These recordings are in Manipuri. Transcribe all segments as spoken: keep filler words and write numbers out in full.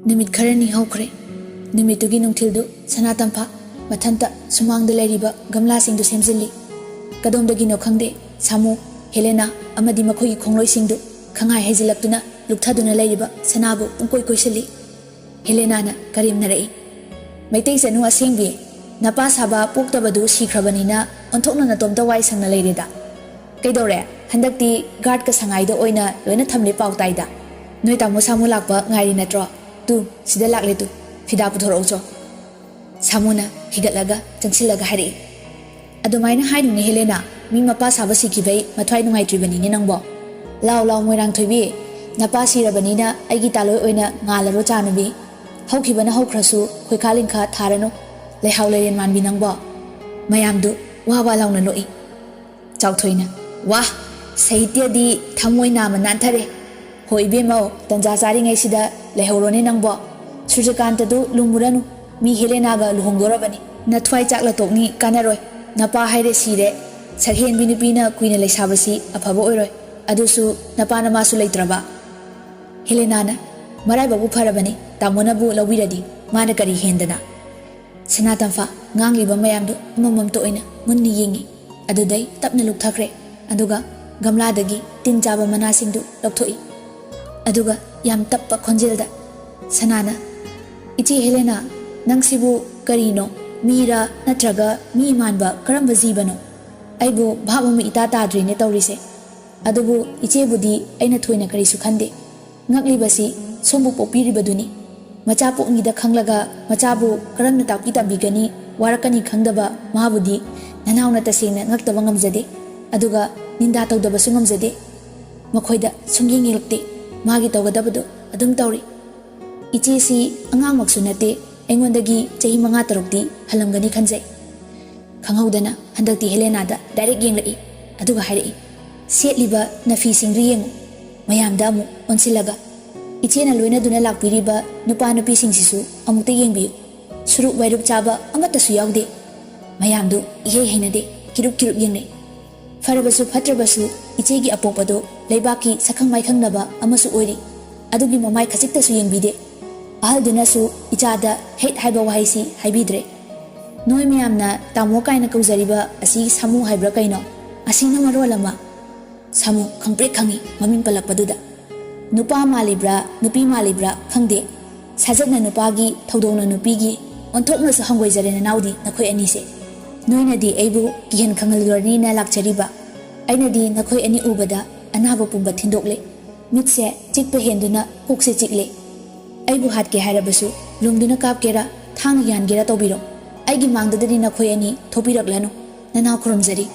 ꯅꯨꯃꯤꯠ ꯈꯔꯅꯤ ꯍꯧꯈ꯭ꯔꯦ꯫ ꯅꯨꯃꯤꯠꯇꯨꯒꯤ ꯅꯨꯡꯊꯤꯜꯗꯨ ꯁꯅꯥꯇꯝꯐꯥ ꯃꯊꯟꯇ ꯁꯨꯃꯥꯡꯗ ꯂꯩꯔꯤꯕ ꯒꯝꯂꯥꯁꯤꯡꯗꯨ ꯁꯦꯝꯖꯤꯜꯂꯤ꯫ ꯀꯗꯣꯝꯗꯒꯤꯅꯣ ꯈꯪꯗꯦ, ꯁꯥꯃꯨ, ꯍꯦꯂꯦꯅꯥ ꯑꯃꯗꯤ ꯃꯈꯣꯏꯒꯤ ꯈꯣꯡꯂꯣꯏꯁꯤꯡꯗꯨ ꯈꯪꯍꯥꯏ ꯍꯩꯖꯤꯜꯂꯛꯇꯨꯅ ꯂꯨꯞꯊꯗꯨꯅ ꯂꯩꯔꯤꯕ ꯁꯅꯥꯕꯨ ꯄꯨꯡꯀꯣꯏ ꯀꯣꯏꯁꯤꯜꯂꯤ꯫ ꯍꯦꯂꯦꯅꯥꯅ ꯀꯔꯦꯝꯅꯔꯛꯏ, "ꯃꯩꯇꯩ ꯆꯅꯨ ꯑꯁꯦꯡꯕꯤ, ꯅꯄꯥ ꯁꯥꯕ ꯄꯣꯛꯇꯕꯗꯨ ꯁꯤꯈ꯭ꯔꯕꯅꯤꯅ ꯑꯣꯟꯊꯣꯛꯅ ꯅꯇꯣꯝꯇ ꯋꯥꯏ ꯁꯪꯅ ꯂꯩꯔꯦꯗ꯫ ꯀꯩꯗꯧꯔꯦ? ꯍꯟꯗꯛꯇꯤ ꯒꯥꯔꯗꯀ ꯁꯉꯥꯏꯗ ꯑꯣꯏꯅ ꯂꯣꯏꯅ ꯊꯝꯂꯦ ꯄꯥꯎ ꯇꯥꯏꯗ꯫ ꯅꯣꯏ ꯇꯥꯃꯣ ꯁꯥꯃꯨ ꯂꯥꯛꯄ ꯉꯥꯏꯔꯤ ꯅꯠꯇ꯭ꯔꯣ? ꯇꯨ, ꯁꯤꯗ ꯂꯥꯛꯂꯦ ꯇꯨ, ꯐꯤꯗꯥ ꯄꯨꯊꯣꯔꯛꯎꯆꯣ꯫" ꯁꯥꯃꯨꯅ ꯍꯤꯒꯠꯂꯒ ꯆꯪꯁꯤꯜꯂꯒ ꯍꯥꯏꯔꯛꯏ, "ꯑꯗꯨꯃꯥꯏꯅ ꯍꯥꯏꯅꯨꯅꯦ ꯍꯦꯂꯦꯅꯥ, ꯃꯤ ꯃꯄꯥ ꯁꯥꯕ ꯁꯤꯈꯤꯕꯩ ꯃꯊ꯭ꯋꯥꯏ ꯅꯨꯡꯉꯥꯏꯇ꯭ꯔꯤꯕꯅꯤꯅꯦ ꯅꯪꯕꯣ꯫ ꯂꯥꯎ ꯂꯥꯎ ꯃꯣꯏꯔꯥꯡꯊꯣꯏꯕꯤ, ꯅꯄꯥ ꯁꯤꯔꯕꯅꯤꯅ ꯑꯩꯒꯤ ꯇꯥꯂꯣꯏ ꯑꯣꯏꯅ ꯉꯥꯜꯂꯔꯣ ꯆꯥꯅꯨꯕꯤ꯫ ꯍꯧꯈꯤꯕꯅ ꯍꯧꯈ꯭ꯔꯁꯨ ꯈꯣꯏꯈꯥ ꯂꯤꯡꯈꯥ ꯊꯥꯔꯅꯨ꯫ ꯂꯩꯍꯥꯎ ꯂꯩꯔꯦꯟ ꯃꯥꯟꯕꯤ ꯅꯪꯕꯣ꯫" ꯃꯌꯥꯝꯗꯨ ꯋꯥ ꯋꯥ ꯂꯥꯎꯅ ꯅꯣꯛꯏ꯫ ꯆꯥꯎꯊꯣꯏꯅ, "ꯋꯥ! ꯁꯥꯍꯤꯇ꯭ꯌꯗꯤ ꯊꯃꯣꯏ ꯅꯥꯃ ꯅꯥꯟꯊꯔꯦ꯫ ꯍꯣ ꯏꯕꯦꯝꯃꯧ, ꯇꯟꯖꯥ ꯆꯥꯔꯤꯉꯩꯁꯤꯗ ꯂꯩꯍꯧꯔꯣꯅꯦ ꯅꯪꯕꯣ꯫ ꯁꯨꯔꯖꯀꯥꯟꯇꯗꯨ ꯂꯨꯝꯃꯨꯔꯅꯨ, ꯃꯤ ꯍꯦꯂꯦꯅꯥꯒ ꯂꯨꯍꯣꯡꯗꯣꯔꯕꯅꯤ꯫ ꯅꯊ꯭ꯋꯥꯏ ꯆꯥꯛꯂ ꯇꯣꯛꯅꯤ, ꯀꯥꯟꯅꯔꯣꯏ꯫ ꯅꯄꯥ ꯍꯥꯏꯔꯦ ꯁꯤꯔꯦ꯫ ꯁꯛꯍꯦꯟꯕꯤ ꯅꯨꯄꯤꯅ ꯀꯨꯏꯅ ꯂꯩꯁꯥꯕꯁꯤ ꯑꯐꯕ ꯑꯣꯏꯔꯣꯏ꯫ ꯑꯗꯨꯁꯨ ꯅꯄꯥ ꯅꯃꯥꯁꯨ ꯂꯩꯇ꯭ꯔꯕ꯫" ꯍꯦꯂꯦꯅꯥꯅ, "ꯃꯔꯥꯏꯕꯛꯄꯨ ꯐꯔꯕꯅꯤ, ꯇꯥꯃꯣꯅꯕꯨ ꯂꯧꯕꯤꯔꯗꯤ, ꯃꯥꯅ ꯀꯔꯤ ꯍꯦꯟꯗꯅ?" ꯁꯅꯥꯇꯝꯐꯥ ꯉꯥꯡꯂꯤꯕ ꯃꯌꯥꯝꯗꯨ ꯑꯃꯃꯝꯇ ꯑꯣꯏꯅ ꯃꯨꯟꯅ ꯌꯦꯡꯉꯤ꯫ ꯑꯗꯨꯗꯩ ꯇꯞꯅ ꯂꯨꯞꯊꯈ꯭ꯔꯦ꯫ ꯑꯗꯨꯒ ꯒꯝꯂꯥꯗꯒꯤ ꯇꯤꯟ ꯆꯥꯕ ꯃꯅꯥꯁꯤꯡꯗꯨ ꯂꯧꯊꯣꯛꯏ꯫ ꯑꯗꯨꯒ ꯌꯥꯝ ꯇꯞꯄ ꯈꯣꯟꯖꯦꯜꯗ ꯁꯅꯥꯅ, "ꯏꯆꯦ ꯍꯦꯂꯦꯅꯥ, ꯅꯪꯁꯤꯕꯨ ꯀꯔꯤꯅꯣ? ꯃꯤꯔꯥ ꯅꯠꯇ꯭ꯔꯒ ꯃꯤ ꯃꯥꯟꯕ ꯀꯔꯝꯕ ꯖꯤꯕꯅꯣ? ꯑꯩꯕꯨ ꯚꯥꯞ ꯑꯃ ꯏꯇꯥ ꯇꯥꯗ꯭ꯔꯦꯅꯦ ꯇꯧꯔꯤꯁꯦ꯫ ꯑꯗꯨꯕꯨ ꯏꯆꯦꯕꯨꯗꯤ ꯑꯩꯅ ꯊꯣꯏꯅ ꯀꯔꯤꯁꯨ ꯈꯟꯗꯦ꯫ ꯉꯛꯂꯤꯕꯁꯤ ꯁꯣꯝꯕꯨ ꯄꯣꯛꯄꯤꯔꯤꯕꯗꯨꯅꯤ꯫ ꯃꯆꯥ ꯄꯣꯛꯅꯤꯗ ꯈꯪꯂꯒ ꯃꯆꯥꯕꯨ ꯀꯔꯝꯅ ꯇꯥꯛꯄꯤ ꯇꯝꯕꯤꯒꯅꯤ, ꯋꯥꯔꯛꯀꯅꯤ ꯈꯪꯗꯕ ꯃꯥꯕꯨꯗꯤ ꯅꯅꯥꯎꯅ ꯇꯁꯦꯡꯅ ꯉꯛꯇꯕ ꯉꯝꯖꯗꯦ꯫ ꯑꯗꯨꯒ ꯅꯤꯟꯗꯥ ꯇꯧꯗꯕꯁꯨ ꯉꯝꯖꯗꯦ꯫ ꯃꯈꯣꯏꯗ ꯁꯨꯝ ꯌꯦꯡ ꯌꯦꯡꯂꯛꯇꯦ꯫ ꯃꯥꯒꯤ ꯇꯧꯒꯗꯕꯗꯨ ꯑꯗꯨꯝ ꯇꯧꯔꯤ꯫ ꯏꯆꯦꯁꯤ ꯑꯉꯥꯡꯃꯛꯁꯨ ꯅꯠꯇꯦ, ꯑꯩꯉꯣꯟꯗꯒꯤ ꯆꯍꯤ ꯃꯉꯥ ꯇꯔꯨꯛꯇꯤ ꯍꯜꯂꯝꯒꯅꯤ ꯈꯟꯖꯩ꯫" ꯈꯪꯍꯧꯗꯅ ꯍꯟꯗꯛꯇꯤ ꯍꯦꯂꯦꯅꯥꯗ ꯗꯥꯏꯔꯦꯛ ꯌꯦꯡꯂꯛꯏ꯫ ꯑꯗꯨꯒ ꯍꯥꯏꯔꯛꯏ, "ꯁꯦꯠꯂꯤꯕ ꯅꯐꯤꯁꯤꯡꯗꯨ ꯌꯦꯡꯉꯨ꯫" ꯃꯌꯥꯝꯗ ꯑꯃꯨꯛ ꯑꯣꯟꯁꯤꯜꯂꯒ, "ꯏꯆꯦꯅ ꯂꯣꯏꯅꯗꯨꯅ ꯂꯥꯛꯄꯤꯔꯤꯕ ꯅꯨꯄꯥ ꯅꯨꯄꯤꯁꯤꯡꯁꯤꯁꯨ ꯑꯃꯨꯛꯇ ꯌꯦꯡꯕꯤꯌꯨ꯫ ꯁꯨꯔꯨꯛ ꯋꯥꯏꯔꯨꯛ ꯆꯥꯕ ꯑꯃꯠꯇꯁꯨ ꯌꯥꯎꯗꯦ꯫" ꯃꯌꯥꯝꯗꯨ ꯏꯍꯩ ꯍꯩꯅꯗꯦ, ꯀꯤꯔꯨꯛ ꯀꯤꯔꯨꯛ ꯌꯦꯡꯅꯩ꯫ "ꯐꯔꯕꯁꯨ ꯐꯠꯇ꯭ꯔꯕꯁꯨ ꯏꯆꯦꯒꯤ ꯑꯄꯣꯛꯄꯗꯣ ꯂꯩꯕꯥꯛꯀꯤ ꯁꯛꯈꯪ ꯃꯥꯏꯈꯪꯅꯕ ꯑꯃꯁꯨ ꯑꯣꯏꯔꯤ꯫ ꯑꯗꯨꯒꯤ ꯃꯃꯥꯏ ꯈꯖꯤꯛꯇꯁꯨ ꯌꯦꯡꯕꯤꯗꯦ꯫ ꯑꯍꯜꯗꯨꯅꯁꯨ ꯏꯆꯥꯗ "ꯍꯩꯠ" ꯍꯥꯏꯕ ꯋꯥꯍꯩꯁꯤ ꯍꯥꯏꯕꯤꯗ꯭ꯔꯦ꯫ "ꯅꯣꯏ ꯃꯌꯥꯝꯅ ꯇꯥꯃꯣ ꯀꯥꯏꯅ ꯀꯧꯖꯔꯤꯕ ꯑꯁꯤ ꯁꯥꯃꯨ ꯍꯥꯏꯕ꯭ꯔꯥ ꯀꯩꯅꯣ? ꯑꯁꯤꯅ ꯃꯔꯣꯜ ꯑꯃ"꯫ ꯁꯥꯃꯨ ꯈꯪꯄ꯭ꯔꯦꯛ ꯈꯪꯉꯤ ꯃꯃꯤꯡ ꯄꯜꯂꯛꯄꯗꯨꯗ꯫ ꯅꯨꯄꯥ ꯃꯥꯜꯂꯤꯕ꯭ꯔꯥ, ꯅꯨꯄꯤ ꯃꯥꯜꯂꯤꯕ꯭ꯔꯥ ꯈꯪꯗꯦ꯫ ꯁꯥꯖꯠꯅ ꯅꯨꯄꯥꯒꯤ, ꯊꯧꯗꯣꯡꯅ ꯅꯨꯄꯤꯒꯤ, ꯑꯣꯟꯊꯣꯛꯅꯁꯨ ꯍꯪꯒꯣꯏꯖꯔꯦ ꯅꯅꯥꯎꯗꯤ ꯅꯈꯣꯏ ꯑꯅꯤꯁꯦ꯫ ꯅꯣꯏꯅꯗꯤ ꯑꯩꯕꯨ ꯀꯤꯍꯟ ꯈꯪꯍꯜꯂꯨꯔꯅꯤꯅ ꯂꯥꯛꯆꯔꯤꯕ꯫ ꯑꯩꯅꯗꯤ ꯅꯈꯣꯏ ꯑꯅꯤ ꯎꯕꯗ ꯑꯅꯥꯕ ꯄꯨꯝꯕ ꯊꯤꯟꯗꯣꯛꯂꯦ꯫ ꯃꯤꯠꯁꯦ ꯆꯤꯛꯄ ꯍꯦꯟꯗꯨꯅ ꯀꯣꯛꯁꯦ ꯆꯤꯛꯂꯦ꯫ ꯑꯩꯕꯨ ꯍꯥꯠꯀꯦ ꯍꯥꯏꯔꯕꯁꯨ ꯂꯨꯝꯗꯨꯅ ꯀꯥꯞꯀꯦꯔꯥ, ꯊꯥꯡꯅ ꯌꯥꯟꯒꯦꯔꯥ ꯇꯧꯕꯤꯔꯣ꯫ ꯑꯩꯒꯤ ꯃꯥꯡꯗꯗꯗꯤ ꯅꯈꯣꯏ ꯑꯅꯤ ꯊꯣꯛꯄꯤꯔꯛꯂꯅꯨ꯫ ꯅꯅꯥꯎ ꯈꯨꯔꯨꯝꯖꯔꯤ꯫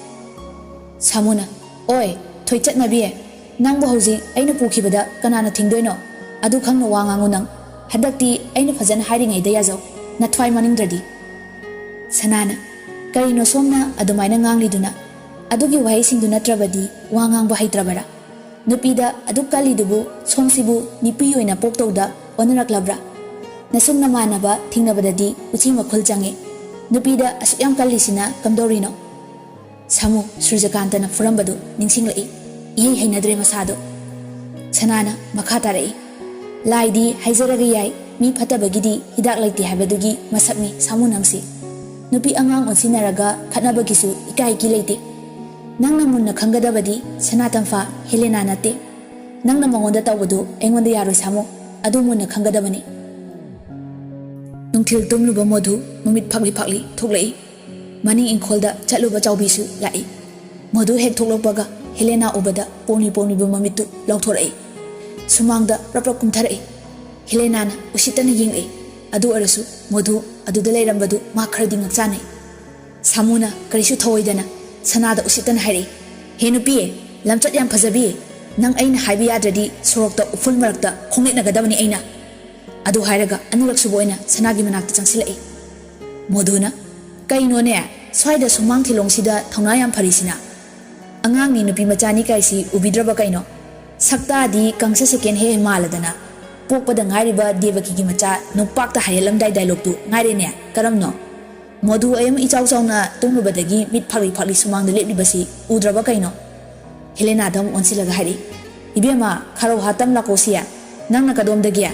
ꯁꯥꯃꯨꯅ, "ꯑꯣꯏ, ꯊꯣꯏꯆꯠꯅꯕꯤ, ꯅꯪꯕꯨ ꯍꯧꯖꯤꯛ ꯑꯩꯅ ꯄꯨꯈꯤꯕꯗ ꯀꯅꯥꯅ ꯊꯤꯡꯗꯣꯏꯅꯣ? ꯑꯗꯨ ꯈꯪꯅ ꯋꯥ ꯉꯥꯡꯉꯨ ꯅꯪ꯫ ꯍꯟꯗꯛꯇꯤ ꯑꯩꯅ ꯐꯖꯅ ꯍꯥꯏꯔꯤꯉꯩꯗ ꯌꯥꯖꯧ, ꯅꯊ꯭ꯋꯥꯏ ꯃꯥꯅꯤꯡꯗ꯭ꯔꯗꯤ"꯫ ꯁꯅꯥꯅ, "ꯀꯔꯤꯅꯣ ꯁꯣꯝꯅ ꯑꯗꯨꯃꯥꯏꯅ ꯉꯥꯡꯂꯤꯗꯨꯅ? ꯑꯗꯨꯒꯤ ꯋꯥꯍꯩꯁꯤꯡꯗꯨ ꯅꯠꯇ꯭ꯔꯕꯗꯤ ꯋꯥ ꯉꯥꯡꯕ ꯍꯩꯇ꯭ꯔꯕꯔꯥ? ꯅꯨꯄꯤꯗ ꯑꯗꯨꯛ ꯀꯜꯂꯤꯗꯨꯕꯨ ꯁꯣꯝꯁꯤꯕꯨ ꯅꯨꯄꯤ ꯑꯣꯏꯅ ꯄꯣꯛꯇꯧꯗ ꯑꯣꯟꯅꯔꯛꯂꯕ꯭ꯔꯥ? ꯅꯁꯨꯝ ꯅꯃꯥꯟꯅꯕ ꯊꯦꯡꯅꯕꯗꯗꯤ ꯎꯆꯤ ꯃꯈꯨꯜ ꯆꯪꯉꯤ꯫ ꯅꯨꯄꯤꯗ ꯑꯁꯨꯛ ꯌꯥꯝ ꯀꯜꯂꯤꯁꯤꯅ ꯀꯝꯗꯧꯔꯤꯅꯣ?" ꯁꯥꯃꯨ ꯁꯨꯔꯖꯀꯥꯟꯇꯅ ꯐꯨꯔꯝꯕꯗꯨ ꯅꯤꯡꯁꯤꯡꯂꯛꯏ꯫ ꯏꯍꯩ ꯍꯩꯅꯗ꯭ꯔꯦ ꯃꯁꯥꯗꯣ꯫ ꯁꯅꯥꯅ ꯃꯈꯥ ꯇꯥꯔꯛꯏ, "ꯂꯥꯏꯗꯤ ꯍꯥꯏꯖꯔꯒ ꯌꯥꯏ, ꯃꯤ ꯐꯠꯇꯕꯒꯤꯗꯤ ꯍꯤꯗꯥꯛ ꯂꯩꯇꯦ ꯍꯥꯏꯕꯗꯨꯒꯤ ꯃꯁꯛꯅꯤ ꯁꯥꯃꯨ ꯅꯪꯁꯤ꯫ ꯅꯨꯄꯤ ꯑꯉꯥꯡ ꯑꯣꯟꯁꯤꯟꯅꯔꯒ ꯈꯠꯅꯕꯒꯤꯁꯨ ꯏꯀꯥꯏ ꯏꯀꯤ ꯂꯩꯇꯦ꯫ ꯅꯪꯅ ꯃꯨꯟꯅ ꯈꯪꯒꯗꯕꯗꯤ ꯁꯅꯥꯇꯝꯐꯥ ꯍꯦꯂꯦꯅꯥ ꯅꯠꯇꯦ꯫ ꯅꯪꯅ ꯃꯉꯣꯟꯗ ꯇꯧꯕꯗꯨ ꯑꯩꯉꯣꯟꯗ ꯌꯥꯔꯣꯏ ꯁꯥꯃꯨ, ꯑꯗꯨ ꯃꯨꯟꯅ ꯈꯪꯒꯗꯕꯅꯤ"꯫ ꯅꯨꯡꯊꯤꯜ ꯇꯨꯝꯂꯨꯕ ꯃꯣꯙꯨ ꯃꯃꯤꯠ ꯐꯥꯛꯂꯤ ꯐꯥꯛꯂꯤ ꯊꯣꯛꯂꯛꯏ꯫ ꯃꯅꯤꯡ ꯏꯪꯈꯣꯜꯗ ꯆꯠꯂꯨꯕ ꯆꯥꯎꯕꯤꯁꯨ ꯂꯥꯛꯏ꯫ ꯃꯣꯙꯨ ꯍꯦꯛ ꯊꯣꯛꯂꯛꯄꯒ ꯍꯦꯂꯦꯅꯥ ꯎꯕꯗ ꯄꯣꯝꯂꯤ ꯄꯣꯝꯂꯤꯕ ꯃꯃꯤꯠꯇꯨ ꯂꯥꯎꯊꯣꯔꯛꯏ꯫ ꯁꯨꯃꯥꯡꯗ ꯄ꯭ꯔꯞ ꯄ꯭ꯔꯞ ꯀꯨꯝꯊꯔꯛꯏ꯫ ꯍꯦꯂꯦꯅꯥꯅ ꯎꯁꯤꯠꯇꯅ ꯌꯦꯡꯂꯛꯏ꯫ ꯑꯗꯨ ꯑꯣꯏꯔꯁꯨ ꯃꯣꯙꯨ ꯑꯗꯨꯗ ꯂꯩꯔꯝꯕꯗꯨ ꯃꯥ ꯈꯔꯗꯤ ꯉꯛꯆꯥꯅꯩ꯫ ꯁꯥꯃꯨꯅ ꯀꯔꯤꯁꯨ ꯊꯧꯑꯣꯏꯗꯅ ꯁꯅꯥꯗ ꯎꯁꯤꯠꯇꯅ ꯍꯥꯏꯔꯛꯏ, "ꯍꯦ ꯅꯨꯄꯤ, ꯂꯝꯆꯠ ꯌꯥꯝ ꯐꯖꯕꯤ, ꯅꯪ ꯑꯩꯅ ꯍꯥꯏꯕ ꯌꯥꯗ꯭ꯔꯗꯤ ꯁꯣꯔꯣꯛꯇ ꯎꯐꯨꯜ ꯃꯔꯛꯇ ꯈꯣꯡꯅꯦꯠꯅꯒꯗꯕꯅꯤ ꯑꯩꯅ"꯫ ꯑꯗꯨ ꯍꯥꯏꯔꯒ ꯑꯅꯤꯔꯛꯁꯨꯕ ꯑꯣꯏꯅ ꯁꯅꯥꯒꯤ ꯃꯅꯥꯛꯇ ꯆꯪꯁꯤꯜꯂꯛꯏ꯫ ꯃꯣꯙꯨꯅ, "ꯀꯩꯅꯣꯅꯦ, ꯁ꯭ꯋꯥꯏꯗ ꯁꯨꯃꯥꯡ ꯊꯤꯂꯣꯡꯁꯤꯗ ꯊꯧꯅꯥ ꯌꯥꯝ ꯐꯔꯤꯁꯤꯅ? ꯑꯉꯥꯡꯅꯤ ꯅꯨꯄꯤ ꯃꯆꯥꯅꯤ ꯀꯥꯏꯁꯤ ꯎꯕꯤꯗ꯭ꯔꯕ ꯀꯩꯅꯣ? ꯁꯛꯇꯥꯗꯤ ꯀꯪꯁ ꯁꯦꯀꯦꯟ ꯍꯦ ꯃꯥꯜꯂꯗꯅ꯫ ꯄꯣꯛꯄꯗ ꯉꯥꯏꯔꯤꯕ ꯗꯦꯕꯀꯤꯒꯤ ꯃꯆꯥ ꯅꯨꯄꯥꯛꯇ ꯍꯥꯏꯍꯜꯂꯝꯗꯥꯏ ꯗꯥꯏꯂꯣꯛꯇꯨ ꯉꯥꯏꯔꯦꯅꯦ, ꯀꯔꯝꯅꯣ?" ꯃꯣꯙꯨ ꯑꯌꯨꯝ ꯏꯆꯥꯎ ꯆꯥꯎꯅ ꯇꯨꯝꯂꯨꯕꯗꯒꯤ ꯃꯤꯠ ꯐꯥꯛꯂꯤ ꯐꯥꯛꯂꯤ ꯁꯨꯃꯥꯡꯗ ꯂꯦꯞꯂꯤꯕꯁꯤ ꯎꯗ꯭ꯔꯕ ꯀꯩꯅꯣ? ꯍꯦꯂꯦꯅꯥꯗ ꯑꯃꯨꯛ ꯑꯣꯟꯁꯤꯜꯂꯒ ꯍꯥꯏꯔꯛꯏ, "ꯏꯕꯦꯝꯃ, ꯈꯥꯔꯧ ꯍꯥ ꯇꯝ ꯂꯥꯛꯀꯣꯁꯤ, ꯅꯪꯅ ꯀꯗꯣꯝꯗꯒꯤ?"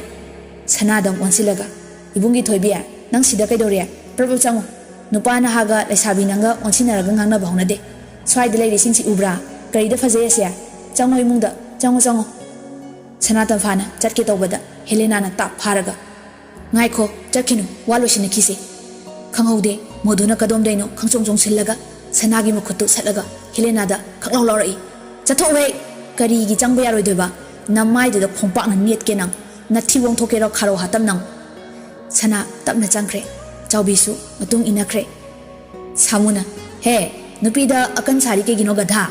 ꯁꯅꯥꯗ ꯑꯃꯨꯛ ꯑꯣꯟꯁꯤꯜꯂꯒ, "ꯏꯕꯨꯡꯒꯤ ꯊꯣꯏꯕꯤ, ꯅꯪ ꯁꯤꯗ ꯀꯩꯗꯧꯔꯤ? ꯄ꯭ꯔꯞ ꯄ꯭ꯔꯞ ꯆꯪꯉꯨ꯫ ꯅꯨꯄꯥ ꯅꯍꯥꯒ ꯂꯩꯁꯥꯕꯤ ꯅꯪꯒ ꯑꯣꯟꯁꯤꯟꯅꯔꯒ ꯉꯥꯡꯅꯕ ꯍꯧꯅꯗꯦ꯫ ꯁ꯭ꯋꯥꯏꯗ ꯂꯩꯔꯤꯁꯤꯡꯁꯤ ꯎꯕ꯭ꯔꯥ? ꯀꯔꯤꯗ ꯐꯖꯩ ꯑꯁꯦ? ꯆꯪꯉꯣ ꯏꯃꯨꯡꯗ, ꯆꯪꯉꯣ, ꯆꯪꯉꯣ꯫" ꯁꯅꯥ ꯇꯝꯐꯥꯅ ꯆꯠꯀꯦ ꯇꯧꯕꯗ ꯍꯦꯂꯦꯅꯥꯅ ꯇꯥꯞ ꯐꯥꯔꯒ, "ꯉꯥꯏꯈꯣ, ꯆꯠꯈꯤꯅꯨ, ꯋꯥ ꯂꯣꯏꯁꯤꯟꯅꯈꯤꯁꯦ꯫" ꯈꯪꯍꯧꯗꯦ, ꯃꯣꯗꯨꯅ ꯀꯗꯣꯝꯗꯩꯅꯣ ꯈꯪꯆꯣꯡ ꯆꯣꯡꯁꯤꯜꯂꯒ ꯁꯅꯥꯒꯤ ꯃꯈꯨꯠꯇꯨ ꯁꯠꯂꯒ ꯍꯦꯂꯦꯅꯥꯗ ꯈꯛ ꯂꯥꯎ ꯂꯥꯎꯔꯛꯏ, "ꯆꯠꯊꯣꯛꯎꯍꯦ! ꯀꯔꯤꯒꯤ ꯆꯪꯕ ꯌꯥꯔꯣꯏꯗꯣꯏꯕ? ꯅꯃꯥꯏꯗꯨꯗ ꯈꯣꯡꯄꯥꯛꯅ ꯅꯦꯠꯀꯦ ꯅꯪ꯫ ꯅꯊꯤꯕꯣꯡ ꯊꯣꯛꯀꯦꯔꯣ ꯈꯥꯔꯧ ꯍꯥꯇꯝ ꯅꯪ?" ꯁꯅꯥ ꯇꯞꯅ ꯆꯪꯈ꯭ꯔꯦ꯫ ꯆꯥꯎꯕꯤꯁꯨ ꯃꯇꯨꯡ ꯏꯟꯅꯈ꯭ꯔꯦ꯫ ꯁꯥꯃꯨꯅ, "ꯍꯦ, ꯅꯨꯄꯤꯗ ꯑꯀꯟ ꯁꯥꯔꯤ ꯀꯩꯒꯤꯅꯣ, ꯒꯙꯥ?"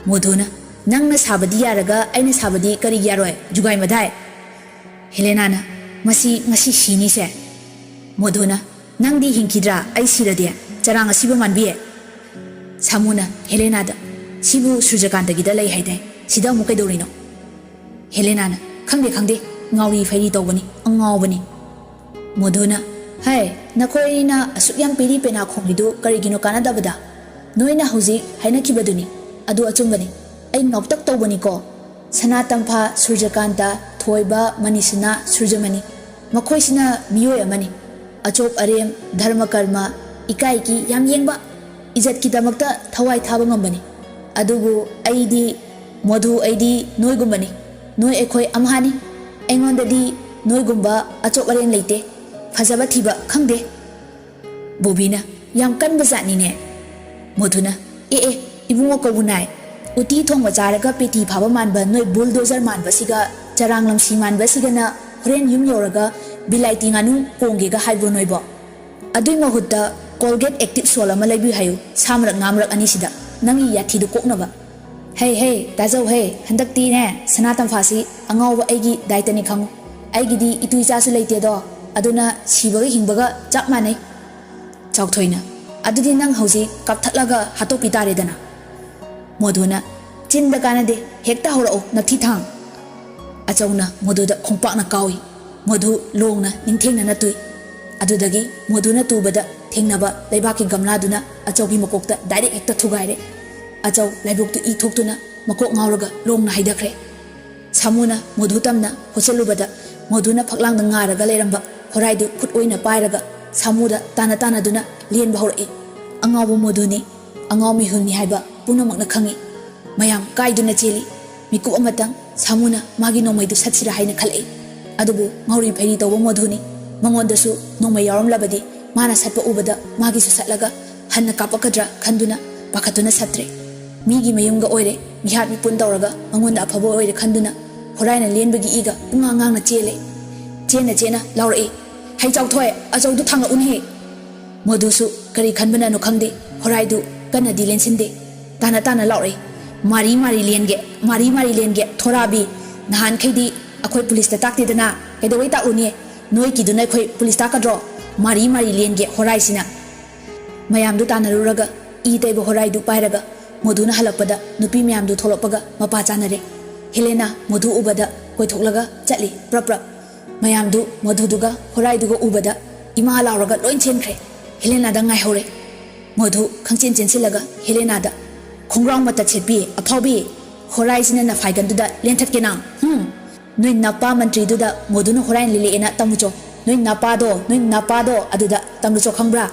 ꯃꯣꯗꯨꯅ, "ꯅꯪꯅ ꯁꯥꯕꯗꯤ ꯌꯥꯔꯒ ꯑꯩꯅ ꯁꯥꯕꯗꯤ ꯀꯔꯤꯒꯤ ꯌꯥꯔꯣꯏ, ꯖꯨꯒꯥꯏ ꯃꯙꯥꯏ?" ꯍꯦꯂꯦꯅꯥꯅ, "ꯃꯁꯤ ꯉꯁꯤ ꯁꯤꯅꯤꯁꯦ꯫" ꯃꯣꯗꯨꯅ, "ꯅꯪꯗꯤ ꯍꯤꯡꯈꯤꯗ꯭ꯔꯥ ꯑꯩ ꯁꯤꯔꯗꯤ, ꯆꯔꯥꯡ ꯑꯁꯤꯕ ꯃꯥꯟꯕꯤ?" ꯁꯥꯃꯨꯅ ꯍꯦꯂꯦꯅꯥꯗ, "ꯁꯤꯕꯨ ꯁꯨꯔꯖꯀꯥꯟꯇꯒꯤꯗ ꯂꯩ ꯍꯥꯏꯗꯥꯏ, ꯁꯤꯗ ꯑꯃꯨꯛ ꯀꯩꯗꯧꯔꯤꯅꯣ?" ꯍꯦꯂꯦꯅꯥꯅ, "ꯈꯪꯗꯦ, ꯈꯪꯗꯦ, ꯉꯥꯎꯔꯤ ꯐꯩꯔꯤ ꯇꯧꯕꯅꯤ, ꯑꯉꯥꯎꯕꯅꯤ꯫" ꯃꯣꯗꯨꯅ, "ꯍꯥꯏ, ꯅꯈꯣꯏ ꯑꯅꯤꯅ ꯑꯁꯨꯛ ꯌꯥꯝ ꯄꯦꯔꯤ ꯄꯦꯅꯥ ꯈꯣꯡꯂꯤꯗꯨ ꯀꯔꯤꯒꯤꯅꯣ ꯀꯥꯟꯅꯗꯕꯗ? ꯅꯣꯏꯅ ꯍꯧꯖꯤꯛ ꯍꯥꯏꯅꯈꯤꯕꯗꯨꯅꯤ, ꯑꯗꯨ ꯑꯆꯨꯝꯕꯅꯤ꯫ ꯑꯩ ꯉꯥꯎꯇꯛ ꯇꯧꯕꯅꯤꯀꯣ꯫ ꯁꯅꯥ ꯇꯝꯐꯥ, ꯁꯨꯔꯖꯀꯥꯟꯇ, ꯊꯣꯏꯕ, ꯃꯅꯤꯁꯅꯥ, ꯁꯨꯔꯖꯃꯅꯤ, ꯃꯈꯣꯏꯁꯤꯅ ꯃꯤꯑꯣꯏ ꯑꯃꯅꯤ꯫ ꯑꯆꯣꯞ ꯑꯔꯦꯝ, ꯙꯔꯃ ꯀꯔꯃ, ꯏꯀꯥꯏꯒꯤ ꯌꯥꯝ ꯌꯦꯡꯕ, ꯏꯖꯠꯀꯤꯗꯃꯛꯇ ꯊꯋꯥꯏ ꯊꯥꯕ ꯉꯝꯕꯅꯤ꯫ ꯑꯗꯨꯕꯨ ꯑꯩꯗꯤ, ꯃꯣꯗꯨ, ꯑꯩꯗꯤ ꯅꯣꯏꯒꯨꯝꯕꯅꯤ꯫ ꯅꯣꯏ ꯑꯩꯈꯣꯏ ꯑꯝꯍꯥꯅꯤ꯫ ꯑꯩꯉꯣꯟꯗꯗꯤ ꯅꯣꯏꯒꯨꯝꯕ ꯑꯆꯣꯞ ꯑꯔꯦꯝ ꯂꯩꯇꯦ꯫ ꯐꯖꯕ ꯊꯤꯕ ꯈꯪꯗꯦ꯫" ꯕꯣꯕꯤꯅ, "ꯌꯥꯝ ꯀꯟꯕ ꯖꯥꯠꯅꯤꯅꯦ꯫" ꯃꯣꯗꯨꯅ, "ꯑꯦ ꯑꯦ, ꯏꯕꯨꯡꯉꯣ ꯀꯧꯕ ꯅꯥꯏ꯫ ꯎꯇꯤ ꯊꯣꯡꯕ ꯆꯥꯔꯒ ꯄꯦꯇꯤ ꯐꯥꯕ ꯃꯥꯟꯕ ꯅꯣꯏ ꯕꯨꯜꯗꯣꯖꯔ ꯃꯥꯟꯕꯁꯤꯒ, ꯆꯔꯥꯡ ꯂꯝꯁꯤ ꯃꯥꯟꯕꯁꯤꯒꯅ ꯍꯣꯔꯦꯟ ꯌꯨꯝ ꯌꯧꯔꯒ ꯕꯤꯂꯥꯏꯇꯤ ꯉꯥꯅꯨ ꯀꯣꯡꯒꯦꯒ ꯍꯥꯏꯕ꯭ꯔꯣ ꯅꯣꯏꯕꯣ? ꯑꯗꯨꯏ ꯃꯍꯨꯠꯇ ꯀꯣꯜꯒꯦꯠ ꯑꯦꯛꯇꯤꯚ ꯁꯣꯜ ꯑꯃ ꯂꯩꯕꯤꯌꯨ ꯍꯥꯏꯌꯨ, ꯁꯥ ꯃꯔꯛ ꯉꯥ ꯃꯔꯛ ꯑꯅꯤꯁꯤꯗ, ꯅꯪꯒꯤ ꯌꯥꯊꯤꯗꯨ ꯀꯣꯛꯅꯕ꯫" "ꯍꯦ ꯍꯦ, ꯇꯥꯖꯧ ꯍꯦ, ꯍꯟꯗꯛꯇꯤꯅꯦ, ꯁꯅꯥ ꯇꯝꯐꯥꯁꯤ ꯑꯉꯥꯎꯕ ꯑꯩꯒꯤ ꯗꯥꯏꯇꯅꯤ ꯈꯪꯉꯨ꯫ ꯑꯩꯒꯤꯗꯤ ꯏꯇꯨ ꯏꯆꯥꯁꯨ ꯂꯩꯇꯦꯗꯣ, ꯑꯗꯨꯅ ꯁꯤꯕꯒ ꯍꯤꯡꯕꯒ ꯆꯞ ꯃꯥꯟꯅꯩ꯫" ꯆꯥꯎꯊꯣꯏꯅ, "ꯑꯗꯨꯗꯤ ꯅꯪ ꯍꯧꯖꯤꯛ ꯀꯥꯞꯊꯠꯂꯒ ꯍꯥꯠꯇꯣꯛꯄꯤ ꯇꯥꯔꯦꯗꯅ꯫" ꯃꯣꯗꯨꯅ, "ꯆꯤꯟꯗ ꯀꯥꯟꯅꯗꯦ, ꯍꯦꯛꯇ ꯍꯧꯔꯛꯎ, ꯅꯊꯤ ꯊꯥꯡ꯫" ꯑꯆꯧꯅ ꯃꯣꯗꯨꯗ ꯈꯣꯡꯄꯥꯛꯅ ꯀꯥꯎꯏ꯫ ꯃꯣꯗꯨ ꯂꯣꯡꯅ ꯅꯤꯡꯊꯦꯡꯅꯅ ꯇꯨꯏ꯫ ꯑꯗꯨꯗꯒꯤ ꯃꯣꯗꯨꯅ ꯇꯨꯕꯗ ꯊꯦꯡꯅꯕ ꯂꯩꯕꯥꯛꯀꯤ ꯒꯝꯂꯥꯗꯨꯅ ꯑꯆꯧꯒꯤ ꯃꯀꯣꯛꯇ ꯗꯥꯏꯔꯦꯛ ꯍꯦꯛꯇ ꯊꯨꯒꯥꯏꯔꯦ꯫ ꯑꯆꯧ ꯂꯥꯏꯕꯛꯇꯨ ꯏ ꯊꯣꯛꯇꯨꯅ ꯃꯀꯣꯛ ꯉꯥꯎꯔꯒ ꯂꯣꯡꯅ ꯍꯩꯊꯈ꯭ꯔꯦ꯫ ꯁꯥꯃꯨꯅ ꯃꯣꯗꯨ ꯇꯝꯅ ꯍꯨꯠꯆꯜꯂꯨꯕꯗ ꯃꯣꯙꯨꯅ ꯐꯛꯂꯥꯡꯗ ꯉꯥꯔꯒ ꯂꯩꯔꯝꯕ ꯍꯣꯔꯥꯏꯗꯨ ꯈꯨꯠ ꯑꯣꯏꯅ ꯄꯥꯏꯔꯒ ꯁꯥꯃꯨꯗ ꯇꯥꯟꯅ ꯇꯥꯟꯅꯗꯨꯅ ꯂꯦꯟꯕ ꯍꯧꯔꯛꯏ꯫ ꯑꯉꯥꯎꯕ ꯃꯣꯙꯨꯅꯤ, ꯑꯉꯥꯎ ꯃꯤꯍꯨꯜꯅꯤ ꯍꯥꯏꯕ ꯄꯨꯝꯅꯃꯛꯅ ꯈꯪꯏ꯫ ꯃꯌꯥꯝ ꯀꯥꯏꯗꯨꯅ ꯆꯦꯜꯂꯤ꯫ ꯃꯤꯀꯨꯞ ꯑꯃꯇꯪ ꯁꯥꯃꯨꯅ ꯃꯥꯒꯤ ꯅꯣꯡꯃꯩꯗꯨ ꯁꯠꯁꯤꯔꯥ ꯍꯥꯏꯅ ꯈꯜꯂꯛꯏ꯫ ꯑꯗꯨꯕꯨ ꯉꯥꯎꯔꯤ ꯐꯩꯔꯤ ꯇꯧꯕ ꯃꯣꯙꯨꯅꯤ꯫ ꯃꯉꯣꯟꯗꯁꯨ ꯅꯣꯡꯃꯩ ꯌꯥꯎꯔꯝꯂꯕꯗꯤ ꯃꯥꯅ ꯁꯠꯄ ꯎꯕꯗ ꯃꯥꯒꯤꯁꯨ ꯁꯠꯂꯒ ꯍꯟꯅ ꯀꯥꯞꯄꯛꯀꯗ꯭ꯔꯥ ꯈꯟꯗꯨꯅ ꯄꯥꯈꯠꯇꯨꯅ ꯁꯠꯇ꯭ꯔꯦ꯫ ꯃꯤꯒꯤ ꯃꯌꯨꯝꯒ ꯑꯣꯏꯔꯦ, ꯃꯤꯍꯥꯠ ꯃꯤꯄꯨꯟ ꯇꯧꯔꯒ ꯃꯉꯣꯟꯗ ꯑꯐꯕ ꯑꯣꯏꯔꯦ ꯈꯟꯗꯨꯅ ꯍꯣꯔꯥꯏꯅ ꯂꯦꯟꯕꯒꯤ ꯏꯒ ꯄꯨꯡꯉꯥꯡ ꯉꯥꯡꯅ ꯆꯦꯜꯂꯦ꯫ ꯆꯦꯟꯅ ꯆꯦꯟꯅ ꯂꯥꯎꯔꯛꯏ, "ꯍꯩ ꯆꯥꯎꯊꯣꯏ, ꯑꯆꯧꯗꯨ ꯊꯥꯡꯂꯛꯎꯅꯍꯦ!" ꯃꯣꯙꯨꯁꯨ ꯀꯔꯤ ꯈꯟꯕꯅꯅꯣ ꯈꯪꯗꯦ, ꯍꯣꯔꯥꯏꯗꯨ ꯀꯟꯅꯗꯤ ꯂꯦꯟꯁꯤꯟꯗꯦ꯫ ꯇꯥꯅ ꯇꯥꯅ ꯂꯥꯎꯔꯛꯏ, "ꯃꯥꯔꯤ ꯃꯥꯔꯤ ꯂꯦꯟꯒꯦ, ꯃꯥꯔꯤ ꯃꯥꯔꯤ ꯂꯦꯟꯒꯦ, ꯊꯣꯔꯥꯕꯤ! ꯅꯍꯥꯟꯈꯩꯗꯤ ꯑꯩꯈꯣꯏ ꯄꯨꯂꯤꯁꯇ ꯇꯥꯛꯇꯦꯗꯅ, ꯀꯩꯗꯧꯕꯩ ꯇꯥꯛꯎꯅꯤ? ꯅꯣꯏ ꯀꯤꯗꯨꯅ ꯑꯩꯈꯣꯏ ꯄꯨꯂꯤꯁ ꯇꯥꯛꯀꯗ꯭ꯔꯣ? ꯃꯥꯔꯤ ꯃꯥꯔꯤ ꯂꯦꯟꯒꯦ ꯍꯣꯔꯥꯏꯁꯤꯅ!" ꯃꯌꯥꯝꯗꯨ ꯇꯥꯟꯅꯔꯨꯔꯒ ꯏ ꯇꯩꯕ ꯍꯣꯔꯥꯏꯗꯨ ꯄꯥꯏꯔꯒ ꯃꯣꯙꯨꯅ ꯍꯜꯂꯛꯄꯗ ꯅꯨꯄꯤ ꯃꯌꯥꯝꯗꯨ ꯊꯣꯛꯂꯛꯄꯒ ꯃꯄꯥ ꯆꯥꯅꯔꯦ꯫ ꯍꯦꯂꯦꯅꯥ ꯃꯣꯙꯨ ꯎꯕꯗ ꯀꯣꯏꯊꯣꯛꯂꯒ ꯆꯠꯂꯤ ꯄ꯭ꯔꯞ ꯄ꯭ꯔꯞ꯫ ꯃꯌꯥꯝꯗꯨ ꯃꯣꯙꯨꯗꯨꯒ ꯍꯣꯔꯥꯏꯗꯨꯒ ꯎꯕꯗ ꯏꯃꯥ ꯂꯥꯎꯔꯒ ꯂꯣꯏ ꯆꯦꯟꯈ꯭ꯔꯦ꯫ ꯍꯦꯂꯦꯅꯥꯗ ꯉꯥꯏꯍꯧꯔꯦ꯫ ꯃꯣꯙꯨ ꯈꯪꯆꯦꯟ ꯆꯦꯟꯁꯤꯜꯂꯒ ꯍꯦꯂꯦꯅꯥꯗ, "ꯈꯣꯡꯒ꯭ꯔꯥꯎ ꯃꯇꯠ ꯁꯦꯠꯄꯤ ꯑꯐꯥꯎꯕꯤ, ꯍꯣꯔꯥꯏꯁꯤꯅ ꯅꯐꯥꯏꯒꯟꯗꯨꯗ ꯂꯦꯟꯊꯠꯀꯦ ꯅꯪ, ꯍꯨꯝ! ꯅꯣꯏ ꯅꯄꯥ ꯃꯟꯇ꯭ꯔꯤꯗꯨꯗ ꯃꯣꯙꯨꯅ ꯍꯣꯔꯥꯏꯅ ꯂꯤꯂꯛꯑꯦꯅ ꯇꯝꯃꯨꯆꯣ꯫ ꯅꯣꯏ ꯅꯄꯥꯗꯣ, ꯅꯣꯏ ꯅꯄꯥꯗꯣ ꯑꯗꯨꯗ ꯇꯝꯂꯨꯆꯣ, ꯈꯪꯕ꯭ꯔꯥ?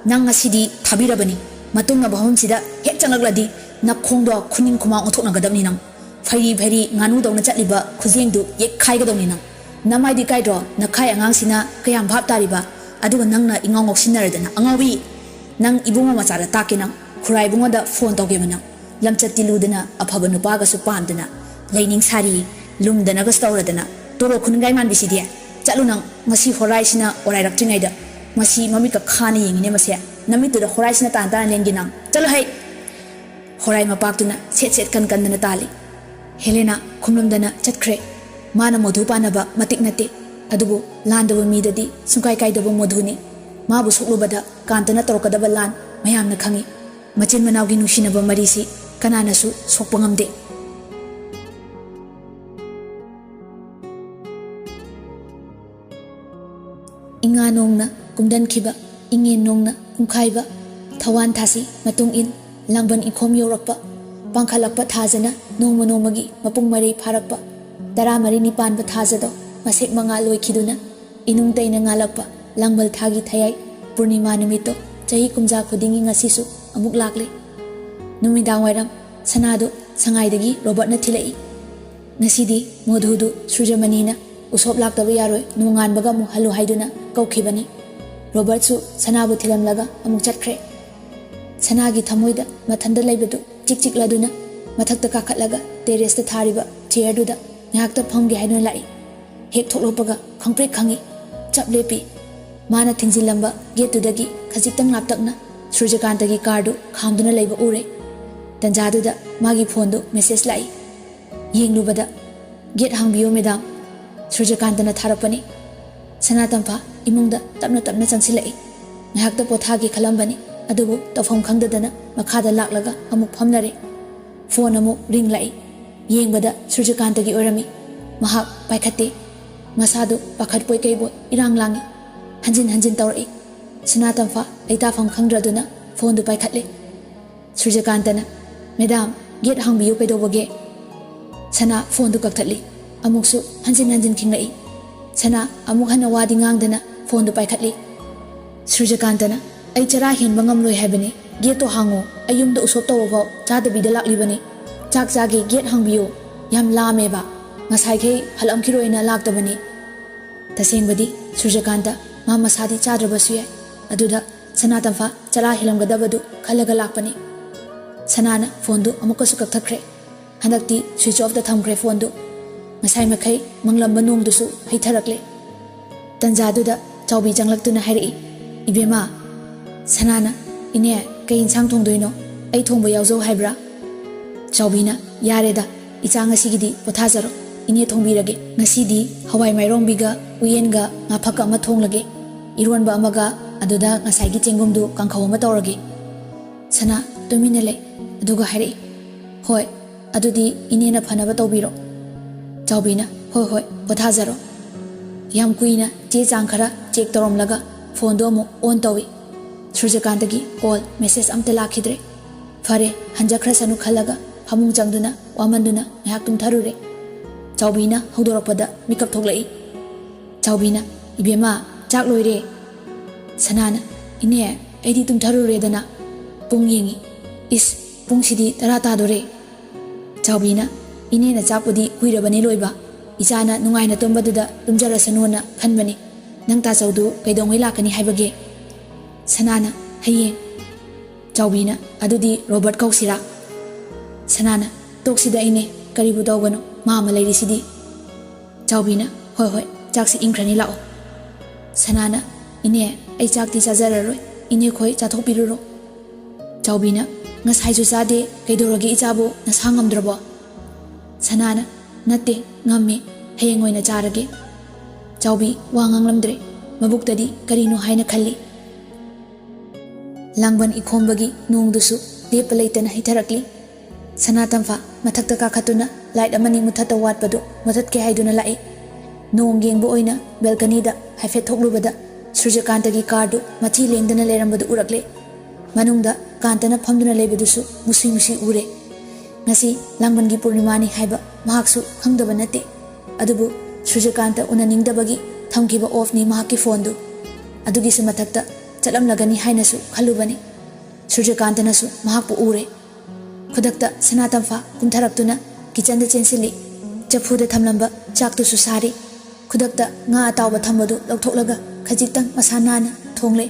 ꯅꯪ ꯉꯁꯤꯗꯤ ꯊꯥꯕꯤꯔꯕꯅꯤ꯫ ꯃꯇꯨꯡ ꯃꯐꯝꯁꯤꯗ ꯍꯦꯛ ꯆꯪꯂꯛꯂꯗꯤ ꯅꯈꯣꯡꯗꯣ ꯈꯨꯅꯤꯡ ꯈꯨꯃꯥꯡ ꯑꯣꯟꯊꯣꯛꯅꯒꯗꯕꯅꯤ ꯅꯪ꯫ ꯐꯩꯔꯤ ꯐꯩꯔꯤ ꯉꯥꯅꯨꯗꯧꯅ ꯆꯠꯂꯤꯕ ꯈꯨꯖꯦꯡꯗꯨ ꯌꯦꯛꯈꯥꯏꯒꯗꯧꯅꯤ ꯅꯪ꯫ ꯅꯃꯥꯏꯗꯤ ꯀꯥꯏꯗ꯭ꯔꯣ? ꯅꯈꯥꯏ ꯑꯉꯥꯡꯁꯤꯅ ꯀꯌꯥꯝ ꯚꯥꯞ ꯇꯥꯔꯤꯕ? ꯑꯗꯨꯒ ꯅꯪꯅ ꯏꯉꯥꯎ ꯉꯥꯎꯁꯤꯟꯅꯔꯗꯅ, ꯑꯉꯥꯎꯕꯤ! ꯅꯪ ꯏꯕꯨꯡꯉꯣ ꯃꯆꯥꯗ ꯇꯥꯛꯀꯦ ꯅꯪ꯫ ꯈꯨꯔꯥꯏ ꯏꯕꯨꯡꯉꯣꯗ ꯐꯣꯟ ꯇꯧꯒꯦꯕ ꯅꯪ꯫ ꯂꯝꯆꯠꯇꯤ ꯂꯨꯗꯅ, ꯑꯐꯕ ꯅꯨꯄꯥꯒꯁꯨ ꯄꯥꯝꯗꯅ, ꯂꯩꯅꯤꯡ ꯁꯥꯔꯤ, ꯂꯨꯝꯗꯅꯒꯁꯨ ꯇꯧꯔꯗꯅ, ꯇꯣꯔꯣ ꯈꯨꯅꯤꯡꯒꯥꯏ ꯃꯥꯟꯕꯤꯁꯤꯗꯤ꯫ ꯆꯠꯂꯨ ꯅꯪ, ꯉꯁꯤ ꯍꯣꯔꯥꯏꯁꯤꯅ ꯑꯣꯔꯥꯏꯔꯛꯇ꯭ꯔꯤꯉꯩꯗ꯫ ꯃꯁꯤ ꯃꯃꯤꯠꯀ ꯈꯥꯅ ꯌꯦꯡꯉꯤꯅꯦ ꯃꯁꯦ꯫ ꯅꯃꯤꯠꯇꯨꯗ ꯍꯣꯔꯥꯏꯁꯤꯅ ꯇꯥꯟ ꯇꯥꯅ ꯂꯦꯟꯒꯦ ꯅꯪ꯫ ꯆꯠꯂꯨ ꯍꯩ!" ꯍꯣꯔꯥꯏ ꯃꯄꯥꯛꯇꯨꯅ ꯁꯦꯠ ꯁꯦꯠ ꯀꯟ ꯀꯟꯗꯅ ꯇꯥꯜꯂꯤ꯫ ꯍꯦꯂꯦꯅꯥ ꯈꯨꯝꯂꯝꯗꯅ ꯆꯠꯈ꯭ꯔꯦ꯫ ꯃꯥꯅ ꯃꯣꯙꯨ ꯄꯥꯟꯅꯕ ꯃꯇꯤꯛ ꯅꯠꯇꯦ꯫ ꯑꯗꯨꯕꯨ ꯂꯥꯟꯗꯕ ꯃꯤꯗꯗꯤ ꯁꯨꯡꯀꯥꯏ ꯀꯥꯏꯗꯕ ꯃꯣꯙꯨꯅꯤ꯫ ꯃꯥꯕꯨ ꯁꯣꯛꯂꯨꯕꯗ ꯀꯥꯟꯇꯅ ꯇꯧꯔꯛꯀꯗꯕ ꯂꯥꯟ ꯃꯌꯥꯝꯅ ꯈꯪꯏ꯫ ꯃꯆꯤꯟ ꯃꯅꯥꯎꯒꯤ ꯅꯨꯡꯁꯤꯅꯕ ꯃꯔꯤꯁꯤ ꯀꯅꯥꯅꯁꯨ ꯁꯣꯛꯄ ꯉꯝꯗꯦ꯫ ꯏꯉꯥ ꯅꯣꯡꯅ ꯀꯨꯝꯗꯟꯈꯤꯕ, ꯏꯉꯦꯟ ꯅꯣꯡꯅ ꯄꯨꯡꯈꯥꯏꯕ, ꯊꯋꯥꯟ ꯊꯥꯁꯤ ꯃꯇꯨꯡ ꯏꯟ ꯂꯥꯡꯕꯟ ꯏꯈꯣꯝ ꯌꯧꯔꯛꯄ, ꯄꯥꯡꯈꯠꯂꯛꯄ ꯊꯥꯖꯅ ꯅꯣꯡꯃ ꯅꯣꯡꯃꯒꯤ ꯃꯄꯨꯡ ꯃꯔꯩ ꯐꯥꯔꯛꯄ, ꯇꯔꯥꯃꯔꯤꯅꯤ ꯄꯥꯟꯕ ꯊꯥꯖꯗꯣ ꯃꯁꯦꯛ ꯃꯉꯥ ꯂꯣꯏꯈꯤꯗꯨꯅ ꯏꯅꯨꯡ ꯇꯩꯅ ꯉꯥꯜꯂꯛꯄ ꯂꯥꯡꯕꯜ ꯊꯥꯒꯤ ꯊꯌꯥꯏ ꯄꯨꯔꯅꯤꯃꯥ ꯅꯨꯃꯤꯠꯇꯣ ꯆꯍꯤ ꯀꯨꯝꯖꯥ ꯈꯨꯗꯤꯡꯒꯤ ꯉꯁꯤꯁꯨ ꯑꯃꯨꯛ ꯂꯥꯛꯂꯦ꯫ ꯅꯨꯃꯤꯗꯥꯡ ꯋꯥꯏꯔꯝ ꯁꯅꯥꯗꯨ ꯁꯉꯥꯏꯗꯒꯤ ꯔꯣꯕꯔꯠꯅ ꯊꯤꯜꯂꯛꯏ꯫ ꯉꯁꯤꯗꯤ ꯃꯣꯙꯨꯗꯨ ꯁꯨꯔꯖꯃꯅꯤꯅ ꯎꯁꯣꯞ ꯂꯥꯛꯇꯕ ꯌꯥꯔꯣꯏ, ꯅꯣꯡꯉꯥꯟꯕꯒ ꯑꯃꯨꯛ ꯍꯜꯂꯨ ꯍꯥꯏꯗꯨꯅ ꯀꯧꯈꯤꯕꯅꯤ꯫ ꯔꯣꯕꯔꯠꯁꯨ ꯁꯅꯥꯕꯨ ꯊꯤꯜꯂꯝꯂꯒ ꯑꯃꯨꯛ ꯆꯠꯈ꯭ꯔꯦ꯫ ꯁꯅꯥꯒꯤ ꯊꯃꯣꯏꯗ ꯃꯊꯟꯇ ꯂꯩꯕꯗꯨ ꯆꯤꯛ ꯆꯤꯛꯂꯗꯨꯅ ꯃꯊꯛꯇ ꯀꯥꯈꯠꯂꯒ ꯇꯦꯔꯦꯁꯇ ꯊꯥꯔꯤꯕ ꯆꯤꯌꯔꯗꯨꯗ ꯉꯥꯏꯍꯥꯛꯇ ꯐꯝꯒꯦ ꯍꯥꯏꯗꯨꯅ ꯂꯥꯛꯏ꯫ ꯍꯦꯛ ꯊꯣꯛꯂꯛꯄꯒ ꯈꯪꯄ꯭ꯔꯦꯛ ꯈꯪꯉꯤ꯫ ꯆꯞ ꯂꯦꯞꯄꯤ꯫ ꯃꯥꯅ ꯊꯤꯡꯖꯤꯜꯂꯝꯕ ꯒꯦꯠꯇꯨꯗꯒꯤ ꯈꯖꯤꯛꯇꯪ ꯂꯥꯞꯇꯛꯅ ꯁꯨꯔꯖꯀꯥꯟꯇꯒꯤ ꯀꯥꯔꯗꯨ ꯈꯥꯝꯗꯨꯅ ꯂꯩꯕ ꯎꯔꯦ꯫ ꯇꯟꯖꯥꯗꯨꯗ ꯃꯥꯒꯤ ꯐꯣꯟꯗꯨ ꯃꯦꯁꯦꯖ ꯂꯥꯛꯏ꯫ ꯌꯦꯡꯂꯨꯕꯗ, "ꯒꯦꯠ ꯍꯥꯡꯕꯤꯌꯨ ꯃꯦꯗꯥꯝ, ꯁꯨꯔꯖꯀꯥꯟꯇꯅ ꯊꯥꯔꯛꯄꯅꯤ꯫" ꯁꯅꯥꯇꯝꯐꯥ ꯏꯃꯨꯡꯗ ꯇꯞꯅ ꯇꯞꯅ ꯆꯪꯁꯤꯜꯂꯛꯏ꯫ ꯉꯥꯏꯍꯥꯛꯇ ꯄꯣꯊꯥꯒꯦ ꯈꯜꯂꯝꯕꯅꯤ, ꯑꯗꯨꯕꯨ ꯇꯧꯐꯝ ꯈꯪꯗꯗꯅ ꯃꯈꯥꯗ ꯂꯥꯛꯂꯒ ꯑꯃꯨꯛ ꯐꯝꯂꯔꯦ꯫ ꯐꯣꯟ ꯑꯃꯨꯛ ꯔꯤꯡ ꯂꯥꯛꯏ꯫ ꯌꯦꯡꯕꯗ ꯁꯨꯔꯖꯀꯥꯟꯇꯒꯤ ꯑꯣꯏꯔꯝꯃꯤ꯫ ꯃꯍꯥꯛ ꯄꯥꯏꯈꯠꯇꯦ꯫ ꯃꯁꯥꯗꯨ ꯄꯥꯈꯠꯄꯣꯏ ꯀꯩꯕꯣꯏ ꯏꯔꯥꯡ ꯂꯥꯡꯏ꯫ ꯍꯟꯖꯤꯟ ꯍꯟꯖꯤꯟ ꯇꯧꯔꯛꯏ꯫ ꯁꯅꯥꯇꯝꯐꯥ ꯂꯩꯇꯥꯐꯝ ꯈꯪꯗ꯭ꯔꯗꯨꯅ ꯐꯣꯟꯗꯨ ꯄꯥꯏꯈꯠꯂꯦ꯫ ꯁꯨꯔꯖꯀꯥꯟꯇꯅ, "ꯃꯦꯗꯥꯝ, ꯒꯦꯠ ꯍꯥꯡꯕꯤꯌꯨ, ꯀꯩꯗꯧꯕꯒꯦ?" ꯁꯅꯥ ꯐꯣꯟꯗꯨ ꯀꯛꯊꯠꯂꯤ꯫ ꯑꯃꯨꯛꯁꯨ ꯍꯟꯖꯤꯟ ꯍꯟꯖꯤꯟ ꯈꯤꯡꯂꯛꯏ꯫ ꯁꯅꯥ ꯑꯃꯨꯛ ꯍꯟꯅ ꯋꯥꯗꯤ ꯉꯥꯡꯗꯅ ꯐꯣꯟꯗꯨ ꯄꯥꯏꯈꯠꯂꯤ꯫ ꯁꯨꯔꯖꯀꯥꯟꯇꯅ, "ꯑꯩ ꯆꯔꯥ ꯍꯦꯟꯕ ꯉꯝꯂꯣꯏ ꯍꯥꯏꯕꯅꯤ꯫ ꯒꯦꯠꯇꯣ ꯍꯥꯡꯉꯣ꯫ ꯑꯩ ꯌꯨꯝꯗ ꯎꯁꯣꯞ ꯇꯧꯕ ꯐꯥꯎ ꯆꯥꯗꯕꯤꯗ ꯂꯥꯛꯂꯤꯕꯅꯤ꯫ ꯆꯥꯛ ꯆꯥꯒꯦ, ꯒꯦꯠ ꯍꯥꯡꯕꯤꯌꯨ꯫ ꯌꯥꯝ ꯂꯥꯝꯃꯦꯕ꯫ ꯉꯁꯥꯏꯈꯩ ꯍꯜꯂꯛꯈꯤꯔꯣꯏꯅ ꯂꯥꯛꯇꯕꯅꯤ꯫" ꯇꯁꯦꯡꯕꯗꯤ ꯁꯨꯔꯖꯀꯥꯟꯇ ꯃꯥ ꯃꯁꯥꯗꯤ ꯆꯥꯗ꯭ꯔꯕꯁꯨ ꯌꯥꯏ꯫ ꯑꯗꯨꯗ ꯁꯅꯥꯇꯝꯐꯥ ꯆꯔꯥ ꯍꯦꯜꯂꯝꯒꯗꯕꯗꯨ ꯈꯜꯂꯒ ꯂꯥꯛꯄꯅꯤ꯫ ꯁꯅꯥꯅ ꯐꯣꯟꯗꯨ ꯑꯃꯨꯛꯀꯁꯨ ꯀꯛꯊꯠꯈ꯭ꯔꯦ꯫ ꯍꯟꯗꯛꯇꯤ ꯁ꯭ꯋꯤꯆ ꯑꯣꯐꯇ ꯊꯝꯈ꯭ꯔꯦ ꯐꯣꯟꯗꯨ꯫ ꯉꯁꯥꯏ ꯃꯈꯩ ꯃꯪꯂꯝꯕ ꯅꯣꯡꯗꯨꯁꯨ ꯍꯩꯊꯔꯛꯂꯦ꯫ ꯇꯟꯖꯥꯗꯨꯗ ꯆꯥꯎꯕꯤ ꯆꯪꯂꯛꯇꯨꯅ ꯍꯥꯏꯔꯛꯏ, "ꯏꯕꯦꯝꯃ, ꯁꯅꯥꯅ, ꯏꯅꯦ, ꯀꯩ ꯏꯟꯁꯥꯡ ꯊꯣꯡꯗꯣꯏꯅꯣ? ꯑꯩ ꯊꯣꯡꯕ ꯌꯥꯎꯖꯧ ꯍꯥꯏꯕ꯭ꯔꯥ?" ꯆꯥꯎꯕꯤꯅ, "ꯌꯥꯔꯦꯗ, ꯏꯆꯥ, ꯉꯁꯤꯒꯤꯗꯤ ꯄꯣꯊꯥꯖꯔꯣ, ꯏꯅꯦ ꯊꯣꯡꯕꯤꯔꯒꯦ꯫ ꯉꯁꯤꯗꯤ ꯍꯋꯥꯏ ꯃꯥꯏꯔꯣꯡꯕꯤꯒ ꯎꯌꯦꯟꯒ ꯉꯥꯐꯛꯀ ꯑꯃ ꯊꯣꯡꯂꯒꯦ, ꯏꯔꯣꯟꯕ ꯑꯃꯒ, ꯑꯗꯨꯗ ꯉꯁꯥꯏꯒꯤ ꯆꯦꯡꯒꯨꯝꯗꯨ ꯀꯥꯡꯈꯧ ꯑꯃ ꯇꯧꯔꯒꯦ꯫" ꯁꯅꯥ ꯇꯨꯃꯤꯟꯅ ꯂꯩ, ꯑꯗꯨꯒ ꯍꯥꯏꯔꯛꯏ, "ꯍꯣꯏ, ꯑꯗꯨꯗꯤ ꯏꯅꯦꯅ ꯐꯅꯕ ꯇꯧꯕꯤꯔꯣ꯫" ꯆꯥꯎꯕꯤꯅ, "ꯍꯣꯏ, ꯍꯣꯏ, ꯄꯣꯊꯥꯖꯔꯣ꯫" ꯌꯥꯝ ꯀꯨꯏꯅ ꯆꯦ ꯆꯥꯡ ꯈꯔ ꯆꯦꯛ ꯇꯧꯔꯝꯂꯒ ꯐꯣꯟꯗꯣ ꯑꯃꯨꯛ ꯑꯣꯟ ꯇꯧꯏ꯫ ꯁꯨꯔꯖꯀꯥꯟꯇꯒꯤ ꯀꯣꯜ, ꯃꯦꯁꯦꯖ ꯑꯝꯇ ꯂꯥꯛꯈꯤꯗ꯭ꯔꯦ꯫ ꯐꯔꯦ, ꯍꯟꯖꯈ꯭ꯔꯁꯅꯨ ꯈꯜꯂꯒ ꯐꯃꯨꯡ ꯆꯪꯗꯨꯅ ꯋꯥꯃꯟꯗꯨꯅ ꯉꯥꯏꯍꯥꯛ ꯇꯨꯝꯊꯔꯨꯔꯦ꯫ ꯆꯥꯎꯕꯤꯅ ꯍꯧꯗꯣꯔꯛꯄꯗ ꯃꯤꯀꯞ ꯊꯣꯛꯂꯛꯏ꯫ ꯆꯥꯎꯕꯤꯅ, "ꯏꯕꯦꯝꯃ, ꯆꯥꯛ ꯂꯣꯏꯔꯦ꯫" ꯁꯅꯥꯅ, "ꯏꯅꯦ, ꯑꯩꯗꯤ ꯇꯨꯝꯊꯔꯨꯔꯦꯗꯅ꯫ ꯄꯨꯡ ꯌꯦꯡꯉꯤ꯫ ꯏꯁ, ꯄꯨꯡꯁꯤꯗꯤ ꯇꯔꯥ ꯇꯥꯗꯣꯔꯦ꯫" ꯆꯥꯎꯕꯤꯅ, "ꯏꯅꯦꯅ ꯆꯥꯛꯄꯨꯗꯤ ꯀꯨꯏꯔꯕꯅꯤ ꯂꯣꯏꯕ꯫ ꯏꯆꯥꯅ ꯅꯨꯡꯉꯥꯏꯅ ꯇꯨꯝꯕꯗꯨꯗ ꯇꯨꯝꯖꯔꯁꯅꯨꯅ ꯈꯟꯕꯅꯤ꯫ ꯅꯪ ꯇꯥꯆꯧꯗꯨ ꯀꯩꯗꯧꯉꯩ ꯂꯥꯛꯀꯅꯤ ꯍꯥꯏꯕꯒꯦ?" ꯁꯅꯥꯅ, "ꯍꯌꯦꯡ꯫" ꯆꯥꯎꯕꯤꯅ, "ꯑꯗꯨꯗꯤ ꯔꯣꯕꯔꯠ ꯀꯧꯁꯤꯔꯥ?" ꯁꯅꯥꯅ, "ꯇꯣꯛꯁꯤꯗ ꯏꯅꯦ, ꯀꯔꯤꯕꯨ ꯇꯧꯕꯅꯣ, ꯃꯥ ꯑꯃ ꯂꯩꯔꯤꯁꯤꯗꯤ꯫" ꯆꯥꯎꯕꯤꯅ, "ꯍꯣꯏ ꯍꯣꯏ, ꯆꯥꯛꯁꯤ ꯏꯪꯈ꯭ꯔꯅꯤ, ꯂꯥꯛꯑꯣ꯫" ꯁꯅꯥꯅ, "ꯏꯅꯦ, ꯑꯩ ꯆꯥꯛꯇꯤ ꯆꯥꯖꯔꯔꯣꯏ, ꯏꯅꯦ ꯈꯣꯏ ꯆꯥꯊꯣꯛꯄꯤꯔꯨꯔꯣ꯫" ꯆꯥꯎꯕꯤꯅ, "ꯉꯁꯥꯏꯁꯨ ꯆꯥꯗꯦ, ꯀꯩꯗꯧꯔꯒꯦ ꯏꯆꯥꯕꯨ, ꯅꯁꯥ ꯉꯝꯗ꯭ꯔꯕꯣ?" ꯁꯅꯥꯅ, "ꯅꯠꯇꯦ, ꯉꯝꯃꯦ, ꯍꯌꯦꯡ ꯑꯣꯏꯅ ꯆꯥꯔꯒꯦ꯫" ꯆꯥꯎꯕꯤ ꯋꯥ ꯉꯥꯡꯂꯝꯗ꯭ꯔꯦ꯫ ꯃꯕꯨꯛꯇꯗꯤ ꯀꯔꯤꯅꯣ ꯍꯥꯏꯅ ꯈꯜꯂꯤ꯫ ꯂꯥꯡꯕꯟ ꯏꯈꯣꯝꯕꯒꯤ ꯅꯣꯡꯗꯨꯁꯨ ꯂꯦꯞꯄ ꯂꯩꯇꯅ ꯍꯩꯊꯔꯛꯂꯤ꯫ ꯁꯅꯥ ꯇꯝꯐꯥ ꯃꯊꯛꯇ ꯀꯥꯈꯠꯇꯨꯅ ꯂꯥꯏꯠ ꯑꯃꯅꯤ ꯃꯨꯊꯠꯇ ꯋꯥꯠꯄꯗꯨ ꯃꯨꯊꯠꯀꯦ ꯍꯥꯏꯗꯨꯅ ꯂꯥꯛꯏ꯫ ꯅꯣꯡ ꯌꯦꯡꯕ ꯑꯣꯏꯅ ꯕꯦꯜꯀꯅꯤꯗ ꯍꯥꯏꯐꯦꯠ ꯊꯣꯛꯂꯨꯕꯗ ꯁꯨꯔꯖꯀꯥꯟꯇꯒꯤ ꯀꯥꯔꯗꯨ ꯃꯊꯤ ꯂꯦꯡꯗꯅ ꯂꯩꯔꯝꯕꯗꯨ ꯎꯔꯛꯂꯦ꯫ ꯃꯅꯨꯡꯗ ꯀꯥꯟꯇꯅ ꯐꯝꯗꯨꯅ ꯂꯩꯕꯗꯨꯁꯨ ꯃꯨꯁꯨꯏ ꯃꯨꯁꯨꯏ ꯎꯔꯦ꯫ ꯉꯁꯤ ꯂꯥꯡꯕꯟꯒꯤ ꯄꯨꯔꯅꯤꯃꯥꯅꯤ ꯍꯥꯏꯕ ꯃꯍꯥꯛꯁꯨ ꯈꯪꯗꯕ ꯅꯠꯇꯦ꯫ ꯑꯗꯨꯕꯨ ꯁꯨꯔꯖꯀꯥꯟꯇ ꯎꯅꯅꯤꯡꯗꯕꯒꯤ ꯊꯝꯈꯤꯕ ꯑꯣꯐꯅꯤ ꯃꯍꯥꯛꯀꯤ ꯐꯣꯟꯗꯨ꯫ ꯑꯗꯨꯒꯤꯁꯨ ꯃꯊꯛꯇ ꯆꯠꯂꯝꯂꯒꯅꯤ ꯍꯥꯏꯅꯁꯨ ꯈꯜꯂꯨꯕꯅꯤ꯫ ꯁꯨꯔꯖꯀꯥꯟꯇꯅꯁꯨ ꯃꯍꯥꯛꯄꯨ ꯎꯔꯦ꯫ ꯈꯨꯗꯛꯇ ꯁꯅꯥꯇꯝꯐꯥ ꯀꯨꯝꯊꯔꯛꯇꯨꯅ ꯀꯤꯆꯟꯗ ꯆꯦꯟꯁꯤꯜꯂꯤ꯫ ꯆꯐꯨꯗ ꯊꯝꯂꯝꯕ ꯆꯥꯛꯇꯨꯁꯨ ꯁꯥꯔꯤ꯫ ꯈꯨꯗꯛꯇ ꯉꯥ ꯑꯇꯥꯎꯕ ꯊꯝꯕꯗꯨ ꯂꯧꯊꯣꯛꯂꯒ ꯈꯖꯤꯛꯇꯪ ꯃꯁꯥ ꯅꯥꯟꯅ ꯊꯣꯡꯂꯦ꯫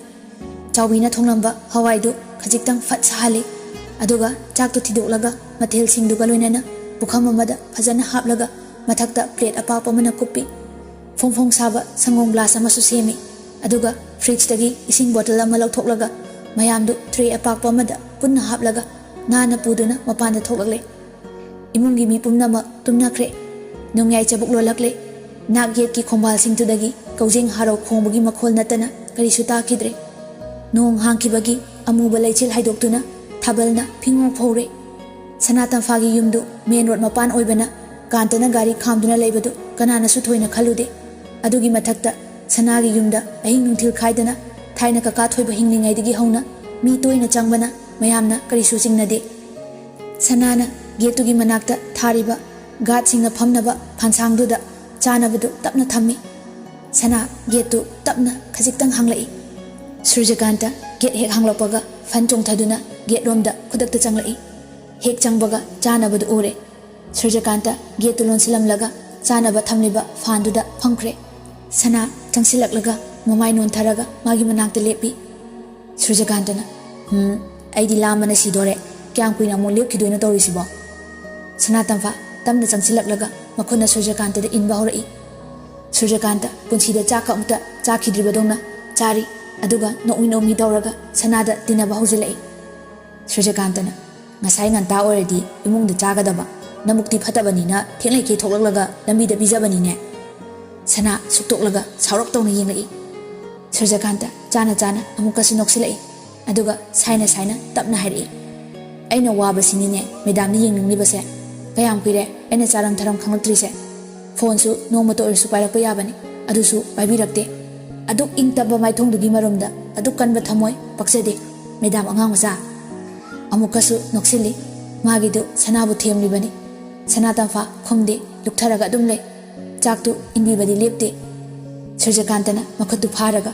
ꯆꯥꯎꯕꯤꯅ ꯊꯣꯡꯂꯝꯕ ꯍꯋꯥꯏꯗꯨ ꯈꯖꯤꯛꯇꯪ ꯐꯠ ꯁꯥꯍꯜꯂꯤ꯫ ꯑꯗꯨꯒ ꯆꯥꯛꯇꯨ ꯊꯤꯗꯣꯛꯂꯒ ꯃꯊꯦꯜꯁꯤꯡꯗꯨꯒ ꯂꯣꯏꯅꯅ ꯄꯨꯈꯝ ꯑꯃꯗ ꯐꯖꯅ ꯍꯥꯞꯂꯒ ꯃꯊꯛꯇ ꯄ꯭ꯂꯦꯠ ꯑꯄꯥꯛꯄ ꯑꯃꯅ ꯀꯨꯞꯄꯤ꯫ ꯐꯣꯡ ꯐꯣꯡ ꯁꯥꯕ ꯁꯪꯒꯣꯝ ꯒ꯭ꯂꯥꯁ ꯑꯃꯁꯨ ꯁꯦꯝꯃꯤ꯫ ꯑꯗꯨꯒ ꯐ꯭ꯔꯤꯖꯇꯒꯤ ꯏꯁꯤꯡ ꯕꯣꯇꯜ ꯑꯃ ꯂꯧꯊꯣꯛꯂꯒ ꯃꯌꯥꯝꯗꯨ ꯇ꯭ꯔꯦ ꯑꯄꯥꯛꯄ ꯑꯃꯗ ꯄꯨꯟꯅ ꯍꯥꯞꯂꯒ ꯅꯥꯟꯅ ꯄꯨꯗꯨꯅ ꯃꯄꯥꯟꯗ ꯊꯣꯛꯂꯛꯂꯦ꯫ ꯏꯃꯨꯡꯒꯤ ꯃꯤ ꯄꯨꯝꯅꯃꯛ ꯇꯨꯝꯅꯈ꯭ꯔꯦ꯫ ꯅꯣꯡꯌꯥꯏ ꯆꯕꯨꯛ ꯂꯣꯜꯂꯛꯂꯦ꯫ ꯅꯥꯛ ꯌꯦꯠꯀꯤ ꯈꯣꯡꯕꯥꯜꯁꯤꯡꯗꯨꯗꯒꯤ ꯀꯧꯖꯦꯡ ꯍꯥꯔꯧ ꯈꯣꯡꯕꯒꯤ ꯃꯈꯣꯜ ꯅꯠꯇꯅ ꯀꯔꯤꯁꯨ ꯇꯥꯈꯤꯗ꯭ꯔꯦ꯫ ꯅꯣꯡ ꯍꯥꯡꯈꯤꯕꯒꯤ ꯑꯃꯨꯕ ꯂꯩꯆꯤꯜ ꯍꯥꯏꯗꯣꯛꯇꯨꯅ ꯊꯥꯕꯜꯅ ꯐꯤꯉꯧ ꯐꯧꯔꯦ꯫ ꯁꯅꯥ ꯇꯝꯐꯥꯒꯤ ꯌꯨꯝꯗꯨ ꯃꯦꯟ ꯔꯣꯗ ꯃꯄꯥꯟ ꯑꯣꯏꯕꯅ ꯀꯥꯟꯇꯅ ꯒꯥꯔꯤ ꯈꯥꯝꯗꯨꯅ ꯂꯩꯕꯗꯨ ꯀꯅꯥꯅꯁꯨ ꯊꯣꯏꯅ ꯈꯜꯂꯨꯗꯦ꯫ ꯑꯗꯨꯒꯤ ꯃꯊꯛꯇ ꯁꯅꯥꯒꯤ ꯌꯨꯝꯗ ꯑꯍꯤꯡ ꯅꯨꯡꯊꯤꯜ ꯈꯥꯏꯗꯅ ꯊꯥꯏꯅ ꯀꯀꯥ ꯊꯣꯏꯕ ꯍꯤꯡꯂꯤꯉꯩꯗꯒꯤ ꯍꯧꯅ ꯃꯤ ꯇꯣꯏꯅ ꯆꯪꯕꯅ ꯃꯌꯥꯝꯅ ꯀꯔꯤꯁꯨ ꯆꯤꯡꯅꯗꯦ꯫ ꯁꯅꯥꯅ ꯒꯦꯠꯇꯨꯒꯤ ꯃꯅꯥꯛꯇ ꯊꯥꯔꯤꯕ ꯒꯥꯔꯗꯁꯤꯡꯅ ꯐꯝꯅꯕ ꯐꯥꯟꯁꯥꯡꯗꯨꯗ ꯆꯥꯅꯕꯗꯨ ꯇꯞꯅ ꯊꯝꯃꯤ꯫ ꯁꯅꯥ ꯒꯦꯠꯇꯨ ꯇꯞꯅ ꯈꯖꯤꯛꯇꯪ ꯍꯥꯡꯂꯛꯏ꯫ ꯁꯨꯔꯖꯀꯥꯟꯇ ꯒꯦꯠ ꯍꯦꯛ ꯍꯥꯡꯂꯛꯄꯒ ꯐꯟ ꯆꯣꯡꯊꯗꯨꯅ ꯒꯦꯠꯂꯣꯝꯗ ꯈꯨꯗꯛꯇ ꯆꯪꯂꯛꯏ꯫ ꯍꯦꯛ ꯆꯪꯕꯒ ꯆꯥꯅꯕꯗꯨ ꯎꯔꯦ꯫ ꯁꯨꯔꯖꯀꯥꯟꯇ ꯒꯦꯠꯇꯨ ꯂꯣꯟꯁꯤꯜꯂꯝꯂꯒ ꯆꯥꯅꯕ ꯊꯝꯂꯤꯕ ꯐꯥꯟꯗꯨꯗ ꯐꯝꯈ꯭ꯔꯦ꯫ ꯁꯅꯥ ꯆꯪꯁꯤꯜꯂꯛꯂꯒ ꯃꯃꯥꯏ ꯅꯣꯟꯊꯔꯒ ꯃꯥꯒꯤ ꯃꯅꯥꯛꯇ ꯂꯦꯞꯄꯤ꯫ ꯁꯨꯔꯖꯀꯥꯟꯇꯅ, "ꯎꯝ, ꯑꯩꯗꯤ ꯂꯥꯝꯕꯅ ꯁꯤꯗꯣꯔꯦ꯫ ꯀꯌꯥꯝ ꯀꯨꯏꯅ ꯑꯃꯨꯛ ꯂꯦꯞꯈꯤꯗꯣꯏꯅꯣ ꯇꯧꯔꯤꯁꯤꯕꯣ?" ꯁꯅꯥ ꯇꯝꯐꯥ ꯇꯞꯅ ꯆꯪꯁꯤꯜꯂꯛꯂꯒ ꯃꯈꯨꯠꯅ ꯁꯨꯔꯖꯀꯥꯟꯇꯗ ꯏꯟꯕ ꯍꯧꯔꯛꯏ꯫ ꯁꯨꯔꯖꯀꯥꯟꯇ ꯄꯨꯟꯁꯤꯗ ꯆꯥꯛꯀ ꯑꯃꯨꯛꯇ ꯆꯥꯈꯤꯗ꯭ꯔꯤꯕꯗꯧꯅ ꯆꯥꯔꯤ, ꯑꯗꯨꯒ ꯅꯣꯛꯃꯤ ꯅꯣꯛꯃꯤ ꯇꯧꯔꯒ ꯁꯅꯥꯗ ꯇꯤꯟꯅꯕ ꯍꯧꯖꯤꯜꯂꯛꯏ꯫ ꯁꯨꯔꯖꯀꯥꯟꯇꯅ, "ꯉꯁꯥꯏ ꯉꯟꯇꯥ ꯑꯣꯏꯔꯗꯤ ꯏꯃꯨꯡꯗ ꯆꯥꯒꯗꯕ, ꯅꯕꯨꯛꯇꯤ ꯐꯠꯇꯕꯅꯤꯅ ꯊꯦꯡꯂꯩꯀꯩ ꯊꯣꯛꯂꯛꯂꯒ ꯂꯝꯕꯤꯗ ꯄꯤꯖꯕꯅꯤꯅꯦ?" ꯁꯅꯥ ꯁꯨꯛꯇꯣꯛꯂꯒ ꯁꯥꯎꯔꯞ ꯇꯧꯅ ꯌꯦꯡꯂꯛꯏ꯫ ꯁꯨꯔꯖꯀꯥꯟꯇ ꯆꯥꯅ ꯆꯥꯅ ꯑꯃꯨꯛꯀꯁꯨ ꯅꯣꯛꯁꯤꯜꯂꯛꯏ, ꯑꯗꯨꯒ ꯁꯥꯏꯅ ꯁꯥꯏꯅ ꯇꯞꯅ ꯍꯥꯏꯔꯛꯏ, "ꯑꯩꯅ ꯋꯥꯕꯁꯤꯅꯤꯅꯦ ꯃꯦꯗꯥꯝꯅ ꯌꯦꯡꯅꯤꯡꯂꯤꯕꯁꯦ꯫ ꯀꯌꯥꯝ ꯀꯨꯏꯔꯦ ꯑꯩꯅ ꯆꯥꯔꯝ ꯊꯔꯝ ꯈꯪꯂꯛꯇ꯭ꯔꯤꯁꯦ? ꯐꯣꯟꯁꯨ ꯅꯣꯡꯃꯇ ꯑꯣꯏꯔꯁꯨ ꯄꯥꯏꯔꯛꯄ ꯌꯥꯕꯅꯤ, ꯑꯗꯨꯁꯨ ꯄꯥꯏꯕꯤꯔꯛꯇꯦ꯫ ꯑꯗꯨꯛ ꯏꯪ ꯇꯞꯄ ꯃꯥꯏꯊꯣꯡꯗꯨꯒꯤ ꯃꯔꯨꯝꯗ ꯑꯗꯨꯛ ꯀꯟꯕ ꯊꯃꯣꯏ, ꯄꯛꯆꯗꯦ, ꯃꯦꯗꯥꯝ ꯑꯉꯥꯡ ꯃꯆꯥ!" ꯑꯃꯨꯛꯀꯁꯨ ꯅꯣꯛꯁꯤꯜꯂꯤ꯫ ꯃꯥꯒꯤꯗꯨ ꯁꯅꯥꯕꯨ ꯊꯦꯝꯂꯤꯕꯅꯤ꯫ ꯁꯅꯥ ꯇꯝꯐꯥ ꯈꯨꯝꯗꯦ, ꯂꯨꯞꯊꯔꯒ ꯑꯗꯨꯝ ꯂꯩ꯫ ꯆꯥꯛꯇꯨ ꯏꯟꯕꯤꯕꯗꯤ ꯂꯦꯞꯇꯦ꯫ ꯁꯨꯔꯖꯀꯥꯟꯇꯅ ꯃꯈꯨꯠꯇꯨ ꯐꯥꯔꯒ,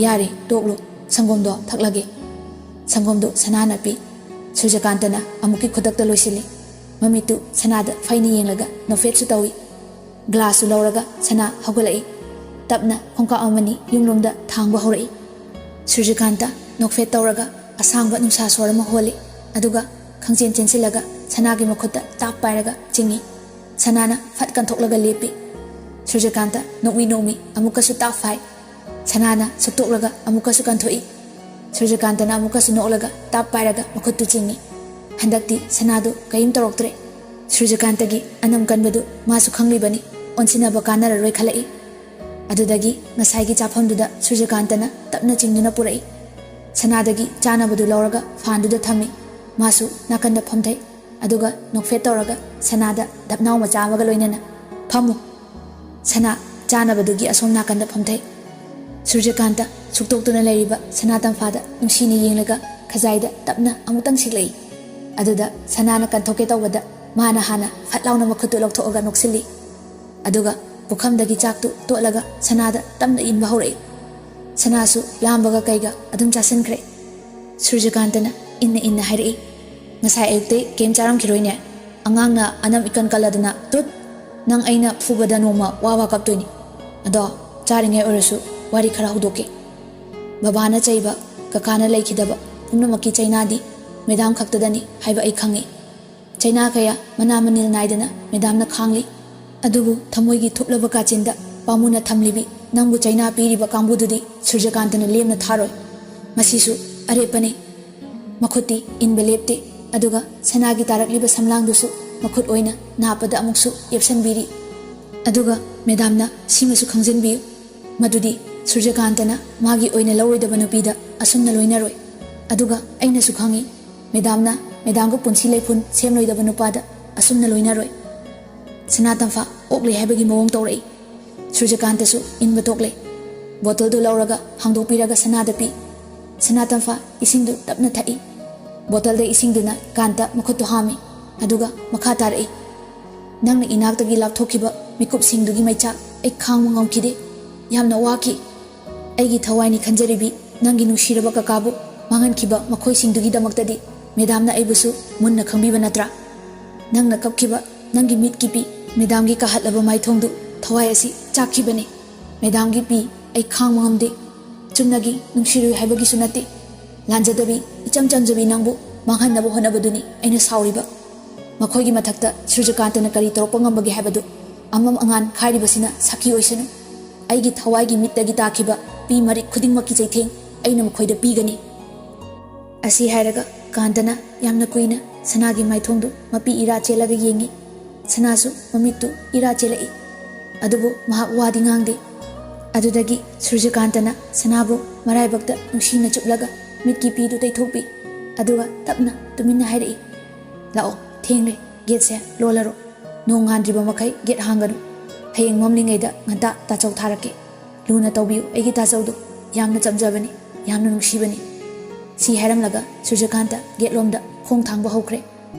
"ꯌꯥꯔꯦ, ꯇꯣꯛꯂꯣ, ꯁꯪꯒꯣꯝꯗꯣ ꯊꯛꯂꯒꯦ꯫" ꯁꯪꯒꯣꯝꯗꯨ ꯁꯅꯥꯅ ꯄꯤ꯫ ꯁꯨꯔꯖꯀꯥꯟꯇꯅ ꯑꯃꯨꯛꯀꯤ ꯈꯨꯗꯛꯇ ꯂꯣꯏꯁꯤꯜꯂꯤ꯫ ꯃꯃꯤꯠꯇꯨ ꯁꯅꯥꯗ ꯐꯩꯅ ꯌꯦꯡꯂꯒ ꯅꯣꯛꯐꯦꯠꯁꯨ ꯇꯧꯏ꯫ ꯒ꯭ꯂꯥꯁꯁꯨ ꯂꯧꯔꯒ ꯁꯅꯥ ꯍꯧꯒꯠꯂꯛꯏ꯫ ꯇꯞꯅ ꯈꯣꯡꯀꯥꯞ ꯑꯃꯅꯤ ꯌꯨꯝꯂꯣꯝꯗ ꯊꯥꯡꯕ ꯍꯧꯔꯛꯏ꯫ ꯁꯨꯔꯖꯀꯥꯟꯇ ꯅꯣꯛꯐꯦꯠ ꯇꯧꯔꯒ ꯑꯁꯥꯡꯕ ꯅꯨꯡꯁꯥ ꯁꯣꯔ ꯑꯃ ꯍꯣꯜꯂꯤ, ꯑꯗꯨꯒ ꯈꯪꯆꯦꯟ ꯆꯦꯟꯁꯤꯜꯂꯒ ꯁꯅꯥꯒꯤ ꯃꯈꯨꯠꯇ ꯇꯥꯞ ꯄꯥꯏꯔꯒ ꯆꯤꯡꯏ꯫ ꯁꯅꯥꯅ ꯐꯠ ꯀꯟꯊꯣꯛꯂꯒ ꯂꯦꯞꯄꯤ꯫ ꯁꯨꯔꯖꯀꯥꯟꯇ ꯅꯣꯛꯃꯤ ꯅꯣꯛꯃꯤ ꯑꯃꯨꯛꯀꯁꯨ ꯇꯥꯞ ꯐꯥꯏ꯫ ꯁꯅꯥꯅ ꯁꯨꯛꯇꯣꯛꯂꯒ ꯑꯃꯨꯛꯀꯁꯨ ꯀꯟꯊꯣꯛꯏ꯫ ꯁꯨꯔꯖꯀꯥꯟꯇꯅ ꯑꯃꯨꯛꯀꯁꯨ ꯅꯣꯛꯂꯒ ꯇꯥꯞ ꯄꯥꯏꯔꯒ ꯃꯈꯨꯠꯇꯨ ꯆꯤꯡꯏ꯫ ꯍꯟꯗꯛꯇꯤ ꯁꯅꯥꯗꯨ ꯀꯔꯤꯝ ꯇꯧꯔꯛꯇ꯭ꯔꯦ꯫ ꯁꯨꯔꯖꯀꯥꯟꯇꯒꯤ ꯑꯅꯝ ꯀꯟꯕꯗꯨ ꯃꯥꯁꯨ ꯈꯪꯂꯤꯕꯅꯤ꯫ ꯑꯣꯟꯁꯤꯟꯅꯕ ꯀꯥꯟꯅꯔꯔꯣꯏ ꯈꯜꯂꯛꯏ꯫ ꯑꯗꯨꯗꯒꯤ ꯉꯁꯥꯏꯒꯤ ꯆꯥꯐꯝꯗꯨꯗ ꯁꯨꯔꯖꯀꯥꯟꯇꯅ ꯇꯞꯅ ꯆꯤꯡꯗꯨꯅ ꯄꯨꯔꯛꯏ꯫ ꯁꯅꯥꯗꯒꯤ ꯆꯥꯅꯕꯗꯨ ꯂꯧꯔꯒ ꯐꯥꯟꯗꯨꯗ ꯊꯝꯃꯤ꯫ ꯃꯥꯁꯨ ꯅꯥꯀꯟꯗ ꯐꯝꯊꯩ꯫ ꯑꯗꯨꯒ ꯅꯣꯛꯐꯦꯠ ꯇꯧꯔꯒ ꯁꯅꯥꯗ ꯙꯞꯅꯥꯎ ꯃꯆꯥ ꯑꯃꯒ ꯂꯣꯏꯅꯅ, "ꯐꯝꯃꯨ꯫" ꯁꯅꯥ ꯆꯥꯅꯕꯗꯨꯒꯤ ꯑꯁꯣꯝ ꯅꯥꯀꯟꯗ ꯐꯝꯊꯩ꯫ ꯁꯨꯔꯖꯀꯥꯟꯇ ꯁꯨꯛꯇꯣꯛꯇꯨꯅ ꯂꯩꯔꯤꯕ ꯁꯅꯥ ꯇꯝꯐꯥꯗ ꯅꯨꯡꯁꯤꯅ ꯌꯦꯡꯂꯒ ꯈꯖꯥꯏꯗ ꯇꯞꯅ ꯑꯃꯨꯛꯇꯪ ꯁꯤꯛꯂꯛꯏ꯫ ꯑꯗꯨꯗ ꯁꯅꯥꯅ ꯀꯟꯊꯣꯛꯀꯦ ꯇꯧꯕꯗ ꯃꯥꯅ ꯍꯥꯟꯅ ꯐꯠ ꯂꯥꯎꯅ ꯃꯈꯨꯠꯇꯨ ꯂꯧꯊꯣꯛꯑꯒ ꯅꯣꯛꯁꯤꯜꯂꯤ꯫ ꯑꯗꯨꯒ ꯄꯨꯈꯝꯗꯒꯤ ꯆꯥꯛꯇꯨ ꯇꯣꯠꯂꯒ ꯁꯅꯥꯗ ꯇꯞꯅ ꯏꯟꯕ ꯍꯧꯔꯛꯏ꯫ ꯁꯅꯥꯁꯨ ꯂꯥꯝꯕꯒ ꯀꯩꯒ ꯑꯗꯨꯝ ꯆꯥꯁꯤꯟꯈ꯭ꯔꯦ꯫ ꯁꯨꯔꯖꯀꯥꯟꯇꯅ ꯏꯟꯅ ꯏꯟꯅ ꯍꯥꯏꯔꯛꯏ, "ꯉꯁꯥꯏ ꯑꯌꯨꯛꯇꯩ ꯀꯩꯝ ꯆꯥꯔꯝꯈꯤꯔꯣꯏꯅꯦ? ꯑꯉꯥꯡꯅ ꯑꯅꯝ ꯏꯀꯟ ꯀꯜꯂꯗꯅ꯫ ꯇꯨꯠ! ꯅꯪ ꯑꯩꯅ ꯐꯨꯕꯗ ꯅꯣꯡꯃ ꯋꯥ ꯋꯥ ꯀꯞꯇꯣꯏꯅꯤ꯫ ꯑꯗꯣ ꯆꯥꯔꯤꯉꯩ ꯑꯣꯏꯔꯁꯨ ꯋꯥꯔꯤ ꯈꯔ ꯍꯧꯗꯣꯛꯀꯦ꯫ ꯕꯕꯥꯅ ꯆꯩꯕ, ꯀꯀꯥꯅ ꯂꯩꯈꯤꯗꯕ ꯄꯨꯝꯅꯃꯛꯀꯤ ꯆꯩꯅꯥꯗꯤ ꯃꯦꯗꯥꯝ ꯈꯛꯇꯗꯅꯤ ꯍꯥꯏꯕ ꯑꯩ ꯈꯪꯉꯤ꯫ ꯆꯩꯅꯥ ꯀꯌꯥ ꯃꯅꯥ ꯃꯅꯤꯜ ꯅꯥꯏꯗꯅ ꯃꯦꯗꯥꯝꯅ ꯈꯥꯡꯂꯤ꯫ ꯑꯗꯨꯕꯨ ꯊꯃꯣꯏꯒꯤ ꯊꯨꯞꯂꯕ ꯀꯥꯆꯤꯟꯗ ꯄꯥꯃꯨꯅ ꯊꯝꯂꯤꯕꯤ ꯅꯪꯕꯨ ꯆꯩꯅꯥ ꯄꯤꯔꯤꯕ ꯀꯥꯡꯕꯨꯗꯨꯗꯤ ꯁꯨꯔꯖꯀꯥꯟꯇꯅ ꯂꯦꯝꯅ ꯊꯥꯔꯣꯏ꯫ ꯃꯁꯤꯁꯨ ꯑꯔꯦꯞꯄꯅꯤ꯫" ꯃꯈꯨꯠꯇꯤ ꯏꯟꯕ ꯂꯦꯞꯇꯦ꯫ ꯑꯗꯨꯒ ꯁꯅꯥꯒꯤ ꯇꯥꯔꯛꯂꯤꯕ ꯁꯝꯂꯥꯡꯗꯨꯁꯨ ꯃꯈꯨꯠ ꯑꯣꯏꯅ ꯅꯥꯞꯄꯗ ꯑꯃꯨꯛꯁꯨ ꯌꯦꯞꯁꯟꯕꯤꯔꯤ꯫ ꯑꯗꯨꯒ ꯃꯦꯗꯥꯝꯅ ꯁꯤꯃꯁꯨ ꯈꯪꯖꯤꯟꯕꯤꯌꯨ, ꯃꯗꯨꯗꯤ ꯁꯨꯔꯖꯀꯥꯟꯇꯅ ꯃꯥꯒꯤ ꯑꯣꯏꯅ ꯂꯧꯔꯣꯏꯗꯕ ꯅꯨꯄꯤꯗ ꯑꯁꯨꯝꯅ ꯂꯣꯏꯅꯔꯣꯏ꯫ ꯑꯗꯨꯒ ꯑꯩꯅꯁꯨ ꯈꯪꯏ, ꯃꯦꯗꯥꯝꯅ ꯃꯦꯗꯥꯝꯒ ꯄꯨꯟꯁꯤ ꯂꯩꯐꯨꯟ ꯁꯦꯝꯂꯣꯏꯗꯕ ꯅꯨꯄꯥꯗ ꯑꯁꯨꯝꯅ ꯂꯣꯏꯅꯔꯣꯏ꯫ ꯁꯅꯥꯇꯝꯐꯥ ꯑꯣꯛꯂꯦ ꯍꯥꯏꯕꯒꯤ ꯃꯑꯣꯡ ꯇꯧꯔꯛꯏ꯫ ꯁꯨꯔꯖꯀꯥꯟꯇꯁꯨ ꯏꯟꯕ ꯇꯣꯛꯂꯦ꯫ ꯕꯣꯇꯜꯗꯨ ꯂꯧꯔꯒ ꯍꯥꯡꯗꯣꯛꯄꯤꯔꯒ ꯁꯅꯥꯗ ꯄꯤ꯫ ꯁꯅꯥꯇꯝꯐꯥ ꯏꯁꯤꯡꯗꯨ ꯇꯞꯅ ꯊꯛꯏ꯫ ꯕꯣꯇꯜꯗ ꯏꯁꯤꯡꯗꯨꯅ ꯀꯥꯟꯇ ꯃꯈꯨꯠꯇꯨ ꯍꯥꯝꯃꯤ꯫ ꯑꯗꯨꯒ ꯃꯈꯥ ꯇꯥꯔꯛꯏ, "ꯅꯪꯅ ꯏꯅꯥꯛꯇꯒꯤ ꯂꯥꯞꯊꯣꯛꯈꯤꯕ ꯃꯤꯀꯨꯞꯁꯤꯡꯗꯨꯒꯤ ꯃꯩꯆꯥꯛ ꯑꯩ ꯈꯥꯡꯕ ꯉꯝꯈꯤꯗꯦ꯫ ꯌꯥꯝꯅ ꯋꯥꯈꯤ꯫ ꯑꯩꯒꯤ ꯊꯋꯥꯏꯅꯤ ꯈꯟꯖꯔꯤꯕꯤ ꯅꯪꯒꯤ ꯅꯨꯡꯁꯤꯔꯕ ꯀꯀꯥꯕꯨ ꯃꯥꯡꯍꯟꯈꯤꯕ ꯃꯈꯣꯏꯁꯤꯡꯗꯨꯒꯤꯗꯃꯛꯇꯗꯤ ꯃꯦꯗꯥꯝꯅ ꯑꯩꯕꯨꯁꯨ ꯃꯨꯟꯅ ꯈꯪꯕꯤꯕ ꯅꯠꯇ꯭ꯔꯥ? ꯅꯪꯅ ꯀꯞꯈꯤꯕ ꯅꯪꯒꯤ ꯃꯤꯠꯀꯤ ꯄꯤ, ꯃꯦꯗꯥꯝꯒꯤ ꯀꯥꯍꯠꯂꯕ ꯃꯥꯏꯊꯣꯡꯗꯨ ꯊꯋꯥꯏ ꯑꯁꯤ ꯆꯥꯛꯈꯤꯕꯅꯤ꯫ ꯃꯦꯗꯥꯝꯒꯤ ꯄꯤ ꯑꯩ ꯈꯥꯡꯕ ꯉꯝꯗꯦ꯫ ꯆꯨꯝꯅꯒꯤ ꯅꯨꯡꯁꯤꯔꯣꯏ ꯍꯥꯏꯕꯒꯤꯁꯨ ꯅꯠꯇꯦ꯫ ꯂꯥꯟꯖꯗꯕꯤ, ꯏꯆꯝ ꯆꯝꯖꯕꯤ ꯅꯪꯕꯨ ꯃꯥꯡꯍꯟꯅꯕ ꯍꯣꯠꯅꯕꯗꯨꯅꯤ ꯑꯩꯅ ꯁꯥꯎꯔꯤꯕ꯫ ꯃꯈꯣꯏꯒꯤ ꯃꯊꯛꯇ ꯁꯨꯔꯖꯀꯥꯟꯇꯅ ꯀꯔꯤ ꯇꯧꯔꯛꯄ ꯉꯝꯕꯒꯦ ꯍꯥꯏꯕꯗꯨ ꯑꯃꯝ ꯑꯉꯥꯟ ꯈꯥꯏꯔꯤꯕꯁꯤꯅ ꯁꯥꯈꯤ ꯑꯣꯏꯁꯅꯨ꯫ ꯑꯩꯒꯤ ꯊꯋꯥꯏꯒꯤ ꯃꯤꯠꯇꯒꯤ ꯇꯥꯈꯤꯕ ꯄꯤ ꯃꯔꯤꯛ ꯈꯨꯗꯤꯡꯃꯛꯀꯤ ꯆꯩꯊꯦꯡ ꯑꯩꯅ ꯃꯈꯣꯏꯗ ꯄꯤꯒꯅꯤ꯫" ꯑꯁꯤ ꯍꯥꯏꯔꯒ ꯀꯥꯟꯇꯅ ꯌꯥꯝꯅ ꯀꯨꯏꯅ ꯁꯅꯥꯒꯤ ꯃꯥꯏꯊꯣꯡꯗꯨ ꯃꯄꯤ ꯏꯔꯥ ꯆꯦꯜꯂꯒ ꯌꯦꯡꯉꯤ꯫ ꯁꯅꯥꯁꯨ ꯃꯃꯤꯠꯇꯨ ꯏꯔꯥ ꯆꯦꯜꯂꯛꯏ꯫ ꯑꯗꯨꯕꯨ ꯃꯍꯥꯛ ꯋꯥꯗꯤ ꯉꯥꯡꯗꯦ꯫ ꯑꯗꯨꯗꯒꯤ ꯁꯨꯔꯖꯀꯥꯟꯇꯅ ꯁꯅꯥꯕꯨ ꯃꯔꯥꯏꯕꯛꯇ ꯅꯨꯡꯁꯤꯅ ꯆꯨꯞꯂꯒ ꯃꯤꯠꯀꯤ ꯄꯤꯗꯨ ꯇꯩꯊꯣꯛꯄꯤ꯫ ꯑꯗꯨꯒ ꯇꯞꯅ ꯇꯨꯃꯤꯟꯅ ꯍꯥꯏꯔꯛꯏ, "ꯂꯥꯛꯑꯣ, ꯊꯦꯡꯂꯦ, ꯒꯦꯠꯁꯦ ꯂꯣꯜꯂꯔꯣ꯫ ꯅꯣꯡ ꯉꯥꯟꯗ꯭ꯔꯤꯕ ꯃꯈꯩ ꯒꯦꯠ ꯍꯥꯡꯒꯅꯨ꯫ ꯍꯌꯦꯡ ꯃꯝꯂꯤꯉꯩꯗ ꯉꯟꯇꯥ ꯇꯥꯆꯧ ꯊꯥꯔꯛꯀꯦ꯫ ꯂꯨꯅ ꯇꯧꯕꯤꯌꯨ ꯑꯩꯒꯤ ꯇꯥꯆꯧꯗꯣ꯫ ꯌꯥꯝꯅ ꯆꯝꯖꯕꯅꯤ, ꯌꯥꯝꯅ ꯅꯨꯡꯁꯤꯕꯅꯤ꯫" ꯁꯤ ꯍꯥꯏꯔꯝꯂꯒ ꯁꯨꯔꯖꯀꯥꯟꯇ ꯒꯦꯠꯂꯣꯝꯗ ꯈꯣꯡ ꯊꯥꯡꯕ ꯍꯧꯈ꯭ꯔꯦ꯫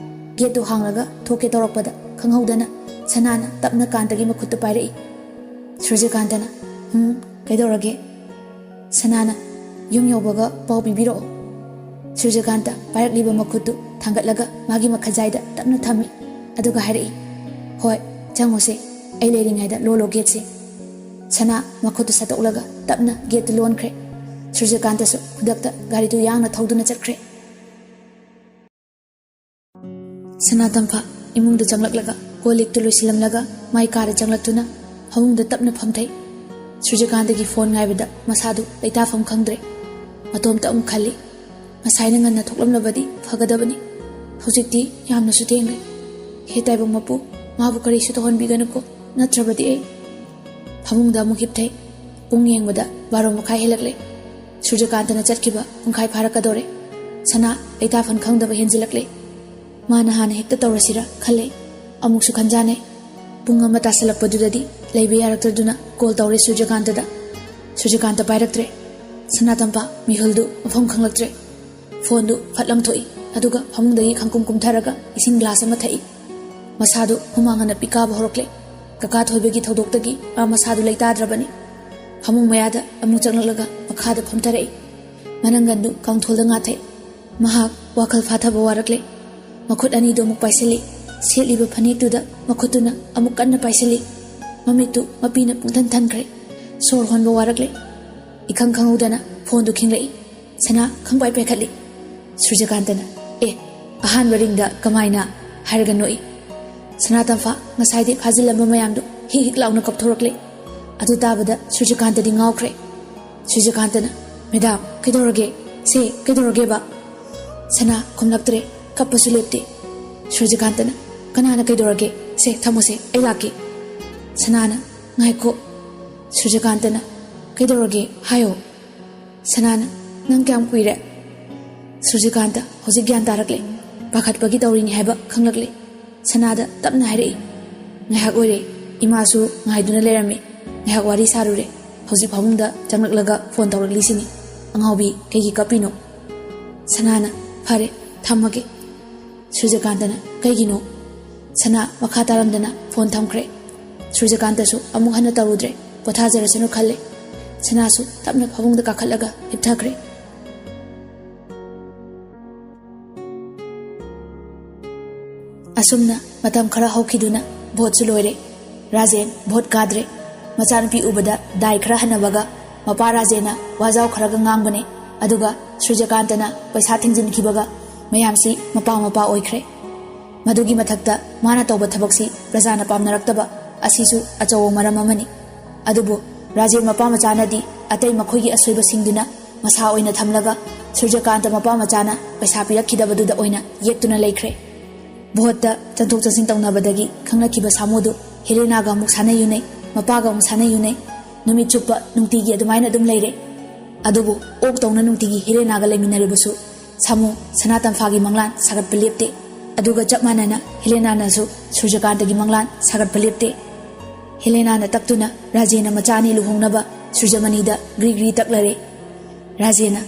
ꯒꯦꯠꯇꯨ ꯍꯥꯡꯂꯒ ꯊꯣꯛꯀꯦ ꯇꯧꯔꯛꯄꯗ ꯈꯪꯍꯧꯗꯅ ꯁꯅꯥꯅ ꯇꯞꯅ ꯀꯥꯟꯇꯒꯤ ꯃꯈꯨꯠꯇꯨ ꯄꯥꯏꯔꯛꯏ꯫ ꯁꯨꯔꯖꯀꯥꯟꯇꯅ, "ꯍꯨꯝ, ꯀꯩꯗꯧꯔꯒꯦ?" ꯁꯅꯥꯅ ꯌꯨꯝ ꯌꯧꯕꯒ ꯄꯥꯎ ꯄꯤꯕꯤꯔꯛꯑꯣ꯫ ꯁꯨꯔꯖꯀꯥꯟꯇ ꯄꯥꯏꯔꯛꯂꯤꯕ ꯃꯈꯨꯠꯇꯨ ꯊꯥꯡꯒꯠꯂꯒ ꯃꯥꯒꯤ ꯃꯈꯖꯥꯏꯗ ꯇꯞꯅ ꯊꯝꯃꯤ꯫ ꯑꯗꯨꯒ ꯍꯥꯏꯔꯛꯏ, "ꯍꯣꯏ, ꯆꯪꯉꯨꯁꯦ꯫ ꯑꯩ ꯂꯩꯔꯤꯉꯩꯗ ꯂꯣꯜꯂꯣ ꯒꯦꯠꯁꯦ꯫" ꯁꯅꯥ ꯃꯈꯨꯠꯇꯨ ꯁꯠꯇꯣꯛꯂꯒ ꯇꯞꯅ ꯒꯦꯠꯇꯨ ꯂꯣꯟꯈ꯭ꯔꯦ꯫ ꯁꯨꯔꯖꯀꯥꯟꯇꯁꯨ ꯈꯨꯗꯛꯇ ꯒꯥꯔꯤꯗꯨ ꯌꯥꯡꯅ ꯊꯧꯗꯨꯅ ꯆꯠꯈ꯭ꯔꯦ꯫ ꯁꯅꯥ ꯇꯝꯐꯥ ꯏꯃꯨꯡꯗ ꯆꯪꯂꯛꯂꯒ ꯀꯣꯜ ꯂꯤꯛꯇꯨ ꯂꯣꯏꯁꯤꯜꯂꯝꯂꯒ ꯃꯥꯏ ꯀꯥꯗ ꯆꯪꯂꯛꯇꯨꯅ ꯐꯃꯨꯡꯗ ꯇꯞꯅ ꯐꯝꯊꯩ꯫ ꯁꯨꯔꯖꯀꯥꯟꯇꯒꯤ ꯐꯣꯟ ꯉꯥꯏꯕꯗ ꯃꯁꯥꯗꯨ ꯂꯩꯇꯥꯐꯝ ꯈꯪꯗ꯭ꯔꯦ꯫ ꯃꯇꯣꯝꯇ ꯑꯃꯨꯛ ꯈꯜꯂꯤ, "ꯉꯁꯥꯏꯅ ꯉꯟꯅ ꯊꯣꯛꯂꯝꯂꯕꯗꯤ ꯐꯒꯗꯕꯅꯤ꯫ ꯍꯧꯖꯤꯛꯇꯤ ꯌꯥꯝꯅꯁꯨ ꯊꯦꯡꯂꯦ꯫ ꯍꯦ ꯇꯥꯏꯕꯪ ꯃꯄꯨ, ꯃꯥꯕꯨ ꯀꯔꯤꯁꯨ ꯇꯧꯍꯟꯕꯤꯒꯅꯨꯀꯣ, ꯅꯠꯇ꯭ꯔꯕꯗꯤ ꯑꯩ"꯫ ꯐꯃꯨꯡꯗ ꯑꯃꯨꯛ ꯍꯤꯞꯊꯩ꯫ ꯄꯨꯡ ꯌꯦꯡꯕꯗ ꯕꯥꯔꯣ ꯃꯈꯥꯏ ꯍꯦꯜꯂꯛꯂꯦ꯫ ꯁꯨꯔꯖꯀꯥꯟꯇꯅ ꯆꯠꯈꯤꯕ ꯄꯨꯡꯈꯥꯏ ꯐꯥꯔꯛꯀꯗꯧꯔꯦ꯫ ꯁꯅꯥ ꯂꯩꯇꯥꯐꯝ ꯈꯪꯗꯕ ꯍꯦꯟꯖꯤꯜꯂꯛꯂꯦ꯫ ꯃꯥꯅ ꯍꯥꯟꯅ ꯍꯦꯛꯇ ꯇꯧꯔꯁꯤꯔ ꯈꯜꯂꯦ꯫ ꯑꯃꯨꯛꯁꯨ ꯈꯟꯖꯥꯟꯅꯩ꯫ ꯄꯨꯡ ꯑꯃ ꯇꯥꯁꯜꯂꯛꯄꯗꯨꯗꯗꯤ ꯂꯩꯕ ꯌꯥꯔꯛꯇ꯭ꯔꯗꯨꯅ ꯀꯣꯜ ꯇꯧꯔꯦ ꯁꯨꯔꯖꯀꯥꯟꯇꯗ꯫ ꯁꯨꯔꯖꯀꯥꯟꯇ ꯄꯥꯏꯔꯛꯇ꯭ꯔꯦ꯫ ꯁꯅꯥꯇꯝꯐꯥ ꯃꯤꯍꯨꯜꯗꯨ ꯃꯐꯝ ꯈꯪꯂꯛꯇ꯭ꯔꯦ꯫ ꯐꯣꯟꯗꯨ ꯐꯠ ꯂꯪꯊꯣꯛꯏ, ꯑꯗꯨꯒ ꯐꯃꯨꯡꯗꯒꯤ ꯈꯪꯀꯨꯝ ꯀꯨꯝꯊꯔꯒ ꯏꯁꯤꯡ ꯒ꯭ꯂꯥꯁ ꯑꯃ ꯊꯛꯏ꯫ ꯃꯁꯥꯗꯨ ꯍꯨꯃꯥꯡ ꯑꯅꯞꯄꯤ ꯀꯥꯕ ꯍꯧꯔꯛꯂꯦ꯫ ꯀꯀꯥ ꯊꯣꯏꯕꯒꯤ ꯊꯧꯗꯣꯛꯇꯒꯤ ꯃꯥ ꯃꯁꯥꯗꯨ ꯂꯩꯇꯥꯗ꯭ꯔꯕꯅꯤ꯫ ꯐꯃꯨꯡ ꯃꯌꯥꯗ ꯑꯃꯨꯛ ꯆꯪꯂꯛꯂꯒ ꯃꯈꯥꯗ ꯐꯝꯊꯔꯛꯏ꯫ ꯃꯅꯪꯒꯟꯗꯨ ꯀꯥꯡꯊꯣꯜꯗ ꯉꯥꯊꯩ꯫ ꯃꯍꯥꯛ ꯋꯥꯈꯜ ꯐꯥꯊꯕ ꯋꯥꯔꯛꯂꯦ꯫ ꯃꯈꯨꯠ ꯑꯅꯤꯗꯨ ꯑꯃꯨꯛ ꯄꯥꯏꯁꯤꯜꯂꯤ꯫ ꯁꯦꯠꯂꯤꯕ ꯐꯅꯦꯛꯇꯨꯗ ꯃꯈꯨꯠꯇꯨꯅ ꯑꯃꯨꯛ ꯀꯟꯅ ꯄꯥꯏꯁꯤꯜꯂꯤ꯫ ꯃꯃꯤꯠꯇꯨ ꯃꯄꯤꯅ ꯄꯨꯡꯊꯟ ꯊꯟꯈ꯭ꯔꯦ꯫ ꯁꯣꯔ ꯍꯣꯟꯕ ꯋꯥꯔꯛꯂꯦ꯫ ꯏꯈꯪ ꯈꯪꯍꯧꯗꯅ ꯐꯣꯟꯗꯨ ꯈꯤꯡꯂꯛꯏ꯫ ꯁꯅꯥ ꯈꯪꯄꯥꯏ ꯄꯥꯏꯈꯠꯂꯤ꯫ ꯁꯨꯔꯖꯀꯥꯟꯇꯅ, "ꯑꯦ, ꯑꯍꯥꯟꯕ ꯔꯤꯡꯗ ꯀꯃꯥꯏꯅ?" ꯍꯥꯏꯔꯒ ꯅꯣꯛꯏ꯫ ꯁꯅꯥ ꯇꯝꯐꯥ ꯉꯁꯥꯏꯗꯤ ꯐꯥꯖꯤꯜꯂꯝꯕ ꯃꯌꯥꯝꯗꯨ ꯍꯤꯛ ꯍꯤꯛ ꯂꯥꯎꯅ ꯀꯞꯊꯣꯔꯛꯂꯦ꯫ ꯑꯗꯨ ꯇꯥꯕꯗ ꯁꯨꯔꯖꯀꯥꯟꯇꯗꯤ ꯉꯥꯎꯈ꯭ꯔꯦ꯫ ꯁꯨꯔꯖꯀꯥꯟꯇꯅ, "ꯃꯦꯗꯥꯝ, ꯀꯩꯗꯧꯔꯒꯦ? ꯁꯦ, ꯀꯩꯗꯧꯔꯒꯦꯕ?" ꯁꯅꯥ ꯈꯨꯝꯂꯛꯇ꯭ꯔꯦ, ꯀꯞꯄꯁꯨ ꯂꯦꯞꯇꯦ꯫ ꯁꯨꯔꯖꯀꯥꯟꯇꯅ, "ꯀꯅꯥꯅ ꯀꯩꯗꯧꯔꯒꯦ? ꯁꯦ, ꯊꯝꯃꯣꯁꯦ, ꯑꯩ ꯂꯥꯛꯀꯦ꯫" ꯁꯅꯥꯅ, "ꯉꯥꯏꯈꯣ꯫" ꯁꯨꯔꯖꯀꯥꯟꯇꯅ, "ꯀꯩꯗꯧꯔꯒꯦ? ꯍꯥꯏꯌꯣ꯫" ꯁꯅꯥꯅ, "ꯅꯪ ꯀꯌꯥꯝ ꯀꯨꯏꯔꯦ?" ꯁꯨꯔꯖꯀꯥꯟꯇ ꯍꯧꯖꯤꯛ ꯒ꯭ꯌꯥꯟ ꯇꯥꯔꯛꯂꯦ꯫ ꯄꯥꯈꯠꯄꯒꯤ ꯇꯧꯔꯤꯅꯤ ꯍꯥꯏꯕ ꯈꯪꯂꯛꯂꯦ꯫ ꯁꯅꯥꯗ ꯇꯞꯅ ꯍꯥꯏꯔꯛꯏ, "ꯉꯥꯏꯍꯥꯛ ꯑꯣꯏꯔꯦ, ꯏꯃꯥꯁꯨ ꯉꯥꯏꯗꯨꯅ ꯂꯩꯔꯝꯃꯦ꯫ ꯉꯥꯏꯍꯥꯛ ꯋꯥꯔꯤ ꯁꯥꯔꯨꯔꯦ꯫ ꯍꯧꯖꯤꯛ ꯐꯃꯨꯡꯗ ꯆꯪꯂꯛꯂꯒ ꯐꯣꯟ ꯇꯧꯔꯛꯂꯤꯁꯤꯅꯤ꯫ ꯑꯉꯥꯎꯕꯤ, ꯀꯩꯒꯤ ꯀꯞꯄꯤꯅꯣ?" ꯁꯅꯥꯅ, "ꯐꯔꯦ, ꯊꯝꯃꯒꯦ꯫" ꯁꯨꯔꯖꯀꯥꯟꯇꯅ, "ꯀꯩꯒꯤꯅꯣ?" ꯁꯅꯥ ꯃꯈꯥ ꯇꯥꯔꯝꯗꯅ ꯐꯣꯟ ꯊꯝꯈ꯭ꯔꯦ꯫ ꯁꯨꯔꯖꯀꯥꯟꯇꯁꯨ ꯑꯃꯨꯛ ꯍꯟꯅ ꯇꯧꯔꯨꯗ꯭ꯔꯦ, ꯄꯣꯊꯥꯖꯔꯁꯅꯨ ꯈꯜꯂꯦ꯫ ꯁꯅꯥꯁꯨ ꯇꯞꯅ ꯐꯃꯨꯡꯗ ꯀꯥꯈꯠꯂꯒ ꯍꯤꯞꯊꯈ꯭ꯔꯦ꯫ ꯑꯁꯨꯝꯅ ꯃꯇꯝ ꯈꯔ ꯍꯧꯈꯤꯗꯨꯅ ꯚꯣꯠꯁꯨ ꯂꯣꯏꯔꯦ꯫ ꯔꯥꯖꯦꯟ ꯚꯣꯠ ꯀꯥꯗ꯭ꯔꯦ꯫ ꯃꯆꯥꯅꯨꯄꯤ ꯎꯕꯗ ꯗꯥꯏ ꯈꯔ ꯍꯟꯅꯕꯒ ꯃꯄꯥ ꯔꯥꯖꯦꯟꯅ ꯋꯥꯖꯥꯎ ꯈꯔꯒ ꯉꯥꯡꯕꯅꯦ꯫ ꯑꯗꯨꯒ ꯁꯨꯔꯖꯀꯥꯟꯇꯅ ꯄꯩꯁꯥ ꯊꯤꯡꯖꯤꯟꯈꯤꯕꯒ ꯃꯌꯥꯝꯁꯤ ꯃꯄꯥ ꯃꯄꯥ ꯑꯣꯏꯈ꯭ꯔꯦ꯫ ꯃꯗꯨꯒꯤ ꯃꯊꯛꯇ ꯃꯥꯅ ꯇꯧꯕ ꯊꯕꯛꯁꯤ ꯄ꯭ꯔꯖꯥꯅ ꯄꯥꯝꯅꯔꯛꯇꯕ ꯑꯁꯤꯁꯨ ꯑꯆꯧꯕ ꯃꯔꯝ ꯑꯃꯅꯤ꯫ ꯑꯗꯨꯕꯨ ꯔꯥꯖꯦꯟ ꯃꯄꯥ ꯃꯆꯥꯅꯗꯤ ꯑꯇꯩ ꯃꯈꯣꯏꯒꯤ ꯑꯁꯣꯏꯕꯁꯤꯡꯗꯨꯅ ꯃꯁꯥ ꯑꯣꯏꯅ ꯊꯝꯂꯒ ꯁꯨꯔꯖꯀꯥꯟꯇ ꯃꯄꯥ ꯃꯆꯥꯅ ꯄꯩꯁꯥ ꯄꯤꯔꯛꯈꯤꯗꯕꯗꯨꯗ ꯑꯣꯏꯅ ꯌꯦꯠꯇꯨꯅ ꯂꯩꯈ꯭ꯔꯦ꯫ ꯚꯣꯠꯇ ꯆꯪꯊꯣꯛ ꯆꯪꯁꯤꯟ ꯇꯧꯅꯕꯗꯒꯤ ꯈꯪꯂꯛꯈꯤꯕ ꯁꯥꯃꯨꯗꯨ ꯍꯦꯂꯦꯅꯥꯒ ꯑꯃꯨꯛ ꯁꯥꯟꯅꯩ ꯎꯅꯩ, ꯃꯄꯥꯒ ꯑꯃꯨꯛ ꯁꯥꯟꯅꯩ ꯎꯅꯩ꯫ ꯅꯨꯃꯤꯠ ꯆꯨꯞꯄ ꯅꯨꯡꯇꯤꯒꯤ ꯑꯗꯨꯃꯥꯏꯅ ꯑꯗꯨꯝ ꯂꯩꯔꯦ꯫ ꯑꯗꯨꯕꯨ ꯑꯣꯛ ꯇꯧꯅ ꯅꯨꯡꯇꯤꯒꯤ ꯍꯦꯂꯦꯅꯥꯒ ꯂꯩꯃꯤꯟꯅꯔꯤꯕꯁꯨ ꯁꯥꯃꯨ ꯁꯅꯥ ꯇꯝꯐꯥꯒꯤ ꯃꯪꯂꯥꯟ ꯁꯥꯒꯠꯄ ꯂꯦꯞꯇꯦ꯫ ꯑꯗꯨꯒ ꯆꯞ ꯃꯥꯟꯅꯅ ꯍꯦꯂꯦꯅꯥꯅꯁꯨ ꯁꯨꯔꯖꯀꯥꯟꯇꯒꯤ ꯃꯪꯂꯥꯟ ꯁꯥꯒꯠꯄ ꯂꯦꯞꯇꯦ꯫ ꯍꯦꯂꯦꯅꯥꯅ ꯇꯛꯇꯨꯅ ꯔꯥꯖꯦꯟꯅ ꯃꯆꯥ ꯑꯅꯤ ꯂꯨꯍꯣꯡꯅꯕ ꯁꯨꯔꯖꯃꯅꯤꯗ ꯒ꯭ꯔꯤ ꯒ꯭ꯔꯤ ꯇꯛꯂꯔꯦ꯫ ꯔꯥꯖꯦꯟꯅ,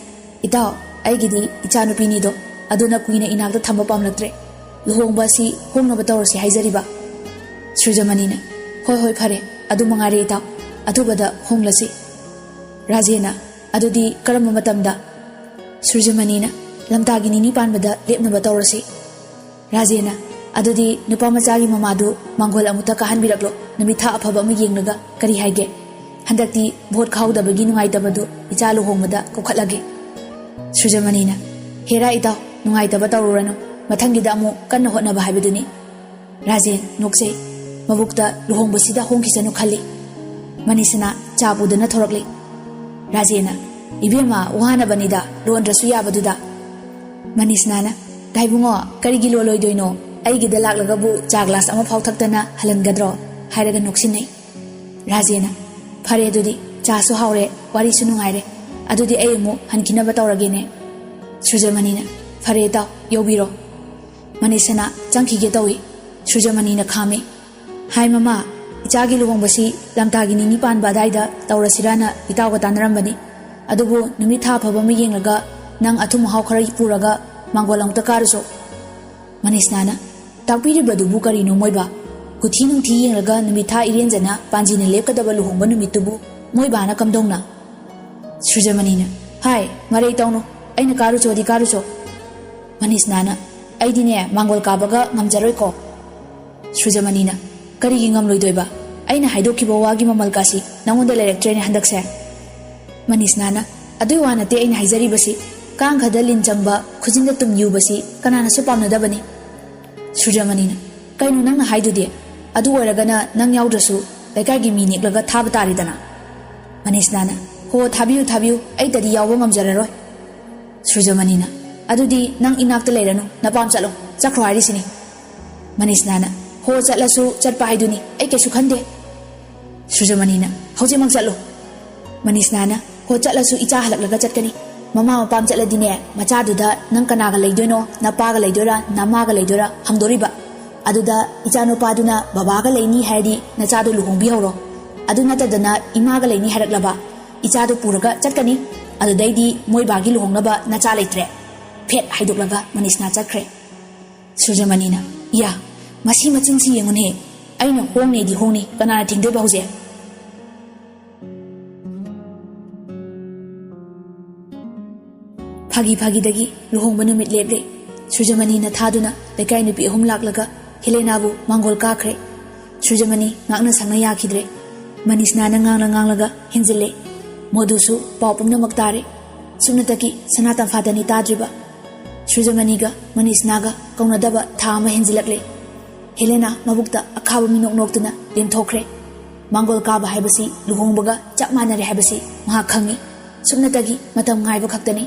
"ꯏꯇꯥꯎ, ꯑꯩꯒꯤꯗꯤ ꯏꯆꯥꯅꯨꯄꯤꯅꯤꯗꯣ, ꯑꯗꯨꯅ ꯀꯨꯏꯅ ꯏꯅꯥꯛꯇ ꯊꯝꯕ ꯄꯥꯝꯂꯛꯇ꯭ꯔꯦ꯫ ꯂꯨꯍꯣꯡꯕ ꯑꯁꯤ ꯍꯣꯡꯅꯕ ꯇꯧꯔꯁꯤ ꯍꯥꯏꯖꯔꯤꯕ꯫" ꯁꯨꯔꯖꯃꯅꯤꯅ, "ꯍꯣꯏ, ꯍꯣꯏ, ꯐꯔꯦ, ꯑꯗꯨ ꯃꯉꯥꯏꯔꯦ ꯏꯇꯥꯎ, ꯑꯊꯨꯕꯗ ꯍꯣꯡꯂꯁꯤ꯫" ꯔꯥꯖꯦꯟꯅ, "ꯑꯗꯨꯗꯤ ꯀꯔꯝꯕ ꯃꯇꯝꯗ?" ꯁꯨꯔꯖꯃꯅꯤꯅ, "ꯂꯝꯇꯥꯒꯤ ꯅꯤꯅꯤ ꯄꯥꯟꯕꯗ ꯂꯦꯞꯅꯕ ꯇꯧꯔꯁꯤ꯫" ꯔꯥꯖꯦꯟꯅ, "ꯑꯗꯨꯗꯤ ꯅꯨꯄꯥ ꯃꯆꯥꯒꯤ ꯃꯃꯥꯗꯨ ꯃꯥꯡꯒꯣꯜ ꯑꯃꯨꯛꯇ ꯀꯥꯍꯟꯕꯤꯔꯛꯂꯣ, ꯅꯨꯃꯤꯠ ꯊꯥ ꯑꯐꯕ ꯑꯃ ꯌꯦꯡꯂꯒ꯫ ꯀꯔꯤ ꯍꯥꯏꯒꯦ? ꯍꯟꯗꯛꯇꯤ ꯚꯣꯠ ꯈꯥꯍꯧꯗꯕꯒꯤ ꯅꯨꯡꯉꯥꯏꯇꯕꯗꯨ ꯏꯆꯥ ꯂꯨꯍꯣꯡꯕꯗ ꯀꯣꯛꯈꯠꯂꯒꯦ꯫" ꯁꯨꯔꯖꯃꯅꯤꯅ, "ꯍꯦꯔꯥ ꯏꯇꯥꯎ, ꯅꯨꯡꯉꯥꯏꯇꯕ ꯇꯧꯔꯨꯔꯅꯨ, ꯃꯊꯪꯒꯤꯗ ꯑꯃꯨꯛ ꯀꯟꯅ ꯍꯣꯠꯅꯕ ꯍꯥꯏꯕꯗꯨꯅꯤ꯫" ꯔꯥꯖꯦꯟ ꯅꯣꯛꯆꯩ꯫ ꯃꯕꯨꯛꯇ ꯂꯨꯍꯣꯡꯕꯁꯤꯗ ꯍꯣꯡꯈꯤꯁꯅꯨ ꯈꯜꯂꯤ꯫ ꯃꯅꯤꯁꯅꯥ ꯆꯥ ꯄꯨꯗꯨꯅ ꯊꯣꯔꯛꯂꯤ꯫ ꯔꯥꯖꯦꯟꯅ, "ꯏꯕꯦꯝꯃ, ꯋꯥꯅꯕꯅꯤꯗ, ꯂꯣꯟꯗ꯭ꯔꯁꯨ ꯌꯥꯕꯗꯨꯗ꯫" ꯃꯅꯤꯁꯅꯥꯅ, "ꯗꯥꯏꯕꯨꯡꯉꯣ, ꯀꯔꯤꯒꯤ ꯂꯣꯜꯂꯣꯏꯗꯣꯏꯅꯣ? ꯑꯩꯒꯤꯗ ꯂꯥꯛꯂꯒꯕꯨ ꯆꯥ ꯒ꯭ꯂꯥꯁ ꯑꯃꯐꯥꯎ ꯊꯛꯇꯅ ꯍꯜꯍꯟꯒꯗ꯭ꯔꯣ?" ꯍꯥꯏꯔꯒ ꯅꯣꯛꯁꯤꯟꯅꯩ꯫ ꯔꯥꯖꯦꯟꯅ, "ꯐꯔꯦ ꯑꯗꯨꯗꯤ, ꯆꯥꯁꯨ ꯍꯥꯎꯔꯦ, ꯋꯥꯔꯤꯁꯨ ꯅꯨꯡꯉꯥꯏꯔꯦ꯫ ꯑꯗꯨꯗꯤ ꯑꯩ ꯑꯃꯨꯛ ꯍꯟꯈꯤꯅꯕ ꯇꯧꯔꯒꯦꯅꯦ꯫" ꯁꯨꯔꯖꯃꯅꯤꯅ, "ꯐꯔꯦ ꯏꯇꯥꯎ, ꯌꯧꯕꯤꯔꯣ꯫" ꯃꯅꯤꯁꯅꯥ ꯆꯪꯈꯤꯒꯦ ꯇꯧꯏ꯫ ꯁꯨꯔꯖꯃꯅꯤꯅ ꯈꯥꯝꯃꯤ꯫ "ꯍꯥꯏ ꯃꯃꯥ, ꯏꯆꯥꯒꯤ ꯂꯨꯍꯣꯡꯕꯁꯤ ꯂꯝꯇꯥꯒꯤ ꯅꯤꯅꯤ ꯄꯥꯟꯕ ꯑꯗꯥꯏꯗ ꯇꯧꯔꯁꯤꯔꯥꯅ ꯏꯇꯥꯎꯒ ꯇꯥꯟꯅꯔꯝꯕꯅꯤ꯫ ꯑꯗꯨꯕꯨ ꯅꯨꯃꯤꯠ ꯊꯥ ꯐꯕ ꯑꯃ ꯌꯦꯡꯂꯒ ꯅꯪ ꯑꯊꯨꯝ ꯑꯍꯥꯎ ꯈꯔ ꯄꯨꯔꯒ ꯃꯥꯡꯒꯣꯜ ꯑꯃꯨꯛꯇ ꯀꯥꯔꯨꯆꯣ꯫" ꯃꯅꯤꯁꯅꯥꯅ, "ꯇꯥꯛꯄꯤꯔꯤꯕꯗꯨꯕꯨ ꯀꯔꯤꯅꯣ ꯃꯣꯏꯕꯥ? ꯀꯨꯊꯤ ꯅꯨꯡꯊꯤ ꯌꯦꯡꯂꯒ ꯅꯨꯃꯤꯠ ꯊꯥ ꯏꯔꯦꯟꯖꯅ ꯄꯥꯟꯖꯤꯅ ꯂꯦꯞꯀꯗꯕ ꯂꯨꯍꯣꯡꯕ ꯅꯨꯃꯤꯠꯇꯨꯕꯨ ꯃꯣꯏꯕꯥꯅ ꯀꯝꯗꯧꯅ?" ꯁꯨꯔꯖꯃꯅꯤꯅ, "ꯍꯥꯏ, ꯃꯔꯩ ꯇꯧꯅꯨ, ꯑꯩꯅ ꯀꯥꯔꯨꯆꯣꯗꯤ ꯀꯥꯔꯨꯆꯣ꯫" ꯃꯅꯤꯁꯅꯥꯅ, "ꯑꯩꯗꯤꯅꯦ ꯃꯥꯡꯒꯣꯜ ꯀꯥꯕꯒ ꯉꯝꯖꯔꯣꯏꯀꯣ꯫" ꯁꯨꯔꯖꯃꯅꯤꯅ, "ꯀꯔꯤꯒꯤ ꯉꯝꯂꯣꯏꯗꯣꯏꯕ? ꯑꯩꯅ ꯍꯥꯏꯗꯣꯛꯈꯤꯕ ꯋꯥꯒꯤ ꯃꯃꯜ ꯀꯥꯁꯤ ꯅꯉꯣꯟꯗ ꯂꯩꯔꯛꯇ꯭ꯔꯦꯅꯦ ꯍꯟꯗꯛꯁꯦ꯫" ꯃꯅꯤꯁꯅꯥꯅ, "ꯑꯗꯨꯏ ꯋꯥ ꯅꯠꯇꯦ ꯑꯩꯅ ꯍꯥꯏꯖꯔꯤꯕꯁꯤ, ꯀꯥꯡꯈꯗ ꯂꯤꯟ ꯆꯪꯕ, ꯈꯨꯖꯤꯟꯗ ꯇꯨꯝ ꯌꯨꯕꯁꯤ ꯀꯅꯥꯅꯁꯨ ꯄꯥꯝꯅꯗꯕꯅꯤ꯫" ꯁꯨꯔꯖꯃꯅꯤꯅ, "ꯀꯩꯅꯣ ꯅꯪꯅ ꯍꯥꯏꯗꯨꯗꯤ? ꯑꯗꯨ ꯑꯣꯏꯔꯒꯅ ꯅꯪ ꯌꯥꯎꯗ꯭ꯔꯁꯨ ꯂꯩꯀꯥꯏꯒꯤ ꯃꯤ ꯅꯦꯛꯂꯒ ꯊꯥꯕ ꯇꯥꯔꯦꯗꯅ꯫" ꯃꯅꯤꯁꯅꯥꯅ, "ꯍꯣ, ꯊꯥꯕꯤꯌꯨ, ꯊꯥꯕꯤꯌꯨ, ꯑꯩ ꯇꯗꯤ ꯌꯥꯎꯕ ꯉꯝꯖꯔꯔꯣꯏ꯫" ꯁꯨꯔꯖꯃꯅꯤꯅ, "ꯑꯗꯨꯗꯤ ꯅꯪ ꯏꯅꯥꯛꯇ ꯂꯩꯔꯅꯨ, ꯅꯄꯥꯝ ꯆꯠꯂꯣ, ꯆꯠꯈ꯭ꯔꯣ ꯍꯥꯏꯔꯤꯁꯤꯅꯤ꯫" ꯃꯅꯤꯁꯅꯥꯅ, "ꯍꯣ, ꯆꯠꯂꯁꯨ ꯆꯠꯄ ꯍꯥꯏꯗꯨꯅꯤ, ꯑꯩ ꯀꯩꯁꯨ ꯈꯟꯗꯦ꯫" ꯁꯨꯔꯖꯃꯅꯤꯅ, "ꯍꯧꯖꯤꯛꯃꯛ ꯆꯠꯂꯨ꯫" ꯃꯅꯤꯁꯅꯥꯅ, "ꯍꯣ, ꯆꯠꯂꯁꯨ ꯏꯆꯥ ꯍꯜꯂꯛꯂꯒ ꯆꯠꯀꯅꯤ꯫ ꯃꯃꯥ ꯃꯄꯥꯝ ꯆꯠꯂꯗꯤꯅꯦ, ꯃꯆꯥꯗꯨꯗ ꯅꯪ ꯀꯅꯥꯒ ꯂꯩꯗꯣꯏꯅꯣ, ꯅꯄꯥꯒ ꯂꯩꯗꯣꯏꯔꯥ, ꯅꯃꯥꯒ ꯂꯩꯗꯣꯏꯔꯥ ꯍꯪꯗꯣꯔꯤꯕ꯫ ꯑꯗꯨꯗ ꯏꯆꯥꯅꯨꯄꯥꯗꯨꯅ ꯕꯕꯥꯒ ꯂꯩꯅꯤ ꯍꯥꯏꯔꯗꯤ ꯅꯆꯥꯗꯣ ꯂꯨꯍꯣꯡꯕꯤꯍꯧꯔꯣ꯫ ꯑꯗꯨ ꯅꯠꯇꯗꯅ ꯏꯃꯥꯒ ꯂꯩꯅꯤ ꯍꯥꯏꯔꯛꯂꯕ, ꯏꯆꯥꯗꯣ ꯄꯨꯔꯒ ꯆꯠꯀꯅꯤ꯫ ꯑꯗꯨꯗꯩꯗꯤ ꯃꯣꯏ ꯕꯥꯒꯤ ꯂꯨꯍꯣꯡꯅꯕ ꯅꯆꯥ ꯂꯩꯇ꯭ꯔꯦ꯫" ꯐꯦꯠ ꯍꯥꯏꯗꯣꯛꯂꯒ ꯃꯅꯤꯁꯅꯥ ꯆꯠꯈ꯭ꯔꯦ꯫ ꯁꯨꯔꯖꯃꯅꯤꯅ, "ꯏꯌꯥ, ꯃꯁꯤ ꯃꯆꯤꯟꯁꯤ ꯌꯦꯡꯉꯨꯅꯦ꯫ ꯑꯩꯅ ꯍꯣꯡꯅꯦꯗꯤ ꯍꯣꯡꯅꯤ, ꯀꯅꯥꯅ ꯊꯤꯡꯗꯣꯏꯕ ꯍꯧꯖꯤꯛ?" ꯐꯥꯒꯤ ꯐꯥꯒꯤꯗꯒꯤ ꯂꯨꯍꯣꯡꯕ ꯅꯨꯃꯤꯠ ꯂꯦꯞꯂꯦ꯫ ꯁꯨꯔꯖꯃꯅꯤꯅ ꯊꯥꯗꯨꯅ ꯂꯩꯀꯥꯏ ꯅꯨꯄꯤ ꯑꯍꯨꯝ ꯂꯥꯛꯂꯒ ꯍꯦꯂꯦꯅꯥꯕꯨ ꯃꯥꯡꯒꯣꯜ ꯀꯥꯈ꯭ꯔꯦ꯫ ꯁꯨꯔꯖꯃꯅꯤ ꯉꯥꯛꯅ ꯁꯛꯅ ꯌꯥꯈꯤꯗ꯭ꯔꯦ꯫ ꯃꯅꯤꯁꯅꯥꯅ ꯉꯥꯡꯂ ꯉꯥꯡꯂꯒ ꯍꯦꯟꯖꯤꯜꯂꯦ꯫ ꯃꯣꯗꯨꯁꯨ ꯄꯥꯎ ꯄꯨꯝꯅꯃꯛ ꯇꯥꯔꯦ꯫ ꯁꯨꯞꯅꯇꯒꯤ ꯁꯅꯥ ꯇꯝꯐꯥꯗꯅꯤ ꯇꯥꯗ꯭ꯔꯤꯕ꯫ ꯁꯨꯔꯖꯃꯅꯤꯒ ꯃꯅꯤꯁꯅꯥꯒ ꯀꯧꯅꯗꯕ ꯊꯥ ꯑꯃ ꯍꯦꯟꯖꯤꯜꯂꯛꯂꯦ꯫ ꯍꯦꯂꯦꯅꯥ ꯃꯕꯨꯛꯇ ꯑꯈꯥꯕ ꯃꯤꯅꯣꯛ ꯅꯣꯛꯇꯨꯅ ꯂꯦꯝꯊꯣꯛꯈ꯭ꯔꯦ꯫ ꯃꯥꯡꯒꯣꯜ ꯀꯥꯕ ꯍꯥꯏꯕꯁꯤ ꯂꯨꯍꯣꯡꯕꯒ ꯆꯞ ꯃꯥꯟꯅꯔꯦ ꯍꯥꯏꯕꯁꯤ ꯃꯍꯥꯛ ꯈꯪꯏ꯫ ꯁꯨꯞꯅꯇꯒꯤ ꯃꯇꯝ ꯉꯥꯏꯕ ꯈꯛꯇꯅꯤ꯫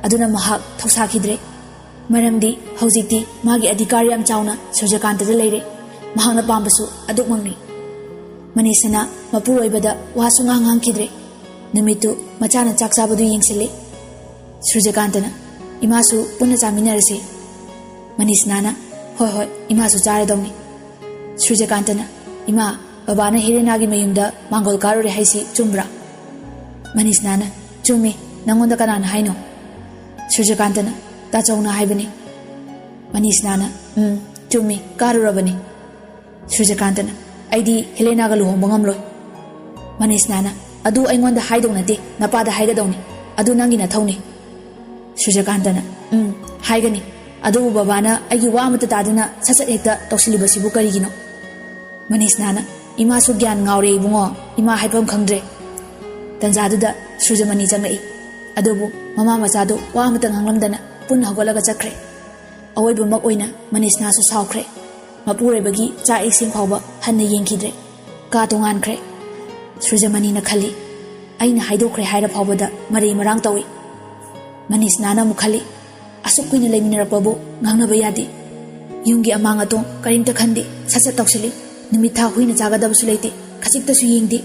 ꯑꯗꯨꯅ ꯃꯍꯥꯛ ꯊꯧꯁꯥꯈꯤꯗ꯭ꯔꯦ꯫ ꯃꯔꯝꯗꯤ ꯍꯧꯖꯤꯛꯇꯤ ꯃꯥꯒꯤ ꯑꯙꯤꯀꯥꯔ ꯌꯥꯝ ꯆꯥꯎꯅ ꯁꯨꯔꯖꯀꯥꯟꯇꯗ ꯂꯩꯔꯦ꯫ ꯃꯍꯥꯛꯅ ꯄꯥꯝꯕꯁꯨ ꯑꯗꯨꯃꯛꯅꯤ꯫ ꯃꯅꯤꯁꯅꯥ ꯃꯄꯨꯔꯣꯏꯕꯗ ꯋꯥ ꯁꯨꯡꯉꯥꯡ ꯉꯥꯡꯈꯤꯗ꯭ꯔꯦ꯫ ꯅꯨꯃꯤꯠꯇꯨ ꯃꯆꯥꯅ ꯆꯥꯛ ꯆꯥꯕꯗꯨ ꯌꯦꯡꯁꯤꯜꯂꯦ꯫ ꯁꯨꯔꯖꯀꯥꯟꯇꯅ, "ꯏꯃꯥꯁꯨ ꯄꯨꯟꯅ ꯆꯥꯃꯤꯟꯅꯔꯁꯤ꯫" ꯃꯅꯤꯁꯅꯥꯅ, "ꯍꯣꯏ, ꯍꯣꯏ, ꯏꯃꯥꯁꯨ ꯆꯥꯔꯗꯧꯅꯤ꯫" ꯁꯨꯔꯖꯀꯥꯟꯇꯅ, "ꯏꯃꯥ, ꯕꯕꯥꯅ ꯍꯦꯂꯦꯅꯥꯒꯤ ꯃꯌꯨꯝꯗ ꯃꯥꯡꯒꯣꯜ ꯀꯥꯔꯨꯔꯦ ꯍꯥꯏꯁꯤ ꯆꯨꯝꯕ꯭ꯔꯥ?" ꯃꯅꯤꯁꯅꯥꯅ, "ꯆꯨꯝꯃꯤ, ꯅꯪꯉꯣꯟꯗ ꯀꯅꯥꯅ ꯍꯥꯏꯅꯣ?" ꯁꯨꯔꯖꯀꯥꯟꯇꯅ, "ꯇꯥꯆꯧꯅ ꯍꯥꯏꯕꯅꯤ꯫" ꯃꯅꯤꯁꯅꯥꯅ, "ꯎꯝ, ꯆꯨꯝꯃꯤ, ꯀꯥꯔꯨꯔꯕꯅꯤ꯫" ꯁꯨꯔꯖꯀꯥꯟꯇꯅ, "ꯑꯩꯗꯤ ꯍꯦꯂꯦꯅꯥꯒ ꯂꯨꯍꯣꯡꯕ ꯉꯝꯂꯣꯏ꯫" ꯃꯅꯤꯁꯅꯥꯅ, "ꯑꯗꯨ ꯑꯩꯉꯣꯟꯗ ꯍꯥꯏꯗꯧ ꯅꯠꯇꯦ, ꯅꯄꯥꯗ ꯍꯥꯏꯒꯗꯧꯅꯤ꯫ ꯑꯗꯨ ꯅꯪꯒꯤ ꯅꯊꯧꯅꯤ꯫" ꯁꯨꯔꯖꯀꯥꯟꯇꯅ, "ꯎꯝ, ꯍꯥꯏꯒꯅꯤ꯫ ꯑꯗꯨꯕꯨ ꯕꯕꯥꯅ ꯑꯩꯒꯤ ꯋꯥ ꯑꯃꯠꯇ ꯇꯥꯗꯅ ꯁꯠ ꯁꯠ ꯍꯦꯛꯇ ꯇꯧꯁꯤꯜꯂꯤꯕꯁꯤꯕꯨ ꯀꯔꯤꯒꯤꯅꯣ?" ꯃꯅꯤꯁꯅꯥꯅ, "ꯏꯃꯥꯁꯨ ꯒ꯭ꯌꯥꯟ ꯉꯥꯎꯔꯦ ꯏꯕꯨꯡꯉꯣ, ꯏꯃꯥ ꯍꯥꯏꯐꯝ ꯈꯪꯗ꯭ꯔꯦ꯫" ꯇꯟꯖꯥꯗꯨꯗ ꯁꯨꯔꯖꯃꯅꯤ ꯆꯪꯂꯛꯏ꯫ ꯑꯗꯨꯕꯨ ꯃꯃꯥ ꯃꯆꯥꯗꯨ ꯋꯥ ꯑꯃꯇ ꯉꯥꯡꯂꯝꯗꯅ ꯄꯨꯟꯅ ꯍꯧꯒꯠꯂꯒ ꯆꯠꯈ꯭ꯔꯦ꯫ ꯑꯋꯣꯏꯕꯃꯛ ꯑꯣꯏꯅ ꯃꯅꯤꯁꯅꯥꯁꯨ ꯁꯥꯎꯈ꯭ꯔꯦ꯫ ꯃꯄꯨꯔꯣꯏꯕꯒꯤ ꯆꯥꯛ ꯏꯁꯤꯡ ꯐꯥꯎꯕ ꯍꯟꯅ ꯌꯦꯡꯈꯤꯗ꯭ꯔꯦ꯫ ꯀꯥ ꯇꯣꯉꯥꯟꯈ꯭ꯔꯦ꯫ ꯁꯨꯔꯖꯃꯅꯤꯅ ꯈꯜꯂꯤ, "ꯑꯩꯅ ꯍꯥꯏꯗꯣꯛꯈ꯭ꯔꯦ ꯍꯥꯏꯔ ꯐꯥꯎꯕꯗ ꯃꯔꯩ ꯃꯔꯥꯡ ꯇꯧꯏ꯫" ꯃꯅꯤꯁꯅꯥꯅ ꯑꯃꯨꯛ ꯈꯜꯂꯤ, "ꯑꯁꯨꯛ ꯀꯨꯏꯅ ꯂꯩꯃꯤꯟꯅꯔꯛꯄꯕꯨ ꯉꯥꯡꯅꯕ ꯌꯥꯗꯦ꯫ ꯌꯨꯝꯒꯤ ꯑꯃꯥꯡ ꯑꯇꯣꯡ ꯀꯔꯤꯝꯇ ꯈꯟꯗꯦ, ꯁꯠ ꯁꯠ ꯇꯧꯁꯤꯜꯂꯤ꯫ ꯅꯨꯃꯤꯠ ꯊꯥ ꯍꯨꯏꯅ ꯆꯥꯒꯗꯕꯁꯨ ꯂꯩꯇꯦ, ꯈꯖꯤꯛꯇꯁꯨ ꯌꯦꯡꯗꯦ꯫"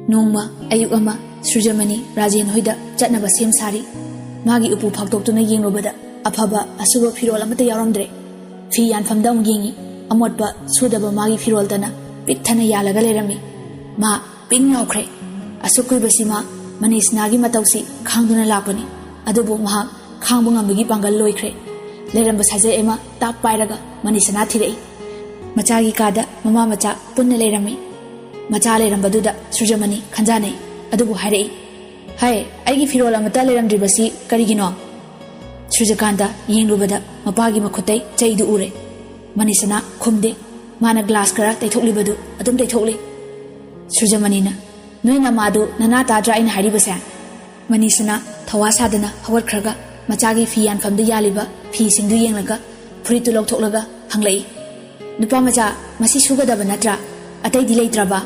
ꯅꯣꯡꯃ ꯑꯌꯨꯛ ꯑꯃ ꯁꯨꯔꯖꯃꯅꯤ ꯔꯥꯖꯦꯟ ꯍꯣꯏꯗ ꯆꯠꯅꯕ ꯁꯦꯝ ꯁꯥꯔꯤ꯫ ꯃꯥꯒꯤ ꯎꯄꯨ ꯐꯥꯛꯇꯣꯛꯇꯨꯅ ꯌꯦꯡꯂꯨꯕꯗ ꯑꯐꯕ ꯑꯁꯨꯕ ꯐꯤꯔꯣꯜ ꯑꯃꯠꯇ ꯌꯥꯎꯔꯝꯗ꯭ꯔꯦ꯫ ꯐꯤ ꯌꯥꯟꯐꯝꯗ ꯑꯃꯨꯛ ꯌꯦꯡꯉꯤ꯫ ꯑꯃꯣꯠꯄ ꯁꯨꯗꯕ ꯃꯥꯒꯤ ꯐꯤꯔꯣꯜꯇꯅ ꯄꯤꯛ ꯊꯟꯅ ꯌꯥꯜꯂꯒ ꯂꯩꯔꯝꯃꯤ꯫ ꯃꯥ ꯄꯤꯡ ꯂꯥꯎꯈ꯭ꯔꯦ꯫ ꯑꯁꯨꯛ ꯀꯨꯏꯕꯁꯤ ꯃꯥ ꯃꯅꯤꯁꯅꯥꯒꯤ ꯃꯇꯧꯁꯤ ꯈꯥꯡꯗꯨꯅ ꯂꯥꯛꯄꯅꯤ꯫ ꯑꯗꯨꯕꯨ ꯃꯍꯥꯛ ꯈꯥꯡꯕ ꯉꯝꯕꯒꯤ ꯄꯥꯡꯒꯜ ꯂꯣꯏꯈ꯭ꯔꯦ꯫ ꯂꯩꯔꯝꯕ ꯁꯥꯖꯦꯜ ꯑꯃ ꯇꯥꯞ ꯄꯥꯏꯔꯒ ꯃꯅꯤꯁꯅꯥ ꯊꯤꯔꯛꯏ꯫ ꯃꯆꯥꯒꯤ ꯀꯥꯗ ꯃꯃꯥ ꯃꯆꯥ ꯄꯨꯟꯅ ꯂꯩꯔꯝꯃꯤ꯫ ꯃꯆꯥ ꯂꯩꯔꯝꯕꯗꯨꯗ ꯁꯨꯔꯖꯃꯅꯤ ꯈꯟꯖꯥꯅꯩ꯫ ꯑꯗꯨꯕꯨ ꯍꯥꯏꯔꯛꯏ, "ꯍꯥꯏ, ꯑꯩꯒꯤ ꯐꯤꯔꯣꯜ ꯑꯃꯠꯇ ꯂꯩꯔꯝꯗ꯭ꯔꯤꯕꯁꯤ ꯀꯔꯤꯒꯤꯅꯣ?" ꯁꯨꯔꯖꯀꯥꯟꯇ ꯌꯦꯡꯂꯨꯕꯗ ꯃꯄꯥꯒꯤ ꯃꯈꯨꯠꯇꯩ ꯆꯩꯗꯨ ꯎꯔꯦ꯫ ꯃꯅꯤꯁꯅꯥ ꯈꯨꯝꯗꯦ꯫ ꯃꯥꯅ ꯒ꯭ꯂꯥꯁ ꯈꯔ ꯇꯩꯊꯣꯛꯂꯤꯕꯗꯨ ꯑꯗꯨꯝ ꯇꯩꯊꯣꯛꯂꯤ꯫ ꯁꯨꯔꯖꯃꯅꯤꯅ, "ꯅꯣꯏ ꯅꯃꯥꯗꯨ ꯅꯅꯥ ꯇꯥꯗ꯭ꯔꯥ ꯑꯩꯅ ꯍꯥꯏꯔꯤꯕꯁꯦ?" ꯃꯅꯤꯁꯅꯥ ꯊꯧꯋꯥ ꯁꯥꯗꯅ ꯍꯧꯒꯠꯈ꯭ꯔꯒ ꯃꯆꯥꯒꯤ ꯐꯤ ꯌꯥꯟꯐꯝꯗ ꯌꯥꯜꯂꯤꯕ ꯐꯤꯁꯤꯡꯗꯨ ꯌꯦꯡꯂꯒ ꯐꯨꯔꯤꯠꯇꯨ ꯂꯧꯊꯣꯛꯂꯒ ꯍꯪꯂꯛꯏ, "ꯅꯨꯄꯥ ꯃꯆꯥ, ꯃꯁꯤ ꯁꯨꯒꯗꯕ ꯅꯠꯇ꯭ꯔꯥ? ꯑꯇꯩꯗꯤ ꯂꯩꯇ꯭ꯔꯕ?"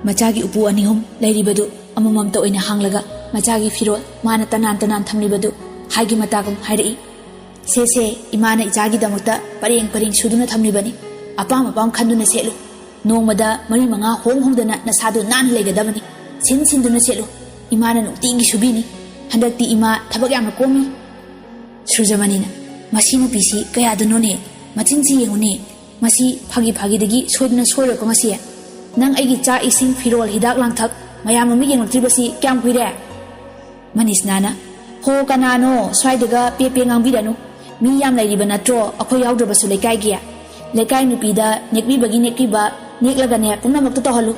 ꯃꯆꯥꯒꯤ ꯎꯄꯨ ꯑꯅꯤ ꯑꯍꯨꯝ ꯂꯩꯔꯤꯕꯗꯨ ꯑꯃꯃꯝꯇ ꯑꯣꯏꯅ ꯍꯥꯡꯂꯒ ꯃꯆꯥꯒꯤ ꯐꯤꯔꯣꯜ ꯃꯥꯅ ꯇꯅꯥꯟ ꯇꯅꯥꯟ ꯊꯝꯂꯤꯕꯗꯨ ꯍꯥꯏꯒꯤ ꯃꯇꯥꯒꯨꯝ ꯍꯥꯏꯔꯛꯏ, "ꯁꯦ, ꯁꯦ, ꯏꯃꯥꯅ ꯏꯆꯥꯒꯤꯗꯃꯛꯇ ꯄꯔꯦꯡ ꯄꯔꯦꯡ ꯁꯨꯗꯨꯅ ꯊꯝꯂꯤꯕꯅꯤ꯫ ꯑꯄꯥꯝ ꯑꯄꯥꯝ ꯈꯟꯗꯨꯅ ꯁꯦꯠꯂꯨ꯫ ꯅꯣꯡꯃꯗ ꯃꯔꯤ ꯃꯉꯥ ꯍꯣꯡ ꯍꯣꯡꯗꯅ ꯅꯁꯥꯗꯨ ꯅꯥꯟꯅ ꯂꯩꯒꯗꯕꯅꯤ꯫ ꯁꯤꯟ ꯁꯤꯟꯗꯨꯅ ꯁꯦꯠꯂꯨ꯫ ꯏꯃꯥꯅ ꯅꯨꯡꯇꯤꯒꯤ ꯁꯨꯕꯤꯅꯤ꯫ ꯍꯟꯗꯛꯇꯤ ꯏꯃꯥ ꯊꯕꯛ ꯌꯥꯝꯅ ꯀꯣꯝꯃꯤ꯫" ꯁꯨꯔꯖꯃꯅꯤꯅ, "ꯃꯁꯤ ꯅꯨꯄꯤꯁꯤ ꯀꯌꯥꯗꯅꯣꯅꯦ? ꯃꯆꯤꯟꯁꯤ ꯌꯦꯡꯉꯨꯅꯦ꯫ ꯃꯁꯤ ꯐꯥꯒꯤ ꯐꯥꯒꯤꯗꯒꯤ ꯁꯣꯏꯗꯅ ꯁꯣꯏꯔꯣꯏꯀꯣ ꯉꯁꯤ꯫ ꯅꯪ ꯑꯩꯒꯤ ꯆꯥꯛ ꯏꯁꯤꯡ ꯐꯤꯔꯣꯜ ꯍꯤꯗꯥꯛ ꯂꯥꯡꯊꯛ ꯃꯌꯥꯝ ꯑꯃ ꯌꯦꯡꯂꯛꯇ꯭ꯔꯤꯕꯁꯤ ꯀꯌꯥꯝ ꯀꯨꯏꯔꯦ?" ꯃꯅꯤꯁꯅꯥꯅ, ꯍꯣ, ꯀꯅꯥꯅꯣ ꯁ꯭ꯋꯥꯏꯗꯒ ꯄꯦ ꯄꯦ ꯉꯥꯡꯕꯤꯔꯅꯨ꯫ ꯃꯤ ꯌꯥꯝ ꯂꯩꯔꯤꯕ ꯅꯠꯇ꯭ꯔꯣ ꯑꯩꯈꯣꯏ ꯌꯥꯎꯗ꯭ꯔꯕꯁꯨ ꯂꯩꯀꯥꯏꯒꯤ? ꯂꯩꯀꯥꯏ ꯅꯨꯄꯤꯗ ꯅꯦꯛꯄꯤꯕꯒꯤ ꯅꯦꯛꯄꯤꯕ, ꯅꯦꯛꯂꯒꯅꯦ ꯄꯨꯝꯅꯃꯛꯇ ꯇꯧꯍꯜꯂꯨ꯫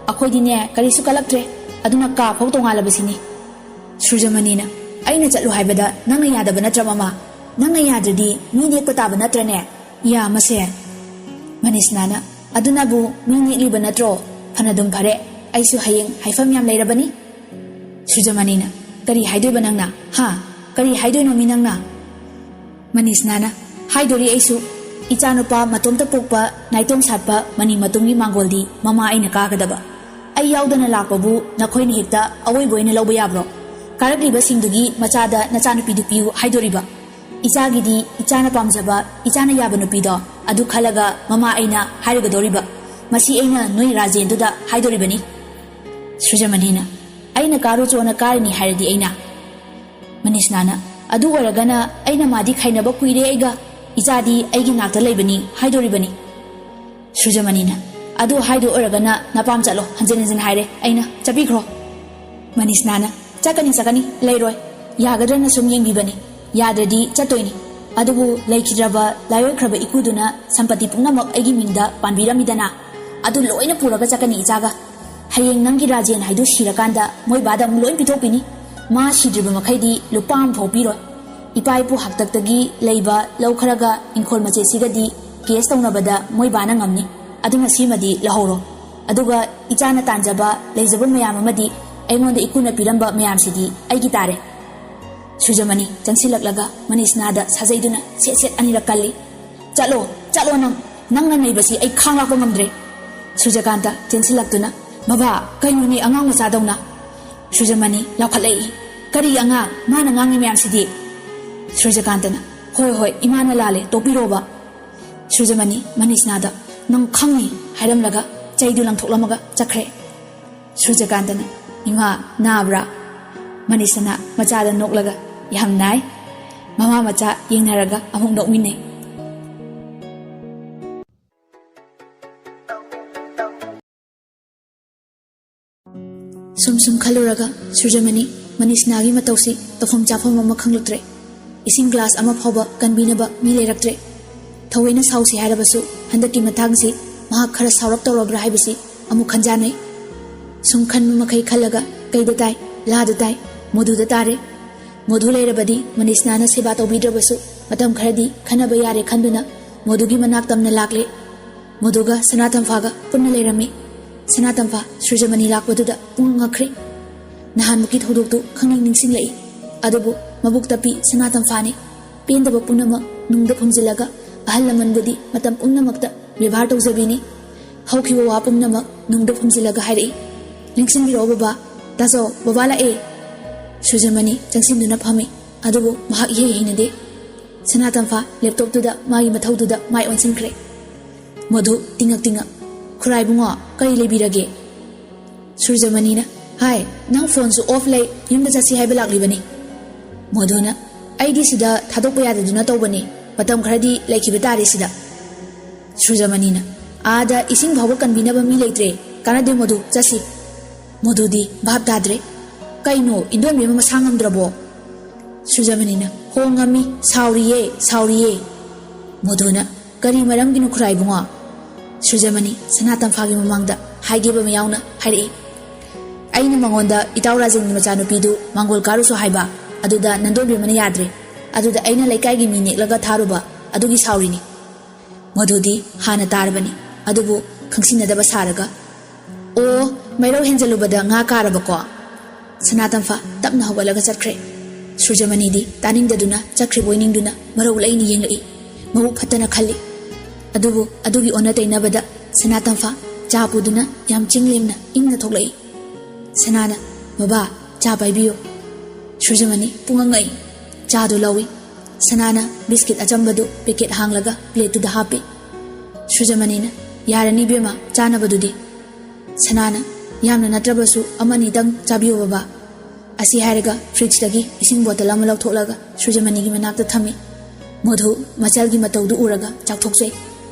ꯑꯩꯈꯣꯏꯗꯤꯅꯦ ꯀꯔꯤꯁꯨ ꯀꯜꯂꯛꯇ꯭ꯔꯦ, ꯑꯗꯨꯅ ꯀꯥ ꯐꯥꯎ ꯇꯣꯡꯉꯥꯜꯂꯕꯁꯤꯅꯤ꯫ ꯁꯨꯔꯖꯃꯅꯤꯅ, ꯑꯩꯅ ꯆꯠꯂꯨ ꯍꯥꯏꯕꯗ ꯅꯪꯅ ꯌꯥꯗꯕ ꯅꯠꯇ꯭ꯔ ꯃꯃꯥ? ꯅꯪꯅ ꯌꯥꯗ꯭ꯔꯗꯤ ꯃꯤ ꯅꯦꯛꯄ ꯇꯥꯕ ꯅꯠꯇ꯭ꯔꯅꯦ? ꯌꯥ ꯃꯁꯦ꯫ ꯃꯅꯤꯁꯅꯥꯅ, ꯑꯗꯨꯅꯕꯨ ꯃꯤ ꯅꯦꯛꯂꯤꯕ ꯅꯠꯇ꯭ꯔꯣ? ꯐꯅꯗꯨꯝ ꯐꯔꯦ, ꯑꯩꯁꯨ ꯍꯌꯦꯡ ꯍꯥꯏꯐꯝ ꯌꯥꯝ ꯂꯩꯔꯕꯅꯤ꯫ ꯁꯨꯔꯖꯃꯅꯤꯅ, ꯀꯔꯤ ꯍꯥꯏꯗꯣꯏꯕ ꯅꯪꯅ? ꯍꯥ? ꯀꯔꯤ ꯍꯥꯏꯗꯣꯏꯅꯣ ꯃꯤ ꯅꯪꯅ? ꯃꯅꯤꯁꯅꯥꯅ, ꯍꯥꯏꯗꯣꯔꯤ ꯑꯩꯁꯨ꯫ ꯏꯆꯥꯅꯨꯄꯥ ꯃꯇꯣꯝꯇ ꯄꯣꯛꯄ ꯅꯥꯏꯇꯣꯝ ꯁꯥꯠꯄ ꯃꯅꯤ ꯃꯇꯨꯝꯒꯤ ꯃꯥꯡꯒꯣꯜꯗꯤ ꯃꯃꯥ ꯑꯩꯅ ꯀꯥꯒꯗꯕ꯫ ꯑꯩ ꯌꯥꯎꯗꯅ ꯂꯥꯛꯄꯕꯨ ꯅꯈꯣꯏꯅ ꯍꯦꯛꯇ ꯑꯋꯣꯏꯕ ꯑꯣꯏꯅ ꯂꯧꯕ ꯌꯥꯕ꯭ꯔꯣ? ꯀꯥꯔꯛꯂꯤꯕꯁꯤꯡꯗꯨꯒꯤ ꯃꯆꯥꯗ ꯅꯆꯥꯅꯨꯄꯤꯗꯨ ꯄꯤꯌꯨ ꯍꯥꯏꯗꯣꯔꯤꯕ? ꯏꯆꯥꯒꯤꯗꯤ ꯏꯆꯥꯅ ꯄꯥꯝꯖꯕ, ꯏꯆꯥꯅ ꯌꯥꯕ ꯅꯨꯄꯤꯗꯣ ꯑꯗꯨ ꯈꯜꯂꯒ ꯃꯃꯥ ꯑꯩꯅ ꯍꯥꯏꯔꯒꯗꯧꯔꯤꯕ꯫ ꯃꯁꯤ ꯑꯩꯅ ꯅꯣꯏ ꯔꯥꯖꯦꯟꯗꯨꯗ ꯍꯥꯏꯗꯣꯔꯤꯕꯅꯤ꯫ ꯁꯨꯔꯖꯃꯅꯤꯅ, ꯑꯩꯅ ꯀꯥꯔꯨꯆꯣꯅ ꯀꯥꯔꯤꯅꯤ ꯍꯥꯏꯔꯗꯤ ꯑꯩꯅ? ꯃꯅꯤꯁꯅꯥꯅ, ꯑꯗꯨ ꯑꯣꯏꯔꯒꯅ ꯑꯩꯅ ꯃꯥꯗꯤ ꯈꯥꯏꯅꯕ ꯀꯨꯏꯔꯦ ꯑꯩꯒ, ꯏꯆꯥꯗꯤ ꯑꯩꯒꯤ ꯅꯥꯛꯇ ꯂꯩꯕꯅꯤ ꯍꯥꯏꯗꯣꯔꯤꯕꯅꯤ꯫ ꯁꯨꯔꯖꯃꯅꯤꯅ, ꯑꯗꯨ ꯍꯥꯏꯗꯣ ꯑꯣꯏꯔꯒꯅ ꯅꯄꯥꯝ ꯆꯠꯂꯣ, ꯍꯟꯖꯤꯟ ꯍꯟꯖꯤꯟ ꯍꯥꯏꯔꯦ ꯑꯩꯅ, ꯆꯠꯄꯤꯈ꯭ꯔꯣ꯫ ꯃꯅꯤꯁꯅꯥꯅ, ꯆꯠꯀꯅꯤ ꯆꯠꯀꯅꯤ, ꯂꯩꯔꯣꯏ, ꯌꯥꯒꯗ꯭ꯔꯅ ꯁꯨꯝ ꯌꯦꯡꯕꯤꯕꯅꯤ, ꯌꯥꯗ꯭ꯔꯗꯤ ꯆꯠꯇꯣꯏꯅꯤ꯫ ꯑꯗꯨꯕꯨ ꯂꯩꯈꯤꯗ꯭ꯔꯕ ꯂꯥꯏꯑꯣꯏꯈ꯭ꯔꯕ ꯏꯄꯨꯗꯨꯅ ꯁꯝꯄꯇꯤ ꯄꯨꯝꯅꯃꯛ ꯑꯩꯒꯤ ꯃꯤꯡꯗ ꯄꯥꯟꯕꯤꯔꯝꯃꯤꯗꯅ, ꯑꯗꯨ ꯂꯣꯏꯅ ꯄꯨꯔꯒ ꯆꯠꯀꯅꯤ ꯏꯆꯥꯒ꯫ ꯍꯌꯦꯡ ꯅꯪꯒꯤ ꯔꯥꯖꯦꯟ ꯍꯥꯏꯗꯨ ꯁꯤꯔꯀꯥꯟꯗ ꯃꯣꯏ ꯕꯥꯗ ꯑꯃꯨꯛ ꯂꯣꯏ ꯄꯤꯊꯣꯛꯄꯤꯅꯤ꯫ ꯃꯥ ꯁꯤꯗ꯭ꯔꯤꯕ ꯃꯈꯩꯗꯤ ꯂꯨꯄꯥ ꯑꯃ ꯐꯥꯎ ꯄꯤꯔꯣꯏ꯫ ꯏꯄꯥ ꯏꯄꯨ ꯍꯥꯛꯇꯛꯇꯒꯤ ꯂꯩꯕ ꯂꯧ ꯈꯔꯒ ꯏꯪꯈꯣꯜ ꯃꯆꯦꯠꯁꯤꯒꯗꯤ ꯀꯦꯁ ꯇꯧꯅꯕꯗ ꯃꯣꯏ ꯕꯥꯅ ꯉꯝꯅꯤ꯫ ꯑꯗꯨꯅ ꯁꯤꯃꯗꯤ ꯂꯧꯍꯧꯔꯣ꯫ ꯑꯗꯨꯒ ꯏꯆꯥꯅ ꯇꯥꯟꯖꯕ ꯂꯩꯖꯕ ꯃꯌꯥꯝ ꯑꯃꯗꯤ ꯑꯩꯉꯣꯟꯗ ꯏꯀꯨꯅ ꯄꯤꯔꯝꯕ ꯃꯌꯥꯝꯁꯤꯗꯤ ꯑꯩꯒꯤ ꯇꯥꯔꯦ꯫ ꯁꯨꯔꯖꯃꯅꯤ ꯆꯪꯁꯤꯜꯂꯛꯂꯒ ꯃꯅꯤꯁꯅꯥꯗ ꯁꯥꯖꯩꯗꯨꯅ ꯁꯦꯠ ꯁꯦꯠ ꯑꯅꯤꯔꯛ ꯀꯜꯂꯤ꯫ "ꯆꯠꯂꯣ, ꯆꯠꯂꯣ ꯅꯪ! ꯅꯪꯅ ꯅꯩꯕꯁꯤ ꯑꯩ ꯈꯥꯡ ꯂꯥꯛꯄ ꯉꯝꯗ꯭ꯔꯦ!" ꯁꯨꯔꯖꯀꯥꯟꯇ ꯆꯦꯟꯁꯤꯜꯂꯛꯇꯨꯅ, "ꯕꯕꯥ, ꯀꯩꯅꯣꯅꯦ ꯑꯉꯥꯡ ꯃꯆꯥꯗꯧꯅ?" ꯁꯨꯔꯖꯃꯅꯤ ꯂꯥꯎꯈꯠꯂꯛꯏ꯫ "ꯀꯔꯤ ꯑꯉꯥꯡ? ꯃꯥꯅ ꯉꯥꯡꯉꯤ ꯃꯌꯥꯝꯁꯤꯗꯤ?" ꯁꯨꯔꯖꯀꯥꯟꯇꯅ, "ꯍꯣꯏ, ꯍꯣꯏ, ꯏꯃꯥꯅ ꯂꯥꯜꯂꯦ, ꯇꯣꯛꯄꯤꯔꯣꯕ꯫" ꯁꯨꯔꯖꯃꯅꯤ ꯃꯅꯤꯁꯅꯥꯗ, "ꯅꯪ ꯈꯪꯅꯤ" ꯍꯥꯏꯔꯝꯂꯒ ꯆꯩꯗꯨ ꯂꯪꯊꯣꯛꯂꯝꯃꯒ ꯆꯠꯈ꯭ꯔꯦ꯫ ꯁꯨꯔꯖꯀꯥꯟꯇꯅ, "ꯏꯃꯥ, ꯅꯥꯕ꯭ꯔꯥ?" ꯃꯅꯤꯁꯅꯥ ꯃꯆꯥꯗ ꯅꯣꯛꯂꯒ, "ꯌꯥꯝ ꯅꯥꯏ꯫" ꯃꯃꯥ ꯃꯆꯥ ꯌꯦꯡꯅꯔꯒ ꯑꯃꯨꯛ ꯅꯣꯛꯃꯤꯟꯅꯩ꯫ ꯁꯨꯝ ꯁꯨꯝ ꯈꯜꯂꯨꯔꯒ ꯁꯨꯔꯖꯃꯅꯤ ꯃꯅꯤꯁꯅꯥꯒꯤ ꯃꯇꯧꯁꯤ ꯇꯧꯐꯝ ꯆꯥꯐꯝ ꯑꯃ ꯈꯪꯂꯛꯇ꯭ꯔꯦ꯫ ꯏꯁꯤꯡ ꯒ꯭ꯂꯥꯁ ꯑꯃ ꯐꯥꯎꯕ ꯀꯟꯕꯤꯅꯕ ꯃꯤ ꯂꯩꯔꯛꯇ꯭ꯔꯦ꯫ ꯊꯧꯋꯦꯅ ꯁꯥꯎꯁꯤ ꯍꯥꯏꯔꯕꯁꯨ ꯍꯟꯗꯛꯀꯤ ꯃꯇꯥꯡꯁꯤ ꯃꯍꯥꯛ ꯈꯔ ꯁꯥꯎꯔꯞ ꯇꯧꯔꯕ꯭ꯔꯥ ꯍꯥꯏꯕꯁꯤ ꯑꯃꯨꯛ ꯈꯟꯖꯥꯟꯅꯩ꯫ ꯁꯨꯝ ꯈꯟꯕ ꯃꯈꯩ ꯈꯜꯂꯒ ꯀꯩꯗ ꯇꯥꯏ? ꯂꯥꯗ ꯇꯥꯏ꯫ ꯃꯣꯗꯨꯗ ꯇꯥꯔꯦ꯫ ꯃꯣꯗꯨ ꯂꯩꯔꯕꯗꯤ ꯃꯅꯤꯁꯅꯥꯅ ꯁꯦꯕꯥ ꯇꯧꯕꯤꯗ꯭ꯔꯕꯁꯨ ꯃꯇꯝ ꯈꯔꯗꯤ ꯈꯟꯅꯕ ꯌꯥꯔꯦ ꯈꯟꯗꯨꯅ ꯃꯣꯗꯨꯒꯤ ꯃꯅꯥꯛ ꯇꯝꯅ ꯂꯥꯛꯂꯦ꯫ ꯃꯣꯗꯨꯒ ꯁꯅꯥꯇꯝꯐꯥꯒ ꯄꯨꯟꯅ ꯂꯩꯔꯝꯃꯤ꯫ ꯁꯅꯥꯇꯝꯐꯥ ꯁꯨꯔꯖꯃꯅꯤ ꯂꯥꯛꯄꯗꯨꯗ ꯄꯨꯡꯉꯛ ꯉꯛꯈ꯭ꯔꯦ꯫ ꯅꯍꯥꯟꯃꯨꯛꯀꯤ ꯊꯧꯗꯣꯛꯇꯨ ꯈꯪꯅꯤꯡ ꯅꯤꯡꯁꯤꯡꯂꯛꯏ꯫ ꯑꯗꯨꯕꯨ ꯃꯕꯨꯛ ꯇꯞꯄꯤ ꯁꯅꯥꯇꯝꯐꯥꯅꯤ꯫ ꯄꯦꯟꯗꯕ ꯄꯨꯝꯅꯃꯛ ꯅꯨꯡꯗ ꯐꯨꯝꯖꯤꯜꯂꯒ ꯑꯍꯜ ꯂꯃꯟꯕꯨꯗꯤ ꯃꯇꯝ ꯄꯨꯝꯅꯃꯛꯇ ꯕꯦꯕꯥꯔ ꯇꯧꯖꯕꯤꯅꯤ꯫ ꯍꯧꯈꯤꯕ ꯋꯥ ꯄꯨꯝꯅꯃꯛ ꯅꯨꯡꯗ ꯐꯨꯝꯖꯤꯜꯂꯒ ꯍꯥꯏꯔꯛꯏ꯫ "ꯅꯤꯡꯁꯤꯡꯕꯤꯔꯛꯑꯣ ꯕꯕꯥ꯫ ꯇꯥꯖꯧ, ꯕꯕꯥ ꯂꯥꯛꯑꯦ!" ꯁꯨꯔꯖꯃꯅꯤ ꯆꯪꯁꯤꯟꯗꯨꯅ ꯐꯝꯃꯤ꯫ ꯑꯗꯨꯕꯨ ꯃꯍꯥꯛ ꯏꯍꯩ ꯍꯩꯅꯗꯦ꯫ ꯁꯅꯥꯇꯝꯐꯥ ꯂꯦꯞꯇꯣꯞꯇꯨꯗ ꯃꯥꯒꯤ ꯃꯊꯧꯗꯨꯗ ꯃꯥꯏ ꯑꯣꯟꯁꯤꯟꯈ꯭ꯔꯦ꯫ ꯃꯣꯗꯨ ꯇꯤꯡꯉꯛ ꯇꯤꯡꯉꯛ, "ꯈꯨꯔꯥꯏꯕꯨꯡꯉꯣ, ꯀꯔꯤ ꯂꯩꯕꯤꯔꯒꯦ?" ꯁꯨꯔꯖꯃꯅꯤꯅ, "ꯍꯥꯏ, ꯅꯪ ꯐꯣꯟꯁꯨ ꯑꯣꯐ ꯂꯩ, ꯌꯨꯝꯗ ꯆꯠꯁꯤ ꯍꯥꯏꯕ ꯂꯥꯛꯂꯤꯕꯅꯤ꯫" ꯃꯣꯗꯨꯅ, "ꯑꯩꯗꯤ ꯁꯤꯗ ꯊꯥꯗꯣꯛꯄ ꯌꯥꯗꯗꯨꯅ ꯇꯧꯕꯅꯤ, ꯃꯇꯝ ꯈꯔꯗꯤ ꯂꯩꯈꯤꯕ ꯇꯥꯔꯦ ꯁꯤꯗ꯫" ꯁꯨꯔꯖꯃꯅꯤꯅ, "ꯑꯥꯗ ꯏꯁꯤꯡ ꯐꯥꯎꯕ ꯀꯟꯕꯤꯅꯕ ꯃꯤ ꯂꯩꯇ꯭ꯔꯦ, ꯀꯥꯟꯅꯗꯦ ꯃꯣꯗꯨ, ꯆꯠꯁꯤ꯫" ꯃꯣꯗꯨꯗꯤ ꯚꯥꯞ ꯇꯥꯗ꯭ꯔꯦ꯫ "ꯀꯩꯅꯣ, ꯏꯟꯗꯣꯝꯕꯤ ꯑꯃ ꯃꯁꯥ ꯉꯝꯗ꯭ꯔꯕꯣ?" ꯁꯨꯔꯖꯃꯅꯤꯅ, "ꯍꯣꯡꯉꯝꯃꯤ, ꯁꯥꯎꯔꯤꯌꯦ, ꯁꯥꯎꯔꯤꯌꯦ꯫" ꯃꯣꯗꯨꯅ, "ꯀꯔꯤ ꯃꯔꯝꯒꯤꯅꯣ ꯈꯨꯔꯥꯏꯕꯨꯡꯉꯣ?" ꯁꯨꯔꯖꯃꯅꯤ ꯁꯅꯥꯇꯝꯐꯥꯒꯤ ꯃꯃꯥꯡꯗ ꯍꯥꯏꯒꯦꯕ ꯃꯌꯥꯎꯅ ꯍꯥꯏꯔꯛꯏ꯫ "ꯑꯩꯅ ꯃꯉꯣꯟꯗ ꯏꯇꯥꯎ ꯔꯥꯖꯦꯟꯒꯤ ꯃꯆꯥꯅꯨꯄꯤꯗꯨ ꯃꯥꯡꯒꯣꯜ ꯀꯥꯔꯨꯁꯨ ꯍꯥꯏꯕ, ꯑꯗꯨꯗ ꯅꯟꯗꯣꯝꯕꯤ ꯑꯃꯅ ꯌꯥꯗ꯭ꯔꯦ꯫ ꯑꯗꯨꯗ ꯑꯩꯅ ꯂꯩꯀꯥꯏꯒꯤ ꯃꯤ ꯅꯦꯛꯂꯒ ꯊꯥꯔꯨꯕ, ꯑꯗꯨꯒꯤ ꯁꯥꯎꯔꯤꯅꯤ꯫" ꯃꯣꯗꯨꯗꯤ ꯍꯥꯟꯅ ꯇꯥꯔꯕꯅꯤ, ꯑꯗꯨꯕꯨ ꯈꯪꯁꯤꯟꯅꯗꯕ ꯁꯥꯔꯒ, "ꯑꯣ, ꯃꯩꯔꯧ ꯍꯦꯟꯖꯜꯂꯨꯕꯗ ꯉꯥ ꯀꯥꯔꯕꯀꯣ?" ꯁꯅꯥꯇꯝꯐꯥ ꯇꯞꯅ ꯍꯧꯒꯠꯂꯒ ꯆꯠꯈ꯭ꯔꯦ꯫ ꯁꯨꯔꯖꯃꯅꯤꯗꯤ ꯇꯥꯅꯤꯡꯗꯗꯨꯅ ꯆꯠꯈ꯭ꯔꯤꯕꯣꯏ ꯅꯤꯡꯗꯨꯅ ꯃꯔꯧ ꯂꯩꯅ ꯌꯦꯡꯂꯛꯏ꯫ ꯃꯕꯨꯛ ꯐꯠꯇꯅ ꯈꯜꯂꯤ꯫ ꯑꯗꯨꯕꯨ ꯑꯗꯨꯒꯤ ꯑꯣꯟꯅ ꯇꯩꯅꯕꯗ ꯁꯅꯥꯇꯝꯐꯥ ꯆꯥ ꯄꯨꯗꯨꯅ ꯌꯥꯝ ꯆꯤꯡ ꯂꯦꯝꯅ ꯏꯪꯅ ꯊꯣꯛꯂꯛꯏ꯫ ꯁꯅꯥꯅ, "ꯕꯕꯥ, ꯆꯥ ꯄꯥꯏꯕꯤꯌꯨ꯫" ꯁꯨꯔꯖꯃꯅꯤ ꯄꯨꯡꯉꯛ ꯉꯛꯏ꯫ ꯆꯥꯗꯨ ꯂꯧꯏ꯫ ꯁꯅꯥꯅ ꯕꯤꯁꯀꯤꯠ ꯑꯆꯝꯕꯗꯨ ꯄꯦꯀꯦꯠ ꯍꯥꯡꯂꯒ ꯄ꯭ꯂꯦꯠꯇꯨꯗ ꯍꯥꯞꯄꯤ꯫ ꯁꯨꯔꯖꯃꯅꯤꯅ, "ꯌꯥꯔꯅꯤ ꯏꯕꯦꯝꯃ, ꯆꯥꯅꯕꯗꯨꯗꯤ꯫" ꯁꯅꯥꯅ, "ꯌꯥꯝꯅ ꯅꯠꯇ꯭ꯔꯕꯁꯨ ꯑꯃꯅꯤꯗꯪ ꯆꯥꯕꯤꯌꯨ ꯕꯕꯥ꯫" ꯑꯁꯤ ꯍꯥꯏꯔꯒ ꯐ꯭ꯔꯤꯖꯇꯒꯤ ꯏꯁꯤꯡ ꯕꯣꯇꯜ ꯑꯃ ꯂꯧꯊꯣꯛꯂꯒ ꯁꯨꯔꯖꯃꯅꯤꯒꯤ ꯃꯅꯥꯛꯇ ꯊꯝꯃꯤ꯫ ꯃꯣꯙꯨ ꯃꯆꯜꯒꯤ ꯃꯇꯧꯗꯨ ꯎꯔꯒ ꯆꯥꯎꯊꯣꯛꯆꯩ꯫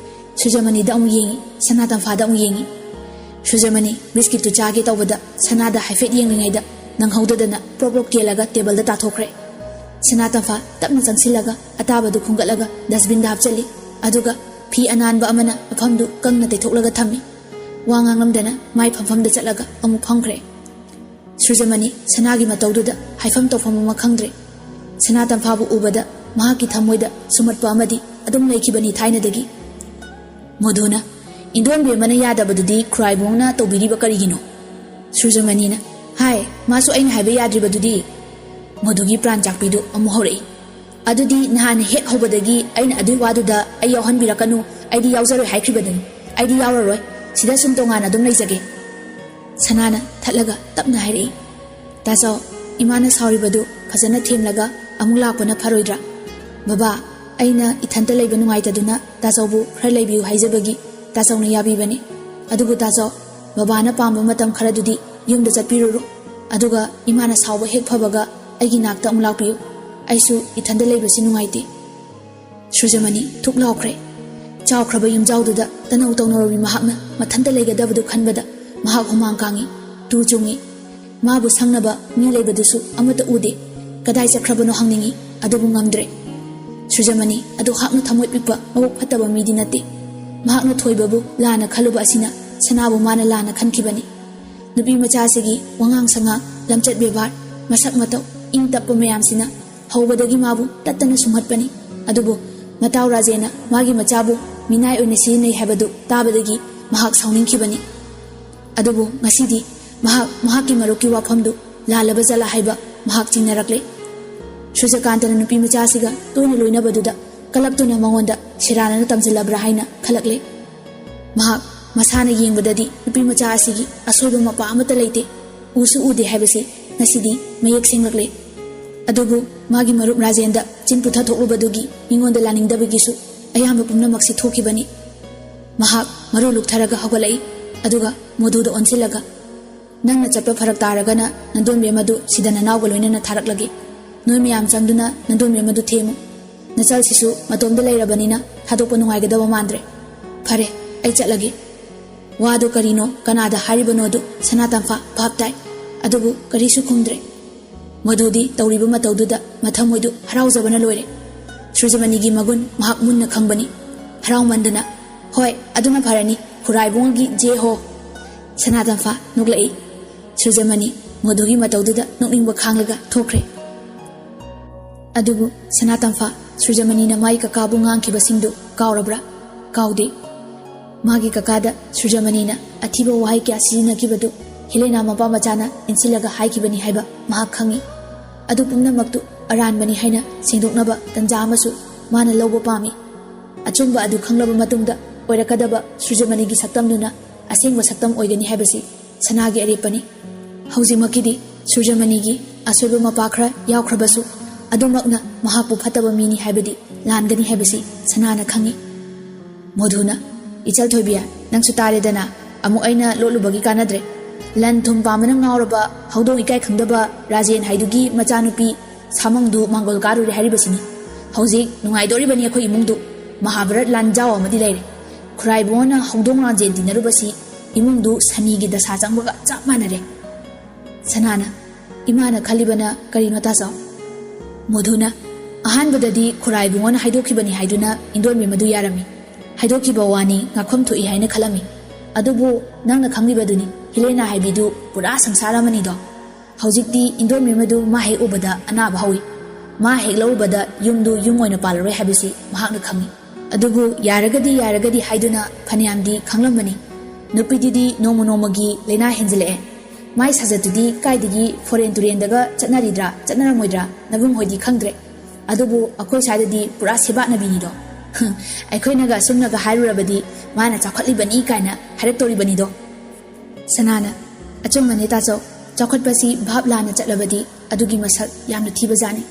ꯁꯨꯔꯖꯃꯅꯤꯗ ꯑꯃꯨꯛ ꯌꯦꯡꯉꯤ, ꯁꯅꯥꯇꯝꯐꯥꯗ ꯑꯃꯨꯛ ꯌꯦꯡꯉꯤ꯫ ꯁꯨꯔꯖꯃꯅꯤ ꯕꯤꯁꯀꯤꯠꯇꯨ ꯆꯥꯒꯦ ꯇꯧꯕꯗ ꯁꯅꯥꯗ ꯍꯥꯏꯐꯦꯠ ꯌꯦꯡꯂꯤꯉꯩꯗ ꯅꯪꯍꯧꯗꯗꯅ ꯄ꯭ꯔꯣꯞ ꯄ꯭ꯔꯣꯞ ꯀꯦꯜꯂꯒ ꯇꯦꯕꯜꯗ ꯇꯥꯊꯣꯛꯈ꯭ꯔꯦ꯫ ꯁꯅꯥꯇꯝꯐꯥ ꯇꯞꯅ ꯆꯪꯁꯤꯜꯂꯒ ꯑꯇꯥꯕꯗꯨ ꯈꯨꯝꯒꯠꯂꯒ ꯗꯁꯕꯤꯟꯗ ꯍꯥꯞꯆꯤꯜꯂꯤ꯫ ꯑꯗꯨꯒ ꯐꯤ ꯑꯅꯥꯟꯕ ꯑꯃꯅ ꯃꯐꯝꯗꯨ ꯀꯪꯅ ꯇꯩꯊꯣꯛꯂꯒ ꯊꯝꯃꯤ꯫ ꯋꯥ ꯉꯥꯡꯂꯝꯗꯅ ꯃꯥꯏ ꯐꯝꯐꯝꯗ ꯆꯠꯂꯒ ꯑꯃꯨꯛ ꯐꯝꯈ꯭ꯔꯦ꯫ ꯁꯨꯔꯖꯃꯅꯤ ꯁꯅꯥꯒꯤ ꯃꯇꯧꯗꯨꯗ ꯍꯥꯏꯐꯝ ꯇꯧꯐꯝ ꯑꯃ ꯈꯪꯗ꯭ꯔꯦ꯫ ꯁꯅꯥꯇꯝꯐꯥꯕꯨ ꯎꯕꯗ ꯃꯍꯥꯛꯀꯤ ꯊꯃꯣꯏꯗ ꯁꯨꯝꯍꯠꯄ ꯑꯃꯗꯤ ꯑꯗꯨꯝ ꯂꯩꯈꯤꯕꯅꯤ ꯊꯥꯏꯅꯗꯒꯤ꯫ ꯃꯣꯗꯨꯅ, "ꯏꯟꯗꯣꯟꯕꯤ ꯑꯃꯅ ꯌꯥꯗꯕꯗꯨꯗꯤ ꯈꯨꯔꯥꯏꯕꯣꯡꯅ ꯇꯧꯕꯤꯔꯤꯕ ꯀꯔꯤꯒꯤꯅꯣ?" ꯁꯨꯔꯖꯃꯅꯤꯅ, "ꯍꯥꯏ, ꯃꯥꯁꯨ ꯑꯩꯅ ꯍꯥꯏꯕ ꯌꯥꯗ꯭ꯔꯤꯕꯗꯨꯗꯤ?" ꯃꯣꯗꯨꯒꯤ ꯄ꯭ꯔꯥꯟ ꯆꯥꯛꯄꯤꯗꯨ ꯑꯃꯨꯛ ꯍꯧꯔꯛꯏ꯫ "ꯑꯗꯨꯗꯤ ꯅꯍꯥꯟ ꯍꯦꯛ ꯍꯧꯕꯗꯒꯤ ꯑꯩꯅ ꯑꯗꯨꯒꯤ ꯋꯥꯗꯨꯗ ꯑꯩ ꯌꯥꯎꯍꯟꯕꯤꯔꯛꯀꯅꯨ, ꯑꯩꯗꯤ ꯌꯥꯎꯖꯔꯣꯏ ꯍꯥꯏꯈ꯭ꯔꯤꯕꯗꯨꯅꯤ꯫ ꯑꯩꯗꯤ ꯌꯥꯎꯔꯔꯣꯏ, ꯁꯤꯗ ꯁꯨꯝ ꯇꯣꯉꯥꯟꯅ ꯑꯗꯨꯝ ꯂꯩꯖꯒꯦ꯫" ꯁꯅꯥꯅ ꯊꯠꯂꯒ ꯇꯞꯅ ꯍꯥꯏꯔꯛꯏ, "ꯇꯥꯆꯧ, ꯏꯃꯥꯅ ꯁꯥꯎꯔꯤꯕꯗꯨ ꯐꯖꯅ ꯊꯦꯝꯂꯒ ꯑꯃꯨꯛ ꯂꯥꯛꯄꯅ ꯐꯔꯣꯏꯗ꯭ꯔꯥ? ꯕꯕꯥ, ꯑꯩꯅ ꯏꯊꯟꯇ ꯂꯩꯕ ꯅꯨꯡꯉꯥꯏꯇꯗꯨꯅ ꯇꯥꯆꯧꯕꯨ ꯈꯔ ꯂꯩꯕꯤꯌꯨ ꯍꯥꯏꯖꯕꯒꯤ ꯇꯥꯆꯧꯅ ꯌꯥꯕꯤꯕꯅꯤ꯫ ꯑꯗꯨꯕꯨ ꯇꯥꯆꯧ, ꯕꯕꯥꯅ ꯄꯥꯝꯕ ꯃꯇꯝ ꯈꯔꯗꯨꯗꯤ ꯌꯨꯝꯗ ꯆꯠꯄꯤꯔꯨꯔꯣ꯫ ꯑꯗꯨꯒ ꯏꯃꯥꯅ ꯁꯥꯎꯕ ꯍꯦꯛ ꯐꯕꯒ ꯑꯩꯒꯤ ꯅꯥꯛꯇ ꯑꯃꯨꯛ ꯂꯥꯛꯄꯤꯌꯨ꯫ ꯑꯩꯁꯨ ꯏꯊꯟꯇ ꯂꯩꯕꯁꯤ ꯅꯨꯡꯉꯥꯏꯇꯦ꯫" ꯁꯨꯔꯖꯃꯅꯤ ꯊꯨꯛ ꯂꯥꯎꯈ꯭ꯔꯦ꯫ ꯆꯥꯎꯈ꯭ꯔꯕ ꯌꯨꯝꯖꯥꯎꯗꯨꯗ ꯇꯅꯧ ꯇꯧꯅꯧꯔꯕꯤ ꯃꯍꯥꯛꯅ ꯃꯊꯟꯇ ꯂꯩꯒꯗꯕꯗꯨ ꯈꯟꯕꯗ ꯃꯍꯥꯛ ꯍꯨꯃꯥꯡ ꯀꯥꯡꯏ, ꯇꯨ ꯆꯨꯡꯏ꯫ ꯃꯥꯕꯨ ꯁꯪꯅꯕ ꯃꯤ ꯂꯩꯕꯗꯨꯁꯨ ꯑꯃꯠꯇ ꯎꯗꯦ꯫ ꯀꯗꯥꯏ ꯆꯠꯈ꯭ꯔꯕꯅꯣ ꯍꯪꯅꯤꯡꯏ, ꯑꯗꯨꯕꯨ ꯉꯝꯗ꯭ꯔꯦ꯫ ꯁꯨꯔꯖꯃꯅꯤ ꯑꯗꯨ ꯍꯥꯛꯅ ꯊꯃꯣꯏ ꯄꯤꯛꯄ, ꯃꯕꯨꯛ ꯐꯠꯇꯕ ꯃꯤꯗꯤ ꯅꯠꯇꯦ꯫ ꯃꯍꯥꯛꯅ ꯊꯣꯏꯕꯕꯨ ꯂꯥꯟꯅ ꯈꯜꯂꯨꯕ ꯑꯁꯤꯅ ꯁꯅꯥꯕꯨ ꯃꯥꯅ ꯂꯥꯟꯅ ꯈꯟꯈꯤꯕꯅꯤ꯫ ꯅꯨꯄꯤ ꯃꯆꯥ ꯑꯁꯤꯒꯤ ꯋꯥꯉꯥꯡ ꯁꯉꯥꯡ, ꯂꯝꯆꯠ ꯕꯦꯕꯥꯔ, ꯃꯁꯛ ꯃꯇꯧ, ꯏꯪ ꯇꯞꯄ ꯃꯌꯥꯝꯁꯤꯅ ꯍꯧꯕꯗꯒꯤ ꯃꯥꯕꯨ ꯇꯠꯇꯅ ꯁꯨꯝꯍꯠꯄꯅꯤ꯫ ꯑꯗꯨꯕꯨ ꯃꯇꯥꯎ ꯔꯥꯖꯦꯟꯅ ꯃꯥꯒꯤ ꯃꯆꯥꯕꯨ ꯃꯤꯅꯥꯏ ꯑꯣꯏꯅ ꯁꯤꯖꯤꯟꯅꯩ ꯍꯥꯏꯕꯗꯨ ꯇꯥꯕꯗꯒꯤ ꯃꯍꯥꯛ ꯁꯥꯎꯅꯤꯡꯈꯤꯕꯅꯤ꯫ ꯑꯗꯨꯕꯨ ꯉꯁꯤꯗꯤ ꯃꯍꯥꯛ ꯃꯍꯥꯛꯀꯤ ꯃꯔꯨꯞꯀꯤ ꯋꯥꯐꯝꯗꯨ ꯂꯥꯜꯂꯕ ꯖꯥꯠꯂꯥ ꯍꯥꯏꯕ ꯃꯍꯥꯛ ꯆꯤꯡꯅꯔꯛꯂꯦ꯫ ꯁꯨꯔꯖꯀꯥꯟꯇꯅ ꯅꯨꯄꯤ ꯃꯆꯥ ꯑꯁꯤꯒ ꯇꯣꯏꯅ ꯂꯣꯏꯅꯕꯗꯨꯗ ꯀꯂꯛꯇꯨꯅ ꯃꯉꯣꯟꯗ ꯁꯦꯔꯥꯟꯅꯅ ꯇꯝꯁꯤꯜꯂꯕ꯭ꯔꯥ ꯍꯥꯏꯅ ꯈꯜꯂꯛꯂꯦ꯫ ꯃꯍꯥꯛ ꯃꯁꯥꯅ ꯌꯦꯡꯕꯗꯗꯤ ꯅꯨꯄꯤ ꯃꯆꯥ ꯑꯁꯤꯒꯤ ꯑꯁꯣꯏꯕ ꯃꯄꯥ ꯑꯃꯠꯇ ꯂꯩꯇꯦ꯫ ꯎꯁꯨ ꯎꯗꯦ ꯍꯥꯏꯕꯁꯤ ꯉꯁꯤꯗꯤ ꯃꯌꯦꯛ ꯁꯦꯡꯂꯛꯂꯦ꯫ ꯑꯗꯨꯕꯨ ꯃꯥꯒꯤ ꯃꯔꯨꯞ ꯔꯥꯖꯦꯟꯗ ꯆꯤꯟ ꯄꯨꯊꯊꯣꯛꯂꯨꯕꯗꯨꯒꯤ ꯃꯤꯉꯣꯟꯗ ꯂꯥꯅꯤꯡꯗꯕꯒꯤꯁꯨ ꯑꯌꯥꯝꯕ ꯄꯨꯝꯅꯃꯛꯁꯤ ꯊꯣꯛꯈꯤꯕꯅꯤ꯫ ꯃꯍꯥꯛ ꯃꯔꯨ ꯂꯨꯛꯊꯔꯒ ꯍꯧꯒꯠꯂꯛꯏ꯫ ꯑꯗꯨꯒ ꯃꯣꯗꯨꯗ ꯑꯣꯟꯁꯤꯜꯂꯒ, "ꯅꯪꯅ ꯆꯠꯄ ꯐꯔꯛ ꯇꯥꯔꯒꯅ ꯅꯟꯗꯣꯟꯕꯤ ꯑꯃꯗꯨ ꯁꯤꯗ ꯅꯅꯥꯎꯒ ꯂꯣꯏꯅꯅ ꯊꯥꯔꯛꯂꯒꯦ꯫ ꯅꯣꯏ ꯃꯌꯥꯝ ꯆꯪꯗꯨꯅ ꯅꯟꯗꯣꯟꯕꯤ ꯑꯃꯗꯨ ꯊꯦꯝꯃꯨ꯫ ꯅꯆꯜꯁꯤꯁꯨ ꯃꯇꯣꯝꯗ ꯂꯩꯔꯕꯅꯤꯅ ꯊꯥꯗꯣꯛꯄ ꯅꯨꯡꯉꯥꯏꯒꯗꯕ ꯃꯥꯟꯗ꯭ꯔꯦ꯫ ꯐꯔꯦ, ꯑꯩ ꯆꯠꯂꯒꯦ꯫" ꯋꯥꯗꯨ ꯀꯔꯤꯅꯣ, ꯀꯅꯥꯗ ꯍꯥꯏꯔꯤꯕꯅꯣꯗꯨ ꯁꯅꯥꯇꯝꯐꯥ ꯚꯥꯞ ꯇꯥꯏ꯫ ꯑꯗꯨꯕꯨ ꯀꯔꯤꯁꯨ ꯈꯨꯝꯗ꯭ꯔꯦ꯫ ꯃꯗꯨꯗꯤ ꯇꯧꯔꯤꯕ ꯃꯇꯧꯗꯨꯗ ꯃꯊꯃꯣꯏꯗꯨ ꯍꯔꯥꯎꯖꯕꯅ ꯂꯣꯏꯔꯦ꯫ ꯁꯨꯔꯖꯃꯅꯤꯒꯤ ꯃꯒꯨꯟ ꯃꯍꯥꯛ ꯃꯨꯟꯅ ꯈꯪꯕꯅꯤ꯫ ꯍꯔꯥꯎꯃꯟꯗꯅ, "ꯍꯣꯏ, ꯑꯗꯨꯅ ꯐꯔꯅꯤ, ꯈꯨꯔꯥꯏꯕꯨꯡꯒꯤ ꯖꯦ ꯍꯣ!" ꯁꯅꯥꯇꯝꯐꯥ ꯅꯣꯛꯂꯛꯏ꯫ ꯁꯨꯔꯖꯃꯅꯤ ꯃꯗꯨꯒꯤ ꯃꯇꯧꯗꯨꯗ ꯅꯣꯛꯅꯤꯡꯕ ꯈꯥꯡꯂꯒ ꯊꯣꯛꯈ꯭ꯔꯦ꯫ ꯑꯗꯨꯕꯨ ꯁꯅꯥꯇꯝꯐꯥ, ꯁꯨꯔꯖꯃꯅꯤꯅ ꯃꯥꯒꯤ ꯀꯀꯥꯕꯨ ꯉꯥꯡꯈꯤꯕꯁꯤꯡꯗꯨ ꯀꯥꯎꯔꯕ꯭ꯔꯥ? ꯀꯥꯎꯗꯦ꯫ ꯃꯥꯒꯤ ꯀꯀꯥꯗ ꯁꯨꯔꯖꯃꯅꯤꯅ ꯑꯊꯤꯕ ꯋꯥꯍꯩ ꯀꯌꯥ ꯁꯤꯖꯤꯟꯅꯈꯤꯕꯗꯨ ꯍꯦꯂꯦꯅꯥ ꯃꯄꯥ ꯃꯆꯥꯅ ꯏꯟꯁꯤꯜꯂꯒ ꯍꯥꯏꯈꯤꯕꯅꯤ ꯍꯥꯏꯕ ꯃꯍꯥꯛ ꯈꯪꯏ꯫ ꯑꯗꯨ ꯄꯨꯝꯅꯃꯛꯇꯨ ꯑꯔꯥꯟꯕꯅꯤ ꯍꯥꯏꯅ ꯁꯦꯡꯗꯣꯛꯅꯕ ꯇꯟꯖꯥ ꯑꯃꯁꯨ ꯃꯥꯅ ꯂꯧꯕ ꯄꯥꯝꯃꯤ꯫ ꯑꯆꯨꯝꯕ ꯑꯗꯨ ꯈꯪꯂꯕ ꯃꯇꯨꯡꯗ ꯑꯣꯏꯔꯛꯀꯗꯕ ꯁꯨꯔꯖꯃꯅꯤꯒꯤ ꯁꯛꯇꯝꯗꯨꯅ ꯑꯁꯦꯡꯕ ꯁꯛꯇꯝ ꯑꯣꯏꯒꯅꯤ ꯍꯥꯏꯕꯁꯤ ꯁꯅꯥꯒꯤ ꯑꯔꯦꯞꯄꯅꯤ꯫ ꯍꯧꯖꯤꯛꯃꯛꯀꯤꯗꯤ ꯁꯨꯔꯖꯃꯅꯤꯒꯤ ꯑꯁꯣꯏꯕ ꯃꯄꯥ ꯈꯔ ꯌꯥꯎꯈ꯭ꯔꯕꯁꯨ, ꯑꯗꯨꯃꯛꯅ ꯃꯍꯥꯛꯄꯨ ꯐꯠꯇꯕ ꯃꯤꯅꯤ ꯍꯥꯏꯕꯗꯤ ꯂꯥꯟꯒꯅꯤ ꯍꯥꯏꯕꯁꯤ ꯁꯅꯥꯅ ꯈꯪꯏ꯫ ꯃꯣꯙꯨꯅ, "ꯏꯆꯜ ꯊꯣꯏꯕꯤ, ꯅꯪꯁꯨ ꯇꯥꯔꯦꯗꯅ, ꯑꯃꯨꯛ ꯑꯩꯅ ꯂꯣꯠꯂꯨꯕꯒꯤ ꯀꯥꯟꯅꯗ꯭ꯔꯦ꯫ ꯂꯟ ꯊꯨꯝ ꯄꯥꯝꯕꯅ ꯉꯥꯎꯔꯕ ꯍꯧꯗꯣꯡ ꯏꯀꯥꯏ ꯈꯪꯗꯕ ꯔꯥꯖꯦꯟ ꯍꯥꯏꯗꯨꯒꯤ ꯃꯆꯥꯅꯨꯄꯤ ꯁꯥꯃꯪꯗꯨ ꯃꯥꯡꯒꯣꯜ ꯀꯥꯔꯨꯔꯦ ꯍꯥꯏꯔꯤꯕꯁꯤꯅꯤ꯫ ꯍꯧꯖꯤꯛ ꯅꯨꯡꯉꯥꯏꯗꯣꯔꯤꯕꯅꯤ ꯑꯩꯈꯣꯏ ꯏꯃꯨꯡꯗꯨ꯫ ꯃꯍꯥꯚꯥꯔꯠ ꯂꯥꯟꯖꯥꯎ ꯑꯃꯗꯤ ꯂꯩꯔꯦ꯫ ꯈꯨꯔꯥꯏꯕꯨꯡꯅ ꯍꯧꯗꯣꯡ ꯔꯥꯖꯦꯟ ꯇꯤꯟꯅꯔꯨꯕꯁꯤ ꯏꯃꯨꯡꯗꯨ ꯁꯅꯤꯒꯤ ꯗꯁꯥ ꯆꯪꯕꯒ ꯆꯞ ꯃꯥꯟꯅꯔꯦ꯫" ꯁꯅꯥꯅ, "ꯏꯃꯥꯅ ꯈꯜꯂꯤꯕꯅ ꯀꯔꯤꯅꯣ ꯇꯥꯆꯧ?" ꯃꯣꯙꯨꯅ, "ꯑꯍꯥꯟꯕꯗꯗꯤ ꯈꯨꯔꯥꯏꯕꯨꯡꯉꯣꯅ ꯍꯥꯏꯗꯣꯛꯈꯤꯕꯅꯤ ꯍꯥꯏꯗꯨꯅ ꯏꯟꯗꯣꯟꯕꯤ ꯃꯗꯨ ꯌꯥꯔꯝꯃꯤ꯫ ꯍꯥꯏꯗꯣꯛꯈꯤꯕ ꯋꯥꯅꯤ, ꯉꯛꯐꯝ ꯊꯣꯛꯏ ꯍꯥꯏꯅ ꯈꯜꯂꯝꯃꯤ꯫ ꯑꯗꯨꯕꯨ ꯅꯪꯅ ꯈꯪꯂꯤꯕꯗꯨꯅꯤ, ꯍꯦꯂꯦꯅꯥ ꯍꯥꯏꯕꯤꯗꯨ ꯄꯨꯔꯥ ꯁꯪꯁꯥꯔ ꯑꯃꯅꯤꯗꯣ꯫ ꯍꯧꯖꯤꯛꯇꯤ ꯏꯟꯗꯣꯟꯕꯤ ꯃꯗꯨ ꯃꯥ ꯍꯦꯛ ꯎꯕꯗ ꯑꯅꯥꯕ ꯍꯧꯏ꯫ ꯃꯥ ꯍꯦꯛ ꯂꯧꯔꯨꯕꯗ ꯌꯨꯝꯗꯨ ꯌꯨꯝ ꯑꯣꯏꯅ ꯄꯥꯜꯂꯔꯣꯏ ꯍꯥꯏꯕꯁꯤ ꯃꯍꯥꯛꯅ ꯈꯪꯏ꯫ ꯑꯗꯨꯕꯨ ꯌꯥꯔꯒꯗꯤ, ꯌꯥꯔꯒꯗꯤ ꯍꯥꯏꯗꯨꯅ ꯐꯅꯌꯥꯝꯗꯤ ꯈꯪꯂꯝꯕꯅꯤ꯫ ꯅꯨꯄꯤꯗꯨꯗꯤ ꯅꯣꯡꯃ ꯅꯣꯡꯃꯒꯤ ꯂꯥꯏꯅꯥ ꯍꯦꯟꯖꯤꯜꯂꯛꯑꯦ꯫ ꯃꯥꯏ ꯁꯥꯖꯠꯇꯨꯗꯤ ꯀꯥꯏꯗꯒꯤ ꯐꯣꯔꯦꯟ ꯇꯨꯔꯦꯟꯗꯒ ꯆꯠꯅꯔꯤꯗ꯭ꯔꯥ ꯆꯠꯅꯔꯝꯃꯣꯏꯗ꯭ꯔꯥ ꯅꯕꯨꯡ ꯍꯣꯏꯗꯤ ꯈꯪꯗ꯭ꯔꯦ꯫ ꯑꯗꯨꯕꯨ ꯑꯩꯈꯣꯏ ꯁ꯭ꯋꯥꯏꯗꯗꯤ ꯄꯨꯔꯥ ꯁꯦꯕꯥꯠꯅꯕꯤꯅꯤꯗꯣ꯫ ꯑꯩꯈꯣꯏꯅꯒ ꯑꯁꯨꯝꯅꯒ ꯍꯥꯏꯔꯨꯔꯕꯗꯤ ꯃꯥꯅ ꯆꯥꯎꯈꯠꯂꯤꯕꯅꯤ ꯀꯥꯏꯅ ꯍꯥꯏꯔꯛꯇꯣꯔꯤꯕꯅꯤꯗꯣ꯫" ꯁꯅꯥꯅ, "ꯑꯆꯨꯝꯕꯅꯦ ꯇꯥꯆꯧ, ꯆꯥꯎꯈꯠꯄꯁꯤ ꯚꯥꯞ ꯂꯥꯟꯅ ꯆꯠꯂꯕꯗꯤ ꯑꯗꯨꯒꯤ ꯃꯁꯛ ꯌꯥꯝꯅ ꯊꯤꯕꯖꯥꯠꯅꯤ꯫"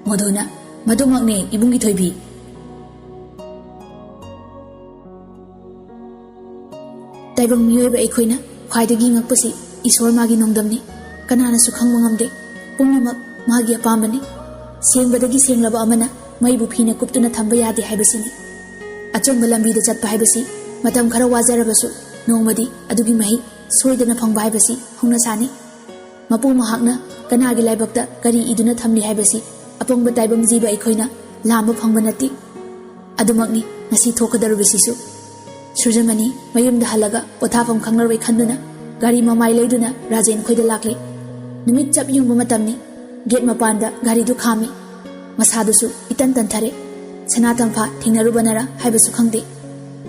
ꯃꯣꯙꯨꯅ, "ꯃꯗꯨꯃꯛꯅꯦ ꯏꯕꯨꯡꯒꯤ ꯊꯣꯏꯕꯤ꯫ ꯇꯥꯏꯕꯪ ꯃꯤꯑꯣꯏꯕ ꯑꯩꯈꯣꯏꯅ ꯈ꯭ꯋꯥꯏꯗꯒꯤ ꯉꯛꯄꯁꯤ ꯏꯁꯣꯔ ꯃꯥꯒꯤ ꯅꯣꯡꯗꯝꯅꯤ꯫ ꯀꯅꯥꯅꯁꯨ ꯈꯪꯕ ꯉꯝꯗꯦ꯫ ꯄꯨꯝꯅꯃꯛ ꯃꯥꯒꯤ ꯑꯄꯥꯝꯕꯅꯤ꯫ ꯁꯦꯡꯕꯗꯒꯤ ꯁꯦꯡꯂꯕ ꯑꯃꯅ ꯃꯩꯕꯨ ꯐꯤꯅ ꯀꯨꯞꯇꯨꯅ ꯊꯝꯕ ꯌꯥꯗꯦ ꯍꯥꯏꯕꯁꯤꯅꯤ꯫ ꯑꯆꯨꯝꯕ ꯂꯝꯕꯤꯗ ꯆꯠꯄ ꯍꯥꯏꯕꯁꯤ ꯃꯇꯝ ꯈꯔ ꯋꯥꯖꯔꯕꯁꯨ ꯅꯣꯡꯃꯗꯤ ꯑꯗꯨꯒꯤ ꯃꯍꯩ ꯁꯣꯏꯗꯅ ꯐꯪꯕ ꯍꯥꯏꯕꯁꯤ ꯍꯧꯅꯁꯥꯅꯤ꯫ ꯃꯄꯨ ꯃꯍꯥꯛꯅ ꯀꯅꯥꯒꯤ ꯂꯥꯏꯕꯛꯇ ꯀꯔꯤ ꯏꯗꯨꯅ ꯊꯝꯂꯤ ꯍꯥꯏꯕꯁꯤ ꯑꯄꯪꯕ ꯇꯥꯏꯕꯪ ꯖꯤꯕ ꯑꯩꯈꯣꯏꯅ ꯂꯥꯝꯕ ꯐꯪꯕ ꯅꯠꯇꯦ꯫ ꯑꯗꯨꯃꯛꯅꯤ ꯉꯁꯤ ꯊꯣꯛꯀꯗꯧꯔꯤꯕꯁꯤꯁꯨ꯫ ꯁꯨꯔꯖꯃꯅꯤ ꯃꯌꯨꯝꯗ ꯍꯜꯂꯒ ꯄꯣꯊꯥꯐꯝ ꯈꯪꯂꯔꯣꯏ ꯈꯟꯗꯨꯅ ꯒꯥꯔꯤ ꯃꯃꯥꯏ ꯂꯩꯗꯨꯅ ꯔꯥꯖꯦꯟ ꯈꯣꯏꯗ ꯂꯥꯛꯂꯦ꯫ ꯅꯨꯃꯤꯠ ꯆꯞ ꯌꯨꯡꯕ ꯃꯇꯝꯅꯤ꯫ ꯒꯦꯠ ꯃꯄꯥꯟꯗ ꯒꯥꯔꯤꯗꯨ ꯈꯥꯝꯃꯤ꯫ ꯃꯁꯥꯗꯨꯁꯨ ꯏꯇꯟ ꯇꯟꯊꯔꯦ꯫ ꯁꯅꯥ ꯇꯝꯐꯥ ꯊꯦꯡꯅꯔꯨꯕꯅꯔ ꯍꯥꯏꯕꯁꯨ ꯈꯪꯗꯦ꯫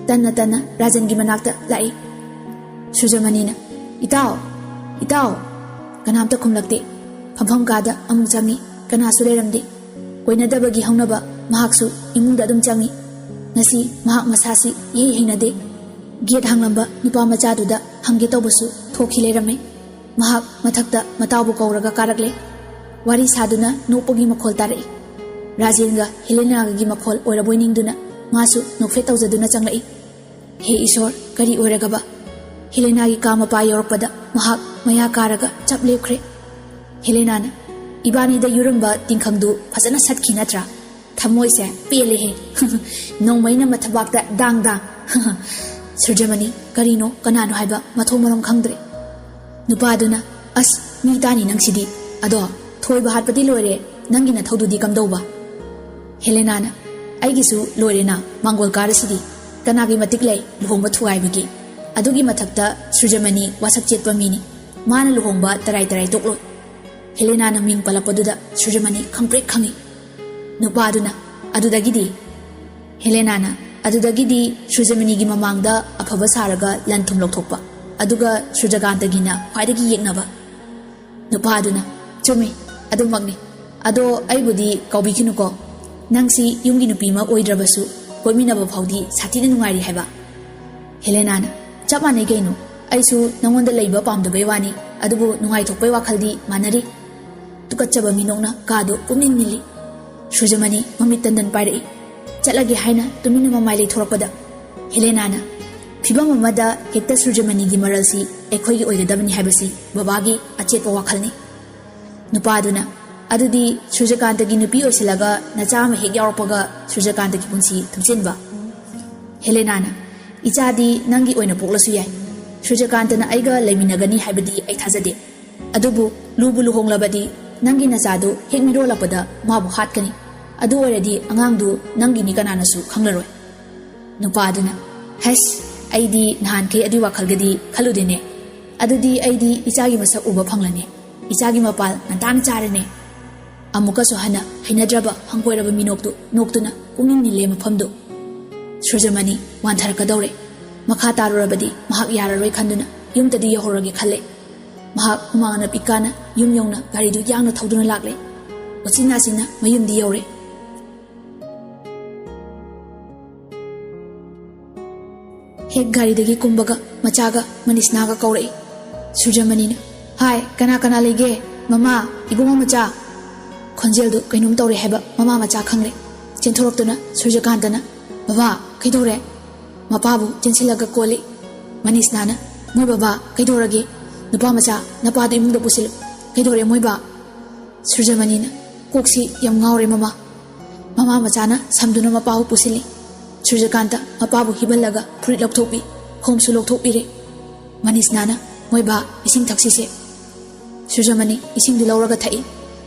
ꯇꯟꯅ ꯇꯟꯅ ꯔꯥꯖꯦꯟꯒꯤ ꯃꯅꯥꯛꯇ ꯂꯥꯛꯏ꯫ ꯁꯨꯔꯖꯃꯅꯤꯅ, "ꯏꯇꯥꯎ! ꯏꯇꯥꯎ!" ꯀꯅꯥꯝꯇ ꯈꯨꯝꯂꯛꯇꯦ꯫ ꯐꯝꯐꯝ ꯀꯥꯗ ꯑꯃꯨꯛ ꯆꯪꯉꯤ꯫ ꯀꯅꯥꯁꯨ ꯂꯩꯔꯝꯗꯦ꯫ ꯀꯣꯏꯅꯗꯕꯒꯤ ꯍꯧꯅꯕ ꯃꯍꯥꯛꯁꯨ ꯏꯃꯨꯡꯗ ꯑꯗꯨꯝ ꯆꯪꯉꯤ꯫ ꯉꯁꯤ ꯃꯍꯥꯛ ꯃꯁꯥꯁꯤ ꯏꯍꯩ ꯍꯩꯅꯗꯦ꯫ ꯒꯦꯠ ꯍꯥꯡꯂꯝꯕ ꯅꯨꯄꯥ ꯃꯆꯥꯗꯨꯗ ꯍꯪꯒꯦ ꯇꯧꯕꯁꯨ ꯊꯣꯛꯈꯤ ꯂꯩꯔꯝꯃꯦ꯫ ꯃꯍꯥꯛ ꯃꯊꯛꯇ ꯃꯇꯥꯎꯕꯨ ꯀꯧꯔꯒ ꯀꯥꯔꯛꯂꯦ꯫ ꯋꯥꯔꯤ ꯁꯥꯗꯨꯅ ꯅꯣꯛꯄꯒꯤ ꯃꯈꯣꯜ ꯇꯥꯔꯛꯏ꯫ ꯔꯥꯖꯦꯟꯒ ꯍꯦꯂꯦꯅꯥꯒꯒꯤ ꯃꯈꯣꯜ ꯑꯣꯏꯔꯕꯣꯏ ꯅꯤꯡꯗꯨꯅ ꯃꯥꯁꯨ ꯅꯣꯛꯐꯦꯠ ꯇꯧꯖꯗꯨꯅ ꯆꯪꯂꯛꯏ꯫ ꯍꯦ ꯏꯁꯣꯔ, ꯀꯔꯤ ꯑꯣꯏꯔꯒꯕ? ꯍꯦꯂꯦꯅꯥꯒꯤ ꯀꯥ ꯃꯄꯥ ꯌꯧꯔꯛꯄꯗ ꯃꯍꯥꯛ ꯃꯌꯥ ꯀꯥꯔꯒ ꯆꯞ ꯂꯦꯞꯈ꯭ꯔꯦ꯫ ꯍꯦꯂꯦꯅꯥꯅ, "ꯏꯕꯥꯅꯤꯗ ꯌꯨꯔꯝꯕ ꯇꯤꯡꯈꯪꯗꯨ ꯐꯖꯅ ꯁꯠꯈꯤ ꯅꯠꯇ꯭ꯔꯥ? ꯊꯃꯣꯏꯁꯦ ꯄꯦꯜꯂꯦꯍꯦ꯫ ꯅꯣꯡꯃꯩꯅ ꯃꯊꯕꯥꯛꯇ ꯗꯥꯡ ꯗꯥꯡ꯫" ꯁꯨꯔꯖꯃꯅꯤ ꯀꯔꯤꯅꯣ ꯀꯅꯥꯅꯣ ꯍꯥꯏꯕ ꯃꯊꯣꯡ ꯃꯔꯝ ꯈꯪꯗ꯭ꯔꯦ꯫ ꯅꯨꯄꯥꯗꯨꯅ, "ꯑꯁ, ꯃꯤ ꯇꯥꯅꯤ ꯅꯪꯁꯤꯗꯤ꯫ ꯑꯗꯣ ꯊꯣꯏꯕ ꯍꯥꯠꯄꯗꯤ ꯂꯣꯏꯔꯦ, ꯅꯪꯒꯤ ꯅꯊꯧꯗꯨꯗꯤ ꯀꯝꯗꯧꯕ?" ꯍꯦꯂꯦꯅꯥꯅ, "ꯑꯩꯒꯤꯁꯨ ꯂꯣꯏꯔꯦꯅ, ꯃꯥꯡꯒꯣꯜ ꯀꯥꯔꯁꯤꯗꯤ꯫ ꯀꯅꯥꯒꯤ ꯃꯇꯤꯛ ꯂꯩ ꯂꯨꯍꯣꯡꯕ ꯊꯨꯒꯥꯏꯕꯒꯤ? ꯑꯗꯨꯒꯤ ꯃꯊꯛꯇ ꯁꯨꯔꯖꯃꯅꯤ ꯋꯥꯁꯛ ꯆꯦꯠꯄ ꯃꯤꯅꯤ꯫ ꯃꯥꯅ ꯂꯨꯍꯣꯡꯕ ꯇꯔꯥꯏ ꯇꯔꯥꯏ ꯇꯣꯛꯂꯣꯏ꯫" ꯍꯦꯂꯦꯅꯥꯅ ꯃꯤꯡ ꯄꯜꯂꯛꯄꯗꯨꯗ ꯁꯨꯔꯖꯃꯅꯤ ꯈꯪꯄ꯭ꯔꯦꯛ ꯈꯪꯉꯤ꯫ ꯅꯨꯄꯥꯗꯨꯅ, "ꯑꯗꯨꯗꯒꯤꯗꯤ?" ꯍꯦꯂꯦꯅꯥꯅ, "ꯑꯗꯨꯗꯒꯤꯗꯤ ꯁꯨꯔꯖꯃꯅꯤꯒꯤ ꯃꯃꯥꯡꯗ ꯑꯐꯕ ꯁꯥꯔꯒ ꯂꯟ ꯊꯨꯝ ꯂꯧꯊꯣꯛꯄ, ꯑꯗꯨꯒ ꯁꯨꯔꯖꯀꯥꯟꯇꯒꯤꯅ ꯈ꯭ꯋꯥꯏꯗꯒꯤ ꯌꯦꯛꯅꯕ꯫" ꯅꯨꯄꯥꯗꯨꯅ, "ꯆꯨꯝꯃꯤ, ꯑꯗꯨꯃꯛꯅꯤ꯫ ꯑꯗꯣ ꯑꯩꯕꯨꯗꯤ ꯀꯥꯎꯕꯤꯈꯤꯅꯨꯀꯣ꯫ ꯅꯪꯁꯤ ꯌꯨꯝꯒꯤ ꯅꯨꯄꯤ ꯑꯃ ꯑꯣꯏꯗ꯭ꯔꯕꯁꯨ ꯀꯣꯏꯃꯤꯟꯅꯕ ꯐꯥꯎꯗꯤ ꯁꯥꯊꯤꯅ ꯅꯨꯡꯉꯥꯏꯔꯤ ꯍꯥꯏꯕ꯫" ꯍꯦꯂꯦꯅꯥꯅ, "ꯆꯞ ꯃꯥꯟꯅꯩ ꯀꯩꯅꯣ꯫ ꯑꯩꯁꯨ ꯅꯪꯉꯣꯟꯗ ꯂꯩꯕ ꯄꯥꯝꯗꯕꯩ ꯋꯥꯅꯤ, ꯑꯗꯨꯕꯨ ꯅꯨꯡꯉꯥꯏꯊꯣꯛꯄꯩ ꯋꯥꯈꯜꯗꯤ ꯃꯥꯟꯅꯔꯤ꯫" ꯇꯨꯀꯠꯆꯕ ꯃꯤꯅꯣꯛꯅ ꯀꯥꯗꯨ ꯄꯨꯝꯅꯤꯜ ꯅꯤꯜꯂꯤ꯫ ꯁꯨꯔꯖꯃꯅꯤ ꯃꯃꯤꯠ ꯇꯟꯗꯟ ꯄꯥꯏꯔꯛꯏ꯫ ꯆꯠꯂꯒꯦ ꯍꯥꯏꯅ ꯇꯨꯃꯤꯟꯅ ꯃꯃꯥꯏ ꯂꯩꯊꯣꯔꯛꯄꯗ ꯍꯦꯂꯦꯅꯥꯅ, "ꯐꯤꯚꯝ ꯑꯃꯗ ꯍꯦꯛꯇ ꯁꯨꯔꯖꯃꯅꯤꯒꯤ ꯃꯔꯜꯁꯤ ꯑꯩꯈꯣꯏꯒꯤ ꯑꯣꯏꯒꯗꯕꯅꯤ ꯍꯥꯏꯕꯁꯤ ꯕꯕꯥꯒꯤ ꯑꯆꯦꯠꯄ ꯋꯥꯈꯜꯅꯤ꯫" ꯅꯨꯄꯥꯗꯨꯅ, "ꯑꯗꯨꯗꯤ ꯁꯨꯔꯖꯀꯥꯟꯇꯒꯤ ꯅꯨꯄꯤ ꯑꯣꯏꯁꯤꯜꯂꯒ ꯅꯆꯥ ꯑꯃ ꯍꯦꯛ ꯌꯥꯎꯔꯛꯄꯒ ꯁꯨꯔꯖꯀꯥꯟꯇꯒꯤ ꯄꯨꯟꯁꯤ ꯊꯨꯞꯆꯤꯟꯕ?" ꯍꯦꯂꯦꯅꯥꯅ, "ꯏꯆꯥꯗꯤ ꯅꯪꯒꯤ ꯑꯣꯏꯅ ꯄꯣꯛꯂꯁꯨ ꯌꯥꯏ꯫ ꯁꯨꯔꯖꯀꯥꯟꯇꯅ ꯑꯩꯒ ꯂꯩꯃꯤꯟꯅꯒꯅꯤ ꯍꯥꯏꯕꯗꯤ ꯑꯩ ꯊꯥꯖꯗꯦ꯫ ꯑꯗꯨꯕꯨ ꯂꯨꯕꯨ ꯂꯨꯍꯣꯡꯂꯕꯗꯤ ꯅꯪꯒꯤ ꯅꯆꯥꯗꯨ ꯍꯦꯛ ꯃꯤꯔꯣꯜꯂꯛꯄꯗ ꯃꯥꯕꯨ ꯍꯥꯠꯀꯅꯤ꯫ ꯑꯗꯨ ꯑꯣꯏꯔꯗꯤ ꯑꯉꯥꯡꯗꯨ ꯅꯪꯒꯤꯅꯤ ꯀꯅꯥꯅꯁꯨ ꯈꯪꯂꯔꯣꯏ꯫ ꯅꯨꯄꯥꯗꯨꯅ, "ꯍꯩꯁ, ꯑꯩꯗꯤ ꯅꯍꯥꯟꯈꯩ ꯑꯗꯨꯏ ꯋꯥꯈꯜꯒꯗꯤ ꯈꯜꯂꯨꯗꯦꯅꯦ꯫ ꯑꯗꯨꯗꯤ ꯑꯩꯗꯤ ꯏꯆꯥꯒꯤ ꯃꯁꯛ ꯎꯕ ꯐꯪꯂꯅꯤ꯫ ꯏꯆꯥꯒꯤ ꯃꯄꯥꯜ ꯉꯟꯇꯥꯅ ꯆꯥꯔꯅꯤ꯫" ꯑꯃꯨꯛꯀꯁꯨ ꯍꯟꯅ ꯍꯩꯅꯗ꯭ꯔꯕ ꯍꯪꯒꯣꯏꯔꯕ ꯃꯤꯅꯣꯛꯇꯨ ꯅꯣꯛꯇꯨꯅ ꯄꯨꯛꯅꯤꯡ ꯅꯤꯜꯂꯦ ꯃꯐꯝꯗꯨ꯫ ꯁꯨꯔꯖꯃꯅꯤ ꯋꯥꯟꯊꯔꯛꯀꯗꯧꯔꯦ꯫ ꯃꯈꯥ ꯇꯥꯔꯨꯔꯕꯗꯤ ꯃꯍꯥꯛ ꯌꯥꯔꯔꯣꯏ ꯈꯟꯗꯨꯅ ꯌꯨꯝꯗꯗꯤ ꯌꯧꯍꯧꯔꯒꯦ ꯈꯜꯂꯦ꯫ ꯃꯍꯥꯛ ꯍꯨꯃꯥꯡꯅ ꯄꯤꯛꯀꯥꯅ ꯌꯨꯝ ꯌꯧꯅ ꯒꯥꯔꯤꯗꯨ ꯌꯥꯡꯅ ꯊꯧꯗꯨꯅ ꯂꯥꯛꯂꯦ꯫ ꯎꯆꯤꯟ ꯅꯥꯆꯤꯟꯅ ꯃꯌꯨꯝꯗꯤ ꯌꯧꯔꯦ꯫ ꯍꯦꯛ ꯒꯥꯔꯤꯗꯒꯤ ꯀꯨꯝꯕꯒ ꯃꯆꯥꯒ ꯃꯅꯤꯁꯅꯥꯒ ꯀꯧꯔꯛꯏ꯫ ꯁꯨꯔꯖꯃꯅꯤꯅ, "ꯍꯥꯏ, ꯀꯅꯥ ꯀꯅꯥ ꯂꯩꯒꯦ? ꯃꯃꯥ, ꯏꯕꯨꯡꯉꯣ ꯃꯆꯥ?" ꯈꯣꯟꯖꯦꯜꯗꯨ ꯀꯩꯅꯣꯝ ꯇꯧꯔꯦ ꯍꯥꯏꯕ ꯃꯃꯥ ꯃꯆꯥ ꯈꯪꯂꯦ꯫ ꯆꯦꯟꯊꯣꯔꯛꯇꯨꯅ ꯁꯨꯔꯖꯀꯥꯟꯇꯅ, "ꯕꯕꯥ, ꯀꯩꯗꯧꯔꯦ?" ꯃꯄꯥꯕꯨ ꯆꯦꯟꯁꯤꯜꯂꯒ ꯀꯣꯜꯂꯤ꯫ ꯃꯅꯤꯁꯅꯥꯅ, "ꯃꯣꯏ ꯕꯕꯥ, ꯀꯩꯗꯧꯔꯒꯦ? ꯅꯨꯄꯥ ꯃꯆꯥ, ꯅꯄꯥꯗꯨ ꯏꯃꯨꯡꯗ ꯄꯨꯁꯤꯜꯂꯨ꯫ ꯀꯩꯗꯧꯔꯦ ꯃꯣꯏ ꯕꯥ?" ꯁꯨꯔꯖꯃꯅꯤꯅ, "ꯀꯣꯛꯁꯤ ꯌꯥꯝ ꯉꯥꯎꯔꯦ ꯃꯃꯥ꯫" ꯃꯃꯥ ꯃꯆꯥꯅ ꯁꯝꯗꯨꯅ ꯃꯄꯥꯕꯨ ꯄꯨꯁꯤꯜꯂꯤ꯫ ꯁꯨꯔꯖꯀꯥꯟꯇ ꯃꯄꯥꯕꯨ ꯍꯤꯞꯍꯜꯂꯒ ꯐꯨꯔꯤꯠ ꯂꯧꯊꯣꯛꯄꯤ, ꯈꯣꯝꯁꯨ ꯂꯧꯊꯣꯛꯄꯤꯔꯦ꯫ ꯃꯅꯤꯁꯅꯥꯅ, "ꯃꯣꯏ ꯕꯥ, ꯏꯁꯤꯡ ꯊꯛꯁꯤꯁꯦ꯫" ꯁꯨꯔꯖꯃꯅꯤ ꯏꯁꯤꯡꯗꯨ ꯂꯧꯔꯒ ꯊꯛꯏ꯫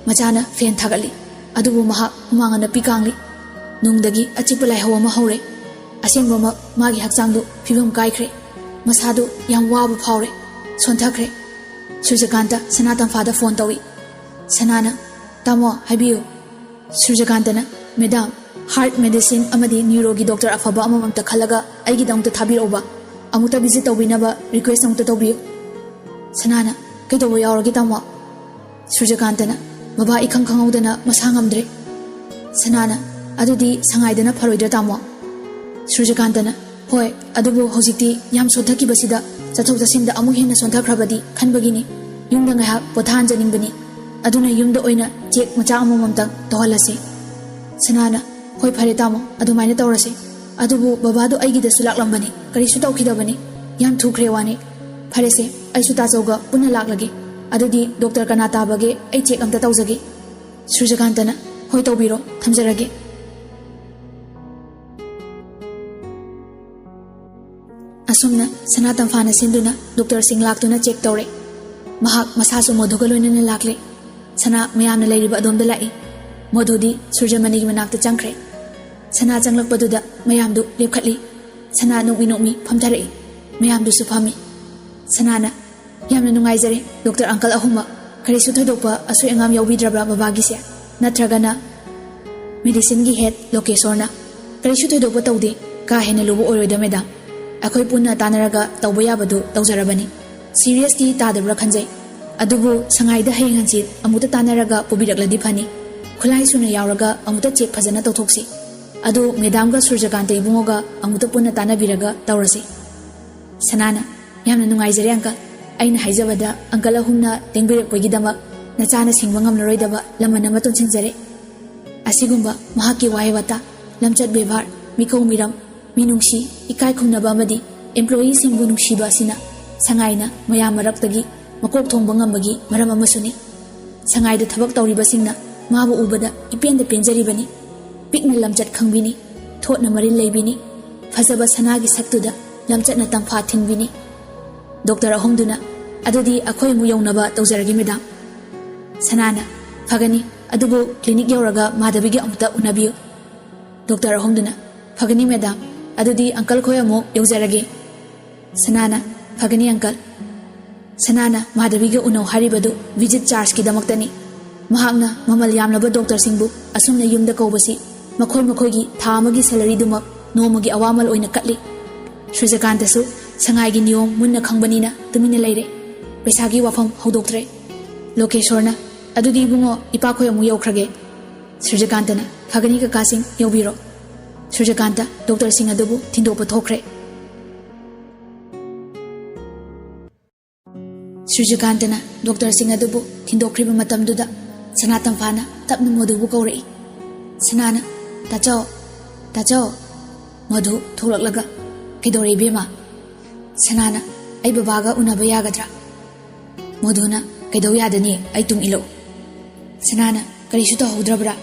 ꯃꯆꯥꯅ ꯐꯦꯟ ꯊꯥꯒꯠꯂꯤ꯫ ꯑꯗꯨꯕꯨ ꯃꯍꯥꯛ ꯍꯨꯃꯥꯡ ꯑꯅꯞꯄꯤ ꯀꯥꯡꯂꯤ꯫ ꯅꯨꯡꯗꯒꯤ ꯑꯆꯤꯛꯄ ꯂꯥꯏꯍꯧ ꯑꯃ ꯍꯧꯔꯦ꯫ ꯑꯁꯦꯡꯕꯃꯛ ꯃꯥꯒꯤ ꯍꯛꯆꯥꯡꯗꯨ ꯐꯤꯕꯝ ꯀꯥꯏꯈ꯭ꯔꯦ꯫ ꯃꯁꯥꯗꯨ ꯌꯥꯝ ꯋꯥꯕ ꯐꯥꯎꯔꯦ꯫ ꯁꯣꯟꯊꯈ꯭ꯔꯦ꯫ ꯁꯨꯔꯖꯀꯥꯟꯇ ꯁꯅꯥꯇꯝꯐꯥꯗ ꯐꯣꯟ ꯇꯧꯏ꯫ ꯁꯅꯥꯅ, "ꯇꯥꯃꯣ, ꯍꯥꯏꯕꯤꯌꯨ꯫" ꯁꯨꯔꯖꯀꯥꯟꯇꯅ, "ꯃꯦꯗꯥꯝ, ꯍꯥꯔꯠ ꯃꯦꯗꯤꯁꯤꯟ ꯑꯃꯗꯤ ꯅ꯭ꯌꯨꯔꯣꯒꯤ ꯗꯣꯛꯇꯔ ꯑꯐꯕ ꯑꯃꯃꯝꯇ ꯈꯜꯂꯒ ꯑꯩꯒꯤꯗꯃꯛꯇ ꯊꯥꯕꯤꯔꯛꯎꯕ꯫ ꯑꯃꯨꯛꯇ ꯚꯤꯖꯤꯠ ꯇꯧꯕꯤꯅꯕ ꯔꯤꯀ꯭ꯋꯦꯁ ꯑꯃꯨꯛꯇ ꯇꯧꯕꯤꯌꯨ꯫" ꯁꯅꯥꯅ, "ꯀꯩꯗꯧꯕ ꯌꯥꯎꯔꯒꯦ ꯇꯥꯃꯣ?" ꯁꯨꯔꯖꯀꯥꯟꯇꯅ, "ꯕꯕꯥ ꯏꯈꯪ ꯈꯪꯍꯧꯗꯅ ꯃꯁꯥ ꯉꯝꯗ꯭ꯔꯦ꯫" ꯁꯅꯥꯅ, "ꯑꯗꯨꯗꯤ ꯁꯉꯥꯏꯗꯅ ꯐꯔꯣꯏꯗ꯭ꯔꯥ ꯇꯥꯃꯣ?" ꯁꯨꯔꯖꯀꯥꯟꯇꯅ, "ꯍꯣꯏ, ꯑꯗꯨꯕꯨ ꯍꯧꯖꯤꯛꯇꯤ ꯌꯥꯝ ꯁꯣꯟꯊꯈꯤꯕꯁꯤꯗ ꯆꯠꯊꯣꯛ ꯆꯠꯁꯤꯟꯗ ꯑꯃꯨꯛ ꯍꯦꯟꯅ ꯁꯣꯟꯊꯈ꯭ꯔꯕꯗꯤ ꯈꯟꯕꯒꯤꯅꯤ꯫ ꯌꯨꯝꯗ ꯉꯥꯏꯍꯥꯛ ꯄꯣꯊꯥꯍꯟꯖꯅꯤꯡꯕꯅꯤ꯫ ꯑꯗꯨꯅ ꯌꯨꯝꯗ ꯑꯣꯏꯅ ꯆꯦꯛ ꯃꯆꯥ ꯑꯃꯃꯝꯇꯪ ꯇꯧꯍꯜꯂꯁꯤ꯫" ꯁꯅꯥꯅ, "ꯍꯣꯏ, ꯐꯔꯦ ꯇꯥꯃꯣ, ꯑꯗꯨꯃꯥꯏꯅ ꯇꯧꯔꯁꯤ꯫ ꯑꯗꯨꯕꯨ ꯕꯕꯥꯗꯣ ꯑꯩꯒꯤꯗꯁꯨ ꯂꯥꯛꯂꯝꯕꯅꯤ, ꯀꯔꯤꯁꯨ ꯇꯧꯈꯤꯗꯕꯅꯤ꯫ ꯌꯥꯝ ꯊꯨꯈ꯭ꯔꯦ ꯋꯥꯅꯤ꯫ ꯐꯔꯦꯁꯦ, ꯑꯩꯁꯨ ꯇꯥꯆꯧꯒ ꯄꯨꯟꯅ ꯂꯥꯛꯂꯒꯦ꯫ ꯑꯗꯨꯗꯤ ꯗꯣꯛꯇꯔ ꯀꯅꯥ ꯇꯥꯕꯒꯦ ꯑꯩ ꯆꯦꯛ ꯑꯝꯇ ꯇꯧꯖꯒꯦ꯫" ꯁꯨꯔꯖꯀꯥꯟꯇꯅ, "ꯍꯣꯏ, ꯇꯧꯕꯤꯔꯣ, ꯊꯝꯖꯔꯒꯦ꯫" ꯑꯁꯨꯝꯅ ꯁꯅꯥ ꯇꯝꯐꯥꯅ ꯁꯤꯟꯗꯨꯅ ꯗꯣꯛꯇꯔꯁꯤꯡ ꯂꯥꯛꯇꯨꯅ ꯆꯦꯛ ꯇꯧꯔꯦ꯫ ꯃꯍꯥꯛ ꯃꯁꯥꯁꯨ ꯃꯣꯙꯨꯒ ꯂꯣꯏꯅꯅ ꯂꯥꯛꯂꯦ꯫ ꯁꯅꯥ ꯃꯌꯥꯝꯅ ꯂꯩꯔꯤꯕ ꯑꯗꯣꯝꯗ ꯂꯥꯛꯏ꯫ ꯃꯣꯙꯨꯗꯤ ꯁꯨꯔꯖꯃꯅꯤꯒꯤ ꯃꯅꯥꯛꯇ ꯆꯪꯈ꯭ꯔꯦ꯫ ꯁꯅꯥ ꯆꯪꯂꯛꯄꯗꯨꯗ ꯃꯌꯥꯝꯗꯨ ꯂꯦꯞꯈꯠꯂꯤ꯫ ꯁꯅꯥ ꯅꯣꯛꯃꯤ ꯅꯣꯛꯃꯤ ꯐꯝꯊꯔꯛꯏ꯫ ꯃꯌꯥꯝꯗꯨꯁꯨ ꯐꯝꯃꯤ꯫ ꯁꯅꯥꯅ, "ꯌꯥꯝꯅ ꯅꯨꯡꯉꯥꯏꯖꯔꯦ, ꯗꯣꯛꯇꯔ ꯑꯪꯀꯜ ꯑꯍꯨꯝꯃꯛ꯫ ꯀꯔꯤꯁꯨ ꯊꯣꯏꯗꯣꯛꯄ ꯑꯁꯣꯏ ꯑꯉꯥꯝ ꯌꯥꯎꯕꯤꯗ꯭ꯔꯕ꯭ꯔꯥ ꯕꯕꯥꯒꯤꯁꯦ? ꯅꯠꯇ꯭ꯔꯒꯅ?" ꯃꯦꯗꯤꯁꯤꯟꯒꯤ ꯍꯦꯗ ꯂꯣꯀꯦꯁꯣꯔꯅ, "ꯀꯔꯤꯁꯨ ꯊꯣꯏꯗꯣꯛꯄ ꯇꯧꯗꯦ, ꯀꯥ ꯍꯦꯟꯅ ꯂꯨꯕ ꯑꯣꯏꯔꯣꯏꯗ ꯃꯦꯗꯥꯝ꯫ ꯑꯩꯈꯣꯏ ꯄꯨꯟꯅ ꯇꯥꯟꯅꯔꯒ ꯇꯧꯕ ꯌꯥꯕꯗꯨ ꯇꯧꯖꯔꯕꯅꯤ꯫ ꯁꯤꯔꯤꯌꯁꯇꯤ ꯇꯥꯗꯕ꯭ꯔꯥ ꯈꯟꯖꯩ꯫ ꯑꯗꯨꯕꯨ ꯁꯉꯥꯏꯗ ꯍꯌꯦꯡ ꯍꯪꯆꯤꯠ ꯑꯃꯨꯛꯇ ꯇꯥꯟꯅꯔꯒ ꯄꯨꯕꯤꯔꯛꯂꯗꯤ ꯐꯅꯤ꯫ ꯈꯨꯠꯂꯥꯏ ꯁꯨꯅ ꯌꯥꯎꯔꯒ ꯑꯃꯨꯛꯇ ꯆꯦꯛ ꯐꯖꯅ ꯇꯧꯊꯣꯛꯁꯤ꯫ ꯑꯗꯨ ꯃꯦꯗꯥꯝꯒ ꯁꯨꯔꯖꯀꯥꯟꯇ ꯏꯕꯨꯡꯉꯣꯒ ꯑꯃꯨꯛꯇ ꯄꯨꯟꯅ ꯇꯥꯟꯅꯕꯤꯔꯒ ꯇꯧꯔꯁꯤ꯫" ꯁꯅꯥꯅ, "ꯌꯥꯝꯅ ꯅꯨꯡꯉꯥꯏꯖꯔꯦ ꯑꯪꯀꯜ꯫ ꯑꯩꯅ ꯍꯥꯏꯖꯕꯗ ꯑꯪꯀꯜ ꯑꯍꯨꯝꯅ ꯂꯦꯡꯕꯤꯔꯛꯄꯒꯤꯗꯃꯛ ꯅꯆꯥꯅ ꯁꯤꯡꯕ ꯉꯝꯂꯔꯣꯏꯗꯕ ꯂꯃꯟ ꯑꯃ ꯇꯣꯟꯁꯤꯟꯖꯔꯦ꯫ ꯑꯁꯤꯒꯨꯝꯕ ꯃꯍꯥꯛꯀꯤ ꯋꯥꯍꯩ ꯋꯥꯇꯥ, ꯂꯝꯆꯠ ꯕꯦꯕꯥꯔ, ꯃꯤꯀꯧ ꯃꯤꯔꯝ, ꯃꯤꯅꯨꯡꯁꯤ, ꯏꯀꯥꯏ ꯈꯨꯝꯅꯕ ꯑꯃꯗꯤ ꯏꯝꯄ꯭ꯂꯣꯌꯤꯁꯤꯡꯕꯨ ꯅꯨꯡꯁꯤꯕ ꯑꯁꯤꯅ ꯁꯉꯥꯏꯅ ꯃꯌꯥꯝ ꯃꯔꯛꯇꯒꯤ ꯃꯀꯣꯛ ꯊꯣꯡꯕ ꯉꯝꯕꯒꯤ ꯃꯔꯝ ꯑꯃꯁꯨꯅꯤ꯫ ꯁꯉꯥꯏꯗ ꯊꯕꯛ ꯇꯧꯔꯤꯕꯁꯤꯡꯅ ꯃꯥꯕꯨ ꯎꯕꯗ ꯏꯄꯦꯟꯗ ꯄꯦꯟꯖꯔꯤꯕꯅꯤ꯫ ꯄꯤꯛꯅ ꯂꯝꯆꯠ ꯈꯪꯕꯤꯅꯤ, ꯊꯣꯠꯅ ꯃꯔꯤꯜ ꯂꯩꯕꯤꯅꯤ, ꯐꯖꯕ ꯁꯅꯥꯒꯤ ꯁꯛꯇꯨꯗ ꯂꯝꯆꯠꯅ ꯇꯝꯐꯥ ꯊꯤꯟꯕꯤꯅꯤ꯫" ꯗꯣꯛꯇꯔ ꯑꯍꯨꯝꯗꯨꯅ, "ꯑꯗꯨꯗꯤ ꯑꯩꯈꯣꯏ ꯑꯃꯨꯛ ꯌꯧꯅꯕ ꯇꯧꯖꯔꯒꯦ ꯃꯦꯗꯥꯝ꯫" ꯁꯅꯥꯅ, "ꯐꯒꯅꯤ, ꯑꯗꯨꯕꯨ ꯀ꯭ꯂꯤꯅꯤꯛ ꯌꯧꯔꯒ ꯃꯥꯙꯕꯤꯒ ꯑꯃꯨꯛꯇ ꯎꯅꯕꯤꯌꯨ꯫" ꯗꯣꯛꯇꯔ ꯑꯍꯨꯝꯗꯨꯅ, "ꯐꯒꯅꯤ ꯃꯦꯗꯥꯝ, ꯑꯗꯨꯗꯤ ꯑꯪꯀꯜ ꯈꯣꯏ ꯑꯃꯨꯛ ꯌꯧꯖꯔꯒꯦ꯫" ꯁꯅꯥꯅ, "ꯐꯒꯅꯤ ꯑꯪꯀꯜ꯫" ꯁꯅꯥꯅ ꯃꯥꯙꯕꯤꯒ ꯎꯅꯧ ꯍꯥꯏꯔꯤꯕꯗꯨ ꯚꯤꯖꯤꯠ ꯆꯥꯔꯖꯀꯤꯗꯃꯛꯇꯅꯤ꯫ ꯃꯍꯥꯛꯅ ꯃꯃꯜ ꯌꯥꯝꯂꯕ ꯗꯣꯛꯇꯔꯁꯤꯡꯕꯨ ꯑꯁꯨꯝꯅ ꯌꯨꯝꯗ ꯀꯧꯕꯁꯤ ꯃꯈꯣꯏ ꯃꯈꯣꯏꯒꯤ ꯊꯥ ꯑꯃꯒꯤ ꯁꯦꯂꯔꯤꯗꯨꯃꯛ ꯅꯣꯡꯃꯒꯤ ꯑꯋꯥꯃꯜ ꯑꯣꯏꯅ ꯀꯠꯂꯤ꯫ ꯁꯨꯔꯖꯀꯥꯟꯇꯁꯨ ꯁꯉꯥꯏꯒꯤ ꯅꯤꯌꯣꯝ ꯃꯨꯟꯅ ꯈꯪꯕꯅꯤꯅ ꯇꯨꯃꯤꯟꯅ ꯂꯩꯔꯦ꯫ ꯄꯩꯁꯥꯒꯤ ꯋꯥꯐꯝ ꯍꯧꯗꯣꯛꯇ꯭ꯔꯦ꯫ ꯂꯣꯀꯦꯁꯣꯔꯅ, "ꯑꯗꯨꯗꯤ ꯏꯕꯨꯡꯉꯣ, ꯏꯄꯥꯈꯣꯏ ꯑꯃꯨꯛ ꯌꯧꯈ꯭ꯔꯒꯦ꯫" ꯁꯨꯔꯖꯀꯥꯟꯇꯅ, "ꯐꯒꯅꯤ ꯀꯀꯥꯁꯤꯡ, ꯌꯧꯕꯤꯔꯣ꯫" ꯁꯨꯔꯖꯀꯥꯟꯇ ꯗꯣꯛꯇꯔꯁꯤꯡ ꯑꯗꯨꯕꯨ ꯊꯤꯟꯗꯣꯛꯄ ꯊꯣꯛꯈ꯭ꯔꯦ꯫ ꯁꯨꯔꯖꯀꯥꯟꯇꯅ ꯗꯣꯛꯇꯔꯁꯤꯡ ꯑꯗꯨꯕꯨ ꯊꯤꯟꯗꯣꯛꯈ꯭ꯔꯤꯕ ꯃꯇꯝꯗꯨꯗ ꯁꯅꯥ ꯇꯝꯐꯥꯅ ꯇꯞꯅ ꯃꯣꯙꯨꯕꯨ ꯀꯧꯔꯛꯏ꯫ ꯁꯅꯥꯅ, "ꯇꯥꯆꯧ, ꯇꯥꯆꯧ!" ꯃꯣꯙꯨ ꯊꯣꯛꯂꯛꯂꯒ, "ꯀꯩꯗꯧꯔꯦ ꯏꯕꯦꯝꯃ?" ꯁꯅꯥꯅ, "ꯑꯩ ꯕꯕꯥꯒ ꯎꯅꯕ ꯌꯥꯒꯗ꯭ꯔꯥ?" ꯃꯣꯙꯨꯅ, "ꯀꯩꯗꯧ ꯌꯥꯗꯅꯤ? ꯑꯩ ꯇꯨꯡ ꯏꯜꯂꯛꯎ꯫" ꯁꯅꯥꯅ, "ꯀꯔꯤꯁꯨ ꯇꯧꯍꯧꯗ꯭ꯔꯕ꯭ꯔꯥ?"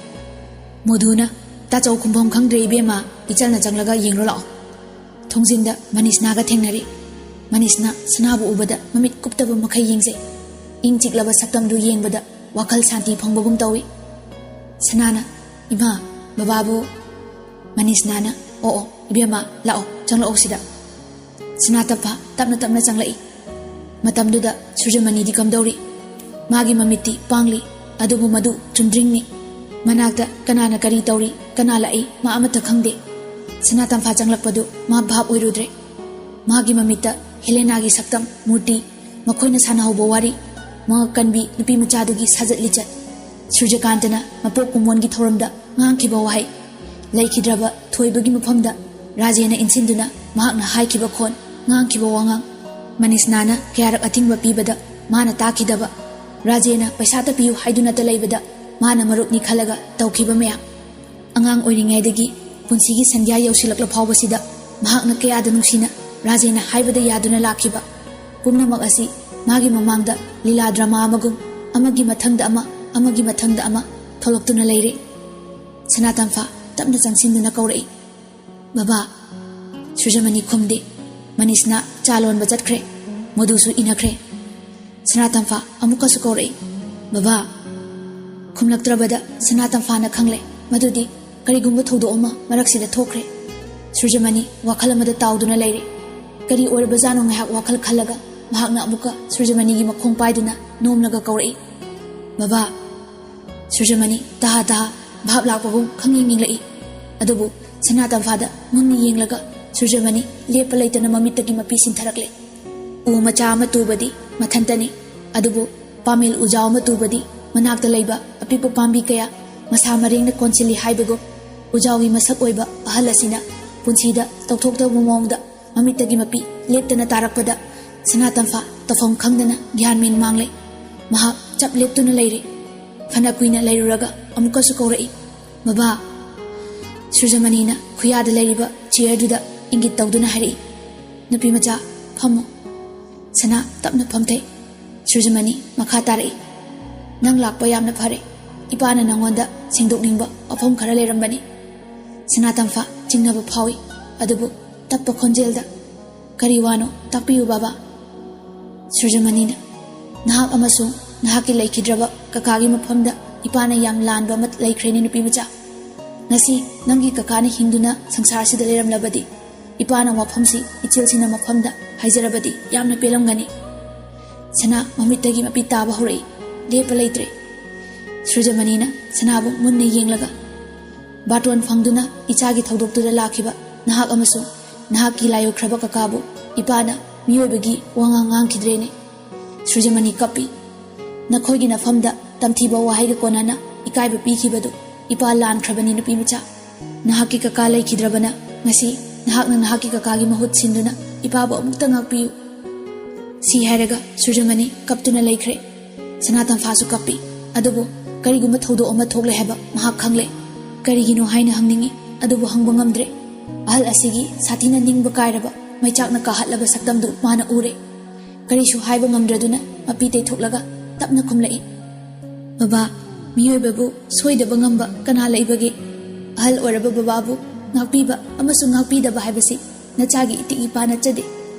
ꯃꯣꯙꯨꯅ, "ꯇꯥꯆꯧ ꯈꯨꯝꯐꯝ ꯈꯪꯗ꯭ꯔꯦ ꯏꯕꯦꯝꯃ, ꯏꯆꯜꯅ ꯆꯪꯂꯒ ꯌꯦꯡꯂꯣ ꯂꯥꯛꯑꯣ꯫" ꯊꯣꯡꯖꯤꯟꯗ ꯃꯅꯤꯁꯅꯥꯒ ꯊꯦꯡꯅꯔꯤ꯫ ꯃꯅꯤꯁꯅꯥ ꯁꯅꯥꯕꯨ ꯎꯕꯗ ꯃꯃꯤꯠ ꯀꯨꯞꯇꯕ ꯃꯈꯩ ꯌꯦꯡꯖꯩ꯫ ꯏꯪ ꯆꯤꯛꯂꯕ ꯁꯛꯇꯝꯗꯨ ꯌꯦꯡꯕꯗ ꯋꯥꯈꯜ ꯁꯥꯟꯇꯤ ꯐꯪꯕꯒꯨꯝ ꯇꯧꯏ꯫ ꯁꯅꯥꯅ, "ꯏꯃꯥ, ꯕꯕꯥꯕꯨ?" ꯃꯅꯤꯁꯅꯥꯅ, "ꯑꯣ ꯑꯣ, ꯏꯕꯦꯝꯃ, ꯂꯥꯛꯑꯣ, ꯆꯪꯂꯛꯑꯣ ꯁꯤꯗ꯫" ꯁꯅꯥꯇꯝꯐꯥ ꯇꯞꯅ ꯇꯞꯅ ꯆꯪꯂꯛꯏ꯫ ꯃꯇꯝꯗꯨꯗ ꯁꯨꯔꯖꯃꯅꯤꯗꯤ ꯀꯝꯗꯧꯔꯤ? ꯃꯥꯒꯤ ꯃꯃꯤꯠꯇꯤ ꯄꯥꯡꯂꯤ, ꯑꯗꯨꯕꯨ ꯃꯗꯨ ꯆꯨꯝꯗ꯭ꯔꯤꯡꯅꯤ꯫ ꯃꯅꯥꯛꯇ ꯀꯅꯥꯅ ꯀꯔꯤ ꯇꯧꯔꯤ, ꯀꯅꯥ ꯂꯥꯛꯏ, ꯃꯥ ꯑꯃꯠꯇ ꯈꯪꯗꯦ꯫ ꯁꯅꯥꯇꯝꯐꯥ ꯆꯪꯂꯛꯄꯗꯨ ꯃꯥ ꯚꯥꯞ ꯑꯣꯏꯔꯨꯗ꯭ꯔꯦ꯫ ꯃꯥꯒꯤ ꯃꯃꯤꯠꯇ ꯍꯦꯂꯦꯅꯥꯒꯤ ꯁꯛꯇꯝ, ꯃꯨꯔꯇꯤ, ꯃꯈꯣꯏꯅ ꯁꯥꯟꯅꯍꯧꯕ ꯋꯥꯔꯤ, ꯃꯉꯛ ꯀꯟꯕꯤ ꯅꯨꯄꯤ ꯃꯆꯥꯗꯨꯒꯤ ꯁꯥꯖꯠ ꯂꯤꯆꯠ, ꯁꯨꯔꯖꯀꯥꯟꯇꯅ ꯃꯄꯣꯛ ꯀꯨꯝꯑꯣꯟꯒꯤ ꯊꯧꯔꯝꯗ ꯉꯥꯡꯈꯤꯕ ꯋꯥꯍꯩ, ꯂꯩꯈꯤꯗ꯭ꯔꯕ ꯊꯣꯏꯕꯒꯤ ꯃꯐꯝꯗ ꯔꯥꯖꯦꯅ ꯏꯟꯁꯤꯟꯗꯨꯅ ꯃꯍꯥꯛꯅ ꯍꯥꯏꯈꯤꯕ ꯈꯣꯟ, ꯉꯥꯡꯈꯤꯕ ꯋꯥꯉꯥꯡ, ꯃꯅꯤꯁꯅꯥꯅ ꯀꯌꯥꯔꯛ ꯑꯊꯤꯡꯕ ꯄꯤꯕꯗ ꯃꯥꯅ ꯇꯥꯈꯤꯗꯕ, ꯔꯥꯖꯦꯅ ꯄꯩꯁꯥꯇ ꯄꯤꯌꯨ ꯍꯥꯏꯗꯨꯅꯇ ꯂꯩꯕꯗ ꯃꯥꯅ ꯃꯔꯨꯞꯅꯤ ꯈꯜꯂꯒ ꯇꯧꯈꯤꯕ ꯃꯌꯥꯝ, ꯑꯉꯥꯡ ꯑꯣꯏꯔꯤꯉꯩꯗꯒꯤ ꯄꯨꯟꯁꯤꯒꯤ ꯁꯟꯙ꯭ꯌꯥ ꯌꯧꯁꯤꯜꯂꯛꯂ ꯐꯥꯎꯕꯁꯤꯗ ꯃꯍꯥꯛꯅ ꯀꯌꯥꯗ ꯅꯨꯡꯁꯤꯅ ꯔꯥꯖꯦꯅ ꯍꯥꯏꯕꯗ ꯌꯥꯗꯨꯅ ꯂꯥꯛꯈꯤꯕ ꯄꯨꯝꯅꯃꯛ ꯑꯁꯤ ꯃꯥꯒꯤ ꯃꯃꯥꯡꯗ ꯂꯤꯂꯥ ꯗ꯭ꯔꯃꯥ ꯑꯃꯒꯨꯝ ꯑꯃꯒꯤ ꯃꯊꯪꯗ ꯑꯃ, ꯑꯃꯒꯤ ꯃꯊꯪꯗ ꯑꯃ ꯊꯣꯛꯂꯛꯇꯨꯅ ꯂꯩꯔꯦ꯫ ꯁꯅꯥꯇꯝꯐꯥ ꯇꯞꯅ ꯆꯪꯁꯤꯟꯗꯨꯅ ꯀꯧꯔꯛꯏ, "ꯕꯕꯥ!" ꯁꯨꯔꯖꯃꯅꯤ ꯈꯨꯝꯗꯦ꯫ ꯃꯅꯤꯁꯅꯥ ꯆꯥ ꯂꯣꯟꯕ ꯆꯠꯈ꯭ꯔꯦ꯫ ꯃꯗꯨꯁꯨ ꯏꯟꯅꯈ꯭ꯔꯦ꯫ ꯁꯅꯥꯇꯝꯐꯥ ꯑꯃꯨꯛꯀꯁꯨ ꯀꯧꯔꯛꯏ, "ꯕꯕꯥ!" ꯈꯨꯝꯂꯛꯇ꯭ꯔꯕꯗ ꯁꯅꯥꯇꯝꯐꯥꯅ ꯈꯪꯂꯦ ꯃꯗꯨꯗꯤ ꯀꯔꯤꯒꯨꯝꯕ ꯊꯧꯗꯣꯛ ꯑꯃ ꯃꯔꯛꯁꯤꯗ ꯊꯣꯛꯈ꯭ꯔꯦ꯫ ꯁꯨꯔꯖꯃꯅꯤ ꯋꯥꯈꯜ ꯑꯃꯗ ꯇꯥꯎꯗꯨꯅ ꯂꯩꯔꯦ꯫ ꯀꯔꯤ ꯑꯣꯏꯔꯕꯖꯥꯠꯅꯣ ꯉꯥꯏꯍꯥꯛ ꯋꯥꯈꯜ ꯈꯜꯂꯒ ꯃꯍꯥꯛꯅ ꯑꯃꯨꯛꯀ ꯁꯨꯔꯖꯃꯅꯤꯒꯤ ꯃꯈꯣꯡ ꯄꯥꯏꯗꯨꯅ ꯅꯣꯝꯂꯒ ꯀꯧꯔꯛꯏ, "ꯕꯕꯥ!" ꯁꯨꯔꯖꯃꯅꯤ ꯇꯍꯥ ꯇꯍꯥ ꯚꯥꯞ ꯂꯥꯛꯄꯒꯨꯝ ꯈꯪꯌꯦꯡ ꯌꯦꯡꯂꯛꯏ꯫ ꯑꯗꯨꯕꯨ ꯁꯅꯥꯇꯝꯐꯥꯗ ꯃꯨꯟꯅ ꯌꯦꯡꯂꯒ ꯁꯨꯔꯖꯃꯅꯤ ꯂꯦꯞꯄ ꯂꯩꯇꯅ ꯃꯃꯤꯠꯇꯒꯤ ꯃꯄꯤ ꯁꯤꯟꯊꯔꯛꯂꯦ꯫ ꯎ ꯃꯆꯥ ꯑꯃ ꯇꯨꯕꯗꯤ ꯃꯊꯟꯇꯅꯤ, ꯑꯗꯨꯕꯨ ꯄꯥꯃꯦꯜ ꯎꯖꯥꯎ ꯑꯃ ꯇꯨꯕꯗꯤ ꯃꯅꯥꯛꯇ ꯂꯩꯕ ꯑꯄꯤꯛꯄ ꯄꯥꯝꯕꯤ ꯀꯌꯥ ꯃꯁꯥ ꯃꯔꯦꯡꯅ ꯀꯣꯟꯁꯤꯜꯂꯤ ꯍꯥꯏꯕꯒꯨꯝ, ꯎꯖꯥꯎꯒꯤ ꯃꯁꯛ ꯑꯣꯏꯕ ꯑꯍꯜ ꯑꯁꯤꯅ ꯄꯨꯟꯁꯤꯗ ꯇꯧꯊꯣꯛꯇꯕ ꯃꯑꯣꯡꯗ ꯃꯃꯤꯠꯇꯒꯤ ꯃꯄꯤ ꯂꯦꯞꯇꯅ ꯇꯥꯔꯛꯄꯗ ꯁꯅꯥꯇꯝꯐꯥ ꯇꯧꯐꯝ ꯈꯪꯗꯅ ꯒ꯭ꯌꯥꯟ ꯃꯦꯟ ꯃꯥꯡꯂꯦ꯫ ꯃꯍꯥꯛ ꯆꯞ ꯂꯦꯞꯇꯨꯅ ꯂꯩꯔꯦ꯫ ꯐꯅ ꯀꯨꯏꯅ ꯂꯩꯔꯨꯔꯒ ꯑꯃꯨꯛꯀꯁꯨ ꯀꯧꯔꯛꯏ, "ꯕꯕꯥ!" ꯁꯨꯔꯖꯃꯅꯤꯅ ꯈꯨꯌꯥꯗ ꯂꯩꯔꯤꯕ ꯆꯤꯌꯔꯗꯨꯗ ꯏꯪꯒꯤꯠ ꯇꯧꯗꯨꯅ ꯍꯥꯏꯔꯛꯏ, "ꯅꯨꯄꯤ ꯃꯆꯥ, ꯐꯝꯃꯨ꯫" ꯁꯅꯥ ꯇꯞꯅ ꯐꯝꯊꯩ꯫ ꯁꯨꯔꯖꯃꯅꯤ ꯃꯈꯥ ꯇꯥꯔꯛꯏ, "ꯅꯪ ꯂꯥꯛꯄ ꯌꯥꯝꯅ ꯐꯔꯦ꯫ ꯏꯄꯥꯅ ꯅꯪꯉꯣꯟꯗ ꯁꯦꯡꯗꯣꯛꯅꯤꯡꯕ ꯋꯥꯐꯝ ꯈꯔ ꯂꯩꯔꯝꯕꯅꯤ꯫" ꯁꯅꯥꯇꯝꯐꯥ ꯆꯤꯡꯅꯕ ꯐꯥꯎꯏ, ꯑꯗꯨꯕꯨ ꯇꯞꯄ ꯈꯣꯟꯖꯦꯜꯗ, "ꯀꯔꯤ ꯋꯥꯅꯣ? ꯇꯥꯛꯄꯤꯌꯨ, ꯕꯕꯥ꯫" ꯁꯨꯔꯖꯃꯅꯤꯅ, "ꯅꯍꯥꯛ ꯑꯃꯁꯨꯡ ꯅꯍꯥꯛꯀꯤ ꯂꯩꯈꯤꯗ꯭ꯔꯕ ꯀꯀꯥꯒꯤ ꯃꯐꯝꯗ ꯏꯄꯥꯅ ꯌꯥꯝ ꯂꯥꯟꯕ ꯑꯃ ꯂꯩꯈ꯭ꯔꯦꯅꯦ, ꯅꯨꯄꯤ ꯃꯆꯥ꯫ ꯉꯁꯤ ꯅꯪꯒꯤ ꯀꯀꯥꯅ ꯍꯤꯡꯗꯨꯅ ꯁꯪꯁꯥꯔꯁꯤꯗ ꯂꯩꯔꯝꯂꯕꯗꯤ, ꯏꯄꯥꯅ ꯋꯥꯐꯝꯁꯤ ꯏꯆꯤꯜꯁꯤꯅ ꯃꯐꯝꯗ ꯍꯥꯏꯖꯔꯕꯗꯤ ꯌꯥꯝꯅ ꯄꯦꯜꯂꯝꯒꯅꯤ"꯫ ꯁꯅꯥ ꯃꯃꯤꯠꯇꯒꯤ ꯃꯄꯤ ꯇꯥꯕ ꯍꯧꯔꯛꯏ꯫ ꯂꯦꯞꯄ ꯂꯩꯇ꯭ꯔꯦ꯫ ꯁꯨꯔꯖꯃꯅꯤꯅ ꯁꯅꯥꯕꯨ ꯃꯨꯟꯅ ꯌꯦꯡꯂꯒ, "ꯕꯥꯇꯣꯟ ꯐꯪꯗꯨꯅ ꯏꯆꯥꯒꯤ ꯊꯧꯗꯣꯛꯇꯨꯗ ꯂꯥꯛꯈꯤꯕ ꯅꯍꯥꯛ ꯑꯃꯁꯨꯡ ꯅꯍꯥꯛꯀꯤ ꯂꯥꯏꯑꯣꯏꯈ꯭ꯔꯕ ꯀꯀꯥꯕꯨ ꯏꯄꯥꯅ ꯃꯤꯑꯣꯏꯕꯒꯤ ꯋꯥꯉꯥꯡ ꯉꯥꯡꯈꯤꯗ꯭ꯔꯦꯅꯦ"꯫ ꯁꯨꯔꯖꯃꯅꯤ ꯀꯞꯄꯤ꯫ "ꯅꯈꯣꯏꯒꯤ ꯅꯐꯝꯗ ꯇꯝꯊꯤꯕ ꯋꯥꯍꯩꯒ ꯀꯣꯟꯅꯅ ꯏꯀꯥꯏꯕ ꯄꯤꯈꯤꯕꯗꯨ ꯏꯄꯥ ꯂꯥꯟꯈ꯭ꯔꯕꯅꯤ, ꯅꯨꯄꯤ ꯃꯆꯥ꯫ ꯅꯍꯥꯛꯀꯤ ꯀꯀꯥ ꯂꯩꯈꯤꯗ꯭ꯔꯕꯅ ꯉꯁꯤ ꯅꯍꯥꯛꯅ ꯅꯍꯥꯛꯀꯤ ꯀꯀꯥꯒꯤ ꯃꯍꯨꯠ ꯁꯤꯟꯗꯨꯅ ꯏꯄꯥꯕꯨ ꯑꯃꯨꯛꯇ ꯉꯥꯛꯄꯤꯌꯨ"꯫ ꯁꯤ ꯍꯥꯏꯔꯒ ꯁꯨꯔꯖꯃꯅꯤ ꯀꯞꯇꯨꯅ ꯂꯩꯈ꯭ꯔꯦ꯫ ꯁꯅꯥ ꯇꯝꯐꯥꯁꯨ ꯀꯞꯄꯤ꯫ ꯑꯗꯨꯕꯨ ꯀꯔꯤꯒꯨꯝꯕ ꯊꯧꯗꯣꯛ ꯑꯃ ꯊꯣꯛꯂꯦ ꯍꯥꯏꯕ ꯃꯍꯥꯛ ꯈꯪꯂꯦ꯫ ꯀꯔꯤꯒꯤꯅꯣ ꯍꯥꯏꯅ ꯍꯪꯅꯤꯡꯏ, ꯑꯗꯨꯕꯨ ꯍꯪꯕ ꯉꯝꯗ꯭ꯔꯦ꯫ ꯑꯍꯜ ꯑꯁꯤꯒꯤ ꯁꯥꯊꯤꯅ ꯅꯤꯡꯕ ꯀꯥꯏꯔꯕ, ꯃꯩꯆꯥꯛꯅ ꯀꯥꯍꯠꯂꯕ ꯁꯛꯇꯝꯗꯨ ꯃꯥꯅ ꯎꯔꯦ꯫ ꯀꯔꯤꯁꯨ ꯍꯥꯏꯕ ꯉꯝꯗ꯭ꯔꯗꯨꯅ ꯃꯄꯤ ꯇꯩꯊꯣꯛꯂꯒ ꯇꯞꯅ ꯈꯨꯝꯂꯛꯏ, "ꯕꯕꯥ, ꯃꯤꯑꯣꯏꯕꯕꯨ ꯁꯣꯏꯗꯕ ꯉꯝꯕ ꯀꯅꯥ ꯂꯩꯕꯒꯦ? ꯑꯍꯜ ꯑꯣꯏꯔꯕ ꯕꯕꯥꯕꯨ ꯉꯥꯛꯄꯤꯕ ꯑꯃꯁꯨꯡ ꯉꯥꯛꯄꯤꯗꯕ ꯍꯥꯏꯕꯁꯤ ꯅꯆꯥꯒꯤ ꯏꯇꯤꯛ ꯏꯄꯥ ꯅꯠꯆꯗꯦ꯫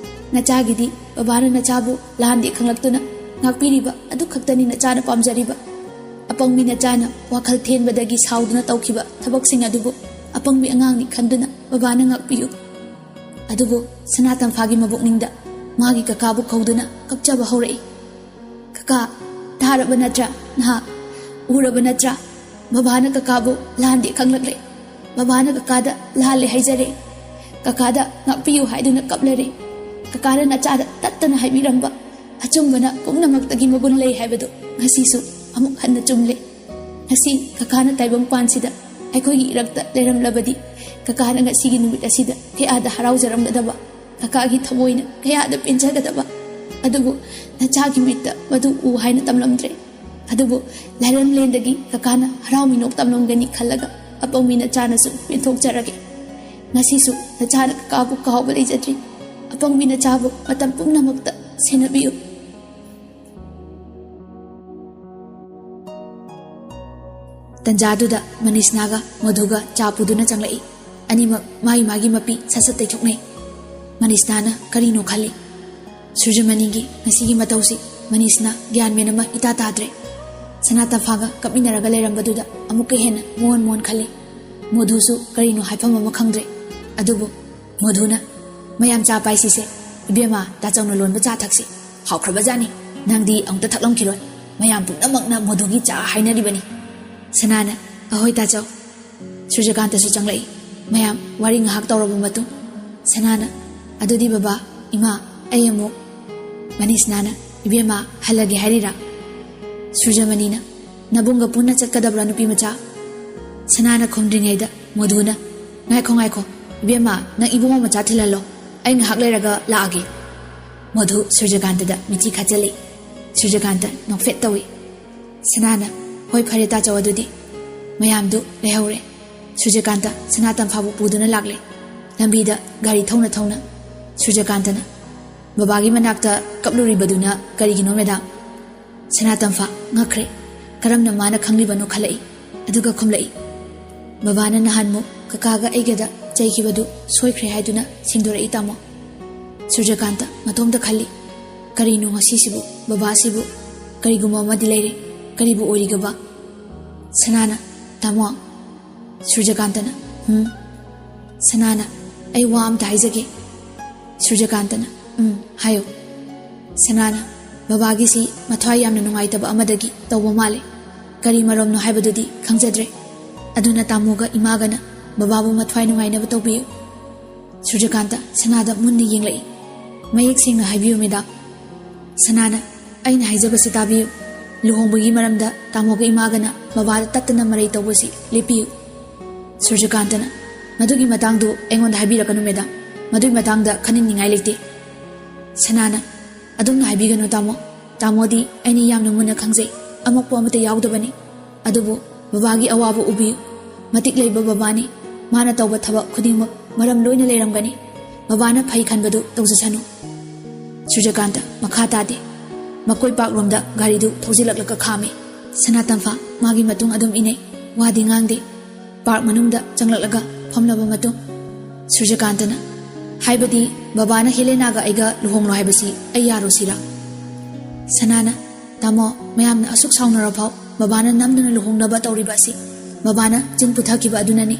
ꯅꯆꯥꯒꯤꯗꯤ ꯕꯕꯥꯅ ꯅꯆꯥꯕꯨ ꯂꯥꯟꯗꯦ ꯈꯪꯂꯛꯇꯨꯅ ꯉꯥꯛꯄꯤꯔꯤꯕ ꯑꯗꯨ ꯈꯛꯇꯅꯤ ꯅꯆꯥꯅ ꯄꯥꯝꯖꯔꯤꯕ꯫ ꯑꯄꯪꯕꯤ ꯅꯆꯥꯅ ꯋꯥꯈꯜ ꯊꯦꯟꯕꯗꯒꯤ ꯁꯥꯎꯗꯨꯅ ꯇꯧꯈꯤꯕ ꯊꯕꯛꯁꯤꯡ ꯑꯗꯨꯕꯨ ꯑꯄꯪꯕꯤ ꯑꯉꯥꯡꯅꯤ ꯈꯟꯗꯨꯅ ꯕꯕꯥꯅ ꯉꯥꯛꯄꯤꯌꯨ"꯫ ꯑꯗꯨꯕꯨ ꯁꯅꯥ ꯇꯝꯐꯥꯒꯤ ꯃꯕꯨꯛꯅꯤꯡꯗ ꯃꯥꯒꯤ ꯀꯀꯥꯕꯨ ꯀꯧꯗꯨꯅ ꯀꯞꯆꯕ ꯍꯧꯔꯛꯏ꯫ "ꯀꯀꯥ, ꯇꯥꯔꯕ ꯅꯠꯇ꯭ꯔꯥ ꯅꯍꯥꯛ? ꯎꯔꯕ ꯅꯠꯇ꯭ꯔꯥ? ꯕꯕꯥꯅ ꯀꯀꯥꯕꯨ ꯂꯥꯟꯗꯦ ꯈꯪꯂꯛꯂꯦ꯫ ꯕꯕꯥꯅ ꯀꯀꯥꯗ ꯂꯥꯜꯂꯦ ꯍꯥꯏꯖꯔꯦ꯫ ꯀꯀꯥꯗ ꯉꯥꯛꯄꯤꯌꯨ ꯍꯥꯏꯗꯨꯅ ꯀꯞꯂꯔꯦ꯫ ꯀꯀꯥꯅ ꯅꯆꯥꯗ ꯇꯠꯇꯅ ꯍꯥꯏꯕꯤꯔꯝꯕ ꯑꯆꯨꯝꯕꯅ ꯄꯨꯝꯅꯃꯛꯇꯒꯤ ꯃꯒꯨꯟ ꯂꯩ ꯍꯥꯏꯕꯗꯨ ꯉꯁꯤꯁꯨ ꯑꯃꯨꯛ ꯍꯟꯅ ꯆꯨꯝꯂꯦ꯫ ꯉꯁꯤ ꯀꯀꯥꯅ ꯇꯥꯏꯕꯪ ꯄꯥꯟꯁꯤꯗ ꯑꯩꯈꯣꯏꯒꯤ ꯏꯔꯛꯇ ꯂꯩꯔꯝꯂꯕꯗꯤ, ꯀꯀꯥꯅ ꯉꯁꯤꯒꯤ ꯅꯨꯃꯤꯠ ꯑꯁꯤꯗ ꯀꯌꯥꯗ ꯍꯔꯥꯎꯖꯔꯝꯒꯗꯕ, ꯀꯀꯥꯒꯤ ꯊꯃꯣꯏꯅ ꯀꯌꯥꯗ ꯄꯦꯟꯖꯒꯗꯕ꯫ ꯑꯗꯨꯕꯨ ꯅꯆꯥꯒꯤ ꯃꯤꯠꯇ ꯃꯗꯨ ꯎ ꯍꯥꯏꯅ ꯇꯝꯂꯝꯗ꯭ꯔꯦ꯫ ꯑꯗꯨꯕꯨ ꯂꯥꯏꯔꯦꯝꯂꯦꯟꯗꯒꯤ ꯀꯀꯥꯅ ꯍꯔꯥꯎ ꯃꯤꯅꯣꯛ ꯇꯝꯂꯝꯒꯅꯤ ꯈꯜꯂꯒ ꯑꯄꯪꯕꯤ ꯅꯆꯥꯅꯁꯨ ꯄꯦꯟꯊꯣꯛꯆꯔꯒꯦ꯫ ꯉꯁꯤꯁꯨ ꯅꯆꯥꯅ ꯀꯀꯥꯕꯨ ꯀꯥꯎꯕ ꯂꯩꯖꯗ꯭ꯔꯤ꯫ ꯑꯄꯪꯕꯤ ꯅꯆꯥꯕꯨ ꯃꯇꯝ ꯄꯨꯝꯅꯃꯛꯇ ꯁꯦꯟꯅꯕꯤꯌꯨ"꯫ ꯇꯟꯖꯥꯗꯨꯗ ꯃꯅꯤꯁꯅꯥꯒ ꯃꯙꯨꯒ ꯆꯥ ꯄꯨꯗꯨꯅ ꯆꯪꯂꯛꯏ꯫ ꯑꯅꯤꯃꯛ ꯃꯥꯒꯤ ꯃꯥꯒꯤ ꯃꯄꯤ ꯁꯠ ꯁꯠ ꯇꯩꯊꯣꯛꯅꯩ꯫ ꯃꯅꯤꯁꯅꯥꯅ ꯀꯔꯤꯅꯣ ꯈꯜꯂꯤ꯫ ꯁꯨꯔꯖꯃꯅꯤꯒꯤ ꯉꯁꯤꯒꯤ ꯃꯇꯧꯁꯤ ꯃꯅꯤꯁꯅ ꯒ꯭ꯌꯥꯟ ꯃꯦꯟ ꯑꯃ ꯏꯇꯥ ꯇꯥꯗ꯭ꯔꯦ꯫ ꯁꯅꯥ ꯇꯝꯐꯥꯒ ꯀꯞꯃꯤꯟꯅꯔꯒ ꯂꯩꯔꯝꯕꯗꯨꯗ ꯑꯃꯨꯛꯀ ꯍꯦꯟꯅ ꯃꯣꯟ ꯃꯣꯟ ꯈꯜꯂꯤ꯫ ꯃꯣꯙꯨꯁꯨ ꯀꯔꯤꯅꯣ ꯍꯥꯏꯐꯝ ꯑꯃ ꯈꯪꯗ꯭ꯔꯦ꯫ ꯑꯗꯨꯕꯨ ꯃꯣꯙꯨꯅ, "ꯃꯌꯥꯝ ꯆꯥ ꯄꯥꯏꯁꯤꯁꯦ꯫ ꯏꯕꯦꯝꯃ, ꯇꯥꯆꯧꯅ ꯂꯣꯟꯕ ꯆꯥ ꯊꯛꯁꯤ꯫ ꯍꯥꯎꯈ꯭ꯔꯕꯖꯥꯠꯅꯤ꯫ ꯅꯪꯗꯤ ꯑꯃꯨꯛꯇ ꯊꯛꯂꯝꯈꯤꯔꯣꯏ꯫ ꯃꯌꯥꯝ ꯄꯨꯝꯅꯃꯛꯅ ꯃꯣꯙꯨꯒꯤ ꯆꯥ ꯍꯥꯏꯅꯔꯤꯕꯅꯤ꯫" ꯁꯅꯥꯅ, "ꯑꯍꯣꯏ ꯇꯥꯆꯧ꯫" ꯁꯨꯔꯖꯀꯥꯟꯇꯁꯨ ꯆꯪꯂꯛꯏ꯫ ꯃꯌꯥꯝ ꯋꯥꯔꯤ ꯉꯥꯏꯍꯥꯛ ꯇꯧꯔꯕ ꯃꯇꯨꯡ ꯁꯅꯥꯅ, "ꯑꯗꯨꯗꯤ ꯕꯕꯥ, ꯏꯃꯥ, ꯑꯩ ꯑꯃꯨꯛ꯫" ꯃꯅꯤꯁꯅꯥꯅ, "ꯏꯕꯦꯝꯃ, ꯍꯜꯂꯒꯦ ꯍꯥꯏꯔꯤꯔꯥ?" ꯁꯨꯔꯖꯃꯅꯤꯅ, "ꯅꯕꯨꯡꯒ ꯄꯨꯟꯅ ꯆꯠꯀꯗꯕ꯭ꯔꯥ, ꯅꯨꯄꯤ ꯃꯆꯥ?" ꯁꯅꯥꯅ ꯈꯨꯝꯗ꯭ꯔꯤꯉꯩꯗ ꯃꯣꯙꯨꯅ, "ꯉꯥꯏꯈꯣ, ꯉꯥꯏꯈꯣ, ꯏꯕꯦꯝꯃ, ꯅꯪ ꯏꯕꯨꯡꯉꯣ ꯃꯆꯥ ꯊꯤꯜꯍꯜꯂꯣ꯫ ꯑꯩ ꯉꯥꯏꯍꯥꯛ ꯂꯩꯔꯒ ꯂꯥꯛꯑꯒꯦ꯫" ꯃꯣꯙꯨ ꯁꯨꯔꯖꯀꯥꯟꯇꯗ ꯃꯤꯠꯆꯤ ꯈꯠꯆꯜꯂꯤ꯫ ꯁꯨꯔꯖꯀꯥꯟꯇ ꯅꯣꯛꯐꯦꯠ ꯇꯧꯏ꯫ ꯁꯅꯥꯅ, "ꯍꯣꯏ, ꯐꯔꯦ ꯇꯥꯆꯧ, ꯑꯗꯨꯗꯤ꯫" ꯃꯌꯥꯝꯗꯨ ꯂꯩꯍꯧꯔꯦ꯫ ꯁꯨꯔꯖꯀꯥꯟꯇ ꯁꯅꯥ ꯇꯝꯐꯥꯕꯨ ꯄꯨꯗꯨꯅ ꯂꯥꯛꯂꯦ꯫ ꯂꯝꯕꯤꯗ ꯒꯥꯔꯤ ꯊꯧꯅ ꯊꯧꯅ ꯁꯨꯔꯖꯀꯥꯟꯇꯅ, "ꯕꯕꯥꯒꯤ ꯃꯅꯥꯛꯇ ꯀꯞꯂꯨꯔꯤꯕꯗꯨꯅ ꯀꯔꯤꯒꯤꯅꯣ, ꯃꯦꯗꯥꯝ?" ꯁꯅꯥ ꯇꯝꯐꯥ ꯉꯛꯈ꯭ꯔꯦ꯫ ꯀꯔꯝꯅ ꯃꯥꯅ ꯈꯪꯂꯤꯕꯅꯣ ꯈꯜꯂꯛꯏ꯫ ꯑꯗꯨꯒ ꯈꯨꯝꯂꯛꯏ, "ꯕꯕꯥꯅ ꯅꯍꯥꯟꯃꯨꯛ ꯀꯀꯥꯒ ꯑꯩꯒꯗ ꯆꯩꯈꯤꯕꯗꯨ ꯁꯣꯏꯈ꯭ꯔꯦ ꯍꯥꯏꯗꯨꯅ ꯁꯦꯡꯗꯣꯔꯛꯏ, ꯇꯥꯃꯣ꯫" ꯁꯨꯔꯖꯀꯥꯟꯇ ꯃꯇꯣꯝꯇ ꯈꯜꯂꯤ, "ꯀꯔꯤꯅꯣ ꯉꯁꯤꯁꯤꯕꯨ? ꯕꯕꯥꯁꯤꯕꯨ ꯀꯔꯤꯒꯨꯝꯕ ꯑꯃꯗꯤ ꯂꯩꯔꯦ꯫ ꯀꯔꯤꯕꯨ ꯑꯣꯏꯔꯤꯒꯕ?" ꯁꯅꯥꯅ, "ꯇꯥꯃꯣ꯫" ꯁꯨꯔꯖꯀꯥꯟꯇꯅ, "ꯍꯨꯝ?" ꯁꯅꯥꯅ, "ꯑꯩ ꯋꯥ ꯑꯝꯇ ꯍꯥꯏꯖꯒꯦ꯫" ꯁꯨꯔꯖꯀꯥꯟꯇꯅ, "ꯎꯝ, ꯍꯥꯏꯌꯨ꯫" ꯁꯅꯥꯅ, "ꯕꯕꯥꯒꯤꯁꯤ ꯃꯊ꯭ꯋꯥꯏ ꯌꯥꯝꯅ ꯅꯨꯡꯉꯥꯏꯇꯕ ꯑꯃꯗꯒꯤ ꯇꯧꯕ ꯃꯥꯜꯂꯦ꯫ ꯀꯔꯤ ꯃꯔꯝꯅꯣ ꯍꯥꯏꯕꯗꯨꯗꯤ ꯈꯪꯖꯗ꯭ꯔꯦ꯫ ꯑꯗꯨꯅ ꯇꯥꯃꯣꯒ ꯏꯃꯥꯒꯅ ꯕꯕꯥꯕꯨ ꯃꯊ꯭ꯋꯥꯏ ꯅꯨꯡꯉꯥꯏꯅꯕ ꯇꯧꯕꯤꯌꯨ꯫" ꯁꯨꯔꯖꯀꯥꯟꯇ ꯁꯅꯥꯗ ꯃꯨꯟꯅ ꯌꯦꯡꯂꯛꯏ꯫ "ꯃꯌꯦꯛ ꯁꯦꯡꯅ ꯍꯥꯏꯕꯤꯌꯨ, ꯃꯦꯗꯥꯝ꯫" ꯁꯅꯥꯅ, "ꯑꯩꯅ ꯍꯥꯏꯖꯕꯁꯤ ꯇꯥꯕꯤꯌꯨ꯫ ꯂꯨꯍꯣꯡꯕꯒꯤ ꯃꯔꯝꯗ ꯇꯥꯃꯣꯒ ꯏꯃꯥꯒꯅ ꯕꯕꯥꯗ ꯇꯠꯇꯅ ꯃꯔꯩ ꯇꯧꯕꯁꯤ ꯂꯦꯞꯄꯤꯌꯨ꯫" ꯁꯨꯔꯖꯀꯥꯟꯇꯅ, "ꯃꯗꯨꯒꯤ ꯃꯇꯥꯡꯗꯨ ꯑꯩꯉꯣꯟꯗ ꯍꯥꯏꯕꯤꯔꯛꯀꯅꯨ, ꯃꯦꯗꯥꯝ꯫ ꯃꯗꯨꯒꯤ ꯃꯇꯥꯡꯗ ꯈꯟꯅꯅꯤꯡꯉꯥꯏ ꯂꯩꯇꯦ꯫" ꯁꯅꯥꯅ, "ꯑꯗꯨꯝꯅ ꯍꯥꯏꯕꯤꯒꯅꯨ, ꯇꯥꯃꯣ꯫ ꯇꯥꯃꯣꯗꯤ ꯑꯩꯅ ꯌꯥꯝꯅ ꯃꯨꯟꯅ ꯈꯪꯖꯩ꯫ ꯑꯃꯣꯠꯄ ꯑꯃꯠꯇ ꯌꯥꯎꯗꯕꯅꯤ꯫ ꯑꯗꯨꯕꯨ ꯕꯕꯥꯒꯤ ꯑꯋꯥꯕ ꯎꯕꯤꯌꯨ꯫ ꯃꯇꯤꯛ ꯂꯩꯕ ꯕꯕꯥꯅꯤ꯫ ꯃꯥꯅ ꯇꯧꯕ ꯊꯕꯛ ꯈꯨꯗꯤꯡꯃꯛ ꯃꯔꯝ ꯂꯣꯏꯅ ꯂꯩꯔꯝꯒꯅꯤ꯫ ꯕꯕꯥꯅ ꯐꯩ ꯈꯟꯕꯗꯨ ꯇꯧꯖꯁꯅꯨ꯫" ꯁꯨꯔꯖꯀꯥꯟꯇ ꯃꯈꯥ ꯇꯥꯗꯦ꯫ ꯃꯀꯣꯏ ꯄꯥꯛꯂꯣꯝꯗ ꯒꯥꯔꯤꯗꯨ ꯊꯧꯖꯤꯜꯂꯛꯂꯒ ꯈꯥꯝꯃꯤ꯫ ꯁꯅꯥꯇꯝꯐꯥ ꯃꯥꯒꯤ ꯃꯇꯨꯡ ꯑꯗꯨꯝ ꯏꯅꯩ꯫ ꯋꯥꯗꯤ ꯉꯥꯡꯗꯦ꯫ ꯄꯥꯔꯛ ꯃꯅꯨꯡꯗ ꯆꯪꯂꯛꯂꯒ ꯐꯝꯂꯕ ꯃꯇꯨꯡ ꯁꯨꯔꯖꯀꯥꯟꯇꯅ, "ꯍꯥꯏꯕꯗꯤ ꯕꯕꯥꯅ ꯍꯦꯂꯦꯅꯥꯒ ꯑꯩꯒ ꯂꯨꯍꯣꯡꯂꯣ ꯍꯥꯏꯕꯁꯤ ꯑꯩ ꯌꯥꯔꯣꯁꯤꯔꯥ?" ꯁꯅꯥꯅ, "ꯇꯥꯃꯣ, ꯃꯌꯥꯝꯅ ꯑꯁꯨꯛ ꯁꯥꯎꯅꯔꯐꯥꯎ ꯕꯕꯥꯅ ꯅꯝꯗꯨꯅ ꯂꯨꯍꯣꯡꯅꯕ ꯇꯧꯔꯤꯕ ꯑꯁꯤ ꯕꯕꯥꯅ ꯆꯤꯟ ꯄꯨꯊꯛꯈꯤꯕ ꯑꯗꯨꯅꯅꯤ꯫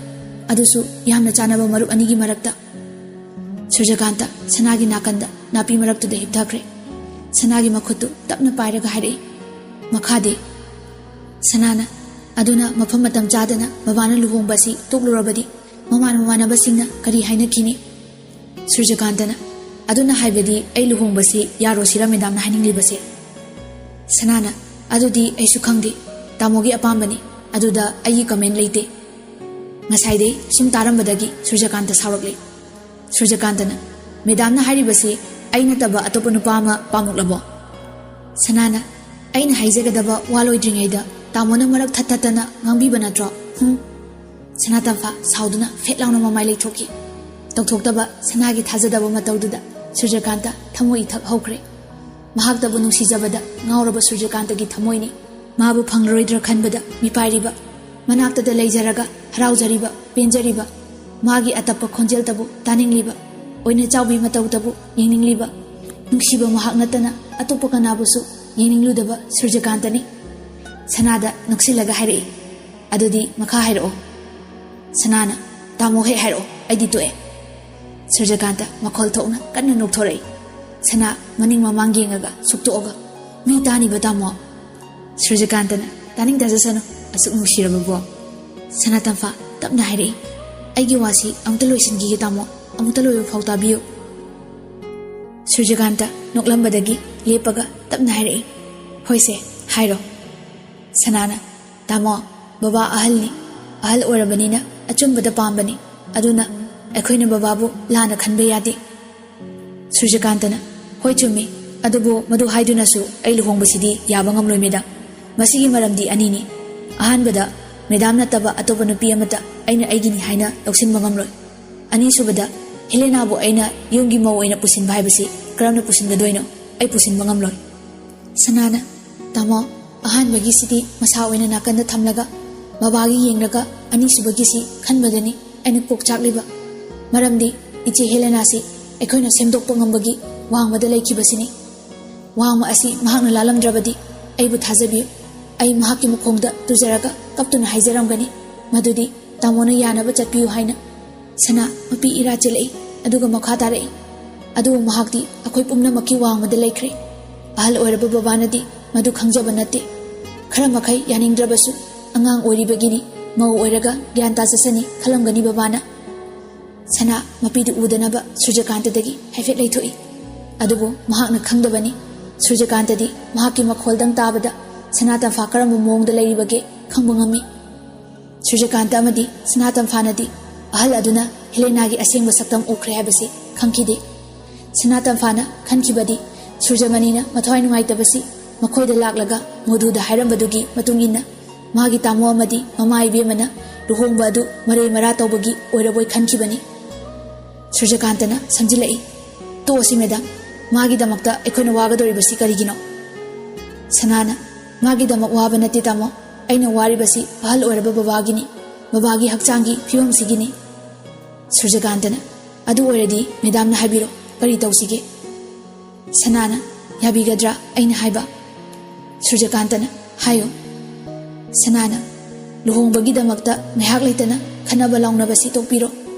ꯑꯗꯨꯁꯨ ꯌꯥꯝꯅ ꯆꯥꯟꯅꯕ ꯃꯔꯨꯞ ꯑꯅꯤꯒꯤ ꯃꯔꯛꯇ꯫" ꯁꯨꯔꯖꯀꯥꯟꯇ ꯁꯅꯥꯒꯤ ꯅꯥꯀꯟꯗ ꯅꯥꯄꯤ ꯃꯔꯛꯇꯨꯗ ꯍꯤꯞꯊꯈ꯭ꯔꯦ꯫ ꯁꯅꯥꯒꯤ ꯃꯈꯨꯠꯇꯨ ꯇꯞꯅ ꯄꯥꯏꯔꯒ ꯍꯥꯏꯔꯛꯏ, "ꯃꯈꯥꯗꯤ?" ꯁꯅꯥꯅ, "ꯑꯗꯨꯅ ꯃꯐꯝ ꯃꯇꯝ ꯆꯥꯗꯅ ꯕꯕꯥꯅ ꯂꯨꯍꯣꯡꯕ ꯑꯁꯤ ꯇꯣꯛꯂꯨꯔꯕꯗꯤ ꯃꯃꯥꯟ ꯃꯃꯥꯟꯅꯕꯁꯤꯡꯅ ꯀꯔꯤ ꯍꯥꯏꯅꯈꯤꯅꯤ?" ꯁꯨꯔꯖꯀꯥꯟꯇꯅ, "ꯑꯗꯨꯅ ꯍꯥꯏꯕꯗꯤ ꯑꯩ ꯂꯨꯍꯣꯡꯕꯁꯤ ꯌꯥꯔꯣꯁꯤꯔ ꯃꯦꯗꯥꯝꯅ ꯍꯥꯏꯅꯤꯡꯂꯤꯕꯁꯦ?" ꯁꯅꯥꯅ, "ꯑꯗꯨꯗꯤ ꯑꯩꯁꯨ ꯈꯪꯗꯦ, ꯇꯥꯃꯣꯒꯤ ꯑꯄꯥꯝꯕꯅꯤ, ꯑꯗꯨꯗ ꯑꯩꯒꯤ ꯀꯃꯦꯟ ꯂꯩꯇꯦ꯫" ꯉꯁꯥꯏꯗꯩ ꯁꯨꯝ ꯇꯥꯔꯝꯕꯗꯒꯤ ꯁꯨꯔꯖꯀꯥꯟꯇ ꯁꯥꯎꯔꯛꯂꯦ꯫ ꯁꯨꯔꯖꯀꯥꯟꯇꯅ, "ꯃꯦꯗꯥꯝꯅ ꯍꯥꯏꯔꯤꯕꯁꯤ ꯑꯩ ꯅꯠꯇꯕ ꯑꯇꯣꯞꯄ ꯅꯨꯄꯥ ꯑꯃ ꯄꯥꯝꯃꯛꯂꯕꯣ?" ꯁꯅꯥꯅ, "ꯑꯩꯅ ꯍꯥꯏꯖꯒꯗꯕ ꯋꯥ ꯂꯣꯏꯗ꯭ꯔꯤꯉꯩꯗ ꯇꯥꯃꯣꯅ ꯃꯔꯛ ꯊꯠ ꯊꯠꯇꯅ ꯉꯥꯡꯕꯤꯕ ꯅꯠꯇ꯭ꯔꯣ? ꯍꯨꯝ?" ꯁꯅꯥꯇꯝꯐꯥ ꯁꯥꯎꯗꯨꯅ ꯐꯦꯠ ꯂꯥꯎꯅ ꯃꯃꯥꯏ ꯂꯩꯊꯣꯛꯈꯤ꯫ ꯇꯧꯊꯣꯛꯇꯕ ꯁꯅꯥꯒꯤ ꯊꯥꯖꯗꯕ ꯃꯇꯧꯗꯨꯗ ꯁꯨꯔꯖꯀꯥꯟꯇ ꯊꯃꯣꯏ ꯏꯊꯛ ꯍꯧꯈ꯭ꯔꯦ꯫ ꯃꯍꯥꯛꯇꯕꯨ ꯅꯨꯡꯁꯤꯖꯕꯗ ꯉꯥꯎꯔꯕ ꯁꯨꯔꯖꯀꯥꯟꯇꯒꯤ ꯊꯃꯣꯏꯅꯤ ꯃꯥꯕꯨ ꯐꯪꯂꯔꯣꯏꯗ꯭ꯔꯥ ꯈꯟꯕꯗ ꯃꯤꯄꯥꯏꯔꯤꯕ, ꯃꯅꯥꯛꯇꯗ ꯂꯩꯖꯔꯒ ꯍꯔꯥꯎꯖꯔꯤꯕ, ꯄꯦꯟꯖꯔꯤꯕ, ꯃꯥꯒꯤ ꯑꯇꯞꯄ ꯈꯣꯟꯖꯦꯜꯇꯕꯨ ꯇꯥꯅꯤꯡꯂꯤꯕ, ꯑꯣꯏꯅ ꯆꯥꯎꯕꯤ ꯃꯇꯧꯇꯕꯨ ꯌꯦꯡꯅꯤꯡꯂꯤꯕ, ꯅꯨꯡꯁꯤꯕ ꯃꯍꯥꯛ ꯅꯠꯇꯅ ꯑꯇꯣꯞꯄ ꯀꯅꯥꯕꯨꯁꯨ ꯌꯦꯡꯅꯤꯡꯂꯨꯗꯕ ꯁꯨꯔꯖꯀꯥꯟꯇꯅꯤ꯫ ꯁꯅꯥꯗ ꯅꯣꯛꯁꯤꯜꯂꯒ ꯍꯥꯏꯔꯛꯏ, "ꯑꯗꯨꯗꯤ ꯃꯈꯥ ꯍꯥꯏꯔꯛꯑꯣ꯫" ꯁꯅꯥꯅ, "ꯇꯥꯃꯣ ꯍꯦꯛ ꯍꯥꯏꯔꯛꯑꯣ, ꯑꯩꯗꯤ ꯇꯣꯛꯑꯦ꯫" ꯁꯨꯔꯖꯀꯥꯟꯇ ꯃꯈꯣꯜ ꯊꯣꯛꯅ ꯀꯟꯅ ꯅꯣꯛꯊꯣꯔꯛꯏ꯫ ꯁꯅꯥ ꯃꯅꯤꯡ ꯃꯃꯥꯡ ꯌꯦꯡꯉꯒ ꯁꯨꯛꯇꯣꯛꯑꯒ, "ꯃꯤ ꯇꯥꯅꯤꯕ ꯇꯥꯃꯣ꯫" ꯁꯨꯔꯖꯀꯥꯟꯇꯅ, "ꯇꯥꯅꯤꯡ ꯇꯥꯖꯁꯅꯨ, ꯑꯁꯨꯛ ꯅꯨꯡꯁꯤꯔꯕꯕꯣ꯫" ꯁꯅꯥꯇꯝꯐꯥ ꯇꯞꯅ ꯍꯥꯏꯔꯛꯏ, "ꯑꯩꯒꯤ ꯋꯥꯁꯤ ꯑꯃꯨꯛꯇ ꯂꯣꯏꯁꯤꯟꯈꯤꯒꯦ ꯇꯥꯃꯣ, ꯑꯃꯨꯛꯇ ꯂꯣꯏꯕ ꯐꯥꯎ ꯇꯥꯕꯤꯌꯨ꯫" ꯁꯨꯔꯖꯀꯥꯟꯇ ꯅꯣꯛꯂꯝꯕꯗꯒꯤ ꯂꯦꯞꯄꯒ ꯇꯞꯅ ꯍꯥꯏꯔꯛꯏ, "ꯍꯣꯏꯁꯦ, ꯍꯥꯏꯔꯣ꯫" ꯁꯅꯥꯅ, "ꯇꯥꯃꯣ, ꯕꯕꯥ ꯑꯍꯜꯅꯤ, ꯑꯍꯜ ꯑꯣꯏꯔꯕꯅꯤꯅ ꯑꯆꯨꯝꯕꯗ ꯄꯥꯝꯕꯅꯤ, ꯑꯗꯨꯅ ꯑꯩꯈꯣꯏꯅ ꯕꯕꯥꯕꯨ ꯂꯥꯟꯅ ꯈꯟꯕ ꯌꯥꯗꯦ꯫" ꯁꯨꯔꯖꯀꯥꯟꯇꯅ, "ꯍꯣꯏ, ꯆꯨꯝꯃꯤ, ꯑꯗꯨꯕꯨ ꯃꯗꯨ ꯍꯥꯏꯗꯨꯅꯁꯨ ꯑꯩ ꯂꯨꯍꯣꯡꯕꯁꯤꯗꯤ ꯌꯥꯕ ꯉꯝꯂꯣꯏ ꯃꯦꯗꯥꯝ꯫ ꯃꯁꯤꯒꯤ ꯃꯔꯝꯗꯤ ꯑꯅꯤꯅꯤ꯫ ꯑꯍꯥꯟꯕꯗ, ꯃꯦꯗꯥꯝ ꯅꯠꯇꯕ ꯑꯇꯣꯞꯄ ꯅꯨꯄꯤ ꯑꯃꯠꯇ ꯑꯩꯅ ꯑꯩꯒꯤꯅꯤ ꯍꯥꯏꯅ ꯂꯧꯁꯤꯟꯕ ꯉꯝꯂꯣꯏ꯫ ꯑꯅꯤꯁꯨꯕꯗ, ꯍꯦꯂꯦꯅꯥꯕꯨ ꯑꯩꯅ ꯌꯨꯝꯒꯤ ꯃꯧ ꯑꯣꯏꯅ ꯄꯨꯁꯤꯟꯕ ꯍꯥꯏꯕꯁꯤ ꯀꯔꯝꯅ ꯄꯨꯁꯤꯟꯒꯗꯣꯏꯅꯣ? ꯑꯩ ꯄꯨꯁꯤꯟꯕ ꯉꯝꯂꯣꯏ꯫" ꯁꯅꯥꯅ, "ꯇꯥꯃꯣ, ꯑꯍꯥꯟꯕꯒꯤꯁꯤꯗꯤ ꯃꯁꯥ ꯑꯣꯏꯅ ꯅꯥꯀꯟꯗ ꯊꯝꯂꯒ ꯕꯕꯥꯒꯤ ꯌꯦꯡꯂꯒ ꯑꯅꯤꯁꯨꯕꯒꯤꯁꯤ ꯈꯟꯕꯗꯅꯤ ꯑꯩꯅ ꯀꯣꯛ ꯆꯥꯛꯂꯤꯕ꯫ ꯃꯔꯝꯗꯤ ꯏꯆꯦ ꯍꯦꯂꯦꯅꯥꯁꯤ ꯑꯩꯈꯣꯏꯅ ꯁꯦꯝꯗꯣꯛꯄ ꯉꯝꯕꯒꯤ ꯋꯥꯡꯃꯗ ꯂꯩꯈꯤꯕꯁꯤꯅꯤ꯫ ꯋꯥꯡꯃ ꯑꯁꯤ ꯃꯍꯥꯛꯅ ꯂꯥꯜꯂꯝꯗ꯭ꯔꯕꯗꯤ ꯑꯩꯕꯨ ꯊꯥꯖꯕꯤꯌꯨ꯫ ꯑꯩ ꯃꯍꯥꯛꯀꯤ ꯃꯈꯣꯡꯗ ꯇꯨꯖꯔꯒ ꯀꯞꯇꯨꯅ ꯍꯥꯏꯖꯔꯝꯒꯅꯤ ꯃꯗꯨꯗꯤ ꯇꯥꯃꯣꯅ ꯌꯥꯅꯕ ꯆꯠꯄꯤꯌꯨ ꯍꯥꯏꯅ꯫ ꯁꯅꯥ ꯃꯄꯤ ꯏꯔꯥ ꯆꯦꯜꯂꯛꯏ, ꯑꯗꯨꯒ ꯃꯈꯥ ꯇꯥꯔꯛꯏ꯫ ꯑꯗꯨꯕꯨ ꯃꯍꯥꯛꯇꯤ ꯑꯩꯈꯣꯏ ꯄꯨꯝꯅꯃꯛꯀꯤ ꯋꯥꯡꯃꯗ ꯂꯩꯈ꯭ꯔꯦ꯫ ꯑꯍꯜ ꯑꯣꯏꯔꯕ ꯕꯕꯥꯅꯗꯤ ꯃꯗꯨ ꯈꯪꯖꯕ ꯅꯠꯇꯦ꯫ ꯈꯔ ꯃꯈꯩ ꯌꯥꯅꯤꯡꯗ꯭ꯔꯕꯁꯨ ꯑꯉꯥꯡ ꯑꯣꯏꯔꯤꯕꯒꯤꯅꯤ, ꯃꯧ ꯑꯣꯏꯔꯒ ꯒ꯭ꯌꯥꯟ ꯇꯥꯖꯁꯅꯤ ꯈꯜꯂꯝꯒꯅꯤ ꯕꯕꯥꯅ꯫ ꯁꯅꯥ ꯃꯄꯤꯗꯨ ꯎꯗꯅꯕ ꯁꯨꯔꯖꯀꯥꯟꯇꯗꯒꯤ ꯍꯥꯏꯐꯦꯠ ꯂꯩꯊꯣꯛꯏ꯫ ꯑꯗꯨꯕꯨ ꯃꯍꯥꯛꯅ ꯈꯪꯗꯕꯅꯤ꯫ ꯁꯨꯔꯖꯀꯥꯟꯇꯗꯤ ꯃꯍꯥꯛꯀꯤ ꯃꯈꯣꯜꯗꯪ ꯇꯥꯕꯗ ꯁꯅꯥ ꯇꯝꯐꯥ ꯀꯔꯝꯕ ꯃꯑꯣꯡꯗ ꯂꯩꯔꯤꯕꯒꯦ ꯈꯪꯕ ꯉꯝꯃꯤ꯫ ꯁꯨꯔꯖꯀꯥꯟꯇ ꯑꯃꯗꯤ ꯁꯅꯥ ꯇꯝꯐꯥꯅꯗꯤ ꯑꯍꯜ ꯑꯗꯨꯅ ꯍꯦꯂꯦꯅꯥꯒꯤ ꯑꯁꯦꯡꯕ ꯁꯛꯇꯝ ꯎꯈ꯭ꯔꯦ ꯍꯥꯏꯕꯁꯤ ꯈꯪꯈꯤꯗꯦ꯫ ꯁꯅꯥ ꯇꯝꯐꯥꯅ ꯈꯟꯈꯤꯕꯗꯤ ꯁꯨꯔꯖꯃꯅꯤꯅ ꯃꯊ꯭ꯋꯥꯏ ꯅꯨꯡꯉꯥꯏꯇꯕꯁꯤ ꯃꯈꯣꯏꯗ ꯂꯥꯛꯂꯒ ꯃꯣꯙꯨꯗ ꯍꯥꯏꯔꯝꯕꯗꯨꯒꯤ ꯃꯇꯨꯡ ꯏꯟꯅ ꯃꯥꯒꯤ ꯇꯥꯃꯣ ꯑꯃꯗꯤ ꯃꯃꯥ ꯏꯕꯦꯝꯃꯅ ꯂꯨꯍꯣꯡꯕ ꯑꯗꯨ ꯃꯔꯩ ꯃꯔꯥ ꯇꯧꯕꯒꯤ ꯑꯣꯏꯔꯕꯣꯏ ꯈꯟꯈꯤꯕꯅꯤ꯫ ꯁꯨꯔꯖꯀꯥꯟꯇꯅ ꯁꯝꯖꯤꯜꯂꯛꯏ, "ꯇꯣꯛꯑꯁꯤ ꯃꯦꯗꯥꯝ, ꯃꯥꯒꯤꯗꯃꯛꯇ ꯑꯩꯈꯣꯏꯅ ꯋꯥꯒꯗꯧꯔꯤꯕꯁꯤ ꯀꯔꯤꯒꯤꯅꯣ?" ꯁꯅꯥꯅ, "ꯃꯥꯒꯤꯗꯃꯛ ꯋꯥꯕ ꯅꯠꯇꯦ ꯇꯥꯃꯣ, ꯑꯩꯅ ꯋꯥꯔꯤꯕꯁꯤ ꯑꯍꯜ ꯑꯣꯏꯔꯕ ꯕꯕꯥꯒꯤꯅꯤ, ꯕꯕꯥꯒꯤ ꯍꯛꯆꯥꯡꯒꯤ ꯐꯤꯕꯝꯁꯤꯒꯤꯅꯤ꯫" ꯁꯨꯔꯖꯀꯥꯟꯇꯅ, "ꯑꯗꯨ ꯑꯣꯏꯔꯗꯤ ꯃꯦꯗꯥꯝꯅ ꯍꯥꯏꯕꯤꯔꯣ, ꯀꯔꯤ ꯇꯧꯁꯤꯒꯦ?" ꯁꯅꯥꯅ, "ꯌꯥꯕꯤꯒꯗ꯭ꯔꯥ ꯑꯩꯅ ꯍꯥꯏꯕ?" ꯁꯨꯔꯖꯀꯥꯟꯇꯅ, "ꯍꯥꯏꯌꯨ꯫" ꯁꯅꯥꯅ, "ꯂꯨꯍꯣꯡꯕꯒꯤꯗꯃꯛꯇ ꯉꯥꯏꯍꯥꯛ ꯂꯩꯇꯅ ꯈꯠꯅꯕ ꯂꯥꯎꯅꯕꯁꯤ ꯇꯣꯛꯄꯤꯔꯣ꯫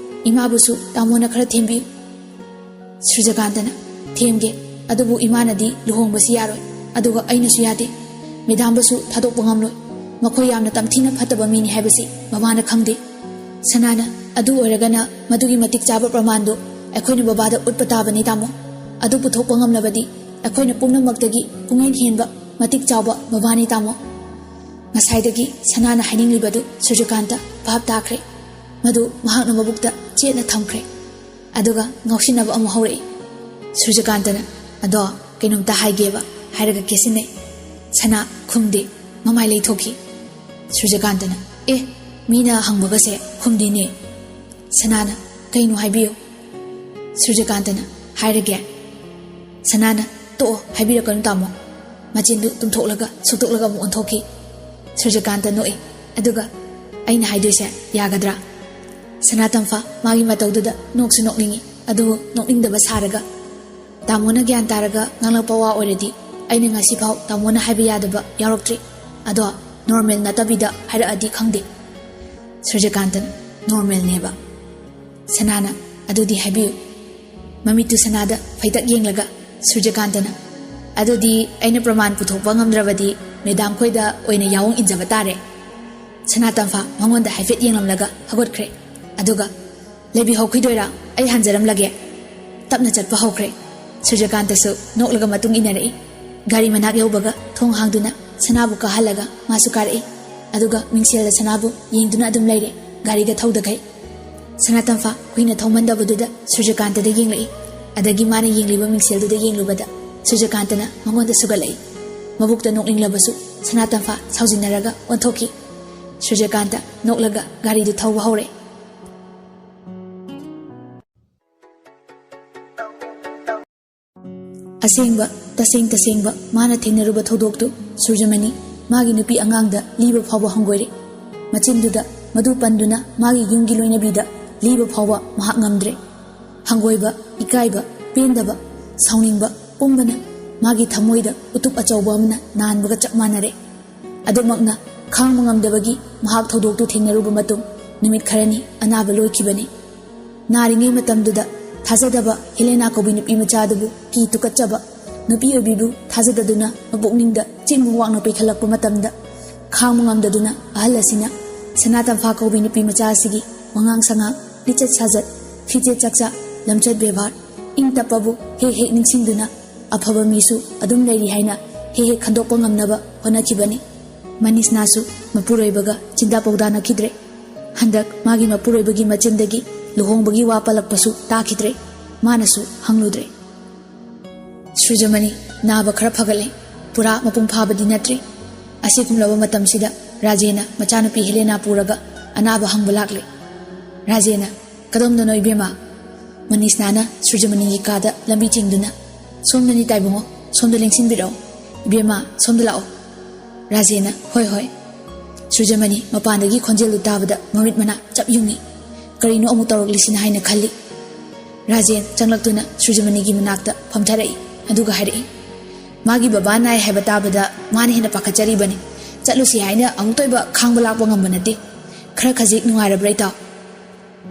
ꯏꯃꯥꯕꯨꯁꯨ ꯇꯥꯃꯣꯅ ꯈꯔ ꯊꯦꯝꯕꯤꯌꯨ꯫" ꯁꯨꯔꯖꯀꯥꯟꯇꯅ, "ꯊꯦꯝꯒꯦ, ꯑꯗꯨꯕꯨ ꯏꯃꯥꯅꯗꯤ ꯂꯨꯍꯣꯡꯕꯁꯤ ꯌꯥꯔꯣꯏ, ꯑꯗꯨꯒ ꯑꯩꯅꯁꯨ ꯌꯥꯗꯦ꯫ ꯃꯦꯗꯥꯝꯕꯨꯁꯨ ꯊꯥꯗꯣꯛꯄ ꯉꯝꯂꯣꯏ꯫ ꯃꯈꯣꯏ ꯌꯥꯝꯅ ꯇꯝꯊꯤꯅ ꯐꯠꯇꯕ ꯃꯤꯅꯤ ꯍꯥꯏꯕꯁꯤ ꯃꯃꯥꯅ ꯈꯪꯗꯦ꯫" ꯁꯅꯥꯅ, "ꯑꯗꯨ ꯑꯣꯏꯔꯒꯅ ꯃꯗꯨꯒꯤ ꯃꯇꯤꯛ ꯆꯥꯕ ꯄ꯭ꯔꯃꯥꯟꯗꯨ ꯑꯩꯈꯣꯏꯅ ꯕꯕꯥꯗ ꯎꯠꯄ ꯇꯥꯕꯅꯤ ꯇꯥꯃꯣ꯫ ꯑꯗꯨ ꯄꯨꯊꯣꯛꯄ ꯉꯝꯂꯕꯗꯤ ꯑꯩꯈꯣꯏꯅ ꯄꯨꯝꯅꯃꯛꯇꯒꯤ ꯄꯨꯡꯍꯦꯟ ꯍꯦꯟꯕ ꯃꯇꯤꯛ ꯆꯥꯎꯕ ꯕꯕꯥꯅꯤ ꯇꯥꯃꯣ꯫" ꯉꯁꯥꯏꯗꯒꯤ ꯁꯅꯥꯅ ꯍꯥꯏꯅꯤꯡꯂꯤꯕꯗꯨ ꯁꯨꯔꯖꯀꯥꯟꯇ ꯚꯥꯞ ꯇꯥꯈ꯭ꯔꯦ꯫ ꯃꯗꯨ ꯃꯍꯥꯛꯅ ꯃꯕꯨꯛꯇ ꯆꯦꯠꯅ ꯊꯝꯈ꯭ꯔꯦ꯫ ꯑꯗꯨꯒ ꯉꯥꯎꯁꯤꯟꯅꯕ ꯑꯃꯨꯛ ꯍꯧꯔꯛꯏ꯫ ꯁꯨꯔꯖꯀꯥꯟꯇꯅ, "ꯑꯗꯣ ꯀꯩꯅꯣꯝꯇ ꯍꯥꯏꯒꯦꯕ" ꯍꯥꯏꯔꯒ ꯀꯦꯁꯤꯟꯅꯩ꯫ ꯁꯅꯥ ꯈꯨꯝꯗꯦ, ꯃꯃꯥꯏ ꯂꯩꯊꯣꯛꯈꯤ꯫ ꯁꯨꯔꯖꯀꯥꯟꯇꯅ, "ꯑꯦ, ꯃꯤꯅ ꯍꯪꯕꯒꯁꯦ ꯈꯨꯝꯗꯦꯅꯦ꯫" ꯁꯅꯥꯅ, "ꯀꯩꯅꯣ ꯍꯥꯏꯕꯤꯌꯨ꯫" ꯁꯨꯔꯖꯀꯥꯟꯇꯅ, "ꯍꯥꯏꯔꯒꯦ꯫" ꯁꯅꯥꯅ, "ꯇꯣꯛꯑꯣ, ꯍꯥꯏꯕꯤꯔꯛꯀꯅꯨ ꯇꯥꯃꯣ꯫" ꯃꯆꯤꯟꯗꯨ ꯇꯨꯝꯊꯣꯛꯂꯒ ꯁꯨꯛꯇꯣꯛꯂꯒ ꯑꯃꯨꯛ ꯑꯣꯟꯊꯣꯛꯈꯤ꯫ ꯁꯨꯔꯖꯀꯥꯟꯇ ꯅꯣꯛꯏ, ꯑꯗꯨꯒ, "ꯑꯩꯅ ꯍꯥꯏꯗꯣꯏꯁꯦ ꯌꯥꯒꯗ꯭ꯔꯥ?" ꯁꯅꯥ ꯇꯝꯐꯥ ꯃꯥꯒꯤ ꯃꯇꯧꯗꯨꯗ ꯅꯣꯛꯁꯨ ꯅꯣꯛꯅꯤꯡꯏ, ꯑꯗꯨꯕꯨ ꯅꯣꯛꯅꯤꯡꯗꯕ ꯁꯥꯔꯒ, ꯇꯥꯃꯣꯅ ꯒ꯭ꯌꯥꯟ ꯇꯥꯔꯒ ꯉꯥꯡꯂꯛꯄ ꯋꯥ ꯑꯣꯏꯔꯗꯤ ꯑꯩꯅ ꯉꯁꯤꯐꯥꯎ ꯇꯥꯃꯣꯅ ꯍꯥꯏꯕ ꯌꯥꯗꯕ ꯌꯥꯎꯔꯛꯇ꯭ꯔꯤ꯫ ꯑꯗꯣ ꯅꯣꯔꯃꯦꯜ ꯅꯠꯇꯕꯤꯗ ꯍꯥꯏꯔꯛꯑꯗꯤ ꯈꯪꯗꯦ꯫ ꯁꯨꯔꯖꯀꯥꯟꯇꯅ, "ꯅꯣꯔꯃꯦꯜꯅꯦꯕ?" ꯁꯅꯥꯅ, "ꯑꯗꯨꯗꯤ ꯍꯥꯏꯕꯤꯌꯨ꯫" ꯃꯃꯤꯠꯇꯨ ꯁꯅꯥꯗ ꯐꯩꯇꯛ ꯌꯦꯡꯂꯒ ꯁꯨꯔꯖꯀꯥꯟꯇꯅ, "ꯑꯗꯨꯗꯤ ꯑꯩꯅ ꯄ꯭ꯔꯃꯥꯟ ꯄꯨꯊꯣꯛꯄ ꯉꯝꯗ꯭ꯔꯕꯗꯤ ꯃꯦꯗꯥꯝ ꯈꯣꯏꯗ ꯑꯣꯏꯅ ꯌꯥꯑꯣꯡ ꯏꯟꯖꯕ ꯇꯥꯔꯦ꯫" ꯁꯅꯥ ꯇꯝꯐꯥ ꯃꯉꯣꯟꯗ ꯍꯥꯏꯐꯦꯠ ꯌꯦꯡꯂꯝꯂꯒ ꯍꯧꯒꯠꯈ꯭ꯔꯦ꯫ ꯑꯗꯨꯒ, "ꯂꯩꯕꯤꯍꯧꯈꯤꯗꯣꯏꯔꯥ? ꯑꯩ ꯍꯟꯖꯔꯝꯂꯒꯦ꯫" ꯇꯞꯅ ꯆꯠꯄ ꯍꯧꯈ꯭ꯔꯦ꯫ ꯁꯨꯔꯖꯀꯥꯟꯇꯁꯨ ꯅꯣꯛꯂꯒ ꯃꯇꯨꯡ ꯏꯟꯅꯔꯛꯏ꯫ ꯒꯥꯔꯤ ꯃꯅꯥꯛ ꯌꯧꯕꯒ ꯊꯣꯡ ꯍꯥꯡꯗꯨꯅ ꯁꯅꯥꯕꯨ ꯀꯥꯍꯜꯂꯒ ꯃꯥꯁꯨ ꯀꯥꯔꯛꯏ꯫ ꯑꯗꯨꯒ ꯃꯤꯡꯁꯦꯜꯗ ꯁꯅꯥꯕꯨ ꯌꯦꯡꯗꯨꯅ ꯑꯗꯨꯝ ꯂꯩꯔꯦ, ꯒꯥꯔꯤꯗ ꯊꯧꯗꯈꯩ꯫ ꯁꯅꯥ ꯇꯝꯐꯥ ꯀꯨꯏꯅ ꯊꯧꯃꯟꯗꯕꯗꯨꯗ ꯁꯨꯔꯖꯀꯥꯟꯇꯗ ꯌꯦꯡꯂꯛꯏ꯫ ꯑꯗꯒꯤ ꯃꯥꯅ ꯌꯦꯡꯂꯤꯕ ꯃꯤꯡꯁꯦꯜꯗꯨꯗ ꯌꯦꯡꯂꯨꯕꯗ ꯁꯨꯔꯖꯀꯥꯟꯇꯅ ꯃꯉꯣꯟꯗ ꯁꯨꯒꯠꯂꯛꯏ꯫ ꯃꯕꯨꯛꯇ ꯅꯣꯛꯅꯤꯡꯂꯕꯁꯨ ꯁꯅꯥ ꯇꯝꯐꯥ ꯁꯥꯎꯖꯤꯟꯅꯔꯒ ꯑꯣꯟꯊꯣꯛꯈꯤ꯫ ꯁꯨꯔꯖꯀꯥꯟꯇ ꯅꯣꯛꯂꯒ ꯒꯥꯔꯤꯗꯨ ꯊꯧꯕ ꯍꯧꯔꯦ꯫ ꯑꯁꯦꯡꯕ, ꯇꯁꯦꯡ ꯇꯁꯦꯡꯕ ꯃꯥꯅ ꯊꯦꯡꯅꯔꯨꯕ ꯊꯧꯗꯣꯛꯇꯨ ꯁꯨꯔꯖꯃꯅꯤ ꯃꯥꯒꯤ ꯅꯨꯄꯤ ꯑꯉꯥꯡꯗ ꯂꯤꯕ ꯐꯥꯎꯕ ꯍꯪꯒꯣꯏꯔꯦ꯫ ꯃꯆꯤꯟꯗꯨꯗ ꯃꯗꯨ ꯄꯟꯗꯨꯅ ꯃꯥꯒꯤ ꯌꯨꯝꯒꯤ ꯂꯣꯏꯅꯕꯤꯗ ꯂꯤꯕ ꯐꯥꯎꯕ ꯃꯍꯥꯛ ꯉꯝꯗ꯭ꯔꯦ꯫ ꯍꯪꯒꯣꯏꯕ, ꯏꯀꯥꯏꯕ, ꯄꯦꯟꯗꯕ, ꯁꯥꯎꯅꯤꯡꯕ ꯄꯨꯝꯕꯅ ꯃꯥꯒꯤ ꯊꯃꯣꯏꯗ ꯎꯇꯨꯞ ꯑꯆꯧꯕ ꯑꯃꯅ ꯅꯥꯟꯕꯒ ꯆꯞ ꯃꯥꯟꯅꯔꯦ꯫ ꯑꯗꯨꯃꯛꯅ ꯈꯥꯡꯕ ꯉꯝꯗꯕꯒꯤ ꯃꯍꯥꯛ ꯊꯧꯗꯣꯛꯇꯨ ꯊꯦꯡꯅꯔꯨꯕ ꯃꯇꯨꯡ ꯅꯨꯃꯤꯠ ꯈꯔꯅꯤ ꯑꯅꯥꯕ ꯂꯣꯏꯈꯤꯕꯅꯤ꯫ ꯅꯥꯔꯤꯉꯩ ꯃꯇꯝꯗꯨꯗ ꯊꯥꯖꯗꯕ ꯍꯦꯂꯦꯅꯥ ꯀꯧꯕꯤ ꯅꯨꯄꯤ ꯃꯆꯥ ꯑꯗꯨꯕꯨ ꯀꯤ ꯇꯨꯀꯠꯆꯕ, ꯅꯨꯄꯤ ꯑꯣꯏꯕꯤꯕꯨ ꯊꯥꯖꯗꯗꯨꯅ ꯃꯄꯨꯛꯅꯤꯡꯗ ꯆꯤꯡ ꯋꯥꯡꯅ ꯄꯩꯈꯠꯂꯛꯄ ꯃꯇꯝꯗ ꯈꯥꯡꯕ ꯉꯝꯗꯗꯨꯅ ꯑꯍꯜ ꯑꯁꯤꯅ ꯁꯅꯥ ꯇꯝꯐꯥ ꯀꯧꯕꯤ ꯅꯨꯄꯤ ꯃꯆꯥ ꯑꯁꯤꯒꯤ ꯋꯥꯉꯥꯡ ꯁꯉꯥꯡ, ꯂꯤꯆꯠ ꯁꯥꯖꯠ, ꯐꯤꯖꯦꯠ ꯆꯥꯛꯆꯥ, ꯂꯝꯆꯠ ꯕꯦꯕꯥꯔ, ꯏꯪ ꯇꯞꯄꯕꯨ ꯍꯦꯛ ꯍꯦꯛ ꯅꯤꯡꯁꯤꯡꯗꯨꯅ ꯑꯐꯕ ꯃꯤꯁꯨ ꯑꯗꯨꯝ ꯂꯩꯔꯤ ꯍꯥꯏꯅ ꯍꯦꯛ ꯍꯦꯛ ꯈꯟꯗꯣꯛꯄ ꯉꯝꯅꯕ ꯍꯣꯠꯅꯈꯤꯕꯅꯤ꯫ ꯃꯅꯤꯁꯅꯥꯁꯨ ꯃꯄꯨꯔꯣꯏꯕꯒ ꯆꯤꯟꯗꯥ ꯄꯥꯎꯗꯥꯅꯈꯤꯗ꯭ꯔꯦ꯫ ꯍꯟꯗꯛ ꯃꯥꯒꯤ ꯃꯄꯨꯔꯣꯏꯕꯒꯤ ꯃꯆꯤꯟꯗꯒꯤ ꯂꯨꯍꯣꯡꯕꯒꯤ ꯋꯥ ꯄꯜꯂꯛꯄꯁꯨ ꯇꯥꯈꯤꯗ꯭ꯔꯦ꯫ ꯃꯥꯅꯁꯨ ꯍꯪꯂꯨꯗ꯭ꯔꯦ꯫ ꯁꯨꯔꯖꯃꯅꯤ ꯅꯥꯕ ꯈꯔ ꯐꯒꯠꯂꯦ꯫ ꯄꯨꯔꯥ ꯃꯄꯨꯡ ꯐꯥꯕꯗꯤ ꯅꯠꯇ꯭ꯔꯤ꯫ ꯑꯁꯤꯒꯨꯝꯂꯕ ꯃꯇꯝꯁꯤꯗ ꯔꯥꯖꯦꯅ ꯃꯆꯥꯅꯨꯄꯤ ꯍꯦꯂꯦꯅꯥ ꯄꯨꯔꯒ ꯑꯅꯥꯕ ꯍꯪꯕ ꯂꯥꯛꯂꯦ꯫ ꯔꯥꯖꯦꯅ, "ꯀꯗꯣꯝꯗꯅꯣ ꯏꯕꯦꯝꯃ?" ꯃꯅꯤꯁꯅꯥꯅ ꯁꯨꯔꯖꯃꯅꯤꯒꯤ ꯀꯥꯗ ꯂꯝꯕꯤ ꯆꯤꯡꯗꯨꯅ, "ꯁꯣꯝꯗꯅꯤ ꯇꯥꯏꯕꯨꯡꯉꯣ, ꯁꯣꯝꯗ ꯂꯦꯡꯁꯤꯟꯕꯤꯔꯛꯑꯣ꯫ ꯏꯕꯦꯝꯃ, ꯁꯣꯝꯗ ꯂꯥꯛꯑꯣ꯫" ꯔꯥꯖꯦꯅ, "ꯍꯣꯏ, ꯍꯣꯏ꯫" ꯁꯨꯔꯖꯃꯅꯤ ꯃꯄꯥꯟꯗꯒꯤ ꯈꯣꯟꯖꯦꯜꯗꯨ ꯇꯥꯕꯗ ꯃꯃꯤꯠ ꯃꯅꯥ ꯆꯞ ꯌꯨꯡꯉꯤ꯫ ꯀꯔꯤꯅꯣ ꯑꯃꯨꯛ ꯇꯧꯔꯛꯂꯤꯁꯤꯅ ꯍꯥꯏꯅ ꯈꯜꯂꯤ꯫ ꯔꯥꯖꯦꯟ ꯆꯪꯂꯛꯇꯨꯅ ꯁꯨꯔꯖꯃꯅꯤꯒꯤ ꯃꯅꯥꯛꯇ ꯐꯝꯊꯔꯛꯏ꯫ ꯑꯗꯨꯒ ꯍꯥꯏꯔꯛꯏ, "ꯃꯥꯒꯤ ꯕꯕꯥ ꯅꯥꯏ ꯍꯥꯏꯕ ꯇꯥꯕꯗ ꯃꯥꯅ ꯍꯦꯟꯅ ꯄꯥꯈꯠꯆꯔꯤꯕꯅꯤ꯫ ꯆꯠꯂꯨꯁꯤ ꯍꯥꯏꯅ ꯑꯃꯨꯛꯇ ꯑꯣꯏꯕ ꯈꯥꯡꯕ ꯂꯥꯛꯄ ꯉꯝꯕ ꯅꯠꯇꯦ꯫ ꯈꯔ ꯈꯖꯤꯛ ꯅꯨꯡꯉꯥꯏꯔꯕ꯭ꯔꯥ, ꯏꯇꯥꯎ?"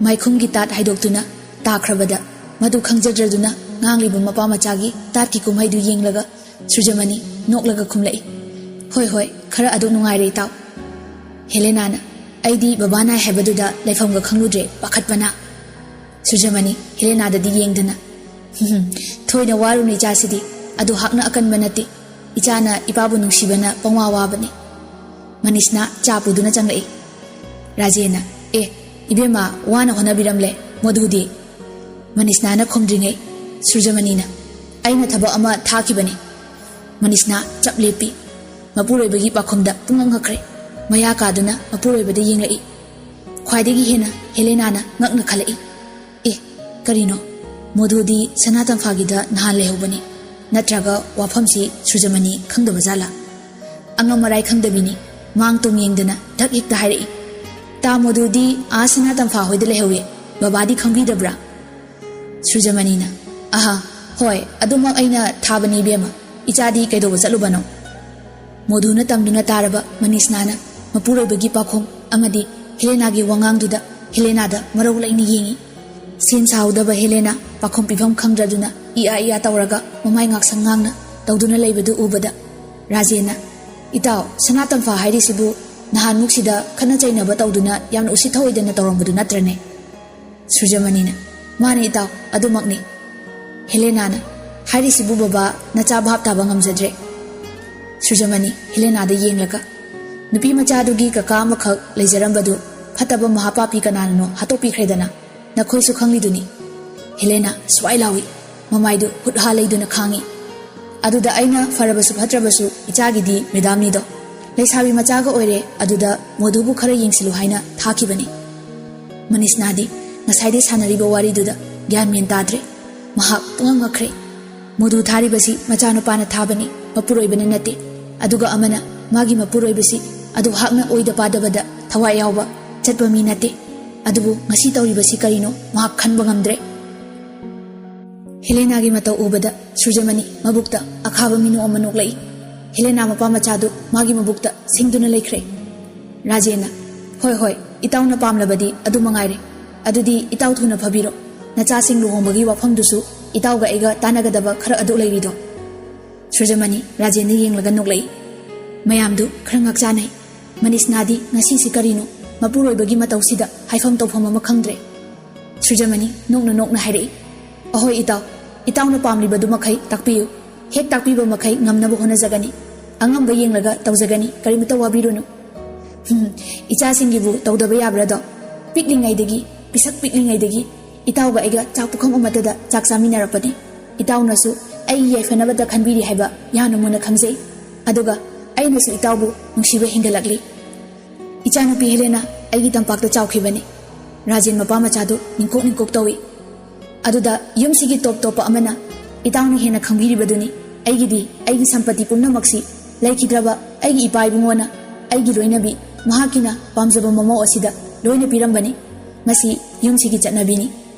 ꯃꯥꯏꯈꯨꯝꯒꯤ ꯇꯥꯠ ꯍꯥꯏꯗꯣꯛꯇꯨꯅ ꯇꯥꯈ꯭ꯔꯕꯗ, ꯃꯗꯨ ꯈꯪꯖꯗ꯭ꯔꯗꯨꯅ ꯉꯥꯡꯂꯤꯕ ꯃꯄꯥ ꯃꯆꯥꯒꯤ ꯇꯥꯠꯀꯤ ꯀꯨꯝꯍꯩꯗꯨ ꯌꯦꯡꯂꯒ ꯁꯨꯔꯖꯃꯅꯤ ꯅꯣꯛꯂꯒ ꯈꯨꯝꯂꯛꯏ, "ꯍꯣꯏ, ꯍꯣꯏ, ꯈꯔ ꯑꯗꯨꯝ ꯅꯨꯡꯉꯥꯏꯔꯦ, ꯏꯇꯥꯎ꯫" ꯍꯦꯂꯦꯅꯥꯅ, "ꯑꯩꯗꯤ ꯕꯕꯥ ꯅꯥꯏ ꯍꯥꯏꯕꯗꯨꯗ ꯂꯩꯐꯝꯒ ꯈꯪꯂꯨꯗ꯭ꯔꯦ, ꯄꯥꯈꯠꯄꯅ꯫" ꯁꯨꯔꯖꯃꯅꯤ ꯍꯦꯂꯦꯅꯥꯗꯗꯤ ꯌꯦꯡꯗꯅ, "ꯍꯨꯝ, ꯊꯣꯏꯅ ꯋꯥꯔꯨꯅꯨ ꯏꯆꯥꯁꯤꯗꯤ, ꯑꯗꯨ ꯍꯥꯛꯅ ꯑꯀꯟꯕ ꯅꯠꯇꯦ꯫ ꯏꯆꯥꯅ ꯏꯄꯥꯕꯨ ꯅꯨꯡꯁꯤꯕꯅ ꯄꯪꯋꯥ ꯋꯥꯕꯅꯤ꯫" ꯃꯅꯤꯁꯅꯥ ꯆꯥ ꯄꯨꯗꯨꯅ ꯆꯪꯂꯛꯏ꯫ ꯔꯥꯖꯦꯟꯅ, "ꯑꯦ, ꯏꯕꯦꯝꯃ, ꯋꯥꯅ ꯍꯣꯠꯅꯕꯤꯔꯝꯂꯦ꯫ ꯃꯗꯨꯗꯤ?" ꯃꯅꯤꯁꯅꯥꯅ ꯈꯨꯝꯗ꯭ꯔꯤꯉꯩ ꯁꯨꯔꯖꯃꯅꯤꯅ, "ꯑꯩꯅ ꯊꯕꯛ ꯑꯃ ꯊꯥꯈꯤꯕꯅꯤ꯫" ꯃꯅꯤꯁꯅꯥ ꯆꯞ ꯂꯦꯞꯄꯤ꯫ ꯃꯄꯨꯔꯣꯏꯕꯒꯤ ꯄꯥꯎꯈꯨꯝꯗ ꯄꯨꯡꯉꯛ ꯉꯛꯈ꯭ꯔꯦ꯫ ꯃꯌꯥ ꯀꯥꯗꯨꯅ ꯃꯄꯨꯔꯣꯏꯕꯗ ꯌꯦꯡꯂꯛꯏ꯫ ꯈ꯭ꯋꯥꯏꯗꯒꯤ ꯍꯦꯟꯅ ꯍꯦꯂꯦꯅꯥꯅ ꯉꯛꯅ ꯈꯜꯂꯛꯏ꯫ "ꯑꯦ, ꯀꯔꯤꯅꯣ? ꯃꯗꯨꯗꯤ ꯁꯅꯥ ꯇꯝꯐꯥꯒꯤꯗ ꯅꯍꯥꯟ ꯂꯩꯍꯧꯕꯅꯤ꯫ ꯅꯠꯇ꯭ꯔꯒ ꯋꯥꯐꯝꯁꯤ ꯁꯨꯔꯖꯃꯅꯤ ꯈꯪꯗꯕ ꯖꯥꯠꯂꯥ?" ꯑꯉꯝ ꯑꯔꯥꯏ ꯈꯪꯗꯕꯤꯅꯤ꯫ ꯃꯥꯡ ꯇꯨꯡ ꯌꯦꯡꯗꯅ ꯙꯛ ꯍꯦꯛꯇ ꯍꯥꯏꯔꯛꯏ, "ꯇꯥ, ꯃꯗꯨꯗꯤ ꯑꯥ ꯁꯅꯥ ꯇꯝꯐꯥ ꯍꯣꯏꯗ ꯂꯩꯍꯧꯋꯦ꯫ ꯕꯕꯥꯗꯤ ꯈꯪꯕꯤꯗꯕ꯭ꯔꯥ?" ꯁꯨꯔꯖꯃꯅꯤꯅ, "ꯑꯍꯥ, ꯍꯣꯏ, ꯑꯗꯨꯃꯛ ꯑꯩꯅ ꯊꯥꯕꯅꯤ ꯏꯕꯦꯝꯃ꯫ ꯏꯆꯥꯗꯤ ꯀꯩꯗꯧꯕ ꯆꯠꯂꯨꯕꯅꯣ?" ꯃꯣꯙꯨꯅ ꯇꯝꯗꯨꯅ ꯇꯥꯔꯕ ꯃꯅꯤꯁꯅꯥꯅ ꯃꯄꯨꯔꯣꯏꯕꯒꯤ ꯄꯥꯎꯈꯨꯝ ꯑꯃꯗꯤ ꯍꯦꯂꯦꯅꯥꯒꯤ ꯋꯥꯉꯥꯡꯗꯨꯗ ꯍꯦꯂꯦꯅꯥꯗ ꯃꯔꯧ ꯂꯩꯅ ꯌꯦꯡꯏ꯫ ꯁꯦꯟ ꯁꯥꯍꯧꯗꯕ ꯍꯦꯂꯦꯅꯥ ꯄꯥꯎꯈꯨꯝ ꯄꯤꯐꯝ ꯈꯪꯗ꯭ꯔꯗꯨꯅ ꯏꯌꯥ ꯏꯌꯥ ꯇꯧꯔꯒ ꯃꯃꯥꯏ ꯉꯥꯛꯁꯪ ꯉꯥꯡꯅ ꯇꯧꯗꯨꯅ ꯂꯩꯕꯗꯨ ꯎꯕꯗ ꯔꯥꯖꯦꯟꯅ, "ꯏꯇꯥꯎ, ꯁꯅꯥ ꯇꯝꯐꯥ ꯍꯥꯏꯔꯤꯁꯤꯕꯨ ꯅꯍꯥꯟꯃꯨꯛꯁꯤꯗ ꯈꯠꯅ ꯆꯩꯅꯕ ꯇꯧꯗꯨꯅ ꯌꯥꯝꯅ ꯎꯁꯤꯠ ꯊꯑꯣꯏꯗꯅ ꯇꯧꯔꯝꯕꯗꯨ ꯅꯠꯇ꯭ꯔꯅꯦ?" ꯁꯨꯔꯖꯃꯅꯤꯅ, "ꯃꯥꯅꯦ ꯏꯇꯥꯎ, ꯑꯗꯨꯃꯛꯅꯤ꯫" ꯍꯦꯂꯦꯅꯥꯅ, "ꯍꯥꯏꯔꯤꯁꯤꯕꯨ ꯕꯕꯥ, ꯅꯆꯥ ꯚꯥꯞ ꯇꯥꯕ ꯉꯝꯖꯗ꯭ꯔꯦ꯫" ꯁꯨꯔꯖꯃꯅꯤ ꯍꯦꯂꯦꯅꯥꯗ ꯌꯦꯡꯂꯒ, "ꯅꯨꯄꯤ ꯃꯆꯥꯗꯨꯒꯤ ꯀꯀꯥ ꯑꯃꯈꯛ ꯂꯩꯖꯔꯝꯕꯗꯨ ꯐꯠꯇꯕ ꯃꯍꯥꯄꯥꯄꯤ ꯀꯅꯥꯅꯅꯣ ꯍꯥꯠꯇꯣꯛꯄꯤꯈ꯭ꯔꯦꯗꯅ, ꯅꯈꯣꯏꯁꯨ ꯈꯪꯂꯤꯗꯨꯅꯤ꯫" ꯍꯦꯂꯦꯅꯥ ꯁ꯭ꯋꯥꯏ ꯂꯥꯎꯏ, ꯃꯃꯥꯏꯗꯨ ꯍꯨꯠ ꯍꯥ ꯂꯩꯗꯨꯅ ꯈꯥꯡꯏ꯫ "ꯑꯗꯨꯗ ꯑꯩꯅ ꯐꯔꯕꯁꯨ ꯐꯠꯇ꯭ꯔꯕꯁꯨ ꯏꯆꯥꯒꯤꯗꯤ ꯃꯦꯗꯥꯝꯅꯤꯗꯣ꯫ ꯂꯩꯁꯥꯕꯤ ꯃꯆꯥꯒ ꯑꯣꯏꯔꯦ, ꯑꯗꯨꯗ ꯃꯣꯗꯨꯕꯨ ꯈꯔ ꯌꯦꯡꯁꯤꯜꯂꯨ ꯍꯥꯏꯅ ꯊꯥꯈꯤꯕꯅꯤ꯫" ꯃꯅꯤꯁꯅꯥꯗꯤ ꯉꯁꯥꯏꯗꯩ ꯁꯥꯟꯅꯔꯤꯕ ꯋꯥꯔꯤꯗꯨꯗ ꯒ꯭ꯌꯥꯟ ꯃꯦꯟ ꯇꯥꯗ꯭ꯔꯦ꯫ ꯃꯍꯥꯛ ꯄꯨꯡꯉꯛ ꯉꯛꯈ꯭ꯔꯦ꯫ "ꯃꯣꯗꯨ ꯊꯥꯔꯤꯕꯁꯤ ꯃꯆꯥꯅꯨꯄꯥꯅ ꯊꯥꯕꯅꯤ, ꯃꯄꯨꯔꯣꯏꯕꯅ ꯅꯠꯇꯦ꯫ ꯑꯗꯨꯒ ꯑꯃꯅ, ꯃꯥꯒꯤ ꯃꯄꯨꯔꯣꯏꯕꯁꯤ ꯑꯗꯨ ꯍꯥꯛꯅ ꯑꯣꯏꯗ ꯄꯥꯗꯕꯗ ꯊꯋꯥꯏ ꯌꯥꯎꯕ, ꯆꯠꯄ ꯃꯤ ꯅꯠꯇꯦ꯫ ꯑꯗꯨꯕꯨ ꯉꯁꯤ ꯇꯧꯔꯤꯕꯁꯤ ꯀꯔꯤꯅꯣ ꯃꯍꯥꯛ ꯈꯟꯕ ꯉꯝꯗ꯭ꯔꯦ꯫" ꯍꯦꯂꯦꯅꯥꯒꯤ ꯃꯇꯧ ꯎꯕꯗ ꯁꯨꯔꯖꯃꯅꯤ ꯃꯕꯨꯛꯇ ꯑꯈꯥꯕ ꯃꯤꯅꯣꯛ ꯑꯃ ꯅꯣꯛꯂꯛꯏ꯫ ꯍꯦꯂꯦꯅꯥ ꯃꯄꯥ ꯃꯆꯥꯗꯨ ꯃꯥꯒꯤ ꯃꯕꯨꯛꯇ ꯁꯤꯡꯗꯨꯅ ꯂꯩꯈ꯭ꯔꯦ꯫ ꯔꯥꯖꯦꯟꯅ, "ꯍꯣꯏ, ꯍꯣꯏ, ꯏꯇꯥꯎꯅ ꯄꯥꯝꯂꯕꯗꯤ ꯑꯗꯨ ꯃꯉꯥꯏꯔꯦ꯫ ꯑꯗꯨꯗꯤ ꯏꯇꯥꯎ ꯊꯨꯅ ꯐꯥꯕꯤꯔꯣ꯫ ꯅꯆꯥꯁꯤꯡ ꯂꯨꯍꯣꯡꯕꯒꯤ ꯋꯥꯐꯝꯗꯨꯁꯨ ꯏꯇꯥꯎꯒ ꯑꯩꯒ ꯇꯥꯟꯅꯒꯗꯕ ꯈꯔ ꯑꯗꯨ ꯂꯩꯔꯤꯗꯣ꯫" ꯁꯨꯔꯖꯃꯅꯤ ꯔꯥꯖꯦꯟꯗ ꯌꯦꯡꯂꯒ ꯅꯣꯛꯂꯛꯏ꯫ ꯃꯌꯥꯝꯗꯨ ꯈꯔ ꯉꯛꯆꯥꯅꯩ꯫ ꯃꯅꯤꯁꯅꯥꯗꯤ ꯉꯁꯤꯁꯤ ꯀꯔꯤꯅꯣ, ꯃꯄꯨꯔꯣꯏꯕꯒꯤ ꯃꯇꯧꯁꯤꯗ ꯍꯥꯏꯐꯝ ꯇꯧꯐꯝ ꯑꯃ ꯈꯪꯗ꯭ꯔꯦ꯫ ꯁꯨꯔꯖꯃꯅꯤ ꯅꯣꯛꯅ ꯅꯣꯛꯅ ꯍꯥꯏꯔꯛꯏ, "ꯑꯍꯣꯏ ꯏꯇꯥꯎ, ꯏꯇꯥꯎꯅ ꯄꯥꯝꯂꯤꯕꯗꯨ ꯃꯈꯩ ꯇꯥꯛꯄꯤꯌꯨ꯫ ꯍꯦꯛ ꯇꯥꯛꯄꯤꯕ ꯃꯈꯩ ꯉꯝꯅꯕ ꯍꯣꯠꯅꯖꯒꯅꯤ꯫ ꯑꯉꯝꯕ ꯌꯦꯡꯂꯒ ꯇꯧꯖꯒꯅꯤ, ꯀꯔꯤꯃꯇ ꯋꯥꯕꯤꯔꯨꯅꯨ꯫" "ꯍꯨꯝ, ꯏꯆꯥꯁꯤꯡꯒꯤꯕꯨ ꯇꯧꯗꯕ ꯌꯥꯕ꯭ꯔꯥꯗꯣ? ꯄꯤꯛꯂꯤꯉꯩꯗꯒꯤ, ꯄꯤꯁꯛ ꯄꯤꯛꯂꯤꯉꯩꯗꯒꯤ ꯏꯇꯥꯎꯒ ꯑꯩꯒ ꯆꯥꯛ ꯄꯨꯈꯝ ꯑꯃꯠꯇꯗ ꯆꯥꯛ ꯆꯥꯃꯤꯟꯅꯔꯛꯄꯅꯤ꯫ ꯏꯇꯥꯎꯅꯁꯨ ꯑꯩꯒꯤ ꯌꯥꯏꯐꯅꯕꯇ ꯈꯟꯕꯤꯔꯤ ꯍꯥꯏꯕ ꯌꯥꯝꯅ ꯃꯨꯟꯅ ꯈꯪꯖꯩ꯫ ꯑꯗꯨꯒ ꯑꯩꯅꯁꯨ ꯏꯇꯥꯎꯕꯨ ꯅꯨꯡꯁꯤꯕ ꯍꯦꯟꯒꯠꯂꯛꯂꯤ꯫" "ꯏꯆꯥꯅꯨꯄꯤ ꯍꯦꯂꯦꯅꯥ ꯑꯩꯒꯤ ꯇꯝꯄꯥꯛꯇ ꯆꯥꯎꯈꯤꯕꯅꯤ꯫" ꯔꯥꯖꯦꯟ ꯃꯄꯥ ꯃꯆꯥꯗꯨ ꯅꯤꯡꯀꯣꯛ ꯅꯤꯡꯀꯣꯛ ꯇꯧꯏ꯫ "ꯑꯗꯨꯗ ꯌꯨꯝꯁꯤꯒꯤ ꯇꯣꯞ ꯇꯣꯞꯄ ꯑꯃꯅ, ꯏꯇꯥꯎꯅ ꯍꯦꯟꯅ ꯈꯪꯕꯤꯔꯤꯕꯗꯨꯅꯤ, ꯑꯩꯒꯤꯗꯤ ꯑꯩꯒꯤ ꯁꯝꯄꯇꯤ ꯄꯨꯝꯅꯃꯛꯁꯤ ꯂꯩꯈꯤꯗ꯭ꯔꯕ ꯑꯩꯒꯤ ꯏꯄꯥ ꯏꯕꯨꯡꯉꯣꯅ ꯑꯩꯒꯤ ꯂꯣꯏꯅꯕꯤ, ꯃꯍꯥꯛꯀꯤꯅ ꯄꯥꯝꯖꯕ ꯃꯃꯧ ꯑꯁꯤꯗ ꯂꯣꯏꯅ ꯄꯤꯔꯝꯕꯅꯤ꯫ ꯃꯁꯤ ꯌꯨꯝꯁꯤꯒꯤ ꯆꯠꯅꯕꯤꯅꯤ꯫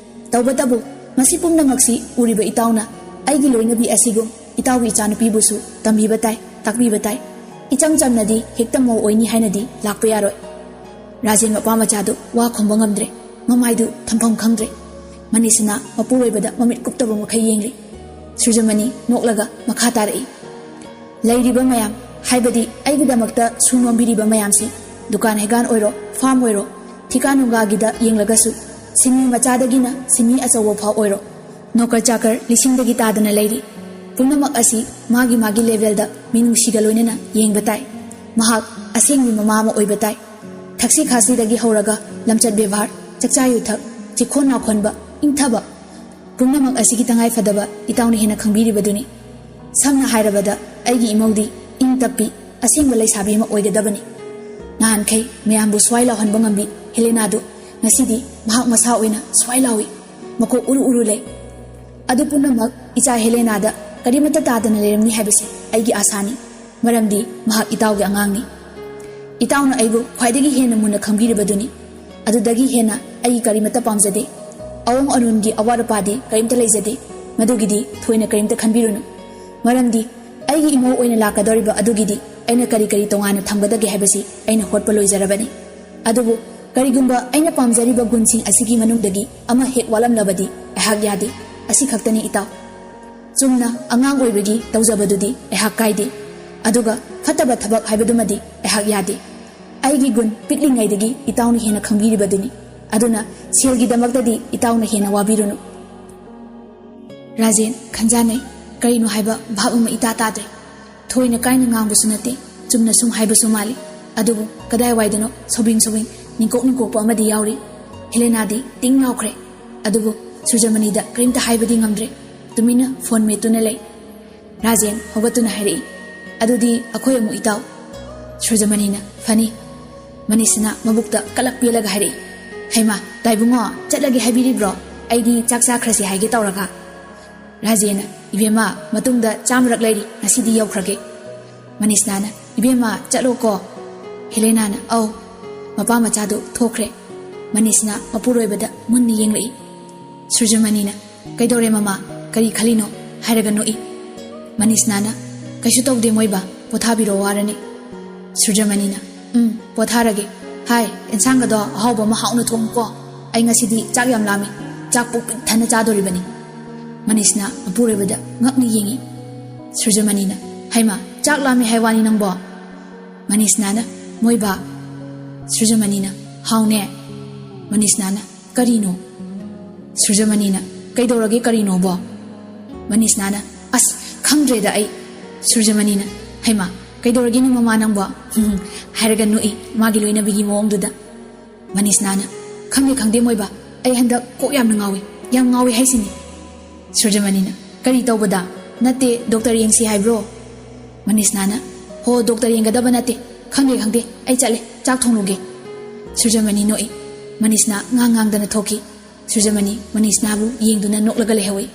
ꯇꯧꯕꯇꯕꯨ ꯃꯁꯤ ꯄꯨꯝꯅꯃꯛꯁꯤ ꯎꯔꯤꯕ ꯏꯇꯥꯎꯅ ꯑꯩꯒꯤ ꯂꯣꯏꯅꯕꯤ ꯑꯁꯤꯒꯨꯝ ꯏꯇꯥꯎꯒꯤ ꯏꯆꯥꯅꯨꯄꯤꯕꯨꯁꯨ ꯇꯝꯕꯤꯕ ꯇꯥꯏ, ꯇꯥꯛꯄꯤꯕ ꯇꯥꯏ꯫ ꯏꯆꯝ ꯆꯝꯅꯗꯤ ꯍꯦꯛꯇ ꯃꯧ ꯑꯣꯏꯅꯤ ꯍꯥꯏꯅꯗꯤ ꯂꯥꯛꯄ ꯌꯥꯔꯣꯏ꯫" ꯔꯥꯖꯦꯟ ꯃꯄꯥ ꯃꯆꯥꯗꯨ ꯋꯥ ꯈꯨꯝꯕ ꯉꯝꯗ꯭ꯔꯦ꯫ ꯃꯃꯥꯏꯗꯨ ꯊꯝꯐꯝ ꯈꯪꯗ꯭ꯔꯦ꯫ ꯃꯅꯤꯁꯅꯥ ꯃꯄꯨꯔꯣꯏꯕꯗ ꯃꯃꯤꯠ ꯀꯨꯞꯇꯕ ꯃꯈꯩ ꯌꯦꯡꯂꯤ꯫ ꯁꯨꯔꯖꯃꯅꯤ ꯅꯣꯛꯂꯒ ꯃꯈꯥ ꯇꯥꯔꯛꯏ, "ꯂꯩꯔꯤꯕ ꯃꯌꯥꯝ, ꯍꯥꯏꯕꯗꯤ ꯑꯩꯒꯤꯗꯃꯛꯇ ꯁꯨ ꯅꯣꯝꯕꯤꯔꯤꯕ ꯃꯌꯥꯝꯁꯤ, ꯗꯨꯀꯥꯟ ꯍꯩꯒꯥꯟ ꯑꯣꯏꯔꯣ, ꯐꯥꯝ ꯑꯣꯏꯔꯣ, ꯊꯤꯀꯥ ꯅꯨꯡꯒꯥꯒꯤꯗ ꯌꯦꯡꯂꯒꯁꯨ, ꯁꯤꯟꯃꯤ ꯃꯆꯥꯗꯒꯤꯅ ꯁꯤꯟꯃꯤ ꯑꯆꯧꯕ ꯐꯥꯎ ꯑꯣꯏꯔꯣ, ꯅꯣꯀꯔ ꯆꯥꯀꯔ ꯂꯤꯁꯤꯡꯗꯒꯤ ꯇꯥꯗꯅ ꯂꯩꯔꯤ꯫ ꯄꯨꯝꯅꯃꯛ ꯑꯁꯤ ꯃꯥꯒꯤ ꯃꯥꯒꯤ ꯂꯦꯚꯦꯜꯗ ꯃꯤꯅꯨꯡꯁꯤꯒ ꯂꯣꯏꯅꯅ ꯌꯦꯡꯕ ꯇꯥꯏ꯫ ꯃꯍꯥꯛ ꯑꯁꯦꯡꯕ ꯃꯃꯥ ꯑꯃ ꯑꯣꯏꯕ ꯇꯥꯏ꯫ ꯊꯛꯁꯤ ꯈꯥꯁꯤꯗꯒꯤ ꯍꯧꯔꯒ ꯂꯝꯆꯠ ꯕꯦꯕꯥꯔ, ꯆꯥꯛꯆꯥ ꯌꯨꯊꯛ, ꯆꯤꯈꯣꯟ ꯅꯥꯈꯣꯟꯕ, ꯏꯪꯊꯕ, ꯄꯨꯝꯅꯃꯛ ꯑꯁꯤꯒꯤ ꯇꯉꯥꯏꯐꯗꯕ ꯏꯇꯥꯎꯅ ꯍꯦꯟꯅ ꯈꯪꯕꯤꯔꯤꯕꯗꯨꯅꯤ꯫ ꯁꯝꯅ ꯍꯥꯏꯔꯕꯗ, ꯑꯩꯒꯤ ꯏꯃꯧꯗꯤ ꯏꯪ ꯇꯞꯄꯤ, ꯑꯁꯦꯡꯕ ꯂꯩꯁꯥꯕꯤ ꯑꯃ ꯑꯣꯏꯒꯗꯕꯅꯤ꯫" ꯅꯍꯥꯟꯈꯩ ꯃꯌꯥꯝꯕꯨ ꯁ꯭ꯋꯥꯏ ꯂꯥꯎꯍꯟꯕ ꯉꯝꯕꯤ ꯍꯦꯂꯦꯅꯥꯗꯨ ꯉꯁꯤꯗꯤ ꯃꯍꯥꯛ ꯃꯁꯥ ꯑꯣꯏꯅ ꯁ꯭ꯋꯥꯏ ꯂꯥꯎꯏ꯫ ꯃꯀꯣꯛ ꯎꯔꯨ ꯎꯔꯨ ꯂꯩ꯫ ꯑꯗꯨ ꯄꯨꯝꯅꯃꯛ ꯏꯆꯥ ꯍꯦꯂꯦꯅꯥꯗ ꯀꯔꯤꯃꯠꯇ ꯇꯥꯗꯅ ꯂꯩꯔꯝꯅꯤ ꯍꯥꯏꯕꯁꯤ ꯑꯩꯒꯤ ꯑꯥꯁꯥꯅꯤ꯫ ꯃꯔꯝꯗꯤ ꯃꯍꯥꯛ ꯏꯇꯥꯎꯒꯤ ꯑꯉꯥꯡꯅꯤ꯫ ꯏꯇꯥꯎꯅ ꯑꯩꯕꯨ ꯈ꯭ꯋꯥꯏꯗꯒꯤ ꯍꯦꯟꯅ ꯃꯨꯟꯅ ꯈꯪꯕꯤꯔꯤꯕꯗꯨꯅꯤ꯫ ꯑꯗꯨꯗꯒꯤ ꯍꯦꯟꯅ ꯑꯩꯒꯤ ꯀꯔꯤꯃꯠꯇ ꯄꯥꯝꯖꯗꯦ꯫ ꯑꯋꯣꯡ ꯑꯅꯣꯟꯒꯤ ꯑꯋꯥꯠ ꯑꯄꯥꯗꯤ ꯀꯔꯤꯝꯇ ꯂꯩꯖꯗꯦ꯫ ꯃꯗꯨꯒꯤꯗꯤ ꯊꯣꯏꯅ ꯀꯔꯤꯝꯇ ꯈꯟꯕꯤꯔꯨꯅꯨ꯫ ꯃꯔꯝꯗꯤ ꯑꯩꯒꯤ ꯏꯃꯧ ꯑꯣꯏꯅ ꯂꯥꯛꯀꯗꯧꯔꯤꯕ ꯑꯗꯨꯒꯤꯗꯤ ꯑꯩꯅ ꯀꯔꯤ ꯀꯔꯤ ꯇꯣꯉꯥꯟꯅ ꯊꯝꯒꯗꯒꯦ ꯍꯥꯏꯕꯁꯤ ꯑꯩꯅ ꯍꯣꯠꯄ ꯂꯣꯏꯖꯔꯕꯅꯤ꯫ ꯑꯗꯨꯕꯨ ꯀꯔꯤꯒꯨꯝꯕ ꯑꯩꯅ ꯄꯥꯝꯖꯔꯤꯕ ꯒꯨꯟꯁꯤꯡ ꯑꯁꯤꯒꯤ ꯃꯅꯨꯡꯗꯒꯤ ꯑꯃ ꯍꯦꯛ ꯋꯥꯠꯂꯝꯂꯕꯗꯤ ꯑꯩꯍꯥꯛ ꯌꯥꯗꯦ꯫ ꯑꯁꯤ ꯈꯛꯇꯅꯤ ꯏꯇꯥꯎ꯫ ꯆꯨꯝꯅ ꯑꯉꯥꯡ ꯑꯣꯏꯕꯒꯤ ꯇꯧꯖꯕꯗꯨꯗꯤ ꯑꯩꯍꯥꯛ ꯀꯥꯏꯗꯦ꯫ ꯑꯗꯨꯒ ꯐꯠꯇꯕ ꯊꯕꯛ ꯍꯥꯏꯕꯗꯨꯃꯗꯤ ꯑꯩꯍꯥꯛ ꯌꯥꯗꯦ꯫ ꯑꯩꯒꯤ ꯒꯨꯟ ꯄꯤꯛꯂꯤꯉꯩꯗꯒꯤ ꯏꯇꯥꯎꯅ ꯍꯦꯟꯅ ꯈꯪꯕꯤꯔꯤꯕꯗꯨꯅꯤ꯫ ꯑꯗꯨꯅ ꯁꯦꯜꯒꯤꯗꯃꯛꯇꯗꯤ ꯏꯇꯥꯎꯅ ꯍꯦꯟꯅ ꯋꯥꯕꯤꯔꯨꯅꯨ꯫ ꯔꯥꯖꯦꯟ, ꯈꯟꯖꯥꯟꯅꯩ꯫ ꯀꯔꯤꯅꯣ ꯍꯥꯏꯕ ꯚꯥꯕ ꯑꯃ ꯏꯇꯥ ꯇꯥꯗ꯭ꯔꯦ꯫ ꯊꯣꯏꯅ ꯀꯥꯏꯅ ꯉꯥꯡꯕꯁꯨ ꯅꯠꯇꯦ, ꯆꯨꯝꯅ ꯁꯨꯝ ꯍꯥꯏꯕꯁꯨ ꯃꯥꯜꯂꯤ꯫ ꯑꯗꯨꯕꯨ ꯀꯗꯥꯏꯋꯥꯏꯗꯅꯣ ꯁꯧꯕꯤꯡ ꯁꯧꯕꯤꯡ, ꯅꯤꯡꯀꯣꯛ ꯅꯤꯡꯀꯣꯛꯄ ꯑꯃꯗꯤ ꯌꯥꯎꯔꯤ꯫ ꯍꯦꯂꯦꯅꯥꯗꯤ ꯇꯤꯡ ꯂꯥꯎꯈ꯭ꯔꯦ꯫ ꯑꯗꯨꯕꯨ ꯁꯨꯔꯖꯃꯅꯤꯗ ꯀꯔꯤꯝꯇ ꯍꯥꯏꯕꯗꯤ ꯉꯝꯗ꯭ꯔꯦ꯫ ꯇꯨꯃꯤꯟꯅ ꯐꯣꯟ ꯃꯦꯠꯇꯨꯅ ꯂꯩ꯫ ꯔꯥꯖꯦꯟ ꯍꯧꯒꯠꯇꯨꯅ ꯍꯥꯏꯔꯛꯏ, "ꯑꯗꯨꯗꯤ ꯑꯩꯈꯣꯏ ꯑꯃꯨꯛ ꯏꯇꯥꯎ?" ꯁꯨꯔꯖꯃꯅꯤꯅ, "ꯐꯅꯤ꯫" ꯃꯅꯤꯁꯅ ꯃꯕꯨꯛꯇ ꯀꯂꯛ ꯄꯦꯜꯂꯒ ꯍꯥꯏꯔꯛꯏ, "ꯍꯩꯃꯥ, ꯇꯥꯏꯕꯨꯡꯉꯣ, ꯆꯠꯂꯒꯦ ꯍꯥꯏꯕꯤꯔꯤꯕ꯭ꯔꯣ? ꯑꯩꯗꯤ ꯆꯥꯛ ꯆꯥꯈ꯭ꯔꯁꯤ ꯍꯥꯏꯒꯦ ꯇꯧꯔꯒ꯫" ꯔꯥꯖꯦꯟꯅ, "ꯏꯕꯦꯝꯃ, ꯃꯇꯨꯡꯗ ꯆꯥꯝꯃꯔꯛ ꯂꯩꯔꯤ, ꯉꯁꯤꯗꯤ ꯌꯧꯈ꯭ꯔꯒꯦ꯫" ꯃꯅꯤꯁꯅꯥꯅ, "ꯏꯕꯦꯝꯃ, ꯆꯠꯂꯣꯀꯣ꯫" ꯍꯦꯂꯦꯅꯥꯅ, "ꯑꯧ꯫" ꯃꯄꯥ ꯃꯆꯥꯗꯨ ꯊꯣꯛꯈ꯭ꯔꯦ꯫ ꯃꯅꯤꯁꯅ ꯃꯄꯨꯔꯣꯏꯕꯗ ꯃꯨꯟꯅ ꯌꯦꯡꯂꯛꯏ꯫ ꯁꯨꯔꯖꯃꯅꯤꯅ, "ꯀꯩꯗꯧꯔꯦ ꯃꯃꯥ? ꯀꯔꯤ ꯈꯜꯂꯤꯅꯣ?" ꯍꯥꯏꯔꯒ ꯅꯣꯛꯏ꯫ ꯃꯅꯤꯁꯅꯥꯅ, "ꯀꯩꯁꯨ ꯇꯧꯗꯦ ꯃꯣꯏꯕꯥ, ꯄꯣꯊꯥꯕꯤꯔꯣ, ꯋꯥꯔꯅꯤ꯫" ꯁꯨꯔꯖꯃꯅꯤꯅ, "ꯎꯝ, ꯄꯣꯊꯥꯔꯒꯦ꯫ ꯍꯥꯏ, ꯑꯦꯟꯁꯥꯡꯒꯗꯣ ꯑꯍꯥꯎꯕ ꯑꯃ ꯍꯥꯎꯅ ꯊꯣꯡꯉꯨꯀꯣ꯫ ꯑꯩ ꯉꯁꯤꯗꯤ ꯆꯥꯛ ꯌꯥꯝ ꯂꯥꯝꯃꯤ, ꯆꯥꯛ ꯄꯨꯛ ꯄꯤꯛ ꯊꯟꯅ ꯆꯥꯗꯣꯔꯤꯕꯅꯤ꯫" ꯃꯅꯤꯁꯅ ꯃꯄꯨꯔꯣꯏꯕꯗ ꯉꯛꯅ ꯌꯦꯡꯏ꯫ ꯁꯨꯔꯖꯃꯅꯤꯅ, "ꯍꯩꯃꯥ, ꯆꯥꯛ ꯂꯥꯝꯃꯤ ꯍꯥꯏ ꯋꯥꯅꯤ ꯅꯪꯕꯣ?" ꯃꯅꯤꯁꯅꯥꯅ, "ꯃꯣꯏꯕꯥ꯫" ꯁꯨꯔꯖꯃꯅꯤꯅ, "ꯍꯥꯎꯅꯦ꯫" ꯃꯅꯤꯁꯅꯥꯅ, "ꯀꯔꯤꯅꯣ?" ꯁꯨꯔꯖꯃꯅꯤꯅ, "ꯀꯩꯗꯧꯔꯒꯦ ꯀꯔꯤꯅꯣꯕꯣ?" ꯃꯅꯤꯁꯅꯥꯅ, "ꯑꯁ, ꯈꯪꯗ꯭ꯔꯦꯗ ꯑꯩ꯫" ꯁꯨꯔꯖꯃꯅꯤꯅ, "ꯍꯩꯃꯥ, ꯀꯩꯗꯧꯔꯒꯦꯅꯦ ꯃꯃꯥ ꯅꯪꯕꯣ?" ꯍꯥꯏꯔꯒ ꯅꯣꯛꯏ ꯃꯥꯒꯤ ꯂꯣꯏꯅꯕꯤꯒꯤ ꯃꯑꯣꯡꯗꯨꯗ꯫ ꯃꯅꯤꯁꯅꯥꯅ, "ꯈꯪꯗꯦ, ꯈꯪꯗꯦ ꯃꯣꯏꯕꯥ, ꯑꯩ ꯍꯟꯗꯛ ꯀꯣꯛ ꯌꯥꯝꯅ ꯉꯥꯎꯏ, ꯌꯥꯝ ꯉꯥꯎꯏ ꯍꯥꯏꯁꯤꯅꯤ꯫" ꯁꯨꯔꯖꯃꯅꯤꯅ, "ꯀꯔꯤ ꯇꯧꯕꯗ? ꯅꯠꯇꯦ, ꯗꯣꯛꯇꯔ ꯌꯦꯡꯁꯤ ꯍꯥꯏꯕ꯭ꯔꯣ?" ꯃꯅꯤꯁꯅꯥꯅ, "ꯍꯣ, ꯗꯣꯛꯇꯔ ꯌꯦꯡꯒꯗꯕ ꯅꯠꯇꯦ꯫ ꯈꯪꯗꯦ, ꯈꯪꯗꯦ, ꯑꯩ ꯆꯠꯂꯦ, ꯆꯥꯛ ꯊꯣꯡꯂꯨꯒꯦ꯫" ꯁꯨꯔꯖꯃꯅꯤ ꯅꯣꯛꯏ꯫ ꯃꯅꯤꯁꯅꯥ ꯉꯥꯡ ꯉꯥꯡꯗꯅ ꯊꯣꯛꯈꯤ꯫ ꯁꯨꯔꯖꯃꯅꯤ ꯃꯅꯤꯁꯅꯥꯕꯨ ꯌꯦꯡꯗꯨꯅ ꯅꯣꯛꯂꯒ ꯂꯩꯍꯧꯏ꯫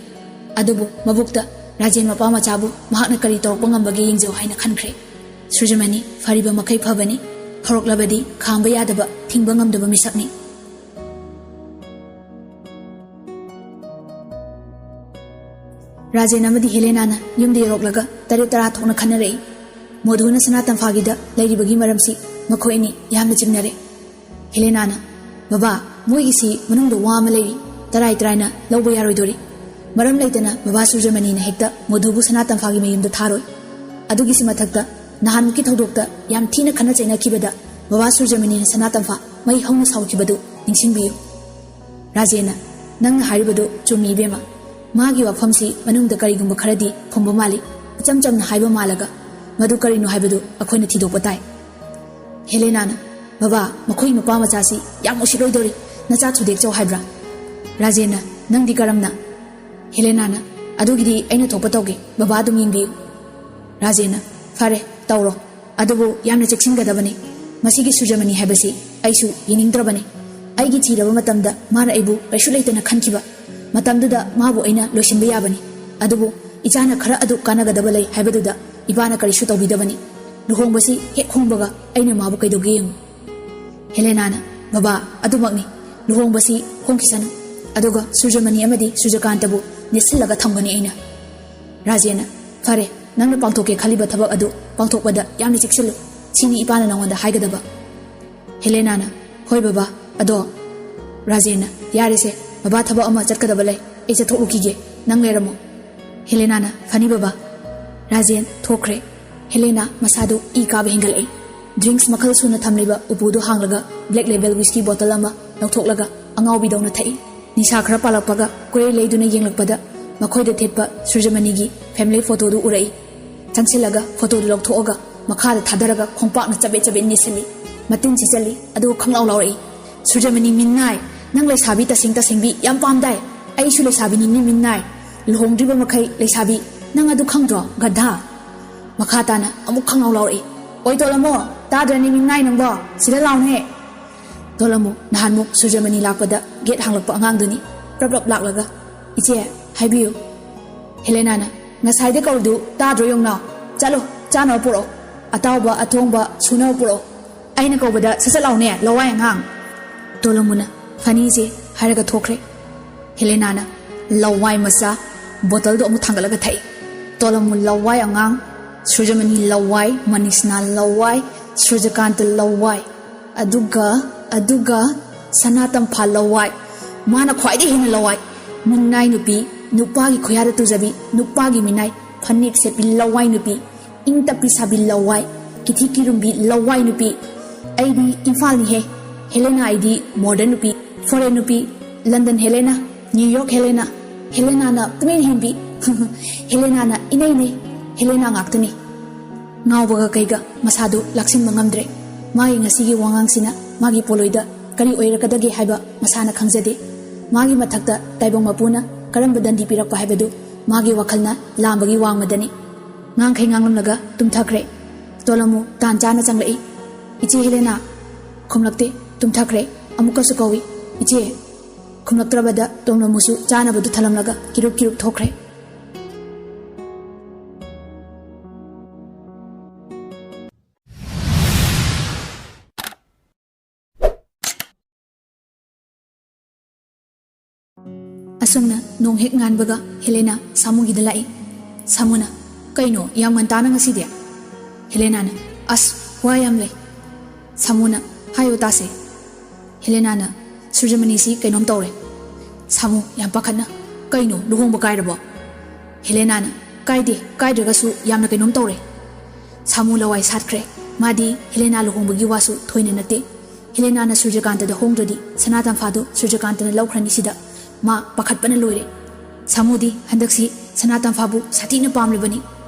ꯑꯗꯨꯕꯨ ꯃꯕꯨꯛꯇ ꯔꯥꯖꯦꯟ ꯃꯄꯥ ꯃꯆꯥꯕꯨ ꯃꯍꯥꯛꯅ ꯀꯔꯤ ꯇꯧꯔꯛꯄ ꯉꯝꯕꯒꯦ ꯌꯦꯡꯖꯧ ꯍꯥꯏꯅ ꯈꯟꯈ꯭ꯔꯦ꯫ ꯁꯨꯔꯖꯃꯅꯤ ꯐꯔꯤꯕ ꯃꯈꯩ ꯐꯕꯅꯤ꯫ ꯍꯧꯔꯛꯂꯕꯗꯤ ꯈꯥꯝꯕ ꯌꯥꯗꯕ, ꯊꯤꯡꯕ ꯉꯝꯗꯕ ꯃꯤꯁꯛꯅꯤ꯫ ꯔꯥꯖꯦꯟ ꯑꯃꯗꯤ ꯍꯦꯂꯦꯅꯥꯅ ꯌꯨꯝꯗ ꯌꯧꯔꯛꯂꯒ ꯇꯔꯦꯠ ꯇꯔꯥ ꯊꯣꯛꯅ ꯈꯟꯅꯔꯛꯏ꯫ ꯃꯣꯙꯨꯅ ꯁꯅꯥ ꯇꯝꯐꯥꯒꯤꯗ ꯂꯩꯔꯤꯕꯒꯤ ꯃꯔꯝꯁꯤ ꯃꯈꯣꯏ ꯑꯅꯤ ꯌꯥꯝꯅ ꯆꯤꯡꯅꯔꯦ꯫ ꯍꯦꯂꯦꯅꯥꯅ, "ꯕꯕꯥ, ꯃꯣꯏꯒꯤꯁꯤ ꯃꯅꯨꯡꯗ ꯋꯥ ꯑꯃ ꯂꯩꯔꯤ, ꯇꯔꯥꯏ ꯇꯔꯥꯏꯅ ꯂꯧꯕ ꯌꯥꯔꯣꯏꯗꯣꯔꯤ꯫ ꯃꯔꯝ ꯂꯩꯇꯅ ꯕꯕꯥ ꯁꯨꯔꯖꯃꯅꯤꯅ ꯍꯦꯛꯇ ꯃꯣꯙꯨꯕꯨ ꯁꯅꯥ ꯇꯝꯐꯥꯒꯤ ꯃꯌꯨꯝꯗ ꯊꯥꯔꯣꯏ꯫ ꯑꯗꯨꯒꯤꯁꯨ ꯃꯊꯛꯇ ꯅꯍꯥꯟꯃꯨꯛꯀꯤ ꯊꯧꯗꯣꯛꯇ ꯌꯥꯝ ꯊꯤꯅ ꯈꯠꯅ ꯆꯩꯅꯈꯤꯕꯗ ꯕꯕꯥ ꯁꯨꯔꯖꯃꯅꯤꯅ ꯁꯅꯥ ꯇꯝꯐꯥ ꯃꯩ ꯍꯧꯅ ꯁꯥꯎꯈꯤꯕꯗꯨ ꯅꯤꯡꯁꯤꯡꯕꯤꯌꯨ꯫" ꯔꯥꯖꯦꯟꯅ, "ꯅꯪꯅ ꯍꯥꯏꯔꯤꯕꯗꯨ ꯆꯨꯝꯃꯤ ꯏꯕꯦꯝꯃ꯫ ꯃꯥꯒꯤ ꯋꯥꯐꯝꯁꯤ ꯃꯅꯨꯡꯗ ꯀꯔꯤꯒꯨꯝꯕ ꯈꯔꯗꯤ ꯐꯨꯝꯕ ꯃꯥꯜꯂꯤ꯫ ꯏꯆꯝ ꯆꯝꯅ ꯍꯥꯏꯕ ꯃꯥꯜꯂꯒ ꯃꯗꯨ ꯀꯔꯤꯅꯣ ꯍꯥꯏꯕꯗꯨ ꯑꯩꯈꯣꯏꯅ ꯊꯤꯗꯣꯛꯄ ꯇꯥꯏ꯫" ꯍꯦꯂꯦꯅꯥꯅ, "ꯕꯕꯥ, ꯃꯈꯣꯏ ꯃꯄꯥ ꯃꯆꯥꯁꯤ ꯌꯥꯝ ꯎꯁꯤꯠꯂꯣꯏꯗꯧꯔꯤ꯫ ꯅꯆꯥ ꯊꯨꯗꯦꯛꯆꯧ ꯍꯥꯏꯕ꯭ꯔꯥ?" ꯔꯥꯖꯦꯟꯅ, "ꯅꯪꯗꯤ ꯀꯔꯝꯅ?" ꯍꯦꯂꯦꯅꯥꯅ, "ꯑꯗꯨꯒꯤꯗꯤ ꯑꯩꯅ ꯊꯣꯛꯄ ꯇꯧꯒꯦ, ꯕꯕꯥ ꯑꯗꯨꯝ ꯌꯦꯡꯕꯤꯌꯨ꯫" ꯔꯥꯖꯦꯟꯅ, "ꯐꯔꯦ, ꯇꯧꯔꯣ꯫ ꯑꯗꯨꯕꯨ ꯌꯥꯝꯅ ꯆꯦꯛꯁꯤꯟꯒꯗꯕꯅꯤ꯫ ꯃꯁꯤꯒꯤ ꯁꯨꯔꯖꯃꯅꯤ ꯍꯥꯏꯕꯁꯤ ꯑꯩꯁꯨ ꯌꯦꯡꯅꯤꯡꯗ꯭ꯔꯕꯅꯤ꯫ ꯑꯩꯒꯤ ꯊꯤꯔꯕ ꯃꯇꯝꯗ ꯃꯥꯅ ꯑꯩꯕꯨ ꯀꯩꯁꯨ ꯂꯩꯇꯅ ꯈꯟꯈꯤꯕ ꯃꯇꯝꯗꯨꯗ ꯃꯥꯕꯨ ꯑꯩꯅ ꯂꯣꯏꯁꯤꯟꯕ ꯌꯥꯕꯅꯤ꯫ ꯑꯗꯨꯕꯨ ꯏꯆꯥꯅ ꯈꯔ ꯑꯗꯨ ꯀꯥꯟꯅꯒꯗꯕ ꯂꯩ ꯍꯥꯏꯕꯗꯨꯗ ꯏꯄꯥꯅ ꯀꯔꯤꯁꯨ ꯇꯧꯕꯤꯗꯕꯅꯤ꯫ ꯂꯨꯍꯣꯡꯕꯁꯤ ꯍꯦꯛ ꯍꯣꯡꯕꯒ ꯑꯩꯅ ꯃꯥꯕꯨ ꯀꯩꯗꯧꯒꯦ ꯌꯦꯡꯉꯨ꯫" ꯍꯦꯂꯦꯅꯥꯅ, "ꯕꯕꯥ, ꯑꯗꯨꯃꯛꯅꯤ꯫ ꯂꯨꯍꯣꯡꯕꯁꯤ ꯍꯣꯡꯈꯤꯁꯅꯨ꯫ ꯑꯗꯨꯒ ꯁꯨꯔꯖꯃꯅꯤ ꯑꯃꯗꯤ ꯁꯨꯔꯖꯀꯥꯟꯇꯕꯨ ꯅꯦꯠꯁꯤꯜꯂꯒ ꯊꯝꯒꯅꯤ ꯑꯩꯅ꯫" ꯔꯥꯖꯦꯟꯅ, "ꯐꯔꯦ, ꯅꯪꯅ ꯄꯥꯡꯊꯣꯛꯀꯦ ꯈꯜꯂꯤꯕ ꯊꯕꯛ ꯑꯗꯨ ꯄꯥꯡꯊꯣꯛꯄꯗ ꯌꯥꯝꯅ ꯆꯦꯛꯁꯤꯜꯂꯨ꯫ ꯁꯤꯅꯤ ꯏꯄꯥꯅ ꯅꯉꯣꯟꯗ ꯍꯥꯏꯒꯗꯕ꯫" ꯍꯦꯂꯦꯅꯥꯅ, "ꯍꯣꯏ ꯕꯕꯥ, ꯑꯗꯣ꯫" ꯔꯥꯖꯦꯟꯅ, "ꯌꯥꯔꯦꯁꯦ, ꯕꯕꯥ ꯊꯕꯛ ꯑꯃ ꯆꯠꯀꯗꯕ ꯂꯩ, ꯑꯩ ꯆꯠꯊꯣꯛꯂꯨꯈꯤꯒꯦ, ꯅꯪ ꯂꯩꯔꯝꯃꯣ꯫" ꯍꯦꯂꯦꯅꯥꯅ, "ꯐꯅꯤ ꯕꯕꯥ꯫" ꯔꯥꯖꯦꯟ ꯊꯣꯛꯈ꯭ꯔꯦ꯫ ꯍꯦꯂꯦꯅꯥ ꯃꯁꯥꯗꯨ ꯏ ꯀꯥꯕ ꯍꯦꯟꯒꯠꯂꯛꯏ꯫ ꯗ꯭ꯔꯤꯡꯛꯁ ꯃꯈꯜ ꯁꯨꯅ ꯊꯝꯂꯤꯕ ꯎꯄꯨꯗꯨ ꯍꯥꯡꯂꯒ ꯕ꯭ꯂꯦꯛ ꯂꯦꯕꯦꯜ ꯋꯤꯁꯀꯤ ꯕꯣꯇꯜ ꯑꯃ ꯂꯧꯊꯣꯛꯂꯒ ꯑꯉꯥꯎꯕꯤꯗꯧꯅ ꯊꯛꯏ꯫ ꯅꯤꯁꯥ ꯈꯔ ꯄꯥꯜꯂꯛꯄꯒ ꯀꯣꯏꯔꯩ ꯂꯩꯗꯨꯅ ꯌꯦꯡꯂꯛꯄꯗ ꯃꯈꯣꯏꯗ ꯊꯦꯠꯄ ꯁꯨꯔꯖꯃꯅꯤꯒꯤ ꯐꯦꯃꯤꯂꯤ ꯐꯣꯇꯣꯗꯨ ꯎꯔꯛꯏ꯫ ꯆꯪꯁꯤꯜꯂꯒ ꯐꯣꯇꯣꯗꯨ ꯂꯧꯊꯣꯛꯑꯒ ꯃꯈꯥꯗ ꯊꯥꯗꯔꯒ ꯈꯣꯡꯄꯥꯛꯅ ꯆꯕꯦꯠ ꯆꯕꯦꯠ ꯅꯦꯠꯁꯤꯜꯂꯤ꯫ ꯃꯇꯤꯟ ꯁꯤꯠꯆꯜꯂꯤ, ꯑꯗꯨꯒ ꯈꯪꯂꯥꯎ ꯂꯥꯎꯔꯛꯏ, "ꯁꯨꯔꯖꯃꯅꯤ ꯃꯤꯟꯅꯥꯏ, ꯅꯪ ꯂꯩꯁꯥꯕꯤ ꯇꯁꯦꯡ ꯇꯁꯦꯡꯕꯤ ꯌꯥꯝ ꯄꯥꯝꯗꯥꯏ? ꯑꯩꯁꯨ ꯂꯩꯁꯥꯕꯤꯅꯤꯅꯦ ꯃꯤꯟꯅꯥꯏ꯫ ꯂꯨꯍꯣꯡꯗ꯭ꯔꯤꯕ ꯃꯈꯩ ꯂꯩꯁꯥꯕꯤ, ꯅꯪ ꯑꯗꯨ ꯈꯪꯗ꯭ꯔꯣ, ꯒꯙꯥ?" ꯃꯈꯥ ꯇꯥꯅ ꯑꯃꯨꯛ ꯈꯪꯂꯥꯎ ꯂꯥꯎꯔꯛꯏ, "ꯑꯣꯏ ꯇꯣꯜꯂꯝꯃꯣ, ꯇꯥꯗ꯭ꯔꯅꯤ ꯃꯤꯟꯅꯥꯏ ꯅꯪꯕꯣ? ꯁꯤꯗ ꯂꯥꯎꯅꯦ!" ꯇꯣꯜꯂꯝꯃꯨ ꯅꯍꯥꯟꯃꯨꯛ ꯁꯨꯔꯖꯃꯅꯤ ꯂꯥꯛꯄꯗ ꯒꯦꯠ ꯍꯥꯡꯂꯛꯄ ꯑꯉꯥꯡꯗꯨꯅꯤ, ꯄ꯭ꯔꯞ ꯄ꯭ꯔꯞ ꯂꯥꯛꯂꯒ꯫ "ꯏꯆꯦ, ꯍꯥꯏꯕꯤꯌꯨ꯫" ꯍꯦꯂꯦꯅꯥꯅ, "ꯉꯁꯥꯏꯗ ꯀꯧꯔꯤꯗꯨ ꯇꯥꯗ꯭ꯔꯣ ꯌꯦꯡꯅꯣ? ꯆꯠꯂꯣ, ꯆꯥꯅꯕ ꯄꯨꯔꯛꯑꯣ꯫ ꯑꯇꯥꯎꯕ, ꯑꯊꯣꯡꯕ, ꯁꯨꯅꯕ ꯄꯨꯔꯛꯑꯣ꯫ ꯑꯩꯅ ꯀꯧꯕꯗ ꯁꯠ ꯁꯠ ꯂꯥꯎꯅꯦ, ꯂꯋꯥꯏ ꯑꯉꯥꯡ꯫" ꯇꯣꯜꯂꯝꯃꯨꯅ, "ꯐꯅꯤ ꯏꯆꯦ" ꯍꯥꯏꯔꯒ ꯊꯣꯛꯈ꯭ꯔꯦ꯫ ꯍꯦꯂꯦꯅꯥꯅ, "ꯂꯋꯥꯏ ꯃꯆꯥ, ꯕꯣꯇꯜꯗꯣ ꯑꯃꯨꯛ ꯊꯥꯡꯒꯠꯂꯒ ꯊꯛꯏ꯫ ꯇꯣꯂꯝꯃꯨ ꯂꯋꯥꯏ ꯑꯉꯥꯡ, ꯁꯨꯔꯖꯃꯅꯤ ꯂꯋꯥꯏ, ꯃꯅꯤꯁꯅꯥ ꯂꯋꯥꯏ, ꯁꯨꯔꯖꯀꯥꯟꯇ ꯂꯋꯥꯏ, ꯑꯗꯨꯒ ꯑꯗꯨꯒ ꯁꯅꯥ ꯇꯝꯐꯥ ꯂꯋꯥꯏ꯫ ꯃꯥꯅ ꯈ꯭ꯋꯥꯏꯗꯒꯤ ꯍꯦꯟꯅ ꯂꯋꯥꯏ꯫ ꯃꯤꯅꯥꯏ ꯅꯨꯄꯤ, ꯅꯨꯄꯥꯒꯤ ꯈꯨꯌꯥꯗ ꯇꯨꯖꯕꯤ, ꯅꯨꯄꯥꯒꯤ ꯃꯤꯅꯥꯏ, ꯐꯅꯦꯛ ꯁꯦꯠꯄꯤ ꯂꯋꯥꯏ ꯅꯨꯄꯤ, ꯏꯪ ꯇꯞꯄꯤ ꯁꯥꯕꯤ ꯂꯋꯥꯏ, ꯀꯤꯊꯤ ꯀꯤꯔꯨꯝꯕꯤ ꯂꯋꯥꯏ ꯅꯨꯄꯤ꯫ ꯑꯩꯗꯤ ꯏꯝꯐꯥꯜꯅꯤꯍꯦ꯫ ꯍꯦꯂꯦꯅꯥ ꯑꯩꯗꯤ ꯃꯣꯗꯔꯟ ꯅꯨꯄꯤ, ꯐꯣꯔꯦꯟ ꯅꯨꯄꯤ, ꯂꯟꯗꯟ ꯍꯦꯂꯦꯅꯥ, ꯅ꯭ꯌꯨ ꯌꯣꯔꯛ ꯍꯦꯂꯦꯅꯥ꯫ ꯍꯦꯂꯦꯅꯥꯅ ꯄꯨꯡꯍꯦꯟ ꯍꯦꯟꯕꯤ꯫ ꯍꯦꯂꯦꯅꯥꯅ ꯏꯅꯩ ꯅꯩ꯫ ꯍꯦꯂꯦꯅꯥ ꯉꯥꯛꯇꯅꯤ꯫ ꯉꯥꯎꯕꯒ ꯀꯩꯒ ꯃꯁꯥꯗꯨ ꯂꯥꯛꯁꯤꯟꯕ ꯉꯝꯗ꯭ꯔꯦ꯫ ꯃꯥꯒꯤ ꯉꯁꯤꯒꯤ ꯋꯥꯉꯥꯡꯁꯤꯅ ꯃꯥꯒꯤ ꯄꯣꯂꯣꯏꯗ ꯀꯔꯤ ꯑꯣꯏꯔꯛꯀꯗꯒꯦ ꯍꯥꯏꯕ ꯃꯁꯥꯅ ꯈꯪꯖꯗꯦ꯫ ꯃꯥꯒꯤ ꯃꯊꯛꯇ ꯇꯥꯏꯕꯪ ꯃꯄꯨꯅ ꯀꯔꯝꯕ ꯗꯟꯗꯤ ꯄꯤꯔꯛꯄ ꯍꯥꯏꯕꯗꯨ ꯃꯥꯒꯤ ꯋꯥꯈꯜꯅ ꯂꯥꯝꯕꯒꯤ ꯋꯥꯡꯃꯗꯅꯤ꯫ ꯉꯥꯡꯈꯩ ꯉꯥꯡꯂꯝꯂꯒ ꯇꯨꯝꯊꯈ꯭ꯔꯦ꯫ ꯇꯣꯂꯝꯃꯨ ꯇꯥꯟ ꯆꯥꯅ ꯆꯪꯂꯛꯏ꯫ "ꯏꯆꯦ ꯍꯦꯂꯦꯅꯥ?" ꯈꯨꯝꯂꯛꯇꯦ꯫ ꯇꯨꯝꯊꯈ꯭ꯔꯦ꯫ ꯑꯃꯨꯛꯀꯁꯨ ꯀꯧꯏ, "ꯏꯆꯦ?" ꯈꯨꯝꯂꯛꯇ꯭ꯔꯕꯗ ꯇꯣꯂꯝꯃꯨꯁꯨ ꯆꯥꯅꯕꯗꯨ ꯊꯜꯂꯝꯂꯒ ꯀꯤꯔꯨꯛ ꯀꯤꯔꯨꯛ ꯊꯣꯛꯈ꯭ꯔꯦ꯫ ꯑꯁꯨꯝꯅ ꯅꯣꯡ ꯍꯦꯛ ꯉꯥꯟꯕꯒ ꯍꯦꯂꯦꯅꯥ ꯁꯥꯃꯨꯒꯤꯗ ꯂꯥꯛꯏ꯫ ꯁꯥꯃꯨꯅ, "ꯀꯩꯅꯣ, ꯌꯥꯝ ꯉꯟꯇꯥꯅ ꯉꯁꯤꯗꯤ?" ꯍꯦꯂꯦꯅꯥꯅ, "ꯑꯁ, ꯋꯥ ꯌꯥꯝ ꯂꯩ꯫" ꯁꯥꯃꯨꯅ, "ꯍꯥꯏꯌꯣ ꯇꯥꯁꯦ꯫" ꯍꯦꯂꯦꯅꯥꯅ, "ꯁꯨꯔꯖꯃꯅꯤꯁꯤ ꯀꯩꯅꯣꯝ ꯇꯧꯔꯦ꯫" ꯁꯥꯃꯨ ꯌꯥꯝ ꯄꯥꯈꯠꯅ, "ꯀꯩꯅꯣ, ꯂꯨꯍꯣꯡꯕ ꯀꯥꯏꯔꯕꯣ?" ꯍꯦꯂꯦꯅꯥꯅ, "ꯀꯥꯏꯗꯦ, ꯀꯥꯏꯗ꯭ꯔꯒꯁꯨ ꯌꯥꯝꯅ ꯀꯩꯅꯣꯝ ꯇꯧꯔꯦ꯫" ꯁꯥꯃꯨ ꯂꯋꯥꯏ ꯁꯥꯠꯈ꯭ꯔꯦ꯫ ꯃꯥꯗꯤ ꯍꯦꯂꯦꯅꯥ ꯂꯨꯍꯣꯡꯕꯒꯤ ꯋꯥꯁꯨ ꯊꯣꯏꯅ ꯅꯠꯇꯦ꯫ ꯍꯦꯂꯦꯅꯥꯅ ꯁꯨꯔꯖꯀꯥꯟꯇꯗ ꯍꯣꯡꯗ꯭ꯔꯗꯤ ꯁꯅꯥ ꯇꯝꯐꯥꯗꯨ ꯁꯨꯔꯖꯀꯥꯟꯇꯅ ꯂꯧꯈ꯭ꯔꯅꯤ꯫ ꯁꯤꯗ ꯃꯥ ꯄꯥꯈꯠꯄꯅ ꯂꯣꯏꯔꯦ꯫ ꯁꯥꯃꯨꯗꯤ ꯍꯟꯗꯛꯁꯤ ꯁꯅꯥ ꯇꯝꯐꯥꯕꯨ ꯁꯥꯊꯤꯅ ꯄꯥꯝꯂꯕꯅꯤ꯫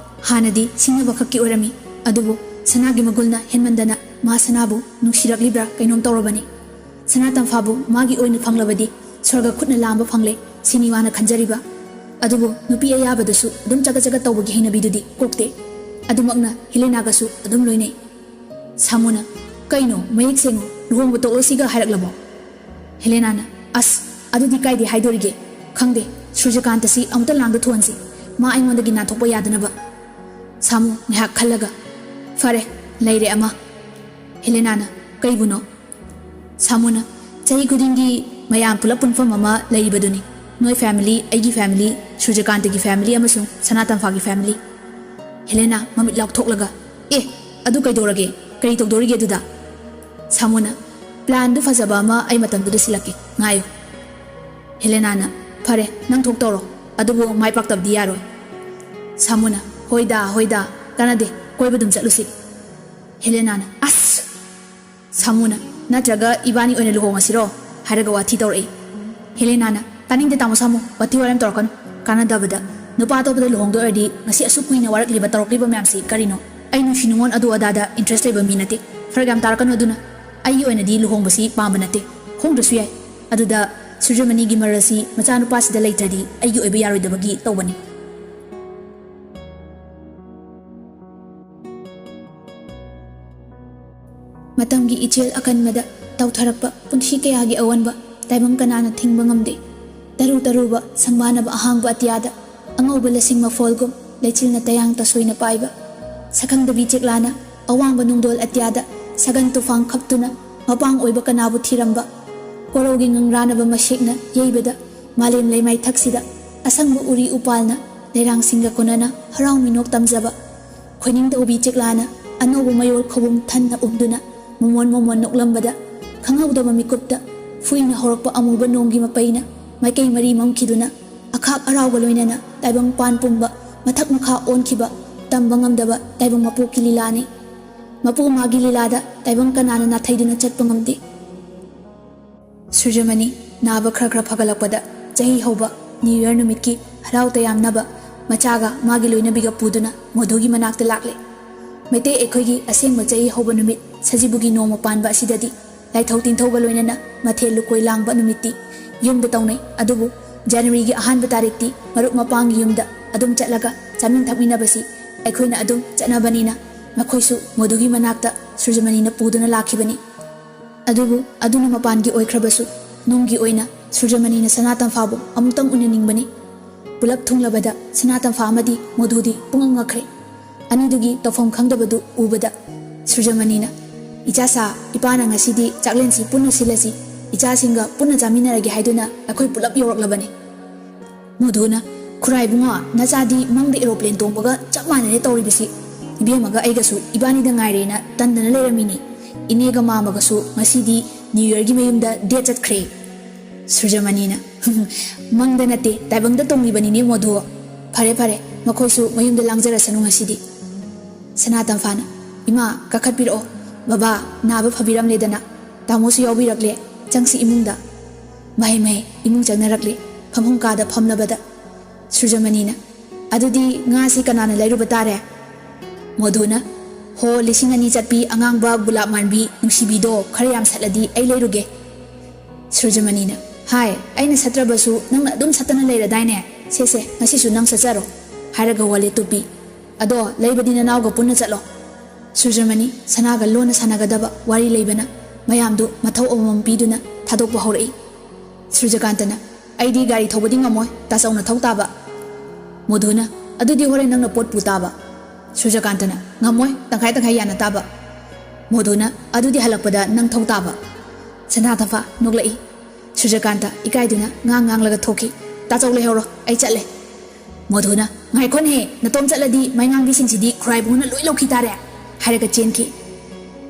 ꯍꯥꯟꯅꯗꯤ ꯁꯤꯡꯅꯕ ꯈꯛꯀꯤ ꯑꯣꯏꯔꯝꯃꯤ, ꯑꯗꯨꯕꯨ ꯁꯅꯥꯒꯤ ꯃꯒꯨꯜꯅ ꯍꯦꯟꯃꯟꯗꯅ ꯃꯥ ꯁꯅꯥꯕꯨ ꯅꯨꯡꯁꯤꯔꯛꯂꯤꯕ꯭ꯔꯥ ꯀꯩꯅꯣꯝ ꯇꯧꯔꯕꯅꯤ꯫ ꯁꯅꯥ ꯇꯝꯐꯥꯕꯨ ꯃꯥꯒꯤ ꯑꯣꯏꯅ ꯐꯪꯂꯕꯗꯤ ꯁ꯭ꯋꯔꯒ ꯈꯨꯠꯅ ꯂꯥꯝꯕ ꯐꯪꯂꯦ ꯁꯤꯅꯤ ꯃꯥꯅ ꯈꯟꯖꯔꯤꯕ꯫ ꯑꯗꯨꯕꯨ ꯅꯨꯄꯤ ꯑꯌꯥꯕꯗꯁꯨ ꯑꯗꯨꯝ ꯆꯒꯠ ꯆꯒꯠ ꯇꯧꯕꯒꯤ ꯍꯩꯅꯕꯤꯗꯨꯗꯤ ꯀꯣꯛꯇꯦ꯫ ꯑꯗꯨꯃꯛꯅ ꯍꯦꯂꯦꯅꯥꯒꯁꯨ ꯑꯗꯨꯝ ꯂꯣꯏꯅꯩ꯫ ꯁꯥꯃꯨꯅ, "ꯀꯩꯅꯣ, ꯃꯌꯦꯛ ꯁꯦꯡꯉꯨ, ꯂꯨꯍꯣꯡꯕ ꯇꯣꯛꯂꯁꯤꯒ ꯍꯥꯏꯔꯛꯂꯕꯣ?" ꯍꯦꯂꯦꯅꯥꯅ, "ꯑꯁ, ꯑꯗꯨꯗꯤ ꯀꯥꯏꯗꯤ ꯍꯥꯏꯗꯣꯔꯤꯒꯦ? ꯈꯪꯗꯦ, ꯁꯨꯔꯖꯀꯥꯟꯇꯁꯤ ꯑꯃꯨꯛꯇ ꯂꯥꯡꯗ ꯊꯣꯛꯍꯟꯁꯤ, ꯃꯥ ꯑꯩꯉꯣꯟꯗꯒꯤ ꯅꯥꯟꯊꯣꯛꯄ ꯌꯥꯗꯅꯕ꯫" ꯁꯥꯃꯨ ꯉꯥꯏꯍꯥꯛ ꯈꯜꯂꯒ, "ꯐꯔꯦ, ꯂꯩꯔꯦ ꯑꯃ꯫" ꯍꯦꯂꯦꯅꯥꯅ, "ꯀꯩꯕꯨꯅꯣ?" ꯁꯥꯃꯨꯅ, "ꯆꯍꯤ ꯈꯨꯗꯤꯡꯒꯤ ꯃꯌꯥꯝ ꯄꯨꯂꯞ ꯄꯨꯟꯐꯝ ꯑꯃ ꯂꯩꯔꯤꯕꯗꯨꯅꯤ, ꯅꯣꯏ ꯐꯦꯃꯤꯂꯤ, ꯑꯩꯒꯤ ꯐꯦꯃꯤꯂꯤ, ꯁꯨꯔꯖꯀꯥꯟꯇꯒꯤ ꯐꯦꯃꯤꯂꯤ ꯑꯃꯁꯨꯡ ꯁꯅꯥ ꯇꯝꯐꯥꯒꯤ ꯐꯦꯃꯤꯂꯤ꯫ ꯍꯦꯂꯦꯅꯥ ꯃꯃꯤꯠ ꯂꯥꯎꯊꯣꯛꯂꯒ, "ꯑꯦ, ꯑꯗꯨ ꯀꯩꯗꯧꯔꯒꯦ? ꯀꯔꯤ ꯇꯧꯗꯣꯔꯤꯒꯦ ꯑꯗꯨꯗ?" ꯁꯥꯃꯨꯅ, "ꯄ꯭ꯂꯥꯟꯗꯨ ꯐꯖꯕ ꯑꯃ ꯑꯩ ꯃꯇꯝꯗꯨꯗ ꯁꯤꯜꯂꯛꯀꯦ, ꯉꯥꯏꯌꯨ꯫" ꯍꯦꯂꯦꯅꯥꯅ, "ꯐꯔꯦ, ꯅꯪ ꯊꯣꯛꯇꯧꯔꯣ, ꯑꯗꯨꯕꯨ ꯃꯥꯏ ꯄꯥꯛꯇꯕꯗꯤ ꯌꯥꯔꯣꯏ꯫" ꯁꯥꯃꯨꯅ, "ꯍꯣꯏꯗ, ꯍꯣꯏꯗ, ꯀꯥꯟꯅꯗꯦ, ꯀꯣꯏꯕ ꯑꯗꯨꯝ ꯆꯠꯂꯨꯁꯤ꯫" ꯍꯦꯂꯦꯅꯥꯅ, "ꯑꯁ!" ꯁꯥꯃꯨꯅ, "ꯅꯠꯇ꯭ꯔꯒ ꯏꯕꯥꯅꯤ ꯑꯣꯏꯅ ꯂꯨꯍꯣꯡꯉꯁꯤꯔꯣ?" ꯍꯥꯏꯔꯒ ꯋꯥꯊꯤ ꯇꯧꯔꯛꯏ꯫ ꯍꯦꯂꯦꯅꯥꯅ, "ꯇꯥꯅꯤꯡꯗꯦ ꯇꯥꯃꯣ ꯁꯥꯃꯨ, ꯋꯥꯊꯤ ꯋꯥꯔꯦꯝ ꯇꯧꯔꯛꯀꯅꯨ, ꯀꯥꯟꯅꯗꯕꯗ꯫ ꯅꯨꯄꯥ ꯑꯇꯣꯞꯄꯗ ꯂꯨꯍꯣꯡꯗꯣꯏ ꯑꯣꯏꯔꯗꯤ ꯉꯁꯤ ꯑꯁꯨꯛ ꯀꯨꯏꯅ ꯋꯥꯔꯛꯂꯤꯕ ꯇꯧꯔꯛꯂꯤꯕ ꯃꯌꯥꯝꯁꯤ ꯀꯔꯤꯅꯣ? ꯑꯩ ꯅꯨꯡꯁꯤ ꯅꯨꯡꯉꯣꯟ ꯑꯗꯨ ꯑꯗꯥꯗ ꯏꯟꯇꯔꯦꯁ ꯂꯩꯕ ꯃꯤ ꯅꯠꯇꯦ, ꯐꯔꯛ ꯌꯥꯝ ꯇꯥꯔꯛꯀꯅꯨ꯫ ꯑꯗꯨꯅ ꯑꯩꯒꯤ ꯑꯣꯏꯅꯗꯤ ꯂꯨꯍꯣꯡꯕꯁꯤ ꯄꯥꯝꯕ ꯅꯠꯇꯦ, ꯍꯣꯡꯗ꯭ꯔꯁꯨ ꯌꯥꯏ꯫ ꯑꯗꯨꯗ ꯁꯨꯔꯖꯃꯅꯤꯒꯤ ꯃꯔꯜꯁꯤ ꯃꯆꯥꯅꯨꯄꯥꯁꯤꯗ ꯂꯩꯇ꯭ꯔꯗꯤ ꯑꯩꯒꯤ ꯑꯣꯏꯕ ꯌꯥꯔꯣꯏꯗꯕꯒꯤ ꯇꯧꯕꯅꯤ꯫" ꯃꯇꯝꯒꯤ ꯏꯆꯦꯜ ꯑꯀꯟꯕꯗ ꯇꯧꯊꯔꯛꯄ ꯄꯨꯟꯁꯤ ꯀꯌꯥꯒꯤ ꯑꯑꯣꯟꯕ ꯇꯥꯏꯕꯪ ꯀꯅꯥꯅ ꯊꯤꯡꯕ ꯉꯝꯗꯦ꯫ ꯇꯔꯨ ꯇꯔꯨꯕ ꯁꯪꯕꯥꯅꯕ ꯑꯍꯥꯡꯕ ꯑꯇꯤꯌꯥꯗ ꯑꯉꯧꯕ ꯂꯁꯤꯡ ꯃꯐꯣꯜꯒꯨꯝ ꯂꯩꯆꯤꯜꯅ ꯇꯌꯥꯡ ꯇꯁꯣꯏꯅ ꯄꯥꯏꯕ꯫ ꯁꯛꯈꯪꯗꯕꯤ ꯆꯦꯛꯂꯥꯅ ꯑꯋꯥꯡꯕ ꯅꯨꯡꯗꯣꯜ ꯑꯇꯤꯌꯥꯗ ꯁꯒꯟ ꯇꯨꯐꯥꯟ ꯈꯞꯇꯨꯅ ꯃꯄꯥꯡ ꯑꯣꯏꯕ ꯀꯅꯥꯕꯨ ꯊꯤꯔꯝꯕ꯫ ꯀꯣꯔꯧꯒꯤ ꯉꯪꯔꯥꯅꯕ ꯃꯁꯦꯛꯅ ꯌꯩꯕꯗ ꯃꯥꯂꯦꯝ ꯂꯩꯃꯥꯏꯊꯛꯁꯤꯗ ꯑꯁꯪꯕ ꯎꯔꯤ ꯎꯄꯥꯜꯅ ꯂꯩꯔꯥꯡꯁꯤꯡꯒ ꯀꯣꯟꯅꯅ ꯍꯔꯥꯎ ꯃꯤꯅꯣꯛ ꯇꯝꯖꯕ꯫ ꯈꯣꯏꯅꯤꯡ ꯇꯧꯕꯤ ꯆꯦꯛꯂꯥꯅ ꯑꯅꯧꯕ ꯃꯌꯣꯜ ꯈꯧꯕꯨꯝ ꯊꯟꯅ ꯎꯝꯗꯨꯅ ꯃꯣꯃꯣꯟ ꯃꯣꯃꯣꯟ ꯅꯣꯛꯂꯝꯕꯗ, ꯈꯪꯍꯧꯗꯕ ꯃꯤꯀꯨꯞꯇ ꯐꯨꯏꯅ ꯍꯧꯔꯛꯄ ꯑꯃꯨꯕ ꯅꯣꯡꯒꯤ ꯃꯄꯩꯅ ꯃꯥꯏꯀꯩ ꯃꯔꯤ ꯃꯝꯈꯤꯗꯨꯅ ꯑꯈꯥꯛ ꯑꯔꯥꯎꯒ ꯂꯣꯏꯅꯅ ꯇꯥꯏꯕꯪ ꯄꯥꯟ ꯄꯨꯝꯕ ꯃꯊꯛ ꯃꯈꯥ ꯑꯣꯟꯈꯤꯕ ꯇꯝꯕ ꯉꯝꯗꯕ ꯇꯥꯏꯕꯪ ꯃꯄꯣꯛꯀꯤ ꯂꯤꯂꯥꯅꯤ꯫ ꯃꯄꯨ ꯃꯥꯒꯤ ꯂꯤꯂꯥꯗ ꯇꯥꯏꯕꯪ ꯀꯅꯥꯅ ꯅꯥꯊꯩꯗꯨꯅ ꯆꯠꯄ ꯉꯝꯗꯦ꯫ ꯁꯨꯔꯖꯃꯅꯤ ꯅꯥꯕ ꯈꯔ ꯈꯔ ꯐꯒꯠꯂꯛꯄꯗ ꯆꯍꯤ ꯍꯧꯕ ꯅ꯭ꯌꯨ ꯌꯔ ꯅꯨꯃꯤꯠꯀꯤ ꯍꯔꯥꯎ ꯇꯌꯥꯝꯅꯕ ꯃꯆꯥꯒ ꯃꯥꯒꯤ ꯂꯣꯏꯅꯕꯤꯒ ꯄꯨꯗꯨꯅ ꯃꯣꯙꯨꯒꯤ ꯃꯅꯥꯛꯇ ꯂꯥꯛꯂꯦ꯫ ꯃꯩꯇꯩ ꯑꯩꯈꯣꯏꯒꯤ ꯑꯁꯦꯡꯕ ꯆꯍꯤ ꯍꯧꯕ ꯅꯨꯃꯤꯠ ꯁꯖꯤꯕꯨꯒꯤ ꯅꯣꯡꯃ ꯄꯥꯟꯕ ꯑꯁꯤꯗꯗꯤ ꯂꯥꯏꯊꯧ ꯇꯤꯟꯊꯧꯒ ꯂꯣꯏꯅꯅ ꯃꯊꯦꯜ ꯂꯨꯀꯣꯏ ꯂꯥꯡꯕ ꯅꯨꯃꯤꯠꯇꯤ ꯌꯨꯝꯗ ꯇꯧꯅꯩ꯫ ꯑꯗꯨꯕꯨ ꯖꯅꯋꯥꯔꯤꯒꯤ ꯑꯍꯥꯟꯕ ꯇꯥꯔꯤꯛꯇꯤ ꯃꯔꯨꯞ ꯃꯄꯥꯡꯒꯤ ꯌꯨꯝꯗ ꯑꯗꯨꯝ ꯆꯠꯂꯒ ꯆꯥꯃꯤꯟ ꯊꯛꯃꯤꯟꯅꯕꯁꯤ ꯑꯩꯈꯣꯏꯅ ꯑꯗꯨꯝ ꯆꯠꯅꯕꯅꯤꯅ ꯃꯈꯣꯏꯁꯨ ꯃꯣꯙꯨꯒꯤ ꯃꯅꯥꯛꯇ ꯁꯨꯔꯖꯃꯅꯤꯅ ꯄꯨꯗꯨꯅ ꯂꯥꯛꯈꯤꯕꯅꯤ꯫ ꯑꯗꯨꯕꯨ ꯑꯗꯨꯅ ꯃꯄꯥꯟꯒꯤ ꯑꯣꯏꯈ꯭ꯔꯕꯁꯨ ꯅꯨꯡꯒꯤ ꯑꯣꯏꯅ ꯁꯨꯔꯖꯃꯅꯤꯅ ꯁꯅꯥ ꯇꯝꯐꯥꯕꯨ ꯑꯃꯨꯛꯇꯪ ꯎꯅꯅꯤꯡꯕꯅꯤ꯫ ꯄꯨꯂꯞ ꯊꯨꯡꯂꯕꯗ ꯁꯅꯥ ꯇꯝꯐꯥ ꯑꯃꯗꯤ ꯃꯣꯙꯨꯗꯤ ꯄꯨꯡꯉꯛ ꯉꯛꯈ꯭ꯔꯦ꯫ ꯑꯅꯤꯗꯨꯒꯤ ꯇꯧꯐꯝ ꯈꯪꯗꯕꯗꯨ ꯎꯕꯗ ꯁꯨꯔꯖꯃꯅꯤꯅ, "ꯏꯆꯥꯁꯥ, ꯏꯄꯥꯅ ꯉꯁꯤꯗꯤ ꯆꯥꯛꯂꯦꯟꯁꯤ ꯄꯨꯟꯅ ꯁꯤꯜꯂꯁꯤ, ꯏꯆꯥꯁꯤꯡꯒ ꯄꯨꯟꯅ ꯆꯥꯃꯤꯟꯅꯔꯒꯦ ꯍꯥꯏꯗꯨꯅ ꯑꯩꯈꯣꯏ ꯄꯨꯂꯞ ꯌꯧꯔꯛꯂꯕꯅꯤ꯫" ꯃꯣꯙꯨꯅ, ꯈꯨꯔꯥꯏ ꯏꯕꯨꯡꯉꯣ, ꯅꯆꯥꯗꯤ ꯃꯪꯗ ꯑꯦꯔꯣꯄ꯭ꯂꯦꯟ ꯇꯣꯡꯕꯒ ꯆꯞ ꯃꯥꯟꯅꯔꯦ ꯇꯧꯔꯤꯕꯁꯤ꯫ ꯏꯕꯦꯝꯃꯒ ꯑꯩꯒꯁꯨ ꯏꯕꯥꯅꯤꯗ ꯉꯥꯏꯔꯦꯅ ꯇꯟꯗꯅ ꯂꯩꯔꯝꯃꯤꯅꯤ꯫ ꯏꯅꯦꯒ ꯃꯥꯃꯒꯁꯨ ꯉꯁꯤꯗꯤ ꯅ꯭ꯌꯨ ꯌꯔꯒꯤ ꯃꯌꯨꯝꯗ ꯗꯦꯠ ꯆꯠꯈ꯭ꯔꯦ꯫ ꯁꯨꯔꯖꯃꯅꯤꯅ, "ꯃꯪꯗ ꯅꯠꯇꯦ, ꯇꯥꯏꯕꯪꯗ ꯇꯣꯡꯂꯤꯕꯅꯤꯅꯦ ꯃꯣꯙꯨ꯫ ꯐꯔꯦ ꯐꯔꯦ, ꯃꯈꯣꯏꯁꯨ ꯃꯌꯨꯝꯗ ꯂꯥꯡꯖꯔꯁꯅꯨ ꯉꯁꯤꯗꯤ"꯫ ꯁꯅꯥꯇꯝꯐꯥꯅ, "ꯏꯃꯥ, ꯀꯥꯈꯠꯄꯤꯔꯛꯑꯣ꯫ ꯕꯕꯥ, ꯅꯥꯕ ꯐꯕꯤꯔꯝꯂꯦꯗꯅ꯫ ꯇꯥꯃꯣꯁꯨ ꯌꯥꯎꯕꯤꯔꯛꯂꯦ꯫ ꯆꯪꯁꯤ ꯏꯃꯨꯡꯗ"꯫ ꯃꯍꯩ ꯃꯍꯩ ꯏꯃꯨꯡ ꯆꯪꯅꯔꯛꯂꯦ꯫ ꯐꯃꯨꯡ ꯀꯥꯗ ꯐꯝꯂꯕꯗ ꯁꯨꯔꯖꯃꯅꯤꯅ, "ꯑꯗꯨꯗꯤ ꯉꯥꯁꯤ ꯀꯅꯥꯅ ꯂꯩꯔꯨꯕ ꯇꯥꯔꯦ?" ꯃꯣꯙꯨꯅ, "ꯍꯣ, ꯂꯤꯁꯤꯡ ꯑꯅꯤ ꯆꯠꯄꯤ ꯑꯉꯥꯡꯕ ꯒꯨꯂꯥꯞ ꯃꯥꯟꯕꯤ ꯅꯨꯡꯁꯤꯕꯤꯗꯣ ꯈꯔ ꯌꯥꯝ ꯁꯠꯂꯗꯤ ꯑꯩ ꯂꯩꯔꯨꯒꯦ"꯫ ꯁꯨꯔꯖꯃꯅꯤꯅ, "ꯍꯥꯏ, ꯑꯩꯅ ꯁꯠꯇ꯭ꯔꯕꯁꯨ ꯅꯪꯅ ꯑꯗꯨꯝ ꯁꯠꯇꯅ ꯂꯩꯔꯗꯥꯏꯅꯦ? ꯁꯦ ꯁꯦ, ꯉꯁꯤꯁꯨ ꯅꯪ ꯁꯠꯆꯔꯣ" ꯍꯥꯏꯔꯒ ꯋꯥꯂꯦꯠꯇꯨ ꯄꯤ꯫ "ꯑꯗꯣ ꯂꯩꯕꯗꯤ ꯅꯅꯥꯎꯒ ꯄꯨꯟꯅ ꯆꯠꯂꯣ"꯫ ꯁꯨꯔꯖꯃꯅꯤ ꯁꯅꯥꯒ ꯂꯣꯟꯅ ꯁꯥꯟꯅꯒꯗꯕ ꯋꯥꯔꯤ ꯂꯩꯕꯅ ꯃꯌꯥꯝꯗꯨ ꯃꯊꯧ ꯑꯃꯃꯝ ꯄꯤꯗꯨꯅ ꯊꯥꯗꯣꯛꯄ ꯍꯧꯔꯛꯏ꯫ ꯁꯨꯔꯖꯀꯥꯟꯇꯅ, "ꯑꯩꯗꯤ ꯒꯥꯔꯤ ꯊꯧꯕꯗꯤ ꯉꯝꯃꯣꯏ, ꯇꯥꯆꯧꯅ ꯊꯧ ꯇꯥꯕ"꯫ ꯃꯣꯙꯨꯅ, "ꯑꯗꯨꯗꯤ ꯍꯣꯔꯦꯟ ꯅꯪꯅ ꯄꯣꯠ ꯄꯨ ꯇꯥꯕ"꯫ ꯁꯨꯔꯖꯀꯥꯟꯇꯅ, "ꯉꯝꯃꯣꯏ, ꯇꯪꯈꯥꯏ ꯇꯪꯈꯥꯏ ꯌꯥꯅ ꯇꯥꯕ"꯫ ꯃꯣꯙꯨꯅ, "ꯑꯗꯨꯗꯤ ꯍꯜꯂꯛꯄꯗ ꯅꯪ ꯊꯧ ꯇꯥꯕ"꯫ ꯁꯅꯥꯇꯝꯐꯥ ꯅꯣꯛꯂꯛꯏ꯫ ꯁꯨꯔꯖꯀꯥꯟꯇ ꯏꯀꯥꯏꯗꯨꯅ ꯉꯥꯡ ꯉꯥꯡꯂꯒ ꯊꯣꯛꯈꯤ꯫ "ꯇꯥꯆꯧ ꯂꯩꯍꯧꯔꯣ, ꯑꯩ ꯆꯠꯂꯦ"꯫ ꯃꯣꯙꯨꯅ, "ꯉꯥꯏꯈꯣꯅꯦꯍꯦ, ꯅꯇꯣꯝ ꯆꯠꯂꯗꯤ ꯃꯩꯉꯥꯡꯕꯤꯁꯤꯡꯁꯤꯗꯤ ꯈꯨꯔꯥꯏꯕꯨꯡꯅ ꯂꯣꯏ ꯂꯧꯈꯤ ꯇꯥꯔꯦ" ꯍꯥꯏꯔꯒ ꯆꯦꯟꯈꯤ꯫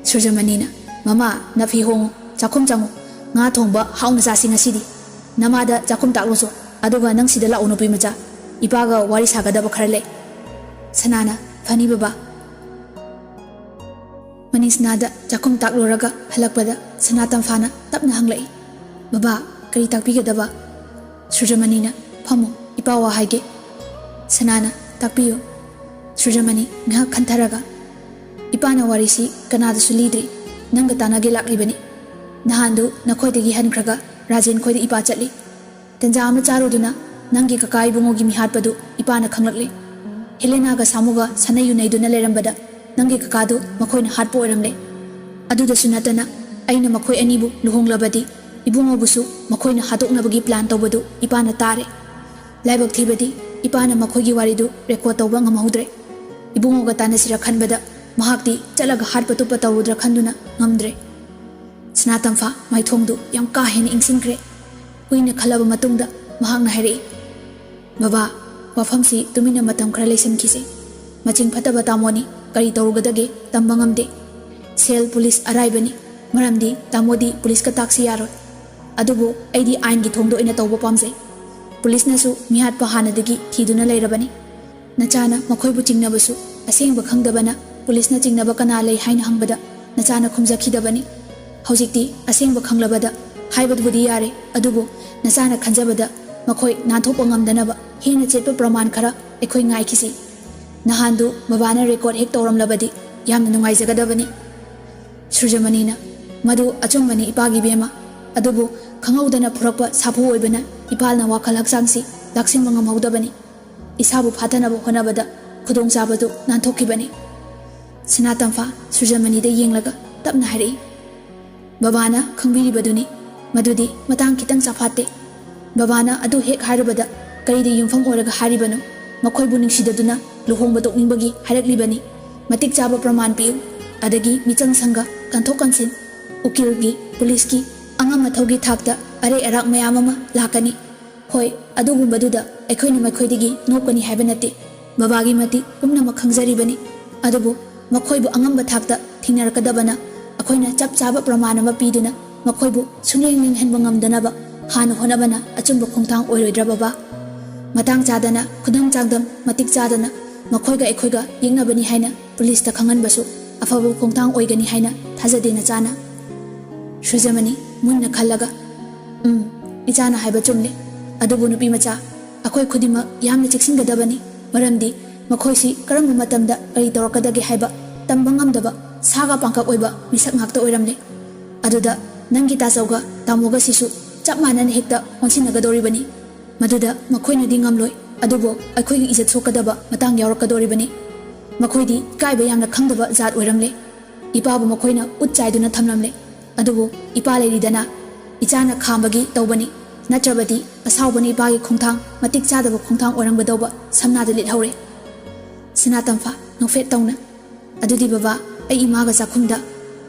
ꯁꯨꯔꯖꯃꯅꯤꯅ, "ꯃꯃꯥ, ꯅꯐꯤ ꯍꯣꯡꯉꯨ, ꯆꯥꯛꯈꯨꯝ ꯆꯪꯉꯨ, ꯉꯥ ꯊꯣꯡꯕ ꯍꯥꯎꯅ ꯆꯥꯁꯤ ꯉꯁꯤꯗꯤ꯫ ꯅꯃꯥꯗ ꯆꯥꯛꯈꯨꯝ ꯇꯥꯛꯂꯨꯆꯣ, ꯑꯗꯨꯒ ꯅꯪ ꯁꯤꯗ ꯂꯥꯛꯎ ꯅꯨꯄꯤ ꯃꯆꯥ, ꯏꯄꯥꯒ ꯋꯥꯔꯤ ꯁꯥꯒꯗꯕ ꯈꯔ ꯂꯩ"꯫ ꯁꯅꯥꯅ, "ꯐꯅꯤ ꯕꯕꯥ"꯫ ꯃꯅꯤꯁꯅꯥꯗ ꯆꯥꯛꯈꯨꯝ ꯇꯥꯛꯂꯨꯔꯒ ꯍꯜꯂꯛꯄꯗ ꯁꯅꯥꯇꯝꯐꯥꯅ ꯇꯞꯅ ꯍꯪꯂꯛꯏ, "ꯕꯕꯥ, ꯀꯔꯤ ꯇꯥꯛꯄꯤꯒꯗꯕ?" ꯁꯨꯔꯖꯃꯅꯤꯅ, "ꯐꯝꯃꯨ, ꯏꯄꯥ ꯋꯥ ꯍꯥꯏꯒꯦ"꯫ ꯁꯅꯥꯅ, "ꯇꯥꯛꯄꯤꯌꯨ"꯫ ꯁꯨꯔꯖꯃꯅꯤ ꯉꯥꯏꯍꯥꯛ ꯈꯟꯊꯔꯒ, "ꯏꯄꯥꯅ ꯋꯥꯔꯤꯁꯤ ꯀꯅꯥꯗꯁꯨ ꯂꯤꯗ꯭ꯔꯤ, ꯅꯪꯒ ꯇꯥꯟꯅꯒꯦ ꯂꯥꯛꯂꯤꯕꯅꯤ꯫ ꯅꯍꯥꯟꯗꯨ ꯅꯈꯣꯏꯗꯒꯤ ꯍꯟꯈ꯭ꯔꯒ ꯔꯥꯖꯦꯟ ꯈꯣꯏꯗ ꯏꯄꯥ ꯆꯠꯂꯤ꯫ ꯇꯟꯖꯥ ꯑꯃ ꯆꯥꯔꯨꯗꯨꯅ ꯅꯪꯒꯤ ꯀꯀꯥ ꯏꯕꯨꯡꯉꯣꯒꯤ ꯃꯤꯍꯥꯠꯄꯗꯨ ꯏꯄꯥꯅ ꯈꯪꯂꯛꯂꯦ꯫ ꯍꯦꯂꯦꯅꯥꯒ ꯁꯥꯃꯨꯒ ꯁꯥꯟꯅꯩ ꯌꯨꯅꯩꯗꯨꯅ ꯂꯩꯔꯝꯕꯗ ꯅꯪꯒꯤ ꯀꯀꯥꯗꯨ ꯃꯈꯣꯏꯅ ꯍꯥꯠꯄ ꯑꯣꯏꯔꯝꯂꯦ꯫ ꯑꯗꯨꯗꯁꯨ ꯅꯠꯇꯅ ꯑꯩꯅ ꯃꯈꯣꯏ ꯑꯅꯤꯕꯨ ꯂꯨꯍꯣꯡꯂꯕꯗꯤ ꯏꯕꯨꯡꯉꯣꯕꯨꯁꯨ ꯃꯈꯣꯏꯅ ꯍꯥꯠꯇꯣꯛꯅꯕꯒꯤ ꯄ꯭ꯂꯥꯟ ꯇꯧꯕꯗꯨ ꯏꯄꯥꯅ ꯇꯥꯔꯦ꯫ ꯂꯥꯏꯕꯛ ꯊꯤꯕꯗꯤ ꯏꯄꯥꯅ ꯃꯈꯣꯏꯒꯤ ꯋꯥꯔꯤꯗꯨ ꯔꯦꯀꯣꯔꯗ ꯇꯧꯕ ꯉꯝꯍꯧꯗ꯭ꯔꯦ꯫ ꯏꯕꯨꯡꯉꯣꯒ ꯇꯥꯟꯅꯁꯤꯔ ꯈꯟꯕꯗ ꯃꯍꯥꯛꯇꯤ ꯆꯠꯂꯒ ꯍꯥꯠꯄ ꯇꯨꯞꯄ ꯇꯧꯔꯨꯗ꯭ꯔꯥ ꯈꯟꯗꯨꯅ ꯉꯝꯗ꯭ꯔꯦ"꯫ ꯁꯅꯥꯇꯝꯐꯥ ꯃꯥꯏꯊꯣꯡꯗꯨ ꯌꯥꯝ ꯀꯥ ꯍꯦꯟꯅ ꯏꯪꯁꯤꯟꯈ꯭ꯔꯦ꯫ ꯀꯨꯏꯅ ꯈꯜꯂꯕ ꯃꯇꯨꯡꯗ ꯃꯍꯥꯛꯅ ꯍꯥꯏꯔꯛꯏ, "ꯕꯕꯥ, ꯋꯥꯐꯝꯁꯤ ꯇꯨꯃꯤꯟꯅ ꯃꯇꯝ ꯈꯔ ꯂꯩꯁꯟꯈꯤꯁꯦ꯫ ꯃꯆꯤꯡ ꯐꯠꯇꯕ ꯇꯥꯃꯣꯅꯤ, ꯀꯔꯤ ꯇꯧꯔꯨꯒꯗꯒꯦ ꯇꯝꯕ ꯉꯝꯗꯦ꯫ ꯁꯦꯜ ꯄꯨꯂꯤꯁ ꯑꯔꯥꯏꯕꯅꯤ, ꯃꯔꯝꯗꯤ ꯇꯥꯃꯣꯗꯤ ꯄꯨꯂꯤꯁꯀ ꯇꯥꯛꯁꯤ ꯌꯥꯔꯣꯏ꯫ ꯑꯗꯨꯕꯨ ꯑꯩꯗꯤ ꯑꯥꯏꯟꯒꯤ ꯊꯣꯡꯗ ꯑꯣꯏꯅ ꯇꯧꯕ ꯄꯥꯝꯖꯩ꯫ ꯄꯨꯂꯤꯁꯅꯁꯨ ꯃꯤꯍꯥꯠꯄ ꯍꯥꯟꯅꯗꯒꯤ ꯊꯤꯗꯨꯅ ꯂꯩꯔꯕꯅꯤ꯫ ꯅꯆꯥꯅ ꯃꯈꯣꯏꯕꯨ ꯆꯤꯡꯅꯕꯁꯨ ꯑꯁꯦꯡꯕ ꯈꯪꯗꯕꯅ ꯄꯨꯂꯤꯁꯅ ꯆꯤꯡꯅꯕ ꯀꯅꯥ ꯂꯩ ꯍꯥꯏꯅ ꯍꯪꯕꯗ ꯅꯆꯥꯅ ꯈꯨꯝꯖꯈꯤꯗꯕꯅꯤ꯫ ꯍꯧꯖꯤꯛꯇꯤ ꯑꯁꯦꯡꯕ ꯈꯪꯂꯕꯗ ꯍꯥꯏꯕꯗꯨꯕꯨꯗꯤ ꯌꯥꯔꯦ, ꯑꯗꯨꯕꯨ ꯅꯆꯥꯅ ꯈꯟꯖꯕꯗ ꯃꯈꯣꯏ ꯅꯥꯟꯊꯣꯛꯄ ꯉꯝꯗꯅꯕ ꯍꯦꯟꯅ ꯆꯦꯠꯄ ꯄ꯭ꯔꯃꯥꯟ ꯈꯔ ꯑꯩꯈꯣꯏ ꯉꯥꯏꯈꯤꯁꯤ꯫ ꯅꯍꯥꯟꯗꯨ ꯕꯕꯥꯅ ꯔꯦꯀꯣꯔꯗ ꯍꯦꯛ ꯇꯧꯔꯝꯂꯕꯗꯤ ꯌꯥꯝꯅ ꯅꯨꯡꯉꯥꯏꯖꯒꯗꯕꯅꯤ꯫ ꯁꯨꯔꯖꯃꯅꯤꯅ, "ꯃꯗꯨ ꯑꯆꯨꯝꯕꯅꯤ ꯏꯄꯥꯒꯤ ꯏꯕꯦꯝꯃ, ꯑꯗꯨꯕꯨ ꯈꯪꯍꯧꯗꯅ ꯐꯨꯔꯛꯄ ꯁꯥꯐꯨ ꯑꯣꯏꯕꯅ ꯏꯄꯥꯅ ꯋꯥꯈꯜ ꯍꯛꯆꯥꯡꯁꯤ ꯂꯥꯛꯁꯤꯟꯕ ꯉꯝꯍꯧꯗꯕꯅꯤ꯫ ꯏꯁꯥꯕꯨ ꯐꯥꯊꯅꯕ ꯍꯣꯠꯅꯕꯗ ꯈꯨꯗꯣꯡꯆꯥꯕꯗꯨ ꯅꯥꯟꯊꯣꯛꯈꯤꯕꯅꯤ꯫" ꯁꯅꯥꯇꯝꯐꯥ ꯁꯨꯔꯖꯃꯅꯤꯗ ꯌꯦꯡꯂꯒ ꯇꯞꯅ ꯍꯥꯏꯔꯛꯏ, "ꯕꯕꯥꯅ ꯈꯪꯕꯤꯔꯤꯕꯗꯨꯅꯤ, ꯃꯗꯨꯗꯤ ꯃꯇꯥꯡ ꯈꯤꯇꯪ ꯆꯥꯐꯥꯠꯇꯦ꯫ ꯕꯕꯥꯅ ꯑꯗꯨ ꯍꯦꯛ ꯍꯥꯏꯔꯨꯕꯗ ꯀꯔꯤꯗ ꯌꯨꯝꯐꯝ ꯑꯣꯏꯔꯒ ꯍꯥꯏꯔꯤꯕꯅꯣ? ꯃꯈꯣꯏꯕꯨ ꯅꯨꯡꯁꯤꯗꯗꯨꯅ ꯂꯨꯍꯣꯡꯕ ꯇꯣꯛꯅꯤꯡꯕꯒꯤ ꯍꯥꯏꯔꯛꯂꯤꯕꯅꯤ꯫ ꯃꯇꯤꯛ ꯆꯥꯕ ꯄ꯭ꯔꯃꯥꯟ ꯄꯤꯌꯨ, ꯑꯗꯒꯤ ꯃꯤꯆꯪ ꯁꯪꯒ, ꯀꯟꯊꯣꯛ ꯀꯟꯁꯤꯟ, ꯎꯀꯤꯜꯒꯤ, ꯄꯨꯂꯤꯁꯀꯤ, ꯑꯉꯝ ꯑꯊꯧꯒꯤ ꯊꯥꯛꯇ ꯑꯔꯩ ꯑꯔꯥꯛ ꯃꯌꯥꯝ ꯑꯃ ꯂꯥꯛꯀꯅꯤ꯫ ꯍꯣꯏ, ꯑꯗꯨꯒꯨꯝꯕꯗꯨꯗ ꯑꯩꯈꯣꯏꯅ ꯃꯈꯣꯏꯗꯒꯤ ꯅꯣꯛꯀꯅꯤ ꯍꯥꯏꯕ ꯅꯠꯇꯦ꯫ ꯕꯕꯥꯒꯤ ꯃꯇꯤꯛ ꯄꯨꯝꯅꯃꯛ ꯈꯪꯖꯔꯤꯕꯅꯤ꯫ ꯑꯗꯨꯕꯨ ꯃꯈꯣꯏꯕꯨ ꯑꯉꯝꯕ ꯊꯥꯛꯇ ꯊꯦꯡꯅꯔꯛꯀꯗꯕꯅ ꯑꯩꯈꯣꯏꯅ ꯆꯞ ꯆꯥꯕ ꯄ꯭ꯔꯃꯥꯟ ꯑꯃ ꯄꯤꯗꯨꯅ ꯃꯈꯣꯏꯕꯨ ꯁꯨꯡꯂꯦꯡ ꯂꯦꯡꯍꯟꯕ ꯉꯝꯗꯅꯕ ꯍꯥꯟꯅ ꯍꯣꯠꯅꯕꯅ ꯑꯆꯨꯝꯕ ꯈꯣꯡꯊꯥꯡ ꯑꯣꯏꯔꯣꯏꯗ꯭ꯔꯥ ꯕꯕꯥ? ꯃꯇꯥꯡ ꯆꯥꯗꯅ, ꯈꯨꯗꯝ ꯆꯥꯡꯗꯝ ꯃꯇꯤꯛ ꯆꯥꯗꯅ ꯃꯈꯣꯏꯒ ꯑꯩꯈꯣꯏꯒ ꯌꯦꯛꯅꯕꯅꯤ ꯍꯥꯏꯅ ꯄꯨꯂꯤꯁꯇ ꯈꯪꯍꯟꯕꯁꯨ ꯑꯐꯕ ꯈꯣꯡꯊꯥꯡ ꯑꯣꯏꯒꯅꯤ ꯍꯥꯏꯅ ꯊꯥꯖꯗꯦ ꯅꯆꯥꯅ꯫ ꯁꯨꯔꯖꯃꯅꯤ ꯃꯨꯟꯅ ꯈꯜꯂꯒ, "ꯎꯝ, ꯏꯆꯥꯅ ꯍꯥꯏꯕ ꯆꯨꯝꯂꯦ꯫ ꯑꯗꯨꯕꯨ ꯅꯨꯄꯤ ꯃꯆꯥ, ꯑꯩꯈꯣꯏ ꯈꯨꯗꯤꯡꯃꯛ ꯌꯥꯝꯅ ꯆꯦꯛꯁꯤꯟꯒꯗꯕꯅꯤ, ꯃꯔꯝꯗꯤ ꯃꯈꯣꯏꯁꯤ ꯀꯔꯝꯕ ꯃꯇꯝꯗ ꯀꯔꯤ ꯇꯧꯔꯛꯀꯗꯒꯦ ꯍꯥꯏꯕ ꯇꯝꯕ ꯉꯝꯗꯕ ꯁꯥꯒ ꯄꯥꯡꯈꯛ ꯑꯣꯏꯕ ꯃꯤꯁꯛ ꯉꯥꯛꯇ ꯑꯣꯏꯔꯝꯂꯦ꯫ ꯑꯗꯨꯗ ꯅꯪꯒꯤ ꯇꯥꯆꯧꯒ ꯇꯥꯃꯣꯒꯁꯤꯁꯨ ꯆꯞ ꯃꯥꯟꯅꯅ ꯍꯦꯛꯇ ꯑꯣꯟꯁꯤꯟꯅꯒꯗꯧꯔꯤꯕꯅꯤ꯫ ꯃꯗꯨꯗ ꯃꯈꯣꯏꯅꯗꯤ ꯉꯝꯂꯣꯏ, ꯑꯗꯨꯕꯨ ꯑꯩꯈꯣꯏꯒꯤ ꯏꯖꯠ ꯁꯣꯛꯀꯗꯕ ꯃꯇꯥꯡ ꯌꯥꯎꯔꯛꯀꯗꯧꯔꯤꯕꯅꯤ꯫ ꯃꯈꯣꯏꯗꯤ ꯏꯀꯥꯏꯕ ꯌꯥꯝꯅ ꯈꯪꯗꯕ ꯖꯥꯠ ꯑꯣꯏꯔꯝꯂꯦ꯫ ꯏꯄꯥꯕꯨ ꯃꯈꯣꯏꯅ ꯎꯠ ꯆꯥꯏꯗꯨꯅ ꯊꯝꯂꯝꯂꯦ꯫ ꯑꯗꯨꯕꯨ ꯏꯄꯥ ꯂꯩꯔꯤꯗꯅ, ꯏꯆꯥꯅ ꯈꯥꯝꯕꯒꯤ ꯇꯧꯕꯅꯤ, ꯅꯠꯇ꯭ꯔꯕꯗꯤ ꯑꯁꯥꯎꯕꯅ ꯏꯄꯥꯒꯤ ꯈꯣꯡꯊꯥꯡ, ꯃꯇꯤꯛ ꯆꯥꯗꯕ ꯈꯣꯡꯊꯥꯡ ꯑꯣꯏꯔꯝꯒꯗꯧꯕ ꯁꯝꯅꯥꯗ ꯂꯤꯠꯍꯧꯔꯦ꯫" ꯁꯅꯥꯇꯝꯐꯥ ꯅꯣꯛꯐꯦꯠ ꯇꯧꯅ, "ꯑꯗꯨꯗꯤ ꯕꯕꯥ, ꯑꯩ ꯏꯃꯥꯒ ꯆꯥꯛꯈꯨꯝꯗ꯫"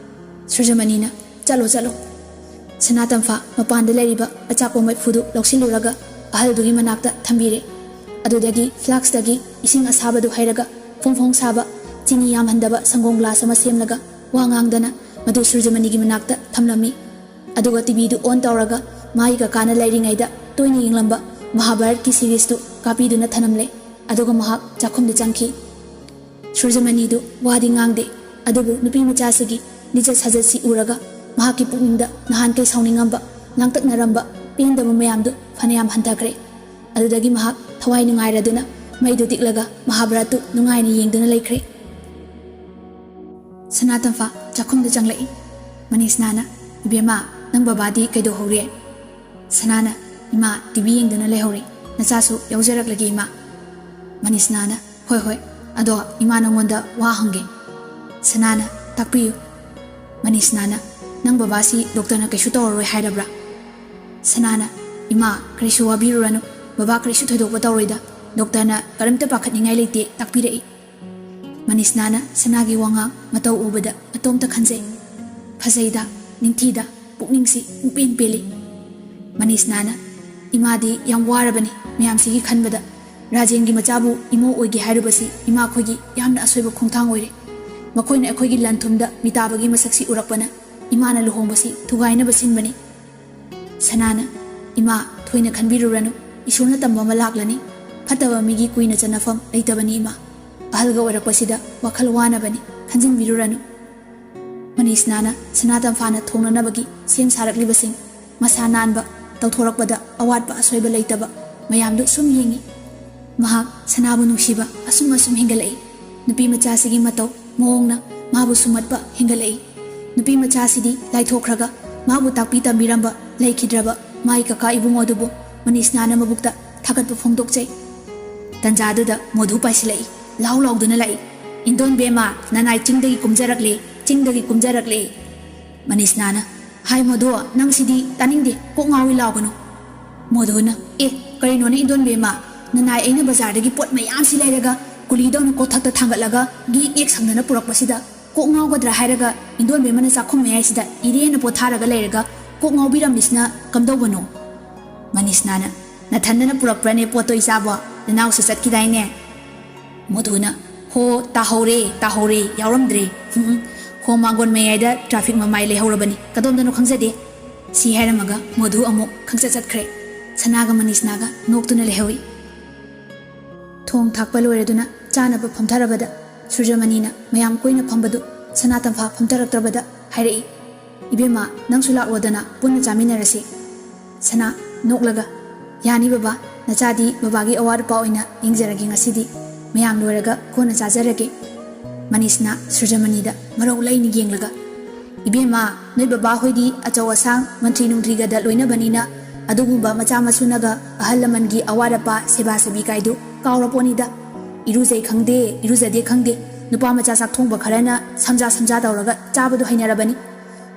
ꯁꯨꯔꯖꯃꯅꯤꯅ, "ꯆꯠꯂꯣ, ꯆꯠꯂꯣ꯫" ꯁꯅꯥꯇꯝꯐꯥ ꯃꯄꯥꯟꯗ ꯂꯩꯔꯤꯕ ꯑꯆꯥꯛꯄ ꯃꯩꯐꯨꯗꯨ ꯂꯧꯁꯤꯜꯂꯨꯔꯒ ꯑꯍꯜꯗꯨꯒꯤ ꯃꯅꯥꯛꯇ ꯊꯝꯕꯤꯔꯦ꯫ ꯑꯗꯨꯗꯒꯤ ꯐ꯭ꯂꯥꯛꯁꯇꯒꯤ ꯏꯁꯤꯡ ꯑꯁꯥꯕꯗꯨ ꯍꯩꯔꯒ ꯐꯣꯡ ꯐꯣꯡ ꯁꯥꯕ, ꯆꯤꯅꯤ ꯌꯥꯝꯍꯟꯗꯕ ꯁꯪꯒꯣꯝ ꯒ꯭ꯂꯥꯁ ꯑꯃ ꯁꯦꯝꯂꯒ ꯋꯥ ꯉꯥꯡꯗꯅ ꯃꯗꯨ ꯁꯨꯔꯖꯃꯅꯤꯒꯤ ꯃꯅꯥꯛꯇ ꯊꯝꯂꯝꯃꯤ꯫ ꯑꯗꯨꯒ ꯇꯤꯚꯤꯗꯨ ꯑꯣꯟ ꯇꯧꯔꯒ ꯃꯥꯒꯤ ꯀꯀꯥꯅ ꯂꯩꯔꯤꯉꯩꯗ ꯇꯣꯏꯅ ꯌꯦꯡꯂꯝꯕ ꯃꯍꯥꯚꯥꯔꯠꯀꯤ ꯁꯤꯔꯤꯁꯇꯨ ꯀꯥꯞꯄꯤꯗꯨꯅ ꯊꯅꯝꯂꯦ꯫ ꯑꯗꯨꯒ ꯃꯍꯥꯛ ꯆꯥꯛꯈꯨꯝꯗ ꯆꯪꯈꯤ꯫ ꯁꯨꯔꯖꯃꯅꯤꯗꯨ ꯋꯥꯗꯤ ꯉꯥꯡꯗꯦ, ꯑꯗꯨꯕꯨ ꯅꯨꯄꯤ ꯃꯆꯥꯁꯤꯒꯤ ꯂꯤꯆꯠ ꯁꯥꯖꯠꯁꯤ ꯎꯔꯒ ꯃꯍꯥꯛꯀꯤ ꯄꯨꯛꯅꯤꯡꯗ ꯅꯍꯥꯟꯈꯩ ꯁꯥꯎꯅꯤꯡꯉꯝꯕ, ꯂꯥꯡꯇꯛꯅꯔꯝꯕ, ꯄꯦꯟꯗꯕ ꯃꯌꯥꯝꯗꯨ ꯐꯅꯌꯥꯝ ꯍꯟꯊꯈ꯭ꯔꯦ꯫ ꯑꯗꯨꯗꯒꯤ ꯃꯍꯥꯛ ꯊꯋꯥꯏ ꯅꯨꯡꯉꯥꯏꯔꯗꯨꯅ ꯃꯩꯗꯨ ꯇꯤꯛꯂꯒ ꯃꯍꯥꯚꯥꯔꯠꯇꯨ ꯅꯨꯡꯉꯥꯏꯅ ꯌꯦꯡꯗꯨꯅ ꯂꯩꯈ꯭ꯔꯦ꯫ ꯁꯅꯥꯇꯝꯐꯥ ꯆꯥꯛꯈꯨꯝꯗ ꯆꯪꯂꯛꯏ꯫ ꯃꯅꯤꯁꯅꯥꯅ, "ꯏꯕꯦꯝꯃ, ꯅꯪ ꯕꯕꯥꯗꯤ ꯀꯩꯗꯧꯍꯧꯔꯤ?" ꯁꯅꯥꯅ, "ꯏꯃꯥ, ꯇꯤꯚꯤ ꯌꯦꯡꯗꯨꯅ ꯂꯩꯍꯧꯔꯤ꯫ ꯅꯆꯥꯁꯨ ꯌꯥꯎꯖꯔꯛꯂꯒꯦ, ꯏꯃꯥ?" ꯃꯅꯤꯁꯅꯥꯅ, "ꯍꯣꯏ, ꯍꯣꯏ, ꯑꯗꯣ ꯏꯃꯥ ꯅꯉꯣꯟꯗ ꯋꯥ ꯍꯪꯒꯦ꯫" ꯁꯅꯥꯅ, "ꯇꯥꯛꯄꯤꯌꯨ꯫" ꯃꯅꯤꯁꯅꯥꯅ, "ꯅꯪ ꯕꯕꯥꯁꯤ ꯗꯣꯛꯇꯔꯅ ꯀꯩꯁꯨ ꯇꯧꯔꯔꯣꯏ ꯍꯥꯏꯔꯕ꯭ꯔꯥ?" ꯁꯅꯥꯅ, "ꯏꯃꯥ, ꯀꯔꯤꯁꯨ ꯋꯥꯕꯤꯔꯨꯔꯅꯨ꯫ ꯕꯕꯥ ꯀꯔꯤꯁꯨ ꯊꯣꯏꯗꯣꯛꯄ ꯇꯧꯔꯣꯏꯗ꯫ ꯗꯣꯛꯇꯔꯅ ꯀꯔꯤꯝꯇ ꯄꯥꯈꯠꯅꯤꯡꯉꯥꯏ ꯂꯩꯇꯦ ꯇꯥꯛꯄꯤꯔꯛꯏ꯫" ꯃꯅꯤꯁꯅꯥꯅ ꯁꯅꯥꯒꯤ ꯋꯥꯉꯥꯡ ꯃꯇꯧ ꯎꯕꯗ ꯃꯇꯣꯝꯇ ꯈꯟꯖꯩ꯫ ꯐꯖꯩꯗ, ꯅꯤꯡꯊꯤꯗ, ꯄꯨꯛꯅꯤꯡꯁꯤ ꯄꯨꯡꯄꯦꯟ ꯄꯦꯜꯂꯤ꯫ ꯃꯅꯤꯁꯅꯥꯅ, "ꯏꯃꯥꯗꯤ ꯌꯥꯝ ꯋꯥꯔꯕꯅꯤ ꯃꯌꯥꯝꯁꯤꯒꯤ ꯈꯟꯕꯗ꯫ ꯔꯥꯖꯦꯟꯒꯤ ꯃꯆꯥꯕꯨ ꯏꯃꯧ ꯑꯣꯏꯒꯦ ꯍꯥꯏꯔꯨꯕꯁꯤ ꯏꯃꯥꯈꯣꯏꯒꯤ ꯌꯥꯝꯅ ꯑꯁꯣꯏꯕ ꯈꯣꯡꯊꯥꯡ ꯑꯣꯏꯔꯦ꯫ ꯃꯈꯣꯏꯅ ꯑꯩꯈꯣꯏꯒꯤ ꯂꯟ ꯊꯨꯝꯗ ꯃꯤꯇꯥꯕꯒꯤ ꯃꯁꯛꯁꯤ ꯎꯔꯛꯄꯅ ꯏꯃꯥꯅ ꯂꯨꯍꯣꯡꯕꯁꯤ ꯊꯨꯒꯥꯏꯅꯕ ꯁꯤꯟꯕꯅꯤ꯫" ꯁꯅꯥꯅ, "ꯏꯃꯥ, ꯊꯣꯏꯅ ꯈꯟꯕꯤꯔꯨꯔꯅꯨ꯫ ꯏꯁꯣꯔꯅ ꯇꯝꯕ ꯑꯃ ꯂꯥꯛꯂꯅꯤ꯫ ꯐꯠꯇꯕ ꯃꯤꯒꯤ ꯀꯨꯏꯅ ꯆꯠꯅꯐꯝ ꯂꯩꯇꯕꯅꯤ, ꯏꯃꯥ꯫ ꯑꯍꯜꯒ ꯑꯣꯏꯔꯛꯄꯁꯤꯗ ꯋꯥꯈꯜ ꯋꯥꯅꯕꯅꯤ꯫ ꯈꯟꯖꯤꯟꯕꯤꯔꯨꯔꯅꯨ꯫" ꯃꯅꯤꯁꯅꯥꯅ ꯁꯅꯥꯇꯝꯐꯥꯅ ꯊꯣꯡꯅꯅꯕꯒꯤ ꯁꯦꯝ ꯁꯥꯔꯛꯂꯤꯕꯁꯤꯡ, ꯃꯁꯥ ꯅꯥꯟꯕ, ꯇꯧꯊꯣꯔꯛꯄꯗ ꯑꯋꯥꯠꯄ ꯑꯁꯣꯏꯕ ꯂꯩꯇꯕ ꯃꯌꯥꯝꯗꯨ ꯁꯨꯝ ꯌꯦꯡꯏ꯫ ꯃꯍꯥꯛ ꯁꯅꯥꯕꯨ ꯅꯨꯡꯁꯤꯕ ꯑꯁꯨꯝ ꯑꯁꯨꯝ ꯍꯦꯟꯒꯠꯂꯛꯏ꯫ ꯅꯨꯄꯤ ꯃꯆꯥꯁꯤꯒꯤ ꯃꯇꯧ ꯃꯑꯣꯡꯅ ꯃꯥꯕꯨ ꯁꯨꯝꯍꯠꯄ ꯍꯦꯟꯒꯠꯂꯛꯏ꯫ ꯅꯨꯄꯤ ꯃꯆꯥꯁꯤꯗꯤ ꯂꯥꯏꯊꯣꯛꯈ꯭ꯔꯒ ꯃꯥꯕꯨ ꯇꯥꯛꯄꯤ ꯇꯝꯕꯤꯔꯝꯕ ꯂꯩꯈꯤꯗ꯭ꯔꯕ ꯃꯥꯒꯤ ꯀꯀꯥ ꯏꯕꯨꯡꯉꯣꯗꯨꯕꯨ ꯃꯅꯤꯁꯅꯥꯅ ꯃꯕꯨꯛꯇ ꯊꯥꯒꯠꯄ ꯐꯣꯡꯗꯣꯛꯆꯩ꯫ ꯇꯟꯖꯥꯗꯨꯗ ꯃꯣꯙꯨ ꯄꯥꯏꯁꯤꯜꯂꯛꯏ꯫ ꯂꯥꯎ ꯂꯥꯎꯗꯨꯅ ꯂꯥꯛꯏ, "ꯏꯟꯗꯣꯟ ꯕꯦꯝꯃ, ꯅꯅꯥꯏ ꯆꯤꯡꯗꯒꯤ ꯀꯨꯝꯖꯔꯛꯂꯦ, ꯆꯤꯡꯗꯒꯤ ꯀꯨꯝꯖꯔꯛꯂꯦ!" ꯃꯅꯤꯁꯅꯥꯅ, "ꯍꯥꯏ ꯃꯣꯙꯨ, ꯅꯪꯁꯤꯗꯤ ꯇꯥꯅꯤꯡꯗꯦ, ꯀꯣꯛ ꯉꯥꯎꯏ ꯂꯥꯎꯒꯅꯨ꯫" ꯃꯣꯙꯨꯅ, "ꯑꯦ, ꯀꯔꯤꯅꯣꯅꯦ ꯏꯟꯗꯣꯟ ꯕꯦꯝꯃ? ꯅꯅꯥꯏ ꯑꯩꯅ ꯕꯖꯥꯔꯗꯒꯤ ꯄꯣꯠ ꯃꯌꯥꯝꯁꯤ ꯂꯩꯔꯒ ꯀꯨꯂꯤꯗꯧꯅ ꯀꯣꯊꯛꯇ ꯊꯥꯡꯒꯠꯂꯒ ꯒꯦꯛ ꯒꯦꯛ ꯁꯪꯗꯅ ꯄꯨꯔꯛꯄꯁꯤꯗ ꯀꯣꯛ ꯉꯥꯎꯒꯗ꯭ꯔꯥ ꯍꯥꯏꯔꯒ ꯏꯟꯗꯣꯟ ꯕꯦꯝꯃꯅ ꯆꯥꯛꯈꯨꯝ ꯃꯌꯥꯏꯁꯤꯗ ꯏꯔꯦꯟꯅ ꯄꯣꯊꯥꯔꯒ ꯂꯩꯔꯒ ꯀꯣꯛ ꯉꯥꯎꯕꯤꯔꯝꯂꯤꯁꯤꯅ ꯀꯝꯗꯧꯕꯅꯣ?" ꯃꯅꯤꯁꯅꯥꯅ, "ꯅꯊꯟꯗꯅ ꯄꯨꯔꯛꯄ꯭ꯔꯅꯦ ꯄꯣꯠꯇꯣ ꯏꯆꯥꯕꯣ? ꯅꯅꯥꯎꯁꯨ ꯆꯠꯈꯤꯗꯥꯏꯅꯦ? ꯃꯣꯙꯨꯅ, "ꯍꯣ, ꯇꯥꯍꯧꯔꯦ, ꯇꯥꯍꯧꯔꯦ, ꯌꯥꯎꯔꯝꯗ꯭ꯔꯦ꯫ ꯎꯝ, ꯎꯝ, ꯈꯣꯡ ꯃꯥꯡꯒꯣꯟ ꯃꯌꯥꯏꯗ traffic ꯃꯃꯥꯏ ꯂꯩꯍꯧꯔꯕꯅꯤ, ꯀꯗꯣꯝꯗꯅꯣ ꯈꯪꯖꯗꯦ"꯫ ꯁꯤ ꯍꯥꯏꯔꯝꯃꯒ ꯃꯣꯙꯨ ꯑꯃꯨꯛ ꯈꯪꯆꯠ ꯆꯠꯈ꯭ꯔꯦ꯫ ꯁꯅꯥꯒ ꯃꯅꯤꯁꯅꯥꯒ ꯅꯣꯛꯇꯨꯅ ꯂꯩꯍꯧꯏ꯫ ꯊꯣꯡ ꯊꯥꯛꯄ ꯂꯣꯏꯔꯗꯨꯅ ꯆꯥꯅꯕ ꯐꯝꯊꯔꯕꯗ ꯁꯨꯔꯖꯃꯅꯤꯅ ꯃꯌꯥꯝ ꯀꯣꯏꯅ ꯐꯝꯕꯗꯨ ꯁꯅꯥ ꯇꯝꯐꯥ ꯐꯝꯊꯔꯛꯇ꯭ꯔꯕꯗ ꯍꯥꯏꯔꯛꯏ, "ꯏꯕꯦꯝꯃ, ꯅꯪꯁꯨ ꯂꯥꯛꯂꯣꯗꯅ ꯄꯨꯟꯅ ꯆꯥꯃꯤꯟꯅꯔꯁꯤ"꯫ ꯁꯅꯥ, ꯅꯣꯛꯂꯒ, "ꯌꯥꯅꯤ ꯕꯕꯥ, ꯅꯆꯥꯗꯤ ꯕꯕꯥꯒꯤ ꯑꯋꯥꯠ ꯑꯄꯥ ꯑꯣꯏꯅ ꯌꯦꯡꯖꯔꯒꯦ ꯉꯁꯤꯗꯤ, ꯃꯌꯥꯝ ꯂꯣꯏꯔꯒ ꯀꯣꯟꯅ ꯆꯥꯖꯔꯒꯦ"꯫ ꯃꯅꯤꯁꯅꯥ ꯁꯨꯔꯖꯃꯅꯤꯗ ꯃꯔꯧ ꯂꯩꯅ ꯌꯦꯡꯂꯒ, "ꯏꯕꯦꯝꯃ, ꯅꯣꯏ ꯕꯕꯥ ꯍꯣꯏꯗꯤ ꯑꯆꯧ ꯑꯁꯥꯡ, ꯃꯟꯇ꯭ꯔꯤ ꯅꯨꯡꯇ꯭ꯔꯤꯒꯗ ꯂꯣꯏꯅꯕꯅꯤꯅ ꯑꯗꯨꯒꯨꯝꯕ ꯃꯆꯥ ꯃꯁꯨꯅꯒ ꯑꯍꯜ ꯂꯃꯟꯒꯤ ꯑꯋꯥꯠ ꯑꯄꯥ, ꯁꯦꯕꯥ ꯁꯦꯕꯤ ꯀꯥꯏꯗꯨ ꯀꯥꯎꯔ ꯄꯣꯠꯅꯤꯗ꯫ ꯏꯔꯨꯖꯩ ꯈꯪꯗꯦ, ꯏꯔꯨꯖꯗꯦ ꯈꯪꯗꯦ, ꯅꯨꯄꯥ ꯃꯆꯥ ꯆꯥꯛ ꯊꯣꯡꯕ ꯈꯔꯅ ꯁꯝꯖꯥ ꯁꯝꯖꯥ ꯇꯧꯔꯒ ꯆꯥꯕꯗꯨ ꯍꯩꯅꯔꯕꯅꯤ꯫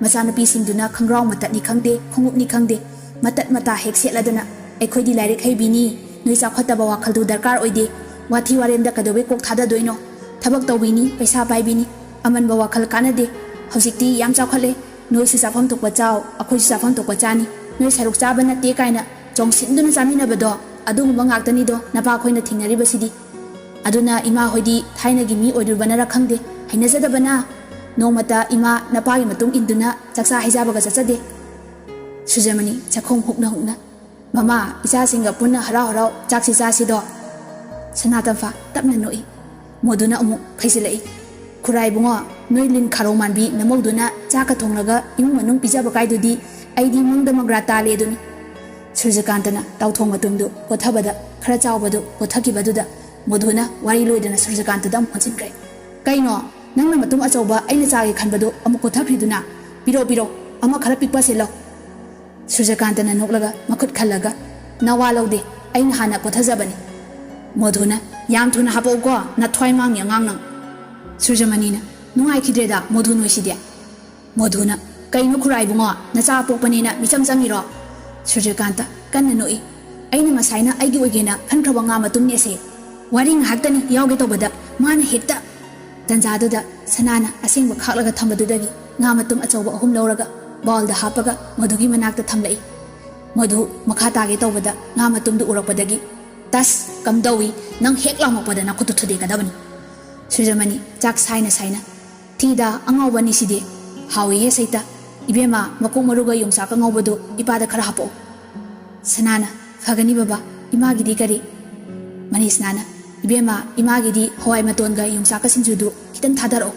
ꯃꯆꯥꯅꯨꯄꯤꯁꯤꯡꯗꯨꯅ ꯈꯪꯒ꯭ꯔꯥꯎ ꯃꯇꯠꯅꯤ ꯈꯪꯗꯦ, ꯈꯣꯡꯎꯞꯅꯤ ꯈꯪꯗꯦ, ꯃꯇꯠ ꯃꯇꯥ ꯍꯦꯛ ꯁꯦꯠꯂꯗꯅ, 'ꯑꯩꯈꯣꯏꯗꯤ ꯂꯥꯏꯔꯤꯛ ꯍꯩꯕꯤꯅꯤ, ꯅꯣꯏ ꯆꯥꯎꯈꯠꯇꯕ ꯋꯥꯈꯜꯗꯨ ꯗꯔꯀꯥꯔ ꯑꯣꯏꯗꯦ, ꯋꯥꯊꯤ ꯋꯥꯔꯦꯝꯗ ꯀꯩꯗꯧꯕꯩ ꯀꯣꯛ ꯊꯥꯗꯗꯣꯏꯅꯣ? ꯊꯕꯛ ꯇꯧꯕꯤꯅꯤ, ꯄꯩꯁꯥ ꯄꯥꯏꯕꯤꯅꯤ, ꯑꯃꯟꯕ ꯋꯥꯈꯜ ꯀꯥꯟꯅꯗꯦ꯫ ꯍꯧꯖꯤꯛꯇꯤ ꯌꯥꯝ ꯆꯥꯎꯈꯠꯂꯦ, ꯅꯣꯏꯁꯨ ꯆꯥꯐꯝ ꯊꯣꯛꯄ ꯆꯥꯎ, ꯑꯩꯈꯣꯏꯁꯨ ꯆꯥꯐꯝ ꯊꯣꯛꯄ ꯆꯥꯅꯤ, ꯅꯣꯏ ꯁꯔꯨꯛ ꯆꯥꯕ ꯅꯠꯇꯦ' ꯀꯥꯏꯅ ꯆꯣꯡꯁꯤꯟꯗꯨꯅ ꯆꯥꯃꯤꯟꯅꯕꯗꯣ, ꯑꯗꯨꯒꯨꯝꯕ ꯉꯥꯛꯇꯅꯤꯗꯣ ꯅꯄꯥꯈꯣꯏꯅ ꯊꯦꯡꯅꯔꯤꯕꯁꯤꯗꯤ꯫ ꯑꯗꯨꯅ ꯏꯃꯥ ꯍꯣꯏꯗꯤ ꯊꯥꯏꯅꯒꯤ ꯃꯤ ꯑꯣꯏꯔꯨꯕꯅꯔ ꯈꯪꯗꯦ, ꯍꯩꯅꯖꯗꯕꯅ ꯅꯣꯡꯃꯇ ꯏꯃꯥ ꯅꯄꯥꯒꯤ ꯃꯇꯨꯡ ꯏꯟꯗꯨꯅ ꯆꯥꯛꯆꯥ ꯍꯩꯖꯥꯕꯒ ꯆꯠꯆꯗꯦ"꯫ ꯁꯨꯔꯖꯃꯅꯤ, ꯆꯥꯛꯈꯣꯝ ꯍꯨꯛꯅ ꯍꯨꯛꯅ, "ꯃꯃꯥ, ꯏꯆꯥꯁꯤꯡꯒ ꯄꯨꯟꯅ ꯍꯔꯥꯎ ꯍꯔꯥꯎ ꯆꯥꯛꯁꯤ ꯆꯥꯁꯤꯗꯣ"꯫ ꯁꯅꯥꯇꯝꯐꯥ ꯇꯞꯅ ꯅꯣꯛꯏ꯫ ꯃꯣꯗꯨꯅ ꯑꯃꯨꯛ ꯐꯩꯖꯤꯜꯂꯛꯏ, "ꯈꯨꯔꯥꯏ ꯏꯕꯨꯡꯉꯣ, ꯅꯣꯏ ꯂꯤꯟ ꯈꯥꯔꯧ ꯃꯥꯟꯕꯤ ꯅꯃꯧꯗꯨꯅ ꯆꯥꯛꯀ ꯊꯣꯡꯂꯒ ꯏꯃꯨꯡ ꯃꯅꯨꯡ ꯄꯤꯖꯕ ꯀꯥꯏꯗꯨꯗꯤ ꯑꯩꯗꯤ ꯃꯪꯗ ꯃꯪꯒ꯭ꯔꯥ ꯇꯥꯜꯂꯦ ꯑꯗꯨꯅꯤ"꯫ ꯁꯨꯔꯖꯀꯥꯟꯇꯅ ꯇꯥꯎꯊꯣꯡ ꯃꯇꯨꯝꯗꯨ ꯀꯣꯊꯕꯗ ꯈꯔ ꯆꯥꯎꯕꯗꯨ ꯀꯣꯊꯈꯤꯕꯗꯨꯗ ꯃꯣꯗꯨꯅ ꯋꯥꯔꯤ ꯂꯣꯏꯗꯅ ꯁꯨꯔꯖꯀꯥꯟꯇꯗ ꯑꯃꯨꯛ ꯑꯣꯟꯁꯤꯟꯈ꯭ꯔꯦ꯫ "ꯀꯩꯅꯣ, ꯅꯪꯅ ꯃꯇꯨꯝ ꯑꯆꯧꯕ ꯑꯩꯅ ꯆꯥꯒꯦ ꯈꯟꯕꯗꯨ ꯑꯃꯨꯛ ꯀꯣꯊꯈ꯭ꯔꯤꯗꯨꯅ? ꯄꯤꯔꯣ, ꯄꯤꯔꯣ, ꯑꯃ ꯈꯔ ꯄꯤꯛꯄ ꯁꯤꯜꯂꯣ"꯫ ꯁꯨꯔꯖꯀꯥꯟꯇꯅ ꯅꯣꯛꯂꯒ ꯃꯈꯨꯠ ꯈꯜꯂꯒ, "ꯅꯋꯥ ꯂꯧꯗꯦ, ꯑꯩꯅ ꯍꯥꯟꯅ ꯀꯣꯊꯖꯕꯅꯤ"꯫ ꯃꯣꯗꯨꯅ, "ꯌꯥꯝ ꯊꯨꯅ ꯍꯥꯄꯛꯎꯀꯣ, ꯅꯊ꯭ꯋꯥꯏ ꯃꯥꯡꯅꯤ ꯑꯉꯥꯡ ꯅꯪ"꯫ ꯁꯨꯔꯖꯃꯅꯤꯅ, "ꯅꯨꯡꯉꯥꯏꯈꯤꯗ꯭ꯔꯦꯗ ꯃꯣꯗꯨ ꯅꯣꯏꯁꯤꯗꯤ"꯫ ꯃꯣꯗꯨꯅ, "ꯀꯩꯅꯣ ꯈꯨꯔꯥꯏ ꯏꯕꯨꯡꯉꯣ, ꯅꯆꯥ ꯄꯣꯛꯄꯅꯦꯅ ꯃꯤꯆꯪ ꯆꯪꯉꯤꯔꯣ?" ꯁꯨꯔꯖꯀꯥꯟꯇ ꯀꯟꯅ ꯅꯣꯛꯏ꯫ "ꯑꯩꯅ ꯉꯁꯥꯏꯅ ꯑꯩꯒꯤ ꯑꯣꯏꯒꯦꯅ ꯈꯟꯈ꯭ꯔꯕ ꯉꯥ ꯃꯇꯨꯝꯅꯦ ꯑꯁꯦ꯫ ꯋꯥꯔꯤ ꯉꯥꯏꯍꯥꯛꯇꯅꯤ ꯌꯥꯎꯒꯦ ꯇꯧꯕꯗ ꯃꯥꯅ ꯍꯦꯛꯇ"꯫ ꯇꯟꯖꯥꯗꯨꯗ ꯁꯅꯥꯅ ꯑꯁꯦꯡꯕ ꯈꯥꯛꯂꯒ ꯊꯝꯕꯗꯨꯗꯒꯤ ꯉꯥ ꯃꯇꯨꯝ ꯑꯆꯧꯕ ꯑꯍꯨꯝ ꯂꯧꯔꯒ ꯕꯥꯎꯜꯗ ꯍꯥꯞꯄꯒ ꯃꯣꯗꯨꯒꯤ ꯃꯅꯥꯛꯇ ꯊꯝꯂꯛꯏ꯫ ꯃꯣꯗꯨ ꯃꯈꯥ ꯇꯥꯒꯦ ꯇꯧꯕꯗ ꯉꯥ ꯃꯇꯨꯝꯗꯨ ꯎꯔꯛꯄꯗꯒꯤ "ꯇꯁ, ꯀꯝꯗꯧꯏ? ꯅꯪ ꯍꯦꯛ ꯂꯥꯝꯃꯛꯄꯗ ꯅꯈꯨꯠꯇꯨ ꯊꯨꯗꯦꯛꯀꯗꯕꯅꯤ꯫" ꯁꯨꯔꯖꯃꯅꯤ, ꯆꯥꯛ ꯁꯥꯏꯅ ꯁꯥꯏꯅ, "ꯊꯤꯗ ꯑꯉꯥꯎꯕ ꯑꯅꯤꯁꯤꯗꯤ꯫ ꯍꯥꯎꯏꯍꯦ ꯁꯩꯇ꯫ ꯏꯕꯦꯝꯃ, ꯃꯀꯣꯛ ꯃꯔꯨꯒ ꯌꯣꯡꯆꯥꯛꯀ ꯉꯧꯕꯗꯨ ꯏꯄꯥꯗ ꯈꯔ ꯍꯥꯞꯄꯛꯑꯣ꯫" ꯁꯅꯥꯅ, "ꯐꯒꯅꯤ ꯕꯕꯥ, ꯏꯃꯥꯒꯤꯗꯤ ꯀꯔꯤ?" ꯃꯅꯤꯁꯅꯥꯅ, "ꯏꯕꯦꯝꯃ, ꯏꯃꯥꯒꯤꯗꯤ ꯍꯋꯥꯏ ꯃꯇꯣꯟꯒ ꯌꯣꯡꯆꯥꯛꯀ ꯁꯤꯡꯖꯨꯗꯨ ꯈꯤꯇꯪ ꯊꯥꯗꯔꯛꯑꯣ꯫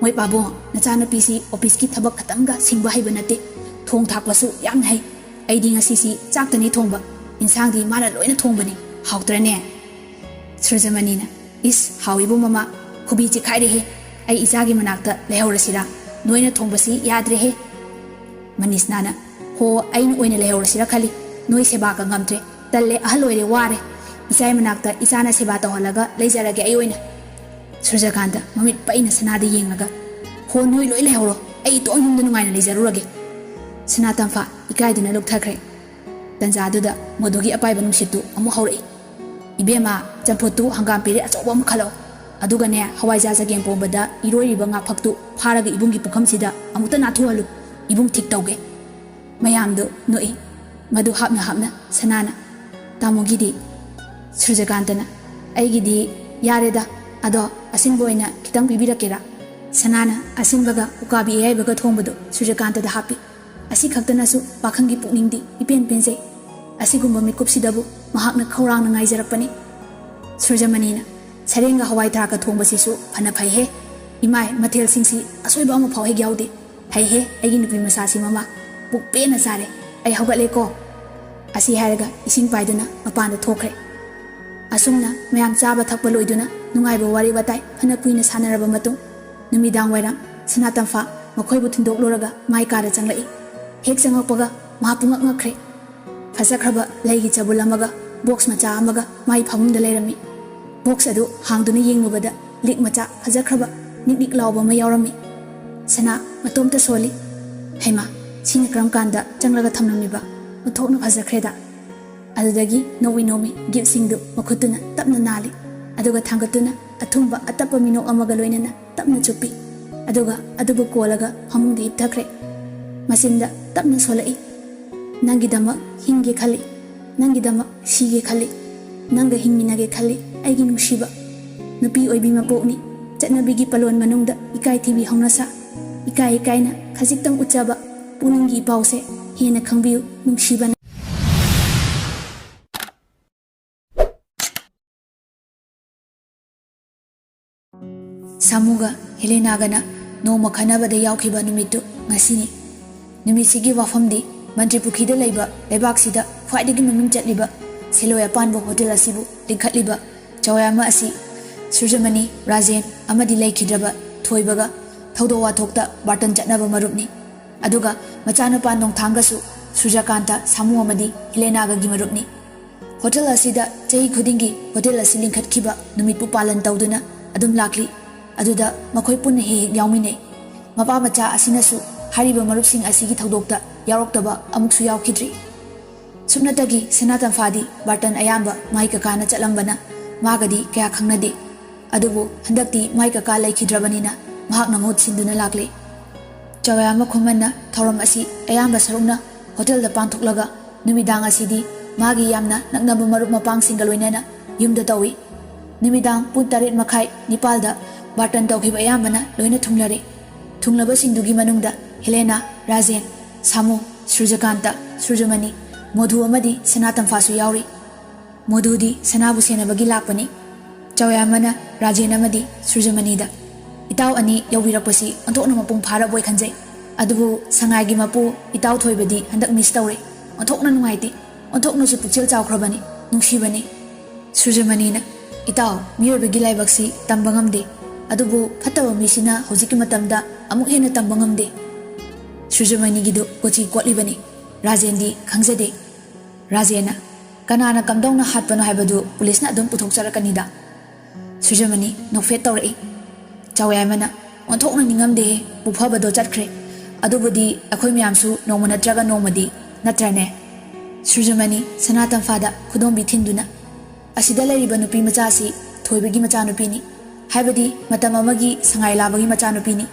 ꯃꯣꯏ ꯄꯥꯕꯨꯡ, ꯅꯆꯥꯅꯨꯄꯤꯁꯤ ꯑꯣꯐꯤꯁꯀꯤ ꯊꯕꯛ ꯈꯇꯪꯒ ꯁꯤꯡꯕ ꯍꯩꯕ ꯅꯠꯇꯦ, ꯊꯣꯡ ꯊꯥꯛꯄꯁꯨ ꯌꯥꯝꯅ ꯍꯩ꯫ ꯑꯩꯗꯤ ꯉꯁꯤꯁꯤ ꯆꯥꯛꯇꯅꯤ ꯊꯣꯡꯕ, ꯏꯟꯁꯥꯡꯗꯤ ꯃꯥꯅ ꯂꯣꯏꯅ ꯊꯣꯡꯕꯅꯤ꯫ ꯍꯥꯎꯇ꯭ꯔꯅꯦ?" ꯁꯨꯔꯖꯃꯅꯤꯅ, "ꯏꯁ, ꯍꯥꯎꯏꯕꯨ ꯃꯃꯥ, ꯈꯨꯕꯤ ꯆꯤꯛꯈꯥꯏꯔꯦꯍꯦ꯫ ꯑꯩ ꯏꯆꯥꯒꯤ ꯃꯅꯥꯛꯇ ꯂꯩꯍꯧꯔꯁꯤꯔꯥ? ꯅꯣꯏꯅ ꯊꯣꯡꯕꯁꯤ ꯌꯥꯗ꯭ꯔꯦꯍꯦ꯫" ꯃꯅꯤꯁꯅꯥꯅ, "ꯍꯣ, ꯑꯩꯅ ꯑꯣꯏꯅ ꯂꯩꯍꯧꯔꯁꯤꯔꯥ ꯈꯜꯂꯤ꯫ ꯅꯣꯏ ꯁꯦꯕꯥꯒ ꯉꯝꯗ꯭ꯔꯦ꯫ ꯇꯜꯂꯦ, ꯑꯍꯜ ꯑꯣꯏꯔꯦ, ꯋꯥꯔꯦ꯫ ꯏꯆꯥꯏ ꯃꯅꯥꯛꯇ ꯏꯆꯥꯅ ꯁꯦꯕꯥ ꯇꯧꯍꯜꯂꯒ ꯂꯩꯖꯔꯒꯦ ꯑꯩ ꯑꯣꯏꯅ꯫" ꯁꯨꯔꯖꯀꯥꯟꯇ ꯃꯃꯤꯠ ꯄꯩꯅ ꯁꯅꯥꯗ ꯌꯦꯡꯂꯒ, "ꯍꯣ, ꯅꯣꯏ ꯂꯣꯏ ꯂꯩꯍꯧꯔꯣ꯫ ꯑꯩ ꯏꯇꯣꯝ ꯌꯨꯝꯗ ꯅꯨꯡꯉꯥꯏꯅ ꯂꯩꯖꯔꯨꯔꯒꯦ꯫" ꯁꯅꯥ ꯇꯝꯐꯥ ꯏꯀꯥꯏꯗꯨꯅ ꯂꯨꯞꯊꯈ꯭ꯔꯦ꯫ ꯇꯟꯖꯥꯗꯨꯗ ꯃꯗꯨꯒꯤ ꯑꯄꯥꯏꯕ ꯅꯨꯡꯁꯤꯠꯇꯨ ꯑꯃꯨꯛ ꯍꯧꯔꯛꯏ꯫ "ꯏꯕꯦꯝꯃ, ꯆꯝꯐꯨꯠꯇꯨ ꯍꯪꯒꯥꯝ ꯄꯦꯔꯦ ꯑꯆꯧꯕ ꯑꯃ ꯈꯜꯂꯛꯑꯣ꯫ ꯑꯗꯨꯒꯅꯦ, ꯍꯋꯥꯏꯖꯥꯔ ꯆꯒꯦꯝ ꯄꯣꯝꯕꯗ ꯏꯔꯣꯏꯔꯤꯕ ꯉꯥ ꯐꯛꯇꯨ ꯐꯥꯔꯒ ꯏꯕꯨꯡꯒꯤ ꯄꯨꯈꯝꯁꯤꯗ ꯑꯃꯨꯛꯇ ꯅꯥꯊꯨꯍꯜꯂꯨ꯫ ꯏꯕꯨꯡ ꯊꯤꯛ ꯇꯧꯒꯦ꯫" ꯃꯌꯥꯝꯗꯨ ꯅꯣꯛꯏ꯫ ꯃꯗꯨ ꯍꯥꯞꯅ ꯍꯥꯞꯅ ꯁꯅꯥꯅ, "ꯇꯥꯃꯣꯒꯤꯗꯤ?" ꯁꯨꯔꯖꯀꯥꯟꯇꯅ, "ꯑꯩꯒꯤꯗꯤ ꯌꯥꯔꯦꯗ, ꯑꯗꯣ ꯑꯁꯤꯟꯕ ꯑꯣꯏꯅ ꯈꯤꯇꯪ ꯄꯤꯕꯤꯔꯛꯀꯦꯔꯥ?" ꯁꯅꯥꯅ ꯑꯁꯤꯟꯕꯒ ꯎꯀꯥꯕꯤ ꯑꯌꯥꯏꯕꯒ ꯊꯣꯡꯕꯗꯨ ꯁꯨꯔꯖꯀꯥꯟꯇꯗ ꯍꯥꯞꯄꯤ꯫ ꯑꯁꯤ ꯈꯛꯇꯅꯁꯨ ꯄꯥꯈꯪꯒꯤ ꯄꯨꯛꯅꯤꯡꯗꯤ ꯏꯄꯦꯟ ꯄꯦꯟꯖꯩ꯫ ꯑꯁꯤꯒꯨꯝꯕ ꯃꯤꯀꯨꯞꯁꯤꯗꯕꯨ ꯃꯍꯥꯛꯅ ꯈꯧꯔꯥꯡꯅ ꯉꯥꯏꯖꯔꯛꯄꯅꯤ꯫ ꯁꯨꯔꯖꯃꯅꯤꯅ, "ꯁꯔꯦꯡꯒ ꯍꯋꯥꯏ ꯊ꯭ꯔꯥꯛꯀ ꯊꯣꯡꯕꯁꯤꯁꯨ ꯐꯅ ꯐꯩꯍꯦ꯫ ꯏꯃꯥꯏ, ꯃꯊꯦꯜꯁꯤꯡꯁꯤ ꯑꯁꯣꯏꯕ ꯑꯃꯐꯥꯎ ꯍꯦꯛ ꯌꯥꯎꯗꯦ꯫ ꯍꯩꯍꯦ, ꯑꯩꯒꯤ ꯅꯨꯄꯤ ꯃꯆꯥꯁꯤ ꯃꯃꯥ, ꯄꯨꯛ ꯄꯦꯟꯅ ꯆꯥꯔꯦ꯫ ꯑꯩ ꯍꯧꯒꯠꯂꯦꯀꯣ꯫" ꯑꯁꯤ ꯍꯥꯏꯔꯒ ꯏꯁꯤꯡ ꯄꯥꯏꯗꯨꯅ ꯃꯄꯥꯟꯗ ꯊꯣꯛꯈ꯭ꯔꯦ꯫ ꯑꯁꯨꯝꯅ ꯃꯌꯥꯝ ꯆꯥꯕ ꯊꯛꯄ ꯂꯣꯏꯗꯨꯅ ꯅꯨꯡꯉꯥꯏꯕ ꯋꯥꯔꯤ ꯋꯥꯇꯥꯏ ꯐꯅ ꯀꯨꯏꯅ ꯁꯥꯟꯅꯔꯕ ꯃꯇꯨꯡ, ꯅꯨꯃꯤꯗꯥꯡ ꯋꯥꯏꯔꯝ ꯁꯅꯥꯇꯝꯐꯥ ꯃꯈꯣꯏꯕꯨ ꯊꯤꯟꯗꯣꯛꯂꯨꯔꯒ ꯃꯥꯏ ꯀꯥꯗ ꯆꯪꯂꯛꯏ꯫ ꯍꯦꯛ ꯆꯪꯉꯛꯄꯒ ꯃꯍꯥꯛ ꯄꯨꯡꯉꯛ ꯉꯛꯈ꯭ꯔꯦ꯫ ꯐꯖꯈ꯭ꯔꯕ ꯂꯩꯒꯤ ꯆꯕꯨꯜ ꯑꯃꯒ, ꯕꯣꯛꯁ ꯃꯆꯥ ꯑꯃꯒ ꯃꯥꯏ ꯐꯃꯨꯡꯗ ꯂꯩꯔꯝꯃꯤ꯫ ꯕꯣꯛꯁ ꯑꯗꯨ ꯍꯥꯡꯗꯨꯅ ꯌꯦꯡꯂꯨꯕꯗ ꯂꯤꯛ ꯃꯆꯥ ꯐꯖꯈ꯭ꯔꯕ ꯅꯤꯛ ꯅꯤꯛ ꯂꯥꯎꯕ ꯑꯃ ꯌꯥꯎꯔꯝꯃꯤ꯫ ꯁꯅꯥ ꯃꯇꯣꯝꯇ ꯁꯣꯜꯂꯤ꯫ "ꯍꯩꯃꯥ, ꯁꯤꯅ ꯀꯔꯝ ꯀꯥꯟꯗ ꯆꯪꯂꯒ ꯊꯝꯂꯝꯂꯤꯕ? ꯑꯣꯟꯊꯣꯛꯅ ꯐꯖꯈ꯭ꯔꯦꯗ!" ꯑꯗꯨꯗꯒꯤ ꯅꯣꯡꯃꯤ ꯅꯣꯡꯃꯤ ꯒꯤꯐꯁꯤꯡꯗꯨ ꯃꯈꯨꯠꯇꯨꯅ ꯇꯞꯅ ꯅꯥꯜꯂꯤ꯫ ꯑꯗꯨꯒ ꯊꯥꯡꯒꯠꯇꯨꯅ ꯑꯊꯨꯝꯕ ꯑꯇꯞꯄ ꯃꯤꯅꯣꯛ ꯑꯃꯒ ꯂꯣꯏꯅꯅ ꯇꯞꯅ ꯆꯨꯞꯄꯤ꯫ ꯑꯗꯨꯒ ꯑꯗꯨꯕꯨ ꯀꯣꯜꯂꯒ ꯐꯃꯨꯡꯗ ꯍꯤꯞꯊꯈ꯭ꯔꯦ꯫ ꯃꯆꯤꯟꯗ ꯇꯞꯅ ꯁꯣꯜꯂꯛꯏ, "ꯅꯪꯒꯤꯗꯃꯛ ꯍꯤꯡꯒꯦ ꯈꯜꯂꯤ, ꯅꯪꯒꯤꯗꯃꯛ ꯁꯤꯒꯦ ꯈꯜꯂꯤ꯫" ꯅꯪꯒ ꯍꯤꯡꯃꯤꯟꯅꯒꯦ ꯈꯜꯂꯤ ꯑꯩꯒꯤ ꯅꯨꯡꯁꯤꯕ꯫ ꯅꯨꯄꯤ ꯑꯣꯏꯕꯤ ꯃꯄꯣꯛꯅꯤ꯫ ꯆꯠꯅꯕꯤꯒꯤ ꯄꯂꯣꯟ ꯃꯅꯨꯡꯗ ꯏꯀꯥꯏ ꯊꯤꯕꯤ ꯍꯧꯅꯁꯥ꯫ ꯏꯀꯥꯏ ꯏꯀꯥꯏꯅ ꯈꯖꯤꯛꯇꯪ ꯎꯠꯆꯕ ꯄꯨꯛꯅꯤꯡꯒꯤ ꯏꯄꯥꯎꯁꯦ ꯍꯦꯟꯅ ꯈꯪꯕꯤꯌꯨ ꯅꯨꯡꯁꯤꯕꯅ꯫ ꯁꯥꯃꯨꯒ ꯍꯦꯂꯦꯅꯥꯒꯅ ꯅꯣꯡꯃ ꯈꯟꯅꯕꯗ ꯌꯥꯎꯈꯤꯕ ꯅꯨꯃꯤꯠꯇꯨ ꯉꯁꯤꯅꯤ꯫ ꯅꯨꯃꯤꯠꯁꯤꯒꯤ ꯋꯥꯐꯝꯗꯤ ꯃꯟꯇ꯭ꯔꯤ ꯄꯨꯈ꯭ꯔꯤꯗ ꯂꯩꯕ ꯂꯩꯕꯥꯛꯁꯤꯗ ꯈ꯭ꯋꯥꯏꯗꯒꯤ ꯃꯃꯤꯡ ꯆꯠꯂꯤꯕ ꯁꯦꯂꯣꯏ ꯑꯄꯥꯟꯕ ꯍꯣꯇꯦꯜ ꯑꯁꯤꯕꯨ ꯂꯤꯡꯈꯠꯂꯤꯕ ꯆꯥꯎꯌꯥꯃ ꯑꯁꯤ ꯁꯨꯔꯖꯃꯅꯤ, ꯔꯥꯖꯦꯟ ꯑꯃꯗꯤ ꯂꯩꯈꯤꯗ꯭ꯔꯕ ꯊꯣꯏꯕꯒ ꯊꯧꯗꯣꯛ ꯋꯥꯊꯣꯛꯇ ꯕꯥꯔꯇꯟ ꯆꯠꯅꯕ ꯃꯔꯨꯞꯅꯤ꯫ ꯑꯗꯨꯒ ꯃꯆꯥꯅꯨꯄꯥ ꯅꯣꯡꯊꯥꯡꯒꯁꯨ ꯁꯨꯔꯖꯀꯥꯟꯇ, ꯁꯥꯃꯨ ꯑꯃꯗꯤ ꯍꯦꯂꯦꯅꯥꯒꯒꯤ ꯃꯔꯨꯞꯅꯤ꯫ ꯍꯣꯇꯦꯜ ꯑꯁꯤꯗ ꯆꯍꯤ ꯈꯨꯗꯤꯡꯒꯤ ꯍꯣꯇꯦꯜ ꯑꯁꯤ ꯂꯤꯡꯈꯠꯈꯤꯕ ꯅꯨꯃꯤꯠꯄꯨ ꯄꯥꯂꯟ ꯇꯧꯗꯨꯅ ꯑꯗꯨꯝ ꯂꯥꯛꯂꯤ꯫ ꯑꯗꯨꯗ ꯃꯈꯣꯏ ꯄꯨꯟꯅ ꯍꯦꯛ ꯍꯦꯛ ꯌꯥꯎꯃꯤꯟꯅꯩ꯫ ꯃꯄꯥ ꯃꯆꯥ ꯑꯁꯤꯅꯁꯨ ꯍꯥꯏꯔꯤꯕ ꯃꯔꯨꯞꯁꯤꯡ ꯑꯁꯤꯒꯤ ꯊꯧꯗꯣꯛꯇ ꯌꯥꯎꯔꯛꯇꯕ ꯑꯃꯨꯛꯁꯨ ꯌꯥꯎꯈꯤꯗ꯭ꯔꯤ꯫ ꯁꯨꯞꯅꯇꯒꯤ ꯁꯅꯥ ꯇꯝꯐꯥꯗꯤ ꯕꯥꯔꯇꯟ ꯑꯌꯥꯝꯕ ꯃꯥꯏ ꯀꯀꯥꯅ ꯆꯠꯂꯝꯕꯅ ꯃꯥꯒꯗꯤ ꯀꯌꯥ ꯈꯪꯅꯗꯦ꯫ ꯑꯗꯨꯕꯨ ꯍꯟꯗꯛꯇꯤ ꯃꯥꯏ ꯀꯀꯥ ꯂꯩꯈꯤꯗ꯭ꯔꯕꯅꯤꯅ ꯃꯍꯥꯛꯅ ꯃꯍꯨꯠ ꯁꯤꯟꯗꯨꯅ ꯂꯥꯛꯂꯦ꯫ ꯆꯥꯎꯌꯥꯃ ꯈꯨꯃꯟꯅ ꯊꯧꯔꯝ ꯑꯁꯤ ꯑꯌꯥꯝꯕ ꯁꯔꯨꯛꯅ ꯍꯣꯇꯦꯜꯗ ꯄꯥꯡꯊꯣꯛꯂꯒ ꯅꯨꯃꯤꯗꯥꯡ ꯑꯁꯤꯗꯤ ꯃꯥꯒꯤ ꯌꯥꯝꯅ ꯅꯛꯅꯕ ꯃꯔꯨꯞ ꯃꯄꯥꯡꯁꯤꯡꯒ ꯂꯣꯏꯅꯅ ꯌꯨꯝꯗ ꯇꯧꯏ꯫ ꯅꯨꯃꯤꯗꯥꯡ ꯄꯨꯡ ꯇꯔꯦꯠ ꯃꯈꯥꯏ ꯅꯤꯄꯥꯜꯗ ꯕꯥꯔꯇꯟ ꯇꯧꯈꯤꯕ ꯑꯌꯥꯝꯕꯅ ꯂꯣꯏꯅ ꯊꯨꯡꯂꯔꯦ꯫ ꯊꯨꯡꯂꯕꯁꯤꯡꯗꯨꯒꯤ ꯃꯅꯨꯡꯗ ꯍꯦꯂꯦꯅꯥ, ꯔꯥꯖꯦꯟ, ꯁꯥꯃꯨ, ꯁꯨꯔꯖꯀꯥꯟꯇ, ꯁꯨꯔꯖꯃꯅꯤ, ꯃꯣꯙꯨ ꯑꯃꯗꯤ ꯁꯅꯥ ꯇꯝꯐꯥꯁꯨ ꯌꯥꯎꯔꯤ꯫ ꯃꯣꯙꯨꯗꯤ ꯁꯅꯥꯕꯨ ꯁꯦꯟꯅꯕꯒꯤ ꯂꯥꯛꯄꯅꯤ꯫ ꯆꯥꯎꯌꯥꯃꯅ ꯔꯥꯖꯦꯟ ꯑꯃꯗꯤ ꯁꯨꯔꯖꯃꯅꯤꯗ, "ꯏꯇꯥꯎ ꯑꯅꯤ ꯌꯧꯕꯤꯔꯛꯄꯁꯤ ꯑꯣꯟꯊꯣꯛꯅ ꯃꯄꯨꯡ ꯐꯥꯔꯕꯣꯏ ꯈꯟꯖꯩ꯫ ꯑꯗꯨꯕꯨ ꯁꯉꯥꯏꯒꯤ ꯃꯄꯨ ꯏꯇꯥꯎ ꯊꯣꯏꯕꯗꯤ ꯍꯟꯗꯛ ꯃꯤꯁ ꯇꯧꯔꯦ꯫ ꯑꯣꯟꯊꯣꯛꯅ ꯅꯨꯡꯉꯥꯏꯇꯦ꯫ ꯑꯣꯟꯊꯣꯛꯅꯁꯨ ꯄꯨꯛꯆꯦꯜ ꯆꯥꯎꯈ꯭ꯔꯕꯅꯤ꯫ ꯅꯨꯡꯁꯤꯕꯅꯤ꯫" ꯁꯨꯔꯖꯃꯅꯤꯅ, "ꯏꯇꯥꯎ, ꯃꯤꯑꯣꯏꯕꯒꯤ ꯂꯥꯏꯕꯛꯁꯤ ꯇꯝꯕ ꯉꯝꯗꯦ꯫ ꯑꯗꯨꯕꯨ ꯐꯠꯇꯕ ꯃꯤꯁꯤꯅ ꯍꯧꯖꯤꯛꯀꯤ ꯃꯇꯝꯗ ꯑꯃꯨꯛ ꯍꯦꯟꯅ ꯇꯝꯕ ꯉꯝꯗꯦ꯫" ꯁꯨꯔꯖꯃꯅꯤꯒꯤꯗꯨ ꯀꯣꯆꯤ ꯀꯣꯠꯂꯤꯕꯅꯤ꯫ ꯔꯥꯖꯦꯟꯗꯤ ꯈꯪꯖꯗꯦ꯫ ꯔꯥꯖꯦꯟꯅ, "ꯀꯅꯥꯅ ꯀꯝꯗꯧꯅ ꯍꯥꯠꯄꯅꯣ ꯍꯥꯏꯕꯗꯨ ꯄꯨꯂꯤꯁꯅ ꯑꯗꯨꯝ ꯄꯨꯊꯣꯛꯆꯔꯛꯀꯅꯤꯗ꯫" ꯁꯨꯔꯖꯃꯅꯤ ꯅꯣꯛꯐꯦꯠ ꯇꯧꯔꯛꯏ꯫ ꯆꯥꯎꯌꯥꯃꯅ, "ꯑꯣꯟꯊꯣꯛꯅ ꯅꯤꯡꯉꯝꯗꯦꯍꯦ, ꯄꯨꯐꯕꯗꯣ ꯆꯠꯈ꯭ꯔꯦ꯫ ꯑꯗꯨꯕꯨꯗꯤ ꯑꯩꯈꯣꯏ ꯃꯌꯥꯝꯁꯨ ꯅꯣꯡꯃ ꯅꯠꯇ꯭ꯔꯒ ꯅꯣꯡꯃꯗꯤ, ꯅꯠꯇ꯭ꯔꯅꯦ?" ꯁꯨꯔꯖꯃꯅꯤ ꯁꯅꯥ ꯇꯝꯐꯥꯗ ꯈꯨꯗꯣꯝꯕꯤ ꯊꯤꯟꯗꯨꯅ, "ꯑꯁꯤꯗ ꯂꯩꯔꯤꯕ ꯅꯨꯄꯤ ꯃꯆꯥꯁꯤ ꯊꯣꯏꯕꯒꯤ ꯃꯆꯥꯅꯨꯄꯤꯅꯤ꯫ ꯍꯥꯏꯕꯗꯤ ꯃꯇꯝ ꯑꯃꯒꯤ ꯁꯉꯥꯏ ꯂꯥꯕꯒꯤ ꯃꯆꯥꯅꯨꯄꯤꯅꯤ꯫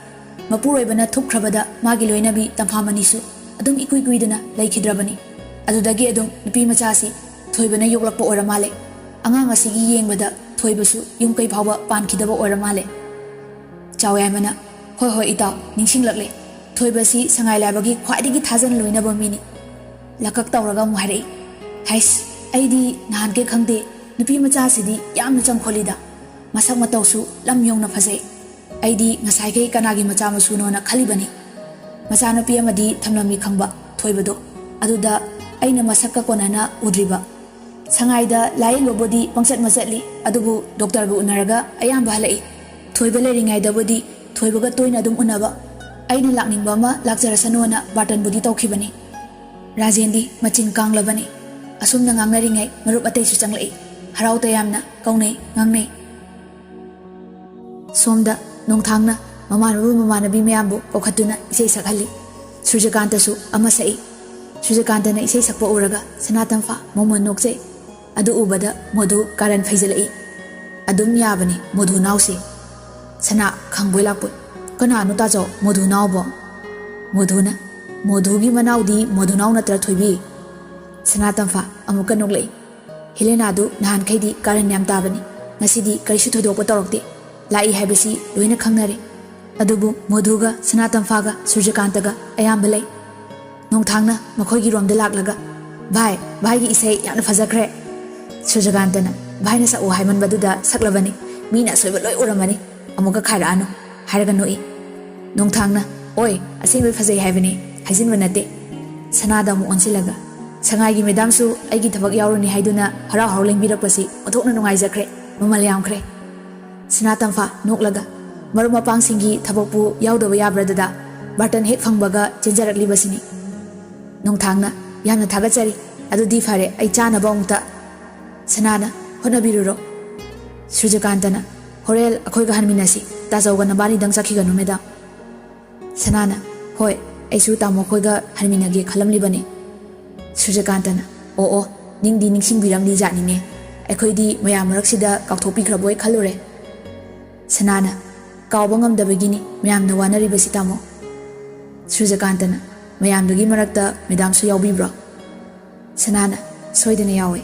ꯃꯄꯨꯔꯣꯏꯕꯅ ꯊꯨꯞꯈ꯭ꯔꯕꯗ ꯃꯥꯒꯤ ꯂꯣꯏꯅꯕꯤ ꯇꯝꯐꯥꯃꯅꯤꯁꯨ ꯑꯗꯨꯝ ꯏꯀꯨꯏ ꯀꯨꯏꯗꯅ ꯂꯩꯈꯤꯗ꯭ꯔꯕꯅꯤ꯫ ꯑꯗꯨꯗꯒꯤ ꯑꯗꯨꯝ ꯅꯨꯄꯤ ꯃꯆꯥꯁꯤ ꯊꯣꯏꯕꯅ ꯌꯣꯛꯂꯛꯄ ꯑꯣꯏꯔ ꯃꯥꯜꯂꯦ꯫" ꯑꯉꯥꯡ ꯑꯁꯤꯒꯤ ꯌꯦꯡꯕꯗ ꯊꯣꯏꯕꯁꯨ ꯌꯨꯝ ꯀꯩ ꯐꯥꯎꯕ ꯄꯥꯟꯈꯤꯗꯕ ꯑꯣꯏꯔ ꯃꯥꯜꯂꯦ꯫ ꯆꯥꯎꯌꯥꯏꯃꯅ, "ꯍꯣꯏ ꯍꯣꯏ ꯏꯇꯥꯎ, ꯅꯤꯡꯁꯤꯡꯂꯛꯂꯦ꯫ ꯊꯣꯏꯕꯁꯤ ꯁꯉꯥꯏ ꯂꯥꯏꯕꯒꯤ ꯈ꯭ꯋꯥꯏꯗꯒꯤ ꯊꯥꯖꯅ ꯂꯣꯏꯅꯕ ꯃꯤꯅꯤ"꯫ ꯂꯀꯛ ꯇꯧꯔꯒ ꯑꯃꯨꯛ ꯍꯥꯏꯔꯛꯏ, "ꯍꯩꯁ, ꯑꯩꯗꯤ ꯅꯍꯥꯟꯈꯩ ꯈꯪꯗꯦ, ꯅꯨꯄꯤ ꯃꯆꯥꯁꯤꯗꯤ ꯌꯥꯝꯅ ꯆꯪꯈꯣꯜꯂꯤꯗ꯫ ꯃꯁꯛ ꯃꯇꯧꯁꯨ ꯂꯝ ꯌꯧꯅ ꯐꯖꯩ꯫ ꯑꯩꯗꯤ ꯉꯁꯥꯏꯈꯩ ꯀꯅꯥꯒꯤ ꯃꯆꯥ ꯃꯁꯨꯅꯣꯅ ꯈꯜꯂꯤꯕꯅꯤ꯫ ꯃꯆꯥꯅꯨꯄꯤ ꯑꯃꯗꯤ ꯊꯝꯂꯝꯃꯤ ꯈꯪꯕ ꯊꯣꯏꯕꯗꯣ, ꯑꯗꯨꯗ ꯑꯩꯅ ꯃꯁꯛꯀ ꯀꯣꯟꯅꯅ ꯎꯗ꯭ꯔꯤꯕ꯫ ꯁꯉꯥꯏꯗ ꯂꯥꯌꯦꯡꯕꯕꯨꯗꯤ ꯄꯪꯆꯠ ꯃꯆꯠꯂꯤ, ꯑꯗꯨꯕꯨ ꯗꯣꯛꯇꯔꯒ ꯎꯅꯔꯒ ꯑꯌꯥꯝꯕ ꯍꯜꯂꯛꯏ꯫ ꯊꯣꯏꯕ ꯂꯩꯔꯤꯉꯩꯗꯕꯨꯗꯤ ꯊꯣꯏꯕꯒ ꯇꯣꯏꯅ ꯑꯗꯨꯝ ꯎꯅꯕ꯫ ꯑꯩꯅ ꯂꯥꯛꯅꯤꯡꯕ ꯑꯃ ꯂꯥꯛꯆꯔꯁꯅꯨꯅ ꯕꯥꯔꯇꯟꯕꯨꯗꯤ ꯇꯧꯈꯤꯕꯅꯤ"꯫ ꯔꯥꯖꯦꯟꯗꯤ ꯃꯆꯤꯟ ꯀꯥꯡꯂꯕꯅꯤ꯫ ꯑꯁꯨꯝꯅ ꯉꯥꯡꯅꯔꯤꯉꯩ ꯃꯔꯨꯞ ꯑꯇꯩꯁꯨ ꯆꯪꯂꯛꯏ꯫ ꯍꯔꯥꯎ ꯇꯌꯥꯝꯅ ꯀꯧꯅꯩ ꯉꯥꯡꯅꯩ꯫ ꯁꯣꯝꯗ ꯅꯣꯡꯊꯥꯡꯅ ꯃꯃꯥꯟꯅꯕ ꯃꯃꯥꯟꯅꯕꯤ ꯃꯌꯥꯝꯕꯨ ꯀꯧꯈꯠꯇꯨꯅ ꯏꯁꯩ ꯁꯛꯍꯜꯂꯤ꯫ ꯁꯨꯔꯖꯀꯥꯟꯇꯁꯨ ꯑꯃ ꯁꯛꯏ꯫ ꯁꯨꯔꯖꯀꯥꯟꯇꯅ ꯏꯁꯩ ꯁꯛꯄ ꯎꯔꯒ ꯁꯅꯥꯇꯝꯐꯥ ꯃꯣꯃꯣꯟ ꯅꯣꯛꯆꯩ꯫ ꯑꯗꯨ ꯎꯕꯗ ꯃꯣꯙꯨ ꯀꯥꯔꯟ ꯐꯩꯖꯜꯂꯛꯏ꯫ "ꯑꯗꯨꯝ ꯌꯥꯕꯅꯤ ꯃꯣꯙꯨ ꯅꯥꯎꯁꯦ"꯫ ꯁꯅꯥ ꯈꯪꯕꯣꯏ ꯂꯥꯛꯄꯣꯏ, "ꯀꯅꯥꯅꯣ ꯇꯥꯆꯧ ꯃꯣꯙꯨ ꯅꯥꯎꯕꯣ?" ꯃꯣꯙꯨꯅ, "ꯃꯣꯙꯨꯒꯤ ꯃꯅꯥꯎꯗꯤ ꯃꯣꯙꯨ ꯅꯥꯎ ꯅꯠꯇ꯭ꯔꯥ ꯊꯣꯏꯕꯤ?" ꯁꯅꯥꯇꯝꯐꯥ ꯑꯃꯨꯛꯀ ꯅꯣꯛꯂꯛꯏ꯫ "ꯍꯦꯂꯦꯅꯥꯗꯨ ꯅꯍꯥꯟꯈꯩꯗꯤ ꯀꯥꯔꯟ ꯌꯥꯝ ꯇꯥꯕꯅꯤ, ꯉꯁꯤꯗꯤ ꯀꯔꯤꯁꯨ ꯊꯣꯏꯗꯣꯛꯄ ꯇꯧꯔꯛꯇꯦ꯫ ꯂꯥꯛꯏ ꯍꯥꯏꯕꯁꯤ ꯂꯣꯏꯅ ꯈꯪꯅꯔꯦ꯫ ꯑꯗꯨꯕꯨ ꯃꯣꯙꯨꯒ ꯁꯅꯥꯇꯝꯐꯥꯒ ꯁꯨꯔꯖꯀꯥꯟꯇꯒ ꯑꯌꯥꯝꯕ ꯂꯩ"꯫ ꯅꯣꯡꯊꯥꯡꯅ ꯃꯈꯣꯏꯒꯤ ꯔꯣꯝꯗ ꯂꯥꯛꯂꯒ, "ꯚꯥꯏ, ꯚꯥꯏꯒꯤ ꯏꯁꯩ ꯌꯥꯝꯅ ꯐꯖꯈ꯭ꯔꯦ"꯫ ꯁꯨꯔꯖꯀꯥꯟꯇꯅ, "ꯚꯥꯏꯅ ꯁꯛꯎ ꯍꯥꯏꯃꯟꯕꯗꯨꯗ ꯁꯛꯂꯕꯅꯤ, ꯃꯤꯅ ꯑꯁꯣꯏꯕ ꯂꯣꯏ ꯎꯔꯝꯃꯅꯤ, ꯑꯃꯨꯛꯀ ꯈꯥꯏꯔꯛꯑꯅꯨ" ꯍꯥꯏꯔꯒ ꯅꯣꯛꯏ꯫ ꯅꯣꯡꯊꯥꯡꯅ, "ꯑꯣꯏ, ꯑꯁꯦꯡꯕꯩ ꯐꯖꯩ ꯍꯥꯏꯕꯅꯤ, ꯍꯥꯏꯖꯤꯟꯕ ꯅꯠꯇꯦ"꯫ ꯁꯅꯥꯗ ꯑꯃꯨꯛ ꯑꯣꯟꯁꯤꯜꯂꯒ, "ꯁꯉꯥꯏꯒꯤ ꯃꯦꯗꯥꯝꯁꯨ ꯑꯩꯒꯤ ꯊꯕꯛ ꯌꯥꯎꯔꯨꯅꯤ ꯍꯥꯏꯗꯨꯅ ꯍꯔꯥꯎ ꯍꯔꯥꯎ ꯂꯦꯡꯕꯤꯔꯛꯄꯁꯤ ꯑꯣꯟꯊꯣꯛꯅ ꯅꯨꯡꯉꯥꯏꯖꯈ꯭ꯔꯦ, ꯃꯃꯜ ꯌꯥꯝꯈ꯭ꯔꯦ"꯫ ꯁꯅꯥꯇꯝꯐꯥ ꯅꯣꯛꯂꯒ, "ꯃꯔꯨꯞ ꯃꯄꯥꯡꯁꯤꯡꯒꯤ ꯊꯕꯛꯄꯨ ꯌꯥꯎꯗꯕ ꯌꯥꯕ꯭ꯔꯥ ꯗꯗꯥ? ꯕꯥꯔꯇꯟ ꯍꯦꯛ ꯐꯪꯕꯒ ꯆꯦꯟꯖꯔꯛꯂꯤꯕꯁꯤꯅꯤ"꯫ ꯅꯣꯡꯊꯥꯡꯅ, "ꯌꯥꯝꯅ ꯊꯥꯒꯠꯆꯔꯤ, ꯑꯗꯨꯗꯤ ꯐꯔꯦ, ꯑꯩ ꯆꯥꯅꯕ ꯑꯃꯨꯛꯇ"꯫ ꯁꯅꯥꯅ, "ꯍꯣꯠꯅꯕꯤꯔꯨꯔꯣ"꯫ ꯁꯨꯔꯖꯀꯥꯟꯇꯅ, "ꯍꯣꯔꯦꯜ ꯑꯩꯈꯣꯏꯒ ꯍꯟꯃꯤꯟꯅꯁꯤ, ꯇꯥꯆꯧꯒ ꯅꯕꯥꯅꯤꯗꯪ ꯆꯠꯈꯤꯒꯅꯨ ꯃꯦꯗꯥꯝ"꯫ ꯁꯅꯥꯅ, "ꯍꯣꯏ, ꯑꯩꯁꯨ ꯇꯥꯃꯣ ꯈꯣꯏꯒ ꯍꯟꯃꯤꯟꯅꯒꯦ ꯈꯜꯂꯝꯂꯤꯕꯅꯤ"꯫ ꯁꯨꯔꯖꯀꯥꯟꯇꯅ, "ꯑꯣ ꯑꯣ, ꯅꯤꯡꯗꯤ ꯅꯤꯡꯁꯤꯡꯕꯤꯔꯝꯂꯤ ꯖꯥꯠꯅꯤꯅꯦ, ꯑꯩꯈꯣꯏꯗꯤ ꯃꯌꯥꯝ ꯃꯔꯛꯁꯤꯗ ꯀꯥꯎꯊꯣꯛꯄꯤꯈ꯭ꯔꯕꯣꯏ ꯈꯜꯂꯨꯔꯦ"꯫ ꯁꯅꯥꯅ, "ꯀꯥꯎꯕ ꯉꯝꯗꯕꯒꯤꯅꯤ ꯃꯌꯥꯝꯅ ꯋꯥꯅꯔꯤꯕꯁꯤ ꯇꯥꯃꯣ"꯫ ꯁꯨꯔꯖꯀꯥꯟꯇꯅ, "ꯃꯌꯥꯝꯗꯨꯒꯤ ꯃꯔꯛꯇ ꯃꯦꯗꯥꯝꯁꯨ ꯌꯥꯎꯕꯤꯕ꯭ꯔꯣ?" ꯁꯅꯥꯅ, "ꯁꯣꯏꯗꯅ ꯌꯥꯎꯏ"꯫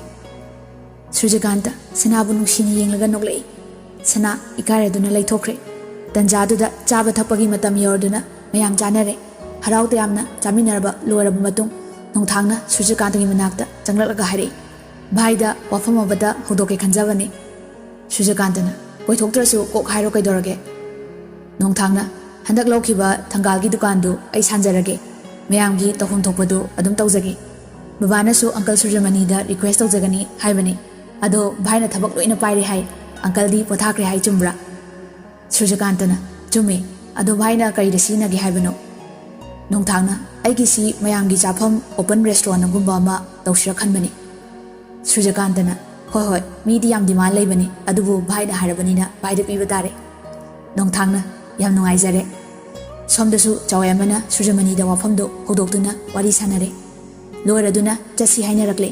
ꯁꯨꯔꯖꯀꯥꯟꯇ ꯁꯅꯥꯕꯨ ꯅꯨꯡꯁꯤꯅ ꯌꯦꯡꯂꯒ ꯅꯣꯛꯂꯛꯏ꯫ ꯁꯅꯥ ꯏꯀꯥꯏꯔꯗꯨꯅ ꯂꯩꯊꯣꯛꯈ꯭ꯔꯦ꯫ ꯇꯟꯖꯥꯗꯨꯗ ꯆꯥꯕ ꯊꯛꯄꯒꯤ ꯃꯇꯝ ꯌꯧꯔꯗꯨꯅ ꯃꯌꯥꯝ ꯆꯥꯅꯔꯦ꯫ ꯍꯔꯥꯎ ꯇꯌꯥꯝꯅ ꯆꯥꯃꯤꯟꯅꯔꯕ ꯂꯣꯏꯔꯕ ꯃꯇꯨꯡ, ꯅꯣꯡꯊꯥꯡꯅ ꯁꯨꯔꯖꯀꯥꯟꯇꯒꯤ ꯃꯅꯥꯛꯇ ꯆꯪꯂꯛꯂꯒ ꯍꯥꯏꯔꯛꯏ, "ꯚꯥꯏꯗ ꯋꯥꯐꯝ ꯑꯃꯗ ꯍꯧꯗꯣꯛꯀꯦ ꯈꯟꯖꯕꯅꯤ꯫" ꯁꯨꯔꯖꯀꯥꯟꯇꯅ, "ꯀꯣꯏꯊꯣꯛꯇ꯭ꯔꯁꯨ ꯀꯣꯛ ꯍꯥꯏꯔꯣ, ꯀꯩꯗꯧꯔꯒꯦ?" ꯅꯣꯡꯊꯥꯡꯅ, "ꯍꯟꯗꯛ ꯂꯧꯈꯤꯕ ꯊꯪꯒꯥꯜꯒꯤ ꯗꯨꯀꯥꯟꯗꯨ ꯑꯩ ꯁꯥꯟꯖꯔꯒꯦ꯫ ꯃꯌꯥꯝꯒꯤ ꯇꯧꯐꯝ ꯊꯣꯛꯄꯗꯨ ꯑꯗꯨꯝ ꯇꯧꯖꯒꯦ꯫ ꯕꯕꯥꯅꯁꯨ ꯑꯪꯀꯜ ꯁꯨꯔꯖꯃꯅꯤꯗ ꯔꯤꯀ꯭ꯋꯦꯁ ꯇꯧꯖꯒꯅꯤ ꯍꯥꯏꯕꯅꯤ꯫ ꯑꯗꯣ ꯚꯥꯏꯅ ꯊꯕꯛ ꯂꯣꯏꯅ ꯄꯥꯏꯔꯦ ꯍꯥꯏ꯫ ꯑꯪꯀꯜꯗꯤ ꯄꯣꯊꯥꯈ꯭ꯔꯦ ꯍꯥꯏ, ꯆꯨꯝꯕ꯭ꯔꯥ?" ꯁꯨꯔꯖꯀꯥꯟꯇꯅ, "ꯆꯨꯝꯃꯤ꯫ ꯑꯗꯣ ꯚꯥꯏꯅ ꯀꯔꯤꯗ ꯁꯤꯖꯤꯟꯅꯒꯦ ꯍꯥꯏꯕꯅꯣ?" ꯅꯣꯡꯊꯥꯡꯅ, "ꯑꯩꯒꯤꯁꯤ ꯃꯌꯥꯝꯒꯤ ꯆꯥꯐꯝ ꯑꯣꯄꯟ ꯔꯦꯁꯇꯨꯔꯦꯟꯒꯨꯝꯕ ꯑꯃ ꯇꯧꯁꯤꯔ ꯈꯟꯕꯅꯤ꯫" ꯁꯨꯔꯖꯀꯥꯟꯇꯅ, "ꯍꯣꯏ ꯍꯣꯏ, ꯃꯤꯗꯤ ꯌꯥꯝ ꯗꯤꯃꯥꯟ ꯂꯩꯕꯅꯤ, ꯑꯗꯨꯕꯨ ꯚꯥꯏꯅ ꯍꯥꯏꯔꯕꯅꯤꯅ ꯚꯥꯏꯗ ꯄꯤꯕ ꯇꯥꯔꯦ꯫" ꯅꯣꯡꯊꯥꯡꯅ, "ꯌꯥꯝ ꯅꯨꯡꯉꯥꯏꯖꯔꯦ꯫" ꯁꯣꯝꯗꯁꯨ ꯆꯥꯎꯌꯥꯏꯃꯅ ꯁꯨꯔꯖꯃꯅꯤꯗ ꯋꯥꯐꯝꯗꯨ ꯍꯧꯗꯣꯛꯇꯨꯅ ꯋꯥꯔꯤ ꯁꯥꯟꯅꯔꯦ꯫ ꯂꯣꯏꯔꯗꯨꯅ ꯆꯠꯁꯤ ꯍꯥꯏꯅꯔꯛꯂꯦ꯫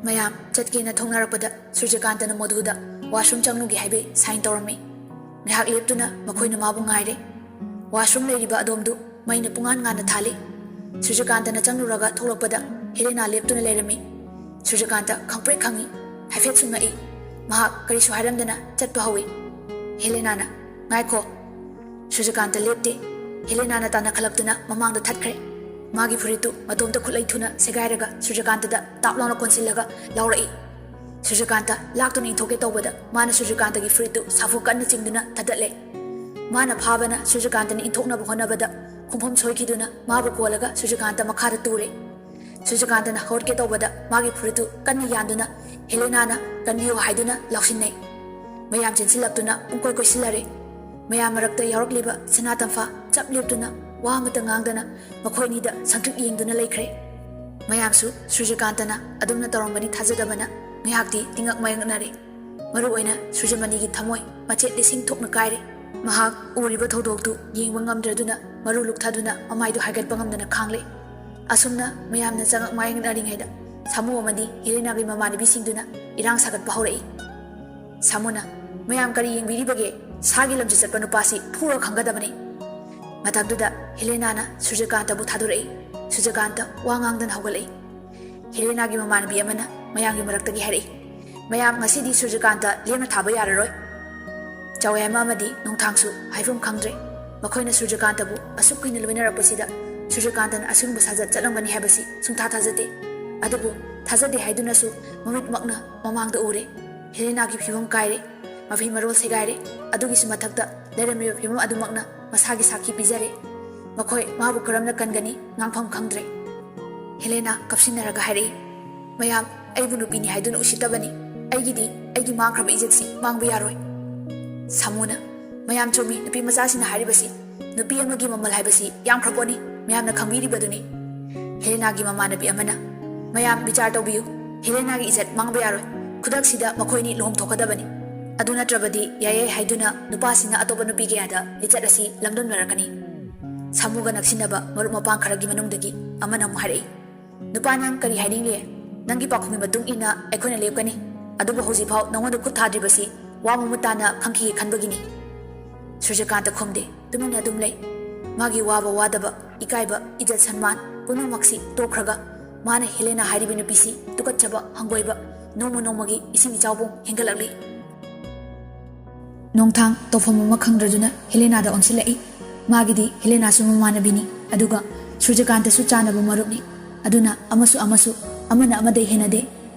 ꯃꯌꯥꯝ ꯆꯠꯀꯦꯅ ꯊꯣꯛꯅꯔꯛꯄꯗ ꯁꯨꯔꯖꯀꯥꯟꯇꯅ ꯃꯣꯙꯨꯗ ꯋꯥꯁꯔꯨꯝ ꯆꯪꯂꯨꯒꯦ ꯍꯥꯏꯕꯒꯤ ꯁꯥꯏꯟ ꯇꯧꯔꯝꯃꯤ꯫ ꯉꯥꯏꯍꯥꯛ ꯂꯦꯞꯇꯨꯅ ꯃꯈꯣꯏꯅ ꯃꯥꯕꯨ ꯉꯥꯏꯔꯦ꯫ ꯋꯥꯁꯔꯨꯝ ꯂꯩꯔꯤꯕ ꯑꯗꯣꯝꯗꯨ ꯃꯩꯅ ꯄꯨꯡꯉꯥꯟ ꯉꯥꯟꯅ ꯊꯥꯜꯂꯤ꯫ ꯁꯨꯔꯖꯀꯥꯟꯇꯅ ꯆꯪꯂꯨꯔꯒ ꯊꯣꯛꯂꯛꯄꯗ ꯍꯦꯂꯦꯅꯥ ꯂꯦꯞꯇꯨꯅ ꯂꯩꯔꯝꯃꯤ꯫ ꯁꯨꯔꯖꯀꯥꯟꯇ ꯈꯪꯄ꯭ꯔꯦꯛ ꯈꯪꯏ꯫ ꯍꯥꯏꯐꯦꯠꯁꯨ ꯉꯛꯏ꯫ ꯃꯍꯥꯛ ꯀꯔꯤꯁꯨ ꯍꯥꯏꯔꯝꯗꯅ ꯆꯠꯄ ꯍꯧꯏ꯫ ꯍꯦꯂꯦꯅꯥꯅ, "ꯉꯥꯏꯈꯣ!" ꯁꯨꯔꯖꯀꯥꯟꯇ ꯂꯦꯞꯇꯦ꯫ ꯍꯦꯂꯦꯅꯥꯅ ꯇꯥꯟꯅꯈꯠꯂꯛꯇꯨꯅ ꯃꯃꯥꯡꯗ ꯊꯠꯈ꯭ꯔꯦ꯫ ꯃꯥꯒꯤ ꯐꯨꯔꯤꯠꯇꯨ ꯃꯇꯣꯝꯇ ꯈꯨꯠꯂꯩ ꯊꯨꯅ ꯁꯦꯒꯥꯏꯔꯒ ꯁꯨꯔꯖꯀꯥꯟꯇꯗ ꯇꯥꯞ ꯂꯥꯎꯅ ꯀꯣꯟꯁꯤꯜꯂꯒ ꯂꯥꯎꯔꯛꯏ꯫ ꯁꯨꯔꯖꯀꯥꯟꯇ ꯂꯥꯛꯇꯨꯅ ꯏꯟꯊꯣꯛꯀꯦ ꯇꯧꯕꯗ ꯃꯥꯅ ꯁꯨꯔꯖꯀꯥꯟꯇꯒꯤ ꯐꯨꯔꯤꯠꯇꯨ ꯁꯥꯐꯨ ꯀꯟꯅ ꯆꯤꯡꯗꯨꯅ ꯊꯗꯠꯂꯦ꯫ ꯃꯥꯅ ꯐꯥꯕꯅ ꯁꯨꯔꯖꯀꯥꯟꯇꯅ ꯏꯟꯊꯣꯛꯅꯕ ꯍꯣꯠꯅꯕꯗ ꯈꯣꯡꯐꯝ ꯁꯣꯏꯈꯤꯗꯨꯅ ꯃꯥꯕꯨ ꯀꯣꯜꯂꯒ ꯁꯨꯔꯖꯀꯥꯟꯇ ꯃꯈꯥꯗ ꯇꯨꯔꯦ꯫ ꯁꯨꯔꯖꯀꯥꯟꯇꯅ ꯍꯧꯒꯠꯀꯦ ꯇꯧꯕꯗ ꯃꯥꯒꯤ ꯐꯨꯔꯤꯠꯇꯨ ꯀꯟꯅ ꯌꯥꯟꯗꯨꯅ ꯍꯦꯂꯦꯅꯥꯅ "ꯀꯟꯕꯤꯌꯨ" ꯍꯥꯏꯗꯨꯅ ꯂꯥꯎꯁꯤꯟꯅꯩ꯫ ꯃꯌꯥꯝ ꯆꯦꯟꯁꯤꯜꯂꯛꯇꯨꯅ ꯄꯨꯡꯀꯣꯏ ꯀꯣꯏꯁꯤꯜꯂꯔꯦ꯫ ꯃꯌꯥꯝ ꯃꯔꯛꯇ ꯌꯥꯎꯔꯛꯂꯤꯕ ꯁꯅꯥꯇꯝꯐꯥ ꯆꯞ ꯂꯦꯞꯇꯨꯅ ꯋꯥ ꯑꯃꯠꯇ ꯉꯥꯡꯗꯅ ꯃꯈꯣꯏ ꯑꯅꯤꯗ ꯁꯪꯇ꯭ꯔꯤꯛ ꯌꯦꯡꯗꯨꯅ ꯂꯩꯈ꯭ꯔꯦ꯫ ꯃꯌꯥꯝꯁꯨ ꯁꯨꯔꯖꯀꯥꯟꯇꯅ ꯑꯗꯨꯝꯅ ꯇꯧꯔꯝꯒꯅꯤ ꯊꯥꯖꯗꯕꯅ ꯉꯥꯏꯍꯥꯛꯇꯤ ꯇꯤꯡꯉꯛ ꯃꯌꯛꯅꯔꯦ꯫ ꯃꯔꯨ ꯑꯣꯏꯅ ꯁꯨꯔꯖꯃꯅꯤꯒꯤ ꯊꯃꯣꯏ ꯃꯆꯦꯠ ꯂꯤꯁꯤꯡ ꯊꯣꯛꯅ ꯀꯥꯏꯔꯦ꯫ ꯃꯍꯥꯛ ꯎꯔꯤꯕ ꯊꯧꯗꯣꯛꯇꯨ ꯌꯦꯡꯕ ꯉꯝꯗ꯭ꯔꯗꯨꯅ ꯃꯔꯨ ꯂꯨꯛꯊꯗꯨꯅ ꯃꯃꯥꯏꯗꯨ ꯍꯥꯏꯒꯠꯄ ꯉꯝꯗꯅ ꯈꯥꯡꯂꯦ꯫ ꯑꯁꯨꯝꯅ ꯃꯌꯥꯝꯅ ꯆꯉꯛ ꯃꯥꯌꯛꯅꯔꯤꯉꯩꯗ ꯁꯥꯃꯨ ꯑꯃꯗꯤ ꯍꯦꯂꯦꯅꯥꯒꯤ ꯃꯃꯥꯟꯅꯕꯤꯁꯤꯡꯗꯨꯅ ꯏꯔꯥꯡ ꯁꯥꯒꯠꯄ ꯍꯧꯔꯛꯏ꯫ ꯁꯥꯃꯨꯅ, "ꯃꯌꯥꯝ ꯀꯔꯤ ꯌꯦꯡꯕꯤꯔꯤꯕꯒꯦ? ꯁꯥꯒꯤ ꯂꯝꯁꯤ ꯆꯠꯄ ꯅꯨꯄꯥꯁꯤ ꯐꯨꯔ ꯈꯪꯒꯗꯕꯅꯤ꯫" ꯃꯇꯝꯗꯨꯗ ꯍꯦꯂꯦꯅꯥꯅ ꯁꯨꯔꯖꯀꯥꯟꯇꯕꯨ ꯊꯥꯗꯣꯔꯛꯏ꯫ ꯁꯨꯔꯖꯀꯥꯟꯇ ꯋꯥ ꯉꯥꯡꯗꯅ ꯍꯧꯒꯠꯂꯛꯏ꯫ ꯍꯦꯂꯦꯅꯥꯒꯤ ꯃꯃꯥꯟꯅꯕꯤ ꯑꯃꯅ ꯃꯌꯥꯝꯒꯤ ꯃꯔꯛꯇꯒꯤ ꯍꯥꯏꯔꯛꯏ, "ꯃꯌꯥꯝ, ꯉꯁꯤꯗꯤ ꯁꯨꯔꯖꯀꯥꯟꯇ ꯂꯦꯝꯅ ꯊꯥꯕ ꯌꯥꯔꯔꯣꯏ꯫" ꯆꯥꯎꯌꯥꯏꯃ ꯑꯃꯗꯤ ꯅꯣꯡꯊꯥꯡꯁꯨ ꯍꯥꯏꯐꯝ ꯈꯪꯗ꯭ꯔꯦ꯫ ꯃꯈꯣꯏꯅ ꯁꯨꯔꯖꯀꯥꯟꯇꯕꯨ ꯑꯁꯨꯛ ꯀꯨꯏꯅ ꯂꯣꯏꯅꯔꯛꯄꯁꯤꯗ ꯁꯨꯔꯖꯀꯥꯟꯇꯅ ꯑꯁꯤꯒꯨꯝꯕ ꯁꯥꯖꯠ ꯆꯠꯂꯝꯒꯅꯤ ꯍꯥꯏꯕꯁꯤ ꯁꯨꯡꯊꯥ ꯊꯥꯖꯗꯦ꯫ ꯑꯗꯨꯕꯨ ꯊꯥꯖꯗꯦ ꯍꯥꯏꯗꯨꯅꯁꯨ ꯃꯃꯤꯠꯃꯛꯅ ꯃꯃꯥꯡꯗ ꯎꯔꯦ꯫ ꯍꯦꯂꯦꯅꯥꯒꯤ ꯐꯤꯕꯝ ꯀꯥꯏꯔꯦ, ꯃꯐꯤ ꯃꯔꯣꯜ ꯁꯦꯒꯥꯏꯔꯦ꯫ ꯑꯗꯨꯒꯤꯁꯨ ꯃꯊꯛꯇ ꯂꯩꯔꯝꯃꯤꯕ ꯐꯤꯕꯝ ꯑꯗꯨꯃꯛꯅ ꯃꯁꯥꯒꯤ ꯁꯥꯈꯤ ꯄꯤꯖꯔꯦ꯫ ꯃꯈꯣꯏ ꯃꯥꯕꯨ ꯀꯔꯝꯅ ꯀꯟꯒꯅꯤ, ꯉꯥꯡꯐꯝ ꯈꯪꯗ꯭ꯔꯦ꯫ ꯍꯦꯂꯦꯅꯥ ꯀꯞꯁꯤꯟꯅꯔꯒ ꯍꯥꯏꯔꯛꯏ, "ꯃꯌꯥꯝ, ꯑꯩꯕꯨ ꯅꯨꯄꯤꯅꯤ ꯍꯥꯏꯗꯨꯅ ꯎꯁꯤꯠꯇꯕꯅꯤ꯫ ꯑꯩꯒꯤꯗꯤ ꯑꯩꯒꯤ ꯃꯥꯡꯈ꯭ꯔꯕ ꯏꯖꯠꯁꯤ ꯃꯥꯡꯕ ꯌꯥꯔꯣꯏ꯫" ꯁꯥꯃꯨꯅ, "ꯃꯌꯥꯝ, ꯆꯨꯝꯃꯤ, ꯅꯨꯄꯤ ꯃꯆꯥꯁꯤꯡꯅ ꯍꯥꯏꯔꯤꯕꯁꯤ꯫ ꯅꯨꯄꯤ ꯑꯃꯒꯤ ꯃꯃꯜ ꯍꯥꯏꯕꯁꯤ ꯌꯥꯝꯈ꯭ꯔ ꯄꯣꯠꯅꯤ, ꯃꯌꯥꯝꯅ ꯈꯪꯕꯤꯔꯤꯕꯗꯨꯅꯤ꯫" ꯍꯦꯂꯦꯅꯥꯒꯤ ꯃꯃꯥꯟꯅꯕꯤ ꯑꯃꯅ, "ꯃꯌꯥꯝ, ꯕꯤꯆꯥꯔ ꯇꯧꯕꯤꯌꯨ꯫ ꯍꯦꯂꯦꯅꯥꯒꯤ ꯏꯖꯠ ꯃꯥꯡꯕ ꯌꯥꯔꯣꯏ꯫ ꯈꯨꯗꯛꯁꯤꯗ ꯃꯈꯣꯏꯅꯤ ꯂꯨꯍꯣꯡꯊꯣꯛꯀꯗꯕꯅꯤ꯫ ꯑꯗꯨ ꯅꯠꯇ꯭ꯔꯕꯗꯤ ꯌꯥꯏ ꯌꯥꯏ ꯍꯥꯏꯗꯨꯅ ꯅꯨꯄꯥꯁꯤꯡꯅ ꯑꯇꯣꯞꯄ ꯅꯨꯄꯤ ꯀꯌꯥꯗ ꯂꯤꯆꯠ ꯑꯁꯤ ꯂꯝꯗꯝꯅꯔꯛꯀꯅꯤ꯫" ꯁꯥꯃꯨꯒ ꯅꯛꯁꯤꯟꯅꯕ ꯃꯔꯨꯞ ꯃꯄꯥꯡ ꯈꯔꯒꯤ ꯃꯅꯨꯡꯗꯒꯤ ꯑꯃꯅ ꯑꯃꯨꯛ ꯍꯥꯏꯔꯛꯏ, "ꯅꯨꯄꯥ, ꯅꯪ ꯀꯔꯤ ꯍꯥꯏꯅꯤꯡꯂꯤ? ꯅꯪꯒꯤ ꯄꯥꯎꯈꯨꯝꯒꯤ ꯃꯇꯨꯡ ꯏꯟꯅ ꯑꯩꯈꯣꯏꯅ ꯂꯦꯞꯀꯅꯤ꯫ ꯑꯗꯨꯕꯨ ꯍꯧꯖꯤꯛꯐꯥꯎ ꯅꯉꯣꯟꯗ ꯈꯨꯠ ꯊꯥꯗ꯭ꯔꯤꯕꯁꯤ ꯋꯥ ꯃꯃꯨꯠ ꯇꯥꯅ ꯈꯪꯈꯤꯒꯦ ꯈꯟꯕꯒꯤꯅꯤ꯫" ꯁꯨꯔꯖꯀꯥꯟꯇ ꯈꯨꯝꯗꯦ, ꯇꯨꯃꯤꯟꯅ ꯑꯗꯨꯝ ꯂꯩ꯫ ꯃꯥꯒꯤ ꯋꯥꯕ ꯋꯥꯗꯕ, ꯏꯀꯥꯏꯕ, ꯏꯖꯠ ꯁꯟꯃꯥꯟ ꯄꯨꯝꯅꯃꯛꯁꯤ ꯇꯣꯛꯈ꯭ꯔꯒ ꯃꯥꯅ ꯍꯦꯂꯦꯅꯥ ꯍꯥꯏꯔꯤꯕ ꯅꯨꯄꯤꯁꯤ ꯇꯨꯀꯠꯆꯕ, ꯍꯪꯒꯣꯏꯕ ꯅꯣꯡꯃ ꯅꯣꯡꯃꯒꯤ ꯏꯁꯤꯡ ꯏꯆꯥꯎꯕꯨꯡ ꯍꯦꯟꯒꯠꯂꯛꯂꯤ꯫ ꯅꯣꯡꯊꯥꯡ ꯇꯧꯐꯝ ꯑꯃ ꯈꯪꯗ꯭ꯔꯗꯨꯅ ꯍꯦꯂꯦꯅꯥꯗ ꯑꯣꯟꯁꯤꯜꯂꯛꯏ꯫ ꯃꯥꯒꯤꯗꯤ ꯍꯦꯂꯦꯅꯥꯁꯨ ꯃꯃꯥꯟꯅꯕꯤꯅꯤ, ꯑꯗꯨꯒ ꯁꯨꯔꯖꯀꯥꯟꯇꯁꯨ ꯆꯥꯟꯅꯕ ꯃꯔꯨꯞꯅꯤ꯫ ꯑꯗꯨꯅ ꯑꯃꯁꯨ ꯑꯃꯁꯨ, ꯑꯃꯅ ꯑꯃꯗꯩ ꯍꯦꯟꯅꯗꯦ꯫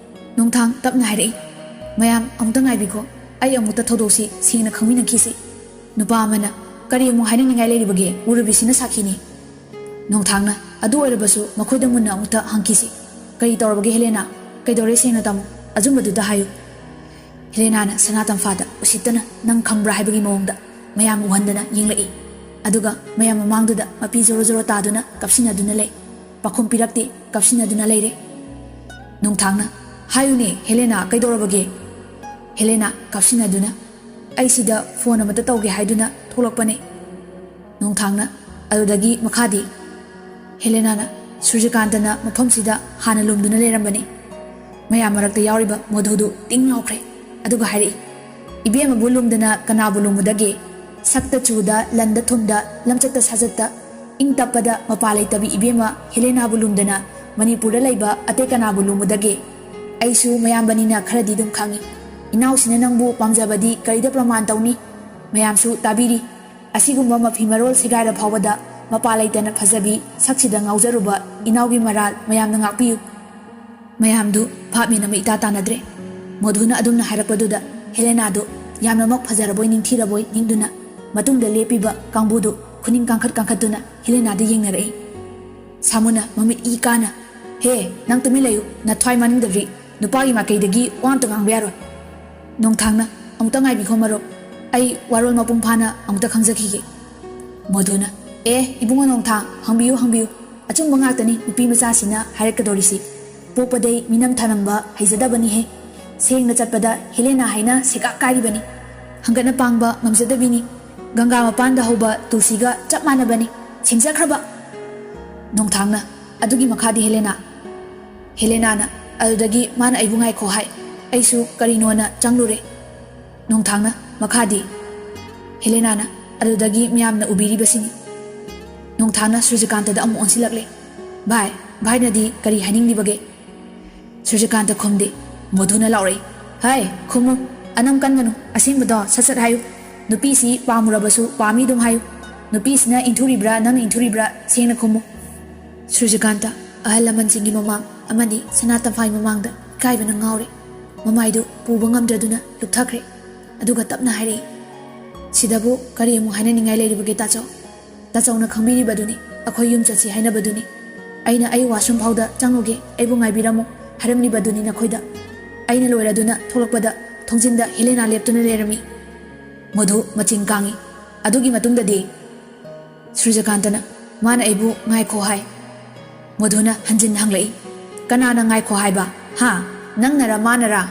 ꯅꯣꯡꯊꯥꯡ ꯇꯞꯅ ꯍꯥꯏꯔꯛꯏ, "ꯃꯌꯥꯝ, ꯑꯃꯨꯛꯇ ꯉꯥꯏꯕꯤꯈꯣ꯫ ꯑꯩ ꯑꯃꯨꯛꯇ ꯊꯧꯗꯣꯛꯁꯤ ꯁꯦꯡꯅ ꯈꯪꯃꯤꯟꯅꯈꯤꯁꯤ꯫" ꯅꯨꯄꯥ ꯑꯃꯅ, "ꯀꯔꯤ ꯑꯃꯨꯛ ꯍꯥꯏꯅꯤꯡꯅꯤꯡꯉꯥꯏ ꯂꯩꯔꯤꯕꯒꯦ? ꯎꯔꯨꯕꯤꯁꯤꯅ ꯁꯥꯈꯤꯅꯤ꯫" ꯅꯣꯡꯊꯥꯡꯅ, "ꯑꯗꯨ ꯑꯣꯏꯔꯕꯁꯨ ꯃꯈꯣꯏꯗ ꯃꯨꯟꯅ ꯑꯃꯨꯛꯇ ꯍꯪꯈꯤꯁꯤ꯫ ꯀꯔꯤ ꯇꯧꯔꯕꯒꯦ ꯍꯦꯂꯦꯅꯥ? ꯀꯩꯗꯧꯔꯦ, ꯁꯦꯡꯅ ꯇꯝꯃꯨ꯫ ꯑꯆꯨꯝꯕꯗꯨꯗ ꯍꯥꯏꯌꯨ꯫" ꯍꯦꯂꯦꯅꯥꯅ ꯁꯅꯥ ꯇꯝꯐꯥꯗ ꯎꯁꯤꯠꯇꯅ "ꯅꯪ ꯈꯪꯕ꯭ꯔꯥ?" ꯍꯥꯏꯕꯒꯤ ꯃꯑꯣꯡꯗ ꯃꯌꯥꯝ ꯎꯍꯟꯗꯅ ꯌꯦꯡꯂꯛꯏ꯫ ꯑꯗꯨꯒ ꯃꯌꯥꯝ ꯃꯃꯥꯡꯗꯨꯗ ꯃꯄꯤ ꯖꯣꯔꯣ ꯖꯣꯔꯣ ꯇꯥꯗꯨꯅ ꯀꯞꯁꯤꯟꯅꯗꯨꯅ ꯂꯩ꯫ ꯄꯥꯎꯈꯨꯝ ꯄꯤꯔꯛꯇꯦ, ꯀꯞꯁꯤꯟꯅꯗꯨꯅ ꯂꯩꯔꯦ꯫ ꯅꯣꯡꯊꯥꯡꯅ, "ꯍꯥꯏꯌꯨꯅꯦ ꯍꯦꯂꯦꯅꯥ, ꯀꯩꯗꯧꯔꯕꯒꯦ?" ꯍꯦꯂꯦꯅꯥ ꯀꯞꯁꯤꯟꯅꯗꯨꯅ, "ꯑꯩ ꯁꯤꯗ ꯐꯣꯟ ꯑꯃꯇ ꯇꯧꯒꯦ ꯍꯥꯏꯗꯨꯅ ꯊꯣꯛꯂꯛꯄꯅꯦ꯫" ꯅꯣꯡꯊꯥꯡꯅ, "ꯑꯗꯨꯗꯒꯤ ꯃꯈꯥꯗꯤ?" ꯍꯦꯂꯦꯅꯥꯅ, "ꯁꯨꯔꯖꯀꯥꯟꯇꯅ ꯃꯐꯝꯁꯤꯗ ꯍꯥꯟꯅ ꯂꯨꯝꯗꯨꯅ ꯂꯩꯔꯝꯕꯅꯤ꯫" ꯃꯌꯥꯝ ꯃꯔꯛꯇ ꯌꯥꯎꯔꯤꯕ ꯃꯣꯙꯨꯗꯨ ꯇꯤꯡ ꯂꯥꯎꯈ꯭ꯔꯦ꯫ ꯑꯗꯨꯒ ꯍꯥꯏꯔꯛꯏ, "ꯏꯕꯦꯝꯃꯕꯨ ꯂꯨꯝꯗꯅ ꯀꯅꯥꯕꯨ ꯂꯨꯝꯃꯨꯗꯒꯦ? ꯁꯛꯇ ꯆꯨꯗ, ꯂꯟꯗ ꯊꯨꯝꯗ, ꯂꯝꯆꯠꯇ ꯁꯥꯖꯠꯇ, ꯏꯪ ꯇꯞꯄꯗ ꯃꯄꯥ ꯂꯩꯇꯕꯤ ꯏꯕꯦꯝꯃ ꯍꯦꯂꯦꯅꯥꯕꯨ ꯂꯨꯝꯗꯅ ꯃꯅꯤꯄꯨꯔꯗ ꯂꯩꯕ ꯑꯇꯩ ꯀꯅꯥꯕꯨ ꯂꯨꯝꯃꯨꯗꯒꯦ? ꯑꯩꯁꯨ ꯃꯌꯥꯝꯕꯅꯤꯅ ꯈꯔꯗꯤ ꯑꯗꯨꯝ ꯈꯪꯏ꯫ ꯏꯅꯥꯎꯁꯤꯅ ꯅꯪꯕꯨ ꯄꯥꯝꯖꯕꯗꯤ ꯀꯔꯤꯗ ꯄ꯭ꯔꯃꯥꯟ ꯇꯧꯅꯤ? ꯃꯌꯥꯝꯁꯨ ꯇꯥꯕꯤꯔꯤ꯫ ꯑꯁꯤꯒꯨꯝꯕ ꯃꯐꯤ ꯃꯔꯣꯜ ꯁꯦꯒꯥꯏꯔ ꯐꯥꯎꯕꯗ ꯃꯄꯥ ꯂꯩꯇꯅ ꯐꯖꯕꯤ ꯁꯛꯁꯤꯗ ꯉꯥꯎꯖꯔꯨꯕ ꯏꯅꯥꯎꯒꯤ ꯃꯔꯥꯜ ꯃꯌꯥꯝꯅ ꯉꯥꯛꯄꯤꯌꯨ꯫ ꯃꯌꯥꯝꯗꯨ ꯚꯥꯞ ꯃꯦꯟ ꯑꯃ ꯏꯇꯥ ꯇꯥꯅꯗ꯭ꯔꯦ꯫ ꯃꯣꯙꯨꯅ ꯑꯗꯨꯝꯅ ꯍꯥꯏꯔꯛꯄꯗꯨꯗ ꯍꯦꯂꯦꯅꯥꯗꯨ ꯌꯥꯝꯅꯃꯛ ꯐꯖꯔꯕꯣꯏ ꯅꯤꯡꯊꯤꯔꯕꯣꯏ ꯅꯤꯡꯗꯨꯅ ꯃꯇꯨꯡꯗ ꯂꯦꯞꯄꯤꯕ ꯀꯥꯡꯕꯨꯗꯨ ꯈꯨꯅꯤꯡ ꯀꯥꯡꯈꯠ ꯀꯥꯡꯈꯠꯇꯨꯅ ꯍꯦꯂꯦꯅꯥꯗ ꯌꯦꯡꯅꯔꯛꯏ꯫ ꯁꯥꯃꯨꯅ ꯃꯃꯤꯠ ꯏ ꯀꯥꯅ, "ꯍꯦ, ꯅꯪ ꯇꯨꯃꯤꯟ ꯂꯩꯌꯨ, ꯅꯊ꯭ꯋꯥꯏ ꯃꯥꯅꯤꯡꯗꯕꯤ, ꯅꯨꯄꯥꯒꯤ ꯃꯥꯏꯀꯩꯗꯒꯤ ꯋꯥ ꯑꯝꯇ ꯉꯥꯡꯕ ꯌꯥꯔꯣꯏ꯫" ꯅꯣꯡꯊꯥꯡꯅ, "ꯑꯃꯨꯛꯇ ꯉꯥꯏꯕꯤꯈꯣ ꯃꯔꯨꯞ, ꯑꯩ ꯋꯥꯔꯣꯜ ꯃꯄꯨꯡ ꯐꯥꯅ ꯑꯃꯨꯛꯇ ꯈꯪꯖꯈꯤꯒꯦ꯫" ꯃꯣꯙꯨꯅ, "ꯑꯦ, ꯏꯕꯨꯡꯉꯣ ꯅꯣꯡꯊꯥꯡ, ꯍꯪꯕꯤꯌꯨ, ꯍꯪꯕꯤꯌꯨ꯫ ꯑꯆꯨꯝꯕ ꯉꯥꯛꯇꯅꯤ ꯅꯨꯄꯤ ꯃꯆꯥꯁꯤꯅ ꯍꯥꯏꯔꯛꯀꯗꯧꯔꯤꯁꯤ꯫ ꯄꯣꯛꯄꯗꯩ ꯃꯤꯅꯝ ꯊꯅꯝꯕ ꯍꯩꯖꯗꯕꯅꯤꯍꯦ꯫ ꯁꯦꯡꯅ ꯆꯠꯄꯗ ꯍꯦꯂꯦꯅꯥ ꯍꯥꯏꯅ ꯁꯦꯒꯥꯛ ꯀꯥꯏꯔꯤꯕꯅꯤ꯫ ꯍꯪꯒꯠꯅ ꯄꯥꯡꯕ ꯉꯝꯖꯗꯕꯤꯅꯤ꯫ ꯒꯪꯒꯥ ꯃꯄꯥꯟꯗ ꯍꯧꯕ ꯇꯨꯜꯁꯤꯒ ꯆꯞ ꯃꯥꯟꯅꯕꯅꯤ꯫ ꯁꯦꯡꯖꯈ꯭ꯔꯕ!" ꯅꯣꯡꯊꯥꯡꯅ, "ꯑꯗꯨꯒꯤ ꯃꯈꯥꯗꯤ ꯍꯦꯂꯦꯅꯥ?" ꯍꯦꯂꯦꯅꯥꯅ, "ꯑꯗꯨꯗꯒꯤ ꯃꯥꯅ ꯑꯩꯕꯨ ꯉꯥꯏꯈꯣ ꯍꯥꯏ꯫ ꯑꯩꯁꯨ ꯀꯔꯤꯅꯣꯅ ꯆꯪꯂꯨꯔꯦ꯫" ꯅꯣꯡꯊꯥꯡꯅ, "ꯃꯈꯥꯗꯤ?" ꯍꯦꯂꯦꯅꯥꯅ, "ꯑꯗꯨꯗꯒꯤ ꯃꯌꯥꯝꯅ ꯎꯕꯤꯔꯤꯕꯁꯤꯅꯤ꯫" ꯅꯣꯡꯊꯥꯡꯅ ꯁꯨꯔꯖꯀꯥꯟꯇꯗ ꯑꯃꯨꯛ ꯑꯣꯟꯁꯤꯜꯂꯛꯂꯦ꯫ "ꯚꯥꯏ, ꯚꯥꯏꯅꯗꯤ ꯀꯔꯤ ꯍꯥꯏꯅꯤꯡꯂꯤꯕꯒꯦ?" ꯁꯨꯔꯖꯀꯥꯟꯇ ꯈꯨꯝꯗꯦ꯫ ꯃꯣꯙꯨꯅ ꯂꯥꯎꯔꯛꯏ, "ꯍꯥꯏ, ꯈꯨꯝꯃꯨ꯫ ꯑꯅꯝ ꯀꯟꯒꯅꯨ꯫ ꯑꯁꯦꯡꯕꯗꯣ ꯁꯠ ꯁꯠ ꯍꯥꯏꯌꯨ꯫ ꯅꯨꯄꯤꯁꯤ ꯄꯥꯝꯃꯨꯔꯕꯁꯨ ꯄꯥꯝꯃꯤ ꯑꯗꯨꯝ ꯍꯥꯏꯌꯨ꯫ ꯅꯨꯄꯤꯁꯤꯅ ꯏꯟꯊꯨꯔꯤꯕ꯭ꯔꯥ, ꯅꯪꯅ ꯏꯟꯊꯨꯔꯤꯕ꯭ꯔꯥ, ꯁꯦꯡꯅ ꯈꯨꯝꯃꯨ꯫" ꯁꯨꯔꯖꯀꯥꯟꯇ, ꯑꯍꯜ ꯂꯃꯟꯁꯤꯡꯒꯤ ꯃꯃꯥꯡ ꯑꯃꯗꯤ ꯁꯅꯥ ꯇꯝꯐꯥꯏ ꯃꯃꯥꯡꯗ ꯏꯀꯥꯏꯕꯅ ꯉꯥꯎꯔꯦ꯫ ꯃꯃꯥꯏꯗꯨ ꯄꯨꯕ ꯉꯝꯗ꯭ꯔꯗꯨꯅ ꯂꯨꯞꯊꯈ꯭ꯔꯦ꯫ ꯑꯗꯨꯒ ꯇꯞꯅ ꯍꯥꯏꯔꯛꯏ, "ꯁꯤꯗꯕꯨ ꯀꯔꯤ ꯑꯃꯨꯛ ꯍꯥꯏꯅꯅꯤꯡꯉꯥꯏ ꯂꯩꯔꯤꯕꯒꯦ ꯇꯥꯆꯧ? ꯇꯥꯆꯧꯅ ꯈꯪꯕꯤꯔꯤꯕꯗꯨꯅꯤ, ꯑꯩꯈꯣꯏ ꯌꯨꯝ ꯆꯠꯁꯤ ꯍꯥꯏꯅꯕꯗꯨꯅꯤ꯫ ꯑꯩꯅ ꯑꯩ washroom ꯐꯥꯎꯗ ꯆꯪꯉꯨꯒꯦ, ꯑꯩꯕꯨ ꯉꯥꯏꯕꯤꯔꯝꯃꯨ ꯍꯥꯏꯔꯝꯂꯤꯕꯗꯨꯅꯤ ꯅꯈꯣꯏꯗ꯫" ꯑꯩꯅ ꯂꯣꯏꯔꯗꯨꯅ ꯊꯣꯛꯂꯛꯄꯗ ꯊꯣꯡꯖꯤꯟꯗ ꯍꯦꯂꯦꯅꯥ ꯂꯦꯞꯇꯨꯅ ꯂꯩꯔꯝꯃꯤ꯫ ꯃꯣꯙꯨ ꯃꯆꯤꯡ ꯀꯥꯡꯉꯤ꯫ "ꯑꯗꯨꯒꯤ ꯃꯇꯨꯡꯗꯗꯤ?" ꯁꯨꯔꯖꯀꯥꯟꯇꯅ, "ꯃꯥꯅ ꯑꯩꯕꯨ ꯉꯥꯏꯈꯣ ꯍꯥꯏ꯫" ꯃꯣꯙꯨꯅ ꯍꯟꯖꯤꯟ ꯍꯪꯂꯛꯏ, "ꯀꯅꯥꯅ ꯉꯥꯏꯈꯣ ꯍꯥꯏꯕ? ꯍꯥ? ꯅꯪꯅꯔ ꯃꯥꯅꯔ?"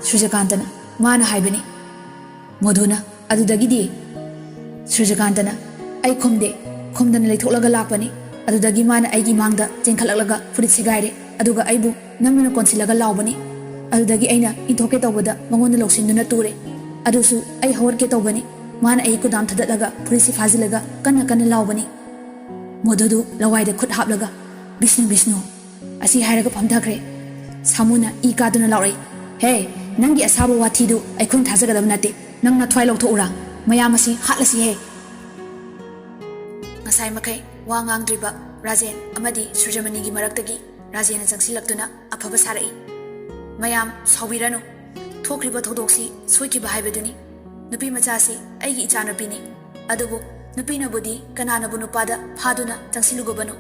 ꯁꯨꯔꯖꯀꯥꯟꯇꯅ, "ꯃꯥꯅ ꯍꯥꯏꯕꯅꯤ꯫" ꯃꯣꯙꯨꯅ, "ꯑꯗꯨꯗꯒꯤꯗꯤ?" ꯁꯨꯔꯖꯀꯥꯟꯇꯅ, "ꯑꯩ ꯈꯨꯝꯗꯦ꯫ ꯈꯨꯝꯗꯅ ꯂꯩꯊꯣꯛꯂꯒ ꯂꯥꯛꯄꯅꯤ꯫ ꯑꯗꯨꯗꯒꯤ ꯃꯥꯅ ꯑꯩꯒꯤ ꯃꯥꯡꯗ ꯆꯦꯟꯈꯠꯂꯛꯂꯒ ꯐꯨꯔꯤꯠ ꯁꯦꯒꯥꯏꯔꯦ꯫ ꯑꯗꯨꯒ ꯑꯩꯕꯨ ꯅꯝꯗꯨꯅ ꯀꯣꯟꯁꯤꯜꯂꯒ ꯂꯥꯎꯕꯅꯤ꯫ ꯑꯗꯨꯗꯒꯤ ꯑꯩꯅ ꯏꯟꯊꯣꯛꯀꯦ ꯇꯧꯕꯗ ꯃꯉꯣꯟꯗ ꯂꯧꯁꯤꯟꯗꯨꯅ ꯇꯨꯔꯦ꯫ ꯑꯗꯨꯁꯨ ꯑꯩ ꯍꯧꯒꯠꯀꯦ ꯇꯧꯕꯅꯤ꯫ ꯃꯥꯅ ꯑꯩ ꯀꯨꯗꯥꯝ ꯊꯗꯠꯂꯒ ꯐꯨꯔꯤꯠꯁꯤ ꯐꯥꯖꯤꯜꯂꯒ ꯀꯟꯅ ꯀꯟꯅ ꯂꯥꯎꯕꯅꯤ꯫" ꯃꯣꯙꯨꯗꯨ ꯂꯋꯥꯏꯗ ꯈꯨꯠ ꯍꯥꯞꯂꯒ, ꯕꯤꯁꯅꯨ, ꯕꯤꯁꯅꯨ, ꯑꯁꯤ ꯍꯥꯏꯔꯒ ꯐꯝꯊꯈ꯭ꯔꯦ꯫ ꯁꯥꯃꯨꯅ ꯏ ꯀꯥꯗꯨꯅ ꯂꯥꯎꯔꯛꯏ, "ꯍꯦ, ꯅꯪꯒꯤ ꯑꯁꯥꯕ ꯋꯥꯊꯤꯗꯨ ꯑꯩꯈꯣꯏꯅ ꯊꯥꯖꯒꯗꯕ ꯅꯠꯇꯦ꯫ ꯅꯪ ꯅꯊ꯭ꯋꯥꯏ ꯂꯧꯊꯣꯛꯎꯔꯥ? ꯃꯌꯥꯝ ꯑꯁꯤ ꯍꯥꯠꯂꯁꯤꯍꯦ!" ꯉꯁꯥꯏ ꯃꯈꯩ ꯋꯥ ꯉꯥꯡꯗ꯭ꯔꯤꯕ ꯔꯥꯖꯦꯟ ꯑꯃꯗꯤ ꯁꯨꯔꯖꯃꯅꯤꯒꯤ ꯃꯔꯛꯇꯒꯤ ꯔꯥꯖꯦꯟꯅ ꯆꯪꯁꯤꯜꯂꯛꯇꯨꯅ ꯑꯐꯕ ꯁꯥꯔꯛꯏ꯫ "ꯃꯌꯥꯝ ꯁꯥꯎꯕꯤꯔꯅꯨ꯫ ꯊꯣꯛꯈ꯭ꯔꯤꯕ ꯊꯧꯗꯣꯛꯁꯤ ꯁꯣꯏꯈꯤꯕ ꯍꯥꯏꯕꯗꯨꯅꯤ꯫ ꯅꯨꯄꯤ ꯃꯆꯥꯁꯤ ꯑꯩꯒꯤ ꯏꯆꯥꯅꯨꯄꯤꯅꯤ꯫ ꯑꯗꯨꯕꯨ ꯅꯨꯄꯤꯅꯕꯨꯗꯤ ꯀꯅꯥꯅꯕꯨ ꯅꯨꯄꯥꯗ ꯐꯥꯗꯨꯅ ꯆꯪꯁꯤꯜꯂꯨꯒꯕꯅꯣ?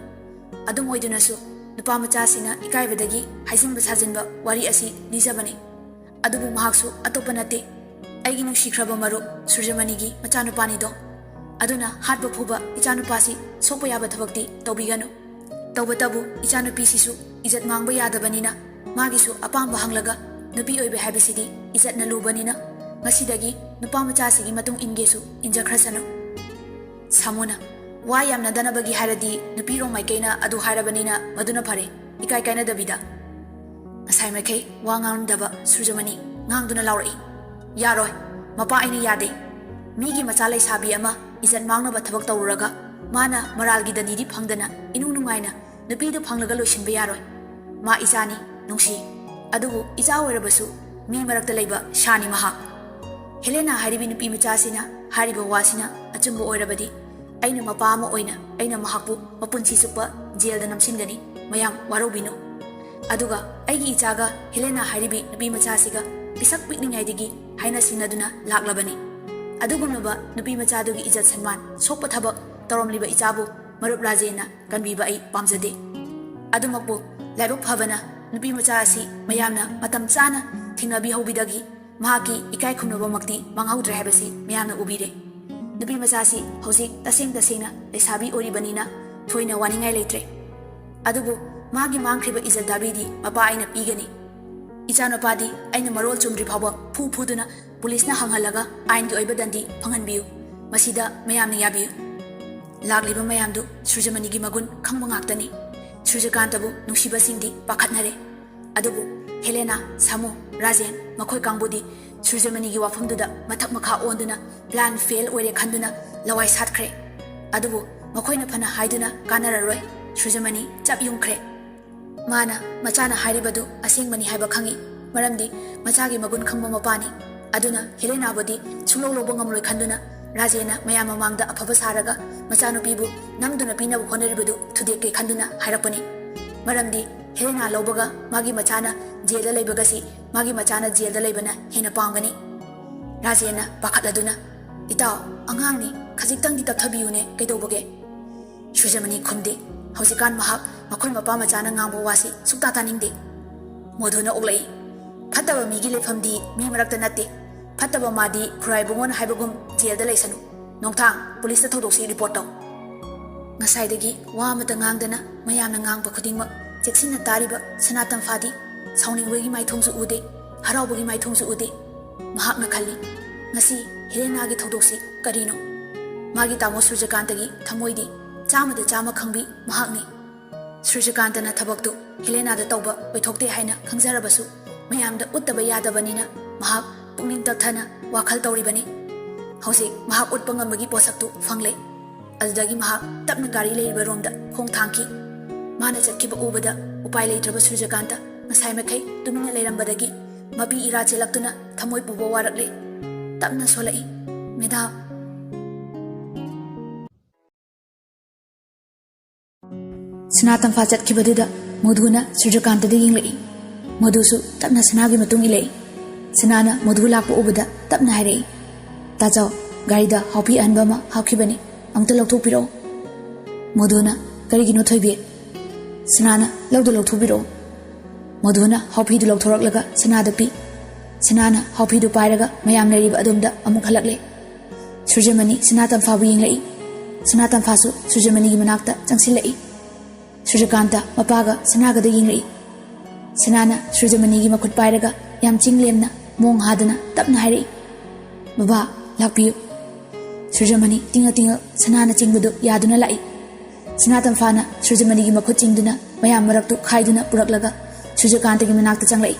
ꯑꯗꯨꯝ ꯑꯣꯏꯗꯨꯅꯁꯨ ꯅꯨꯄꯥ ꯃꯆꯥꯁꯤꯅ ꯏꯀꯥꯏꯕꯗꯒꯤ ꯍꯥꯏꯖꯤꯟꯕ ꯁꯥꯖꯤꯟꯕ ꯋꯥꯔꯤ ꯑꯁꯤ ꯂꯤꯖꯕꯅꯤ꯫ ꯑꯗꯨꯕꯨ ꯃꯍꯥꯛꯁꯨ ꯑꯇꯣꯞꯄ ꯅꯠꯇꯦ, ꯑꯩꯒꯤ ꯅꯨꯡꯁꯤꯈ꯭ꯔꯕ ꯃꯔꯨꯞ ꯁꯨꯔꯖꯃꯅꯤꯒꯤ ꯃꯆꯥꯅꯨꯄꯥꯅꯤꯗꯣ꯫ ꯑꯗꯨꯅ ꯍꯥꯠꯄ ꯐꯨꯕ ꯏꯆꯥꯅꯨꯄꯥꯁꯤ ꯁꯣꯛꯄ ꯌꯥꯕ ꯊꯕꯛꯇꯤ ꯇꯧꯕꯤꯒꯅꯨ꯫ ꯇꯧꯕꯇꯕꯨ ꯏꯆꯥꯅꯨꯄꯤꯁꯤꯁꯨ ꯏꯖꯠ ꯃꯥꯡꯕ ꯌꯥꯗꯕꯅꯤꯅ ꯃꯥꯒꯤꯁꯨ ꯑꯄꯥꯝꯕ ꯍꯪꯂꯒ ꯅꯨꯄꯤ ꯑꯣꯏꯕ ꯍꯥꯏꯕꯁꯤꯗꯤ ꯏꯖꯠꯅ ꯂꯨꯕꯅꯤꯅ ꯉꯁꯤꯗꯒꯤ ꯅꯨꯄꯥ ꯃꯆꯥꯁꯤꯒꯤ ꯃꯇꯨꯡ ꯏꯟꯒꯦꯁꯨ ꯏꯟꯖꯈ꯭ꯔꯁꯅꯨ꯫" ꯁꯥꯃꯨꯅ, "ꯋꯥ ꯌꯥꯝꯅꯗꯅꯕꯒꯤ ꯍꯥꯏꯔꯗꯤ ꯅꯨꯄꯤꯔꯣꯡ ꯃꯥꯏꯀꯩꯅ ꯑꯗꯨ ꯍꯥꯏꯔꯕꯅꯤꯅ ꯃꯗꯨꯅ ꯐꯔꯦ, ꯏꯀꯥꯏ ꯀꯥꯏꯅꯗꯕꯤꯗ꯫" ꯉꯁꯥꯏ ꯃꯥꯏꯀꯩ ꯋꯥ ꯉꯥꯡꯂꯝꯗꯕ ꯁꯨꯔꯖꯃꯅꯤ ꯉꯥꯡꯗꯨꯅ ꯂꯥꯎꯔꯛꯏ, "ꯌꯥꯔꯣꯏ, ꯃꯄꯥ ꯑꯩꯅ ꯌꯥꯗꯦ꯫ ꯃꯤꯒꯤ ꯃꯆꯥ ꯂꯩꯁꯥꯕꯤ ꯑꯃ ꯏꯖꯠ ꯃꯥꯡꯅꯕ ꯊꯕꯛ ꯇꯧꯔꯨꯔꯒ ꯃꯥꯅ ꯃꯔꯥꯜꯒꯤ ꯗꯟꯗꯤꯗꯤ ꯐꯪꯗꯅ ꯏꯅꯨꯡ ꯅꯨꯡꯉꯥꯏꯅ ꯅꯨꯄꯤꯗꯨ ꯐꯪꯂꯒ ꯂꯣꯏꯁꯤꯟꯕ ꯌꯥꯔꯣꯏ꯫ ꯃꯥ ꯏꯆꯥꯅꯤ, ꯅꯨꯡꯁꯤ꯫ ꯑꯗꯨꯕꯨ ꯏꯆꯥ ꯑꯣꯏꯔꯕꯁꯨ ꯃꯤ ꯃꯔꯛꯇ ꯂꯩꯕ ꯁꯥꯅꯤ ꯃꯍꯥꯛ꯫" ꯍꯦꯂꯦꯅꯥ ꯍꯥꯏꯔꯤꯕꯤ ꯅꯨꯄꯤ ꯃꯆꯥꯁꯤꯅ ꯍꯥꯏꯔꯤꯕ ꯋꯥꯁꯤꯅ ꯑꯆꯨꯝꯕ ꯑꯣꯏꯔꯕꯗꯤ ꯑꯩꯅ ꯃꯄꯥ ꯑꯃ ꯑꯣꯏꯅ ꯑꯩꯅ ꯃꯍꯥꯛꯄꯨ ꯃꯄꯨꯟꯁꯤ ꯆꯨꯞꯄ ꯖꯦꯜꯗ ꯅꯝꯁꯤꯟꯒꯅꯤ꯫ ꯃꯌꯥꯝ ꯋꯥꯔꯧꯕꯤꯅꯨ꯫ ꯑꯗꯨꯒ ꯑꯩꯒꯤ ꯏꯆꯥꯒ ꯍꯦꯂꯦꯅꯥ ꯍꯥꯏꯔꯤꯕꯤ ꯅꯨꯄꯤ ꯃꯆꯥꯁꯤꯒ ꯄꯤꯁꯛ ꯄꯤꯛꯂꯤꯉꯩꯗꯒꯤ ꯍꯥꯏꯅ ꯁꯤꯡꯅꯗꯨꯅ ꯂꯥꯛꯂꯕꯅꯤ꯫ ꯑꯗꯨꯒꯨꯝꯂꯕ ꯅꯨꯄꯤ ꯃꯆꯥꯗꯨꯒꯤ ꯏꯖꯠ ꯁꯟꯃꯥꯟ ꯁꯣꯛꯄ ꯊꯕꯛ ꯇꯧꯔꯝꯂꯤꯕ ꯏꯆꯥꯕꯨ ꯃꯔꯨꯞ ꯔꯥꯖꯦꯟꯅ ꯀꯟꯕꯤꯕ ꯑꯩ ꯄꯥꯝꯖꯗꯦ꯫ ꯑꯗꯨꯃꯛꯄꯨ ꯂꯥꯏꯕꯛ ꯐꯕꯅ ꯅꯨꯄꯤ ꯃꯆꯥ ꯑꯁꯤ ꯃꯌꯥꯝꯅ ꯃꯇꯝ ꯆꯥꯅ ꯊꯦꯡꯅꯕꯤꯍꯧꯕꯗꯒꯤ ꯃꯍꯥꯛꯀꯤ ꯏꯀꯥꯏ ꯈꯨꯝꯅꯕꯃꯛꯇꯤ ꯃꯥꯡꯍꯧꯗ꯭ꯔꯦ ꯍꯥꯏꯕꯁꯤ ꯃꯌꯥꯝꯅ ꯎꯕꯤꯔꯦ꯫ ꯅꯨꯄꯤ ꯃꯆꯥꯁꯤ ꯍꯧꯖꯤꯛ ꯇꯁꯦꯡ ꯇꯁꯦꯡꯅ ꯂꯩꯁꯥꯕꯤ ꯑꯣꯏꯔꯤꯕꯅꯤꯅ ꯊꯣꯏꯅ ꯋꯥꯅꯤꯡꯉꯥꯏ ꯂꯩꯇ꯭ꯔꯦ꯫ ꯑꯗꯨꯕꯨ ꯃꯥꯒꯤ ꯃꯥꯡꯈ꯭ꯔꯤꯕ ꯏꯖꯠ ꯗꯥꯕꯤꯗꯤ ꯃꯄꯥ ꯑꯩꯅ ꯄꯤꯒꯅꯤ꯫ ꯏꯆꯥꯅꯨꯄꯥꯗꯤ ꯑꯩꯅ ꯃꯔꯣꯜ ꯆꯨꯝꯗ꯭ꯔꯤ ꯐꯥꯎꯕ ꯐꯨ ꯐꯨꯗꯨꯅ ꯄꯨꯂꯤꯁꯅ ꯍꯪꯍꯜꯂꯒ ꯑꯥꯏꯟꯒꯤ ꯑꯣꯏꯕ ꯗꯟꯗꯤ ꯐꯪꯍꯟꯕꯤꯌꯨ꯫ ꯃꯁꯤꯗ ꯃꯌꯥꯝꯅ ꯌꯥꯕꯤꯌꯨ꯫ ꯂꯥꯛꯂꯤꯕ ꯃꯌꯥꯝꯗꯨ ꯁꯨꯔꯖꯃꯅꯤꯒꯤ ꯃꯒꯨꯟ ꯈꯪꯕ ꯉꯥꯛꯇꯅꯤ꯫ ꯁꯨꯔꯖꯀꯥꯟꯇꯕꯨ ꯅꯨꯡꯁꯤꯕꯁꯤꯡꯗꯤ ꯄꯥꯈꯠꯅꯔꯦ꯫ ꯑꯗꯨꯕꯨ ꯍꯦꯂꯦꯅꯥ, ꯁꯥꯃꯨ, ꯔꯥꯖꯦꯟ ꯃꯈꯣꯏ ꯀꯥꯡꯕꯨꯗꯤ ꯁꯨꯔꯖꯃꯅꯤꯒꯤ ꯋꯥꯐꯝꯗꯨꯗ ꯃꯊꯛ ꯃꯈꯥ ꯑꯣꯟꯗꯨꯅ ꯄ꯭ꯂꯥꯟ ꯐꯦꯜ ꯑꯣꯏꯔꯦ ꯈꯟꯗꯨꯅ ꯂꯋꯥꯏ ꯁꯥꯠꯈ꯭ꯔꯦ꯫ ꯑꯗꯨꯕꯨ ꯃꯈꯣꯏꯅ ꯐꯅ ꯍꯥꯏꯗꯨꯅ ꯀꯥꯟꯅꯔꯔꯣꯏ꯫ ꯁꯨꯔꯖꯃꯅꯤ ꯆꯞ ꯌꯨꯡꯈ꯭ꯔꯦ꯫ ꯃꯥꯅ ꯃꯆꯥꯅ ꯍꯥꯏꯔꯤꯕꯗꯨ ꯑꯁꯦꯡꯕꯅꯤ ꯍꯥꯏꯕ ꯈꯪꯏ, ꯃꯔꯝꯗꯤ ꯃꯆꯥꯒꯤ ꯃꯒꯨꯟ ꯈꯪꯕ ꯃꯄꯥꯅꯤ꯫ ꯑꯗꯨꯅ ꯍꯦꯂꯦꯅꯥꯕꯨꯗꯤ ꯁꯨꯡꯂꯧ ꯂꯧꯕ ꯉꯝꯂꯣꯏ ꯈꯟꯗꯨꯅ ꯔꯥꯖꯦꯟꯅ ꯃꯌꯥꯝ ꯃꯃꯥꯡꯗ ꯑꯐꯕ ꯁꯥꯔꯒ ꯃꯆꯥꯅꯨꯄꯤꯕꯨ ꯅꯝꯗꯨꯅ ꯄꯤꯅꯕ ꯍꯣꯠꯅꯔꯤꯕꯗꯨ ꯊꯨꯗꯦꯛꯀꯦ ꯈꯟꯗꯨꯅ ꯍꯥꯏꯔꯛꯄꯅꯤ꯫ ꯃꯔꯝꯗꯤ ꯍꯦꯂꯦꯅꯥ ꯂꯧꯕꯒ ꯃꯥꯒꯤ ꯃꯆꯥꯅ ꯖꯦꯜꯗ ꯂꯩꯕꯒꯁꯤ ꯃꯥꯒꯤ ꯃꯆꯥꯅ ꯖꯦꯜꯗ ꯂꯩꯕꯅ ꯍꯦꯟꯅ ꯄꯥꯝꯒꯅꯤ꯫ ꯔꯥꯖꯦꯟꯅ ꯄꯥꯈꯠꯂꯗꯨꯅ, "ꯏꯇꯥꯎ, ꯑꯉꯥꯡꯅꯤ, ꯈꯖꯤꯛꯇꯪꯗꯤ ꯇꯞꯊꯕꯤꯌꯨꯅꯦ, ꯀꯩꯗꯧꯕꯒꯦ?" ꯁꯨꯔꯖꯃꯅꯤ ꯈꯨꯝꯗꯦ꯫ ꯍꯧꯖꯤꯛꯀꯥꯟ ꯃꯍꯥꯛ ꯃꯈꯣꯏ ꯃꯄꯥ ꯃꯆꯥꯅ ꯉꯥꯡꯕ ꯋꯥꯁꯤ ꯁꯨꯛꯇꯥ ꯇꯥꯅꯤꯡꯗꯦ꯫ ꯃꯣꯙꯨꯅ ꯑꯣꯛꯂꯛꯏ, "ꯐꯠꯇꯕ ꯃꯤꯒꯤ ꯂꯩꯐꯝꯗꯤ ꯃꯤ ꯃꯔꯛꯇ ꯅꯠꯇꯦ꯫ ꯐꯠꯇꯕ ꯃꯥꯗꯤ ꯈꯨꯔꯥꯏꯕꯨꯡꯉꯣꯟ ꯍꯥꯏꯕꯒꯨꯝ ꯖꯦꯜꯗ ꯂꯩꯁꯅꯨ꯫ ꯅꯣꯡꯊꯥꯡ, ꯄꯨꯂꯤꯁꯇ ꯊꯧꯗꯣꯛꯁꯤ ꯔꯤꯄꯣꯔꯠ ꯇꯧ꯫" ꯉꯁꯥꯏꯗꯒꯤ ꯋꯥ ꯑꯃꯠꯇ ꯉꯥꯡꯗꯅ ꯃꯌꯥꯝꯅ ꯉꯥꯡꯕ ꯈꯨꯗꯤꯡꯃꯛ ꯆꯦꯛꯁꯤꯟꯅ ꯇꯥꯔꯤꯕ ꯁꯅꯥꯇꯝꯐꯥꯗꯤ ꯁꯥꯎꯅꯤꯡꯕꯒꯤ ꯃꯥꯏꯊꯣꯡꯁꯨ ꯎꯗꯦ, ꯍꯔꯥꯎꯕꯒꯤ ꯃꯥꯏꯊꯣꯡꯁꯨ ꯎꯗꯦ꯫ ꯃꯍꯥꯛꯅ ꯈꯜꯂꯤ, "ꯉꯁꯤ ꯍꯦꯂꯦꯅꯥꯒꯤ ꯊꯧꯗꯣꯛꯁꯤ ꯀꯔꯤꯅꯣ?" ꯃꯥꯒꯤ ꯇꯥꯃꯣ ꯁꯨꯔꯖꯀꯥꯟꯇꯒꯤ ꯊꯃꯣꯏꯗꯤ ꯆꯥꯝꯃꯗ ꯆꯥꯝꯃ ꯈꯪꯕꯤ ꯃꯍꯥꯛꯅꯤ꯫ ꯁꯨꯔꯖꯀꯥꯟꯇꯅ ꯊꯕꯛꯇꯨ ꯍꯦꯂꯦꯅꯥꯗ ꯇꯧꯕ ꯑꯣꯏꯊꯣꯛꯇꯦ ꯍꯥꯏꯅ ꯈꯪꯖꯔꯕꯁꯨ, ꯃꯌꯥꯝꯗ ꯎꯠꯇꯕ ꯌꯥꯗꯕꯅꯤꯅ ꯃꯍꯥꯛ ꯄꯨꯛꯅꯤꯡ ꯇꯞꯊꯅ ꯋꯥꯈꯜ ꯇꯧꯔꯤꯕꯅꯤ꯫ ꯍꯧꯖꯤꯛ ꯃꯍꯥꯛ ꯎꯠꯄ ꯉꯝꯕꯒꯤ ꯄꯣꯠꯁꯛꯇꯨ ꯐꯪꯂꯦ꯫ ꯑꯗꯨꯗꯒꯤ ꯃꯍꯥꯛ ꯇꯞꯅ ꯒꯥꯔꯤ ꯂꯩꯔꯤꯕ ꯔꯣꯝꯗ ꯈꯣꯡ ꯊꯥꯡꯈꯤ꯫ ꯃꯥꯅ ꯆꯠꯈꯤꯕ ꯎꯕꯗ ꯎꯄꯥꯏ ꯂꯩꯇ꯭ꯔꯕ ꯁꯨꯔꯖꯀꯥꯟꯇ ꯉꯁꯥꯏ ꯃꯈꯩ ꯇꯨꯃꯤꯟꯅ ꯂꯩꯔꯝꯕꯗꯒꯤ ꯃꯄꯤ ꯏꯔꯥ ꯆꯦꯜꯂꯛꯇꯨꯅ ꯊꯃꯣꯏ ꯄꯨꯕ ꯋꯥꯔꯛꯂꯦ꯫ ꯇꯞꯅ ꯁꯣꯜꯂꯛꯏ, "ꯃꯦꯗꯥꯝ꯫" ꯁꯅꯥ ꯇꯝꯐꯥ ꯆꯠꯈꯤꯕꯗꯨꯗ ꯃꯣꯙꯨꯅ ꯁꯨꯔꯖꯀꯥꯟꯇꯗ ꯌꯦꯡꯂꯛꯏ꯫ ꯃꯣꯙꯨꯁꯨ ꯇꯞꯅ ꯁꯅꯥꯒꯤ ꯃꯇꯨꯡ ꯏꯜꯂꯛꯏ꯫ ꯁꯅꯥꯅ ꯃꯣꯙꯨ ꯂꯥꯛꯄ ꯎꯕꯗ ꯇꯞꯅ ꯍꯥꯏꯔꯛꯏ, "ꯇꯥꯆꯧ, ꯒꯥꯔꯤꯗ ꯍꯥꯎꯄꯤ ꯑꯍꯟꯕ ꯑꯃ ꯍꯥꯞꯈꯤꯕꯅꯤ, ꯑꯃꯨꯛꯇ ꯂꯧꯊꯣꯛꯄꯤꯔꯛꯑꯣ꯫" ꯃꯣꯙꯨꯅ, "ꯀꯔꯤꯒꯤꯅꯣ ꯊꯣꯏꯕꯤ?" ꯁꯅꯥꯅ, "ꯂꯧꯗꯨ ꯂꯧꯊꯣꯛꯄꯤꯔꯛꯑꯣ꯫" ꯃꯣꯙꯨꯅ ꯍꯥꯎꯄꯤꯗꯨ ꯂꯧꯊꯣꯔꯛꯂꯒ ꯁꯅꯥꯗ ꯄꯤ꯫ ꯁꯅꯥꯅ ꯍꯥꯎꯄꯤꯗꯨ ꯄꯥꯏꯔꯒ ꯃꯌꯥꯝ ꯂꯩꯔꯤꯕ ꯑꯗꯣꯝꯗ ꯑꯃꯨꯛ ꯍꯜꯂꯛꯂꯦ꯫ ꯁꯨꯔꯖꯃꯅꯤ ꯁꯅꯥ ꯇꯝꯐꯥꯕꯨ ꯌꯦꯡꯂꯛꯏ꯫ ꯁꯅꯥ ꯇꯝꯐꯥꯁꯨ ꯁꯨꯔꯖꯃꯅꯤꯒꯤ ꯃꯅꯥꯛꯇ ꯆꯪꯁꯤꯜꯂꯛꯏ꯫ ꯁꯨꯔꯖꯀꯥꯟꯇ ꯃꯄꯥꯒ ꯁꯅꯥꯒꯗ ꯌꯦꯡꯂꯛꯏ꯫ ꯁꯅꯥꯅ ꯁꯨꯔꯖꯃꯅꯤꯒꯤ ꯃꯈꯨꯠ ꯄꯥꯏꯔꯒ ꯌꯥꯝ ꯆꯤꯡ ꯂꯦꯝꯅ ꯃꯣꯡ ꯍꯥꯗꯅ ꯇꯞꯅ ꯍꯥꯏꯔꯛꯏ, "ꯕꯕꯥ, ꯂꯥꯛꯄꯤꯌꯨ꯫" ꯁꯨꯔꯖꯃꯅꯤ ꯇꯤꯡꯉꯛ ꯇꯤꯡꯉꯛ ꯁꯅꯥꯅ ꯆꯤꯡꯕꯗꯨ ꯌꯥꯗꯨꯅ ꯂꯥꯛꯏ꯫ ꯁꯅꯥ ꯇꯝꯐꯥꯅ ꯁꯨꯔꯖꯃꯅꯤꯒꯤ ꯃꯈꯨꯠ ꯆꯤꯡꯗꯨꯅ ꯃꯌꯥꯝ ꯃꯔꯛꯇꯨ ꯈꯥꯏꯗꯨꯅ ꯄꯨꯔꯛꯂꯒ ꯁꯨꯔꯖꯀꯥꯟꯇꯒꯤ ꯃꯅꯥꯛꯇ ꯆꯪꯂꯛꯏ꯫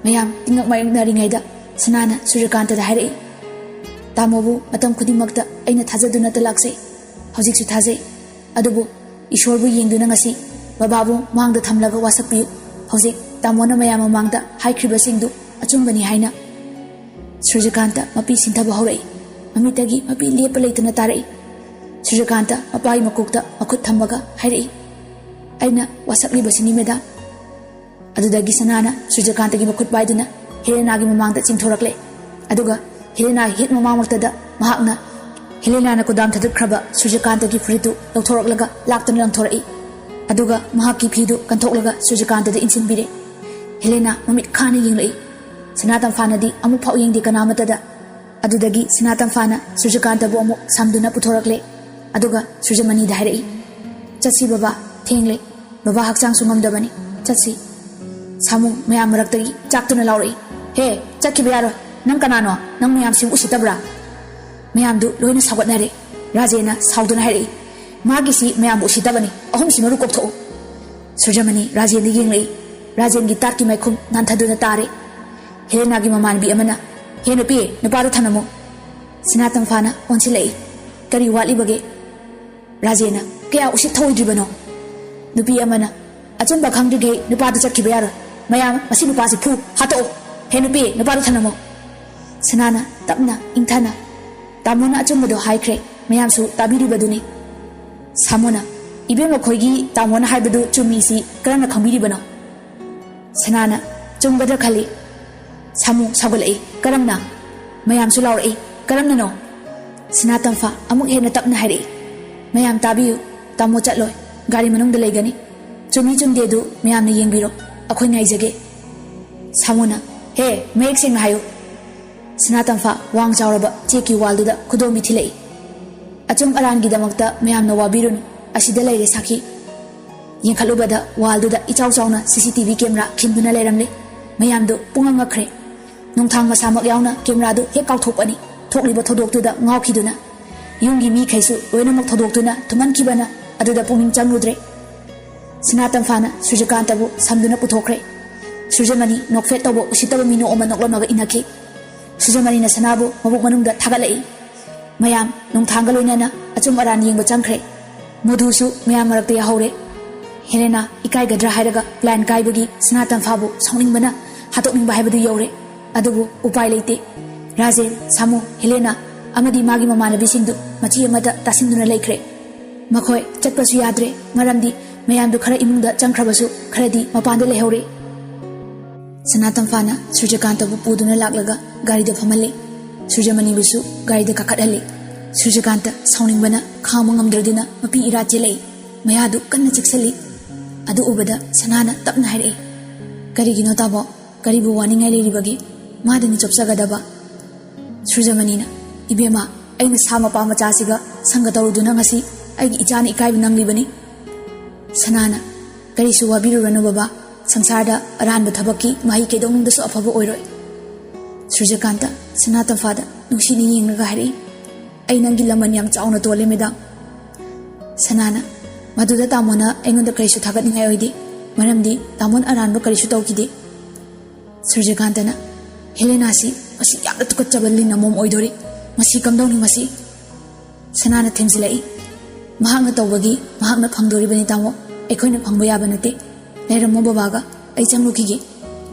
ꯃꯌꯥꯝ ꯇꯤꯡꯉꯛ ꯃꯥꯌꯣꯛꯅꯔꯤꯉꯩꯗ ꯁꯅꯥꯅ ꯁꯨꯔꯖꯀꯥꯟꯇꯗ ꯍꯥꯏꯔꯛꯏ, "ꯇꯥꯃꯣꯕꯨ ꯃꯇꯝ ꯈꯨꯗꯤꯡꯃꯛꯇ ꯑꯩꯅ ꯊꯥꯖꯗꯨꯅꯇ ꯂꯥꯛꯆꯩ꯫ ꯍꯧꯖꯤꯛꯁꯨ ꯊꯥꯖꯩ꯫ ꯑꯗꯨꯕꯨ ꯏꯁꯣꯔꯕꯨ ꯌꯦꯡꯗꯨꯅ ꯉꯁꯤ ꯕꯕꯥꯕꯨ ꯃꯥꯡꯗ ꯊꯝꯂꯒ ꯋꯥꯁꯛꯄꯤꯌꯨ꯫ ꯍꯧꯖꯤꯛ ꯇꯥꯃꯣꯅ ꯃꯌꯥꯝ ꯃꯃꯥꯡꯗ ꯍꯥꯏꯈ꯭ꯔꯤꯕꯁꯤꯡꯗꯨ ꯑꯆꯨꯝꯕꯅꯤ ꯍꯥꯏꯅ꯫ ꯁꯨꯔꯖꯀꯥꯟꯇ ꯃꯄꯤ ꯁꯤꯟꯊꯕ ꯍꯧꯔꯛꯏ꯫ ꯃꯃꯤꯠꯇꯒꯤ ꯃꯄꯤ ꯂꯦꯞꯄ ꯂꯩꯇꯅ ꯇꯥꯔꯛꯏ꯫ ꯁꯨꯔꯖꯀꯥꯟꯇ ꯃꯄꯥꯒꯤ ꯃꯀꯣꯛꯇ ꯃꯈꯨꯠ ꯊꯝꯃꯒ ꯍꯥꯏꯔꯛꯏ, "ꯑꯩꯅ ꯋꯥꯁꯛꯂꯤꯕꯁꯤꯅꯤ, ꯃꯦꯗꯥꯝ꯫" ꯑꯗꯨꯗꯒꯤ ꯁꯅꯥꯅ ꯁꯨꯔꯖꯀꯥꯟꯇꯒꯤ ꯃꯈꯨꯠ ꯄꯥꯏꯗꯨꯅ ꯍꯦꯂꯦꯅꯥꯒꯤ ꯃꯃꯥꯡꯗ ꯆꯤꯡꯊꯣꯔꯛꯂꯦ꯫ ꯑꯗꯨꯒ ꯍꯦꯂꯦꯅꯥꯒꯤ ꯍꯦꯛ ꯃꯃꯥꯡꯃꯛꯇꯗ ꯃꯍꯥꯛꯅ ꯍꯦꯂꯦꯅꯥꯅ ꯀꯨꯗꯥꯝ ꯊꯥꯗꯠꯈ꯭ꯔꯕ ꯁꯨꯔꯖꯀꯥꯟꯇꯒꯤ ꯐꯨꯔꯤꯠꯇꯨ ꯂꯧꯊꯣꯔꯛꯂꯒ ꯂꯥꯛꯇꯨꯅ ꯂꯪꯊꯣꯔꯛꯏ꯫ ꯑꯗꯨꯒ ꯃꯍꯥꯛꯀꯤ ꯐꯤꯗꯨ ꯀꯟꯊꯣꯛꯂꯒ ꯁꯨꯔꯖꯀꯥꯟꯇꯗ ꯏꯟꯁꯤꯟꯕꯤꯔꯦ꯫ ꯍꯦꯂꯦꯅꯥ ꯃꯃꯤꯠ ꯈꯥꯅ ꯌꯦꯡꯂꯛꯏ꯫ ꯁꯅꯥ ꯇꯝꯐꯥꯅꯗꯤ ꯑꯃꯨꯛ ꯐꯥꯎ ꯌꯦꯡꯗꯦ ꯀꯅꯥ ꯑꯃꯠꯇꯗ꯫ ꯑꯗꯨꯗꯒꯤ ꯁꯅꯥ ꯇꯝꯐꯥꯅ ꯁꯨꯔꯖꯀꯥꯟꯇꯕꯨ ꯑꯃꯨꯛ ꯁꯝꯗꯨꯅ ꯄꯨꯊꯣꯔꯛꯂꯦ꯫ ꯑꯗꯨꯒ ꯁꯨꯔꯖꯃꯅꯤꯗ ꯍꯥꯏꯔꯛꯏ, "ꯆꯠꯁꯤ ꯕꯕꯥ, ꯊꯦꯡꯂꯦ꯫ ꯕꯕꯥ ꯍꯛꯆꯥꯡꯁꯨ ꯉꯝꯗꯕꯅꯤ꯫ ꯆꯠꯁꯤ꯫" ꯁꯥꯃꯨ ꯃꯌꯥꯝ ꯃꯔꯛꯇꯒꯤ ꯆꯥꯛꯇꯨꯅ ꯂꯥꯎꯔꯛꯏ, "ꯍꯦ, ꯆꯠꯈꯤꯕ ꯌꯥꯔꯣꯏ꯫ ꯅꯪ ꯀꯅꯥꯅꯣ? ꯅꯪ ꯃꯌꯥꯝꯁꯤꯕꯨ ꯎꯁꯤꯠꯇꯕ꯭ꯔꯥ?" ꯃꯌꯥꯝꯗꯨ ꯂꯣꯏꯅ ꯁꯥꯎꯒꯠꯅꯔꯦ꯫ ꯔꯥꯖꯦꯟꯅ ꯁꯥꯎꯗꯨꯅ ꯍꯥꯏꯔꯛꯏ, "ꯃꯥꯒꯤꯁꯤ ꯃꯌꯥꯝꯕꯨ ꯎꯁꯤꯠꯇꯕꯅꯤ꯫ ꯑꯍꯨꯝꯁꯤ ꯃꯔꯨ ꯀꯣꯛꯊꯣꯛꯎ꯫" ꯁꯨꯔꯖꯃꯅꯤ ꯔꯥꯖꯦꯟꯗ ꯌꯦꯡꯂꯛꯏ꯫ ꯔꯥꯖꯦꯟꯒꯤ ꯇꯥꯠꯀꯤ ꯃꯥꯏꯈꯨꯝ ꯅꯥꯟꯊꯗꯨꯅ ꯇꯥꯔꯦ꯫ ꯍꯦꯂꯦꯅꯥꯒꯤ ꯃꯃꯥꯟꯅꯕꯤ ꯑꯃꯅ, "ꯍꯦ ꯅꯨꯄꯤ, ꯅꯨꯄꯥꯗꯨ ꯊꯅꯝꯃꯨ꯫" ꯁꯅꯥ ꯇꯝꯐꯥꯅ ꯑꯣꯟꯁꯤꯜꯂꯛꯏ꯫ "ꯀꯔꯤ ꯋꯥꯠꯂꯤꯕꯒꯦ?" ꯔꯥꯖꯦꯟꯅ, "ꯀꯌꯥ ꯎꯁꯤꯠ ꯊꯧꯑꯣꯏꯗ꯭ꯔꯤꯕꯅꯣ?" ꯅꯨꯄꯤ ꯑꯃꯅ, "ꯑꯆꯨꯝꯕ ꯈꯪꯗ꯭ꯔꯤꯈꯩ ꯅꯨꯄꯥꯗꯨ ꯆꯠꯈꯤꯕ ꯌꯥꯔꯣꯏ꯫ ꯃꯌꯥꯝ ꯃꯁꯤ ꯅꯨꯄꯥꯁꯤ ꯐꯨ, ꯍꯥꯠꯇꯣꯛꯎ꯫ ꯍꯦ ꯅꯨꯄꯤ, ꯅꯨꯄꯥꯗꯨ ꯊꯅꯝꯃꯨ꯫" ꯁꯅꯥꯅ ꯇꯞꯅ, ꯏꯪꯊꯅ, "ꯇꯥꯃꯣꯅ ꯑꯆꯨꯝꯕꯗꯣ ꯍꯥꯏꯈ꯭ꯔꯦ, ꯃꯌꯥꯝꯁꯨ ꯇꯥꯕꯤꯔꯤꯕꯗꯨꯅꯤ꯫" ꯁꯥꯃꯨꯅ, "ꯏꯕꯦꯝꯃ ꯈꯣꯏꯒꯤ ꯇꯥꯃꯣꯅ ꯍꯥꯏꯕꯗꯨ ꯆꯨꯝꯃꯤꯁꯤ ꯀꯔꯝꯅ ꯈꯪꯕꯤꯔꯤꯕꯅꯣ?" ꯁꯅꯥꯅ, "ꯆꯨꯝꯒꯗ꯭ꯔꯥ ꯈꯜꯂꯤ꯫" ꯁꯥꯃꯨ ꯁꯥꯎꯒꯠꯂꯛꯏ, "ꯀꯔꯝꯅ?" ꯃꯌꯥꯝꯁꯨ ꯂꯥꯎꯔꯛꯏ, "ꯀꯔꯝꯅꯅꯣ?" ꯁꯅꯥ ꯇꯝꯐꯥ ꯑꯃꯨꯛ ꯍꯦꯟꯅ ꯇꯞꯅ ꯍꯥꯏꯔꯛꯏ, "ꯃꯌꯥꯝ ꯇꯥꯕꯤꯌꯨ, ꯇꯥꯃꯣ ꯆꯠꯂꯣꯏ, ꯒꯥꯔꯤ ꯃꯅꯨꯡꯗ ꯂꯩꯒꯅꯤ꯫ ꯆꯨꯝꯃꯤ ꯆꯨꯝꯗꯦ ꯑꯗꯨ ꯃꯌꯥꯝꯅ ꯌꯦꯡꯕꯤꯔꯣ, ꯑꯩꯈꯣꯏ ꯉꯥꯏꯖꯒꯦ꯫" ꯁꯥꯃꯨꯅ, "ꯍꯦ, ꯃꯌꯦꯛ ꯁꯦꯡꯅ ꯍꯥꯏꯌꯨ꯫" ꯁꯅꯥ ꯇꯝꯐꯥ ꯋꯥꯡ ꯆꯥꯎꯔꯕ ꯆꯦꯛꯀꯤ ꯋꯥꯜꯗꯨꯗ ꯈꯨꯗꯣꯝꯕꯤ ꯊꯤꯜꯂꯛꯏ꯫ "ꯑꯆꯨꯝ ꯑꯔꯥꯟꯒꯤꯗꯃꯛꯇ ꯃꯌꯥꯝꯅ ꯋꯥꯕꯤꯔꯨꯅꯨ꯫ ꯑꯁꯤꯗ ꯂꯩꯔꯦ ꯁꯥꯈꯤ꯫" ꯌꯦꯡꯈꯠꯂꯨꯕꯗ ꯋꯥꯜꯗꯨꯗ ꯏꯆꯥꯎ ꯆꯥꯎꯅ ꯁꯤ ꯁꯤ ꯇꯤ ꯚꯤ ꯀꯦꯃꯦꯔꯥ ꯈꯤꯟꯗꯨꯅ ꯂꯩꯔꯝꯂꯦ꯫ ꯃꯌꯥꯝꯗꯨ ꯄꯨꯡꯉꯛ ꯉꯛꯈ꯭ꯔꯦ꯫ ꯅꯣꯡꯊꯥꯡ ꯃꯁꯥꯃꯛ ꯌꯥꯎꯅ ꯀꯦꯃꯦꯔꯥꯗꯨ ꯍꯦꯛ ꯀꯥꯎꯊꯣꯛꯄꯅꯤ꯫ ꯊꯣꯛꯂꯤꯕ ꯊꯧꯗꯣꯛꯇꯨꯗ ꯉꯥꯎꯈꯤꯗꯨꯅ ꯌꯨꯝꯒꯤ ꯃꯤꯈꯩꯁꯨ ꯂꯣꯏꯅꯃꯛ ꯊꯧꯗꯣꯛꯇꯨꯅ ꯊꯨꯝꯍꯟꯈꯤꯕꯅ ꯑꯗꯨꯗ ꯄꯨꯛꯅꯤꯡ ꯆꯪꯂꯨꯗ꯭ꯔꯦ꯫ ꯁꯅꯥ ꯇꯝꯐꯥꯅ ꯁꯨꯔꯖꯀꯥꯟꯇꯕꯨ ꯁꯝꯗꯨꯅ ꯄꯨꯊꯣꯛꯈ꯭ꯔꯦ꯫ ꯁꯨꯔꯖꯃꯅꯤ ꯅꯣꯛꯐꯦꯠ ꯇꯧꯕ ꯎꯁꯤꯠꯇꯕ ꯃꯤꯅꯣꯛ ꯑꯃ ꯅꯣꯛꯂꯝꯃꯒ ꯏꯟꯅꯈꯤ꯫ ꯁꯨꯔꯖꯃꯅꯤꯅ ꯁꯅꯥꯕꯨ ꯃꯕꯨꯛ ꯃꯅꯨꯡꯗ ꯊꯥꯒꯠꯂꯛꯏ꯫ ꯃꯌꯥꯝ ꯅꯣꯡꯊꯥꯡꯒ ꯂꯣꯏꯅꯅ ꯑꯆꯨꯝ ꯑꯔꯥꯟ ꯌꯦꯡꯕ ꯆꯪꯈ꯭ꯔꯦ꯫ ꯃꯣꯙꯨꯁꯨ ꯃꯌꯥꯝ ꯃꯔꯛꯇ ꯌꯥꯍꯧꯔꯦ꯫ ꯍꯦꯂꯦꯅꯥ ꯏꯀꯥꯏꯒꯗ꯭ꯔꯥ ꯍꯥꯏꯔꯒ ꯄ꯭ꯂꯥꯟ ꯀꯥꯏꯕꯒꯤ ꯁꯅꯥꯇꯝꯐꯥꯕꯨ ꯁꯥꯎꯅꯤꯡꯕꯅ ꯍꯥꯠꯇꯣꯛꯅꯤꯡꯕ ꯍꯥꯏꯕꯗꯨ ꯌꯧꯔꯦ꯫ ꯑꯗꯨꯕꯨ ꯎꯄꯥꯏ ꯂꯩꯇꯦ꯫ ꯔꯥꯖꯦꯟ, ꯁꯥꯃꯨ, ꯍꯦꯂꯦꯅꯥ ꯑꯃꯗꯤ ꯃꯥꯒꯤ ꯃꯃꯥꯟꯅꯕꯤꯁꯤꯡꯗꯨ ꯃꯆꯤ ꯑꯃꯗ ꯇꯥꯁꯤꯟꯗꯨꯅ ꯂꯩꯈ꯭ꯔꯦ꯫ ꯃꯈꯣꯏ ꯆꯠꯄꯁꯨ ꯌꯥꯗ꯭ꯔꯦ, ꯃꯔꯝꯗꯤ ꯃꯌꯥꯝꯗꯨ ꯈꯔ ꯏꯃꯨꯡꯗ ꯆꯪꯈ꯭ꯔꯕꯁꯨ ꯈꯔꯗꯤ ꯃꯄꯥꯟꯗ ꯂꯩꯍꯧꯔꯦ꯫ ꯁꯅꯥꯇꯝꯐꯥꯅ ꯁꯨꯔꯖꯀꯥꯟꯇꯕꯨ ꯄꯨꯗꯨꯅ ꯂꯥꯛꯂꯒ ꯒꯥꯔꯤꯗ ꯐꯝꯍꯜꯂꯦ꯫ ꯁꯨꯔꯖꯃꯅꯤꯕꯨꯁꯨ ꯒꯥꯔꯤꯗ ꯀꯥꯈꯠꯍꯜꯂꯦ꯫ ꯁꯨꯔꯖꯀꯥꯟꯇ ꯁꯥꯎꯅꯤꯡꯕꯅ ꯈꯥꯡꯕ ꯉꯝꯗ꯭ꯔꯗꯨꯅ ꯃꯄꯤ ꯏꯔꯥ ꯆꯦꯜꯂꯛꯏ꯫ ꯃꯌꯥꯗꯨ ꯀꯟꯅ ꯆꯤꯛꯁꯜꯂꯤ꯫ ꯑꯗꯨ ꯎꯕꯗ ꯁꯅꯥꯅ ꯇꯞꯅ ꯍꯥꯏꯔꯛꯏ, "ꯀꯔꯤꯒꯤꯅꯣ ꯇꯥꯃꯣ? ꯀꯔꯤꯕꯨ ꯋꯥꯅꯤꯡꯉꯥꯏ ꯂꯩꯔꯤꯕꯒꯦ? ꯃꯥꯗꯅꯤ ꯆꯣꯞꯆꯒꯗꯕ꯫" ꯁꯨꯔꯖꯃꯅꯤꯅ, "ꯏꯕꯦꯝꯃ, ꯑꯩꯅ ꯁꯥ ꯃꯄꯥ ꯃꯆꯥꯁꯤꯒ ꯁꯪꯒ ꯇꯧꯔꯨꯗꯨꯅ ꯉꯁꯤ ꯑꯩꯒꯤ ꯏꯆꯥꯅ ꯏꯀꯥꯏꯕ ꯅꯪꯂꯤꯕꯅꯤ꯫" ꯁꯅꯥꯅ, "ꯀꯔꯤꯁꯨ ꯋꯥꯕꯤꯔꯨꯔꯅꯨ ꯕꯕꯥ, ꯁꯪꯁꯥꯔꯗ ꯑꯔꯥꯟꯕ ꯊꯕꯛꯀꯤ ꯃꯍꯩ ꯀꯩꯗꯧꯅꯨꯡꯗꯁꯨ ꯑꯐꯕ ꯑꯣꯏꯔꯣꯏ꯫" ꯁꯨꯔꯖꯀꯥꯟꯇ ꯁꯅꯥꯇꯝꯐꯥꯗ ꯅꯨꯡꯁꯤꯅ ꯌꯦꯡꯂꯒ ꯍꯥꯏꯔꯛꯏ, "ꯑꯩ ꯅꯪꯒꯤ ꯂꯃꯟ ꯌꯥꯝ ꯆꯥꯎꯅ ꯇꯣꯜꯂꯦ, ꯃꯦꯗꯥꯝ꯫" ꯁꯅꯥꯅ, "ꯃꯗꯨꯗ ꯇꯥꯃꯣꯅ ꯑꯩꯉꯣꯟꯗ ꯀꯔꯤꯁꯨ ꯊꯥꯒꯠꯅꯤꯡꯉꯥꯏ ꯑꯣꯏꯗꯦ, ꯃꯔꯝꯗꯤ ꯇꯥꯃꯣꯅ ꯑꯔꯥꯟꯕ ꯀꯔꯤꯁꯨ ꯇꯧꯈꯤꯗꯦ꯫" ꯁꯨꯔꯖꯀꯥꯟꯇꯅ, "ꯍꯦꯂꯦꯅꯥꯁꯤ ꯃꯁꯤ ꯌꯥꯝꯅ ꯇꯨꯀꯠꯆꯕ ꯂꯤꯟ ꯑꯃꯣꯝ ꯑꯣꯏꯗꯣꯔꯤ꯫ ꯃꯁꯤ ꯀꯝꯗꯧꯅꯤ ꯃꯁꯤ?" ꯁꯅꯥꯅ ꯊꯦꯝꯖꯤꯜꯂꯛꯏ, "ꯃꯍꯥꯛꯅ ꯇꯧꯕꯒꯤ ꯃꯍꯥꯛꯅ ꯐꯪꯗꯣꯔꯤꯕꯅꯤ ꯇꯥꯃꯣ, ꯑꯩꯈꯣꯏꯅ ꯐꯪꯕ ꯌꯥꯕ ꯅꯠꯇꯦ꯫ ꯂꯩꯔꯝꯃꯣ ꯕꯕꯥꯒ, ꯑꯩ ꯆꯪꯂꯨꯈꯤꯒꯦ꯫"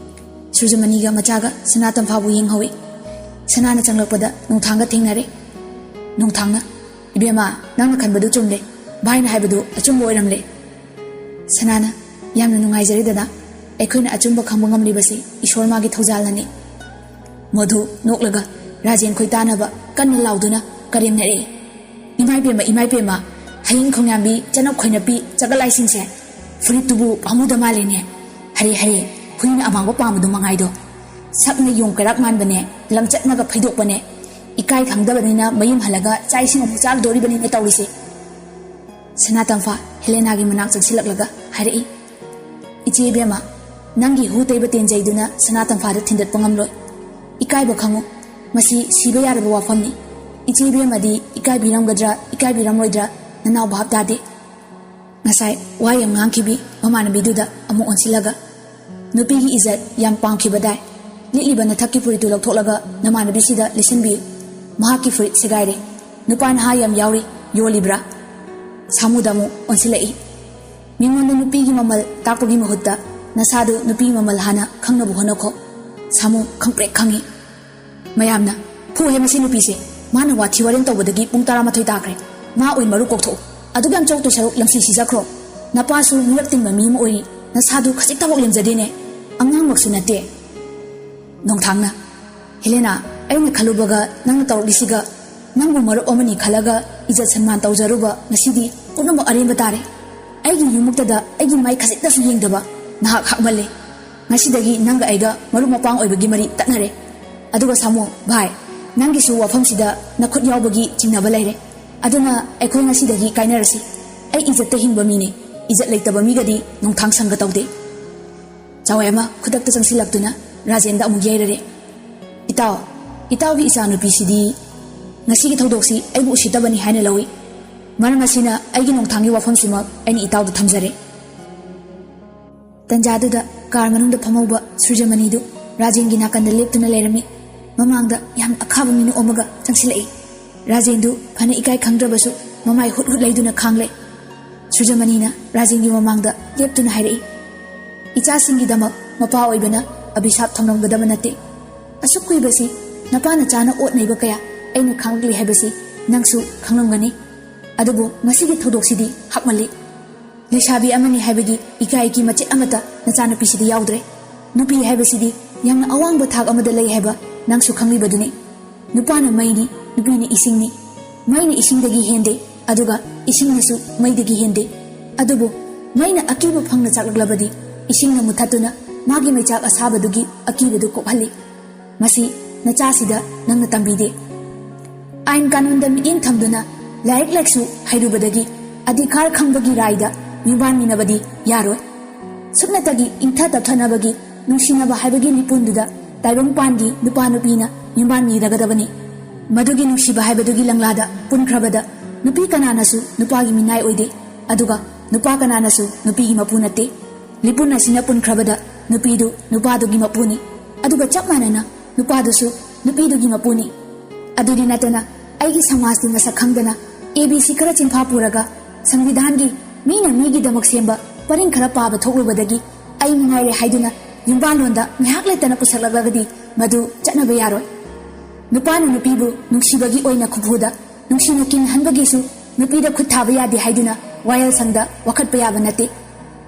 ꯁꯨꯔꯖꯃꯅꯤꯒ ꯃꯆꯥꯒ ꯁꯅꯥꯇꯝꯐꯥꯕꯨ ꯌꯦꯡꯍꯧꯏ꯫ ꯁꯅꯥꯅ ꯆꯪꯂꯛꯄꯗ ꯅꯣꯡꯊꯥꯡꯒ ꯊꯦꯡꯅꯔꯦ꯫ ꯅꯣꯡꯊꯥꯡꯅ, "ꯏꯕꯦꯝꯃ, ꯅꯪꯅ ꯈꯟꯕꯗꯨ ꯆꯨꯝꯂꯦ꯫ ꯚꯥꯏꯅ ꯍꯥꯏꯕꯗꯨ ꯑꯆꯨꯝꯕ ꯑꯣꯏꯔꯝꯂꯦ꯫" ꯁꯅꯥꯅ, "ꯌꯥꯝꯅ ꯅꯨꯡꯉꯥꯏꯖꯔꯦ ꯗꯗꯥ꯫ ꯑꯩꯈꯣꯏꯅ ꯑꯆꯨꯝꯕ ꯈꯪꯕ ꯉꯝꯂꯤꯕꯁꯤ ꯏꯁꯣꯔ ꯃꯥꯒꯤ ꯊꯧꯖꯥꯜꯅꯅꯤ꯫" ꯃꯣꯙꯨ ꯅꯣꯛꯂꯒ ꯔꯥꯖꯦꯟ ꯈꯣꯏ ꯇꯥꯅꯕ ꯀꯟꯅ ꯂꯥꯎꯗꯨꯅ ꯀꯔꯦꯝꯅꯔꯛꯏ꯫ "ꯏꯃꯥꯏ ꯄꯦꯝꯃ, ꯏꯃꯥꯏ ꯄꯦꯝꯃ, ꯍꯌꯤꯡ ꯈꯣꯡꯌꯥꯝꯕꯤ, ꯆꯅꯞ ꯈꯣꯏꯅꯞꯄꯤ, ꯆꯒꯠꯂꯥꯏꯁꯤꯡꯁꯦ! ꯐꯨꯔꯤꯠꯇꯨꯕꯨ ꯄꯥꯝꯃꯨꯗ ꯃꯥꯜꯂꯦꯅꯦ꯫ ꯍꯔꯦ ꯍꯔꯦ, ꯍꯨꯏꯅ ꯑꯃꯥꯡꯕ ꯄꯥꯝꯕꯗꯨ ꯃꯉꯥꯏꯗꯣ꯫ ꯁꯛꯅ ꯌꯣꯡ ꯀꯩꯔꯥꯛ ꯃꯥꯟꯕꯅꯦ, ꯂꯝꯆꯠꯅꯒ ꯐꯩꯗꯣꯛꯄꯅꯦ꯫ ꯏꯀꯥꯏ ꯈꯪꯗꯕꯅꯤꯅ ꯃꯌꯨꯝ ꯍꯜꯂꯒ ꯆꯥꯛ ꯏꯁꯤꯡ ꯑꯃꯨꯛ ꯆꯥꯒꯗꯣꯔꯤꯕꯅꯤꯅꯦ ꯇꯧꯔꯤꯁꯦ꯫" ꯁꯅꯥꯇꯝꯐꯥ ꯍꯦꯂꯦꯅꯥꯒꯤ ꯃꯅꯥꯛ ꯆꯪꯁꯤꯜꯂꯛꯂꯒ ꯍꯥꯏꯔꯛꯏ, "ꯏꯆꯦ ꯏꯕꯦꯝꯃ, ꯅꯪꯒꯤ ꯍꯨ ꯇꯩꯕ ꯇꯦꯟꯖꯩꯗꯨꯅ ꯁꯅꯥꯇꯝꯐꯥꯗ ꯊꯤꯟꯗꯠꯄ ꯉꯝꯂꯣꯏ꯫ ꯏꯀꯥꯏꯕ ꯈꯪꯉꯨ꯫ ꯃꯁꯤ ꯁꯤꯕ ꯌꯥꯔꯕ ꯋꯥꯐꯝꯅꯤ꯫ ꯏꯆꯦ ꯏꯕꯦꯝꯃꯗꯤ ꯏꯀꯥꯏꯕꯤꯔꯝꯒꯗ꯭ꯔꯥ ꯏꯀꯥꯏꯕꯤꯔꯝꯂꯣꯏꯗ꯭ꯔꯥ ꯅꯅꯥꯎ ꯚꯥꯞ ꯇꯥꯗꯦ꯫" ꯉꯁꯥꯏ ꯋꯥ ꯌꯥꯝ ꯉꯥꯡꯈꯤꯕꯤ ꯃꯃꯥꯟꯅꯕꯤꯗꯨꯗ ꯑꯃꯨꯛ ꯑꯣꯟꯁꯤꯜꯂꯒ, "ꯅꯨꯄꯤꯒꯤ ꯏꯖꯠ ꯌꯥꯝ ꯄꯥꯝꯈꯤꯕꯗꯥꯏ? ꯂꯤꯠꯂꯤꯕ ꯅꯊꯛꯀꯤ ꯐꯨꯔꯤꯠꯇꯨ ꯂꯧꯊꯣꯛꯂꯒ ꯅꯃꯥꯟꯅꯕꯤꯁꯤꯗ ꯂꯤꯠꯁꯤꯟꯕꯤꯌꯨ꯫ ꯃꯍꯥꯛꯀꯤ ꯐꯨꯔꯤꯠ ꯁꯦꯒꯥꯏꯔꯦ꯫ ꯅꯨꯄꯥ ꯅꯍꯥ ꯌꯥꯝ ꯌꯥꯎꯔꯤ, ꯌꯣꯜꯂꯤꯕ꯭ꯔꯥ?" ꯁꯥꯃꯨꯗ ꯑꯃꯨꯛ ꯑꯣꯟꯁꯤꯜꯂꯛꯏ꯫ ꯃꯤꯉꯣꯟꯗ ꯅꯨꯄꯤꯒꯤ ꯃꯃꯜ ꯇꯥꯛꯄꯒꯤ ꯃꯍꯨꯠꯇ ꯅꯁꯥꯗꯨ ꯅꯨꯄꯤꯒꯤ ꯃꯃꯜ ꯍꯥꯟꯅ ꯈꯪꯅꯕ ꯍꯣꯠꯅꯈꯣ꯫ ꯁꯥꯃꯨ ꯈꯪꯄ꯭ꯔꯦꯛ ꯈꯪꯏ꯫ ꯃꯌꯥꯝꯅ, "ꯐꯨꯍꯦ ꯃꯁꯤ ꯅꯨꯄꯤꯁꯦ, ꯃꯥꯅ ꯋꯥꯊꯤ ꯋꯥꯔꯦꯝ ꯇꯧꯕꯗꯒꯤ ꯄꯨꯡ ꯇꯔꯥꯃꯥꯊꯣꯏ ꯇꯥꯈ꯭ꯔꯦ꯫ ꯃꯥ ꯑꯣꯏ ꯃꯔꯨ ꯀꯣꯛꯊꯣꯛꯎ꯫ ꯑꯗꯨꯛ ꯌꯥꯝ ꯆꯣꯛꯇꯣꯏ ꯁꯔꯨꯛ ꯂꯝꯁꯤ ꯁꯤꯖꯈ꯭ꯔꯣ꯫ ꯅꯄꯥꯁꯨ ꯃꯤꯔꯛ ꯇꯤꯟꯕ ꯃꯤ ꯑꯃ ꯑꯣꯏꯔꯤ, ꯅꯁꯥꯗꯨ ꯈꯖꯤꯛꯇꯐꯥꯎ ꯂꯦꯝꯖꯗꯦꯅꯦ꯫ ꯑꯉꯥꯡꯃꯛꯁꯨ ꯅꯠꯇꯦ"꯫ ꯅꯣꯡꯊꯥꯡꯅ, "ꯍꯦꯂꯦꯅꯥ, ꯑꯩꯅ ꯈꯜꯂꯨꯕꯒ ꯅꯪꯅ ꯇꯧꯔꯛꯂꯤꯁꯤꯒ, ꯅꯪꯕꯨ ꯃꯔꯨꯞ ꯑꯃꯅꯤ ꯈꯜꯂꯒ ꯏꯖꯠ ꯁꯟꯃꯥꯟ ꯇꯧꯖꯔꯨꯕ ꯉꯁꯤꯗꯤ ꯄꯨꯝꯅꯃꯛ ꯑꯔꯦꯝꯕ ꯇꯥꯔꯦ꯫ ꯑꯩꯒꯤ ꯌꯨꯝꯃꯛꯇꯗ ꯑꯩꯒꯤ ꯃꯥꯏ ꯈꯖꯤꯛꯇꯁꯨ ꯌꯦꯡꯗꯕ ꯅꯍꯥꯛ ꯍꯥꯛꯃꯜꯂꯦ꯫ ꯉꯁꯤꯗꯒꯤ ꯅꯪꯒ ꯑꯩꯒ ꯃꯔꯨꯞ ꯃꯄꯥꯡ ꯑꯣꯏꯕꯒꯤ ꯃꯔꯤ ꯇꯠꯅꯔꯦ꯫ ꯑꯗꯨꯒ ꯁꯥꯃꯨ, ꯚꯥꯏ, ꯅꯪꯒꯤꯁꯨ ꯋꯥꯐꯝꯁꯤꯗ ꯅꯈꯨꯠ ꯌꯥꯎꯕꯒꯤ ꯆꯤꯡꯅꯕ ꯂꯩꯔꯦ꯫ ꯑꯗꯨꯅ ꯑꯩꯈꯣꯏ ꯉꯁꯤꯗꯒꯤ ꯀꯥꯏꯅꯔꯁꯤ꯫ ꯑꯩ ꯏꯖꯠꯇ ꯍꯤꯡꯕ ꯃꯤꯅꯦ꯫ ꯏꯖꯠ ꯂꯩꯇꯕ ꯃꯤꯒꯗꯤ ꯅꯣꯡꯊꯥꯡ ꯁꯪꯒ ꯇꯧꯗꯦ"꯫ ꯆꯥꯋꯥꯏ ꯑꯃ ꯈꯨꯗꯛꯇ ꯆꯪꯁꯤꯜꯂꯛꯇꯨꯅ ꯔꯥꯖꯦꯟꯗ ꯑꯃꯨꯛ ꯌꯩꯔꯔꯦ꯫ "ꯏꯇꯥꯎ, ꯏꯇꯥꯎꯒꯤ ꯏꯆꯥꯅꯨꯄꯤꯁꯤꯗꯤ ꯉꯁꯤꯒꯤ ꯊꯧꯗꯣꯛꯁꯤ ꯑꯩꯕꯨ ꯎꯁꯤꯠꯇꯕꯅꯤ ꯍꯥꯏꯅ ꯂꯧꯏ꯫ ꯃꯔꯝ ꯑꯁꯤꯅ ꯑꯩꯒꯤ ꯅꯣꯡꯊꯥꯡꯒꯤ ꯋꯥꯐꯝꯁꯤꯃꯛ ꯑꯩꯅ ꯏꯇꯥꯎꯗ ꯊꯝꯖꯔꯦ"꯫ ꯇꯟꯖꯥꯗꯨꯗ ꯀꯥꯔ ꯃꯅꯨꯡꯗ ꯐꯝꯍꯧꯕ ꯁꯨꯔꯖꯃꯅꯤꯗꯨ ꯔꯥꯖꯦꯟꯒꯤ ꯅꯥꯀꯟꯗ ꯂꯦꯞꯇꯨꯅ ꯂꯩꯔꯝꯃꯤ꯫ ꯃꯃꯥꯡꯗ ꯌꯥꯝꯅ ꯑꯈꯥꯕ ꯃꯤꯅꯨ ꯑꯃꯒ ꯆꯪꯁꯤꯜꯂꯛꯏ꯫ ꯔꯥꯖꯦꯟꯗꯨ ꯐꯅ ꯏꯀꯥꯏ ꯈꯪꯗ꯭ꯔꯕꯁꯨ ꯃꯃꯥꯏ ꯍꯨꯠ ꯍꯨꯠ ꯂꯩꯗꯨꯅ ꯈꯥꯡꯂꯦ꯫ ꯁꯨꯔꯖꯃꯅꯤꯅ ꯔꯥꯖꯦꯟꯒꯤ ꯃꯃꯥꯡꯗ ꯂꯦꯞꯇꯨꯅ ꯍꯥꯏꯔꯛꯏ, "ꯏꯆꯥꯁꯤꯡꯒꯤꯗꯃꯛ ꯃꯄꯥ ꯑꯣꯏꯕꯅ ꯑꯚꯤꯁꯥꯞ ꯊꯝꯂꯝꯒꯗꯕ ꯅꯠꯇꯦ꯫ ꯑꯁꯨꯛ ꯀꯨꯏꯕꯁꯤ ꯅꯄꯥ ꯅꯆꯥꯅ ꯑꯣꯠ ꯅꯩꯕ ꯀꯌꯥ ꯑꯩꯅ ꯈꯥꯡꯂꯛꯂꯤ ꯍꯥꯏꯕꯁꯤ ꯅꯪꯁꯨ ꯈꯪꯂꯝꯒꯅꯤ꯫ ꯑꯗꯨꯕꯨ ꯉꯁꯤꯒꯤ ꯊꯧꯗꯣꯛꯁꯤꯗꯤ ꯍꯥꯛꯃꯜꯂꯤ꯫ ꯂꯩꯁꯥꯕꯤ ꯑꯃꯅꯤ ꯍꯥꯏꯕꯒꯤ ꯏꯀꯥꯏꯒꯤ ꯃꯆꯦꯠ ꯑꯃꯠꯇ ꯅꯆꯥꯅꯨꯄꯤꯁꯤꯗ ꯌꯥꯎꯗ꯭ꯔꯦ꯫ ꯅꯨꯄꯤ ꯍꯥꯏꯕꯁꯤꯗꯤ ꯌꯥꯝꯅ ꯑꯋꯥꯡꯕ ꯊꯥꯛ ꯑꯃꯗ ꯂꯩ ꯍꯥꯏꯕ ꯅꯪꯁꯨ ꯈꯪꯂꯤꯕꯗꯨꯅꯤ꯫ ꯅꯨꯄꯥꯅ ꯃꯩꯅꯤ, ꯅꯨꯄꯤꯅ ꯏꯁꯤꯡꯅꯤ꯫ ꯃꯩꯅ ꯏꯁꯤꯡꯗꯒꯤ ꯍꯦꯟꯗꯦ, ꯑꯗꯨꯒ ꯏꯁꯤꯡꯅꯁꯨ ꯃꯩꯗꯒꯤ ꯍꯦꯟꯗꯦ꯫ ꯑꯗꯨꯕꯨ ꯃꯩꯅ ꯑꯀꯤꯕ ꯐꯪꯅ ꯆꯥꯛꯂꯛꯂꯕꯗꯤ ꯏꯁꯤꯡꯅ ꯃꯨꯊꯠꯇꯨꯅ ꯃꯥꯒꯤ ꯃꯩꯆꯥꯛ ꯑꯁꯥꯕꯗꯨꯒꯤ ꯑꯀꯤꯕꯗꯨ ꯀꯣꯛꯍꯜꯂꯤ꯫ ꯃꯁꯤ ꯅꯆꯥꯁꯤꯗ ꯅꯪꯅ ꯇꯝꯕꯤꯗꯦ꯫ ꯑꯥꯏꯟ ꯀꯥꯅꯨꯟꯗ ꯃꯤꯠꯌꯦꯡ ꯊꯝꯗꯨꯅ ꯂꯥꯏꯔꯤꯛ ꯂꯥꯏꯁꯨ ꯍꯩꯔꯨꯕꯗꯒꯤ ꯑꯙꯤꯀꯥꯔ ꯈꯪꯕꯒꯤ ꯔꯥꯏꯗ ꯌꯨꯝꯕꯥꯟꯃꯤꯟꯅꯕꯗꯤ ꯌꯥꯔꯣꯏ꯫ ꯁꯨꯞꯅꯇꯒꯤ ꯏꯪꯊ ꯇꯞꯊꯅꯕꯒꯤ ꯅꯨꯡꯁꯤꯅꯕ ꯍꯥꯏꯕꯒꯤ ꯂꯤꯄꯨꯟꯗꯨꯗ ꯇꯥꯏꯕꯪꯄꯥꯟꯒꯤ ꯅꯨꯄꯥ ꯅꯨꯄꯤꯅ ꯌꯨꯝꯕꯥꯟꯃꯤꯟꯅꯒꯗꯕꯅꯤ꯫ ꯃꯗꯨꯒꯤ ꯅꯨꯡꯁꯤꯕ ꯍꯥꯏꯕꯗꯨꯒꯤ ꯂꯪꯂꯥꯗ ꯄꯨꯟꯈ꯭ꯔꯕꯗ ꯅꯨꯄꯤ ꯀꯅꯥꯅꯁꯨ ꯅꯨꯄꯥꯒꯤ ꯃꯤꯅꯥꯏ ꯑꯣꯏꯗꯦ, ꯑꯗꯨꯒ ꯅꯨꯄꯥ ꯀꯅꯥꯅꯁꯨ ꯅꯨꯄꯤꯒꯤ ꯃꯄꯨ ꯅꯠꯇꯦ꯫ ꯂꯤꯄꯨꯟ ꯑꯁꯤꯅ ꯄꯨꯟꯈ꯭ꯔꯕꯗ ꯅꯨꯄꯤꯗꯨ ꯅꯨꯄꯥꯗꯨꯒꯤ ꯃꯄꯨꯅꯤ, ꯑꯗꯨꯒ ꯆꯞ ꯃꯥꯟꯅꯅ ꯅꯨꯄꯥꯗꯨꯁꯨ ꯅꯨꯄꯤꯗꯨꯒꯤ ꯃꯄꯨꯅꯤ꯫ ꯑꯗꯨꯗꯤ ꯅꯠꯇꯅ ꯑꯩꯒꯤ ꯁꯃꯥꯖꯇꯤ ꯃꯁꯛ ꯈꯪꯗꯅ ꯑꯦ ꯕꯤ ꯁꯤ ꯈꯔ ꯆꯤꯟꯐꯥ ꯄꯨꯔꯒ ꯁꯪꯕꯤꯙꯥꯟꯒꯤ ꯃꯤꯅ ꯃꯤꯒꯤꯗꯃꯛ ꯁꯦꯝꯕ ꯄꯔꯤꯡ ꯈꯔ ꯄꯥꯕ ꯊꯣꯛꯂꯨꯕꯗꯒꯤ ꯑꯩ ꯃꯉꯥꯏꯔꯦ ꯍꯥꯏꯗꯨꯅ ꯌꯨꯝꯕꯥꯜꯂꯣꯟꯗ ꯉꯥꯏꯍꯥꯛ ꯂꯩꯇꯅ ꯄꯨꯁꯜꯂꯛꯂꯒꯗꯤ ꯃꯗꯨ ꯆꯠꯅꯕ ꯌꯥꯔꯣꯏ꯫ ꯅꯨꯄꯥꯅ ꯅꯨꯄꯤꯕꯨ ꯅꯨꯡꯁꯤꯕꯒꯤ ꯑꯣꯏꯅ ꯈꯨꯐꯨꯗ ꯅꯨꯡꯁꯤꯅ ꯀꯤꯟꯍꯟꯕꯒꯤꯁꯨ ꯅꯨꯄꯤꯗ ꯈꯨꯠ ꯊꯥꯕ ꯌꯥꯗꯦ ꯍꯥꯏꯗꯨꯅ ꯋꯥꯌꯦꯜꯁꯪꯗ ꯋꯥꯀꯠꯄ ꯌꯥꯕ ꯅꯠꯇꯦ꯫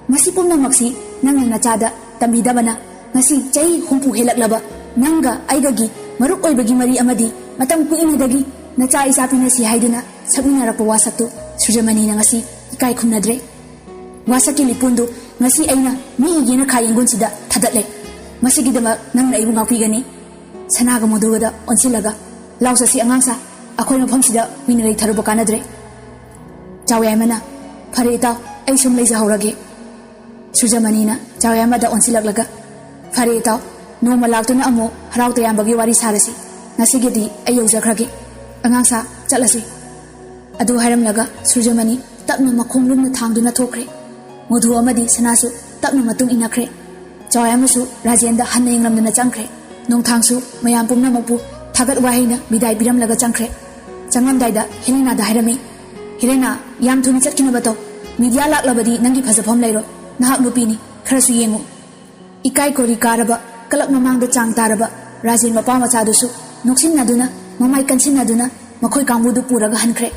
ꯃꯁꯤ ꯄꯨꯝꯅꯃꯛꯁꯤ ꯅꯪꯅ ꯅꯆꯥꯗ ꯇꯝꯕꯤꯗꯕꯅ ꯉꯁꯤ ꯆꯍꯤ ꯍꯨꯝꯐꯨ ꯍꯦꯜꯂꯛꯂꯕ ꯅꯪꯒ ꯑꯩꯒꯒꯤ ꯃꯔꯨꯞ ꯑꯣꯏꯕꯒꯤ ꯃꯔꯤ ꯑꯃꯗꯤ ꯃꯇꯝ ꯀꯨꯏꯅꯗꯒꯤ ꯅꯆꯥ ꯏꯆꯥ ꯄꯤꯅꯁꯤ ꯍꯥꯏꯗꯨꯅ ꯁꯛꯃꯤꯟꯅꯔꯛꯄ ꯋꯥꯁꯛꯇꯨ ꯁꯨꯔꯖꯃꯅꯤꯅ ꯉꯁꯤ ꯏꯀꯥꯏ ꯈꯨꯝꯅꯗ꯭ꯔꯦ꯫ ꯋꯥꯁꯛꯀꯤ ꯂꯤꯄꯨꯟꯗꯨ ꯉꯁꯤ ꯑꯩꯅ ꯃꯤꯒꯤ ꯌꯦꯅꯈꯥ ꯌꯦꯡꯒꯨꯟꯁꯤꯗ ꯊꯥꯗꯠꯂꯦ꯫ ꯃꯁꯤꯒꯤꯗꯃꯛ ꯅꯪꯅ ꯑꯩꯕꯨ ꯉꯥꯛꯄꯤꯒꯅꯤ꯫ ꯁꯅꯥꯒ ꯃꯣꯗꯨꯒꯗ ꯑꯣꯟꯁꯤꯜꯂꯒ, "ꯂꯥꯎ ꯆꯠꯁꯤ ꯑꯉꯥꯡꯁꯥ, ꯑꯩꯈꯣꯏ ꯃꯐꯝꯁꯤꯗ ꯀꯨꯏꯅ ꯂꯩꯊꯔꯨꯕ ꯀꯥꯟꯅꯗ꯭ꯔꯦ꯫" ꯆꯥꯎꯌꯥꯏꯃꯅ, "ꯐꯔꯦ ꯏꯇꯥꯎ, ꯑꯩ ꯁꯨꯝ ꯂꯩꯖꯍꯧꯔꯒꯦ꯫" ꯁꯨꯔꯖꯃꯅꯤꯅ ꯆꯥꯎꯌꯥꯏꯃꯗ ꯑꯣꯟꯁꯤꯜꯂꯛꯂꯒ, "ꯐꯔꯦ ꯏꯇꯥꯎ, ꯅꯣꯡꯃ ꯂꯥꯛꯇꯨꯅ ꯑꯃꯨꯛ ꯍꯔꯥꯎ ꯇꯌꯥꯝꯕꯒꯤ ꯋꯥꯔꯤ ꯁꯥꯔꯁꯤ꯫ ꯉꯁꯤꯒꯤꯗꯤ ꯑꯩ ꯌꯧꯖꯈ꯭ꯔꯒꯦ꯫ ꯑꯉꯥꯡꯁꯥ, ꯆꯠꯂꯁꯤ꯫" ꯑꯗꯨ ꯍꯥꯏꯔꯝꯂꯒ ꯁꯨꯔꯖꯃꯅꯤ ꯇꯞꯅ ꯃꯈꯣꯡ ꯂꯨꯝꯅ ꯊꯥꯡꯗꯨꯅ ꯊꯣꯛꯈ꯭ꯔꯦ꯫ ꯃꯣꯙꯨ ꯑꯃꯗꯤ ꯁꯅꯥꯁꯨ ꯇꯞꯅ ꯃꯇꯨꯡ ꯏꯟꯅꯈ꯭ꯔꯦ꯫ ꯆꯥꯎꯌꯥꯏꯃꯁꯨ ꯔꯥꯖꯦꯟꯗ ꯍꯟꯅ ꯌꯦꯡꯂꯝꯗꯅ ꯆꯪꯈ꯭ꯔꯦ꯫ ꯅꯣꯡꯊꯥꯡꯁꯨ ꯃꯌꯥꯝ ꯄꯨꯝꯅꯃꯛꯄꯨ ꯊꯥꯒꯠ ꯋꯥꯍꯩꯅ ꯕꯤꯗꯥꯏ ꯄꯤꯔꯝꯂꯒ ꯆꯪꯈ꯭ꯔꯦ꯫ ꯆꯪꯂꯝꯗꯥꯏꯗ ꯍꯦꯂꯦꯅꯥꯗ ꯍꯥꯏꯔꯝꯃꯤ, "ꯍꯦꯂꯦꯅꯥ, ꯌꯥꯝ ꯊꯨꯅ ꯆꯠꯈꯤꯅꯕ ꯇꯧ꯫ ꯃꯤꯗꯤꯌꯥ ꯂꯥꯛꯂꯕꯗꯤ ꯅꯪꯒꯤ ꯐꯖꯐꯝ ꯂꯩꯔꯣꯏ꯫ ꯅꯍꯥꯛ ꯅꯨꯄꯤꯅꯤ, ꯈꯔꯁꯨ ꯌꯦꯡꯉꯨ꯫" ꯏꯀꯥꯏ ꯀꯣꯔꯤ ꯀꯥꯔꯕ, ꯀꯂꯛ ꯃꯃꯥꯡꯗ ꯆꯥꯡ ꯇꯥꯔꯕ ꯔꯥꯖꯦꯟ ꯃꯄꯥ ꯃꯆꯥꯗꯨꯁꯨ ꯅꯣꯛꯁꯤꯟꯅꯗꯨꯅ, ꯃꯃꯥꯏ ꯀꯟꯁꯤꯟꯅꯗꯨꯅ ꯃꯈꯣꯏ ꯀꯥꯡꯕꯨꯗꯨ ꯄꯨꯔꯒ ꯍꯟꯈ꯭ꯔꯦ꯫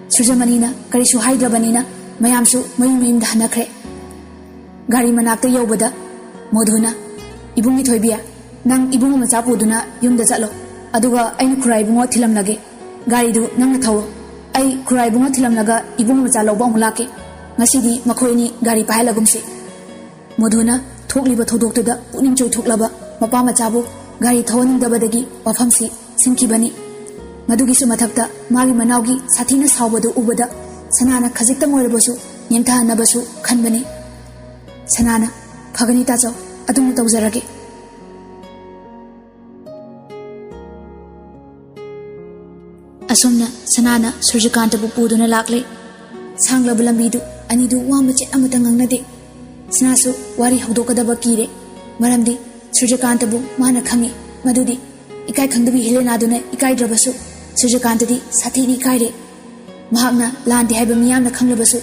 ꯁꯨꯔꯖꯃꯅꯤꯅ ꯀꯔꯤꯁꯨ ꯍꯥꯏꯗ꯭ꯔꯕꯅꯤꯅ ꯃꯌꯥꯝꯁꯨ ꯃꯌꯨꯝ ꯃꯌꯨꯝꯗ ꯍꯟꯅꯈ꯭ꯔꯦ꯫ ꯒꯥꯔꯤ ꯃꯅꯥꯛꯇ ꯌꯧꯕꯗ ꯃꯣꯙꯨꯅ, "ꯏꯕꯨꯡꯒꯤ ꯊꯣꯏꯕꯤ, ꯅꯪ ꯏꯕꯨꯡ ꯃꯆꯥ ꯄꯨꯗꯨꯅ ꯌꯨꯝꯗ ꯆꯠꯂꯣ, ꯑꯗꯨꯒ ꯑꯩꯅ ꯈꯨꯔꯥ ꯏꯕꯨꯡꯉꯣ ꯊꯤꯜꯂꯝꯂꯒꯦ꯫ ꯒꯥꯔꯤꯗꯨ ꯅꯪꯅ ꯊꯧꯔꯣ꯫ ꯑꯩ ꯈꯨꯔꯥ ꯏꯕꯨꯡꯉꯣ ꯊꯤꯜꯂꯝꯂꯒ ꯏꯕꯨꯡ ꯃꯆꯥ ꯂꯧꯕ ꯑꯃꯨꯛ ꯂꯥꯛꯀꯦ꯫ ꯉꯁꯤꯗꯤ ꯃꯈꯣꯏ ꯑꯅꯤ ꯒꯥꯔꯤ ꯄꯥꯏꯍꯜꯂꯒꯨꯝꯁꯤ꯫" ꯃꯣꯙꯨꯅ ꯊꯣꯛꯂꯤꯕ ꯊꯧꯗꯣꯛꯇꯨꯗ ꯄꯨꯛꯅꯤꯡ ꯆꯣꯏꯊꯣꯛꯂꯕ ꯃꯄꯥ ꯃꯆꯥꯕꯨ ꯒꯥꯔꯤ ꯊꯧꯍꯟꯅꯤꯡꯗꯕꯗꯒꯤ ꯋꯥꯐꯝꯁꯤ ꯁꯤꯟꯈꯤꯕꯅꯤ꯫ ꯃꯗꯨꯒꯤꯁꯨ ꯃꯊꯛꯇ ꯃꯥꯒꯤ ꯃꯅꯥꯎꯒꯤ ꯁꯥꯊꯤꯅ ꯁꯥꯎꯕꯗꯨ ꯎꯕꯗ ꯁꯅꯥꯅ ꯈꯖꯤꯛꯇꯪ ꯑꯣꯏꯔꯕꯁꯨ ꯅꯦꯝꯊꯍꯟꯅꯕꯁꯨ ꯈꯟꯕꯅꯤ꯫ ꯁꯅꯥꯅ, "ꯐꯒꯅꯤ ꯇꯥꯆꯧ, ꯑꯗꯨꯝꯅ ꯇꯧꯖꯔꯒꯦ꯫" ꯑꯁꯨꯝꯅ ꯁꯅꯥꯅ ꯁꯨꯔꯖꯀꯥꯟꯇꯕꯨ ꯄꯨꯗꯨꯅ ꯂꯥꯛꯂꯦ꯫ ꯁꯥꯡꯂꯕ ꯂꯝꯕꯤꯗꯨ ꯑꯅꯤꯗꯨ ꯋꯥ ꯃꯆꯦꯠ ꯑꯃꯠꯇ ꯉꯥꯡꯅꯗꯦ꯫ ꯁꯅꯥꯁꯨ ꯋꯥꯔꯤ ꯍꯧꯗꯣꯛꯀꯗꯕ ꯀꯤꯔꯦ, ꯃꯔꯝꯗꯤ ꯁꯨꯔꯖꯀꯥꯟꯇꯕꯨ ꯃꯥꯅ ꯈꯪꯏ꯫ ꯃꯗꯨꯗꯤ ꯏꯀꯥꯏ ꯈꯪꯗꯕꯤ ꯍꯦꯂꯦꯅꯥꯗꯨꯅ ꯏꯀꯥꯏꯗ꯭ꯔꯕꯁꯨ ꯁꯨꯔꯖꯀꯥꯟꯇꯗꯤ ꯁꯥꯊꯤꯅ ꯏꯀꯥꯏꯔꯦ꯫ ꯃꯍꯥꯛꯅ ꯂꯥꯟꯗꯦ ꯍꯥꯏꯕ ꯃꯤꯌꯥꯝꯅ ꯈꯪꯂꯕꯁꯨ,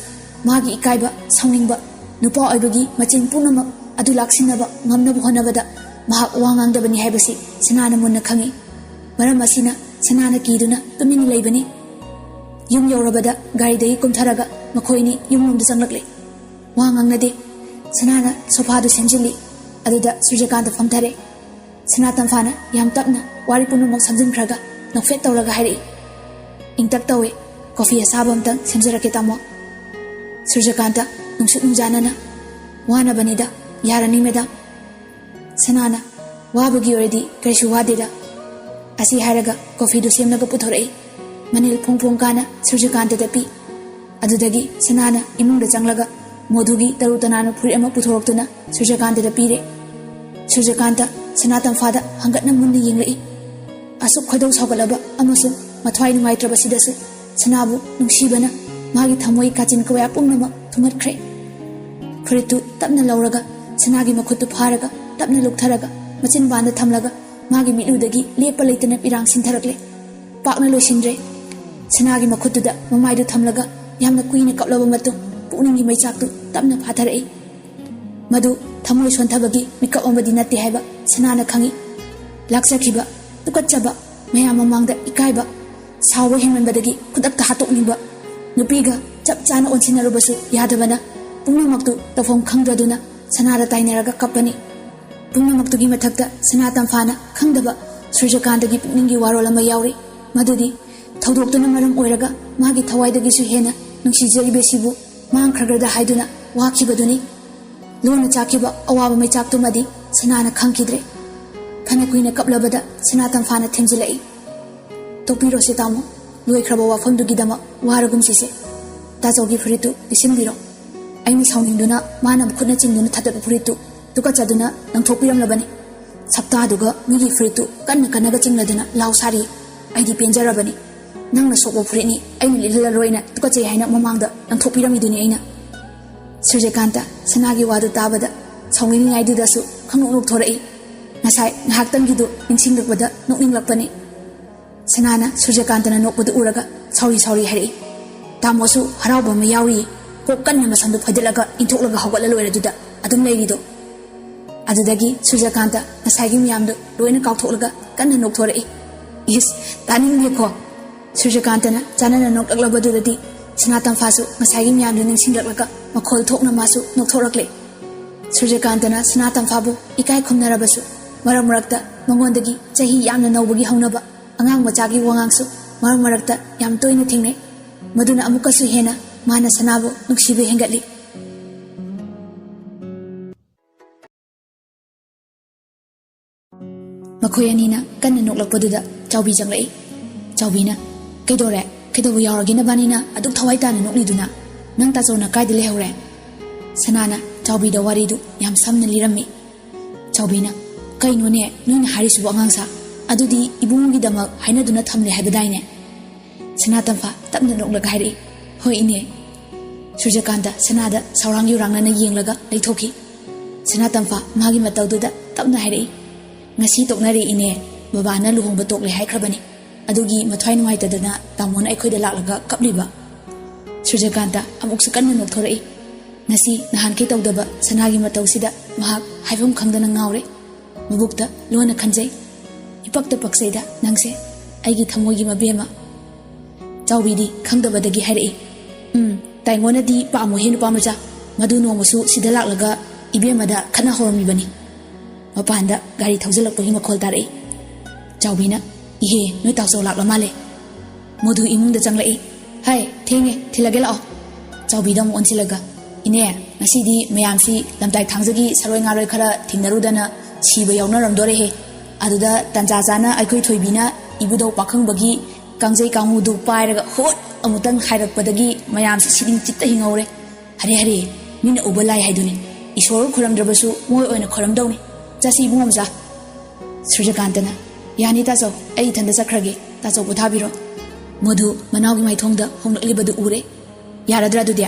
ꯃꯥꯒꯤ ꯏꯀꯥꯏꯕ, ꯁꯥꯎꯅꯤꯡꯕ, ꯅꯨꯄꯥ ꯑꯣꯏꯕꯒꯤ ꯃꯆꯤꯟ ꯄꯨꯝꯅꯃꯛ ꯑꯗꯨ ꯂꯥꯛꯁꯤꯟꯅꯕ ꯉꯝꯅꯕ ꯍꯣꯠꯅꯕꯗ ꯃꯍꯥꯛ ꯋꯥ ꯉꯥꯡꯗꯕꯅꯤ ꯍꯥꯏꯕꯁꯤ ꯁꯅꯥꯅ ꯃꯨꯟꯅ ꯈꯪꯏ꯫ ꯃꯔꯝ ꯑꯁꯤꯅ ꯁꯅꯥꯅ ꯀꯤꯗꯨꯅ ꯇꯨꯃꯤꯟꯅ ꯂꯩꯕꯅꯤ꯫ ꯌꯨꯝ ꯌꯧꯔꯕꯗ ꯒꯥꯔꯤꯗꯒꯤ ꯀꯨꯝꯊꯔꯒ ꯃꯈꯣꯏ ꯑꯅꯤ ꯌꯨꯝꯂꯣꯝꯗ ꯆꯪꯂꯛꯂꯦ꯫ ꯋꯥ ꯉꯥꯡꯅꯗꯦ꯫ ꯁꯅꯥꯅ ꯁꯣꯐꯥꯗꯨ ꯁꯦꯝꯖꯤꯜꯂꯤ꯫ ꯑꯗꯨꯗ ꯁꯨꯔꯖꯀꯥꯟꯇ ꯐꯝꯊꯔꯦ꯫ ꯁꯅꯥ ꯇꯝꯐꯥꯅ ꯌꯥꯝ ꯇꯞꯅ ꯋꯥꯔꯤ ꯄꯨꯝꯅꯃꯛ ꯁꯝꯖꯤꯟꯈ꯭ꯔꯒ ꯅꯣꯛꯐꯦꯠ ꯇꯧꯔꯒ ꯍꯥꯏꯔꯛꯏ, "ꯏꯪꯇꯛ ꯇꯧꯏ꯫ ꯀꯣꯐꯤ ꯑꯁꯥꯕ ꯑꯝꯇꯪ ꯁꯦꯝꯖꯔꯛꯀꯦ, ꯇꯥꯃꯣ?" ꯁꯨꯔꯖꯀꯥꯟꯇ ꯅꯨꯡꯁꯨꯛ ꯅꯨꯡꯖꯥꯅꯅ, "ꯋꯥꯅꯕꯅꯤꯗ, ꯌꯥꯔꯅꯤ, ꯃꯦꯗꯥꯝ꯫" ꯁꯅꯥꯅ, "ꯋꯥꯕꯒꯤ ꯑꯣꯏꯔꯗꯤ ꯀꯔꯤꯁꯨ ꯋꯥꯗꯦꯗ꯫" ꯑꯁꯤ ꯍꯥꯏꯔꯒ ꯀꯣꯐꯤꯗꯨ ꯁꯦꯝꯂꯒ ꯄꯨꯊꯣꯔꯛꯏ꯫ ꯃꯅꯤꯜ ꯐꯣꯡ ꯐꯣꯡ ꯀꯥꯅ ꯁꯨꯔꯖꯀꯥꯟꯇꯗ ꯄꯤ꯫ ꯑꯗꯨꯗꯒꯤ ꯁꯅꯥꯅ ꯏꯃꯨꯡꯗ ꯆꯪꯂꯒ ꯃꯣꯗꯨꯒꯤ ꯇꯔꯨ ꯇꯅꯥꯟꯕ ꯐꯨꯔꯤꯠ ꯑꯃ ꯄꯨꯊꯣꯔꯛꯇꯨꯅ ꯁꯨꯔꯖꯀꯥꯟꯇꯗ ꯄꯤꯔꯦ꯫ ꯁꯨꯔꯖꯀꯥꯟꯇ ꯁꯅꯥ ꯇꯝꯐꯥꯗ ꯍꯪꯒꯠꯅ ꯃꯨꯟꯅ ꯌꯦꯡꯂꯛꯏ꯫ ꯑꯁꯨꯛ ꯈꯣꯏꯗꯧ ꯁꯥꯎꯒꯠꯂꯕ ꯑꯃꯁꯨꯡ ꯃꯊ꯭ꯋꯥꯏ ꯅꯨꯡꯉꯥꯏꯇ꯭ꯔꯕꯁꯤꯗꯁꯨ ꯁꯅꯥꯕꯨ ꯅꯨꯡꯁꯤꯕꯅ ꯃꯥꯒꯤ ꯊꯃꯣꯏ ꯀꯥꯆꯤꯟ ꯀꯣꯌꯥ ꯄꯨꯝꯅꯃꯛ ꯊꯨꯝꯒꯠꯈ꯭ꯔꯦ꯫ ꯐꯨꯔꯤꯠꯇꯨ ꯇꯞꯅ ꯂꯧꯔꯒ ꯁꯅꯥꯒꯤ ꯃꯈꯨꯠꯇꯨ ꯐꯥꯔꯒ ꯇꯞꯅ ꯂꯨꯞꯊꯔꯒ ꯃꯆꯤꯟꯕꯥꯟꯗ ꯊꯝꯂꯒ ꯃꯥꯒꯤ ꯃꯤꯠꯂꯨꯗꯒꯤ ꯂꯦꯞꯄ ꯂꯩꯇꯅ ꯄꯤꯔꯥꯡ ꯁꯤꯟꯊꯔꯛꯂꯦ꯫ ꯄꯥꯛꯅ ꯂꯣꯏꯁꯤꯟꯗ꯭ꯔꯦ꯫ ꯁꯅꯥꯒꯤ ꯃꯈꯨꯠꯇꯨꯗ ꯃꯃꯥꯏꯗꯨ ꯊꯝꯂꯒ ꯌꯥꯝꯅ ꯀꯨꯏꯅ ꯀꯞꯂꯕ ꯃꯇꯨꯡ ꯄꯨꯛꯅꯤꯡꯒꯤ ꯃꯩꯆꯥꯛꯇꯨ ꯇꯞꯅ ꯐꯥꯊꯔꯛꯏ꯫ ꯃꯗꯨ ꯊꯃꯣꯏ ꯁꯣꯟꯊꯕꯒꯤ ꯃꯤꯀꯞ ꯑꯃꯗꯤ ꯅꯠꯇꯦ ꯍꯥꯏꯕ ꯁꯅꯥꯅ ꯈꯪꯏ꯫ ꯂꯥꯛꯆꯈꯤꯕ, ꯇꯨꯀꯠꯆꯕ, ꯃꯌꯥꯝ ꯃꯃꯥꯡꯗ ꯏꯀꯥꯏꯕ, ꯁꯥꯎꯕ ꯍꯦꯟꯃꯟꯕꯗꯒꯤ ꯈꯨꯗꯛꯇ ꯍꯥꯠꯇꯣꯛꯅꯤꯡꯕ, ꯅꯨꯄꯤꯒ ꯆꯞ ꯆꯥꯅ ꯑꯣꯟꯁꯤꯟꯅꯔꯨꯕꯁꯨ ꯌꯥꯗꯕꯅ ꯄꯨꯝꯅꯃꯛꯇꯨ ꯇꯧꯐꯝ ꯈꯪꯗ꯭ꯔꯗꯨꯅ ꯁꯅꯥꯗ ꯇꯥꯏꯅꯔꯒ ꯀꯞꯄꯅꯤ꯫ ꯄꯨꯝꯅꯃꯛꯇꯨꯒꯤ ꯃꯊꯛꯇ ꯁꯅꯥ ꯇꯝꯐꯥꯅ ꯈꯪꯗꯕ ꯁꯨꯔꯖꯀꯥꯟꯇꯒꯤ ꯄꯨꯛꯅꯤꯡꯒꯤ ꯋꯥꯔꯣꯜ ꯑꯃ ꯌꯥꯎꯔꯤ, ꯃꯗꯨꯗꯤ ꯊꯧꯗꯣꯛꯇꯨꯅ ꯃꯔꯝ ꯑꯣꯏꯔꯒ ꯃꯥꯒꯤ ꯊꯋꯥꯏꯗꯒꯤꯁꯨ ꯍꯦꯟꯅ ꯅꯨꯡꯁꯤꯖꯔꯤꯕꯁꯤꯕꯨ ꯃꯥꯡꯈ꯭ꯔꯒꯗ꯭ꯔꯥ ꯍꯥꯏꯗꯨꯅ ꯋꯥꯈꯤꯕꯗꯨꯅꯤ꯫ ꯂꯣꯟꯅ ꯆꯥꯛꯈꯤꯕ ꯑꯋꯥꯕ ꯃꯩꯆꯥꯛꯇꯨꯃꯗꯤ ꯁꯅꯥꯅ ꯈꯪꯈꯤꯗ꯭ꯔꯦ꯫ ꯐꯅ ꯀꯨꯏꯅ ꯀꯞꯂꯕꯗ ꯁꯅꯥ ꯇꯝꯐꯥꯅ ꯊꯦꯝꯖꯤꯜꯂꯛꯏ, "ꯇꯣꯛꯄꯤꯔꯣꯁꯦ ꯇꯥꯃꯣ, ꯂꯣꯏꯈ꯭ꯔꯕ ꯋꯥꯐꯝꯗꯨꯒꯤꯗꯃꯛ ꯋꯥꯔꯒꯨꯝꯁꯤꯁꯦ꯫ ꯇꯥꯆꯧꯒꯤ ꯐꯨꯔꯤꯠꯇꯨ ꯄꯤꯁꯤꯟꯕꯤꯔꯣ꯫ ꯑꯩꯅ ꯁꯥꯎꯅꯤꯡꯗꯨꯅ ꯃꯥꯅ ꯃꯈꯨꯠꯅ ꯆꯤꯡꯗꯨꯅ ꯊꯥꯗꯠꯄ ꯐꯨꯔꯤꯠꯇꯨ ꯇꯨꯀꯠꯆꯗꯨꯅ ꯂꯪꯊꯣꯛꯄꯤꯔꯝꯂꯕꯅꯤ꯫ ꯁꯞꯇꯥꯗꯨꯒ ꯃꯤꯒꯤ ꯐꯨꯔꯤꯠꯇꯨ ꯀꯟꯅ ꯀꯟꯅꯒ ꯆꯤꯡꯂꯗꯅ ꯂꯥꯎ ꯁꯥꯔꯤ꯫ ꯑꯩꯗꯤ ꯄꯦꯟꯖꯔꯕꯅꯤ꯫ ꯅꯪꯅ ꯁꯣꯛꯄ ꯐꯨꯔꯤꯠꯅꯤ, ꯑꯩꯅ ꯂꯤꯠꯍꯜꯂꯔꯣꯏꯅ ꯇꯨꯀꯠꯆꯩ ꯍꯥꯏꯅ ꯃꯃꯥꯡꯗ ꯂꯪꯊꯣꯛꯄꯤꯔꯝꯃꯤꯗꯨꯅꯤ ꯑꯩꯅ꯫" ꯁꯨꯔꯖꯀꯥꯟꯇ ꯁꯅꯥꯒꯤ ꯋꯥꯗꯨ ꯇꯥꯕꯗ ꯁꯥꯎꯅꯤꯡꯉꯥꯏꯗꯨꯗꯁꯨ ꯈꯪꯅꯣꯛ ꯅꯣꯛꯊꯣꯔꯛꯏ꯫ ꯉꯁꯥꯏ ꯉꯥꯏꯍꯥꯛꯇꯪꯒꯤꯗꯨ ꯅꯤꯡꯁꯤꯡꯂꯛꯄꯗ ꯅꯣꯛꯅꯤꯡꯂꯛꯄꯅꯤ꯫ ꯁꯅꯥꯅ ꯁꯨꯔꯖꯀꯥꯟꯇꯅ ꯅꯣꯛꯄꯗꯨ ꯎꯔꯒ ꯁꯥꯎꯔꯤ ꯁꯥꯎꯔꯤ ꯍꯥꯏꯔꯛꯏ, ꯇꯥꯃꯣꯁꯨ ꯍꯔꯥꯎꯕ ꯑꯃ ꯌꯥꯎꯔꯤ꯫ ꯀꯣꯛ ꯀꯟꯅ ꯃꯁꯝꯗꯨ ꯐꯣꯏꯗꯠꯂꯒ ꯏꯟꯊꯣꯛꯂꯒ ꯍꯧꯒꯠꯂ ꯂꯣꯏꯔꯦ ꯑꯗꯨꯗ ꯑꯗꯨꯝ ꯂꯩꯔꯤꯗꯣ꯫ ꯑꯗꯨꯗꯒꯤ ꯁꯨꯔꯖꯀꯥꯟꯇ ꯉꯁꯥꯏꯒꯤ ꯃꯌꯥꯝꯗꯨ ꯂꯣꯏꯅ ꯀꯥꯎꯊꯣꯛꯂꯒ ꯀꯟꯅ ꯅꯣꯛꯊꯣꯔꯛꯏ꯫ ꯏꯁ, ꯇꯥꯅꯤꯡꯗꯦꯀꯣ꯫ ꯁꯨꯔꯖꯀꯥꯟꯇꯅ ꯆꯥꯟꯅꯅ ꯅꯣꯛꯂꯛꯂꯕꯗꯨꯗꯗꯤ ꯁꯅꯥꯇꯝꯐꯥꯁꯨ ꯉꯁꯥꯏꯒꯤ ꯃꯌꯥꯝꯗꯨ ꯅꯤꯡꯁꯤꯡꯂꯛꯂꯒ ꯃꯈꯣꯜ ꯊꯣꯛꯅ ꯃꯥꯁꯨ ꯅꯣꯛꯊꯣꯔꯛꯂꯦ꯫ ꯁꯨꯔꯖꯀꯥꯟꯇꯅ ꯁꯅꯥꯇꯝꯐꯥꯕꯨ ꯏꯀꯥꯏ ꯈꯨꯝꯅꯔꯕꯁꯨ ꯃꯔꯛ ꯃꯔꯛꯇ ꯃꯉꯣꯟꯗꯒꯤ ꯆꯍꯤ ꯌꯥꯝꯅ ꯅꯧꯕꯒꯤ ꯍꯧꯅꯕ ꯑꯉꯥꯡ ꯃꯆꯥꯒꯤ ꯋꯥꯉꯥꯡꯁꯨ ꯃꯔꯛ ꯃꯔꯛꯇ ꯌꯥꯝ ꯇꯣꯏꯅ ꯊꯦꯡꯅꯩ꯫ ꯃꯗꯨꯅ ꯑꯃꯨꯛꯀꯁꯨ ꯍꯦꯟꯅ ꯃꯥꯅ ꯁꯅꯥꯕꯨ ꯅꯨꯡꯁꯤꯕ ꯍꯦꯟꯒꯠꯂꯤ꯫ ꯃꯈꯣꯏ ꯑꯅꯤꯅ ꯀꯟꯅ ꯅꯣꯛꯂꯛꯄꯗꯨꯗ ꯆꯥꯎꯕꯤ ꯆꯪꯂꯛꯏ꯫ ꯆꯥꯎꯕꯤꯅ, "ꯀꯩꯗꯧꯔꯦ? ꯀꯩꯗꯧꯕ ꯌꯥꯎꯔꯒꯦ ꯅꯕꯥꯅꯤꯅ ꯑꯗꯨꯛ ꯊꯋꯥꯏ ꯇꯥꯅ ꯅꯣꯛꯂꯤꯗꯨꯅ? ꯅꯪ ꯇꯥꯆꯧꯅ ꯀꯥꯏꯗ ꯂꯩꯍꯧꯔꯦ?" ꯁꯅꯥꯅ ꯆꯥꯎꯕꯤꯗ ꯋꯥꯔꯤꯗꯨ ꯌꯥꯝ ꯁꯝꯅ ꯂꯤꯔꯝꯃꯤ꯫ ꯆꯥꯎꯕꯤꯅ, "ꯀꯩꯅꯣꯅꯦ ꯅꯣꯏꯅ ꯍꯥꯏꯔꯤꯁꯤꯕꯨ ꯑꯉꯥꯡꯁꯥ? ꯑꯗꯨꯗꯤ ꯏꯕꯨꯡꯉꯣꯒꯤꯗꯃꯛ ꯍꯥꯏꯅꯗꯨꯅ ꯊꯝꯂꯦ ꯍꯥꯏꯕꯗꯥꯏꯅꯦ?" ꯁꯅꯥꯇꯝꯐꯥ ꯇꯞꯅ ꯅꯣꯛꯂꯒ ꯍꯥꯏꯔꯛꯏ, "ꯍꯣꯏ ꯏꯅꯦ꯫" ꯁꯨꯔꯖꯀꯥꯟꯇ ꯁꯅꯥꯗ ꯁꯥꯎꯔꯥꯡ ꯌꯨꯔꯥꯡꯅꯅ ꯌꯦꯡꯂꯒ ꯂꯩꯊꯣꯛꯈꯤ꯫ ꯁꯅꯥꯇꯝꯐꯥ ꯃꯥꯒꯤ ꯃꯇꯧꯗꯨꯗ ꯇꯞꯅ ꯍꯥꯏꯔꯛꯏ, "ꯉꯁꯤ ꯇꯣꯛꯅꯔꯦ ꯏꯅꯦ꯫ ꯕꯕꯥꯅ ꯂꯨꯍꯣꯡꯕ ꯇꯣꯛꯂꯦ ꯍꯥꯏꯈ꯭ꯔꯕꯅꯤ꯫ ꯑꯗꯨꯒꯤ ꯃꯊ꯭ꯋꯥꯏ ꯅꯨꯡꯉꯥꯏꯇꯗꯅ ꯇꯥꯃꯣꯅ ꯑꯩꯈꯣꯏꯗ ꯂꯥꯛꯂꯒ ꯀꯞꯂꯤꯕ꯫" ꯁꯨꯔꯖꯀꯥꯟꯇ ꯑꯃꯨꯛꯁꯨ ꯀꯟꯅ ꯅꯣꯛꯊꯣꯔꯛꯏ꯫ ꯉꯁꯤ ꯅꯍꯥꯟꯈꯩ ꯇꯧꯗꯕ ꯁꯅꯥꯒꯤ ꯃꯇꯧꯁꯤꯗ ꯃꯍꯥꯛ ꯍꯥꯏꯐꯝ ꯈꯪꯗꯅ ꯉꯥꯎꯔꯦ꯫ ꯃꯕꯨꯛꯇ ꯂꯣꯟꯅ ꯈꯟꯖꯩ, "ꯏꯄꯛꯇ ꯄꯛꯆꯩꯗ ꯅꯪꯁꯦ, ꯑꯩꯒꯤ ꯊꯃꯣꯏꯒꯤ ꯃꯕꯦꯝꯃ꯫" ꯆꯥꯎꯕꯤꯗꯤ ꯈꯪꯗꯕꯗꯒꯤ ꯍꯥꯏꯔꯛꯏ, "ꯎꯝ, ꯇꯥꯏꯉꯣꯅꯗꯤ ꯄꯥꯝꯃꯣꯏꯍꯦ ꯅꯨꯄꯥ ꯃꯆꯥ꯫ ꯃꯗꯨ ꯅꯣꯡꯃꯁꯨ ꯁꯤꯗ ꯂꯥꯛꯂꯒ ꯏꯕꯦꯝꯃꯗ ꯈꯠꯅ ꯍꯧꯔꯝꯃꯤꯕꯅꯤ꯫" ꯃꯄꯥꯟꯗ ꯒꯥꯔꯤ ꯊꯧꯖꯤꯜꯂꯛꯄꯒꯤ ꯃꯈꯣꯜ ꯇꯥꯔꯛꯏ꯫ ꯆꯥꯎꯕꯤꯅ, "ꯏꯍꯦ, ꯅꯣꯏ ꯇꯥꯎꯆꯧ ꯂꯥꯛꯂ ꯃꯥꯜꯂꯦ꯫" ꯃꯗꯨ ꯏꯃꯨꯡꯗ ꯆꯪꯂꯛꯏ꯫ "ꯍꯥꯏ, ꯊꯦꯡꯉꯦ, ꯊꯤꯜꯂꯒꯦ ꯂꯥꯛꯑꯣ꯫" ꯆꯥꯎꯕꯤꯗ ꯑꯃꯨꯛ ꯑꯣꯟꯁꯤꯜꯂꯒ, "ꯏꯅꯦ, ꯉꯁꯤꯗꯤ ꯃꯌꯥꯝꯁꯤ ꯂꯝꯇꯥꯏ ꯊꯥꯡꯖꯒꯤ ꯁꯔꯣꯏ ꯉꯥꯔꯣꯏ ꯈꯔ ꯊꯤꯡꯅꯔꯨꯗꯅ ꯁꯤꯕ ꯌꯥꯎꯅꯔꯝꯗꯣꯔꯦꯍꯦ꯫ ꯑꯗꯨꯗ ꯇꯟꯖꯥ ꯆꯥꯅ ꯑꯩꯈꯣꯏ ꯊꯣꯏꯕꯤꯅ ꯏꯕꯨꯙꯧ ꯄꯥꯈꯪꯕꯒꯤ ꯀꯥꯡꯖꯩ ꯀꯥꯡꯉꯨꯗꯨ ꯄꯥꯏꯔꯒ ꯍꯣꯠ ꯑꯃꯨꯛꯇꯪ ꯍꯥꯏꯔꯛꯄꯗꯒꯤ ꯃꯌꯥꯝꯁꯤ ꯁꯤꯅꯤꯡ ꯆꯤꯠꯇ ꯍꯤꯡꯍꯧꯔꯦ꯫ ꯍꯔꯦ ꯍꯔꯦ, ꯃꯤꯅ ꯎꯕ ꯂꯥꯏ ꯍꯥꯏꯗꯨꯅꯤ꯫ ꯏꯁꯣꯔ ꯈꯨꯔꯝꯗ꯭ꯔꯕꯁꯨ ꯃꯣꯏ ꯑꯣꯏꯅ ꯈꯨꯔꯝꯗꯧꯅꯤ꯫ ꯆꯠꯁꯤ ꯏꯕꯨꯡꯉꯣ ꯃꯆꯥ꯫" ꯁꯨꯔꯖꯀꯥꯟꯇꯅ, "ꯌꯥꯅꯤ ꯇꯥꯆꯧ, ꯑꯩ ꯏꯊꯟꯗ ꯆꯠꯈ꯭ꯔꯒꯦ꯫ ꯇꯥꯆꯧ ꯄꯣꯊꯥꯕꯤꯔꯣ꯫" ꯃꯗꯨ ꯃꯅꯥꯎꯒꯤ ꯃꯥꯏꯊꯣꯡꯗ ꯍꯣꯡꯂꯛꯂꯤꯕꯗꯨ ꯎꯔꯦ꯫ "ꯌꯥꯔꯗ꯭ꯔꯥ ꯑꯗꯨꯗꯤ?"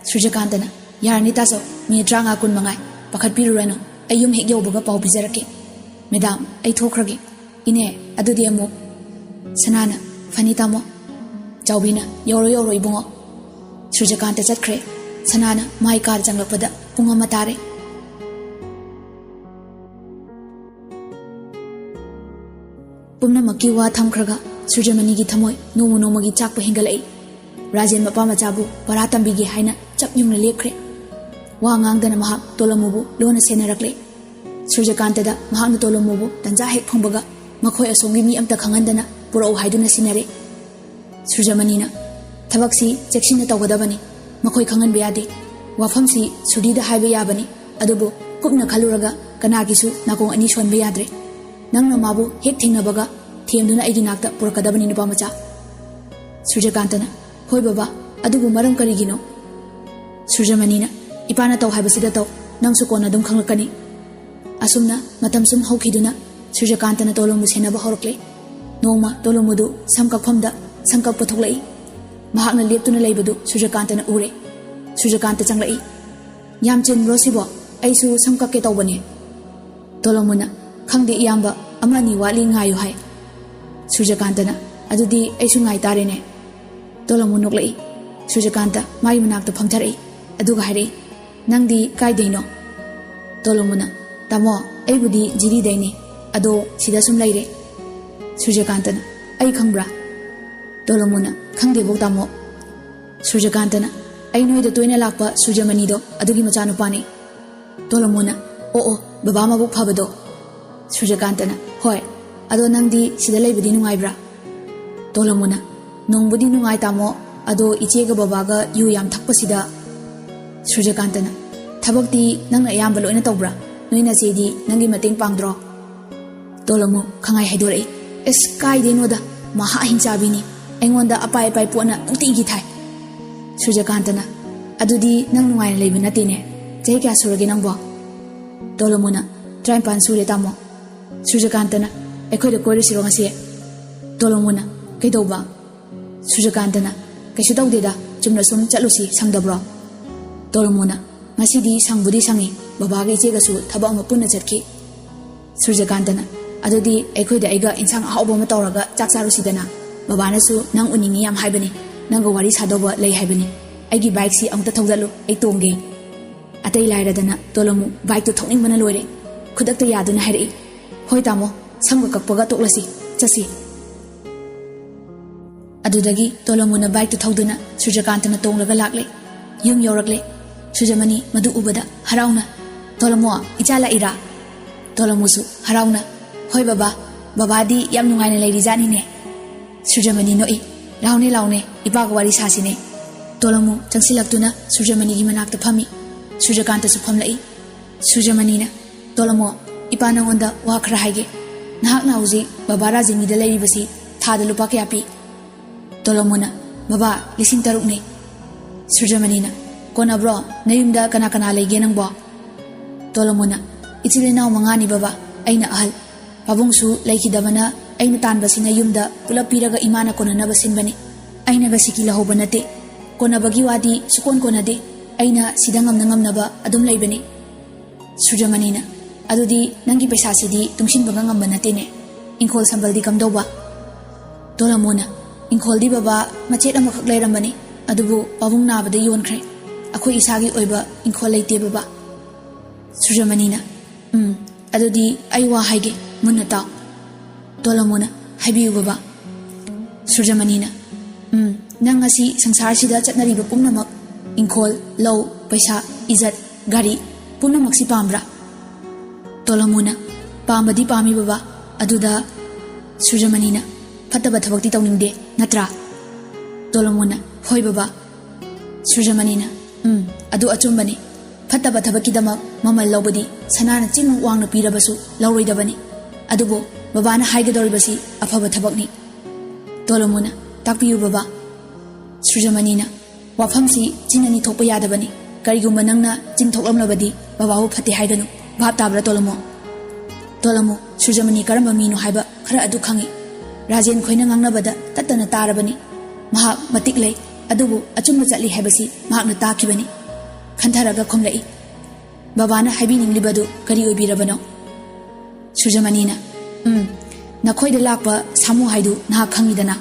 ꯁꯨꯔꯖꯀꯥꯟꯇꯅ, "ꯌꯥꯔꯅꯤ ꯇꯥꯆꯧ, ꯃꯤꯅꯤꯠ ꯇꯔꯥꯃꯉꯥ ꯀꯨꯟ ꯃꯉꯥꯏ꯫ ꯄꯥꯈꯠꯄꯤꯔꯨꯔꯅꯨ, ꯑꯩ ꯌꯨꯝ ꯍꯦꯛ ꯌꯧꯕꯒ ꯄꯥꯎ ꯄꯤꯖꯔꯛꯀꯦ꯫ ꯃꯦꯗꯥꯝ, ꯑꯩ ꯊꯣꯛꯈ꯭ꯔꯒꯦ꯫" "ꯏꯅꯦ, ꯑꯗꯨꯗꯤ ꯑꯃꯨꯛ꯫" ꯁꯅꯥꯅ, "ꯐꯅꯤ ꯇꯥꯃꯣ꯫" ꯆꯥꯎꯕꯤꯅ, "ꯌꯧꯔꯣ, ꯌꯧꯔꯣ ꯏꯕꯨꯡꯉꯣ꯫" ꯁꯨꯔꯖꯀꯥꯟꯇ ꯆꯠꯈ꯭ꯔꯦ꯫ ꯁꯅꯥꯅ ꯃꯥꯏ ꯀꯥꯗ ꯆꯪꯂꯛꯄꯗ ꯄꯨꯡ ꯑꯃ ꯇꯥꯔꯦ꯫ ꯄꯨꯝꯅꯃꯛꯀꯤ ꯋꯥ ꯊꯝꯈ꯭ꯔꯒ ꯁꯨꯔꯖꯃꯅꯤꯒꯤ ꯊꯃꯣꯏ ꯅꯣꯡꯃ ꯅꯣꯡꯃꯒꯤ ꯆꯥꯛꯄ ꯍꯦꯟꯒꯠꯂꯛꯏ꯫ ꯔꯥꯖꯦꯟ ꯃꯄꯥ ꯃꯆꯥꯕꯨ ꯄꯔꯥ ꯇꯝꯕꯤꯒꯦ ꯍꯥꯏꯅ ꯆꯞ ꯌꯨꯡꯅ ꯂꯦꯞꯈ꯭ꯔꯦ꯫ ꯋꯥ ꯉꯥꯡꯗꯅ ꯃꯍꯥꯛ ꯇꯣꯂꯝꯃꯨꯕꯨ ꯂꯣꯟꯅ ꯁꯦꯟꯅꯔꯛꯂꯦ꯫ ꯁꯨꯔꯖꯀꯥꯟꯇꯗ ꯃꯍꯥꯛꯅ ꯇꯣꯂꯝꯃꯨꯕꯨ ꯇꯟꯖꯥ ꯍꯦꯛ ꯐꯪꯕꯒ ꯃꯈꯣꯏ ꯑꯁꯣꯝꯒꯤ ꯃꯤ ꯑꯝꯇ ꯈꯪꯍꯟꯗꯅ ꯄꯨꯔꯛꯎ ꯍꯥꯏꯗꯨꯅ ꯁꯤꯟꯅꯔꯦ꯫ ꯁꯨꯔꯖꯃꯅꯤꯅ, "ꯊꯕꯛꯁꯤ ꯆꯦꯛꯁꯤꯟꯅ ꯇꯧꯒꯗꯕꯅꯤ꯫ ꯃꯈꯣꯏ ꯈꯪꯍꯟꯕ ꯌꯥꯗꯦ꯫ ꯋꯥꯐꯝꯁꯤ ꯁꯨꯔꯤꯗ ꯍꯥꯏꯕ ꯌꯥꯕꯅꯤ꯫ ꯑꯗꯨꯕꯨ ꯀꯨꯞꯅ ꯈꯜꯂꯨꯔꯒ ꯀꯅꯥꯒꯤꯁꯨ ꯅꯥꯀꯣꯡ ꯑꯅꯤ ꯁꯣꯟꯕ ꯌꯥꯗ꯭ꯔꯦ꯫ ꯅꯪꯅ ꯃꯥꯕꯨ ꯍꯦꯛ ꯊꯦꯡꯅꯕꯒ ꯊꯦꯝꯗꯨꯅ ꯑꯩꯒꯤ ꯅꯥꯛꯇ ꯄꯨꯔꯛꯀꯗꯕꯅꯤ, ꯅꯨꯄꯥ ꯃꯆꯥ꯫" ꯁꯨꯔꯖꯀꯥꯟꯇꯅ, "ꯍꯣꯏ ꯕꯕꯥ, ꯑꯗꯨꯕꯨ ꯃꯔꯝ ꯀꯔꯤꯒꯤꯅꯣ?" ꯁꯨꯔꯖꯃꯅꯤꯅ, "ꯏꯄꯥꯅ ꯇꯧ ꯍꯥꯏꯕꯁꯤꯗ ꯇꯧ, ꯅꯪꯁꯨ ꯀꯣꯟꯅ ꯑꯗꯨꯝ ꯈꯪꯂꯛꯀꯅꯤ꯫" ꯑꯁꯨꯝꯅ ꯃꯇꯝ ꯁꯨꯝ ꯍꯧꯈꯤꯗꯨꯅ ꯁꯨꯔꯖꯀꯥꯟꯇꯅ ꯇꯣꯂꯣꯝꯕꯨ ꯁꯦꯟꯅꯕ ꯍꯧꯔꯛꯂꯦ꯫ ꯅꯣꯡꯃ ꯇꯣꯂꯣꯝꯕꯨꯗꯨ ꯁꯝ ꯀꯛꯐꯝꯗ ꯁꯝ ꯀꯛꯄ ꯊꯣꯛꯂꯛꯏ꯫ ꯃꯍꯥꯛꯅ ꯂꯦꯞꯇꯨꯅ ꯂꯩꯕꯗꯨ ꯁꯨꯔꯖꯀꯥꯟꯇꯅ ꯎꯔꯦ꯫ ꯁꯨꯔꯖꯀꯥꯟꯇ ꯆꯪꯂꯛꯏ꯫ "ꯌꯥꯝ ꯆꯤꯟꯕ꯭ꯔꯣ ꯁꯤꯕꯣ? ꯑꯩꯁꯨ ꯁꯝ ꯀꯛꯀꯦ ꯇꯧꯕꯅꯦ꯫" ꯇꯣꯂꯣꯝꯕꯨꯅ, "ꯈꯪꯗꯦ ꯏꯌꯥꯝꯕ, ꯑꯃ ꯑꯅꯤ ꯋꯥꯠꯂꯤ, ꯉꯥꯏꯌꯨ ꯍꯥꯏ꯫" ꯁꯨꯔꯖꯀꯥꯟꯇꯅ, "ꯑꯗꯨꯗꯤ ꯑꯩꯁꯨ ꯉꯥꯏ ꯇꯥꯔꯦꯅꯦ꯫" ꯇꯣꯂꯣꯝꯕꯨ ꯅꯣꯛꯂꯛꯏ꯫ ꯁꯨꯔꯖꯀꯥꯟꯇ ꯃꯥꯒꯤ ꯃꯅꯥꯛꯇ ꯐꯝꯊꯔꯛꯏ꯫ ꯑꯗꯨꯒ ꯍꯥꯏꯔꯛꯏ, "ꯅꯪꯗꯤ ꯀꯥꯏꯗꯩꯅꯣ?" ꯇꯣꯂꯣꯝꯕꯨꯅ, "ꯇꯥꯃꯣ, ꯑꯩꯕꯨꯗꯤ ꯖꯤꯔꯤꯗꯩꯅꯦ꯫ ꯑꯗꯣ ꯁꯤꯗ ꯁꯨꯝ ꯂꯩꯔꯦ꯫" ꯁꯨꯔꯖꯀꯥꯟꯇꯅ, "ꯑꯩ ꯈꯪꯕ꯭ꯔꯥ?" ꯇꯣꯂꯣꯝꯕꯨꯅ, "ꯈꯪꯗꯦꯕꯣ ꯇꯥꯃꯣ꯫" ꯁꯨꯔꯖꯀꯥꯟꯇꯅ, "ꯑꯩ ꯅꯣꯏꯗ ꯇꯣꯏꯅ ꯂꯥꯛꯄ ꯁꯨꯔꯖꯃꯅꯤꯗꯣ, ꯑꯗꯨꯒꯤ ꯃꯆꯥꯅꯨꯄꯥꯅꯤ꯫" ꯇꯣꯂꯣꯝꯕꯨꯅ, "ꯑꯣ ꯑꯣ, ꯕꯕꯥ ꯃꯕꯨꯛ ꯐꯕꯗꯣ꯫" ꯁꯨꯔꯖꯀꯥꯟꯇꯅ, "ꯍꯣꯏ꯫ ꯑꯗꯣ ꯅꯪꯗꯤ ꯁꯤꯗ ꯂꯩꯕꯗꯤ ꯅꯨꯡꯉꯥꯏꯕ꯭ꯔꯥ?" ꯇꯣꯂꯣꯝꯕꯨꯅ, "ꯅꯨꯡꯕꯨꯗꯤ ꯅꯨꯡꯉꯥꯏ ꯇꯥꯃꯣ, ꯑꯗꯣ ꯏꯆꯦꯒ ꯕꯕꯥꯒ ꯌꯨ ꯌꯥꯝ ꯊꯛꯄꯁꯤꯗ꯫" ꯁꯨꯔꯖꯀꯥꯟꯇꯅ, "ꯊꯕꯛꯇꯤ ꯅꯪꯅ ꯑꯌꯥꯝꯕ ꯂꯣꯏꯅ ꯇꯧꯕ꯭ꯔꯥ? ꯅꯣꯏ ꯅꯆꯦꯗꯤ ꯅꯪꯒꯤ ꯃꯇꯦꯡ ꯄꯥꯡꯗ꯭ꯔꯣ?" ꯇꯣꯂꯣꯝꯕꯨ ꯈꯪꯍꯥꯏ ꯍꯥꯏꯗꯣꯔꯛꯏ, "ꯑꯦꯁ, ꯀꯥꯏꯗꯩꯅꯣꯗ, ꯃꯍꯥ ꯍꯤꯡꯆꯥꯕꯤꯅꯤ꯫ ꯑꯩꯉꯣꯟꯗ ꯑꯄꯥꯏ ꯑꯄꯥꯏ ꯄꯣꯠꯅ ꯅꯨꯡꯇꯤꯒꯤ ꯊꯥꯏ꯫" ꯁꯨꯔꯖꯀꯥꯟꯇꯅ, "ꯑꯗꯨꯗꯤ ꯅꯪ ꯅꯨꯡꯉꯥꯏꯅ ꯂꯩꯕ ꯅꯠꯇꯦꯅꯦ꯫ ꯆꯍꯤ ꯀꯌꯥ ꯁꯨꯔꯒꯦ ꯅꯪꯕꯣ?" ꯇꯣꯂꯣꯝꯕꯨꯅ, "ꯇꯔꯥꯅꯤꯄꯥꯟ ꯁꯨꯔꯦ ꯇꯥꯃꯣ꯫" ꯁꯨꯔꯖꯀꯥꯟꯇꯅ, "ꯑꯩꯈꯣꯏꯗ ꯀꯣꯏꯔꯨꯁꯤꯔꯣ ꯉꯁꯤ?" ꯇꯣꯂꯣꯝꯕꯨꯅ, "ꯀꯩꯗꯧꯕ?" ꯁꯨꯔꯖꯀꯥꯟꯇꯅ, "ꯀꯩꯁꯨ ꯇꯧꯗꯦꯗ, ꯆꯨꯝꯅ ꯁꯨꯝ ꯆꯠꯂꯨꯁꯤ, ꯁꯪꯗꯕ꯭ꯔꯣ?" ꯇꯣꯂꯣꯝꯕꯨꯅ, "ꯉꯁꯤꯗꯤ ꯁꯪꯕꯨꯗꯤ ꯁꯪꯉꯤ, ꯕꯕꯥꯒ ꯏꯆꯦꯒꯁꯨ ꯊꯕꯛ ꯑꯃ ꯄꯨꯟꯅ ꯆꯠꯈꯤ꯫" ꯁꯨꯔꯖꯀꯥꯟꯇꯅ, "ꯑꯗꯨꯗꯤ ꯑꯩꯈꯣꯏꯗ ꯑꯩꯒ ꯏꯟꯁꯥꯡ ꯑꯍꯥꯎꯕ ꯑꯃ ꯇꯧꯔꯒ ꯆꯥꯛ ꯆꯥꯔꯨꯁꯤꯗꯅ?" ꯕꯕꯥꯅꯁꯨ ꯅꯪ ꯎꯅꯤꯡꯉꯤ ꯌꯥꯝ ꯍꯥꯏꯕꯅꯤ, ꯅꯪꯒ ꯋꯥꯔꯤ ꯁꯥꯗꯧꯕ ꯂꯩ ꯍꯥꯏꯕꯅꯤ꯫ ꯑꯩꯒꯤ ꯕꯥꯏꯛꯁꯤ ꯑꯃꯨꯛꯇ ꯊꯧꯗꯠꯂꯨ, ꯑꯩ ꯇꯣꯡꯒꯦ꯫ ꯑꯇꯩ ꯂꯥꯏꯔꯗꯅ ꯇꯣꯂꯣꯃꯨ ꯕꯥꯏꯛꯇꯨ ꯊꯧꯅꯤꯡꯕꯅ ꯂꯣꯏꯔꯦ꯫ ꯈꯨꯗꯛꯇ ꯌꯥꯗꯨꯅ ꯍꯥꯏꯔꯛꯏ, "ꯍꯣꯏ ꯇꯥꯃꯣ, ꯁꯝꯒ ꯀꯛꯄꯒ ꯇꯣꯛꯂꯁꯤ, ꯆꯠꯁꯤ"꯫ ꯑꯗꯨꯗꯒꯤ ꯇꯣꯂꯣꯃꯨꯅ ꯕꯥꯏꯛꯇꯨ ꯊꯧꯗꯨꯅ ꯁꯨꯔꯖꯀꯥꯟꯇꯅ ꯇꯣꯡꯂꯒ ꯂꯥꯛꯂꯦ꯫ ꯌꯨꯝ ꯌꯧꯔꯛꯂꯦ꯫ ꯁꯨꯔꯖꯃꯅꯤ ꯃꯗꯨ ꯎꯕꯗ ꯍꯔꯥꯎꯅ, "ꯇꯣꯂꯣꯃꯣ, ꯏꯆꯥ ꯂꯥꯛꯏꯔꯥ?" ꯇꯣꯂꯣꯃꯨꯁꯨ ꯍꯔꯥꯎꯅ, "ꯍꯣꯏ ꯕꯕꯥ, ꯕꯕꯥꯗꯤ ꯌꯥꯝ ꯅꯨꯡꯉꯥꯏꯅ ꯂꯩꯔꯤꯖꯥꯠꯅꯤꯅꯦ"꯫ ꯁꯨꯔꯖꯃꯅꯤ ꯅꯣꯛꯏ꯫ "ꯂꯥꯎꯅꯦ, ꯂꯥꯎꯅꯦ, ꯏꯄꯥꯒ ꯋꯥꯔꯤ ꯁꯥꯁꯤꯅꯦ"꯫ ꯇꯣꯂꯣꯃꯨ ꯆꯪꯁꯤꯜꯂꯛꯇꯨꯅ ꯁꯨꯔꯖꯃꯅꯤꯒꯤ ꯃꯅꯥꯛꯇ ꯐꯝꯃꯤ꯫ ꯁꯨꯔꯖꯀꯥꯟꯇꯁꯨ ꯐꯝꯂꯛꯏ꯫ ꯁꯨꯔꯖꯃꯅꯤꯅ, "ꯇꯣꯂꯣꯃꯣ, ꯏꯄꯥ ꯅꯉꯣꯟꯗ ꯋꯥ ꯈꯔ ꯍꯥꯏꯒꯦ꯫ ꯅꯍꯥꯛꯅ ꯍꯧꯖꯤꯛ ꯕꯕꯥ ꯔꯥꯖꯦꯟꯒꯤꯗ ꯂꯩꯔꯤꯕꯁꯤ ꯊꯥꯗ ꯂꯨꯄꯥ ꯀꯌꯥ ꯄꯤ?" ꯇꯣꯂꯣꯃꯨꯅ, "ꯕꯕꯥ, ꯂꯤꯁꯤꯡ ꯇꯔꯨꯛꯅꯤ"꯫ ꯁꯨꯔꯖꯃꯅꯤꯅ, "ꯀꯣꯟꯅꯕ꯭ꯔꯣ? ꯅꯌꯨꯝꯗ ꯀꯅꯥ ꯀꯅꯥ ꯂꯩꯒꯦ ꯅꯪꯕꯣ?" ꯇꯣꯂꯣꯃꯨꯅ, "ꯏꯆꯤꯜ ꯏꯅꯥꯎ ꯃꯉꯥꯅꯤ ꯕꯕꯥ, ꯑꯩꯅ ꯑꯍꯜ꯫ ꯄꯥꯕꯨꯡꯁꯨ ꯂꯩꯈꯤꯗꯕꯅ ꯑꯩꯅ ꯇꯥꯟꯕꯁꯤꯅ ꯌꯨꯝꯗ ꯄꯨꯂꯞ ꯄꯤꯔꯒ ꯏꯃꯥꯅ ꯀꯣꯟꯅꯅꯕ ꯁꯤꯟꯕꯅꯤ꯫ ꯑꯩꯅꯒ ꯁꯤꯀꯤ ꯂꯧꯍꯧꯕ ꯅꯠꯇꯦ꯫ ꯀꯣꯟꯅꯕꯒꯤ ꯋꯥꯗꯤ ꯁꯨꯀꯣꯟ ꯀꯣꯟꯅꯗꯦ꯫ ꯑꯩꯅ ꯁꯤꯗ ꯉꯝꯅ ꯉꯝꯅꯕ ꯑꯗꯨꯝ ꯂꯩꯕꯅꯤ"꯫ ꯁꯨꯔꯖꯃꯅꯤꯅ, "ꯑꯗꯨꯗꯤ ꯅꯪꯒꯤ ꯄꯩꯁꯥꯁꯤꯗꯤ ꯇꯨꯡꯁꯤꯟꯕꯒ ꯉꯝꯕ ꯅꯠꯇꯦꯅꯦ꯫ ꯏꯪꯈꯣꯜ ꯁꯝꯕꯜꯗꯤ ꯀꯝꯗꯧꯕ?" ꯇꯣꯂꯣꯃꯨꯅ, "ꯏꯪꯈꯣꯜꯗꯤ ꯕꯕꯥ ꯃꯆꯦꯠ ꯑꯃꯈꯛ ꯂꯩꯔꯝꯕꯅꯤ, ꯑꯗꯨꯕꯨ ꯄꯥꯕꯨꯡ ꯅꯥꯕꯗ ꯌꯣꯟꯈ꯭ꯔꯦ꯫ ꯑꯩꯈꯣꯏ ꯏꯁꯥꯒꯤ ꯑꯣꯏꯕ ꯏꯪꯈꯣꯜ ꯂꯩꯇꯦ ꯕꯕꯥ"꯫ ꯁꯨꯔꯖꯃꯅꯤꯅ, "ꯎꯝ, ꯑꯗꯨꯗꯤ ꯑꯩ ꯋꯥ ꯍꯥꯏꯒꯦ, ꯃꯨꯟꯅ ꯇꯥꯎ"꯫ ꯇꯣꯂꯣꯃꯨꯅ, "ꯍꯥꯏꯕꯤꯌꯨ ꯕꯕꯥ"꯫ ꯁꯨꯔꯖꯃꯅꯤꯅ, "ꯎꯝ, ꯅꯪ ꯉꯁꯤ ꯁꯪꯁꯥꯔꯁꯤꯗ ꯆꯠꯅꯔꯤꯕ ꯄꯨꯝꯅꯃꯛ, ꯏꯪꯈꯣꯜ, ꯂꯧ, ꯄꯩꯁꯥ, ꯏꯖꯠ, ꯒꯥꯔꯤ, ꯄꯨꯝꯅꯃꯛꯁꯤ ꯄꯥꯝꯕ꯭ꯔꯥ?" ꯇꯣꯂꯣꯃꯨꯅ, "ꯄꯥꯝꯕꯗꯤ ꯄꯥꯝꯃꯤ ꯕꯕꯥ, ꯑꯗꯨꯗ"꯫ ꯁꯨꯔꯖꯃꯅꯤꯅ, "ꯐꯠꯇꯕ ꯊꯕꯛꯇꯤ ꯇꯧꯅꯤꯡꯗꯦ, ꯅꯠꯇ꯭ꯔꯥ?" ꯇꯣꯂꯣꯃꯨꯅ, "ꯍꯣꯏ ꯕꯕꯥ"꯫ ꯁꯨꯔꯖꯃꯅꯤꯅ, "ꯎꯝ, ꯑꯗꯨ ꯑꯆꯨꯝꯕꯅꯤ꯫ ꯐꯠꯇꯕ ꯊꯕꯛꯀꯤꯗꯃꯛ ꯃꯃꯜ ꯂꯧꯕꯗꯤ ꯁꯅꯥꯅ ꯆꯤꯡꯃꯨꯛ ꯋꯥꯡꯅ ꯄꯤꯔꯕꯁꯨ ꯂꯧꯔꯣꯏꯗꯕꯅꯤ꯫ ꯑꯗꯨꯕꯨ ꯕꯕꯥꯅ ꯍꯥꯏꯒꯗꯧꯔꯤꯕꯁꯤ ꯑꯐꯕ ꯊꯕꯛꯅꯤ"꯫ ꯇꯣꯂꯣꯃꯨꯅ, "ꯇꯥꯛꯄꯤꯌꯨ ꯕꯕꯥ"꯫ ꯁꯨꯔꯖꯃꯅꯤꯅ, "ꯋꯥꯐꯝꯁꯤ ꯆꯤꯟ ꯑꯅꯤ ꯊꯣꯛꯄ ꯌꯥꯗꯕꯅꯤ꯫ ꯀꯔꯤꯒꯨꯝꯕ ꯅꯪꯅ ꯆꯤꯟ ꯊꯣꯛꯂꯝꯂꯕꯗꯤ ꯕꯕꯥꯕꯨ ꯐꯠꯇꯦ ꯍꯥꯏꯒꯅꯨ꯫ ꯚꯥꯞ ꯇꯥꯕ꯭ꯔꯥ ꯇꯣꯂꯣꯃꯣ?" ꯇꯣꯂꯣꯃꯨ, ꯁꯨꯔꯖꯃꯅꯤ ꯀꯔꯝꯕ ꯃꯤꯅꯣ ꯍꯥꯏꯕ ꯈꯔ ꯑꯗꯨ ꯈꯪꯏ꯫ ꯔꯥꯖꯦꯟ ꯈꯣꯏꯅ ꯉꯥꯡꯅꯕꯗ ꯇꯠꯇꯅ ꯇꯥꯔꯕꯅꯤ꯫ ꯃꯍꯥꯛ ꯃꯇꯤꯛ ꯂꯩ, ꯑꯗꯨꯕꯨ ꯑꯆꯨꯝꯕ ꯆꯠꯂꯤ ꯍꯥꯏꯕꯁꯤ ꯃꯍꯥꯛꯅ ꯇꯥꯈꯤꯕꯅꯤ꯫ ꯈꯟꯊꯔꯒ ꯈꯨꯝꯂꯛꯏ, "ꯕꯕꯥꯅ ꯍꯥꯏꯕꯤꯅꯤꯡꯂꯤꯕꯗꯨ ꯀꯔꯤ ꯑꯣꯏꯕꯤꯔꯕꯅꯣ?" ꯁꯨꯔꯖꯃꯅꯤꯅ, "ꯎꯝ, ꯅꯈꯣꯏꯗ ꯂꯥꯛꯄ ꯁꯥꯃꯨ ꯍꯥꯏꯗꯨ ꯅꯍꯥꯛ ꯈꯪꯏꯗꯅ?"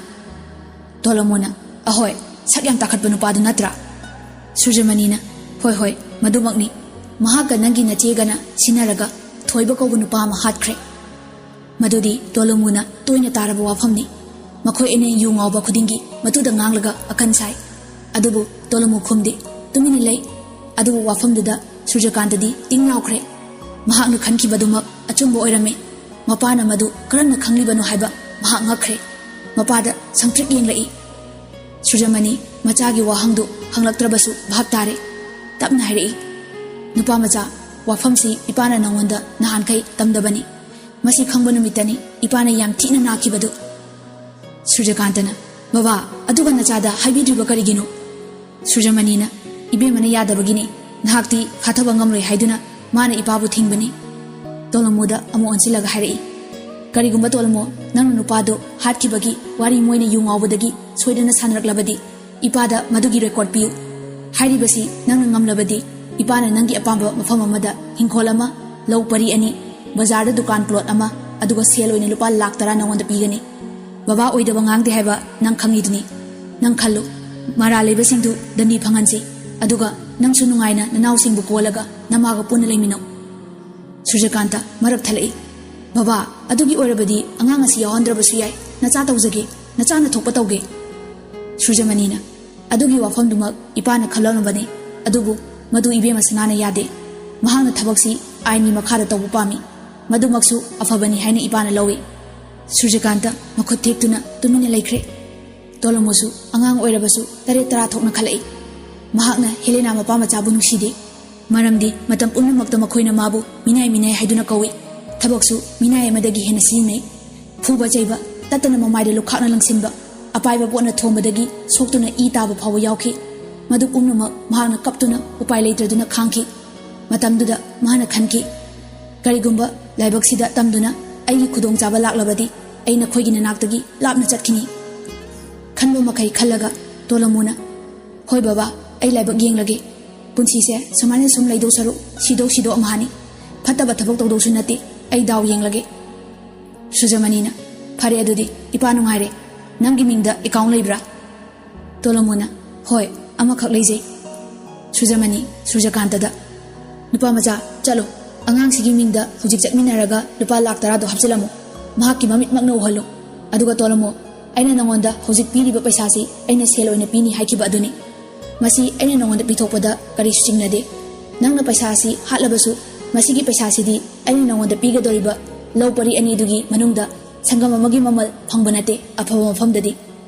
ꯇꯣꯂꯃꯨꯅ, "ꯑꯍꯣꯏ, ꯁꯛ ꯌꯥꯝ ꯇꯥꯈꯠꯄ ꯅꯨꯄꯥꯗꯨ ꯅꯠꯇ꯭ꯔꯥ?" ꯁꯨꯔꯖꯃꯅꯤꯅ, "ꯍꯣꯏ, ꯍꯣꯏ, ꯃꯗꯨꯃꯛꯅꯤ꯫ ꯃꯍꯥꯛꯀ ꯅꯪꯒꯤ ꯅꯆꯦꯒꯅ ꯁꯤꯟꯅꯔꯒ ꯊꯣꯏꯕ ꯀꯧꯕ ꯅꯨꯄꯥ ꯑꯃ ꯍꯥꯠꯈ꯭ꯔꯦ꯫ ꯃꯗꯨꯗꯤ ꯇꯣꯂꯃꯨꯅ ꯇꯣꯏꯅ ꯇꯥꯔꯕ ꯋꯥꯐꯝꯅꯤ꯫ ꯃꯈꯣꯏ ꯑꯅꯤ ꯌꯨ ꯉꯥꯎꯕ ꯈꯨꯗꯤꯡꯒꯤ ꯃꯗꯨꯗ ꯉꯥꯡꯂꯒ ꯑꯀꯟ ꯁꯥꯏ꯫ ꯑꯗꯨꯕꯨ ꯇꯣꯂꯃꯨ ꯈꯨꯝꯗꯦ, ꯇꯨꯃꯤꯟꯅ ꯂꯩ꯫ ꯑꯗꯨꯕꯨ ꯋꯥꯐꯝꯗꯨꯗ ꯁꯨꯔꯖꯀꯥꯟꯇꯗꯤ ꯇꯤꯡ ꯂꯥꯎꯈ꯭ꯔꯦ꯫ ꯃꯍꯥꯛꯅ ꯈꯟꯈꯤꯕꯗꯨꯃꯛ ꯑꯆꯨꯝꯕ ꯑꯣꯏꯔꯝꯃꯤ꯫ ꯃꯄꯥꯅ ꯃꯗꯨ ꯀꯔꯝꯅ ꯈꯪꯂꯤꯕꯅꯣ ꯍꯥꯏꯕ ꯃꯍꯥꯛ ꯉꯛꯈ꯭ꯔꯦ꯫ ꯃꯄꯥꯗ ꯁꯪꯇ꯭ꯔꯤꯛ ꯌꯦꯡꯂꯛꯏ꯫ ꯁꯨꯔꯖꯃꯅꯤ ꯃꯆꯥꯒꯤ ꯋꯥꯍꯪꯗꯨ ꯍꯪꯂꯛꯇ꯭ꯔꯕꯁꯨ ꯚꯥꯞ ꯇꯥꯔꯦ꯫ ꯇꯞꯅ ꯍꯥꯏꯔꯛꯏ, "ꯅꯨꯄꯥ ꯃꯆꯥ, ꯋꯥꯐꯝꯁꯤ ꯏꯄꯥꯅ ꯅꯉꯣꯟꯗ ꯅꯍꯥꯟꯈꯩ ꯇꯝꯗꯕꯅꯤ꯫ ꯃꯁꯤ ꯈꯪꯕ ꯅꯨꯃꯤꯠꯇꯅꯤ ꯏꯄꯥꯅ ꯌꯥꯝ ꯊꯤꯅ ꯅꯥꯈꯤꯕꯗꯨ꯫" ꯁꯨꯔꯖꯀꯥꯟꯇꯅ, "ꯕꯕꯥ, ꯑꯗꯨꯒ ꯅꯆꯥꯗ ꯍꯥꯏꯕꯤꯗ꯭ꯔꯤꯕ ꯀꯔꯤꯒꯤꯅꯣ?" ꯁꯨꯔꯖꯃꯅꯤꯅ, "ꯏꯕꯦꯝꯃꯅ ꯌꯥꯗꯕꯒꯤꯅꯤ꯫ ꯅꯍꯥꯛꯇꯤ ꯐꯥꯊꯕ ꯉꯝꯂꯣꯏ ꯍꯥꯏꯗꯨꯅ ꯃꯥꯅ ꯏꯄꯥꯕꯨ ꯊꯤꯡꯕꯅꯤ꯫" ꯇꯣꯂꯃꯨꯗ ꯑꯃꯨꯛ ꯑꯣꯟꯁꯤꯜꯂꯒ ꯍꯥꯏꯔꯛꯏ, "ꯀꯔꯤꯒꯨꯝꯕ ꯇꯣꯂꯃꯨ, ꯅꯪꯅ ꯅꯨꯄꯥꯗꯣ ꯍꯥꯠꯈꯤꯕꯒꯤ ꯋꯥꯔꯤ ꯃꯣꯏꯅ ꯌꯨ ꯉꯥꯎꯕꯗꯒꯤ ꯁꯣꯏꯗꯅ ꯁꯥꯟꯅꯔꯛꯂꯕꯗꯤ, ꯏꯄꯥꯗ ꯃꯗꯨꯒꯤ ꯔꯦꯀꯣꯔꯗ ꯄꯤꯌꯨ꯫ ꯍꯥꯏꯔꯤꯕꯁꯤ ꯅꯪꯅ ꯉꯝꯂꯕꯗꯤ, ꯏꯄꯥꯅ ꯅꯪꯒꯤ ꯑꯄꯥꯝꯕ ꯃꯐꯝ ꯑꯃꯗ ꯍꯤꯡꯈꯣꯜ ꯑꯃ, ꯂꯧ ꯄꯔꯤ ꯑꯅꯤ, ꯕꯖꯥꯔꯗ ꯗꯨꯀꯥꯟ ꯄ꯭ꯂꯣꯠ ꯑꯃ, ꯑꯗꯨꯒ ꯁꯦꯜ ꯑꯣꯏꯅ ꯂꯨꯄꯥ ꯂꯥꯈ ꯇꯔꯥ ꯅꯉꯣꯟꯗ ꯄꯤꯒꯅꯤ꯫ ꯕꯕꯥ ꯑꯣꯏꯗꯕ ꯉꯥꯡꯗꯦ ꯍꯥꯏꯕ ꯅꯪ ꯈꯪꯉꯤꯗꯨꯅꯤ꯫ ꯅꯪ ꯈꯜꯂꯨ, ꯃꯔꯥꯜ ꯂꯩꯕꯁꯤꯡꯗꯨ ꯗꯟꯗꯤ ꯐꯪꯍꯟꯁꯤ, ꯑꯗꯨꯒ ꯅꯪꯁꯨ ꯅꯨꯡꯉꯥꯏꯅ ꯅꯅꯥꯎꯁꯤꯡꯕꯨ ꯀꯣꯜꯂꯒ ꯅꯃꯥꯒ ꯄꯨꯟꯅ ꯂꯩꯃꯤꯟꯅꯧ꯫" ꯁꯨꯔꯖꯀꯥꯟꯇ ꯃꯔꯛ ꯊꯠꯂꯛꯏ, "ꯕꯕꯥ, ꯑꯗꯨꯒꯤ ꯑꯣꯏꯔꯕꯗꯤ ꯑꯉꯥꯡ ꯑꯁꯤ ꯌꯥꯎꯍꯟꯗ꯭ꯔꯕꯁꯨ ꯌꯥꯏ꯫ ꯅꯆꯥ ꯇꯧꯖꯒꯦ, ꯅꯆꯥꯅ ꯊꯣꯛꯄ ꯇꯧꯒꯦ꯫" ꯁꯨꯔꯖꯃꯅꯤꯅ, "ꯑꯗꯨꯒꯤ ꯋꯥꯐꯝꯗꯨꯃꯛ ꯏꯄꯥꯅ ꯈꯜꯂꯝꯂꯕꯅꯤ, ꯑꯗꯨꯕꯨ ꯃꯗꯨ ꯏꯕꯦꯝꯃ ꯁꯅꯥꯅ ꯌꯥꯗꯦ꯫ ꯃꯍꯥꯛꯅ ꯊꯕꯛꯁꯤ ꯑꯥꯏꯟꯒꯤ ꯃꯈꯥꯗ ꯇꯧꯕ ꯄꯥꯝꯃꯤ꯫ ꯃꯗꯨꯃꯛꯁꯨ ꯑꯐꯕꯅꯤ ꯍꯥꯏꯅ ꯏꯄꯥꯅ ꯂꯧꯏ꯫" ꯁꯨꯔꯖꯀꯥꯟꯇ ꯃꯈꯨꯠ ꯊꯦꯛꯇꯨꯅ ꯇꯨꯃꯤꯟꯅ ꯂꯩꯈ꯭ꯔꯦ꯫ ꯇꯣꯂꯃꯨꯁꯨ ꯑꯉꯥꯡ ꯑꯣꯏꯔꯕꯁꯨ ꯇꯔꯦꯠ ꯇꯔꯥ ꯊꯣꯛꯅ ꯈꯜꯂꯛꯏ꯫ ꯃꯍꯥꯛꯅ ꯍꯦꯂꯦꯅꯥ ꯃꯄꯥ ꯃꯆꯥꯕꯨ ꯅꯨꯡꯁꯤꯗꯦ꯫ ꯃꯔꯝꯗꯤ ꯃꯇꯝ ꯄꯨꯝꯅꯃꯛꯇ ꯃꯈꯣꯏꯅ ꯃꯥꯕꯨ ꯃꯤꯅꯥꯏ ꯃꯤꯅꯥꯏ ꯍꯥꯏꯗꯨꯅ ꯀꯧꯏ꯫ ꯊꯕꯛꯁꯨ ꯃꯤꯅꯥꯏ ꯑꯃꯗꯒꯤ ꯍꯦꯟꯅ ꯁꯤꯖꯤꯟꯅꯩ꯫ ꯐꯨꯕ ꯆꯩꯕ, ꯇꯠꯇꯅ ꯃꯃꯥꯏꯗ ꯂꯨꯈꯥꯛꯅ ꯂꯪꯁꯤꯟꯕ, ꯑꯄꯥꯏꯕ ꯄꯣꯠꯅ ꯊꯣꯝꯕꯗꯒꯤ ꯁꯣꯛꯇꯨꯅ ꯏ ꯇꯥꯕ ꯐꯥꯎꯕ ꯌꯥꯎꯈꯤ꯫ ꯃꯗꯨ ꯄꯨꯝꯅꯃꯛ ꯃꯍꯥꯛꯅ ꯀꯞꯇꯨꯅ ꯎꯄꯥꯏ ꯂꯩꯇ꯭ꯔꯗꯨꯅ ꯈꯥꯡꯈꯤ꯫ ꯃꯇꯝꯗꯨꯗ ꯃꯍꯥꯛꯅ ꯈꯟꯈꯤ, "ꯀꯔꯤꯒꯨꯝꯕ ꯂꯥꯏꯕꯛꯁꯤꯗ ꯇꯝꯗꯨꯅ ꯑꯩꯒꯤ ꯈꯨꯗꯣꯡꯆꯥꯕ ꯂꯥꯛꯂꯕꯗꯤ, ꯑꯩ ꯅꯈꯣꯏꯒꯤ ꯅꯅꯥꯛꯇꯒꯤ ꯂꯥꯞꯅ ꯆꯠꯈꯤꯅꯤ꯫" ꯈꯟꯕ ꯃꯈꯩ ꯈꯜꯂꯒ ꯇꯣꯂꯃꯨꯅ, "ꯍꯣꯏ ꯕꯕꯥ, ꯑꯩ ꯂꯥꯏꯕꯛ ꯌꯦꯡꯂꯒꯦ꯫ ꯄꯨꯟꯁꯤꯁꯦ ꯁꯨꯃꯥꯏꯅ ꯁꯨꯝ ꯂꯩꯗꯧ ꯁꯔꯨꯛ ꯁꯤꯗꯧ ꯁꯤꯗꯧ ꯑꯃꯍꯥꯅꯤ꯫ ꯐꯠꯇꯕ ꯊꯕꯛ ꯇꯧꯗꯧꯁꯨ ꯅꯠꯇꯦ, ꯑꯩ ꯗꯥꯎ ꯌꯦꯡꯂꯒꯦ꯫" ꯁꯨꯔꯖꯃꯅꯤꯅ, "ꯐꯔꯦ ꯑꯗꯨꯗꯤ, ꯏꯄꯥ ꯅꯨꯡꯉꯥꯏꯔꯦ꯫ ꯅꯪꯒꯤ ꯃꯤꯡꯗ ꯑꯦꯀꯥꯎꯟ ꯂꯩꯕ꯭ꯔꯥ? ꯇꯣꯂꯃꯨꯅ, "ꯍꯣꯏ, ꯑꯃꯈꯛ ꯂꯩꯖꯩ"꯫ ꯁꯨꯔꯖꯃꯅꯤ, ꯁꯨꯔꯖꯀꯥꯟꯇꯗ, "ꯅꯨꯄꯥ ꯃꯆꯥ, ꯆꯠꯂꯣ, ꯑꯉꯥꯡꯁꯤꯒꯤ ꯃꯤꯡꯗ ꯍꯧꯖꯤꯛ ꯆꯠꯃꯤꯟꯅꯔꯒ ꯂꯨꯄꯥ ꯂꯥꯛ ꯇꯔꯥꯗꯣ ꯍꯥꯞꯆꯤꯜꯂꯝꯃꯨ, ꯃꯍꯥꯛꯀꯤ ꯃꯃꯤꯠꯃꯛꯅ ꯎꯍꯜꯂꯨ꯫ ꯑꯗꯨꯒ ꯇꯣꯂꯃꯨ, ꯑꯩꯅ ꯅꯉꯣꯟꯗ ꯍꯧꯖꯤꯛ ꯄꯤꯔꯤꯕ ꯄꯩꯁꯥꯁꯤ ꯑꯩꯅ ꯁꯦꯜ ꯑꯣꯏꯅ ꯄꯤꯅꯤ ꯍꯥꯏꯈꯤꯕ ꯑꯗꯨꯅꯤ꯫ ꯃꯁꯤ ꯑꯩꯅ ꯅꯉꯣꯟꯗ ꯄꯤꯊꯣꯛꯄꯗ ꯀꯔꯤꯁꯨ ꯆꯤꯡꯅꯗꯦ꯫ ꯅꯪꯅ ꯄꯩꯁꯥ ꯑꯁꯤ ꯍꯥꯠꯂꯕꯁꯨ, ꯃꯁꯤꯒꯤ ꯄꯩꯁꯥꯁꯤꯗꯤ ꯑꯩꯅ ꯅꯉꯣꯟꯗ ꯄꯤꯒꯗꯧꯔꯤꯕ ꯂꯧ ꯄꯔꯤ ꯑꯅꯤꯗꯨꯒꯤ ꯃꯅꯨꯡꯗ ꯁꯪꯒꯝ ꯑꯃꯒꯤ ꯃꯃꯜ ꯐꯪꯕ ꯅꯠꯇꯦ ꯑꯐꯕ ꯃꯐꯝꯗꯗꯤ꯫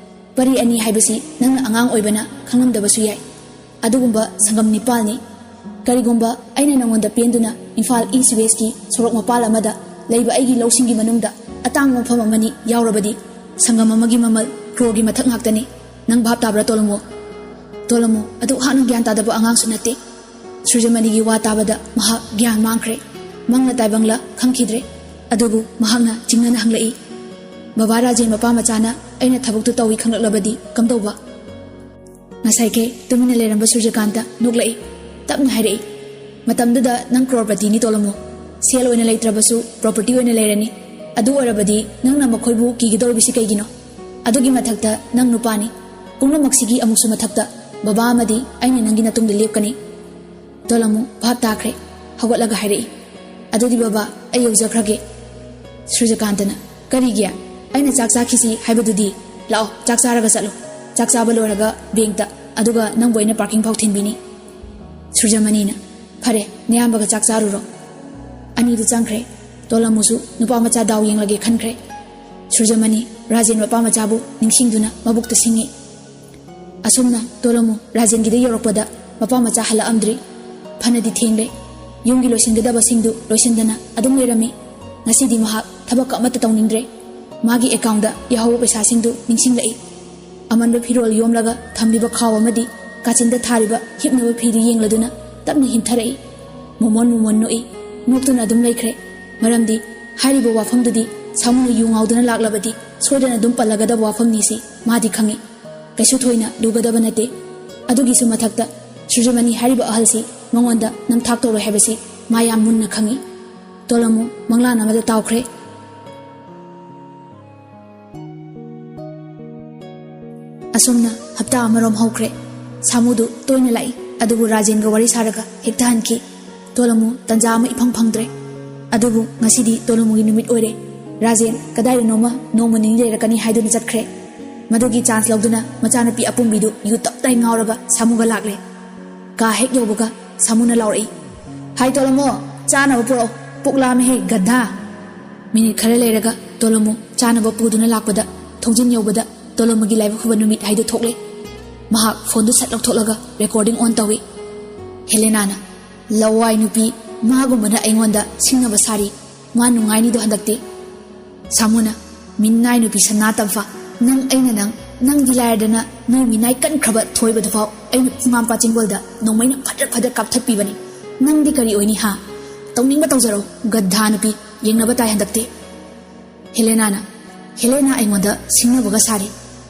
ꯄꯔꯤ ꯑꯅꯤ ꯍꯥꯏꯕꯁꯤ ꯅꯪꯅ ꯑꯉꯥꯡ ꯑꯣꯏꯕꯅ ꯈꯪꯂꯝꯗꯕꯁꯨ ꯌꯥꯏ꯫ ꯑꯗꯨꯒꯨꯝꯕ ꯁꯪꯒꯝ ꯅꯤꯄꯥꯜꯅꯤ꯫ ꯀꯔꯤꯒꯨꯝꯕ ꯑꯩꯅ ꯅꯉꯣꯟꯗ ꯄꯦꯟꯗꯨꯅ ꯏꯝꯐꯥꯜ ꯏꯁ ꯋꯦꯁꯀꯤ ꯁꯣꯔꯣꯛ ꯃꯄꯥꯜ ꯑꯃꯗ ꯂꯩꯕ ꯑꯩꯒꯤ ꯂꯧꯁꯤꯡꯒꯤ ꯃꯅꯨꯡꯗ ꯑꯇꯥꯡꯕ ꯃꯐꯝ ꯑꯃꯅꯤ ꯌꯥꯎꯔꯕꯗꯤ, ꯁꯪꯒꯝ ꯑꯃꯒꯤ ꯃꯃꯜ ꯀ꯭ꯔꯣꯔꯒꯤ ꯃꯊꯛ ꯉꯥꯛꯇꯅꯤ꯫ ꯅꯪ ꯚꯥꯞ ꯇꯥꯕ꯭ꯔꯥ, ꯇꯣꯂꯃꯨ?" ꯇꯣꯂꯃꯨ, ꯑꯗꯨꯛ ꯍꯥꯛꯅ ꯒ꯭ꯌꯥꯟ ꯇꯥꯗꯕ ꯑꯉꯥꯡꯁꯨ ꯅꯠꯇꯦ꯫ ꯁꯨꯔꯖꯃꯅꯤꯒꯤ ꯋꯥ ꯇꯥꯕꯗ ꯃꯍꯥꯛ ꯒ꯭ꯌꯥꯟ ꯃꯥꯡꯈ꯭ꯔꯦ꯫ ꯃꯪꯂ ꯇꯥꯏꯕꯪꯂ ꯈꯪꯈꯤꯗ꯭ꯔꯦ꯫ ꯑꯗꯨꯕꯨ ꯃꯍꯥꯛꯅ ꯆꯤꯡꯅꯅ ꯍꯪꯂꯛꯏ, "ꯕꯕꯥ ꯔꯥꯖꯦꯟ ꯃꯄꯥ ꯃꯆꯥꯅ ꯑꯩꯅ ꯊꯕꯛꯇꯨ ꯇꯧꯏ ꯈꯪꯂꯛꯂꯕꯗꯤ ꯀꯝꯗꯧꯕ?" ꯉꯁꯥꯏꯈꯩ ꯇꯨꯃꯤꯟꯅ ꯂꯩꯔꯝꯕ ꯁꯨꯔꯖꯀꯥꯟꯇ ꯅꯣꯛꯂꯛꯏ꯫ ꯇꯞꯅ ꯍꯥꯏꯔꯛꯏ, "ꯃꯇꯝꯗꯨꯗ ꯅꯪ ꯀ꯭ꯔꯣꯔꯄꯇꯤꯅꯤ, ꯇꯣꯂꯃꯨ꯫ ꯁꯦꯜ ꯑꯣꯏꯅ ꯂꯩꯇ꯭ꯔꯕꯁꯨ ꯄ꯭ꯔꯣꯄꯔꯇꯤ ꯑꯣꯏꯅ ꯂꯩꯔꯅꯤ꯫ ꯑꯗꯨ ꯑꯣꯏꯔꯕꯗꯤ ꯅꯪꯅ ꯃꯈꯣꯏꯕꯨ ꯀꯤꯒꯗꯧꯔꯤꯕꯁꯤ ꯀꯩꯒꯤꯅꯣ? ꯑꯗꯨꯒꯤ ꯃꯊꯛꯇ ꯅꯪ ꯅꯨꯄꯥꯅꯤ꯫ ꯄꯨꯝꯅꯃꯛꯁꯤꯒꯤ ꯑꯃꯨꯛꯁꯨ ꯃꯊꯛꯇ ꯕꯕꯥ ꯑꯃꯗꯤ ꯑꯩꯅ ꯅꯪꯒꯤ ꯅꯇꯨꯡꯗ ꯂꯦꯞꯀꯅꯤ"꯫ ꯇꯣꯂꯃꯨ ꯚꯥꯞ ꯇꯥꯈ꯭ꯔꯦ꯫ ꯍꯧꯒꯠꯂꯒ ꯍꯥꯏꯔꯛꯏ, "ꯑꯗꯨꯗꯤ ꯕꯕꯥ, ꯑꯩ ꯌꯧꯖꯈ꯭ꯔꯒꯦ"꯫ ꯁꯨꯔꯖꯀꯥꯟꯇꯅ, "ꯀꯔꯤꯒꯤ? ꯑꯩꯅ ꯆꯥꯛ ꯆꯥꯈꯤꯁꯤ ꯍꯥꯏꯕꯗꯨꯗꯤ? ꯂꯥꯛꯑꯣ, ꯆꯥꯛ ꯆꯥꯔꯒ ꯆꯠꯂꯣ꯫ ꯆꯥꯛ ꯆꯥꯕ ꯂꯣꯏꯔꯒ ꯕꯦꯡꯛꯇ, ꯑꯗꯨꯒ ꯅꯪꯕꯨ ꯑꯩꯅ ꯄꯥꯔꯀꯤꯡ ꯐꯥꯎ ꯊꯤꯟꯕꯤꯅꯤ"꯫ ꯁꯨꯔꯖꯃꯅꯤꯅ, "ꯐꯔꯦ, ꯅꯌꯥꯝꯕꯒ ꯆꯥꯛ ꯆꯥꯔꯨꯔꯣ"꯫ ꯑꯅꯤꯗꯨ ꯆꯪꯈ꯭ꯔꯦ꯫ ꯇꯣꯂꯃꯨꯁꯨ ꯅꯨꯄꯥ ꯃꯆꯥ ꯗꯥꯎ ꯌꯦꯡꯂꯒꯦ ꯈꯟꯈ꯭ꯔꯦ꯫ ꯁꯨꯔꯖꯃꯅꯤ ꯔꯥꯖꯦꯟ ꯃꯄꯥ ꯃꯆꯥꯕꯨ ꯅꯤꯡꯁꯤꯡꯗꯨꯅ ꯃꯕꯨꯛꯇ ꯁꯤꯡꯉꯤ꯫ ꯑꯁꯨꯝꯅ ꯇꯣꯂꯃꯨ ꯔꯥꯖꯦꯟꯒꯤꯗ ꯌꯧꯔꯛꯄꯗ ꯃꯄꯥ ꯃꯆꯥ ꯍꯜꯂꯛꯑꯝꯗ꯭ꯔꯤ꯫ ꯐꯅꯗꯤ ꯊꯦꯡꯂꯦ꯫ ꯌꯨꯝꯒꯤ ꯂꯣꯏꯁꯤꯟꯒꯗꯕꯁꯤꯡꯗꯨ ꯂꯣꯏꯁꯤꯟꯗꯅ ꯑꯗꯨꯝ ꯂꯩꯔꯝꯃꯤ꯫ ꯉꯁꯤꯗꯤ ꯃꯍꯥꯛ ꯊꯕꯛ ꯑꯃꯠꯇ ꯇꯧꯅꯤꯡꯗ꯭ꯔꯦ꯫ ꯃꯥꯒꯤ ꯑꯦꯀꯥꯎꯟꯗ ꯌꯥꯍꯧꯕ ꯄꯩꯁꯥꯁꯤꯡꯗꯨ ꯅꯤꯡꯁꯤꯡꯂꯛꯏ꯫ ꯑꯃꯟꯕ ꯐꯤꯔꯣꯜ ꯌꯣꯝꯂꯒ ꯊꯝꯂꯤꯕ ꯈꯥꯎ ꯑꯃꯗꯤ ꯀꯥꯆꯤꯟꯗ ꯊꯥꯔꯤꯕ ꯍꯤꯞꯅꯕ ꯐꯤꯗꯨ ꯌꯦꯡꯂꯗꯨꯅ ꯇꯞꯅ ꯍꯤꯞꯊꯔꯛꯏ꯫ ꯃꯣꯃꯣꯟ ꯃꯣꯃꯣꯟ ꯅꯣꯛꯏ꯫ ꯅꯣꯛꯇꯨꯅ ꯑꯗꯨꯝ ꯂꯩꯈ꯭ꯔꯦ꯫ ꯃꯔꯝꯗꯤ ꯍꯥꯏꯔꯤꯕ ꯋꯥꯐꯝꯗꯨꯗꯤ ꯁꯥꯃꯨꯅ ꯌꯨ ꯉꯥꯎꯗꯨꯅ ꯂꯥꯛꯂꯕꯗꯤ ꯁꯣꯏꯗꯅ ꯑꯗꯨꯝ ꯄꯜꯂꯒꯗꯕ ꯋꯥꯐꯝꯅꯤ ꯁꯤ ꯃꯥꯗꯤ ꯈꯪꯏ꯫ ꯀꯩꯁꯨ ꯊꯣꯏꯅ ꯂꯨꯒꯗꯕ ꯅꯠꯇꯦ꯫ ꯑꯗꯨꯒꯤꯁꯨ ꯃꯊꯛꯇ ꯁꯨꯔꯖꯃꯅꯤ ꯍꯥꯏꯔꯤꯕ ꯑꯍꯜꯁꯤ ꯃꯉꯣꯟꯗ ꯅꯝꯊꯥꯛ ꯇꯧꯔꯣꯏ ꯍꯥꯏꯕꯁꯤ ꯃꯥ ꯌꯥꯝ ꯃꯨꯟꯅ ꯈꯪꯏ꯫ ꯇꯣꯂꯃꯨ ꯃꯪꯂꯥꯟ ꯑꯃꯗ ꯇꯥꯎꯈ꯭ꯔꯦ꯫ ꯑꯁꯨꯝꯅ ꯍꯞꯇꯥ ꯑꯃꯔꯣꯝ ꯍꯧꯈ꯭ꯔꯦ꯫ ꯁꯥꯃꯨꯗꯨ ꯇꯣꯏꯅ ꯂꯥꯛꯏ, ꯑꯗꯨꯕꯨ ꯔꯥꯖꯦꯟꯒ ꯋꯥꯔꯤ ꯁꯥꯔꯒ ꯍꯦꯛꯇ ꯍꯟꯈꯤ꯫ ꯇꯣꯂꯃꯨ ꯇꯟꯖꯥ ꯑꯃ ꯏꯐꯪ ꯐꯪꯗ꯭ꯔꯦ꯫ ꯑꯗꯨꯕꯨ ꯉꯁꯤꯗꯤ ꯇꯣꯂꯃꯨꯒꯤ ꯅꯨꯃꯤꯠ ꯑꯣꯏꯔꯦ꯫ ꯔꯥꯖꯦꯟ ꯀꯗꯥꯏꯗꯅꯣꯃ ꯅꯣꯡꯃ ꯅꯤꯅꯤ ꯂꯩꯔꯛꯀꯅꯤ ꯍꯥꯏꯗꯨꯅ ꯆꯠꯈ꯭ꯔꯦ꯫ ꯃꯗꯨꯒꯤ ꯆꯥꯟꯁ ꯂꯧꯗꯨꯅ ꯃꯆꯥꯅꯨꯄꯤ ꯑꯄꯨꯝꯕꯤꯗꯨ ꯌꯨ ꯇꯞ ꯇꯥꯏ ꯉꯥꯎꯔꯒ ꯁꯥꯃꯨꯒ ꯂꯥꯛꯂꯦ꯫ ꯀꯥ ꯍꯦꯛ ꯌꯧꯕꯒ ꯁꯥꯃꯨꯅ ꯂꯥꯎꯔꯛꯏ, "ꯍꯥꯏ ꯇꯣꯂꯃꯨ, ꯆꯥꯅꯕ ꯄꯨꯔꯛꯑꯣ, ꯄꯨꯛ ꯂꯥꯝꯃꯦꯍꯦ ꯒꯙꯥ!" ꯃꯤꯅꯤꯠ ꯈꯔ ꯂꯩꯔꯒ ꯇꯣꯂꯃꯨ ꯆꯥꯅꯕ ꯄꯨꯗꯨꯅ ꯂꯥꯛꯄꯗ, ꯊꯣꯡꯖꯤꯟ ꯌꯧꯕꯗ ꯇꯣꯂꯃꯨꯒꯤ ꯂꯥꯏꯕꯛ ꯐꯕ ꯅꯨꯃꯤꯠ ꯍꯥꯏꯗꯨ ꯊꯣꯛꯂꯦ꯫ ꯃꯍꯥꯛ ꯐꯣꯟꯗꯨ ꯁꯠ ꯂꯧꯊꯣꯛꯂꯒ ꯔꯦꯀꯣꯔꯗꯤꯡ ꯑꯣꯟ ꯇꯧꯏ꯫ ꯍꯦꯂꯦꯅꯥꯅ, "ꯂꯋꯥꯏ ꯅꯨꯄꯤ, ꯃꯥꯒꯨꯝꯕꯅ ꯑꯩꯉꯣꯟꯗ ꯁꯤꯡꯅꯕ ꯁꯥꯔꯤ꯫ ꯃꯥ ꯅꯨꯡꯉꯥꯏꯅꯤꯗꯣ ꯍꯟꯗꯛꯇꯤ"꯫ ꯁꯥꯃꯨꯅ, "ꯃꯤꯅꯥꯏ ꯅꯨꯄꯤ ꯁꯅꯥ ꯇꯝꯐꯥ, ꯅꯪ ꯑꯩꯅ ꯅꯪ, ꯅꯪꯗꯤ ꯂꯥꯏꯔꯗꯅ ꯅꯣꯏ ꯃꯤꯅꯥꯏ ꯀꯟꯈ꯭ꯔꯕ ꯊꯣꯏꯕꯗꯨꯐꯥꯎ ꯑꯩꯅ ꯐꯨꯡꯉꯥꯝꯄꯥ ꯆꯤꯡꯒꯣꯜꯗ ꯅꯣꯡꯃꯩꯅ ꯐꯗ꯭ꯔꯛ ꯐꯗ꯭ꯔꯛ ꯀꯥꯞꯊꯠꯄꯤꯕꯅꯤ꯫ ꯅꯪꯗꯤ ꯀꯔꯤ ꯑꯣꯏꯅꯤ ꯍꯥ? ꯇꯧꯅꯤꯡꯕ ꯇꯧꯖꯔꯣ, ꯒꯙꯥ ꯅꯨꯄꯤ, ꯌꯦꯡꯅꯕ ꯇꯥꯏ ꯍꯟꯗꯛꯇꯤ"꯫ ꯍꯦꯂꯦꯅꯥꯅ, "ꯍꯦꯂꯦꯅꯥ ꯑꯩꯉꯣꯟꯗ ꯁꯤꯡꯅꯕꯒ ꯁꯥꯔꯤ꯫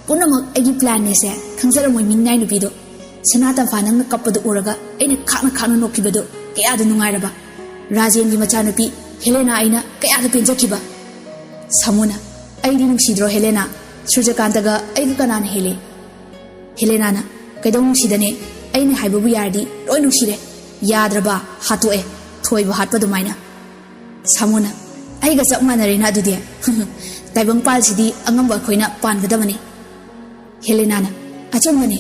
ꯄꯨꯝꯅꯃꯛ ꯑꯩꯒꯤ ꯄ꯭ꯂꯥꯟꯅꯦꯁꯦ ꯈꯪꯖꯔꯝꯃꯣꯏ ꯃꯤꯅꯥꯏ ꯅꯨꯄꯤꯗꯣ꯫ ꯁꯅꯥ ꯇꯝꯐꯥ ꯅꯪꯅ ꯀꯞꯄꯗꯨ ꯎꯔꯒ ꯑꯩꯅ ꯈꯥꯛꯅ ꯈꯥꯛꯅ ꯅꯣꯛꯈꯤꯕꯗꯣ ꯀꯌꯥꯗ ꯅꯨꯡꯉꯥꯏꯔꯕ꯫ ꯔꯥꯖꯦꯟꯒꯤ ꯃꯆꯥꯅꯨꯄꯤ ꯍꯦꯂꯦꯅꯥ ꯑꯩꯅ ꯀꯌꯥꯗ ꯄꯦꯟꯖꯈꯤꯕ"꯫ ꯁꯥꯃꯨꯅ, "ꯑꯩꯗꯤ ꯅꯨꯡꯁꯤꯗ꯭ꯔꯣ ꯍꯦꯂꯦꯅꯥ? ꯁꯨꯔꯖꯀꯥꯟꯇꯒ ꯑꯩꯒ ꯀꯅꯥꯅ ꯍꯦꯜꯂꯤ?" ꯍꯦꯂꯦꯅꯥꯅ, "ꯀꯩꯗꯧ ꯅꯨꯡꯁꯤꯗꯅꯦ? ꯑꯩꯅ ꯍꯥꯏꯕꯕꯨ ꯌꯥꯔꯗꯤ ꯂꯣꯏ ꯅꯨꯡꯁꯤꯔꯦ꯫ ꯌꯥꯗ꯭ꯔꯕ ꯍꯥꯠꯇꯣꯛꯑꯦ, ꯊꯣꯏꯕ ꯍꯥꯠꯄ ꯑꯗꯨꯃꯥꯏꯅ"꯫ ꯁꯥꯃꯨꯅ, "ꯑꯩꯒ ꯆꯞ ꯃꯥꯟꯅꯔꯦꯅ ꯑꯗꯨꯗꯤ꯫ ꯇꯥꯏꯕꯪ ꯄꯥꯜꯁꯤꯗꯤ ꯑꯉꯝꯕ ꯑꯩꯈꯣꯏꯅ ꯄꯥꯟꯒꯗꯕꯅꯤ"꯫ ꯍꯦꯂꯦꯅꯥꯅ, "ꯑꯆꯨꯝꯕꯅꯤ꯫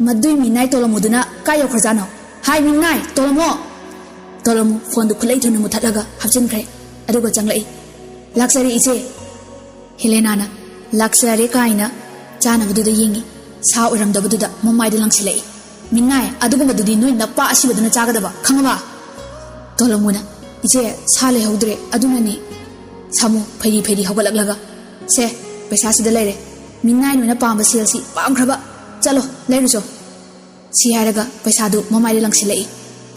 ꯃꯗꯨꯏ ꯃꯤꯅꯥꯏ ꯇꯣꯂꯃꯨꯗꯨꯅ ꯀꯥꯏ ꯌꯧꯈ꯭ꯔꯖꯥꯠꯅꯣ? ꯍꯥꯏ ꯃꯤꯅꯥꯏ ꯇꯣꯂꯃꯨ!" ꯇꯣꯂꯃꯨ ꯐꯣꯟꯗꯨ ꯈꯨꯠꯂꯩ ꯊꯨꯅ ꯃꯨꯊꯠꯂꯒ ꯍꯥꯞꯆꯤꯟꯈ꯭ꯔꯦ꯫ ꯑꯗꯨꯒ ꯆꯪꯂꯛꯏ꯫ "ꯂꯥꯛꯆꯔꯦ ꯏꯆꯦ"꯫ ꯍꯦꯂꯦꯅꯥꯅ, "ꯂꯥꯛꯆꯔꯦ" ꯀꯥꯏꯅ ꯆꯥꯅꯕꯗꯨꯗ ꯌꯦꯡꯉꯤ꯫ ꯁꯥ ꯑꯣꯏꯔꯝꯗꯕꯗꯨꯗ ꯃꯃꯥꯏꯗ ꯂꯪꯁꯤꯜꯂꯛꯏ꯫ "ꯃꯤꯅꯥꯏ, ꯑꯗꯨꯒꯨꯝꯕꯗꯨꯗꯤ ꯅꯣꯏ ꯅꯄꯥ ꯑꯁꯤꯕꯗꯨꯅ ꯆꯥꯒꯗꯕ, ꯈꯪꯉꯕ?" ꯇꯣꯂꯃꯨꯅ, "ꯏꯆꯦ, ꯁꯥ ꯂꯩꯍꯧꯗ꯭ꯔꯦ, ꯑꯗꯨꯅꯅꯤ"꯫ ꯁꯥꯃꯨ ꯐꯩꯔꯤ ꯐꯩꯔꯤ ꯍꯧꯒꯠꯂꯛꯂꯒ, "ꯁꯦ, ꯄꯩꯁꯥꯁꯤꯗ ꯂꯩꯔꯦ꯫ ꯃꯤꯅꯥꯏ ꯅꯣꯏꯅ ꯄꯥꯝꯕ ꯁꯦꯜꯁꯤ ꯄꯥꯝꯈ꯭ꯔꯕ꯫ ꯆꯠꯂꯣ, ꯂꯩꯔꯨꯆꯣ"꯫ ꯁꯤ ꯍꯥꯏꯔꯒ ꯄꯩꯁꯥꯗꯨ ꯃꯃꯥꯏꯗ ꯂꯪꯁꯤꯜꯂꯛꯏ꯫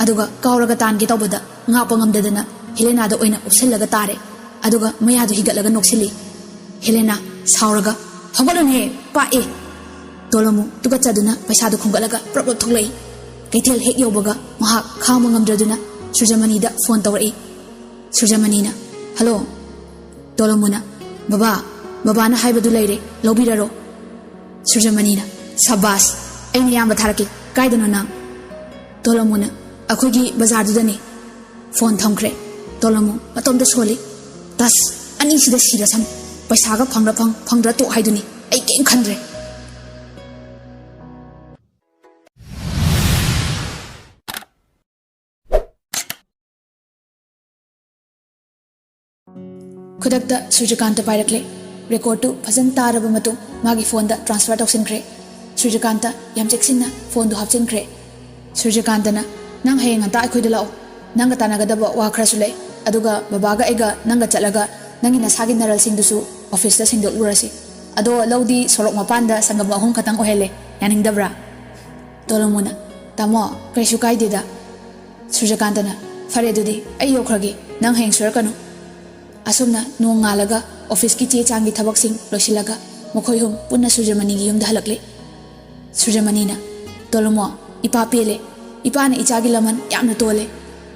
ꯑꯗꯨꯒ ꯀꯥꯎꯔꯒ ꯇꯥꯟꯒꯦ ꯇꯧꯕꯗ ꯉꯥꯛꯄ ꯉꯝꯗꯗꯅ ꯍꯦꯂꯦꯅꯥꯗ ꯑꯣꯏꯅ ꯎꯞꯁꯜꯂꯒ ꯇꯥꯔꯦ꯫ ꯑꯗꯨꯒ ꯃꯌꯥꯗꯨ ꯍꯤꯒꯠꯂꯒ ꯅꯣꯛꯁꯤꯜꯂꯤ꯫ ꯍꯦꯂꯦꯅꯥ ꯁꯥꯎꯔꯒ, "ꯍꯧꯒꯠꯂꯨꯅꯦ, ꯄꯥꯛꯑꯦ!" ꯇꯣꯂꯃꯨ ꯇꯨꯀꯠꯆꯗꯨꯅ ꯄꯩꯁꯥꯗꯨ ꯈꯨꯝꯒꯠꯂꯒ ꯄ꯭ꯔꯞ ꯄ꯭ꯔꯞ ꯊꯣꯛꯂꯛꯏ꯫ ꯀꯩꯊꯦꯜ ꯍꯦꯛ ꯌꯧꯕꯒ ꯃꯍꯥꯛ ꯈꯥꯡꯕ ꯉꯝꯗ꯭ꯔꯗꯨꯅ ꯁꯨꯔꯖꯃꯅꯤꯗ ꯐꯣꯟ ꯇꯧꯔꯛꯏ꯫ ꯁꯨꯔꯖꯃꯅꯤꯅ, "ꯍꯜꯂꯣ"꯫ ꯇꯣꯂꯃꯨꯅ, "ꯕꯕꯥ, ꯕꯕꯥꯅ ꯍꯥꯏꯕꯗꯨ ꯂꯩꯔꯦ, ꯂꯧꯕꯤꯔꯔꯣ"꯫ ꯁꯨꯔꯖꯃꯅꯤꯅ, "ꯁꯕꯥꯁ, ꯑꯩꯅ ꯏꯌꯥꯝꯕ ꯊꯥꯔꯛꯀꯦ, ꯀꯥꯏꯗꯅꯣ ꯅꯪ?" ꯇꯣꯂꯣꯃꯨꯅ, "ꯑꯩꯈꯣꯏꯒꯤ ꯕꯖꯥꯔꯗꯨꯗꯅꯤ"꯫ ꯐꯣꯟ ꯊꯝꯈ꯭ꯔꯦ꯫ ꯇꯣꯂꯣꯃꯨ ꯃꯇꯣꯝꯇ ꯁꯣꯜꯂꯤ꯫ "ꯇꯁ, ꯑꯅꯤꯁꯤꯗ ꯁꯤꯔꯁꯅꯨ꯫ ꯄꯩꯁꯥꯒ ꯐꯪꯗ꯭ꯔꯥ ꯐꯪ, ꯐꯪꯗ꯭ꯔꯥ ꯇꯣꯛ ꯍꯥꯏꯗꯨꯅꯤ꯫ ꯑꯩ ꯀꯩꯝ ꯈꯟꯗ꯭ꯔꯦ"꯫ ꯈꯨꯗꯛꯇ ꯁꯨꯔꯖꯀꯥꯟꯇ ꯄꯥꯏꯔꯛꯂꯦ꯫ ꯔꯦꯀꯣꯔꯠꯇꯨ ꯐꯖꯅ ꯇꯥꯔꯕ ꯃꯇꯨꯡ ꯃꯥꯒꯤ ꯐꯣꯟꯗ ꯇ꯭ꯔꯥꯟꯁꯐꯔ ꯇꯧꯁꯤꯟꯈ꯭ꯔꯦ꯫ ꯁꯨꯔꯖꯀꯥꯟꯇ ꯌꯥꯝ ꯆꯦꯛꯁꯤꯟꯅ ꯐꯣꯟꯗꯨ ꯍꯥꯞꯆꯤꯟꯈ꯭ꯔꯦ꯫ ꯁꯨꯔꯖꯀꯥꯟꯇꯅ, "ꯅꯪ ꯍꯌꯦꯡ ꯉꯟꯇꯥ ꯑꯩꯈꯣꯏꯗ ꯂꯥꯛꯑꯣ꯫ ꯅꯪꯒ ꯇꯥꯟꯅꯒꯗꯕ ꯋꯥ ꯈꯔꯁꯨ ꯂꯩ꯫ ꯑꯗꯨꯒ ꯕꯕꯥꯒ ꯑꯩꯒ ꯅꯪꯒ ꯆꯠꯂꯒ ꯅꯪꯒꯤ ꯅꯁꯥꯒꯤ ꯅꯔꯜꯁꯤꯡꯗꯨꯁꯨ ꯑꯣꯐꯤꯁꯇ ꯁꯦꯡꯗꯣꯛꯂꯨꯔꯁꯤ꯫ ꯑꯗꯣ ꯂꯧꯗꯤ ꯁꯣꯔꯣꯛ ꯃꯄꯥꯟꯗ ꯁꯪꯒꯝ ꯑꯍꯨꯝ ꯈꯛꯇꯪ ꯑꯣꯏꯍꯜꯂꯦ꯫ ꯌꯥꯅꯤꯡꯗꯕ꯭ꯔꯥ?" ꯇꯣꯂꯣꯃꯨꯅ, "ꯇꯥꯃꯣ, ꯀꯩꯁꯨ ꯀꯥꯏꯗꯦꯗ"꯫ ꯁꯨꯔꯖꯀꯥꯟꯇꯅ, "ꯐꯔꯦ ꯑꯗꯨꯗꯤ, ꯑꯩ ꯌꯧꯈ꯭ꯔꯒꯦ, ꯅꯪ ꯍꯌꯦꯡ ꯁꯣꯏꯔꯛꯀꯅꯨ"꯫ ꯑꯁꯨꯝꯅ ꯅꯣꯡꯉꯥꯜꯂꯒ ꯑꯣꯐꯤꯁꯀꯤ ꯆꯦ ꯆꯥꯡꯒꯤ ꯊꯕꯛꯁꯤꯡ ꯂꯣꯏꯁꯤꯜꯂꯒ ꯃꯈꯣꯏ ꯑꯍꯨꯝ ꯄꯨꯟꯅ ꯁꯨꯔꯖꯃꯅꯤꯒꯤ ꯌꯨꯝꯗ ꯍꯜꯂꯛꯂꯦ꯫ ꯁꯨꯔꯖꯃꯅꯤꯅ, "ꯇꯣꯂꯣꯃꯣ, ꯏꯄꯥ ꯄꯦꯜꯂꯦ꯫ ꯏꯄꯥꯅ ꯏꯆꯥꯒꯤ ꯂꯃꯟ ꯌꯥꯝꯅ ꯇꯣꯜꯂꯦ꯫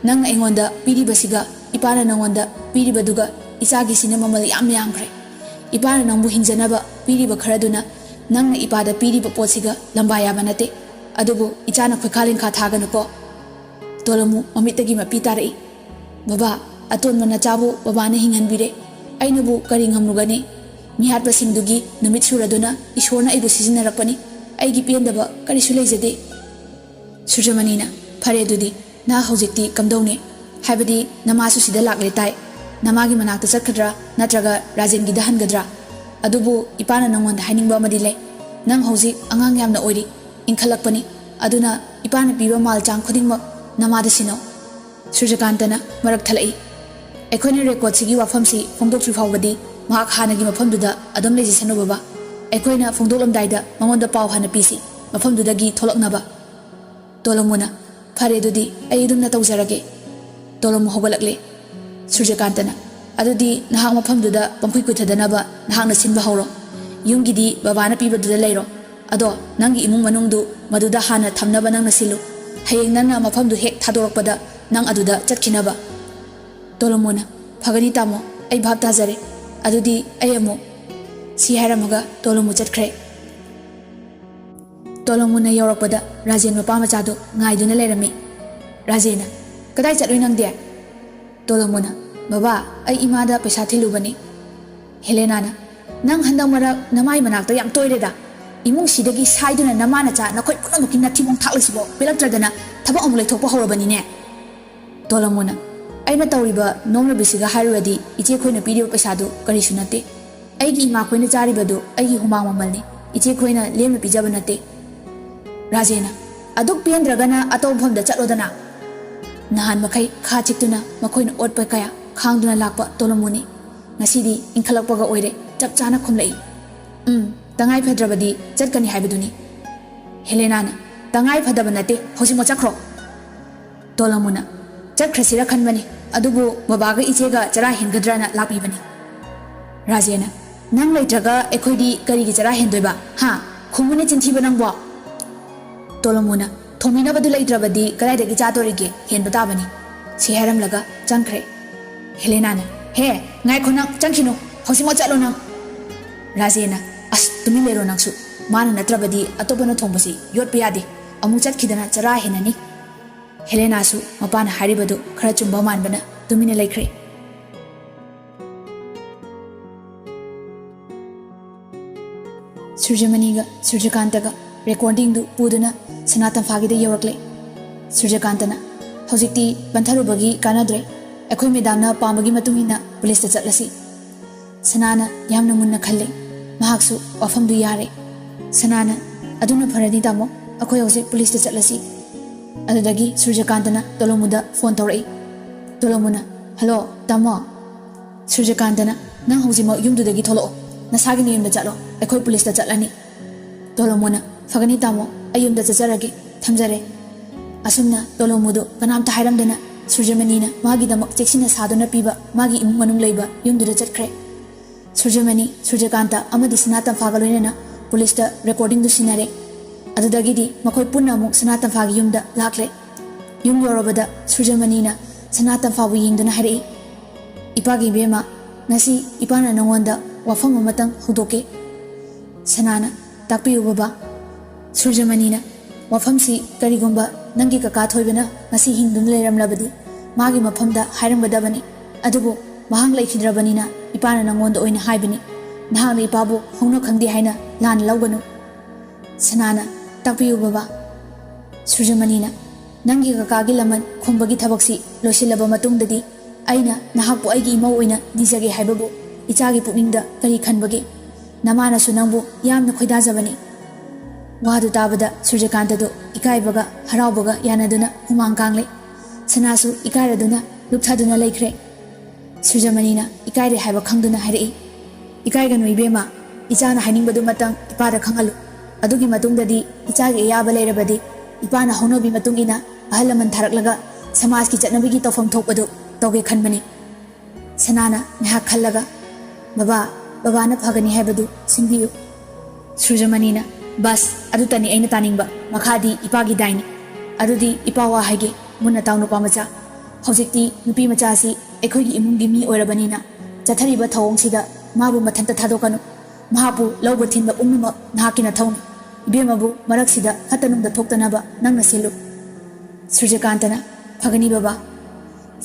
ꯅꯪꯅ ꯑꯩꯉꯣꯟꯗ ꯄꯤꯔꯤꯕꯁꯤꯒ ꯏꯄꯥꯅ ꯅꯪꯉꯣꯟꯗ ꯄꯤꯔꯤꯕꯗꯨꯒ ꯏꯆꯥꯒꯤꯁꯤꯅ ꯃꯃꯜ ꯌꯥꯝꯅ ꯌꯥꯝꯈ꯭ꯔꯦ꯫ ꯏꯄꯥꯅ ꯅꯪꯕꯨ ꯍꯤꯡꯖꯅꯕ ꯄꯤꯔꯤꯕ ꯈꯔꯗꯨꯅ ꯅꯪꯅ ꯏꯄꯥꯗ ꯄꯤꯔꯤꯕ ꯄꯣꯠꯁꯤꯒ ꯂꯝꯕꯥ ꯌꯥꯕ ꯅꯠꯇꯦ꯫ ꯑꯗꯨꯕꯨ ꯏꯆꯥꯅ ꯈꯣꯏꯈꯥ ꯂꯤꯡꯈꯥ ꯊꯥꯒꯅꯨꯀꯣ"꯫ ꯇꯣꯂꯣꯃꯨ ꯃꯃꯤꯠꯇꯒꯤ ꯃꯄꯤ ꯇꯥꯔꯛꯏ꯫ "ꯕꯕꯥ, ꯑꯇꯣꯟꯕ ꯅꯆꯥꯕꯨ ꯕꯕꯥꯅ ꯍꯤꯡꯍꯟꯕꯤꯔꯦ꯫ ꯑꯩꯅꯕꯨ ꯀꯔꯤ ꯉꯝꯂꯨꯒꯅꯤ? ꯃꯤꯍꯥꯠꯄꯁꯤꯡꯗꯨꯒꯤ ꯅꯨꯃꯤꯠ ꯁꯨꯔꯗꯨꯅ ꯏꯁꯣꯔꯅ ꯑꯩꯕꯨ ꯁꯤꯖꯤꯟꯅꯔꯛꯄꯅꯤ꯫ ꯑꯩꯒꯤ ꯄꯦꯟꯗꯕ ꯀꯔꯤꯁꯨ ꯂꯩꯖꯗꯦ"꯫ ꯁꯨꯔꯖꯃꯅꯤꯅ, "ꯐꯔꯦ ꯑꯗꯨꯗꯤ, ꯅꯍꯥꯛ ꯍꯧꯖꯤꯛꯇꯤ ꯀꯝꯗꯧꯅꯤ? ꯍꯥꯏꯕꯗꯤ ꯅꯃꯥꯁꯨ ꯁꯤꯗ ꯂꯥꯛꯂꯦ ꯇꯥꯏ꯫ ꯅꯃꯥꯒꯤ ꯃꯅꯥꯛꯇ ꯆꯠꯀꯗ꯭ꯔꯥ ꯅꯠꯇ꯭ꯔꯒ ꯔꯥꯖꯦꯟꯒꯤꯗ ꯍꯟꯒꯗ꯭ꯔꯥ? ꯑꯗꯨꯕꯨ ꯏꯄꯥꯅ ꯅꯪꯉꯣꯟꯗ ꯍꯥꯏꯅꯤꯡꯕ ꯑꯃꯗꯤ ꯂꯩ꯫ ꯅꯪ ꯍꯧꯖꯤꯛ ꯑꯉꯥꯡ ꯌꯥꯝꯅ ꯑꯣꯏꯔꯤ, ꯏꯟꯈꯠꯂꯛꯄꯅꯤ꯫ ꯑꯗꯨꯅ ꯏꯄꯥꯅ ꯄꯤꯕ ꯃꯥꯜ ꯆꯥꯡ ꯈꯨꯗꯤꯡꯃꯛ ꯅꯃꯥꯗ ꯁꯤꯟꯅꯧ"꯫ ꯁꯨꯔꯖꯀꯥꯟꯇꯅ ꯃꯔꯛ ꯊꯠꯂꯛꯏ꯫ "ꯑꯩꯈꯣꯏꯅ ꯔꯦꯀꯣꯔꯠꯁꯤꯒꯤ ꯋꯥꯐꯝꯁꯤ ꯐꯣꯡꯗꯣꯛꯇ꯭ꯔꯤ ꯐꯥꯎꯕꯗꯤ ꯃꯍꯥꯛ ꯍꯥꯟꯅꯒꯤ ꯃꯐꯝꯗꯨꯗ ꯑꯗꯨꯝ ꯂꯩꯖꯁꯅꯨ ꯕꯕꯥ꯫ ꯑꯩꯈꯣꯏꯅ ꯐꯣꯡꯗꯣꯛꯂꯝꯗꯥꯏꯗ ꯃꯉꯣꯟꯗ ꯄꯥꯎ ꯍꯥꯟꯅ ꯄꯤꯁꯤ, ꯃꯐꯝꯗꯨꯗꯒꯤ ꯊꯣꯛꯂꯛꯅꯕ"꯫ ꯇꯣꯂꯣꯃꯨꯅ, "ꯐꯔꯦ ꯑꯗꯨꯗꯤ, ꯑꯩ ꯑꯗꯨꯝꯅ ꯇꯧꯖꯔꯒꯦ"꯫ ꯇꯣꯂꯣꯃꯨ ꯍꯧꯒꯠꯂꯛꯂꯦ꯫ ꯁꯨꯔꯖꯀꯥꯟꯇꯅ, "ꯑꯗꯨꯗꯤ ꯅꯍꯥꯛ ꯃꯐꯝꯗꯨꯗ ꯄꯪꯀꯨꯏ ꯀꯨꯏꯊꯗꯅꯕ ꯅꯍꯥꯛꯅ ꯁꯤꯟꯕ ꯍꯧꯔꯣ꯫ ꯌꯨꯝꯒꯤꯗꯤ ꯕꯕꯥꯅ ꯄꯤꯕꯗꯨꯗ ꯂꯩꯔꯣ꯫ ꯑꯗꯣ ꯅꯪꯒꯤ ꯏꯃꯨꯡ ꯃꯅꯨꯡꯗꯨ ꯃꯗꯨꯗ ꯍꯥꯟꯅ ꯊꯝꯅꯕ ꯅꯪꯅ ꯁꯤꯜꯂꯨ꯫ ꯍꯌꯦꯡ ꯅꯪꯅ ꯃꯐꯝꯗꯨ ꯍꯦꯛ ꯊꯥꯗꯣꯔꯛꯄꯗ ꯅꯪ ꯑꯗꯨꯗ ꯆꯠꯈꯤꯅꯕ"꯫ ꯇꯣꯂꯣꯃꯨꯅ, "ꯐꯒꯅꯤ ꯇꯥꯃꯣ, ꯑꯩ ꯚꯥꯞ ꯇꯥꯖꯔꯦ꯫ ꯑꯗꯨꯗꯤ ꯑꯩ ꯑꯃꯨꯛ"꯫ ꯁꯤ ꯍꯥꯏꯔꯝꯃꯒ ꯇꯣꯂꯣꯃꯨ ꯆꯠꯈ꯭ꯔꯦ꯫ ꯇꯣꯂꯣꯃꯨꯅ ꯌꯧꯔꯛꯄꯗ ꯔꯥꯖꯦꯟ ꯃꯄꯥ ꯃꯆꯥꯗꯨ ꯉꯥꯏꯗꯨꯅ ꯂꯩꯔꯝꯃꯤ꯫ ꯔꯥꯖꯦꯟꯅ, "ꯀꯗꯥꯏ ꯆꯠꯂꯨꯏ ꯅꯪꯗꯤ?" ꯇꯣꯂꯣꯃꯨꯅ, "ꯕꯕꯥ, ꯑꯩ ꯏꯃꯥꯗ ꯄꯩꯁꯥ ꯊꯤꯜꯂꯨꯕꯅꯤ꯫" ꯍꯦꯂꯦꯅꯥꯅ, "ꯅꯪ ꯍꯟꯗꯛ ꯃꯔꯛ ꯅꯃꯥꯏ ꯃꯅꯥꯛꯇ ꯌꯥꯝ ꯇꯣꯏꯔꯦꯗ꯫ ꯏꯃꯨꯡꯁꯤꯗꯒꯤ ꯁꯥꯏꯗꯨꯅ ꯅꯃꯥ ꯅꯆꯥ ꯅꯈꯣꯏ ꯄꯨꯝꯅꯃꯛꯀꯤ ꯅꯊꯤꯕꯣꯡ ꯊꯥꯛꯂꯤꯁꯤꯕꯣ ꯄꯦꯜꯂꯛꯇ꯭ꯔꯗꯅ ꯊꯕꯛ ꯑꯃꯨꯛ ꯂꯩꯊꯣꯛꯄ ꯍꯧꯔꯕꯅꯤꯅꯦ꯫" ꯇꯣꯂꯣꯃꯨꯅ, "ꯑꯩꯅ ꯇꯧꯔꯤꯕ ꯅꯣꯝꯂꯕꯤꯁꯤꯒ ꯍꯥꯏꯔꯨꯔꯗꯤ ꯏꯆꯦꯈꯣꯏꯅ ꯄꯤꯔꯤꯕ ꯄꯩꯁꯥꯗꯨ ꯀꯔꯤꯁꯨ ꯅꯠꯇꯦ꯫ ꯑꯩꯒꯤ ꯏꯃꯥꯈꯣꯏꯅ ꯆꯥꯔꯤꯕꯗꯨ ꯑꯩꯒꯤ ꯍꯨꯃꯥꯡ ꯃꯃꯜꯅꯤ, ꯏꯆꯦꯈꯣꯏꯅ ꯂꯦꯝꯅ ꯄꯤꯖꯕ ꯅꯠꯇꯦ꯫" ꯔꯥꯖꯦꯟꯅ, "ꯑꯗꯨꯛ ꯄꯦꯟꯗ꯭ꯔꯒꯅ ꯑꯇꯣꯞꯄ ꯃꯐꯝꯗ ꯆꯠꯂꯣꯗꯅ꯫" ꯅꯍꯥꯟ ꯃꯈꯩ ꯈꯥ ꯆꯤꯛꯇꯨꯅ ꯃꯈꯣꯏꯅ ꯑꯣꯠꯄ ꯀꯌꯥ ꯈꯥꯡꯗꯨꯅ ꯂꯥꯛꯄ ꯇꯣꯂꯣꯃꯨꯅꯤ ꯉꯁꯤꯗꯤ ꯏꯟꯈꯠꯂꯛꯄꯒ ꯑꯣꯏꯔꯦ ꯆꯞ ꯆꯥꯅ ꯈꯨꯝꯂꯛꯏ꯫ "ꯎꯝ, ꯇꯉꯥꯏ ꯐꯗ꯭ꯔꯕꯗꯤ ꯆꯠꯀꯅꯤ ꯍꯥꯏꯕꯗꯨꯅꯤ꯫" ꯍꯦꯂꯦꯅꯥꯅ, "ꯇꯉꯥꯏ ꯐꯗꯕ ꯅꯠꯇꯦ, ꯍꯧꯖꯤꯛꯃꯛ ꯆꯠꯈ꯭ꯔꯣ꯫" ꯇꯣꯂꯣꯃꯨꯅ, "ꯆꯠꯈ꯭ꯔꯁꯤꯔ ꯈꯟꯕꯅꯤ, ꯑꯗꯨꯕꯨ ꯕꯕꯥꯒ ꯏꯆꯦꯒ ꯆꯔꯥ ꯍꯦꯟꯒꯗ꯭ꯔꯅ ꯂꯥꯛꯄꯤꯕꯅꯤ꯫" ꯔꯥꯖꯦꯟꯅ, "ꯅꯪ ꯂꯩꯇ꯭ꯔꯒ ꯑꯩꯈꯣꯏꯗꯤ ꯀꯔꯤꯒꯤ ꯆꯔꯥ ꯍꯦꯟꯗꯣꯏꯕ? ꯍꯥ? ꯈꯨꯝꯃꯨꯅꯦ ꯆꯤꯟꯊꯤꯕ ꯅꯪꯕꯣ!" ꯇꯣꯂꯣꯃꯨꯅ, "ꯊꯣꯡꯕꯤꯅꯕꯗꯨ ꯂꯩꯇ꯭ꯔꯕꯗꯤ ꯀꯗꯥꯏꯗꯒꯤ ꯆꯥꯗꯣꯔꯤꯒꯦ? ꯍꯦꯟꯕ ꯇꯥꯕꯅꯤ꯫" ꯁꯤ ꯍꯥꯏꯔꯝꯂꯒ ꯆꯪꯈ꯭ꯔꯦ꯫ ꯍꯦꯂꯦꯅꯥꯅ, "ꯍꯦ, ꯉꯥꯏꯈꯣ ꯅꯪ, ꯆꯪꯈꯤꯅꯨ, ꯍꯧꯖꯤꯛꯃꯛ ꯆꯠꯂꯣ ꯅꯪ꯫" ꯔꯥꯖꯦꯟꯅ, "ꯑꯁ, ꯇꯨꯃꯤꯟ ꯂꯩꯔꯣ ꯅꯪꯁꯨ, ꯃꯥꯅ ꯅꯠꯇ꯭ꯔꯕꯗꯤ ꯑꯇꯣꯞꯄꯅ ꯊꯣꯡꯕꯁꯤ ꯌꯣꯠꯄ ꯌꯥꯗꯦ, ꯑꯃꯨꯛ ꯆꯠꯈꯤꯗꯅ ꯆꯔꯥ ꯍꯦꯟꯅꯅꯤ꯫" ꯍꯦꯂꯦꯅꯥꯁꯨ ꯃꯄꯥꯅ ꯍꯥꯏꯔꯤꯕꯗꯨ ꯈꯔ ꯆꯨꯝꯕ ꯃꯥꯟꯕꯅ ꯇꯨꯃꯤꯟꯅ ꯂꯩꯈ꯭ꯔꯦ꯫ ꯁꯨꯔꯖꯃꯅꯤꯒ ꯁꯨꯔꯖꯀꯥꯟꯇꯒ ꯔꯦꯀꯣꯔꯗꯤꯡꯗꯨ ꯄꯨꯗꯨꯅ ꯁꯅꯥ ꯇꯝꯐꯥꯒꯤꯗ ꯌꯧꯔꯛꯂꯦ꯫ ꯁꯨꯔꯖꯀꯥꯟꯇꯅ, "ꯍꯧꯖꯤꯛꯇꯤ ꯄꯟꯊꯔꯨꯕꯒꯤ ꯀꯥꯟꯅꯗ꯭ꯔꯦ, ꯑꯩꯈꯣꯏ ꯃꯦꯗꯥꯝꯅ ꯄꯥꯝꯕꯒꯤ ꯃꯇꯨꯡ ꯏꯟꯅ ꯄꯨꯂꯤꯁꯇ ꯆꯠꯂꯁꯤ꯫" ꯁꯅꯥꯅ ꯌꯥꯝꯅ ꯃꯨꯟꯅ ꯈꯜꯂꯦ꯫ ꯃꯍꯥꯛꯁꯨ ꯋꯥꯐꯝꯗꯨ ꯌꯥꯔꯦ꯫ ꯁꯅꯥꯅ, "ꯑꯗꯨꯅ ꯐꯔꯅꯤ ꯇꯥꯃꯣ, ꯑꯩꯈꯣꯏ ꯍꯧꯖꯤꯛ ꯄꯨꯂꯤꯁꯇ ꯆꯠꯂꯁꯤ꯫" ꯑꯗꯨꯗꯒꯤ ꯁꯨꯔꯖꯀꯥꯟꯇꯅ ꯇꯣꯂꯣꯃꯨꯗ ꯐꯣꯟ ꯇꯧꯔꯛꯏ꯫ ꯇꯣꯂꯣꯃꯨꯅ, "ꯍꯜꯂꯣ, ꯇꯥꯃꯣ꯫" ꯁꯨꯔꯖꯀꯥꯟꯇꯅ, "ꯅꯪ ꯍꯧꯖꯤꯛꯃꯛ ꯌꯨꯝꯗꯨꯗꯒꯤ ꯊꯣꯛꯂꯛꯑꯣ, ꯅꯁꯥꯒꯤ ꯅꯌꯨꯝꯗ ꯆꯠꯂꯣ, ꯑꯩꯈꯣꯏ ꯄꯨꯂꯤꯁꯇ ꯆꯠꯂꯅꯤ꯫" ꯇꯣꯂꯣꯃꯨꯅ, "ꯐꯒꯅꯤ ꯇꯥꯃꯣ, ꯑꯩ ꯌꯨꯝꯗ ꯆꯠꯆꯔꯒꯦ, ꯊꯝꯖꯔꯦ꯫" ꯑꯁꯨꯝꯅ ꯇꯣꯂꯣꯃꯨꯗꯨ ꯀꯅꯥꯝꯇ ꯍꯥꯏꯔꯝꯗꯅ ꯁꯨꯔꯖꯃꯅꯤꯅ ꯃꯥꯒꯤꯗꯃꯛ ꯆꯦꯛꯁꯤꯟꯅ ꯁꯥꯗꯨꯅ ꯄꯤꯕ ꯃꯥꯒꯤ ꯏꯃꯨꯡ ꯃꯅꯨꯡ ꯂꯩꯕ ꯌꯨꯝꯗꯨꯗ ꯆꯠꯈ꯭ꯔꯦ꯫ ꯁꯨꯔꯖꯃꯅꯤ, ꯁꯨꯔꯖꯀꯥꯟꯇ ꯑꯃꯗꯤ ꯁꯅꯥ ꯇꯝꯐꯥꯒ ꯂꯣꯏꯅꯅ ꯄꯨꯂꯤꯁꯇ ꯔꯦꯀꯣꯔꯗꯤꯡꯗꯨ ꯁꯤꯟꯅꯔꯦ꯫ ꯑꯗꯨꯗꯒꯤꯗꯤ ꯃꯈꯣꯏ ꯄꯨꯟꯅ ꯑꯃꯨꯛ ꯁꯅꯥ ꯇꯝꯐꯥꯒꯤ ꯌꯨꯝꯗ ꯂꯥꯛꯂꯦ꯫ ꯌꯨꯝ ꯌꯧꯔꯕꯗ ꯁꯨꯔꯖꯃꯅꯤꯅ ꯁꯅꯥ ꯇꯝꯐꯥꯕꯨ ꯌꯦꯡꯗꯨꯅ ꯍꯥꯏꯔꯛꯏ, "ꯏꯄꯥꯒꯤ ꯏꯕꯦꯝꯃ, ꯉꯁꯤ ꯏꯄꯥꯅ ꯅꯉꯣꯟꯗ ꯋꯥꯐꯝ ꯑꯃꯇꯪ ꯍꯧꯗꯣꯛꯀꯦ꯫" ꯁꯅꯥꯅ, "ꯇꯥꯛꯄꯤꯌꯨ ꯕꯕꯥ꯫" ꯁꯨꯔꯖꯃꯅꯤꯅ, "ꯋꯥꯐꯝꯁꯤ ꯀꯔꯤꯒꯨꯝꯕ ꯅꯪꯒꯤ ꯀꯀꯥ ꯊꯣꯏꯕꯅ ꯉꯁꯤ ꯍꯤꯡꯗꯨꯅ ꯂꯩꯔꯝꯂꯕꯗꯤ ꯃꯥꯒꯤ ꯃꯐꯝꯗ ꯍꯥꯏꯔꯝꯒꯗꯕꯅꯤ꯫ ꯑꯗꯨꯕꯨ ꯃꯍꯥꯛ ꯂꯩꯈꯤꯗ꯭ꯔꯕꯅꯤꯅ ꯏꯄꯥꯅ ꯅꯪꯉꯣꯟꯗ ꯑꯣꯏꯅ ꯍꯥꯏꯕꯅꯤ꯫ ꯅꯍꯥꯛꯅ ꯏꯄꯥꯕꯨ ꯍꯧꯅ ꯈꯪꯗꯦ ꯍꯥꯏꯅ ꯂꯥꯟꯅ ꯂꯧꯒꯅꯨ꯫" ꯁꯅꯥꯅ, "ꯇꯥꯛꯄꯤꯌꯨ ꯕꯕꯥ꯫" ꯁꯨꯔꯖꯃꯅꯤꯅ, "ꯅꯪꯒꯤ ꯀꯀꯥꯒꯤ ꯂꯃꯟ ꯈꯨꯝꯕꯒꯤ ꯊꯕꯛꯁꯤ ꯂꯣꯏꯁꯤꯜꯂꯕ ꯃꯇꯨꯡꯗꯗꯤ ꯑꯩꯅ ꯅꯍꯥꯛꯄꯨ ꯑꯩꯒꯤ ꯏꯃꯧ ꯑꯣꯏꯅ ꯅꯤꯖꯒꯦ ꯍꯥꯏꯕꯕꯨ ꯏꯆꯥꯒꯤ ꯄꯨꯛꯅꯤꯡꯗ ꯀꯔꯤ ꯈꯟꯕꯒꯦ? ꯅꯃꯥꯅꯁꯨ ꯅꯪꯕꯨ ꯌꯥꯝꯅ ꯈꯣꯏꯗꯥꯖꯕꯅꯤ꯫" ꯋꯥꯗꯨ ꯇꯥꯕꯗ ꯁꯨꯔꯖꯀꯥꯟꯇꯗꯨ ꯏꯀꯥꯏꯕꯒ ꯍꯔꯥꯎꯕꯒ ꯌꯥꯅꯗꯨꯅ ꯍꯨꯃꯥꯡ ꯀꯥꯡꯂꯦ꯫ ꯁꯅꯥꯁꯨ ꯏꯀꯥꯏꯔꯗꯨꯅ ꯂꯨꯞꯊꯗꯨꯅ ꯂꯩꯈ꯭ꯔꯦ꯫ ꯁꯨꯔꯖꯃꯅꯤꯅ ꯏꯀꯥꯏꯔꯦ ꯍꯥꯏꯕ ꯈꯪꯗꯨꯅ ꯍꯥꯏꯔꯛꯏ, "ꯏꯀꯥꯏꯒꯅꯨ ꯏꯕꯦꯝꯃ, ꯏꯆꯥꯅ ꯍꯥꯏꯅꯤꯡꯕꯗꯨꯃꯇꯪ ꯏꯄꯥꯗ ꯈꯪꯍꯜꯂꯨ꯫ ꯑꯗꯨꯒꯤ ꯃꯇꯨꯡꯗꯗꯤ ꯏꯆꯥꯒꯤ ꯑꯌꯥꯕ ꯂꯩꯔꯕꯗꯤ ꯏꯄꯥꯅ ꯍꯧꯅꯕꯤ ꯃꯇꯨꯡ ꯏꯟꯅ ꯑꯍꯜ ꯂꯃꯟ ꯊꯥꯔꯛꯂꯒ ꯁꯃꯥꯖꯀꯤ ꯆꯠꯅꯕꯤꯒꯤ ꯇꯧꯐꯝ ꯊꯣꯛꯄꯗꯨ ꯇꯧꯒꯦ ꯈꯟꯕꯅꯤ꯫" ꯁꯅꯥꯅ ꯉꯥꯏꯍꯥꯛ ꯈꯜꯂꯒ, "ꯕꯕꯥ, ꯕꯕꯥꯅ ꯐꯒꯅꯤ ꯍꯥꯏꯕꯗꯨ ꯁꯤꯟꯕꯤꯌꯨ꯫" ꯁꯨꯔꯖꯃꯅꯤꯅ, "ꯕꯁ, ꯑꯗꯨꯇꯅꯤ ꯑꯩꯅ ꯇꯥꯅꯤꯡꯕ꯫ ꯃꯈꯥꯗꯤ ꯏꯄꯥꯒꯤ ꯗꯥꯏꯅꯤ꯫ ꯑꯗꯨꯗꯤ ꯏꯄꯥ ꯋꯥ ꯍꯥꯏꯒꯦ, ꯃꯨꯟꯅ ꯇꯥꯎ ꯅꯨꯄꯥ ꯃꯆꯥ꯫ ꯍꯧꯖꯤꯛꯇꯤ ꯅꯨꯄꯤ ꯃꯆꯥꯁꯤ ꯑꯩꯈꯣꯏꯒꯤ ꯏꯃꯨꯡꯒꯤ ꯃꯤ ꯑꯣꯏꯔꯕꯅꯤꯅ ꯆꯠꯊꯔꯤꯕ ꯊꯧꯑꯣꯡꯁꯤꯗ ꯃꯥꯕꯨ ꯃꯊꯟꯇ ꯊꯥꯗꯣꯛꯀꯅꯨ꯫ ꯃꯍꯥꯛꯄꯨ ꯂꯧꯕ ꯊꯤꯟꯕ ꯄꯨꯝꯅꯃꯛ ꯅꯍꯥꯛꯀꯤ ꯅꯊꯧꯅꯤ꯫ ꯏꯕꯦꯝꯃꯕꯨ ꯃꯔꯛꯁꯤꯗ ꯐꯠꯇ ꯅꯨꯡꯗ ꯊꯣꯛꯇꯅꯕ ꯅꯪꯅ ꯁꯤꯜꯂꯨ꯫" ꯁꯨꯔꯖꯀꯥꯟꯇꯅ, "ꯐꯒꯅꯤ ꯕꯕꯥ꯫"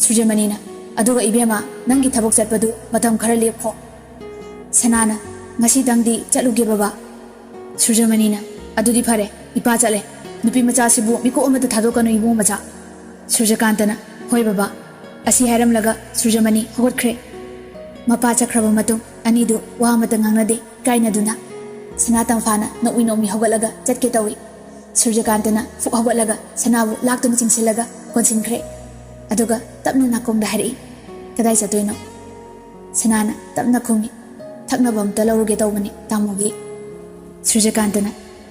ꯁꯨꯔꯖꯃꯅꯤꯅ, "ꯑꯗꯨꯒ ꯏꯕꯦꯝꯃ, ꯅꯪꯒꯤ ꯊꯕꯛ ꯆꯠꯄꯗꯨ ꯃꯇꯝ ꯈꯔ ꯂꯦꯞꯈꯣ꯫" ꯁꯅꯥꯅ, "ꯉꯁꯤꯗꯪꯗꯤ ꯆꯠꯂꯨꯒꯦ ꯕꯕꯥ꯫" ꯁꯨꯔꯖꯃꯅꯤꯅ, "ꯑꯗꯨꯗꯤ ꯐꯔꯦ, ꯏꯄꯥ ꯆꯠꯂꯦ꯫ ꯅꯨꯄꯤ ꯃꯆꯥꯁꯤꯕꯨ ꯃꯤꯀꯨꯞ ꯑꯃꯠꯇ ꯊꯥꯗꯣꯛꯀꯅꯨ ꯏꯕꯨꯡ ꯃꯆꯥ꯫" ꯁꯨꯔꯖꯀꯥꯟꯇꯅ, "ꯍꯣꯏ ꯕꯕꯥ꯫" ꯑꯁꯤ ꯍꯥꯏꯔꯝꯂꯒ ꯁꯨꯔꯖꯃꯅꯤ ꯍꯧꯒꯠꯈ꯭ꯔꯦ꯫ ꯃꯄꯥ ꯆꯠꯈ꯭ꯔꯕ ꯃꯇꯨꯡ ꯑꯅꯤꯗꯨ ꯋꯥ ꯑꯃꯠꯇ ꯉꯥꯡꯅꯗꯦ, ꯏꯀꯥꯏꯅꯗꯨꯅ꯫ ꯁꯅꯥ ꯇꯝꯐꯥꯅ ꯅꯣꯛꯃꯤ ꯅꯣꯛꯃꯤ ꯍꯧꯒꯠꯂꯒ ꯆꯠꯀꯦ ꯇꯧꯏ꯫ ꯁꯨꯔꯖꯀꯥꯟꯇꯅ ꯐꯨꯛ ꯍꯧꯒꯠꯂꯒ ꯁꯅꯥꯕꯨ ꯂꯥꯛꯇꯨꯅ ꯆꯤꯡꯁꯤꯜꯂꯒ ꯀꯣꯟꯁꯤꯟꯈ꯭ꯔꯦ꯫ ꯑꯗꯨꯒ ꯇꯞꯅ ꯅꯥꯀꯣꯡꯗ ꯍꯥꯏꯔꯛꯏ, "ꯀꯗꯥꯏ ꯆꯠꯇꯣꯏꯅꯣ?" ꯁꯅꯥꯅ ꯇꯞꯅ ꯈꯨꯝꯃꯤ, "ꯊꯛꯅꯕ ꯑꯝꯇ ꯂꯧꯔꯨꯒꯦ ꯇꯧꯕꯅꯤ, ꯇꯥꯃꯣꯒꯤ꯫" ꯁꯨꯔꯖꯀꯥꯟꯇꯅ,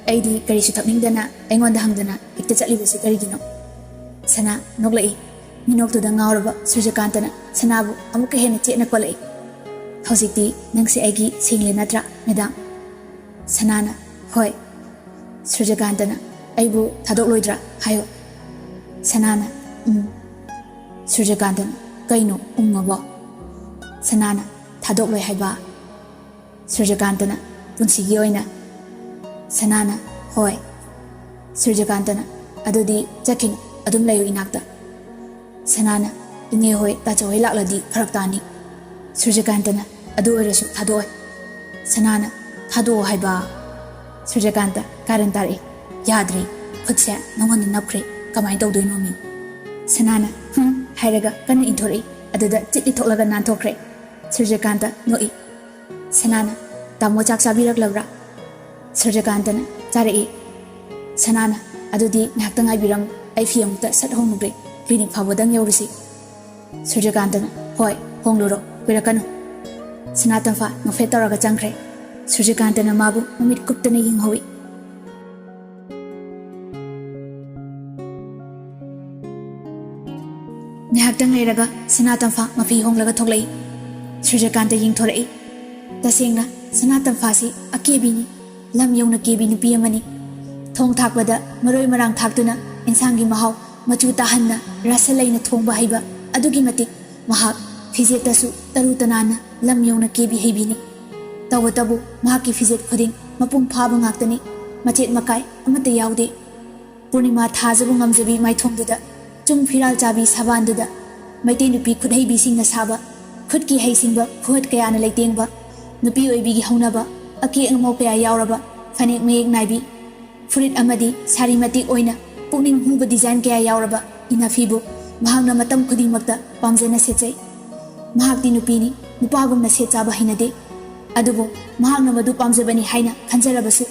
"ꯑꯩꯗꯤ ꯀꯔꯤꯁꯨ ꯊꯛꯅꯤꯡꯗꯅ ꯑꯩꯉꯣꯟꯗ ꯍꯪꯗꯅ ꯍꯦꯛꯇ ꯆꯠꯂꯤꯕꯁꯤ ꯀꯔꯤꯒꯤꯅꯣ?" ꯁꯅꯥ ꯅꯣꯛꯂꯛꯏ꯫ ꯃꯤꯅꯣꯛꯇꯨꯗ ꯉꯥꯎꯔꯕ ꯁꯨꯔꯖꯀꯥꯟꯇꯅ ꯁꯅꯥꯕꯨ ꯑꯃꯨꯛꯀ ꯍꯦꯟꯅ ꯆꯦꯠꯅ ꯀꯣꯜꯂꯛꯏ꯫ "ꯍꯧꯖꯤꯛꯇꯤ ꯅꯪꯁꯦ ꯑꯩꯒꯤ ꯁꯦꯡꯂꯦ ꯅꯠꯇ꯭ꯔꯥ, ꯃꯦꯗꯥꯝ?" ꯁꯅꯥꯅ, "ꯍꯣꯏ꯫" ꯁꯨꯔꯖꯀꯥꯟꯇꯅ, "ꯑꯩꯕꯨ ꯊꯥꯗꯣꯛꯂꯣꯏꯗ꯭ꯔꯥ ꯍꯥꯏꯌꯨ꯫" ꯁꯅꯥꯅ, "ꯎꯝ꯫" ꯁꯨꯔꯖꯀꯥꯟꯇꯅ, "ꯀꯩꯅꯣ ꯎꯝ ꯑꯕꯣ?" ꯁꯅꯥꯅ, "ꯊꯥꯗꯣꯛꯂꯣꯏ ꯍꯥꯏꯕ꯫" ꯁꯨꯔꯖꯀꯥꯟꯇꯅ, "ꯄꯨꯟꯁꯤꯒꯤ ꯑꯣꯏꯅ?" ꯁꯅꯥꯅ, "ꯍꯣꯏ꯫" ꯁꯨꯔꯖꯀꯥꯟꯇꯅ, "ꯑꯗꯨꯗꯤ ꯆꯠꯈꯤꯅꯨ, ꯑꯗꯨꯝ ꯂꯩꯌꯨ ꯏꯅꯥꯛꯇ꯫" ꯁꯅꯥꯅ, "ꯏꯅꯦ ꯍꯣꯏ ꯇꯥꯆꯧ ꯍꯣꯏ ꯂꯥꯛꯂꯗꯤ ꯐꯔꯛ ꯇꯥꯅꯤ꯫" ꯁꯨꯔꯖꯀꯥꯟꯇꯅ, "ꯑꯗꯨ ꯑꯣꯏꯔꯁꯨ ꯊꯥꯗꯣꯛꯑꯣꯏ꯫" ꯁꯅꯥꯅ, "ꯊꯥꯗꯣꯛꯑꯣ ꯍꯥꯏꯕ?" ꯁꯨꯔꯖꯀꯥꯟꯇ ꯀꯥꯔꯟ ꯇꯥꯔꯛꯏ꯫ "ꯌꯥꯗ꯭ꯔꯦ, ꯈꯨꯠꯁꯦ ꯅꯉꯣꯟꯗ ꯅꯞꯈ꯭ꯔꯦ, ꯀꯃꯥꯏꯅ ꯇꯧꯗꯣꯏꯅꯣ ꯃꯤ?" ꯁꯅꯥꯅ "ꯍꯨꯝ" ꯍꯥꯏꯔꯒ ꯀꯟꯅ ꯏꯟꯊꯣꯔꯛꯏ꯫ ꯑꯗꯨꯗ ꯆꯤꯠ ꯏꯊꯣꯛꯂꯒ ꯅꯥꯟꯊꯣꯛꯈ꯭ꯔꯦ꯫ ꯁꯨꯔꯖꯀꯥꯟꯇ ꯅꯣꯛꯏ꯫ ꯁꯅꯥꯅ, "ꯇꯥꯃꯣ ꯆꯥꯛ ꯆꯥꯕꯤꯔꯛꯂꯕ꯭ꯔꯥ?" ꯁꯨꯔꯖꯀꯥꯟꯇꯅ, "ꯆꯥꯔꯛꯏ꯫" ꯁꯅꯥꯅ, "ꯑꯗꯨꯗꯤ ꯉꯥꯏꯍꯥꯛꯇ ꯉꯥꯏꯕꯤꯔꯝꯃꯨ, ꯑꯩ ꯐꯤ ꯑꯃꯨꯛꯇ ꯁꯠ ꯍꯣꯡꯂꯨꯒꯦ, ꯀ꯭ꯂꯤꯅꯤꯛ ꯐꯥꯎꯕꯗꯪ ꯌꯧꯔꯨꯁꯤ꯫" ꯁꯨꯔꯖꯀꯥꯟꯇꯅ, "ꯍꯣꯏ, ꯍꯣꯡꯂꯨꯔꯣ, ꯀꯨꯏꯔꯛꯀꯅꯨ꯫" ꯁꯅꯥꯇꯝꯐꯥ ꯅꯣꯛꯐꯦꯠ ꯇꯧꯔꯒ ꯆꯪꯈ꯭ꯔꯦ꯫ ꯁꯨꯔꯖꯀꯥꯟꯇꯅ ꯃꯥꯕꯨ ꯃꯃꯤꯠ ꯀꯨꯞꯇꯅ ꯌꯦꯡꯍꯧꯏ꯫ ꯉꯥꯏꯍꯥꯛꯇꯪ ꯂꯩꯔꯒ ꯁꯅꯥꯇꯝꯐꯥ ꯃꯐꯤ ꯍꯣꯡꯂꯒ ꯊꯣꯛꯂꯛꯏ꯫ ꯁꯨꯔꯖꯀꯥꯟꯇ ꯌꯦꯡꯊꯣꯔꯛꯏ꯫ ꯇꯁꯦꯡꯅ ꯁꯅꯥꯇꯝꯐꯥꯁꯤ ꯑꯀꯦꯕꯤꯅꯤ꯫ ꯂꯝ ꯌꯧꯅ ꯀꯦꯕꯤ ꯅꯨꯄꯤ ꯑꯃꯅꯤ꯫ ꯊꯣꯡ ꯊꯥꯛꯄꯗ ꯃꯔꯣꯏ ꯃꯔꯥꯡ ꯊꯥꯛꯇꯨꯅ ꯏꯟꯁꯥꯡꯒꯤ ꯃꯍꯥꯎ ꯃꯆꯨ ꯇꯥꯍꯟꯅ ꯔꯁ ꯂꯩꯅ ꯊꯣꯡꯕ ꯍꯩꯕ ꯑꯗꯨꯒꯤ ꯃꯇꯤꯛ ꯃꯍꯥꯛ ꯐꯤꯖꯦꯠꯇꯁꯨ ꯇꯔꯨ ꯇꯅꯥꯟꯅ ꯂꯝ ꯌꯧꯅ ꯀꯦꯕꯤ ꯍꯩꯕꯤꯅꯤ꯫ ꯇꯧꯕꯇꯕꯨ ꯃꯍꯥꯛꯀꯤ ꯐꯤꯖꯦꯠ ꯈꯨꯗꯤꯡ ꯃꯄꯨꯡ ꯐꯥꯕ ꯉꯥꯛꯇꯅꯤ, ꯃꯆꯦꯠ ꯃꯀꯥꯏ ꯑꯃꯠꯇ ꯌꯥꯎꯗꯦ꯫ ꯄꯨꯔꯅꯤꯃꯥ ꯊꯥꯖꯕ ꯉꯝꯖꯕꯤ ꯃꯥꯏꯊꯣꯡꯗꯨꯗ ꯆꯨꯡ ꯐꯤꯔꯥꯜ ꯆꯥꯕꯤ ꯁꯥꯕꯥꯟꯗꯨꯗ ꯃꯩꯇꯩ ꯅꯨꯄꯤ ꯈꯨꯠꯍꯩꯕꯤꯁꯤꯡꯅ ꯁꯥꯕ, ꯈꯨꯠꯀꯤ ꯍꯩꯁꯤꯡꯕ ꯈꯨꯍꯠ ꯀꯌꯥꯅ ꯂꯩꯇꯦꯡꯕ, ꯅꯨꯄꯤ ꯑꯣꯏꯕꯤꯒꯤ ꯍꯧꯅꯕ ꯑꯀꯦ ꯑꯃꯧ ꯀꯌꯥ ꯌꯥꯎꯔꯕ ꯐꯅꯦꯛ ꯃꯌꯦꯛ ꯅꯥꯏꯕꯤ, ꯐꯨꯔꯤꯠ ꯑꯃꯗꯤ ꯁꯥꯔꯤ ꯃꯇꯦꯛ ꯑꯣꯏꯅ ꯄꯨꯛꯅꯤꯡ ꯍꯨꯕ ꯗꯤꯖꯥꯏꯟ ꯀꯌꯥ ꯌꯥꯎꯔꯕ ꯏꯅꯐꯤꯕꯨ ꯃꯍꯥꯛꯅ ꯃꯇꯝ ꯈꯨꯗꯤꯡꯃꯛꯇ ꯄꯥꯝꯖꯅ ꯁꯦꯠꯆꯩ꯫ ꯃꯍꯥꯛꯇꯤ ꯅꯨꯄꯤꯅꯤ, ꯅꯨꯄꯥꯒꯨꯝꯅ ꯁꯦꯠ ꯆꯥꯕ ꯍꯩꯅꯗꯦ꯫ ꯑꯗꯨꯕꯨ ꯃꯍꯥꯛꯅ ꯃꯗꯨ ꯄꯥꯝꯖꯕꯅꯤ ꯍꯥꯏꯅ ꯈꯟꯖꯔꯕꯁꯨ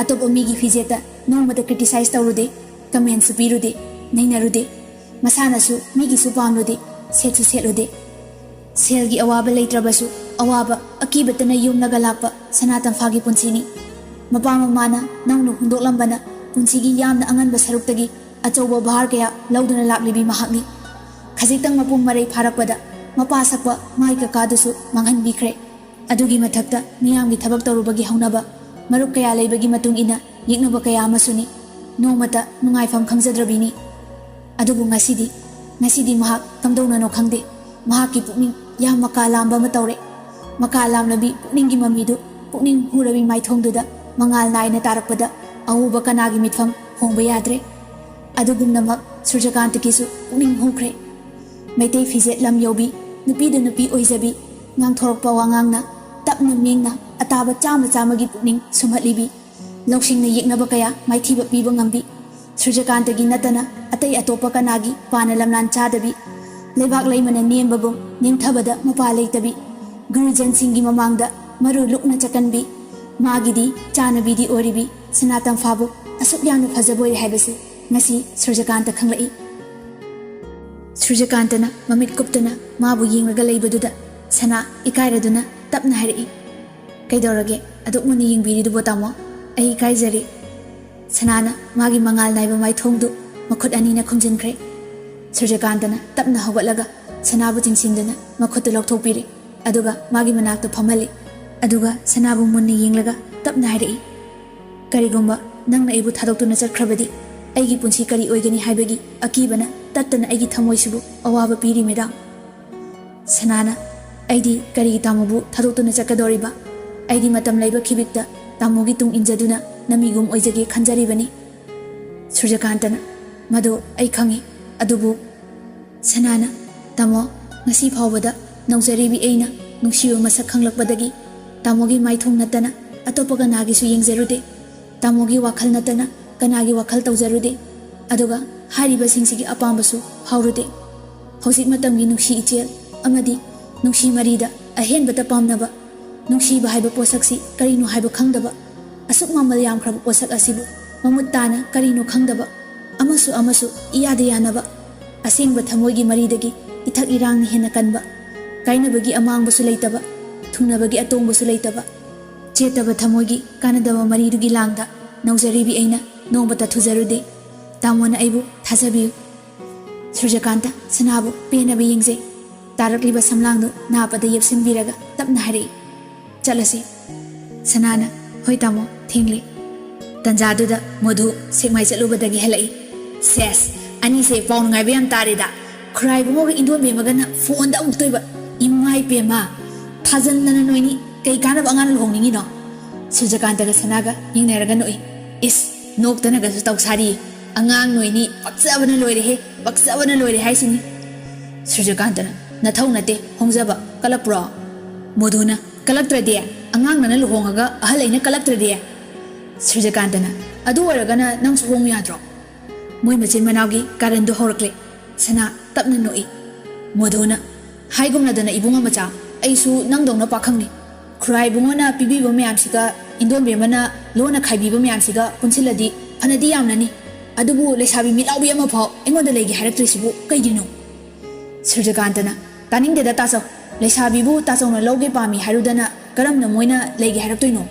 ꯑꯇꯣꯞꯄ ꯃꯤꯒꯤ ꯐꯤꯖꯦꯠꯇ ꯅꯣꯡꯃꯇ ꯀ꯭ꯔꯤꯇꯤꯁꯥꯏꯖ ꯇꯧꯔꯨꯗꯦ, ꯀꯃꯦꯟꯁꯨ ꯄꯤꯔꯨꯗꯦ, ꯅꯩꯅꯔꯨꯗꯦ꯫ ꯃꯁꯥꯅꯁꯨ ꯃꯤꯒꯤꯁꯨ ꯄꯥꯝꯂꯨꯗꯦ, ꯁꯦꯠꯁꯨ ꯁꯦꯠꯂꯨꯗꯦ꯫ ꯁꯦꯜꯒꯤ ꯑꯋꯥꯕ ꯂꯩꯇ꯭ꯔꯕꯁꯨ ꯑꯋꯥꯕ ꯑꯀꯤꯕꯇꯅ ꯌꯣꯝꯂꯒ ꯂꯥꯛꯄ ꯁꯅꯥꯇꯝꯐꯥꯒꯤ ꯄꯨꯟꯁꯤꯅꯤ꯫ ꯃꯄꯥ ꯃꯃꯥꯅ ꯅꯧꯅ ꯍꯨꯟꯗꯣꯛꯂꯝꯕꯅ ꯄꯨꯟꯁꯤꯒꯤ ꯌꯥꯝꯅ ꯑꯉꯟꯕ ꯁꯔꯨꯛꯇꯒꯤ ꯑꯆꯧꯕ ꯚꯥꯔ ꯀꯌꯥ ꯂꯧꯗꯨꯅ ꯂꯥꯛꯂꯤꯕꯤ ꯃꯍꯥꯛꯅꯤ꯫ ꯈꯖꯤꯛꯇꯪ ꯃꯄꯨꯡ ꯃꯔꯩ ꯐꯥꯔꯛꯄꯗ ꯃꯄꯥ ꯁꯛꯄ ꯃꯥꯏ ꯀꯀꯥꯗꯨꯁꯨ ꯃꯥꯡꯍꯟꯕꯤꯈ꯭ꯔꯦ꯫ ꯑꯗꯨꯒꯤ ꯃꯊꯛꯇ ꯃꯤꯌꯥꯝꯒꯤ ꯊꯕꯛ ꯇꯧꯔꯨꯕꯒꯤ ꯍꯧꯅꯕ, ꯃꯔꯨꯞ ꯀꯌꯥ ꯂꯩꯕꯒꯤ ꯃꯇꯨꯡ ꯏꯟꯅ ꯌꯦꯛꯅꯕ ꯀꯌꯥ ꯑꯃꯁꯨꯅꯤ꯫ ꯅꯣꯡꯃꯇ ꯅꯨꯡꯉꯥꯏꯐꯝ ꯈꯪꯖꯗ꯭ꯔꯕꯤꯅꯤ꯫ ꯑꯗꯨꯕꯨ ꯉꯁꯤꯗꯤ, ꯉꯁꯤꯗꯤ ꯃꯍꯥꯛ ꯀꯝꯗꯧꯅꯅꯣ ꯈꯪꯗꯦ, ꯃꯍꯥꯛꯀꯤ ꯄꯨꯛꯅꯤꯡ ꯌꯥꯝ ꯃꯀꯥ ꯂꯥꯝꯕ ꯑꯃ ꯇꯧꯔꯦ꯫ ꯃꯀꯥ ꯂꯥꯝꯂꯕꯤ ꯄꯨꯛꯅꯤꯡꯒꯤ ꯃꯃꯤꯗꯨ ꯄꯨꯛꯅꯤꯡ ꯍꯨꯔꯕꯤ ꯃꯥꯏꯊꯣꯡꯗꯨꯗ ꯃꯉꯥꯜ ꯅꯥꯏꯅ ꯇꯥꯔꯛꯄꯗ ꯑꯎꯕ ꯀꯅꯥꯒꯤ ꯃꯤꯠꯐꯝ ꯍꯣꯡꯕ ꯌꯥꯗ꯭ꯔꯦ꯫ ꯑꯗꯨꯒꯨꯝꯅꯃꯛ ꯁꯨꯔꯖꯀꯥꯟꯇꯒꯤꯁꯨ ꯄꯨꯛꯅꯤꯡ ꯍꯨꯈ꯭ꯔꯦ꯫ ꯃꯩꯇꯩ ꯐꯤꯖꯦꯠ ꯂꯝ ꯌꯧꯕꯤ, ꯅꯨꯄꯤꯗ ꯅꯨꯄꯤ ꯑꯣꯏꯖꯕꯤ, ꯉꯥꯡꯊꯣꯔꯛꯄ ꯋꯥꯉꯥꯡꯅ ꯇꯞꯅ ꯃꯤꯡꯅ ꯑꯇꯥꯕ ꯆꯥꯝꯃ ꯆꯥꯝꯃꯒꯤ ꯄꯨꯛꯅꯤꯡ ꯁꯨꯝꯍꯠꯂꯤꯕꯤ, ꯂꯧꯁꯤꯡꯅ ꯌꯦꯛꯅꯕ ꯀꯌꯥ ꯃꯥꯏꯊꯤꯕ ꯄꯤꯕ ꯉꯝꯕꯤ, ꯁꯨꯔꯖꯀꯥꯟꯇꯒꯤ ꯅꯠꯇꯅ ꯑꯇꯩ ꯑꯇꯣꯞꯄ ꯀꯅꯥꯒꯤ ꯄꯥꯅ ꯂꯝꯂꯥꯟ ꯆꯥꯗꯕꯤ, ꯂꯩꯕꯥꯛ ꯂꯩꯃꯅ ꯅꯦꯝꯕꯒꯨꯝ ꯅꯤꯡꯊꯕꯗ ꯃꯄꯥ ꯂꯩꯇꯕꯤ, ꯒꯨꯔꯨꯖꯟꯁꯤꯡꯒꯤ ꯃꯃꯥꯡꯗ ꯃꯔꯨ ꯂꯨꯛꯅ ꯆꯠꯀꯟꯕꯤ, ꯃꯥꯒꯤꯗꯤ ꯆꯥꯅꯕꯤꯗꯤ ꯑꯣꯏꯔꯤꯕꯤ ꯁꯅꯥ ꯇꯝꯐꯥꯕꯨ ꯑꯁꯨꯛ ꯌꯥꯝꯅ ꯐꯖꯕꯣꯏ ꯍꯥꯏꯕꯁꯤ ꯉꯁꯤ ꯁꯨꯔꯖꯀꯥꯟꯇ ꯈꯪꯂꯛꯏ꯫ ꯁꯨꯔꯖꯀꯥꯟꯇꯅ ꯃꯃꯤꯠ ꯀꯨꯞꯇꯅ ꯃꯥꯕꯨ ꯌꯦꯡꯂꯒ ꯂꯩꯕꯗꯨꯗ ꯁꯅꯥ ꯏꯀꯥꯏꯔꯗꯨꯅ ꯇꯞꯅ ꯍꯥꯏꯔꯛꯏ, "ꯀꯩꯗꯧꯔꯒꯦ ꯑꯗꯨꯛ ꯃꯨꯟꯅ ꯌꯦꯡꯕꯤꯔꯤꯗꯨꯕꯣ ꯇꯥꯃꯣ? ꯑꯩ ꯏꯀꯥꯏꯖꯔꯦ꯫" ꯁꯅꯥꯅ ꯃꯥꯒꯤ ꯃꯉꯥꯜ ꯅꯥꯏꯕ ꯃꯥꯏꯊꯣꯡꯗꯨ ꯃꯈꯨꯠ ꯑꯅꯤꯅ ꯈꯨꯝꯖꯤꯟꯈ꯭ꯔꯦ꯫ ꯁꯨꯔꯖꯀꯥꯟꯇꯅ ꯇꯞꯅ ꯍꯧꯒꯠꯂꯒ ꯁꯅꯥꯕꯨ ꯆꯤꯡꯁꯤꯟꯗꯨꯅ ꯃꯈꯨꯠꯇꯨ ꯂꯧꯊꯣꯛꯄꯤꯔꯦ꯫ ꯑꯗꯨꯒ ꯃꯥꯒꯤ ꯃꯅꯥꯛꯇ ꯐꯝꯍꯜꯂꯤ꯫ ꯑꯗꯨꯒ ꯁꯅꯥꯕꯨ ꯃꯨꯟꯅ ꯌꯦꯡꯂꯒ ꯇꯞꯅ ꯍꯥꯏꯔꯛꯏ, "ꯀꯔꯤꯒꯨꯝꯕ ꯅꯪꯅ ꯑꯩꯕꯨ ꯊꯥꯗꯣꯛꯇꯨꯅ ꯆꯠꯈ꯭ꯔꯕꯗꯤ ꯑꯩꯒꯤ ꯄꯨꯟꯁꯤ ꯀꯔꯤ ꯑꯣꯏꯒꯅꯤ ꯍꯥꯏꯕꯒꯤ ꯑꯀꯤꯕꯅ ꯇꯠꯇꯅ ꯑꯩꯒꯤ ꯊꯃꯣꯏꯁꯤꯕꯨ ꯑꯋꯥꯕ ꯄꯤꯔꯤ, ꯃꯦꯗꯥꯝ꯫" ꯁꯅꯥꯅ, "ꯑꯩꯗꯤ ꯀꯔꯤꯒꯤ ꯇꯥꯃꯣꯕꯨ ꯊꯥꯗꯣꯛꯇꯨꯅ ꯆꯠꯀꯗꯧꯔꯤꯕ? ꯑꯩꯗꯤ ꯃꯇꯝ ꯂꯩꯕ ꯈꯤꯕꯤꯛꯇ ꯇꯥꯃꯣꯒꯤ ꯇꯨꯡ ꯏꯟꯖꯗꯨꯅ ꯅꯃꯤꯒꯨꯝ ꯑꯣꯏꯖꯒꯦ ꯈꯟꯖꯔꯤꯕꯅꯤ꯫" ꯁꯨꯔꯖꯀꯥꯟꯇꯅ, "ꯃꯗꯨ ꯑꯩ ꯈꯪꯏ, ꯑꯗꯨꯕꯨ..." ꯁꯅꯥꯅ, "ꯇꯥꯃꯣ, ꯉꯁꯤ ꯐꯥꯎꯕꯗ ꯅꯧꯖꯔꯤꯕꯤ ꯑꯩꯅ ꯅꯨꯡꯁꯤꯕ ꯃꯁꯛ ꯈꯪꯂꯛꯄꯗꯒꯤ ꯇꯥꯃꯣꯒꯤ ꯃꯥꯏꯊꯣꯡ ꯅꯠꯇꯅ ꯑꯇꯣꯞꯄ ꯀꯅꯥꯒꯤꯁꯨ ꯌꯦꯡꯖꯔꯨꯗꯦ꯫ ꯇꯥꯃꯣꯒꯤ ꯋꯥꯈꯜ ꯅꯠꯇꯅ ꯀꯅꯥꯒꯤ ꯋꯥꯈꯜ ꯇꯧꯖꯔꯨꯗꯦ꯫ ꯑꯗꯨꯒ ꯍꯥꯏꯔꯤꯕꯁꯤꯡꯁꯤꯒꯤ ꯑꯄꯥꯝꯕꯁꯨ ꯐꯥꯎꯔꯨꯗꯦ꯫ ꯍꯧꯖꯤꯛ ꯃꯇꯝꯒꯤ ꯅꯨꯡꯁꯤ ꯏꯆꯦꯜ ꯑꯃꯗꯤ ꯅꯨꯡꯁꯤ ꯃꯔꯤꯗ ꯑꯍꯦꯟꯕꯇ ꯄꯥꯝꯅꯕ, ꯅꯨꯡꯁꯤꯕ ꯍꯥꯏꯕ ꯄꯣꯠꯁꯛꯁꯤ ꯀꯔꯤꯅꯣ ꯍꯥꯏꯕ ꯈꯪꯗꯕ, ꯑꯁꯨꯛ ꯃꯃꯜ ꯌꯥꯝꯈ꯭ꯔꯕ ꯄꯣꯠꯁꯛ ꯑꯁꯤꯕꯨ ꯃꯃꯨꯠ ꯇꯥꯅ ꯀꯔꯤꯅꯣ ꯈꯪꯗꯕ, ꯑꯃꯁꯨ ꯑꯃꯁꯨ ꯏꯌꯥꯗ ꯌꯥꯅꯕ, ꯑꯁꯦꯡꯕ ꯊꯃꯣꯏꯒꯤ ꯃꯔꯤꯗꯒꯤ ꯏꯊꯛ ꯏꯔꯥꯡꯅ ꯍꯦꯟꯅ ꯀꯟꯕ, ꯀꯥꯏꯅꯕꯒꯤ ꯑꯃꯥꯡꯕꯁꯨ ꯂꯩꯇꯕ, ꯊꯨꯡꯅꯕꯒꯤ ꯑꯇꯣꯡꯕꯁꯨ ꯂꯩꯇꯕ, ꯆꯦꯠꯇꯕ ꯊꯃꯣꯏꯒꯤ ꯀꯥꯟꯅꯗꯕ ꯃꯔꯤꯗꯨꯒꯤ ꯂꯥꯡꯗ ꯅꯧꯖꯔꯤꯕꯤ ꯑꯩꯅ ꯅꯣꯡꯃꯇ ꯊꯨꯖꯔꯨꯗꯦ꯫ ꯇꯥꯃꯣꯅ ꯑꯩꯕꯨ ꯊꯥꯖꯕꯤꯌꯨ꯫" ꯁꯨꯔꯖꯀꯥꯟꯇ ꯁꯅꯥꯕꯨ ꯄꯦꯟꯅꯕ ꯌꯦꯡꯖꯩ꯫ ꯇꯥꯔꯛꯂꯤꯕ ꯁꯝꯂꯥꯡꯗꯨ ꯅꯥꯄꯗ ꯌꯦꯞꯁꯤꯟꯕꯤꯔꯒ ꯇꯞꯅ ꯍꯥꯏꯔꯛꯏ, "ꯆꯠꯂꯁꯤ꯫" ꯁꯅꯥꯅ, "ꯍꯣꯏ ꯇꯥꯃꯣ, ꯊꯦꯡꯂꯦ꯫" ꯇꯟꯖꯥꯗꯨꯗ ꯃꯣꯙꯨ ꯁꯦꯛꯃꯥꯏ ꯆꯠꯂꯨꯕꯗꯒꯤ ꯍꯜꯂꯛꯏ꯫ "ꯁꯦꯁ, ꯑꯅꯤꯁꯦ ꯄꯥꯎ ꯅꯨꯡꯉꯥꯏꯕ ꯌꯥꯝ ꯇꯥꯔꯦꯗ꯫ ꯈꯨꯔꯥꯏꯕꯨꯡꯉꯣꯒ ꯏꯟꯗꯣꯟꯕꯤ ꯑꯃꯒꯅ ꯐꯣꯟꯗ ꯑꯃꯨꯛ ꯇꯣꯏꯕ꯫ ꯏꯃꯥꯏ ꯄꯦꯝꯃ, ꯊꯥꯖꯟꯗꯅ ꯅꯣꯏꯅꯤ ꯀꯩ ꯀꯥꯟꯅꯕ ꯑꯉꯥꯡ ꯂꯨꯍꯣꯡꯅꯤꯡꯉꯤꯅꯣ?" ꯁꯨꯔꯖꯀꯥꯟꯇꯒ ꯁꯅꯥꯒ ꯌꯦꯡꯅꯔꯒ ꯅꯣꯛꯏ꯫ ꯏꯁ, ꯅꯣꯛꯇꯅꯒꯁꯨ ꯇꯧ ꯁꯥꯔꯤ꯫ ꯑꯉꯥꯡ ꯅꯣꯏꯅꯤ ꯄꯛꯆꯕꯅ ꯂꯣꯏꯔꯦꯍꯦ, ꯄꯛꯆꯕꯅ ꯂꯣꯏꯔꯦ ꯍꯥꯏꯁꯤꯅꯤ꯫ ꯁꯨꯔꯖꯀꯥꯟꯇꯅ, "ꯅꯊꯧ ꯅꯠꯇꯦ, ꯍꯣꯡꯖꯕ, ꯀꯂꯛꯄ꯭ꯔꯣ?" ꯃꯣꯙꯨꯅ, "ꯀꯂꯛꯇ꯭ꯔꯗꯤ? ꯑꯉꯥꯡ ꯅꯪꯅ ꯂꯨꯍꯣꯡꯉꯒ ꯑꯍꯜ ꯑꯩꯅ ꯀꯂꯛꯇ꯭ꯔꯗꯤ?" ꯁꯨꯔꯖꯀꯥꯟꯇꯅ, "ꯑꯗꯨ ꯑꯣꯏꯔꯒꯅ ꯅꯪꯁꯨ ꯍꯣꯡꯉꯨ ꯌꯥꯗ꯭ꯔꯣ?" ꯃꯣꯏ ꯃꯆꯤꯟ ꯃꯅꯥꯎꯒꯤ ꯀꯥꯔꯟꯗꯣ ꯍꯧꯔꯛꯂꯦ꯫ ꯁꯅꯥ ꯇꯞꯅ ꯅꯣꯛꯏ꯫ ꯃꯣꯙꯨꯅ, "ꯍꯥꯏꯒꯨꯝꯅꯗꯅ ꯏꯕꯨꯡꯉꯣ ꯃꯆꯥ, ꯑꯩꯁꯨ ꯅꯪꯗꯧꯅ ꯄꯥꯈꯪꯅꯤ꯫ ꯈꯨꯔꯥꯏ ꯏꯕꯨꯡꯉꯣꯅ ꯄꯤꯕꯤꯕ ꯃꯌꯥꯝꯁꯤꯒ, ꯏꯟꯗꯣꯟꯕꯤ ꯑꯃꯅ ꯂꯣꯟꯅ ꯈꯥꯏꯕꯤꯕ ꯃꯌꯥꯝꯁꯤꯒ ꯄꯨꯟꯁꯤꯜꯂꯗꯤ ꯐꯅꯗꯤ ꯌꯥꯝꯅꯅꯤ꯫ ꯑꯗꯨꯕꯨ ꯂꯩꯁꯥꯕꯤ ꯃꯤꯠ ꯂꯥꯎꯕꯤ ꯑꯃꯐꯥꯎ ꯑꯩꯉꯣꯟꯗ ꯂꯩꯒꯦ ꯍꯥꯏꯔꯛꯇ꯭ꯔꯤꯁꯤꯕꯨ ꯀꯩꯒꯤꯅꯣ?" ꯁꯨꯔꯖꯀꯥꯟꯇꯅ, "ꯇꯥꯅꯤꯡꯗꯦꯗ ꯇꯥꯆꯧ, ꯂꯩꯁꯥꯕꯤꯕꯨ ꯇꯥꯆꯧꯅ ꯂꯧꯒꯦ ꯄꯥꯝꯃꯤ ꯍꯥꯏꯔꯨꯗꯅ ꯀꯔꯝꯅ ꯃꯣꯏꯅ ꯂꯩꯒꯦ ꯍꯥꯏꯔꯛꯇꯣꯏꯅꯣ?"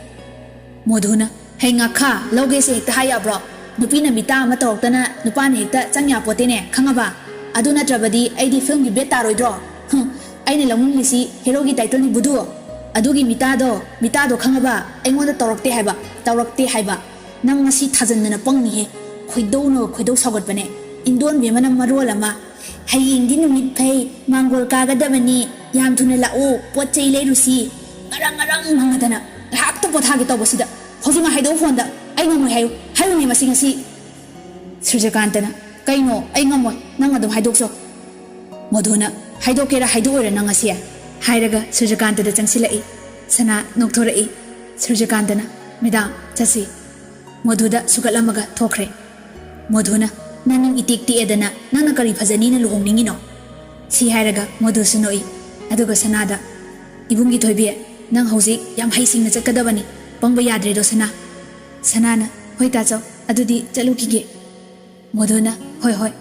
ꯃꯣꯙꯨꯅ, "ꯍꯩ ꯉꯥꯈꯥ, ꯂꯧꯒꯦꯁꯦ ꯍꯦꯛꯇ ꯍꯥꯏ ꯌꯥꯕ꯭ꯔꯣ? ꯅꯨꯄꯤꯅ ꯃꯤꯇꯥ ꯑꯃ ꯇꯧꯔꯛꯇꯅ ꯅꯨꯄꯥꯅ ꯍꯦꯛꯇ ꯆꯪ ꯌꯥꯄꯣꯠꯇꯦꯅꯦ, ꯈꯪꯉꯕ? ꯑꯗꯨ ꯅꯠꯇ꯭ꯔꯕꯗꯤ ꯑꯩꯗꯤ ꯐꯤꯂꯝꯒꯤ ꯕꯦꯠ ꯇꯥꯔꯣꯏꯗ꯭ꯔꯣ? ꯍꯨꯝ, ꯑꯩꯅ ꯂꯧꯅꯤꯡꯂꯤꯁꯤ ꯍꯦꯔꯣꯒꯤ ꯇꯥꯏꯇꯜꯅꯤ ꯕꯨꯙꯨ꯫ ꯑꯗꯨꯒꯤ ꯃꯤꯇꯥꯗꯣ, ꯃꯤꯇꯥꯗꯣ ꯈꯪꯉꯕ? ꯑꯩꯉꯣꯟꯗ ꯇꯧꯔꯛꯇꯦ ꯍꯥꯏꯕ, ꯇꯧꯔꯛꯇꯦ ꯍꯥꯏꯕ꯫ ꯅꯪ ꯉꯁꯤ ꯊꯥꯖꯟꯗꯅ ꯄꯪꯅꯤꯍꯦ꯫ ꯈꯣꯏꯗꯧꯅ ꯈꯣꯏꯗꯧ ꯁꯥꯎꯒꯠꯄꯅꯦ꯫ ꯏꯟꯗꯣꯟꯕꯤ ꯑꯃꯅ ꯃꯔꯣꯜ ꯑꯃ, ꯍꯌꯦꯡꯗꯤ ꯅꯨꯃꯤꯠ ꯐꯩ, ꯃꯥꯡꯒꯣꯜ ꯀꯥꯒꯗꯕꯅꯤ, ꯌꯥꯝ ꯊꯨꯅ ꯂꯥꯛꯎ, ꯄꯣꯠ ꯆꯩ ꯂꯩꯔꯨꯁꯤ꯫ ꯉꯔꯪ ꯉꯔꯪ ꯉꯪꯉꯗꯅ ꯉꯥꯏꯍꯥꯛꯇ ꯄꯣꯊꯥꯒꯦ ꯇꯧꯕꯁꯤꯗ ꯍꯧꯖꯤꯛꯃꯛ ꯍꯥꯏꯗꯣꯛꯎ ꯐꯣꯟꯗ꯫ ꯑꯩ ꯉꯝꯃꯣꯏ ꯍꯥꯏꯌꯨ, ꯍꯥꯏꯌꯨꯅꯦ ꯃꯁꯤ ꯉꯁꯤ꯫" ꯁꯨꯔꯖꯀꯥꯟꯇꯅ, "ꯀꯩꯅꯣ? ꯑꯩ ꯉꯝꯃꯣꯏ, ꯅꯪ ꯑꯗꯨꯝ ꯍꯥꯏꯗꯣꯛꯆꯧ꯫" ꯃꯣꯙꯨꯅ, "ꯍꯥꯏꯗꯣꯛꯀꯦꯔꯥ ꯍꯥꯏꯗꯣꯛꯑꯣꯏꯔꯥ ꯅꯪ ꯉꯁꯤ?" ꯍꯥꯏꯔꯒ ꯁꯨꯔꯖꯀꯥꯟꯇꯗ ꯆꯪꯁꯤꯜꯂꯛꯏ꯫ ꯁꯅꯥ ꯅꯣꯛꯊꯣꯔꯛꯏ꯫ ꯁꯨꯔꯖꯀꯥꯟꯇꯅ, "ꯃꯦꯗꯥꯝ, ꯆꯠꯁꯤ꯫" ꯃꯣꯙꯨꯗ ꯁꯨꯒꯠꯂꯝꯃꯒ ꯊꯣꯛꯈ꯭ꯔꯦ꯫ ꯃꯣꯙꯨꯅ, "ꯅꯪ ꯅꯤꯡ ꯏꯇꯦꯛ ꯇꯦꯛꯑꯦꯗꯅ ꯅꯪꯅ ꯀꯔꯤ ꯐꯖꯅꯤꯅ ꯂꯨꯍꯣꯡꯅꯤꯡꯉꯤꯅꯣ?" ꯁꯤ ꯍꯥꯏꯔꯒ ꯃꯣꯙꯨꯁꯨ ꯅꯣꯛꯏ꯫ ꯑꯗꯨꯒ ꯁꯅꯥꯗ, "ꯏꯕꯨꯡꯒꯤ ꯊꯣꯏꯕꯤ, ꯅꯪ ꯍꯧꯖꯤꯛ ꯌꯥꯝ ꯍꯩꯁꯤꯡꯅ ꯆꯠꯀꯗꯕꯅꯤ꯫ ꯄꯪꯕ ꯌꯥꯗ꯭ꯔꯦꯗꯣ ꯁꯅꯥ꯫" ꯁꯅꯥꯅ, "ꯍꯣꯏ ꯇꯥꯆꯧ, ꯑꯗꯨꯗꯤ ꯆꯠꯂꯨꯈꯤꯒꯦ꯫" ꯃꯣꯙꯨꯅ, "ꯍꯣꯏ, ꯍꯣꯏ꯫"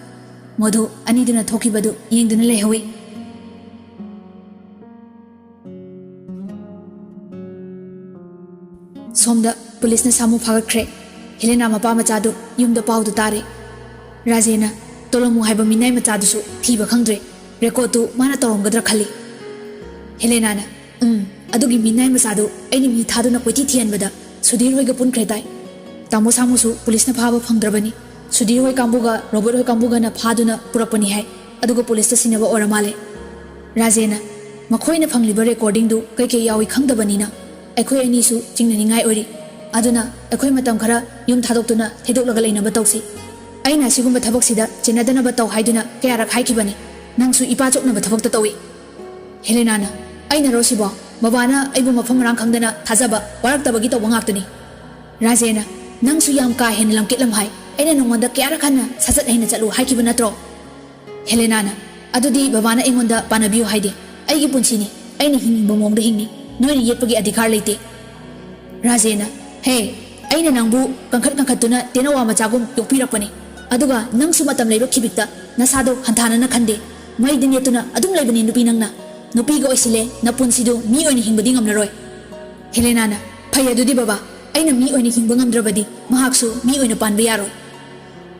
ꯃꯣꯙꯨ ꯑꯅꯤꯗꯨꯅ ꯊꯣꯛꯈꯤꯕꯗꯨ ꯌꯦꯡꯗꯨꯅ ꯂꯩꯍꯧꯏ꯫ ꯁꯣꯝꯗ ꯄꯨꯂꯤꯁꯅ ꯁꯥꯃꯨ ꯐꯥꯒꯠꯈ꯭ꯔꯦ꯫ ꯍꯦꯂꯦꯅꯥ ꯃꯄꯥ ꯃꯆꯥꯗꯨ ꯌꯨꯝꯗ ꯄꯥꯎꯗꯨ ꯇꯥꯔꯦ꯫ ꯔꯥꯖꯦꯅ ꯇꯣꯂꯣꯃꯨ ꯍꯥꯏꯕ ꯃꯤꯅꯥꯏ ꯃꯆꯥꯗꯨꯁꯨ ꯊꯤꯕ ꯈꯪꯗ꯭ꯔꯦ꯫ ꯔꯦꯀꯣꯔꯠꯇꯨ ꯃꯥꯅ ꯇꯧꯔꯝꯒꯗ꯭ꯔꯥ ꯈꯜꯂꯤ꯫ ꯍꯦꯂꯦꯅꯥꯅ, "ꯎꯝ, ꯑꯗꯨꯒꯤ ꯃꯤꯅꯥꯏ ꯃꯆꯥꯗꯨ ꯑꯩꯅ ꯃꯤ ꯊꯥꯗꯨꯅ ꯀꯣꯏꯊꯤ ꯊꯤꯍꯟꯕꯗ ꯁꯨꯙꯤꯔ ꯍꯣꯏꯒ ꯄꯨꯟꯈ꯭ꯔꯦ ꯇꯥꯏ꯫ ꯇꯥꯃꯣ ꯁꯥꯃꯨꯁꯨ ꯄꯨꯂꯤꯁꯅ ꯐꯥꯕ ꯐꯪꯗ꯭ꯔꯕꯅꯤ꯫ ꯁꯨꯙꯤꯔ ꯍꯣꯏ ꯀꯥꯡꯕꯨꯒ ꯔꯣꯕꯔꯠ ꯍꯣꯏ ꯀꯥꯡꯕꯨꯒꯅ ꯐꯥꯗꯨꯅ ꯄꯨꯔꯛꯄꯅꯤ ꯍꯥꯏ꯫ ꯑꯗꯨꯒ ꯄꯨꯂꯤꯁꯇ ꯁꯤꯟꯅꯕ ꯑꯣꯏꯔ ꯃꯥꯜꯂꯦ꯫" ꯔꯥꯖꯦꯅ, "ꯃꯈꯣꯏꯅ ꯐꯪꯂꯤꯕ ꯔꯦꯀꯣꯔꯗꯤꯡꯗꯨ ꯀꯩꯀꯩ ꯌꯥꯎꯏ ꯈꯪꯗꯕꯅꯤꯅ ꯑꯩꯈꯣꯏ ꯑꯅꯤꯁꯨ ꯆꯤꯡꯅꯅꯤꯡꯉꯥꯏ ꯑꯣꯏꯔꯤ꯫ ꯑꯗꯨꯅ ꯑꯩꯈꯣꯏ ꯃꯇꯝ ꯈꯔ ꯌꯨꯝ ꯊꯥꯗꯣꯛꯇꯨꯅ ꯊꯩꯗꯣꯛꯂꯒ ꯂꯩꯅꯕ ꯇꯧꯁꯤ꯫ ꯑꯩꯅ ꯑꯁꯤꯒꯨꯝꯕ ꯊꯕꯛꯁꯤꯗ ꯆꯦꯟꯅꯗꯅꯕ ꯇꯧ ꯍꯥꯏꯗꯨꯅ ꯀꯌꯥꯔꯛ ꯍꯥꯏꯈꯤꯕꯅꯤ꯫ ꯅꯪꯁꯨ ꯏꯄꯥ ꯆꯣꯞꯅꯕ ꯊꯕꯛꯇ ꯇꯧꯏ꯫ ꯍꯦꯂꯦꯅꯥꯅ, "ꯑꯩꯅꯔꯣ ꯁꯤꯕꯣ? ꯕꯕꯥꯅ ꯑꯩꯕꯨ ꯃꯐꯝ ꯃꯔꯥꯡ ꯈꯪꯗꯅ ꯊꯥꯖꯕ ꯋꯥꯔꯛꯇꯕꯒꯤ ꯇꯧꯕ ꯉꯥꯛꯇꯅꯤ꯫" ꯔꯥꯖꯦꯅ, "ꯅꯪꯁꯨ ꯌꯥꯝ ꯀꯥ ꯍꯦꯟꯅ ꯂꯝꯀꯦꯠꯂꯝ ꯍꯥꯏ꯫ ꯑꯩꯅ ꯅꯉꯣꯟꯗ ꯀꯌꯥꯔꯛ ꯍꯟꯅ ꯁꯠ ꯁꯠ ꯍꯩꯅ ꯆꯠꯂꯨ ꯍꯥꯏꯈꯤꯕ ꯅꯠꯇ꯭ꯔꯣ?" ꯍꯦꯂꯦꯅꯥꯅ, "ꯑꯗꯨꯗꯤ ꯕꯕꯥꯅ ꯑꯩꯉꯣꯟꯗ ꯄꯥꯟꯅꯕꯤꯌꯨ ꯍꯥꯏꯗꯦ꯫ ꯑꯩꯒꯤ ꯄꯨꯟꯁꯤꯅꯤ, ꯑꯩꯅ ꯍꯤꯡꯅꯤꯡꯕ ꯃꯑꯣꯡꯗ ꯍꯤꯡꯅꯤ꯫ ꯅꯣꯏꯅ ꯌꯦꯠꯄꯒꯤ ꯑꯙꯤꯀꯥꯔ ꯂꯩꯇꯦ꯫" ꯔꯥꯖꯦꯅ, "ꯍꯦ, ꯑꯩꯅ ꯅꯪꯕꯨ ꯀꯟꯈꯠ ꯀꯟꯈꯠꯇꯨꯅ ꯇꯦꯅꯋꯥ ꯃꯆꯥꯒꯨꯝ ꯌꯣꯛꯄꯤꯔꯛꯄꯅꯤ꯫ ꯑꯗꯨꯒ ꯅꯪꯁꯨ ꯃꯇꯝ ꯂꯩꯕ ꯈꯤꯕꯤꯛꯇ ꯅꯁꯥꯗꯣ ꯍꯟꯊꯥꯅꯅ ꯈꯟꯗꯦ꯫ ꯃꯩꯗ ꯅꯦꯠꯇꯨꯅ ꯑꯗꯨꯝ ꯂꯩꯕꯅꯤ ꯅꯨꯄꯤ ꯅꯪꯅ꯫ ꯅꯨꯄꯤꯒ ꯑꯣꯏꯁꯤꯜꯂꯦ, ꯅꯄꯨꯟꯁꯤꯗꯨ ꯃꯤ ꯑꯣꯏꯅ ꯍꯤꯡꯕꯗꯤ ꯉꯝꯂꯔꯣꯏ꯫" ꯍꯦꯂꯦꯅꯥꯅ, "ꯐꯩ ꯑꯗꯨꯗꯤ ꯕꯕꯥ, ꯑꯩꯅ ꯃꯤ ꯑꯣꯏꯅ ꯍꯤꯡꯕ ꯉꯝꯗ꯭ꯔꯕꯗꯤ ꯃꯍꯥꯛꯁꯨ ꯃꯤ ꯑꯣꯏꯅ ꯄꯥꯟꯕ ꯌꯥꯔꯣꯏ꯫"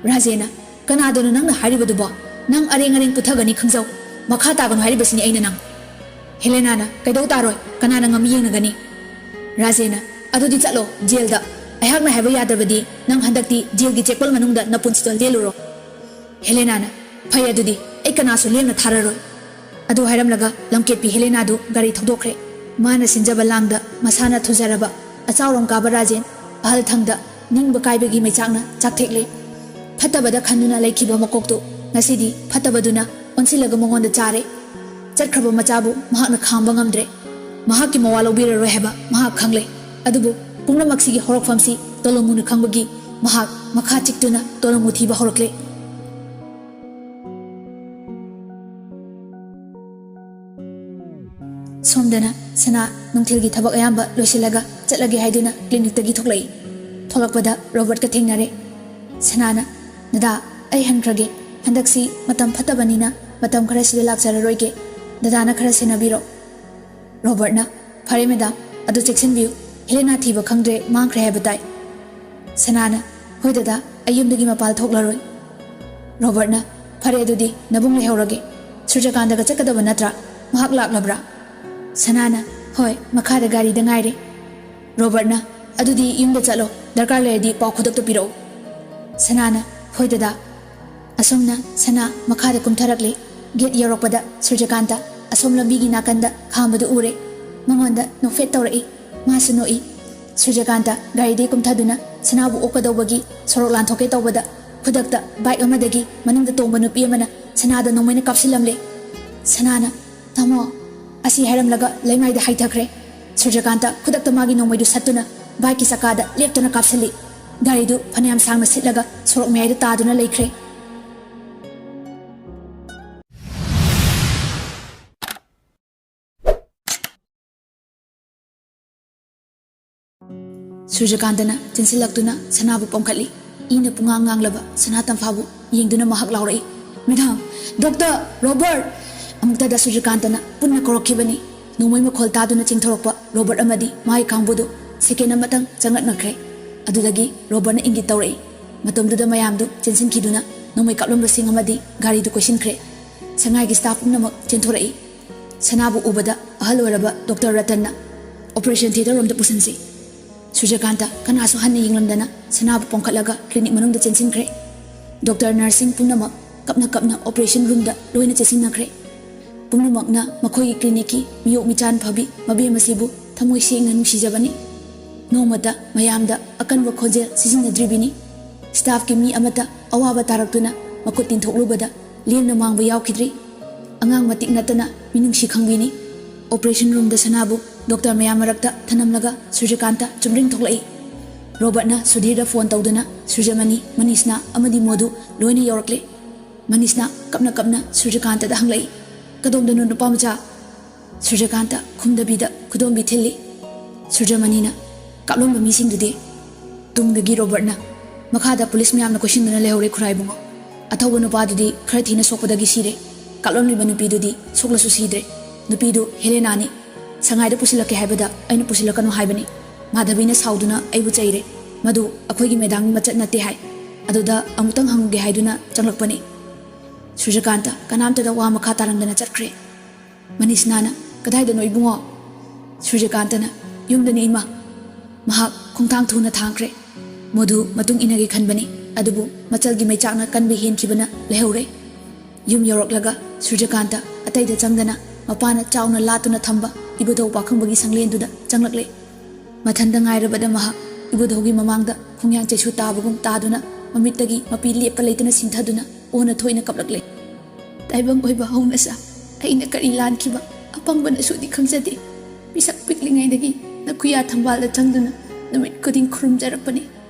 ꯔꯥꯖꯦꯅ, "ꯀꯅꯥꯗꯅꯣ ꯅꯪꯅ ꯍꯥꯏꯔꯤꯕꯗꯨꯕꯣ? ꯅꯪ ꯑꯔꯦꯡ ꯑꯔꯦꯡ ꯄꯨꯊꯒꯅꯤ ꯈꯪꯖꯧ꯫ ꯃꯈꯥ ꯇꯥꯒꯅꯨ ꯍꯥꯏꯔꯤꯕꯁꯤꯅꯤ ꯑꯩꯅ ꯅꯪ꯫" ꯍꯦꯂꯦꯅꯥꯅ, "ꯀꯩꯗꯧ ꯇꯥꯔꯣꯏ? ꯀꯅꯥꯅ ꯉꯝꯃꯤ ꯌꯦꯡꯅꯒꯅꯤ?" ꯔꯥꯖꯦꯅ, "ꯑꯗꯨꯗꯤ ꯆꯠꯂꯣ ꯖꯦꯜꯗ꯫ ꯑꯩꯍꯥꯛꯅ ꯍꯥꯏꯕ ꯌꯥꯗ꯭ꯔꯕꯗꯤ ꯅꯪ ꯍꯟꯗꯛꯇꯤ ꯖꯦꯜꯒꯤ ꯆꯦꯛꯄꯜ ꯃꯅꯨꯡꯗ ꯅꯄꯨꯟꯁꯤꯗꯣ ꯂꯦꯜꯂꯨꯔꯣ꯫" ꯍꯦꯂꯦꯅꯥꯅ, "ꯐꯩ ꯑꯗꯨꯗꯤ, ꯑꯩ ꯀꯅꯥꯁꯨ ꯂꯦꯝꯅ ꯊꯥꯔꯔꯣꯏ꯫" ꯑꯗꯨ ꯍꯥꯏꯔꯝꯂꯒ ꯂꯝꯀꯦꯠꯄꯤ ꯍꯦꯂꯦꯅꯥꯗꯨ ꯒꯥꯔꯤ ꯊꯧꯗꯣꯛꯈ꯭ꯔꯦ꯫ ꯃꯥꯅ ꯁꯤꯟꯖꯕ ꯂꯥꯡꯗ ꯃꯁꯥꯅ ꯊꯨꯖꯔꯕ ꯑꯆꯥꯎꯔꯝ ꯀꯥꯕ ꯔꯥꯖꯦꯟ ꯑꯍꯜ ꯊꯪꯗ ꯅꯤꯡꯕ ꯀꯥꯏꯕꯒꯤ ꯃꯩꯆꯥꯛꯅ ꯆꯥꯛꯊꯦꯛꯂꯦ꯫ ꯐꯠꯇꯕꯗ ꯈꯟꯗꯨꯅ ꯂꯩꯈꯤꯕ ꯃꯀꯣꯛꯇꯨ ꯉꯁꯤꯗꯤ ꯐꯠꯇꯕꯗꯨꯅ ꯑꯣꯟꯁꯤꯜꯂꯒ ꯃꯉꯣꯟꯗ ꯆꯥꯔꯦ꯫ ꯆꯠꯈ꯭ꯔꯕ ꯃꯆꯥꯕꯨ ꯃꯍꯥꯛꯅ ꯈꯥꯝꯕ ꯉꯝꯗ꯭ꯔꯦ꯫ ꯃꯍꯥꯛꯀꯤ ꯃꯋꯥ ꯂꯧꯕꯤꯔꯔꯣꯏ ꯍꯥꯏꯕ ꯃꯍꯥꯛ ꯈꯪꯂꯦ꯫ ꯑꯗꯨꯕꯨ ꯄꯨꯝꯅꯃꯛꯁꯤꯒꯤ ꯍꯧꯔꯛꯐꯝꯁꯤ ꯇꯣꯂꯣꯃꯨꯅ ꯈꯪꯕꯒꯤ ꯃꯍꯥꯛ ꯃꯈꯥ ꯆꯤꯛꯇꯨꯅ ꯇꯣꯂꯣꯃꯨ ꯊꯤꯕ ꯍꯧꯔꯛꯂꯦ꯫ ꯁꯣꯝꯗꯅ ꯁꯅꯥ ꯅꯨꯡꯊꯤꯜꯒꯤ ꯊꯕꯛ ꯑꯌꯥꯝꯕ ꯂꯣꯏꯁꯤꯜꯂꯒ ꯆꯠꯂꯒꯦ ꯍꯥꯏꯗꯨꯅ ꯀ꯭ꯂꯤꯅꯤꯛꯇꯒꯤ ꯊꯣꯛꯂꯛꯏ꯫ ꯊꯣꯛꯂꯛꯄꯗ ꯔꯣꯕꯔꯠꯀ ꯊꯦꯡꯅꯔꯦ꯫ ꯁꯅꯥꯅ, "ꯗꯗꯥ, ꯑꯩ ꯍꯟꯈ꯭ꯔꯒꯦ꯫ ꯍꯟꯗꯛꯁꯤ ꯃꯇꯝ ꯐꯠꯇꯕꯅꯤꯅ ꯃꯇꯝ ꯈꯔ ꯁꯤꯗ ꯂꯥꯛꯆꯔꯔꯣꯏꯒꯦ꯫ ꯗꯗꯥꯅ ꯈꯔ ꯁꯦꯟꯅꯕꯤꯔꯣ꯫" ꯔꯣꯕꯔꯠꯅ, "ꯐꯔꯦ ꯃꯦꯗꯥꯝ, ꯑꯗꯨ ꯆꯦꯛꯁꯤꯟꯕꯤꯌꯨ꯫ ꯍꯦꯂꯦꯅꯥ ꯊꯤꯕ ꯈꯪꯗ꯭ꯔꯦ, ꯃꯥꯡꯈ꯭ꯔꯦ ꯍꯥꯏꯕ ꯇꯥꯏ꯫" ꯁꯅꯥꯅ, "ꯍꯣꯏ ꯗꯗꯥ, ꯑꯩ ꯌꯨꯝꯗꯒꯤ ꯃꯄꯥꯜ ꯊꯣꯛꯂꯔꯣꯏ꯫" ꯔꯣꯕꯔꯠꯅ, "ꯐꯔꯦ ꯑꯗꯨꯗꯤ, ꯅꯕꯨꯡ ꯂꯩꯍꯧꯔꯒꯦ꯫ ꯁꯨꯔꯖꯀꯥꯟꯇꯒ ꯆꯠꯀꯗꯕ ꯅꯠꯇ꯭ꯔꯥ? ꯃꯍꯥꯛ ꯂꯥꯛꯂꯕ꯭ꯔꯥ?" ꯁꯅꯥꯅ, "ꯍꯣꯏ, ꯃꯈꯥꯗ ꯒꯥꯔꯤꯗ ꯉꯥꯏꯔꯦ꯫" ꯔꯣꯕꯔꯠꯅ, "ꯑꯗꯨꯗꯤ ꯌꯨꯝꯗ ꯆꯠꯂꯣ, ꯗꯔꯀꯥꯔ ꯂꯩꯔꯗꯤ ꯄꯥꯎ ꯈꯨꯗꯛꯇ ꯄꯤꯔꯛꯎ꯫" ꯁꯅꯥꯅ, "ꯍꯣꯏ ꯗꯗꯥ꯫" ꯑꯁꯨꯝꯅ ꯁꯅꯥ ꯃꯈꯥꯗ ꯀꯨꯝꯊꯔꯛꯂꯦ꯫ ꯒꯦꯠ ꯌꯧꯔꯛꯄꯗ ꯁꯨꯔꯖꯀꯥꯟꯇ ꯑꯁꯣꯝ ꯂꯝꯕꯤꯒꯤ ꯅꯥꯀꯟꯗ ꯈꯥꯝꯕꯗꯨ ꯎꯔꯦ꯫ ꯃꯉꯣꯟꯗ ꯅꯣꯛꯐꯦꯠ ꯇꯧꯔꯛꯏ꯫ ꯃꯥꯁꯨ ꯅꯣꯛꯏ꯫ ꯁꯨꯔꯖꯀꯥꯟꯇ ꯒꯥꯔꯤꯗꯒꯤ ꯀꯨꯝꯊꯗꯨꯅ ꯁꯅꯥꯕꯨ ꯑꯣꯛꯀꯗꯧꯕꯒꯤ ꯁꯣꯔꯣꯛ ꯂꯥꯟꯊꯣꯛꯀꯦ ꯇꯧꯕꯗ, ꯈꯨꯗꯛꯇ ꯕꯥꯏꯛ ꯑꯃꯗꯒꯤ ꯃꯅꯤꯡꯗ ꯇꯣꯡꯕ ꯅꯨꯄꯤ ꯑꯃꯅ ꯁꯅꯥꯗ ꯅꯣꯡꯃꯩꯅ ꯀꯥꯞꯁꯤꯜꯂꯝꯂꯦ꯫ ꯁꯅꯥꯅ, "ꯇꯥꯃꯣ!" ꯑꯁꯤ ꯍꯥꯏꯔꯝꯂꯒ ꯂꯩꯃꯥꯏꯗ ꯍꯥꯏꯊꯈ꯭ꯔꯦ꯫ ꯁꯨꯔꯖꯀꯥꯟꯇ ꯈꯨꯗꯛꯇ ꯃꯥꯒꯤ ꯅꯣꯡꯃꯩꯗꯨ ꯁꯠꯇꯨꯅ ꯕꯥꯏꯛꯀꯤ ꯆꯀꯥꯗ ꯂꯦꯞꯇꯅ ꯀꯥꯞꯁꯤꯜꯂꯤ꯫ ꯒꯥꯔꯤꯗꯨ ꯐꯅꯌꯥꯝ ꯁꯥꯡꯅ ꯁꯤꯠꯂꯒ ꯁꯣꯔꯣꯛ ꯃꯌꯥꯏꯗ ꯇꯥꯗꯨꯅ ꯂꯩꯈ꯭ꯔꯦ꯫ ꯁꯨꯔꯖꯀꯥꯟꯇꯅ ꯆꯦꯟꯁꯤꯜꯂꯛꯇꯨꯅ ꯁꯅꯥꯕꯨ ꯄꯣꯝꯈꯠꯂꯤ꯫ ꯏꯅ ꯄꯨꯡꯉꯥꯡ ꯉꯥꯡꯂꯕ ꯁꯅꯥ ꯇꯝꯐꯥꯕꯨ ꯌꯦꯡꯗꯨꯅ ꯃꯍꯥꯛ ꯂꯥꯎꯔꯛꯏ, "ꯃꯦꯗꯥꯝ! ꯗꯣꯛꯇꯔ! ꯔꯣꯕꯔꯠ!" ꯑꯃꯨꯛꯇꯗ ꯁꯨꯔꯖꯀꯥꯟꯇꯅ ꯄꯨꯟꯅ ꯀꯧꯔꯛꯈꯤꯕꯅꯤ꯫ ꯅꯣꯡꯃꯩ ꯃꯈꯣꯜ ꯇꯥꯗꯨꯅ ꯆꯦꯟꯊꯣꯔꯛꯄ ꯔꯣꯕꯔꯠ ꯑꯃꯗꯤ ꯃꯥꯒꯤ ꯀꯥꯡꯕꯨꯗꯨ ꯁꯦꯀꯦꯟ ꯑꯃꯇꯪ ꯆꯪꯂꯛꯅꯈ꯭ꯔꯦ꯫ ꯑꯗꯨꯗꯒꯤ ꯔꯣꯕꯔꯠꯅ ꯏꯪꯒꯤꯠ ꯇꯧꯔꯛꯏ꯫ ꯃꯇꯝꯗꯨꯗ ꯃꯌꯥꯝꯗꯨ ꯆꯦꯟꯁꯤꯟꯈꯤꯗꯨꯅ ꯅꯣꯡꯃꯩ ꯀꯥꯞꯂꯝꯕꯁꯤꯡ ꯑꯃꯗꯤ ꯒꯥꯔꯤꯗꯨ ꯀꯣꯏꯁꯤꯟꯈ꯭ꯔꯦ꯫ ꯁꯉꯥꯏꯒꯤ ꯁ꯭ꯇꯥꯐ ꯄꯨꯝꯅꯃꯛ ꯆꯦꯟꯊꯣꯔꯛꯏ꯫ ꯁꯅꯥꯕꯨ ꯎꯕꯗ ꯑꯍꯜ ꯑꯣꯏꯔꯕ ꯗꯣꯛꯇꯔ ꯔꯇꯟꯅ, "ꯑꯣꯄꯔꯦꯁꯟ ꯊꯤꯌꯦꯇꯔ ꯔꯣꯝꯗ ꯄꯨꯁꯤꯟꯁꯤ꯫" ꯁꯨꯔꯖꯀꯥꯟꯇ ꯀꯅꯥꯁꯨ ꯍꯟꯅ ꯌꯦꯡꯂꯝꯗꯅ ꯁꯅꯥꯕꯨ ꯄꯣꯝꯈꯠꯂꯒ ꯀ꯭ꯂꯤꯅꯤꯛ ꯃꯅꯨꯡꯗ ꯆꯦꯟꯁꯤꯟꯈ꯭ꯔꯦ꯫ ꯗꯣꯛꯇꯔ, ꯅꯔꯁꯁꯤꯡ ꯄꯨꯝꯅꯃꯛ ꯀꯞꯅ ꯀꯞꯅ ꯑꯣꯄꯔꯦꯁꯟ ꯔꯨꯝꯗ ꯂꯣꯏꯅ ꯆꯦꯟꯁꯤꯟꯅꯈ꯭ꯔꯦ꯫ ꯄꯨꯝꯅꯃꯛꯅ ꯃꯈꯣꯏꯒꯤ ꯀ꯭ꯂꯤꯅꯤꯛꯀꯤ ꯃꯤꯑꯣꯛ ꯃꯤꯆꯥꯟ ꯐꯕꯤ ꯃꯕꯦꯝ ꯑꯁꯤꯕꯨ ꯊꯃꯣꯏ ꯁꯦꯡꯅ ꯅꯨꯡꯁꯤꯖꯕꯅꯤ꯫ ꯅꯣꯡꯃꯇ ꯃꯌꯥꯝꯗ ꯑꯀꯟꯕ ꯈꯣꯟꯖꯦꯜ ꯁꯤꯖꯤꯟꯅꯗ꯭ꯔꯤꯕꯤꯅꯤ꯫ ꯁ꯭ꯇꯥꯐꯀꯤ ꯃꯤ ꯑꯃꯠꯇ ꯑꯋꯥꯕ ꯇꯥꯔꯛꯇꯨꯅ ꯃꯈꯨꯠ ꯇꯤꯡꯊꯣꯛꯂꯨꯕꯗ ꯂꯦꯝꯅ ꯃꯥꯡꯕ ꯌꯥꯎꯈꯤꯗ꯭ꯔꯤ꯫ ꯑꯉꯥꯡ ꯃꯇꯤꯛ ꯅꯠꯇꯅ ꯃꯤꯅꯨꯡꯁꯤ ꯈꯪꯕꯤꯅꯤ꯫ ꯑꯣꯄꯔꯦꯁꯟ ꯔꯨꯝꯗ ꯁꯅꯥꯕꯨ ꯗꯣꯛꯇꯔ ꯃꯌꯥꯝ ꯃꯔꯛꯇ ꯊꯅꯝꯂꯒ ꯁꯨꯔꯖꯀꯥꯟꯇ ꯆꯨꯝꯗ꯭ꯔꯤꯡ ꯊꯣꯛꯂꯛꯏ꯫ ꯔꯣꯕꯔꯠꯅ ꯁꯨꯙꯤꯔꯗ ꯐꯣꯟ ꯇꯧꯗꯨꯅ ꯁꯨꯔꯖꯃꯅꯤ, ꯃꯅꯤꯁꯅꯥ ꯑꯃꯗꯤ ꯃꯣꯗꯨ ꯂꯣꯏꯅ ꯌꯧꯔꯛꯂꯦ꯫ ꯃꯅꯤꯁꯅꯥ ꯀꯞꯅ ꯀꯞꯅ ꯁꯨꯔꯖꯀꯥꯟꯇꯗ ꯍꯪꯂꯛꯏ, "ꯀꯗꯣꯝꯗꯅꯣ ꯅꯨꯄꯥ ꯃꯆꯥ?" ꯁꯨꯔꯖꯀꯥꯟꯇ ꯈꯨꯝꯗꯕꯤꯗ ꯈꯨꯗꯣꯝꯕꯤ ꯊꯤꯜꯂꯤ꯫ ꯁꯨꯔꯖꯃꯅꯤꯅ, "ꯀꯥꯞꯂꯝꯕ ꯃꯤꯁꯤꯡꯗꯨꯗꯤ?" ꯇꯨꯡꯗꯒꯤ ꯔꯣꯕꯔꯠꯅ, "ꯃꯈꯥꯗ ꯄꯨꯂꯤꯁ ꯃꯌꯥꯝꯅ ꯀꯣꯏꯁꯤꯟꯗꯨꯅ ꯂꯩꯍꯧꯔꯦ ꯈꯨꯔꯥꯏꯕꯨꯡꯉꯣ꯫ ꯑꯊꯧꯕ ꯅꯨꯄꯥꯗꯨꯗꯤ ꯈꯔ ꯊꯤꯅ ꯁꯣꯛꯄꯗꯒꯤ ꯁꯤꯔꯦ꯫ ꯀꯥꯞꯂꯝꯂꯤꯕ ꯅꯨꯄꯤꯗꯨꯗꯤ ꯁꯣꯛꯂꯁꯨ ꯁꯤꯗ꯭ꯔꯦ꯫ ꯅꯨꯄꯤꯗꯨ ꯍꯦꯂꯦꯅꯥꯅꯤ꯫ ꯁꯉꯥꯏꯗ ꯄꯨꯁꯤꯜꯂꯛꯀꯦ ꯍꯥꯏꯕꯗ ꯑꯩꯅ ꯄꯨꯁꯤꯜꯂꯛꯀꯅꯨ ꯍꯥꯏꯕꯅꯤ꯫ ꯃꯥꯙꯕꯤꯅ ꯁꯥꯎꯗꯨꯅ ꯑꯩꯕꯨ ꯆꯩꯔꯦ꯫ ꯃꯗꯨ ꯑꯩꯈꯣꯏꯒꯤ ꯃꯦꯗꯥꯝꯒꯤ ꯃꯆꯠ ꯅꯠꯇꯦ ꯍꯥꯏ꯫ ꯑꯗꯨꯗ ꯑꯃꯨꯛꯇꯪ ꯍꯪꯉꯨꯒꯦ ꯍꯥꯏꯗꯨꯅ ꯆꯪꯂꯛꯄꯅꯤ꯫" ꯁꯨꯔꯖꯀꯥꯟꯇ ꯀꯅꯥꯝꯇꯗ ꯋꯥ ꯃꯈꯥ ꯇꯥꯔꯝꯗꯅ ꯆꯠꯈ꯭ꯔꯦ꯫ ꯃꯅꯤꯁꯅꯥꯅ, "ꯀꯗꯥꯏꯗꯅꯣ ꯏꯕꯨꯡꯉꯣ?" ꯁꯨꯔꯖꯀꯥꯟꯇꯅ, "ꯌꯨꯝꯗꯅꯤ ꯏꯃꯥ꯫" ꯃꯍꯥꯛ ꯈꯣꯡꯊꯥꯡ ꯊꯨꯅ ꯊꯥꯡꯈ꯭ꯔꯦ꯫ ꯃꯣꯗꯨ ꯃꯇꯨꯡ ꯏꯟꯅꯒꯦ ꯈꯟꯕꯅꯤ, ꯑꯗꯨꯕꯨ ꯃꯆꯜꯒꯤ ꯃꯩꯆꯥꯛꯅ ꯀꯟꯕ ꯍꯦꯟꯈꯤꯕꯅ ꯂꯩꯍꯧꯔꯦ꯫ ꯌꯨꯝ ꯌꯧꯔꯛꯂꯒ ꯁꯨꯔꯖꯀꯥꯟꯇ ꯑꯇꯩꯗ ꯆꯪꯗꯅ ꯃꯄꯥꯅ ꯆꯥꯎꯅ ꯂꯥꯠꯇꯨꯅ ꯊꯝꯕ ꯏꯕꯨꯙꯧ ꯄꯥꯈꯪꯕꯒꯤ ꯁꯪꯂꯦꯟꯗꯨꯗ ꯆꯪꯂꯛꯂꯦ꯫ ꯃꯊꯟꯇ ꯉꯥꯏꯔꯕꯗ ꯃꯍꯥꯛ ꯏꯕꯨꯙꯧꯒꯤ ꯃꯃꯥꯡꯗ ꯈꯣꯡꯌꯥꯟ ꯆꯩꯁꯨ ꯇꯥꯕꯒꯨꯝ ꯇꯥꯗꯨꯅ, ꯃꯃꯤꯠꯇꯒꯤ ꯃꯄꯤ ꯂꯦꯞꯄ ꯂꯩꯇꯅ ꯁꯤꯟꯊꯗꯨꯅ ꯑꯣꯟꯅ ꯊꯣꯏꯅ ꯀꯞꯂꯛꯂꯦ꯫ "ꯇꯥꯏꯕꯪ ꯑꯣꯏꯕ ꯍꯧꯅꯁꯥ, ꯑꯩꯅ ꯀꯔꯤ ꯂꯥꯟꯈꯤꯕ ꯑꯄꯪꯕꯅꯁꯨꯗꯤ ꯈꯪꯖꯗꯦ꯫ ꯃꯤꯁꯛ ꯄꯤꯛꯂꯤꯉꯩꯗꯒꯤ ꯅꯈꯨꯌꯥ ꯊꯝꯕꯥꯜꯗ ꯆꯪꯗꯨꯅ ꯅꯨꯃꯤꯠ ꯈꯨꯗꯤꯡ ꯈꯨꯔꯨꯝꯖꯔꯛꯄꯅꯤ꯫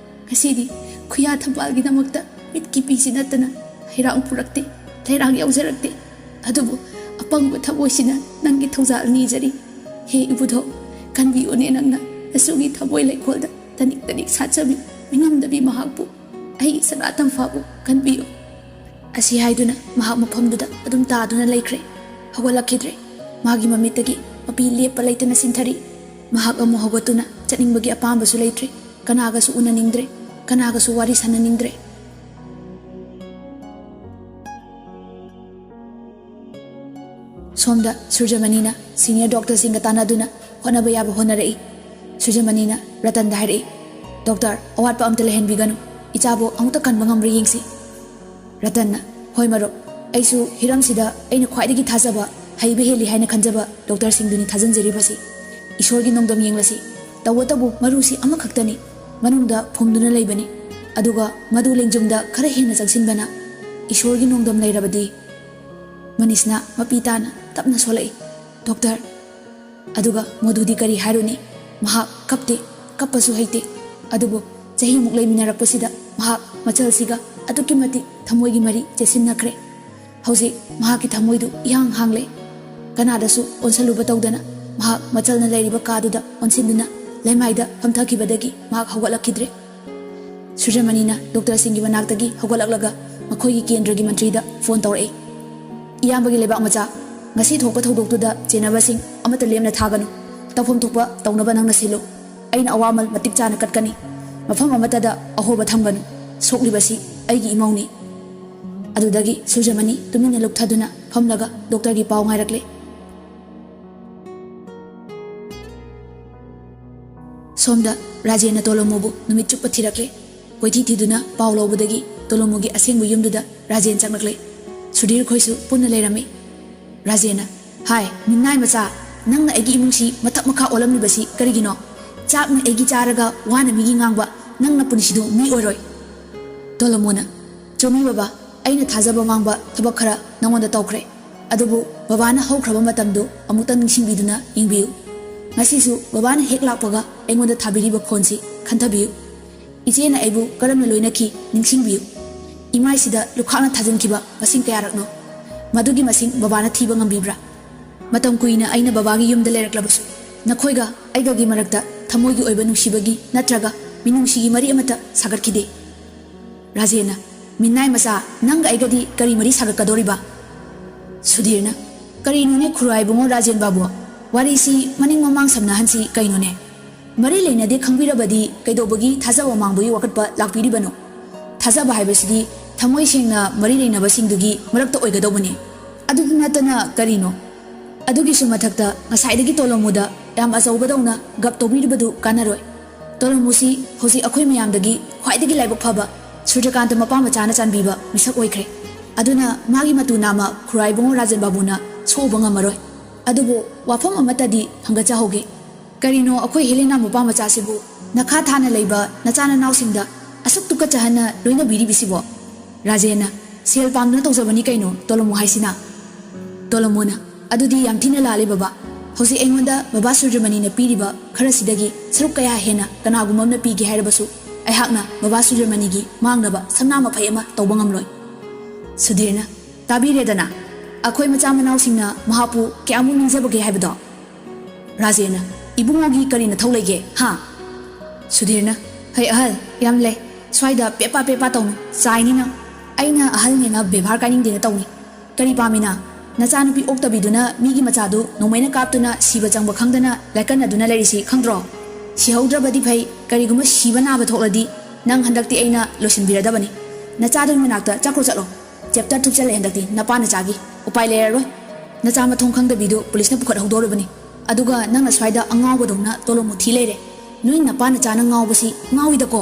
ꯉꯁꯤꯗꯤ ꯈꯨꯌꯥ ꯊꯝꯕꯥꯜꯒꯤꯗꯃꯛꯇ ꯃꯤꯠꯀꯤ ꯄꯤꯁꯤ ꯅꯠꯇꯅ ꯍꯩꯔꯥꯡ ꯄꯨꯔꯛꯇꯦ, ꯂꯩꯔꯥꯡ ꯌꯥꯎꯖꯔꯛꯇꯦ꯫ ꯑꯗꯨꯕꯨ ꯑꯄꯪꯕ ꯊꯃꯣꯏꯁꯤꯅ ꯅꯪꯒꯤ ꯊꯧꯖꯥꯜ ꯅꯤꯖꯔꯤ꯫ ꯍꯦ ꯏꯕꯨꯙꯧ, ꯀꯟꯕꯤꯌꯨꯅꯦ ꯅꯪꯅ ꯅꯁꯨꯒꯤ ꯊꯃꯣꯏ ꯂꯩꯈꯣꯜꯗ ꯇꯅꯤꯛ ꯇꯅꯤꯛ ꯁꯥꯠꯆꯕꯤ ꯃꯤꯉꯝꯗꯕꯤ ꯃꯍꯥꯛꯄꯨ, ꯑꯩ ꯁꯅꯥ ꯇꯝꯐꯥꯕꯨ ꯀꯟꯕꯤꯌꯨ꯫" ꯑꯁꯤ ꯍꯥꯏꯗꯨꯅ ꯃꯍꯥꯛ ꯃꯐꯝꯗꯨꯗ ꯑꯗꯨꯝ ꯇꯥꯗꯨꯅ ꯂꯩꯈ꯭ꯔꯦ꯫ ꯍꯧꯒꯠꯂꯛꯈꯤꯗ꯭ꯔꯦ꯫ ꯃꯥꯒꯤ ꯃꯃꯤꯠꯇꯒꯤ ꯃꯄꯤ ꯂꯦꯞꯄ ꯂꯩꯇꯅ ꯁꯤꯟꯊꯔꯤ꯫ ꯃꯍꯥꯛ ꯑꯃꯨꯛ ꯍꯧꯒꯠꯇꯨꯅ ꯆꯠꯅꯤꯡꯕꯒꯤ ꯑꯄꯥꯝꯕꯁꯨ ꯂꯩꯇ꯭ꯔꯦ꯫ ꯀꯅꯥꯒꯁꯨ ꯎꯅꯅꯤꯡꯗ꯭ꯔꯦ꯫ ꯀꯅꯥꯒꯁꯨ ꯋꯥꯔꯤ ꯁꯥꯟꯅꯅꯤꯡꯗ꯭ꯔꯦ꯫ ꯁꯣꯝꯗ ꯁꯨꯔꯖꯃꯅꯤꯅ ꯁꯤꯅꯤꯌꯔ ꯗꯣꯛꯇꯔꯁꯤꯡꯒ ꯇꯥꯟꯅꯗꯨꯅ ꯍꯣꯠꯅꯕ ꯌꯥꯕ ꯍꯣꯠꯅꯔꯛꯏ꯫ ꯁꯨꯔꯖꯃꯅꯤꯅ ꯔꯇꯟꯗ ꯍꯥꯏꯔꯛꯏ, "ꯗꯣꯛꯇꯔ, ꯑꯋꯥꯠꯄ ꯑꯝꯇ ꯂꯩꯍꯟꯕꯤꯒꯅꯨ꯫ ꯏꯆꯥꯕꯨ ꯑꯃꯨꯛꯇ ꯀꯟꯕ ꯉꯝꯕ꯭ꯔꯥ ꯌꯦꯡꯁꯤ꯫" ꯔꯇꯟꯅ, "ꯍꯣꯏ ꯃꯔꯨꯞ, ꯑꯩꯁꯨ ꯍꯤꯔꯝꯁꯤꯗ ꯑꯩꯅ ꯈ꯭ꯋꯥꯏꯗꯒꯤ ꯊꯥꯖꯕ, ꯍꯩꯕ ꯍꯦꯜꯂꯤ ꯍꯥꯏꯅ ꯈꯟꯖꯕ ꯗꯣꯛꯇꯔꯁꯤꯡꯗꯨꯅꯤ ꯊꯥꯖꯤꯟꯖꯔꯤꯕꯁꯤ꯫ ꯏꯁꯣꯔꯒꯤ ꯅꯣꯡꯗꯝ ꯌꯦꯡꯂꯁꯤ꯫ ꯇꯧꯕꯇꯕꯨ ꯃꯔꯨꯁꯤ ꯑꯃꯈꯛꯇꯅꯤ, ꯃꯅꯨꯡꯗ ꯐꯨꯝꯗꯨꯅ ꯂꯩꯕꯅꯤ꯫ ꯑꯗꯨꯒ ꯃꯗꯨ ꯂꯦꯡꯖꯨꯝꯗ ꯈꯔ ꯍꯦꯟꯅ ꯆꯪꯁꯤꯟꯕꯅ ꯏꯁꯣꯔꯒꯤ ꯅꯣꯡꯗꯝ ꯂꯩꯔꯕꯗꯤ꯫" ꯃꯅꯤꯁꯅ ꯃꯄꯤ ꯇꯥꯅ ꯇꯞꯅ ꯁꯣꯜꯂꯛꯏ, "ꯗꯣꯛꯇꯔ꯫" ꯑꯗꯨꯒ ꯃꯣꯗꯨꯗꯤ ꯀꯔꯤ ꯍꯥꯏꯔꯨꯅꯤ? ꯃꯍꯥꯛ ꯀꯞꯇꯦ, ꯀꯞꯄꯁꯨ ꯍꯩꯇꯦ꯫ ꯑꯗꯨꯕꯨ ꯆꯍꯤꯃꯨꯛ ꯂꯩꯃꯤꯟꯅꯔꯛꯄꯁꯤꯗ ꯃꯍꯥꯛ ꯃꯆꯜꯁꯤꯒ ꯑꯗꯨꯛꯀꯤ ꯃꯇꯤꯛ ꯊꯃꯣꯏꯒꯤ ꯃꯔꯤ ꯆꯦꯠꯁꯤꯟꯅꯈ꯭ꯔꯦ꯫ ꯍꯧꯖꯤꯛ ꯃꯍꯥꯛꯀꯤ ꯊꯃꯣꯏꯗꯨ ꯏꯍꯥꯡ ꯍꯥꯡꯂꯦ꯫ ꯀꯅꯥꯗꯁꯨ ꯑꯣꯟꯁꯜꯂꯨꯕ ꯇꯧꯗꯅ ꯃꯍꯥꯛ ꯃꯆꯜꯅ ꯂꯩꯔꯤꯕ ꯀꯥꯗꯨꯗ ꯑꯣꯟꯁꯤꯟꯗꯨꯅ ꯂꯩꯃꯥꯏꯗ ꯐꯝꯊꯈꯤꯕꯗꯒꯤ ꯃꯍꯥꯛ ꯍꯧꯒꯠꯂꯛꯈꯤꯗ꯭ꯔꯦ꯫ ꯁꯨꯔꯖꯃꯅꯤꯅ ꯗꯣꯛꯇꯔꯁꯤꯡꯒꯤ ꯃꯅꯥꯛꯇꯒꯤ ꯍꯧꯒꯠꯂꯛꯂꯒ ꯃꯈꯣꯏꯒꯤ ꯀꯦꯟꯗ꯭ꯔꯒꯤ ꯃꯟꯇ꯭ꯔꯤꯗ ꯐꯣꯟ ꯇꯧꯔꯛꯏ꯫ "ꯏꯌꯥꯝꯕꯒꯤ ꯂꯩꯕꯥꯛ ꯃꯆꯥ, ꯉꯁꯤ ꯊꯣꯛꯄ ꯊꯧꯗꯣꯛꯇꯨꯗ ꯆꯦꯟꯅꯕꯁꯤꯡ ꯑꯃꯠꯇ ꯂꯦꯝꯅ ꯊꯥꯒꯅꯨ꯫ ꯇꯧꯐꯝ ꯊꯣꯛꯄ ꯇꯧꯅꯕ ꯅꯪꯅ ꯁꯤꯜꯂꯨ꯫ ꯑꯩꯅ ꯑꯋꯥꯃꯜ ꯃꯇꯤꯛ ꯆꯥꯅ ꯀꯠꯀꯅꯤ꯫ ꯃꯐꯝ ꯑꯃꯠꯇꯗ ꯑꯍꯣꯕ ꯊꯝꯒꯅꯨ꯫ ꯁꯣꯛꯂꯤꯕꯁꯤ ꯑꯩꯒꯤ ꯏꯃꯧꯅꯤ꯫" ꯑꯗꯨꯗꯒꯤ ꯁꯨꯔꯖꯃꯅꯤ ꯇꯨꯃꯤꯟꯅ ꯂꯨꯞꯊꯗꯨꯅ ꯐꯝꯂꯒ ꯗꯣꯛꯇꯔꯒꯤ ꯄꯥꯎ ꯉꯥꯏꯔꯛꯂꯦ꯫ ꯁꯣꯝꯗ ꯔꯥꯖꯦꯟꯅ ꯇꯣꯂꯣꯃꯨꯕꯨ ꯅꯨꯃꯤꯠ ꯆꯨꯞꯄ ꯊꯤꯔꯛꯂꯦ꯫ ꯀꯣꯏꯊꯤ ꯊꯤꯗꯨꯅ ꯄꯥꯎ ꯂꯧꯕꯗꯒꯤ ꯇꯣꯂꯣꯃꯨꯒꯤ ꯑꯁꯦꯡꯕ ꯌꯨꯝꯗꯨꯗ ꯔꯥꯖꯦꯟ ꯆꯪꯂꯛꯂꯦ꯫ ꯁꯨꯙꯤꯔ ꯈꯣꯏꯁꯨ ꯄꯨꯟꯅ ꯂꯩꯔꯝꯃꯤ꯫ ꯔꯥꯖꯦꯟꯅ, "ꯍꯥꯏ, ꯃꯤꯅꯥꯏ ꯃꯆꯥ, ꯅꯪꯅ ꯑꯩꯒꯤ ꯏꯃꯨꯡꯁꯤ ꯃꯊꯛ ꯃꯈꯥ ꯑꯣꯜꯂꯝꯂꯤꯕꯁꯤ ꯀꯔꯤꯒꯤꯅꯣ? ꯆꯥꯛꯅ ꯑꯩꯒꯤ ꯆꯥꯔꯒ ꯋꯥꯅ ꯃꯤꯒꯤ ꯉꯥꯡꯕ, ꯅꯪꯅ ꯄꯨꯟꯁꯤꯗꯨ ꯃꯤ ꯑꯣꯏꯔꯣꯏ꯫ ꯇꯣꯂꯣꯃꯣꯅ, ꯆꯨꯝꯃꯤ ꯕꯕꯥ, ꯑꯩꯅ ꯊꯥꯖꯕ ꯃꯥꯡꯕ ꯊꯕꯛ ꯈꯔ ꯅꯉꯣꯟꯗ ꯇꯧꯈ꯭ꯔꯦ꯫ ꯑꯗꯨꯕꯨ ꯕꯕꯥꯅ ꯍꯧꯈ꯭ꯔꯕ ꯃꯇꯝꯗꯨ ꯑꯃꯨꯛꯇꯪ ꯅꯤꯡꯁꯤꯡꯕꯤꯗꯨꯅ ꯌꯦꯡꯕꯤꯌꯨ꯫ ꯉꯁꯤꯁꯨ ꯕꯕꯥꯅ ꯍꯦꯛ ꯂꯥꯛꯄꯒ ꯑꯩꯉꯣꯟꯗ ꯊꯥꯕꯤꯔꯤꯕ ꯈꯣꯟꯁꯤ ꯈꯟꯊꯕꯤꯌꯨ꯫ ꯏꯆꯦꯅ ꯑꯩꯕꯨ ꯀꯔꯝꯅ ꯂꯣꯏꯅꯈꯤ ꯅꯤꯡꯁꯤꯡꯕꯤꯌꯨ꯫ ꯏꯃꯥꯏꯁꯤꯗ ꯂꯨꯈꯥꯛꯅ ꯊꯥꯖꯤꯟꯈꯤꯕ ꯃꯁꯤꯡ ꯀꯌꯥꯔꯛꯅꯣ? ꯃꯗꯨꯒꯤ ꯃꯁꯤꯡ ꯕꯕꯥꯅ ꯊꯤꯕ ꯉꯝꯕꯤꯕ꯭ꯔꯥ? ꯃꯇꯝ ꯀꯨꯏꯅ ꯑꯩꯅ ꯕꯕꯥꯒꯤ ꯌꯨꯝꯗ ꯂꯩꯔꯛꯂꯕꯁꯨ, ꯅꯈꯣꯏꯒ ꯑꯩꯒꯒꯤ ꯃꯔꯛꯇ ꯊꯃꯣꯏꯒꯤ ꯑꯣꯏꯕ ꯅꯨꯡꯁꯤꯕꯒꯤ ꯅꯠꯇ꯭ꯔꯒ ꯃꯤꯅꯨꯡꯁꯤꯒꯤ ꯃꯔꯤ ꯑꯃꯠꯇ ꯁꯥꯒꯠꯈꯤꯗꯦ꯫ ꯔꯥꯖꯦꯟꯅ, "ꯃꯤꯅꯥꯏ ꯃꯆꯥ, ꯅꯪꯒ ꯑꯩꯒꯗꯤ ꯀꯔꯤ ꯃꯔꯤ ꯁꯥꯒꯠꯀꯗꯧꯔꯤꯕ?" ꯁꯨꯙꯤꯔꯅ, "ꯀꯔꯤꯅꯣꯅꯦ ꯈꯨꯔꯥꯏ ꯏꯕꯨꯡꯉꯣ ꯔꯥꯖꯦꯟ ꯕꯥꯕꯨ? ꯋꯥꯔꯤꯁꯤ ꯃꯅꯤꯡ ꯃꯃꯥꯡ ꯁꯝꯅꯍꯟꯁꯤ ꯀꯩꯅꯣꯅꯦ? ꯃꯔꯤ ꯂꯩꯅꯗꯦ ꯈꯪꯕꯤꯔꯕꯗꯤ ꯀꯩꯗꯧꯕꯒꯤ ꯊꯥꯖꯕ ꯃꯥꯡꯕꯒꯤ ꯋꯥꯀꯠꯄ ꯂꯥꯛꯄꯤꯔꯤꯕꯅꯣ? ꯊꯥꯖꯕ ꯍꯥꯏꯕꯁꯤꯗꯤ ꯊꯃꯣꯏ ꯁꯦꯡꯅ ꯃꯔꯤ ꯂꯩꯅꯕꯁꯤꯡꯗꯨꯒꯤ ꯃꯔꯛꯇ ꯑꯣꯏꯒꯗꯧꯕꯅꯤ꯫ ꯑꯗꯨꯗ ꯅꯠꯇꯅ ꯀꯔꯤꯅꯣ? ꯑꯗꯨꯒꯤꯁꯨ ꯃꯊꯛꯇ ꯉꯁꯥꯏꯗꯒꯤ ꯇꯣꯂꯣꯃꯨꯗ ꯌꯥꯝ ꯑꯆꯧꯕꯗꯧꯅ ꯒꯞ ꯇꯧꯕꯤꯔꯤꯕꯗꯨ ꯀꯥꯟꯅꯔꯣꯏ꯫ ꯇꯣꯂꯣꯃꯨꯁꯤ ꯍꯧꯖꯤꯛ ꯑꯩꯈꯣꯏ ꯃꯌꯥꯝꯗꯒꯤ ꯈ꯭ꯋꯥꯏꯗꯒꯤ ꯂꯥꯏꯕꯛ ꯐꯕ ꯁꯨꯔꯖꯀꯥꯟꯇ ꯃꯄꯥ ꯃꯆꯥꯅ ꯆꯥꯟꯕꯤꯕ ꯃꯤꯁꯛ ꯑꯣꯏꯈ꯭ꯔꯦ꯫ ꯑꯗꯨꯅ ꯃꯥꯒꯤ ꯃꯇꯨ ꯅꯥꯝꯃ ꯈꯨꯔꯥꯏ ꯏꯕꯨꯡꯉꯣ ꯔꯥꯖꯦꯟ ꯕꯥꯕꯨꯅ ꯁꯣꯛꯎꯕ ꯉꯝꯃꯔꯣꯏ꯫ ꯑꯗꯨꯕꯨ ꯋꯥꯐꯝ ꯑꯃꯠꯇꯗꯤ ꯐꯪꯒꯠꯆꯍꯧꯒꯦ꯫ ꯀꯔꯤꯅꯣ ꯑꯩꯈꯣꯏ ꯍꯦꯂꯦꯅꯥ ꯃꯄꯥ ꯃꯆꯥꯁꯤꯕꯨ ꯅꯈꯥ ꯊꯥꯅ ꯂꯩꯕ ꯅꯆꯥ ꯅꯅꯥꯎꯁꯤꯡꯗ ꯑꯁꯨꯛ ꯇꯨꯀꯠꯆꯍꯟꯅ ꯂꯣꯏꯅꯕꯤꯔꯤꯕꯁꯤꯕꯣ?" ꯔꯥꯖꯦꯟꯅ, "ꯁꯦꯜ ꯄꯥꯝꯗꯨꯅ ꯇꯧꯖꯕꯅꯤ ꯀꯩꯅꯣ ꯇꯣꯂꯣꯃꯨ ꯍꯥꯏꯁꯤꯅ?" ꯇꯣꯂꯣꯃꯨꯅ, "ꯑꯗꯨꯗꯤ ꯌꯥꯝ ꯊꯤꯅ ꯂꯥꯜꯂꯦ ꯕꯕꯥ꯫ ꯍꯧꯖꯤꯛ ꯑꯩꯉꯣꯟꯗ ꯕꯕꯥ ꯁꯨꯔꯖꯃꯅꯤꯅ ꯄꯤꯔꯤꯕ ꯈꯔꯁꯤꯗꯒꯤ ꯁꯔꯨꯛ ꯀꯌꯥ ꯍꯦꯟꯅ ꯀꯅꯥꯒꯨꯝꯕ ꯑꯃꯅ ꯄꯤꯒꯦ ꯍꯥꯏꯔꯕꯁꯨ ꯑꯩꯍꯥꯛꯅ ꯕꯕꯥ ꯁꯨꯔꯖꯃꯅꯤꯒꯤ ꯃꯥꯡꯅꯕ ꯁꯝꯅꯥ ꯃꯐꯩ ꯑꯃ ꯇꯧꯕ ꯉꯝꯂꯣꯏ꯫" ꯁꯨꯙꯤꯔꯅ, "ꯇꯥꯕꯤꯔꯦꯗꯅ, ꯑꯩꯈꯣꯏ ꯃꯆꯥ ꯃꯅꯥꯎꯁꯤꯡꯅ ꯃꯍꯥꯛꯄꯨ ꯀꯌꯥꯃꯨꯛ ꯅꯤꯡꯖꯕꯒꯦ ꯍꯥꯏꯕꯗꯣ?" ꯔꯥꯖꯦꯟꯅ, "ꯏꯕꯨꯡꯉꯣꯒꯤ ꯀꯔꯤ ꯅꯊꯧ ꯂꯩꯒꯦ, ꯍꯥ?" ꯁꯨꯙꯤꯔꯅ, "ꯍꯩ ꯑꯍꯜ, ꯌꯥꯝ ꯂꯩ꯫ ꯁ꯭ꯋꯥꯏꯗ ꯄꯦꯄꯥ ꯄꯦꯄꯥ ꯇꯧꯅꯨ꯫ ꯆꯥꯏꯅꯤ ꯅꯪ꯫ ꯑꯩꯅ ꯑꯍꯜꯅꯦꯅ ꯕꯦꯕꯥꯔ ꯀꯥꯏꯅꯤꯡꯗꯦꯅ ꯇꯧꯅꯤ꯫ ꯀꯔꯤ ꯄꯥꯝꯃꯤꯅ? ꯅꯆꯥꯅꯨꯄꯤ ꯑꯣꯛꯇꯕꯤꯗꯨꯅ ꯃꯤꯒꯤ ꯃꯆꯥꯗꯨ ꯅꯣꯡꯃꯩꯅ ꯀꯥꯞꯇꯨꯅ ꯁꯤꯕ ꯆꯪꯕ ꯈꯪꯗꯅ ꯂꯥꯏꯀꯠꯅꯗꯨꯅ ꯂꯩꯔꯤꯁꯤ ꯈꯪꯗ꯭ꯔꯣ? ꯁꯤꯍꯧꯗ꯭ꯔꯕꯗꯤ ꯐꯩ, ꯀꯔꯤꯒꯨꯝꯕ ꯁꯤꯕ ꯅꯥꯕ ꯊꯣꯛꯂꯗꯤ ꯅꯪ ꯍꯟꯗꯛꯇꯤ ꯑꯩꯅ ꯂꯣꯏꯁꯤꯟꯕꯤꯔꯗꯕꯅꯤ꯫ ꯅꯆꯥꯗꯨꯒꯤ ꯃꯅꯥꯛꯇ ꯆꯠꯈ꯭ꯔꯣ ꯆꯠꯂꯣ꯫ ꯆꯦꯞꯇꯔ ꯊꯨꯞꯆꯜꯂꯦ ꯍꯟꯗꯛꯇꯤ ꯅꯄꯥ ꯅꯆꯥꯒꯤ꯫ ꯎꯄꯥꯏ ꯂꯩꯔꯔꯣꯏ꯫ ꯅꯆꯥ ꯃꯊꯣꯡ ꯈꯪꯗꯕꯤꯗꯨ ꯄꯨꯂꯤꯁꯅ ꯄꯨꯈꯠꯍꯧꯗꯣꯔꯕꯅꯤ꯫ ꯑꯗꯨꯒ ꯅꯪꯅ ꯁ꯭ꯋꯥꯏꯗ ꯑꯉꯥꯎꯕꯗꯧꯅ ꯇꯣꯂꯣꯃꯨ ꯊꯤ ꯂꯩꯔꯦ꯫ ꯅꯣꯏ ꯅꯄꯥ ꯅꯆꯥꯅ ꯉꯥꯎꯕꯁꯤ ꯉꯥꯎꯏꯗꯀꯣ꯫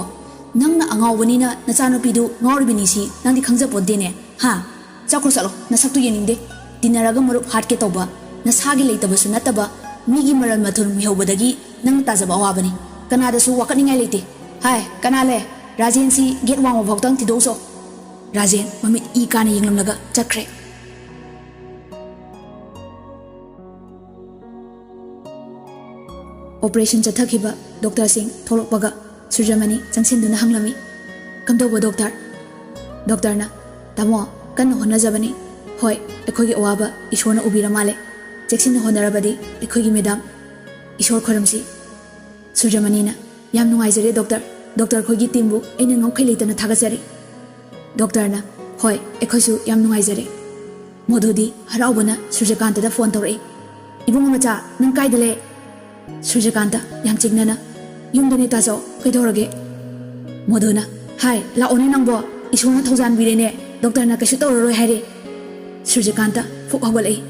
ꯅꯪꯅ ꯑꯉꯥꯎꯕꯅꯤꯅ ꯅꯆꯥꯅꯨꯄꯤꯗꯨ ꯉꯥꯎꯔꯤꯕꯅꯤ ꯁꯤ ꯅꯪꯗꯤ ꯈꯪꯖꯄꯣꯟꯇꯦꯅꯦ꯫ ꯍꯥ? ꯆꯠꯈ꯭ꯔꯣ ꯆꯠꯂꯣ, ꯅꯁꯛꯇꯨ ꯌꯦꯡꯅꯤꯡꯗꯦ꯫ ꯇꯤꯟꯅꯔꯒ ꯃꯔꯨꯞ ꯍꯥꯠꯀꯦ ꯇꯧꯕ, ꯅꯁꯥꯒꯤ ꯂꯩꯇꯕꯁꯨ ꯅꯠꯇꯕ, ꯃꯤꯒꯤ ꯃꯔꯜ ꯃꯊꯨꯝ ꯃꯤꯍꯧꯕꯗꯒꯤ ꯅꯪꯅ ꯇꯥꯖꯕ ꯑꯋꯥꯕꯅꯤ꯫ ꯀꯅꯥꯗꯁꯨ ꯋꯥꯀꯠꯅꯤꯡꯉꯥꯏ ꯂꯩꯇꯦ꯫ ꯍꯥꯏ, ꯀꯅꯥ ꯂꯩ? ꯔꯥꯖꯦꯟꯁꯤ ꯒꯦꯠ ꯋꯥꯡꯃ ꯐꯥꯎꯇꯪ ꯊꯤꯗꯣꯛꯎꯆꯣ꯫ ꯔꯥꯖꯦꯟ ꯃꯃꯤꯠ ꯏ ꯀꯥꯅ ꯌꯦꯡꯂꯝꯂꯒ ꯆꯠꯈ꯭ꯔꯦ꯫ ꯑꯣꯄꯔꯦꯁꯟ ꯆꯠꯊꯈꯤꯕ ꯗꯣꯛꯇꯔꯁꯤꯡ ꯊꯣꯛꯂꯛꯄꯒ ꯁꯨꯔꯖꯃꯅꯤ ꯆꯪꯁꯤꯟꯗꯨꯅ ꯍꯪꯂꯝꯃꯤ, "ꯀꯝꯗꯧꯕ ꯗꯣꯛꯇꯔ?" ꯗꯣꯛꯇꯔꯅ, "ꯇꯥꯃꯣ, ꯀꯟꯅ ꯍꯣꯠꯅꯖꯕꯅꯤ꯫ ꯍꯣꯏ, ꯑꯩꯈꯣꯏꯒꯤ ꯑꯋꯥꯕ ꯏꯁꯣꯔꯅ ꯎꯕꯤꯔ ꯃꯥꯜꯂꯦ꯫ ꯆꯦꯛꯁꯤꯟꯅ ꯍꯣꯠꯅꯔꯕꯗꯤ ꯑꯩꯈꯣꯏꯒꯤ ꯃꯦꯗꯥꯝ꯫ ꯏꯁꯣꯔ ꯈꯣꯏꯔꯝꯁꯤ꯫" ꯁꯨꯔꯖꯃꯅꯤꯅ, "ꯌꯥꯝ ꯅꯨꯡꯉꯥꯏꯖꯔꯦ ꯗꯣꯛꯇꯔ꯫ ꯗꯣꯛꯇꯔ ꯈꯣꯏꯒꯤ ꯇꯤꯝꯕꯨ ꯑꯩꯅ ꯉꯝꯈꯩ ꯂꯩꯇꯅ ꯊꯥꯒꯠꯆꯔꯤ꯫" ꯗꯣꯛꯇꯔꯅ, "ꯍꯣꯏ, ꯑꯩꯈꯣꯏꯁꯨ ꯌꯥꯝ ꯅꯨꯡꯉꯥꯏꯖꯔꯦ꯫" ꯃꯣꯗꯨꯗꯤ ꯍꯔꯥꯎꯕꯅ ꯁꯨꯔꯖꯀꯥꯟꯇꯗ ꯐꯣꯟ ꯇꯧꯔꯛꯏ꯫ "ꯏꯕꯨꯡꯉꯣ ꯃꯆꯥ, ꯅꯪ ꯀꯥꯏꯗ ꯂꯩ?" ꯁꯨꯔꯖꯀꯥꯟꯇ ꯌꯥꯝ ꯆꯤꯛꯅꯅ, "ꯌꯨꯝꯗꯅꯦ ꯇꯥꯆꯧ, ꯀꯩꯗꯧꯔꯒꯦ?" ꯃꯣꯗꯨꯅ, "ꯍꯥꯏ, ꯂꯥꯛꯑꯣꯅꯦ ꯅꯪꯕꯣ, ꯏꯁꯣꯔꯅ ꯊꯧꯖꯥꯟꯕꯤꯔꯦꯅꯦ, ꯗꯣꯛꯇꯔꯅ ꯀꯩꯁꯨ ꯇꯧꯔꯔꯣꯏ ꯍꯥꯏꯔꯦ꯫" ꯁꯨꯔꯖꯀꯥꯟꯇ ꯐꯨꯛ ꯍꯧꯒꯠꯂꯛꯏ꯫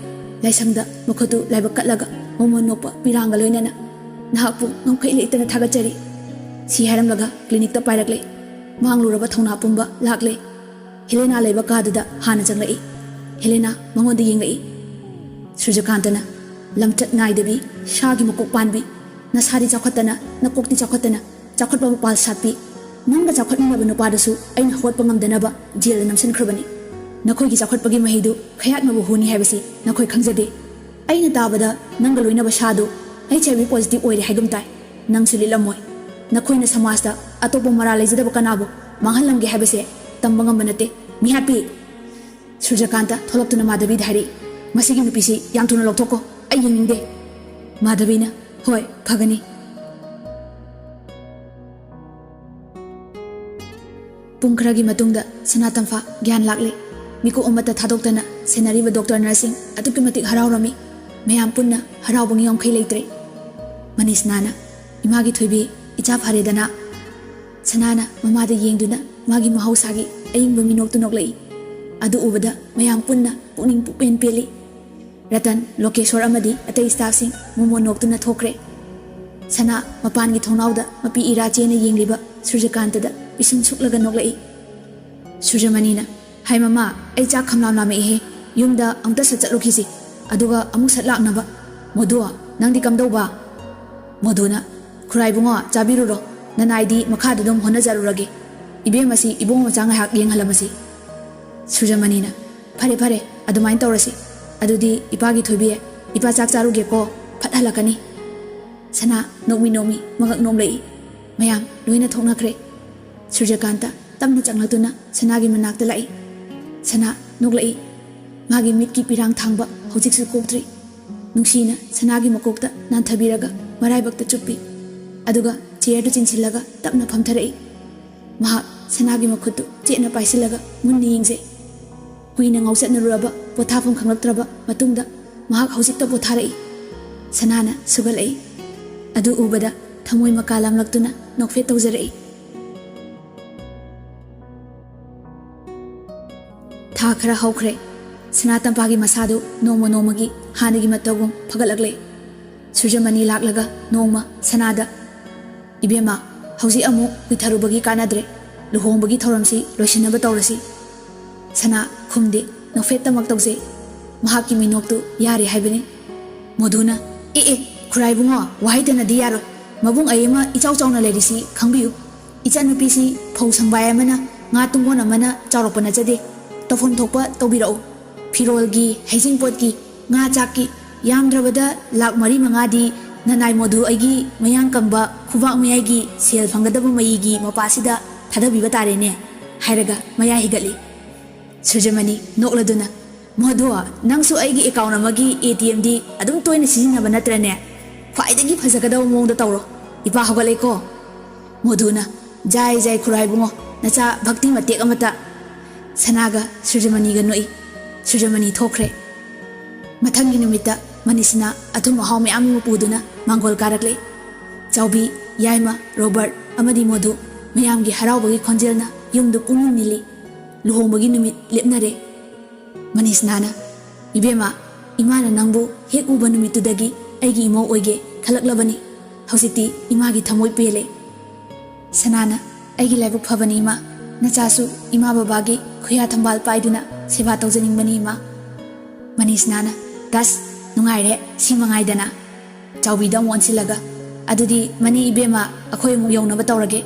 ꯂꯥꯏꯁꯪꯗ ꯃꯈꯨꯠꯇꯨ ꯂꯥꯏꯕꯛ ꯀꯠꯂꯒ ꯃꯃꯣꯟ ꯅꯣꯛꯄ ꯄꯤꯔꯥꯡꯒ ꯂꯣꯏꯅꯅ, "ꯅꯍꯥꯛꯄꯨ ꯉꯝꯈꯩ ꯂꯩꯇꯅ ꯊꯥꯒꯠꯆꯔꯤ꯫" ꯁꯤ ꯍꯥꯏꯔꯝꯂꯒ ꯀ꯭ꯂꯤꯅꯤꯛꯇ ꯄꯥꯏꯔꯛꯂꯦ꯫ ꯃꯥꯡꯂꯨꯔꯕ ꯊꯧꯅꯥ ꯄꯨꯝꯕ ꯂꯥꯛꯂꯦ꯫ ꯍꯦꯂꯦꯅꯥ ꯂꯩꯕ ꯀꯥꯗꯨꯗ ꯍꯥꯟꯅ ꯆꯪꯂꯛꯏ꯫ ꯍꯦꯂꯦꯅꯥ ꯃꯉꯣꯟꯗ ꯌꯦꯡꯂꯛꯏ꯫ ꯁꯨꯔꯖꯀꯥꯟꯇꯅ, "ꯂꯝꯆꯠ ꯅꯥꯏꯗꯕꯤ, ꯁꯥꯒꯤ ꯃꯀꯣꯛ ꯄꯥꯟꯕꯤ, ꯅꯁꯥꯗꯤ ꯆꯥꯎꯈꯠꯇꯅ, ꯅꯀꯣꯛꯇꯤ ꯆꯥꯎꯈꯠꯇꯅ, ꯆꯥꯎꯈꯠꯄ ꯃꯄꯥꯜ ꯁꯥꯠꯄꯤ, ꯅꯪꯒ ꯆꯥꯎꯈꯠꯃꯤꯟꯅꯕ ꯅꯨꯄꯥꯗꯨꯁꯨ ꯑꯩꯅ ꯍꯧꯒꯠꯄ ꯉꯝꯗꯅꯕ ꯖꯦꯜꯗ ꯅꯝꯁꯤꯟꯈ꯭ꯔꯕꯅꯤ꯫ ꯅꯈꯣꯏꯒꯤ ꯆꯥꯎꯈꯠꯄꯒꯤ ꯃꯍꯩꯗꯨ ꯈꯌꯥꯠꯅꯕ ꯍꯨꯅꯤ ꯍꯥꯏꯕꯁꯤ ꯅꯈꯣꯏ ꯈꯪꯖꯗꯦ꯫ ꯑꯩꯅ ꯇꯥꯕꯗ ꯅꯪꯒ ꯂꯣꯏꯅꯕ ꯁꯥꯗꯨ ꯑꯩꯠꯆ ꯑꯥꯏ ꯚꯤ ꯄꯣꯖꯤꯇꯤꯚ ꯑꯣꯏꯔꯦ ꯍꯥꯏꯒꯨꯝ ꯇꯥꯏ꯫ ꯅꯪꯁꯨ ꯂꯤꯠꯂꯝꯃꯣꯏ꯫ ꯅꯈꯣꯏꯅ ꯁꯃꯥꯖꯇ ꯑꯇꯣꯞꯄ ꯃꯔꯥꯜ ꯂꯩꯖꯗꯕ ꯀꯅꯥꯕꯨ ꯃꯥꯡꯍꯜꯂꯝꯒꯦ ꯍꯥꯏꯕꯁꯦ ꯇꯝꯕ ꯉꯝꯕ ꯅꯠꯇꯦ꯫ ꯃꯤꯍꯥꯠꯄꯤ!" ꯁꯨꯔꯖꯀꯥꯟꯇ ꯊꯣꯛꯂꯛꯇꯨꯅ ꯃꯥꯙꯕꯤꯗ ꯍꯥꯏꯔꯛꯏ, "ꯃꯁꯤꯒꯤ ꯅꯨꯄꯤꯁꯤ ꯌꯥꯝ ꯊꯨꯅ ꯂꯧꯊꯣꯛꯀꯣ, ꯑꯩ ꯌꯦꯡꯅꯤꯡꯗꯦ꯫" ꯃꯥꯙꯕꯤꯅ, "ꯍꯣꯏ, ꯐꯒꯅꯤ꯫" ꯄꯨꯡ ꯈꯔꯒꯤ ꯃꯇꯨꯡꯗ ꯁꯅꯥ ꯇꯝꯐꯥ ꯒ꯭ꯌꯥꯟ ꯂꯥꯛꯂꯦ꯫ ꯃꯤꯀꯨꯞ ꯑꯃꯠꯇ ꯊꯥꯗꯣꯛꯇꯅ ꯁꯦꯟꯅꯔꯤꯕ ꯗꯣꯛꯇꯔ ꯅꯔꯁꯁꯤꯡ ꯑꯗꯨꯛꯀꯤ ꯃꯇꯤꯛ ꯍꯔꯥꯎꯔꯝꯃꯤ꯫ ꯃꯌꯥꯝ ꯄꯨꯟꯅ ꯍꯔꯥꯎꯕꯒꯤ ꯉꯝꯈꯩ ꯂꯩꯇ꯭ꯔꯦ꯫ ꯃꯅꯤꯁꯅꯥꯅ, "ꯏꯃꯥꯒꯤ ꯊꯣꯏꯕꯤ, ꯏꯆꯥ ꯐꯔꯦꯗꯅ?" ꯁꯅꯥꯅ ꯃꯃꯥꯗ ꯌꯦꯡꯗꯨꯅ ꯃꯥꯒꯤ ꯃꯍꯧꯁꯥꯒꯤ ꯑꯏꯪꯕ ꯃꯤꯅꯣꯛꯇꯨ ꯅꯣꯛꯂꯛꯏ꯫ ꯑꯗꯨ ꯎꯕꯗ ꯃꯌꯥꯝ ꯄꯨꯟꯅ ꯄꯨꯛꯅꯤꯡ ꯄꯨꯛꯄꯦꯟ ꯄꯦꯜꯂꯤ꯫ ꯔꯇꯟ, ꯂꯣꯀꯦꯁꯣꯔ ꯑꯃꯗꯤ ꯑꯇꯩ ꯁ꯭ꯇꯥꯐꯁꯤꯡ ꯃꯣꯃꯣꯟ ꯅꯣꯛꯇꯨꯅ ꯊꯣꯛꯈ꯭ꯔꯦ꯫ ꯁꯅꯥ ꯃꯄꯥꯟꯒꯤ ꯊꯣꯡꯅꯥꯎꯗ ꯃꯄꯤ ꯏꯔꯥ ꯆꯦꯅ ꯌꯦꯡꯂꯤꯕ ꯁꯨꯔꯖꯀꯥꯟꯇꯗ ꯄꯤꯁꯨꯝ ꯁꯨꯛꯂꯒ ꯅꯣꯛꯂꯛꯏ꯫ ꯁꯨꯔꯖꯃꯅꯤꯅ, "ꯍꯥꯏ ꯃꯃꯥ, ꯑꯩ ꯆꯥꯛ ꯈꯝꯂꯥꯝ ꯂꯥꯝꯃꯛꯏꯍꯦ꯫ ꯌꯨꯝꯗ ꯑꯃꯨꯛꯇ ꯁꯠ ꯆꯠꯂꯨꯈꯤꯁꯤ, ꯑꯗꯨꯒ ꯑꯃꯨꯛ ꯁꯠ ꯂꯥꯛꯅꯕ꯫ ꯃꯣꯗꯨ, ꯅꯪꯗꯤ ꯀꯝꯗꯧꯕ?" ꯃꯣꯙꯨꯅ, "ꯈꯨꯔꯥꯏꯕꯨꯡꯉꯣ, ꯆꯥꯕꯤꯔꯨꯔꯣ, ꯅꯅꯥꯏꯗꯤ ꯃꯈꯥꯗ ꯑꯗꯨꯝ ꯍꯣꯠꯅꯖꯔꯨꯔꯒꯦ꯫ ꯏꯕꯦꯝ ꯑꯁꯤ ꯏꯕꯣꯡ ꯃꯆꯥ ꯉꯥꯏꯍꯥꯛ ꯌꯦꯡꯍꯜꯂꯝꯃꯁꯤ꯫" ꯁꯨꯔꯖꯃꯅꯤꯅ, "ꯐꯔꯦ ꯐꯔꯦ, ꯑꯗꯨꯃꯥꯏꯅ ꯇꯧꯔꯁꯤ꯫ ꯑꯗꯨꯗꯤ ꯏꯄꯥꯒꯤ ꯊꯣꯏꯕꯤ, ꯏꯄꯥ ꯆꯥꯛ ꯆꯥꯔꯨꯒꯦꯀꯣ, ꯐꯠ ꯍꯜꯂꯛꯀꯅꯤ꯫" ꯁꯅꯥ ꯅꯣꯛꯃꯤ ꯅꯣꯛꯃꯤ ꯃꯉꯛ ꯅꯣꯝꯂꯛꯏ꯫ ꯃꯌꯥꯝ ꯂꯣꯏꯅ ꯊꯣꯛꯅꯈ꯭ꯔꯦ꯫ ꯁꯨꯔꯖꯀꯥꯟꯇ ꯇꯞꯅ ꯆꯪꯂꯛꯇꯨꯅ ꯁꯅꯥꯒꯤ ꯃꯅꯥꯛꯇ ꯂꯥꯛꯏ꯫ ꯁꯅꯥ ꯅꯣꯛꯂꯛꯏ꯫ ꯃꯥꯒꯤ ꯃꯤꯠꯀꯤ ꯄꯤꯔꯥꯡ ꯊꯥꯡꯕ ꯍꯧꯖꯤꯛꯁꯨ ꯀꯣꯛꯇ꯭ꯔꯤ꯫ ꯅꯨꯡꯁꯤꯅ ꯁꯅꯥꯒꯤ ꯃꯀꯣꯛꯇ ꯅꯥꯟꯊꯕꯤꯔꯒ ꯃꯔꯥꯏꯕꯛꯇ ꯆꯨꯞꯄꯤ꯫ ꯑꯗꯨꯒ ꯆꯤꯌꯔꯗꯨ ꯆꯤꯟꯁꯤꯜꯂꯒ ꯇꯞꯅ ꯐꯝꯊꯔꯛꯏ꯫ ꯃꯍꯥꯛ ꯁꯅꯥꯒꯤ ꯃꯈꯨꯠꯇꯨ ꯆꯦꯠꯅ ꯄꯥꯏꯁꯤꯜꯂꯒ ꯃꯨꯟꯅ ꯌꯦꯡꯖꯩ꯫ ꯀꯨꯏꯅ ꯉꯥꯎꯆꯠꯅꯔꯨꯔꯕ ꯄꯣꯊꯥꯐꯝ ꯈꯪꯂꯛꯇ꯭ꯔꯕ ꯃꯇꯨꯡꯗ ꯃꯍꯥꯛ ꯍꯧꯖꯤꯛꯇ ꯄꯣꯊꯥꯔꯛꯏ꯫ ꯁꯅꯥꯅ ꯁꯨꯒꯠꯂꯛꯏ꯫ ꯑꯗꯨ ꯎꯕꯗ ꯊꯃꯣꯏ ꯃꯀꯥ ꯂꯥꯝꯂꯛꯇꯨꯅ ꯅꯣꯛꯐꯦꯠ ꯇꯧꯖꯔꯛꯏ꯫ ꯊꯥ ꯈꯔ ꯍꯧꯈ꯭ꯔꯦ꯫ ꯁꯅꯥ ꯇꯝꯄꯥꯒꯤ ꯃꯁꯥꯗꯨ ꯅꯣꯡꯃ ꯅꯣꯡꯃꯒꯤ ꯍꯥꯟꯅꯒꯤ ꯃꯇꯧꯒꯨꯝ ꯐꯒꯠꯂꯛꯂꯦ꯫ ꯁꯨꯔꯖꯃꯅꯤ ꯂꯥꯛꯂꯒ ꯅꯣꯡꯃ ꯁꯅꯥꯗ, "ꯏꯕꯦꯝꯃ, ꯍꯧꯖꯤꯛ ꯑꯃꯨꯛ ꯀꯨꯏꯊꯔꯨꯕꯒꯤ ꯀꯥꯟꯅꯗ꯭ꯔꯦ꯫ ꯂꯨꯍꯣꯡꯕꯒꯤ ꯊꯧꯔꯝꯁꯤ ꯂꯣꯏꯁꯤꯟꯅꯕ ꯇꯧꯔꯁꯤ꯫" ꯁꯅꯥ ꯈꯨꯝꯗꯦ, ꯅꯣꯛꯐꯦꯠꯇꯃꯛ ꯇꯧꯖꯩ꯫ ꯃꯍꯥꯛꯀꯤ ꯃꯤꯅꯣꯛꯇꯨ ꯌꯥꯔꯦ ꯍꯥꯏꯕꯅꯤ꯫ ꯃꯣꯙꯨꯅ, "ꯑꯦ ꯑꯦ, ꯈꯨꯔꯥꯏꯕꯨꯡꯉꯣ, ꯋꯥꯍꯩꯇꯅꯗꯤ ꯌꯥꯔꯣꯏ꯫ ꯃꯕꯨꯡ ꯑꯩ ꯑꯃ ꯏꯆꯥꯎ ꯆꯥꯎꯅ ꯂꯩꯔꯤꯁꯤ ꯈꯪꯕꯤꯌꯨ꯫ ꯏꯆꯥꯅꯨꯄꯤꯁꯤ ꯐꯧ ꯁꯪꯕꯥꯏ ꯑꯃꯅ, ꯉꯥ ꯇꯨꯡꯒꯣꯟ ꯑꯃꯅ ꯆꯥꯎꯔꯛꯄ ꯅꯠꯆꯗꯦ꯫ ꯇꯧꯐꯝ ꯊꯣꯛꯄ ꯇꯧꯕꯤꯔꯛꯎ꯫ ꯐꯤꯔꯣꯜꯒꯤ, ꯍꯩꯖꯤꯡꯄꯣꯠꯀꯤ, ꯉꯥ ꯆꯥꯛꯀꯤ, ꯌꯥꯝꯗ꯭ꯔꯕꯗ ꯂꯥꯛ ꯃꯔꯤ ꯃꯉꯥꯗꯤ ꯅꯅꯥꯏ ꯃꯣꯙꯨ ꯑꯩꯒꯤ ꯃꯌꯥꯡ ꯀꯪꯕ ꯈꯨꯕꯥꯛ ꯃꯌꯥꯏꯒꯤ ꯁꯦꯜ ꯐꯪꯒꯗꯕ ꯃꯌꯤꯒꯤ ꯃꯄꯥꯁꯤꯗ ꯊꯥꯗꯕꯤꯕ ꯇꯥꯔꯦꯅꯦ," ꯍꯥꯏꯔꯒ ꯃꯌꯥ ꯍꯤꯒꯠꯂꯤ꯫ ꯁꯨꯔꯖꯃꯅꯤ ꯅꯣꯛꯂꯗꯨꯅ, "ꯃꯣꯙꯨ, ꯅꯪꯁꯨ ꯑꯩꯒꯤ ꯑꯦꯀꯥꯎꯟ ꯑꯃꯒꯤ ꯑꯦ ꯇꯤ ꯑꯦꯝꯗꯤ ꯑꯗꯨꯝ ꯇꯣꯏꯅ ꯁꯤꯖꯤꯟꯅꯕ ꯅꯠꯇ꯭ꯔꯅꯦ? ꯈ꯭ꯋꯥꯏꯗꯒꯤ ꯐꯖꯒꯗꯕ ꯃꯑꯣꯡꯗ ꯇꯧꯔꯣ꯫ ꯏꯄꯥ ꯍꯧꯒꯠꯂꯦꯀꯣ꯫" ꯃꯣꯙꯨꯅ, "ꯖꯥꯏ ꯖꯥꯏ ꯈꯨꯔꯥꯏꯕꯨꯡꯉꯣ, ꯅꯆꯥ ꯚꯛꯇꯤ ꯃꯇꯦꯛ ꯑꯃꯇ꯫" ꯁꯅꯥꯒ ꯁꯨꯔꯖꯃꯅꯤꯒ ꯅꯣꯛꯏ꯫ ꯁꯨꯔꯖꯃꯅꯤ ꯊꯣꯛꯈ꯭ꯔꯦ꯫ ꯃꯊꯪꯒꯤ ꯅꯨꯃꯤꯠꯇ ꯃꯅꯤꯁꯅꯥ ꯑꯊꯨꯝ ꯑꯍꯥꯎ ꯃꯌꯥꯝ ꯑꯃ ꯄꯨꯗꯨꯅ ꯃꯥꯡꯒꯣꯜ ꯀꯥꯔꯛꯂꯦ꯫ ꯆꯥꯎꯕꯤ, ꯌꯥꯏꯃ, ꯔꯣꯕꯔꯠ ꯑꯃꯗꯤ ꯃꯣꯙꯨ ꯃꯌꯥꯝꯒꯤ ꯍꯔꯥꯎꯕꯒꯤ ꯈꯣꯟꯖꯦꯜꯅ ꯌꯨꯝꯗꯨ ꯄꯨꯡꯅꯤꯜ ꯅꯤꯜꯂꯤ꯫ ꯂꯨꯍꯣꯡꯕꯒꯤ ꯅꯨꯃꯤꯠ ꯂꯦꯞꯅꯔꯦ꯫ ꯃꯅꯤꯁꯅꯥꯅ, "ꯏꯕꯦꯝꯃ, ꯏꯃꯥꯅ ꯅꯪꯕꯨ ꯍꯦꯛ ꯎꯕ ꯅꯨꯃꯤꯠꯇꯨꯗꯒꯤ ꯑꯩꯒꯤ ꯏꯃꯧ ꯑꯣꯏꯒꯦ ꯈꯜꯂꯛꯂꯕꯅꯤ꯫ ꯍꯧꯖꯤꯛꯇꯤ ꯏꯃꯥꯒꯤ ꯊꯃꯣꯏ ꯄꯦꯜꯂꯦ꯫" ꯁꯅꯥꯅ, "ꯑꯩꯒꯤ ꯂꯥꯏꯕꯛ ꯐꯕꯅꯤ ꯏꯃꯥ, ꯅꯆꯥꯁꯨ ꯏꯃꯥ ꯕꯕꯥꯒꯤ ꯈꯨꯌꯥ ꯊꯝꯕꯥꯜ ꯄꯥꯏꯗꯨꯅ ꯁꯦꯕꯥ ꯇꯧꯖꯅꯤꯡꯕꯅꯤ ꯏꯃꯥ꯫" ꯃꯅꯤꯁꯅꯥꯅ, "ꯇꯁ, ꯅꯨꯡꯉꯥꯏꯔꯦ, ꯁꯤ ꯃꯉꯥꯏꯗꯅ꯫" ꯆꯥꯎꯕꯤꯗ ꯑꯃꯨꯛ ꯑꯣꯟꯁꯤꯜꯂꯒ, ꯑꯗꯨꯗꯤ ꯃꯅꯤ ꯏꯕꯦꯝꯃ, ꯑꯩꯈꯣꯏ ꯑꯃꯨꯛ ꯌꯧꯅꯕ ꯇꯧꯔꯒꯦ꯫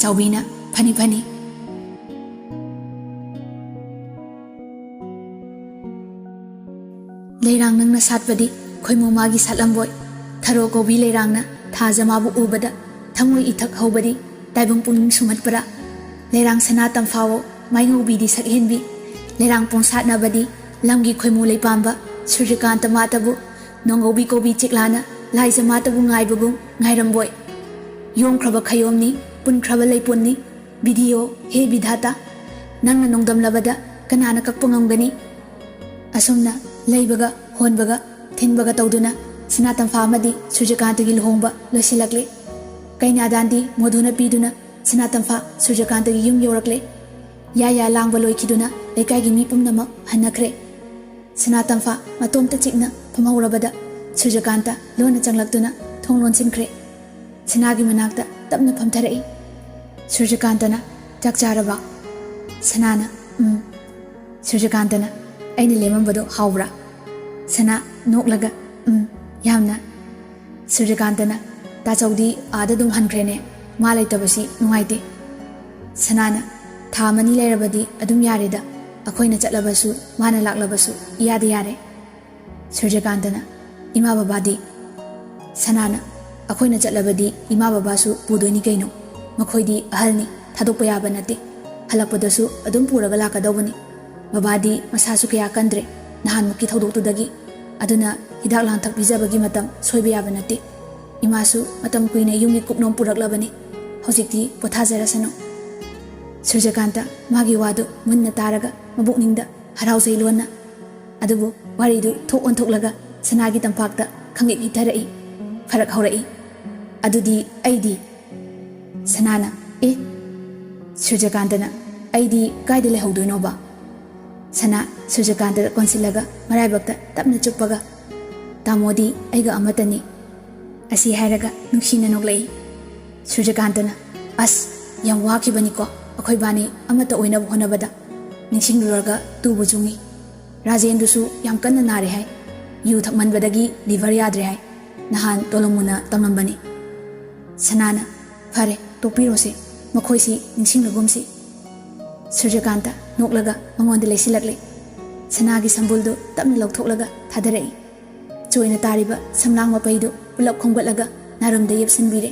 ꯆꯥꯎꯕꯤꯅ, "ꯐꯅꯤ, ꯐꯅꯤ"꯫ ꯂꯩꯔꯥꯡ ꯅꯪꯅ ꯁꯥꯠꯄꯗꯤ ꯈꯣꯏꯃꯨ ꯃꯥꯒꯤ ꯁꯥꯠꯂꯝꯕꯣꯏ꯫ ꯊꯔꯣ ꯀꯧꯕꯤ ꯂꯩꯔꯥꯡꯅ ꯊꯥꯖ ꯃꯥꯕꯨ ꯎꯕꯗ ꯊꯃꯣꯏ ꯏꯊꯛ ꯍꯧꯕꯗꯤ ꯇꯥꯏꯕꯪ ꯄꯨꯛꯅꯤꯡ ꯁꯨꯝꯍꯠꯄꯔꯥ꯫ ꯂꯩꯔꯥꯡ ꯁꯅꯥ ꯇꯝꯐꯥꯋꯣ ꯃꯥꯏꯉꯧꯕꯤꯗꯤ ꯁꯛꯍꯦꯟꯕꯤ꯫ ꯂꯩꯔꯥꯡ ꯄꯣꯡꯁꯥꯠꯅꯕꯗꯤ ꯂꯝꯒꯤ ꯈꯣꯏꯃꯨ ꯂꯩꯄꯥꯝꯕ ꯁꯨꯔꯖꯀꯥꯟꯇ ꯃꯥꯇꯕꯨ ꯅꯣꯡꯒꯧꯕꯤ ꯀꯧꯕꯤ ꯆꯤꯛꯂꯥꯅ ꯂꯥꯏꯖ ꯃꯥꯇꯕꯨ ꯉꯥꯏꯕꯒꯨꯝ ꯉꯥꯏꯔꯝꯕꯣꯏ꯫ ꯌꯣꯝꯈ꯭ꯔꯕ ꯈꯌꯣꯝꯅꯤ, ꯄꯨꯟꯈ꯭ꯔꯕ ꯂꯩꯄꯣꯟꯅꯤ꯫ ꯕꯤꯙꯤꯌꯣ, ꯍꯦ ꯕꯤꯙꯥꯇꯥ, ꯅꯪꯅ ꯅꯣꯡꯗꯝꯂꯕꯗ ꯀꯅꯥꯅ ꯀꯛꯄ ꯉꯝꯒꯅꯤ? ꯑꯁꯨꯝꯅ ꯂꯩꯕꯒ ꯍꯣꯟꯕꯒ ꯊꯤꯟꯕꯒ ꯇꯧꯗꯨꯅ ꯁꯅꯥ ꯇꯝꯐꯥ ꯑꯃꯗꯤ ꯁꯨꯔꯖꯀꯥꯟꯇꯒꯤ ꯂꯨꯍꯣꯡꯕ ꯂꯣꯏꯁꯤꯜꯂꯛꯂꯦ꯫ ꯀꯩꯅꯥꯗꯥꯟꯗꯤ ꯃꯣꯙꯨꯅ ꯄꯤꯗꯨꯅ ꯁꯅꯥ ꯇꯝꯐꯥ ꯁꯨꯔꯖꯀꯥꯟꯇꯒꯤ ꯌꯨꯝ ꯌꯧꯔꯛꯂꯦ꯫ ꯌꯥ ꯌꯥ ꯂꯥꯡꯕ ꯂꯣꯏꯈꯤꯗꯨꯅ ꯂꯩꯀꯥꯏꯒꯤ ꯃꯤ ꯄꯨꯝꯅꯃꯛ ꯍꯟꯅꯈ꯭ꯔꯦ꯫ ꯁꯅꯥ ꯇꯝꯐꯥ ꯃꯇꯣꯝꯇ ꯆꯤꯛꯅ ꯐꯝꯍꯧꯔꯕꯗ ꯁꯨꯔꯖꯀꯥꯟꯇ ꯂꯣꯟꯅ ꯆꯪꯂꯛꯇꯨꯅ ꯊꯣꯡ ꯂꯣꯟꯁꯤꯟꯈ꯭ꯔꯦ꯫ ꯁꯅꯥꯒꯤ ꯃꯅꯥꯛꯇ ꯇꯞꯅ ꯐꯝꯊꯔꯛꯏ꯫ ꯁꯨꯔꯖꯀꯥꯟꯇꯅ, "ꯆꯥꯛ ꯆꯥꯔꯕ?" ꯁꯅꯥꯅ, "ꯎꯝ"꯫ ꯁꯨꯔꯖꯀꯥꯟꯇꯅ, "ꯑꯩꯅ ꯂꯦꯝꯃꯝꯕꯗꯣ ꯍꯥꯎꯕ꯭ꯔꯥ?" ꯁꯅꯥ ꯅꯣꯛꯂꯒ, "ꯎꯝ, ꯌꯥꯝꯅ"꯫ ꯁꯨꯔꯖꯀꯥꯟꯇꯅ, "ꯇꯥꯆꯧꯗꯤ ꯑꯥꯗ ꯑꯗꯨꯝ ꯍꯟꯈ꯭ꯔꯦꯅꯦ, ꯃꯥ ꯂꯩꯇꯕꯁꯤ ꯅꯨꯡꯉꯥꯏꯇꯦ"꯫ ꯁꯅꯥꯅ, "ꯊꯥ ꯑꯃꯅꯤ ꯂꯩꯔꯕꯗꯤ ꯑꯗꯨꯝ ꯌꯥꯔꯦꯗ, ꯑꯩꯈꯣꯏꯅ ꯆꯠꯂꯕꯁꯨ ꯃꯥꯅ ꯂꯥꯛꯂꯕꯁꯨ ꯏꯌꯥꯗ ꯌꯥꯔꯦ"꯫ ꯁꯨꯔꯖꯀꯥꯟꯇꯅ, "ꯏꯃꯥ ꯕꯕꯥꯗꯤ?" ꯁꯅꯥꯅ, "ꯑꯩꯈꯣꯏꯅ ꯆꯠꯂꯕꯗꯤ ꯏꯃꯥ ꯕꯕꯥꯁꯨ ꯄꯨꯗꯣꯏꯅꯤ ꯀꯩꯅꯣ, ꯃꯈꯣꯏꯗꯤ ꯑꯍꯜꯅꯤ, ꯊꯥꯗꯣꯛꯄ ꯌꯥꯕ ꯅꯠꯇꯦ, ꯍꯜꯂꯛꯄꯗꯁꯨ ꯑꯗꯨꯝ ꯄꯨꯔꯒ ꯂꯥꯛꯀꯗꯧꯕꯅꯤ꯫ ꯕꯕꯥꯗꯤ ꯃꯁꯥꯁꯨ ꯀꯌꯥ ꯀꯟꯗ꯭ꯔꯦ, ꯅꯍꯥꯟꯃꯨꯛꯀꯤ ꯊꯧꯗꯣꯛꯇꯨꯗꯒꯤ, ꯑꯗꯨꯅ ꯍꯤꯗꯥꯛ ꯂꯥꯡꯊꯛ ꯄꯤꯖꯕꯒꯤ ꯃꯇꯝ ꯁꯣꯏꯕ ꯌꯥꯕ ꯅꯠꯇꯦ꯫ ꯏꯃꯥꯁꯨ ꯃꯇꯝ ꯀꯨꯏꯅ ꯌꯨꯝꯒꯤ ꯀꯨꯞꯅꯣꯝ ꯄꯨꯔꯛꯂꯕꯅꯤ, ꯍꯧꯖꯤꯛꯇꯤ ꯄꯣꯊꯥꯖꯔꯁꯅꯨ"꯫ ꯁꯨꯔꯖꯀꯥꯟꯇ ꯃꯥꯒꯤ ꯋꯥꯗꯨ ꯃꯨꯟꯅ ꯇꯥꯔꯒ ꯃꯕꯨꯛꯅꯤꯡꯗ ꯍꯔꯥꯎꯖꯩ ꯂꯣꯟꯅ꯫ ꯑꯗꯨꯕꯨ ꯋꯥꯔꯤꯗꯨ ꯊꯣꯛ ꯑꯣꯟꯊꯣꯛꯂꯒ ꯁꯅꯥꯒꯤ ꯇꯝꯄꯥꯛꯇ ꯈꯪꯏꯛ ꯏꯛꯊꯔꯛꯏ꯫ ꯐꯔꯛ ꯍꯧꯔꯛꯏ꯫ "ꯑꯗꯨꯗꯤ ꯑꯩꯗꯤ?" ꯁꯅꯥꯅ, "ꯑꯦ?" ꯁꯨꯔꯖꯀꯥꯟꯇꯅ, "ꯑꯩꯗꯤ ꯀꯥꯏꯗ ꯂꯩꯍꯧꯗꯣꯏꯅꯣꯕ?" ꯁꯅꯥ ꯁꯨꯔꯖꯀꯥꯟꯇꯗ ꯀꯣꯟꯁꯤꯜꯂꯒ ꯃꯔꯥꯏꯕꯛꯇ ꯇꯞꯅ ꯆꯨꯞꯄꯒ, "ꯇꯥꯃꯣꯗꯤ ꯑꯩꯒ ꯑꯃꯠꯇꯅꯤ"꯫ ꯑꯁꯤ ꯍꯥꯏꯔꯒ ꯅꯨꯡꯁꯤꯅ ꯅꯣꯛꯂꯛꯏ꯫ ꯁꯨꯔꯖꯀꯥꯟꯇꯅ, "ꯑꯁ, ꯌꯥꯝ ꯋꯥꯈꯤꯕꯅꯤꯀꯣ ꯑꯩꯈꯣꯏꯕꯥꯅꯤ ꯑꯃꯠꯇ ꯑꯣꯏꯅꯕ ꯍꯣꯠꯅꯕꯗ꯫ ꯅꯤꯡꯁꯤꯡꯂꯨꯔꯒ ꯇꯨꯕꯨ ꯆꯨꯡꯉꯤ꯫ ꯔꯥꯖꯦꯟꯗꯨꯁꯨ ꯌꯥꯝ ꯀꯟꯅ ꯅꯥꯔꯦ ꯍꯥꯏ꯫ ꯌꯨ ꯊꯛꯃꯟꯕꯗꯒꯤ ꯂꯤꯚꯔ ꯌꯥꯗ꯭ꯔꯦ ꯍꯥꯏ꯫ ꯅꯍꯥꯟ ꯇꯣꯂꯝꯃꯨꯅ ꯇꯝꯂꯝꯕꯅꯤ꯫ ꯁꯅꯥꯅ, "ꯐꯔꯦ, ꯇꯣꯛꯄꯤꯔꯣꯁꯦ, ꯃꯈꯣꯏꯁꯤ ꯅꯤꯡꯁꯤꯡꯂꯒꯨꯝꯁꯤ꯫" ꯁꯨꯔꯖꯀꯥꯟꯇ ꯅꯣꯛꯂꯒ ꯃꯉꯣꯟꯗ ꯂꯩꯁꯤꯜꯂꯛꯂꯦ꯫ ꯁꯅꯥꯒꯤ ꯁꯝꯕꯨꯜꯗꯨ ꯇꯞꯅ ꯂꯧꯊꯣꯛꯂꯒ ꯊꯥꯗꯔꯛꯏ꯫ ꯆꯣꯏꯅ ꯇꯥꯔꯤꯕ ꯁꯝꯂꯥꯡ ꯃꯄꯩꯗꯨ ꯄꯨꯂꯞ ꯈꯣꯝꯒꯠꯂꯒ ꯅꯥꯔꯨꯝꯗ ꯌꯦꯞꯁꯤꯟꯕꯤꯔꯦ꯫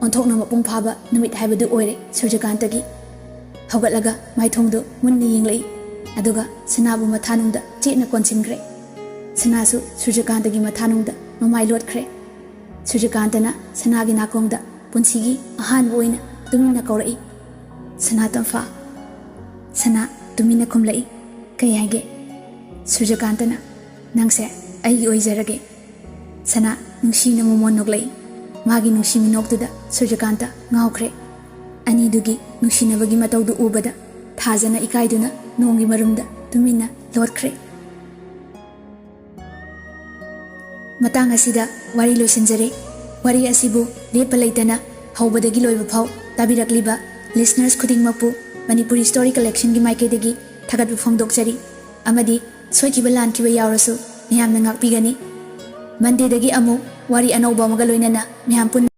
ꯑꯣꯟꯊꯣꯛꯅ ꯃꯄꯨꯡ ꯐꯥꯕ ꯅꯨꯃꯤꯠ ꯍꯥꯏꯕꯗꯨ ꯑꯣꯏꯔꯦ ꯁꯨꯔꯖꯀꯥꯟꯇꯒꯤ꯫ ꯍꯧꯒꯠꯂꯒ ꯃꯥꯏꯊꯣꯡꯗꯨ ꯃꯨꯟꯅ ꯌꯦꯡꯂꯛꯏ꯫ ꯑꯗꯨꯒ ꯁꯅꯥꯕꯨ ꯃꯊꯥꯅꯨꯡꯗ ꯆꯦꯠꯅ ꯀꯣꯟꯁꯤꯟꯈ꯭ꯔꯦ꯫ ꯁꯅꯥꯁꯨ ꯁꯨꯔꯖꯀꯥꯟꯇꯒꯤ ꯃꯊꯥꯅꯨꯡꯗ ꯃꯃꯥꯏ ꯂꯣꯠꯈ꯭ꯔꯦ꯫ ꯁꯨꯔꯖꯀꯥꯟꯇꯅ ꯁꯅꯥꯒꯤ ꯅꯥꯀꯣꯡꯗ ꯄꯨꯟꯁꯤꯒꯤ ꯑꯍꯥꯟꯕ ꯑꯣꯏꯅ ꯇꯨꯃꯤꯟꯅ ꯀꯧꯔꯛꯏ, "ꯁꯅꯥ ꯇꯝꯐꯥ꯫" ꯁꯅꯥ ꯇꯨꯃꯤꯟꯅ ꯈꯨꯝꯂꯛꯏ, "ꯀꯩ ꯍꯥꯏꯒꯦ?" ꯁꯨꯔꯖꯀꯥꯟꯇꯅ, "ꯅꯪꯁꯦ ꯑꯩꯒꯤ ꯑꯣꯏꯖꯔꯒꯦ꯫" ꯁꯅꯥ ꯅꯨꯡꯁꯤꯅ ꯃꯣꯃꯣꯟ ꯅꯣꯛꯂꯛꯏ꯫ ꯃꯥꯒꯤ ꯅꯨꯡꯁꯤ ꯃꯤꯅꯣꯛꯇꯨꯗ ꯁꯨꯔꯖꯀꯥꯟꯇ ꯉꯥꯎꯈ꯭ꯔꯦ꯫ ꯑꯅꯤꯗꯨꯒꯤ ꯅꯨꯡꯁꯤꯅꯕꯒꯤ ꯃꯇꯧꯗꯨ ꯎꯕꯗ ꯊꯥꯖꯅ ꯏꯀꯥꯏꯗꯨꯅ ꯅꯣꯡꯒꯤ ꯃꯔꯨꯝꯗ ꯇꯨꯃꯤꯟꯅ ꯂꯣꯠꯈ꯭ꯔꯦ꯫ ꯃꯇꯥꯡ ꯑꯁꯤꯗ ꯋꯥꯔꯤ ꯂꯣꯏꯁꯤꯟꯖꯔꯦ꯫ ꯋꯥꯔꯤ ꯑꯁꯤꯕꯨ ꯂꯦꯞꯄ ꯂꯩꯇꯅ ꯍꯧꯕꯗꯒꯤ ꯂꯣꯏꯕ ꯐꯥꯎ ꯇꯥꯕꯤꯔꯛꯂꯤꯕ listeners ꯈꯨꯗꯤꯡꯃꯛꯄꯨ ꯃꯅꯤꯄꯨꯔꯤ story collectionꯒꯤ ꯃꯥꯏꯀꯩꯗꯒꯤ ꯊꯥꯒꯠꯄ ꯐꯣꯡꯗꯣꯛꯆꯔꯤ꯫ ꯑꯃꯗꯤ ꯁꯣꯏꯈꯤꯕ ꯂꯥꯟꯈꯤꯕ ꯌꯥꯎꯔꯁꯨ ꯃꯌꯥꯝꯅ ꯉꯥꯛꯄꯤꯒꯅꯤ꯫ Mondayꯗꯒꯤ ꯑꯃꯨꯛ ꯋꯥꯔꯤ ꯑꯅꯧꯕ ꯑꯃꯒ ꯂꯣꯏꯅꯅ ꯃꯌꯥꯝ ꯄꯨꯟꯅ